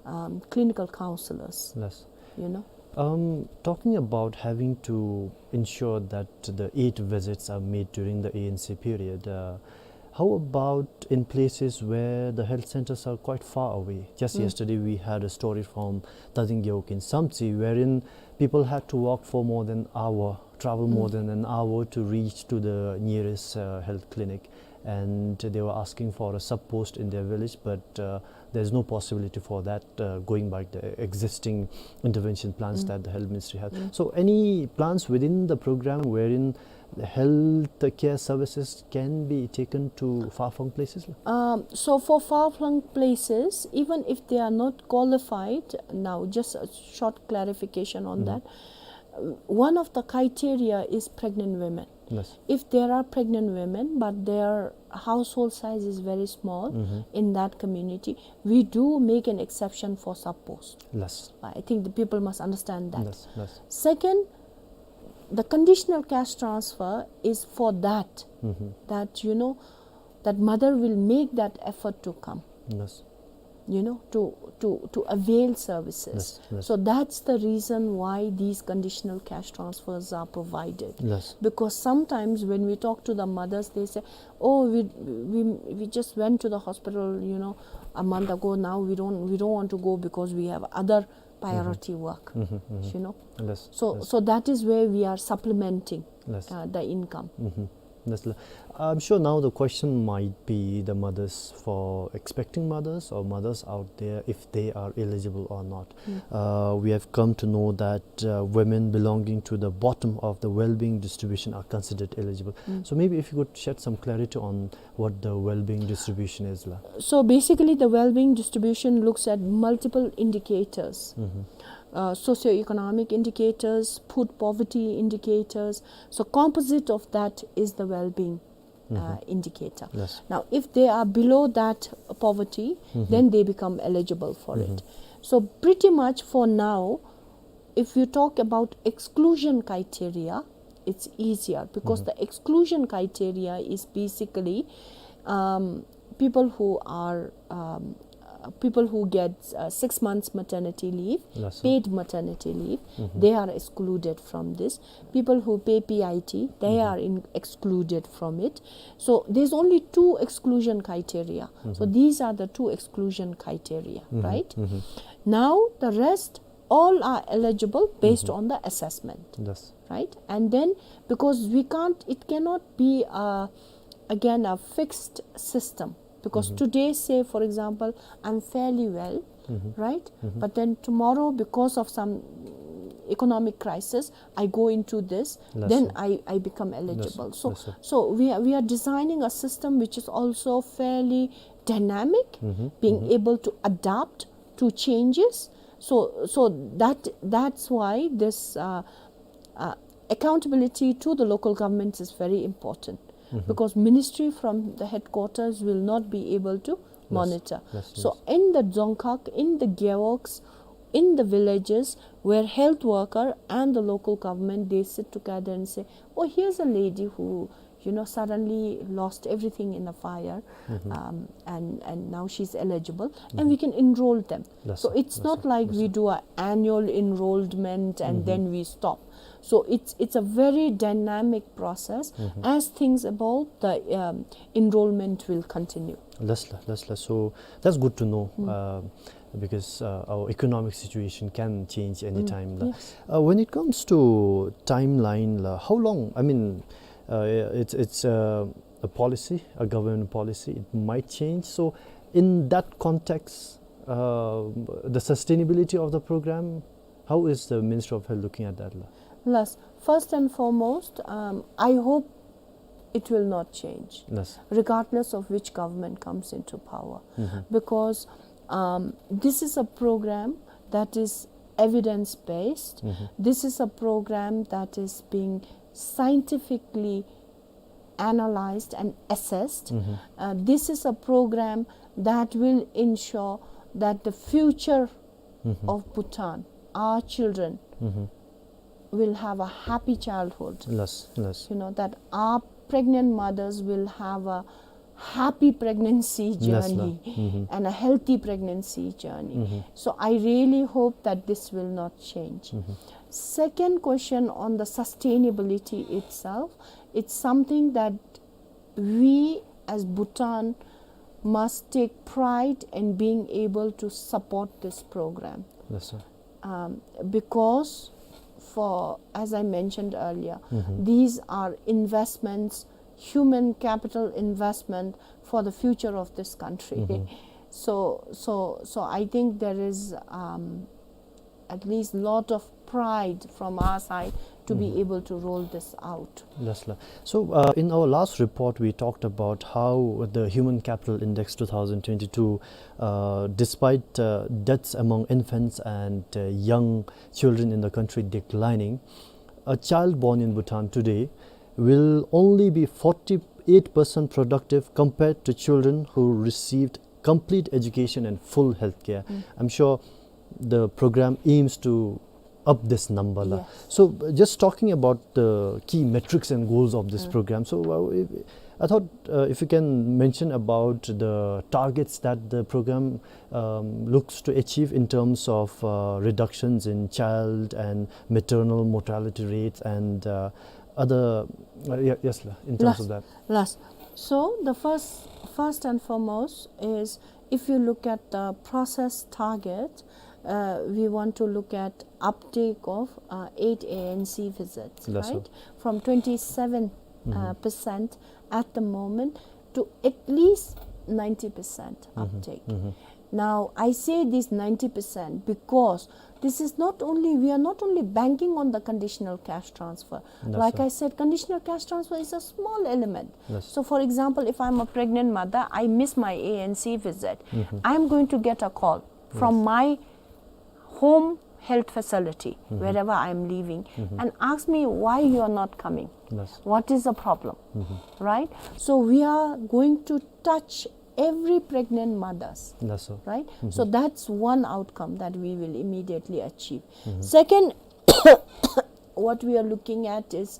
um, clinical counselors. Yes. You know? Um, talking about having to ensure that the eight visits are made during the A N C period, uh, how about in places where the health centers are quite far away? Just yesterday we had a story from Tading Gewog in Samtse, wherein people had to walk for more than hour, travel more than an hour to reach to the nearest, uh, health clinic. And they were asking for a sub post in their village, but, uh, there's no possibility for that, uh, going by the existing intervention plans that the health ministry has. So any plans within the program wherein the health care services can be taken to far-flung places? Um, so for far-flung places, even if they are not qualified, now just a short clarification on that. Uh, one of the criteria is pregnant women. Yes. If there are pregnant women, but their household size is very small in that community, we do make an exception for sub post. Yes. I think the people must understand that. Yes, yes. Second, the conditional cash transfer is for that, that, you know, that mother will make that effort to come. Yes. You know, to, to, to avail services. Yes, yes. So that's the reason why these conditional cash transfers are provided. Yes. Because sometimes when we talk to the mothers, they say, "Oh, we, we, we just went to the hospital, you know, a month ago. Now we don't, we don't want to go because we have other priority work." You know? Yes, so, yes. So that is where we are supplementing, yes, uh, the income. Yes, la-, I'm sure now the question might be the mothers, for expecting mothers or mothers out there, if they are eligible or not. Uh, we have come to know that, uh, women belonging to the bottom of the well-being distribution are considered eligible. So maybe if you could shed some clarity on what the well-being distribution is, la. So basically, the well-being distribution looks at multiple indicators. Uh, socioeconomic indicators, food poverty indicators. So composite of that is the well-being, uh, indicator. Yes. Now, if they are below that poverty, then they become eligible for it. So pretty much for now, if you talk about exclusion criteria, it's easier because the exclusion criteria is basically, um, people who are, um, uh, people who get, uh, six months maternity leave, paid maternity leave, they are excluded from this. People who pay P I T, they are in, excluded from it. So there's only two exclusion criteria. So these are the two exclusion criteria, right? Now the rest all are eligible based on the assessment, yes, right? And then, because we can't, it cannot be a, again, a fixed system, because today, say, for example, I'm fairly well, right? But then tomorrow, because of some, mm, economic crisis, I go into this, then I, I become eligible. So, so we are, we are designing a system which is also fairly dynamic, being able to adapt to changes. So, so that, that's why this, uh, uh, accountability to the local governments is very important, because ministry from the headquarters will not be able to monitor. So in the Dzongkhag, in the Gewogs, in the villages where health worker and the local government, they sit together and say, "Oh, here's a lady who, you know, suddenly lost everything in a fire, um, and, and now she's eligible," and we can enroll them. So it's not like we do an annual enrollment and then we stop. So it's, it's a very dynamic process. As things evolve, the, um, enrollment will continue. Yes, la, yes, la. So that's good to know, uh, because, uh, our economic situation can change anytime, la. Yes. Uh, when it comes to timeline, la, how long, I mean, uh, it's, it's, uh, a policy, a government policy, it might change. So In that context, uh, the sustainability of the program, how is the Ministry of Health looking at that, la? Yes, first and foremost, um, I hope it will not change, yes, regardless of which government comes into power. Mm-hmm. Because, um, this is a program that is evidence-based. Mm-hmm. This is a program that is being scientifically analyzed and assessed. Mm-hmm. Uh, this is a program that will ensure that the future, mm-hmm, of Bhutan, our children, mm-hmm, will have a happy childhood. Yes, yes. You know, that our pregnant mothers will have a happy pregnancy, yes, la, journey, mm-hmm, and a healthy pregnancy journey. Mm-hmm. So I really hope that this will not change. Mm-hmm. Second question on the sustainability itself, it's something that we as Bhutan must take pride in being able to support this program. Yes, sir. Um, because for, as I mentioned earlier, mm-hmm, these are investments, human capital investment for the future of this country. Mm-hmm. So, so, so I think there is, um, at least lot of pride from our side to be, mm-hmm, able to roll this out. Yes, la. So, uh, in our last report, we talked about how the Human Capital Index two thousand twenty-two, uh, despite, uh, deaths among infants and, uh, young children in the country declining, a child born in Bhutan today will only be forty-eight percent productive compared to children who received complete education and full health care. Mm. I'm sure the program aims to up this number, la. Yes. So, uh, just talking about the key metrics and goals of this, mm, program. So, uh, if, I thought, uh, if you can mention about the targets that the program, um, looks to achieve in terms of, uh, reductions in child and maternal mortality rates and, uh, other, uh, ye-, yes, la, in terms, yes, of that. Yes. So the first, first and foremost is, if you look at the process target, uh, we want to look at uptake of, uh, eight A N C visits, yes, sir, right? From twenty-seven, uh, mm-hmm, percent at the moment to at least ninety percent, mm-hmm, uptake. Mm-hmm. Now, I say this ninety percent because this is not only, we are not only banking on the conditional cash transfer. That's right. Like I said, conditional cash transfer is a small element. Yes. So, for example, if I'm a pregnant mother, I miss my A N C visit, mm-hmm, I'm going to get a call from, yes, my home health facility, mm-hmm, wherever I'm living, mm-hmm, and ask me why you are not coming. Yes. What is the problem? Mm-hmm. Right? So we are going to touch every pregnant mothers. That's so. Right? Mm-hmm. So that's one outcome that we will immediately achieve. Mm-hmm. Second, what we are looking at is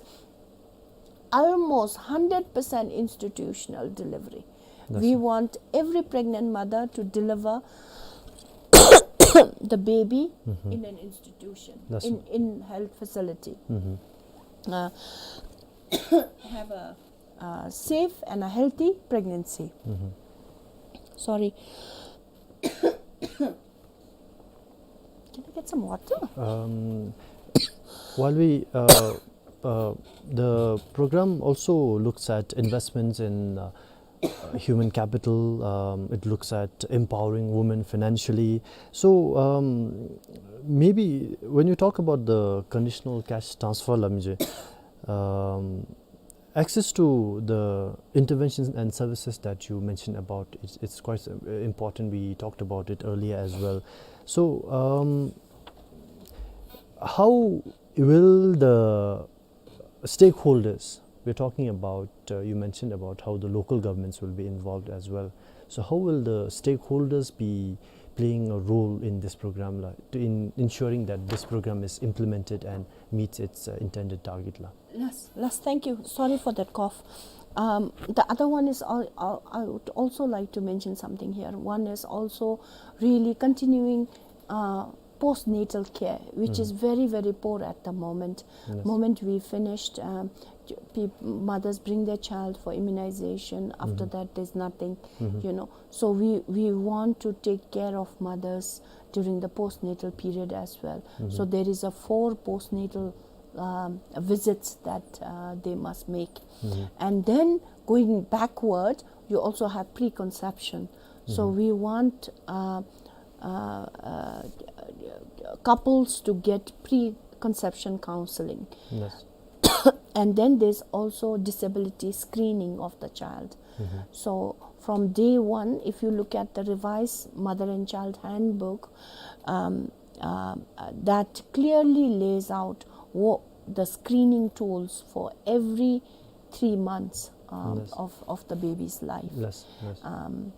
almost hundred percent institutional delivery. That's so. We want every pregnant mother to deliver the baby, mm-hmm, in an institution, that's so, in, in health facility. Mm-hmm. Uh, have a, uh, safe and a healthy pregnancy. Mm-hmm. Sorry. Can I get some water? Um, while we, uh, uh, the program also looks at investments in, uh, uh, human capital. Um, it looks at empowering women financially. So, um, maybe when you talk about the conditional cash transfer, la, mije, um, access to the interventions and services that you mentioned about, it's, it's quite, uh, important. We talked about it earlier as well. So, um, how will the stakeholders, we're talking about, uh, you mentioned about how the local governments will be involved as well. So how will the stakeholders be playing a role in this program, la, to in ensuring that this program is implemented and meets its, uh, intended target, la? Yes, yes, thank you. Sorry for that cough. Um, the other one is, al-, al-, I would also like to mention something here. One is also really continuing, uh, postnatal care, which is, mm-hmm, very, very poor at the moment. Yes. Moment we finished, um, j-, peop-, mothers bring their child for immunization. After, mm-hmm, that, there's nothing, mm-hmm, you know. So we, we want to take care of mothers during the postnatal period as well. Mm-hmm. So there is a four postnatal, um, visits that, uh, they must make. Mm-hmm. And then going backward, you also have preconception. So we want uh, uh, uh, couples to get preconception counseling. Yes. And then there's also disability screening of the child. So from day one, if you look at the revised mother and child handbook, um, uh, uh, that clearly lays out what the screening tools for every three months um, Yes. of, of the baby's life. Yes, yes. Um,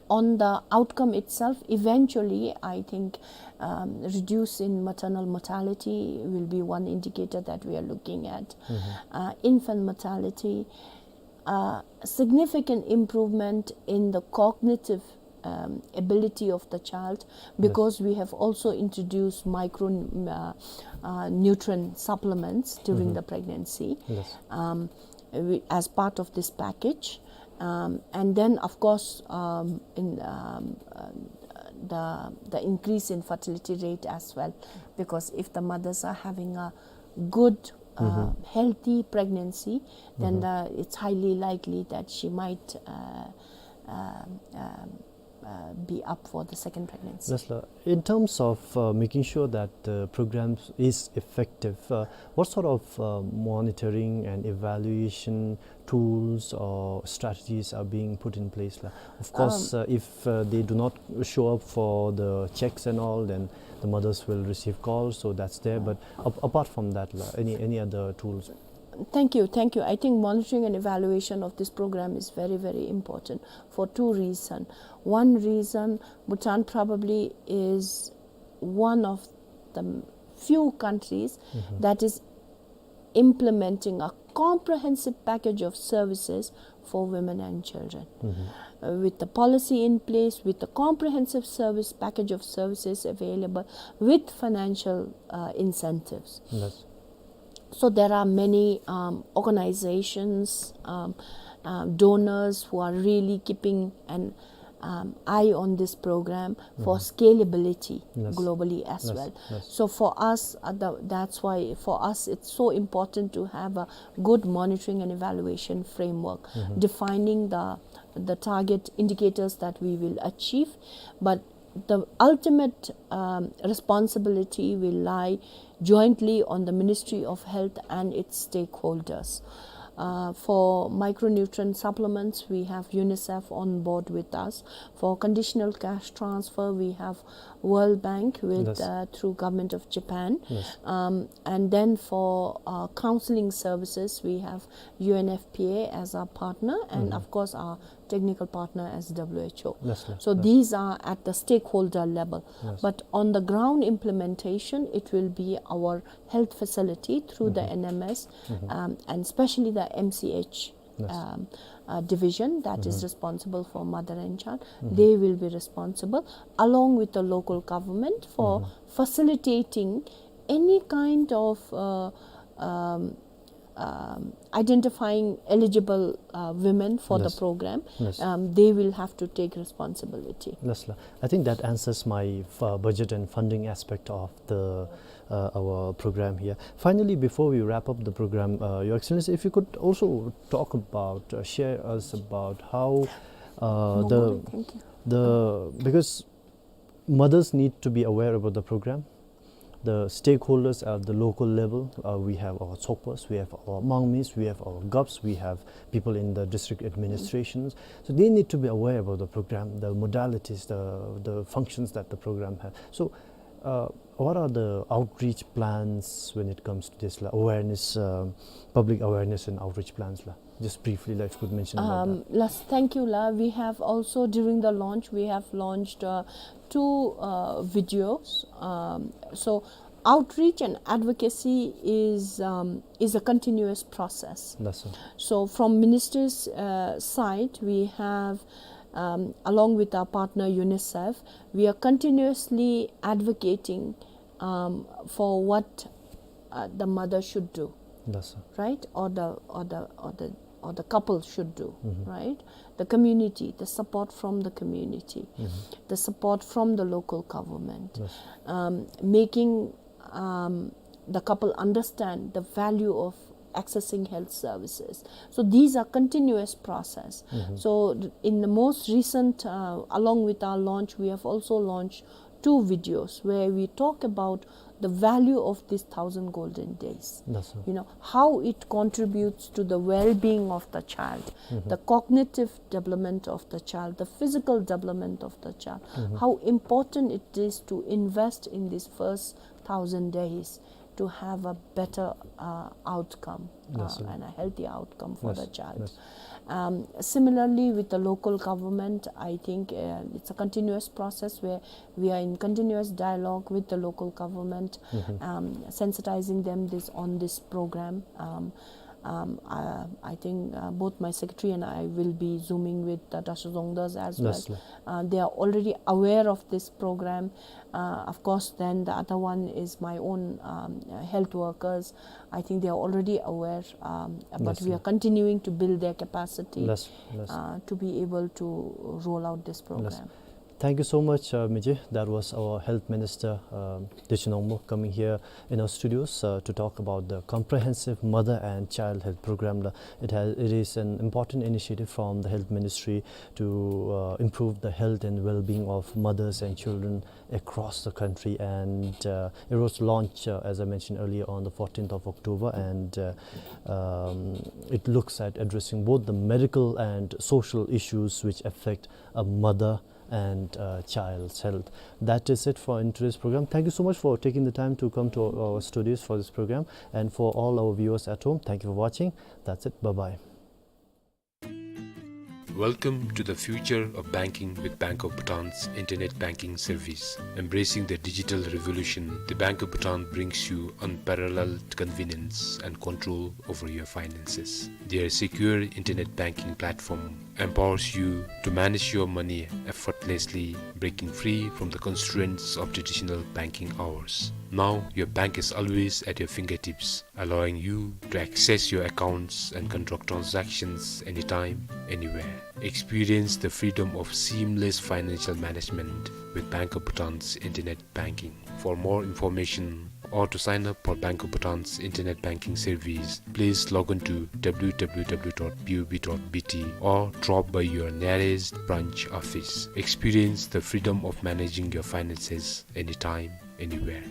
on the outcome itself, eventually, I think um, reduce in maternal mortality will be one indicator that we are looking at. Uh, infant mortality, uh, significant improvement in the cognitive um, ability of the child, because we have also introduced micro uh, uh, nutrient supplements during the pregnancy. Yes. Um, we, as part of this package. Um, and then, of course, um, in um, uh, the the increase in fertility rate as well, because if the mothers are having a good, uh, healthy pregnancy, then the, it's highly likely that she might uh, um, um, uh, be up for the second pregnancy. Yes, sir. In terms of uh, making sure that the program is effective, uh, what sort of uh, monitoring and evaluation tools or strategies are being put in place, la? Of course, um, uh, if uh, they do not show up for the checks and all, then the mothers will receive calls, so that's there. But ap- apart from that, la, any any other tools? Thank you, thank you. I think monitoring and evaluation of this program is very, very important for two reasons. One reason, Bhutan probably is one of the few countries that is implementing a comprehensive package of services for women and children. Uh, with the policy in place, with the comprehensive service package of services available, with financial uh, incentives. Yes. So there are many um, organizations, um, uh, donors who are really keeping an um, eye on this program for scalability globally as well. Yes. So for us, uh, the, that's why for us it's so important to have a good monitoring and evaluation framework, defining the the target indicators that we will achieve, but the ultimate um, responsibility will lie jointly on the Ministry of Health and its stakeholders. Uh, for micronutrient supplements, we have UNICEF on board with us. For conditional cash transfer, we have World Bank with, uh, through Government of Japan. Yes. Um, and then for uh, counseling services, we have U N F P A as our partner, and of course our technical partner as W H O. Yes, yes. So these are at the stakeholder level. Yes. But on the ground implementation, it will be our health facility through the N M S, um, and especially the M C H um, uh, division that is responsible for mother and child. They will be responsible, along with the local government, for facilitating any kind of uh, um, um, identifying eligible uh, women for the program. Yes. Um, they will have to take responsibility. Yes, la. I think that answers my uh, budget and funding aspect of the uh, our program here. Finally, before we wrap up the program, uh, Your Excellency, if you could also talk about, uh, share us about how uh, the Thank you. the because mothers need to be aware about the program. The stakeholders at the local level, uh, we have our Tsokpas, we have our Mangmis, we have our Gaps, we have people in the district administrations. So they need to be aware about the program, the modalities, the, the functions that the program has. So uh, what are the outreach plans when it comes to this, like, awareness, uh, public awareness and outreach plans, la? Just briefly, like, if you could mention about that. Um, yes, thank you, la. We have also, during the launch, we have launched uh, two uh, videos. Um, so outreach and advocacy is um, is a continuous process. That's so. So from minister's uh, side, we have, um, along with our partner UNICEF, we are continuously advocating um, for what uh, the mother should do, That's so. right? Or the or the or the or the couple should do, right? The community, the support from the community, the support from the local government, Yes. um, making um, the couple understand the value of accessing health services. So these are continuous process. Mm-hmm. So th-, in the most recent, uh, along with our launch, we have also launched two videos where we talk about the value of these thousand golden days. That's right. You know, how it contributes to the well-being of the child, mm-hmm, the cognitive development of the child, the physical development of the child, mm-hmm, how important it is to invest in these first thousand days to have a better, uh, outcome, uh, yes, sir, and a healthy outcome for, yes, the child. Yes. Um, similarly, with the local government, I think, uh, it's a continuous process where we are in continuous dialogue with the local government, mm-hmm, um, sensitizing them this, on this program. Um, um, uh, I think, uh, both my secretary and I will be Zooming with, uh, Dasho Dzongdos as well. Yes, sir. Uh, they are already aware of this program. Uh, of course, then the other one is my own, um, uh, health workers. I think they are already aware, um, but, yes, we are, sir, continuing to build their capacity, yes, yes, uh, to be able to roll out this, yes, program. Thank you so much, uh, Miji. That was our Health Minister, um, Techi Nongmo, coming here in our studios, uh, to talk about the comprehensive mother and child health program. It has, it is an important initiative from the Health Ministry to, uh, improve the health and well-being of mothers and children across the country, and, uh, it was launched, uh, as I mentioned earlier, on the fourteenth of October, and, uh, um, it looks at addressing both the medical and social issues which affect a mother and, uh, child's health. That is it for in today's program. Thank you so much for taking the time to come to our, our studios for this program, and for all our viewers at home, thank you for watching. That's it. Bye-bye. Welcome to the future of banking with Bank of Bhutan's internet banking service. Embracing the digital revolution, the Bank of Bhutan brings you unparalleled convenience and control over your finances. Their secure internet banking platform empowers you to manage your money effortlessly, breaking free from the constraints of traditional banking hours. Now, your bank is always at your fingertips, allowing you to access your accounts and conduct transactions anytime, anywhere. Experience the freedom of seamless financial management with Bank of Bhutan's internet banking. For more information or to sign up for Bank of Bhutan's internet banking service, please log on to W W W dot B O B dot B T or drop by your nearest branch office. Experience the freedom of managing your finances anytime, anywhere.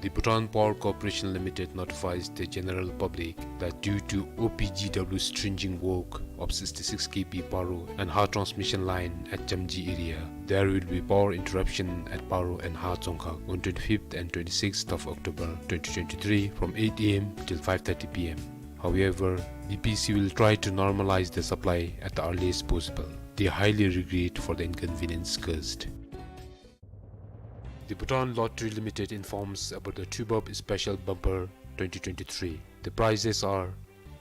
The Bhutan Power Corporation Limited notifies the general public that due to O P G W's stringent work of sixty-six K V Paro and Ha transmission line at Chamji area, there will be power interruption at Paro and Ha Tsongkhag on twenty-fifth and twenty-sixth of October twenty twenty-three from eight A M till five thirty P M. However, B P C will try to normalize the supply at the earliest possible. They highly regret for the inconvenience caused. The Bhutan Lottery Limited informs about the Tuibab Special Bumper twenty twenty-three. The prizes are: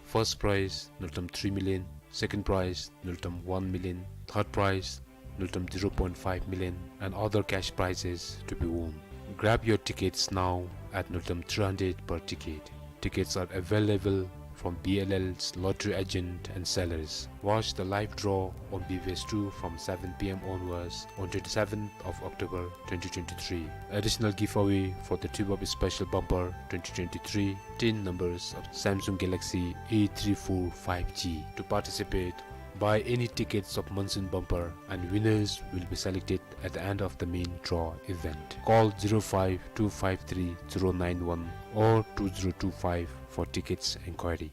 first prize, nultam three million, second prize, nultam one million, third prize, nultam zero point five million, and other cash prizes to be won. Grab your tickets now at nultam three hundred per ticket. Tickets are available from B L L's lottery agent and sellers. Watch the live draw on B B S two from seven P M onwards on twenty-seventh of October twenty twenty-three. Additional giveaway for the Tuibab Special Bumper twenty twenty-three, ten numbers of Samsung Galaxy A three four five G. To participate, buy any tickets of Monsoon Bumper and winners will be selected at the end of the main draw event. Call zero five two five three zero nine one or two zero two five for tickets inquiry.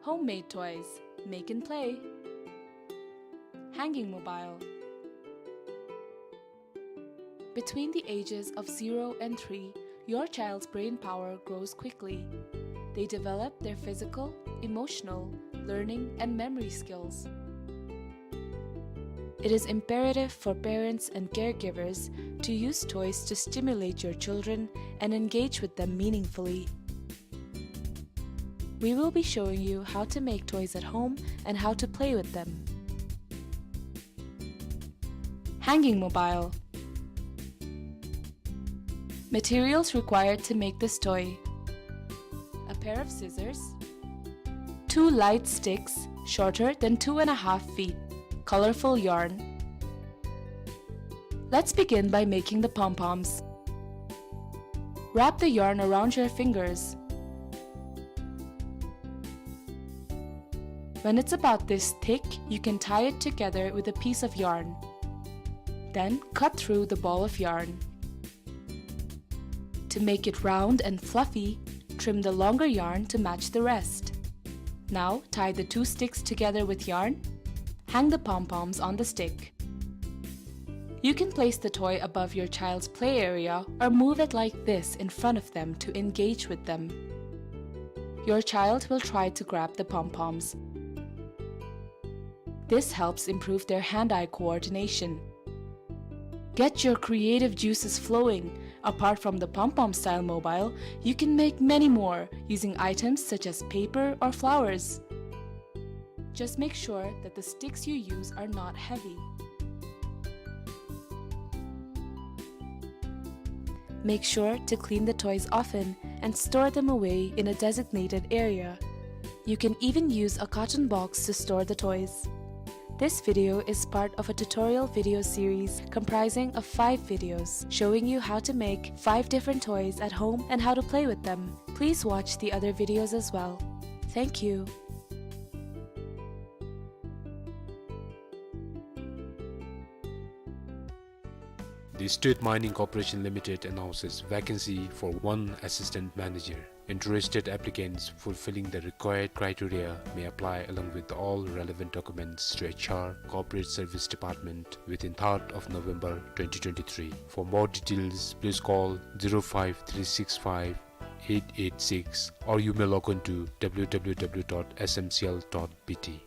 Homemade toys. Make and play. Hanging mobile. Between the ages of zero and three, your child's brain power grows quickly. They develop their physical, emotional, learning, and memory skills. It is imperative for parents and caregivers to use toys to stimulate your children and engage with them meaningfully. We will be showing you how to make toys at home and how to play with them. Hanging mobile. Materials required to make this toy: a pair of scissors, two light sticks shorter than two and a half feet, colorful yarn. Let's begin by making the pom-poms. Wrap the yarn around your fingers. When it's about this thick, you can tie it together with a piece of yarn. Then cut through the ball of yarn. To make it round and fluffy, trim the longer yarn to match the rest. Now tie the two sticks together with yarn. Hang the pom-poms on the stick. You can place the toy above your child's play area or move it like this in front of them to engage with them. Your child will try to grab the pom-poms. This helps improve their hand-eye coordination. Get your creative juices flowing. Apart from the pom-pom style mobile, you can make many more using items such as paper or flowers. Just make sure that the sticks you use are not heavy. Make sure to clean the toys often and store them away in a designated area. You can even use a carton box to store the toys. This video is part of a tutorial video series comprising of five videos showing you how to make five different toys at home and how to play with them. Please watch the other videos as well. Thank you. The State Mining Corporation Limited announces vacancy for one assistant manager. Interested applicants fulfilling the required criteria may apply along with all relevant documents to H R, Corporate Service Department within third of November twenty twenty-three. For more details, please call zero five three six five eight eight six, or you may log on to W W W dot S M C L dot B T.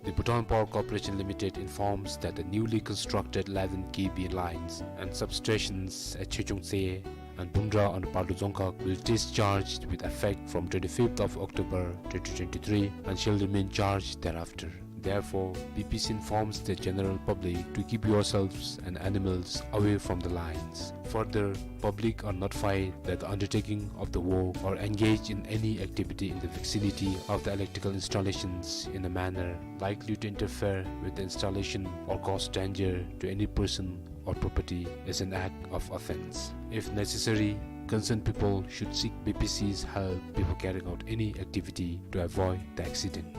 The Bhutan Power Corporation Limited informs that the newly constructed eleven K V lines and substations at Chechongtse and Bumdra on the Padu Dzongkhag will discharge with effect from twenty-fifth of October twenty twenty-three and shall remain charged thereafter. Therefore, B P C informs the general public to keep yourselves and animals away from the lines. Further, public are notified that the undertaking of the work or engage in any activity in the vicinity of the electrical installations in a manner likely to interfere with the installation or cause danger to any person or property is an act of offense. If necessary, concerned people should seek B P C's help before carrying out any activity to avoid the accident.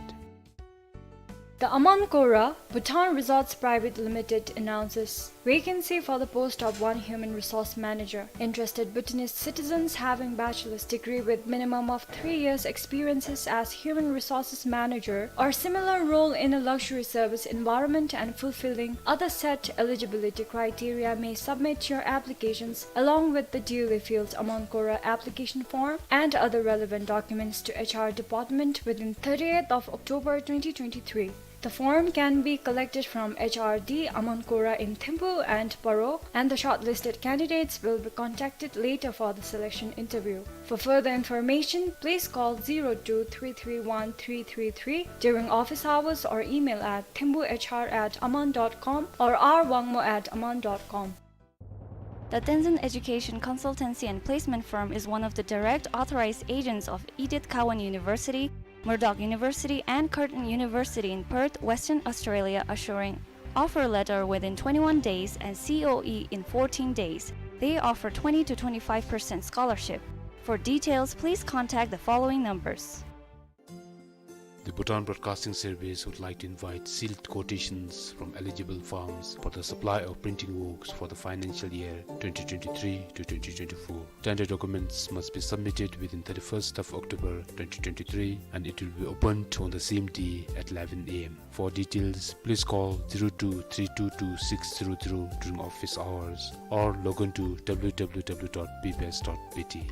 The Aman Kora Bhutan Resorts Private Limited announces vacancy for the post of one human resource manager. Interested Bhutanese citizens having bachelor's degree with minimum of three years experiences as human resources manager or similar role in a luxury service environment and fulfilling other set eligibility criteria may submit your applications along with the duly filled Aman Kora application form and other relevant documents to H R department within thirtieth of October twenty twenty-three. The form can be collected from H R D Aman Kora in Thimphu and Paro, and the shortlisted candidates will be contacted later for the selection interview. For further information, please call zero two three three one three three three during office hours or email at thimphuhr at aman dot com or r wangmo at aman dot com. The Tenzin Education Consultancy and Placement Firm is one of the direct authorized agents of Edith Cowan University, Murdoch University, and Curtin University in Perth, Western Australia, assuring offer letter within twenty-one days and C O E in fourteen days. They offer twenty to twenty-five percent scholarship. For details, please contact the following numbers. The Bhutan Broadcasting Service would like to invite sealed quotations from eligible firms for the supply of printing works for the financial year twenty twenty-three to twenty twenty-four. Tender documents must be submitted within thirty-first of October twenty twenty-three, and it will be opened on the same day at eleven A M. For details, please call zero two three two two six zero zero during office hours or log on to W W W dot B B S dot B T.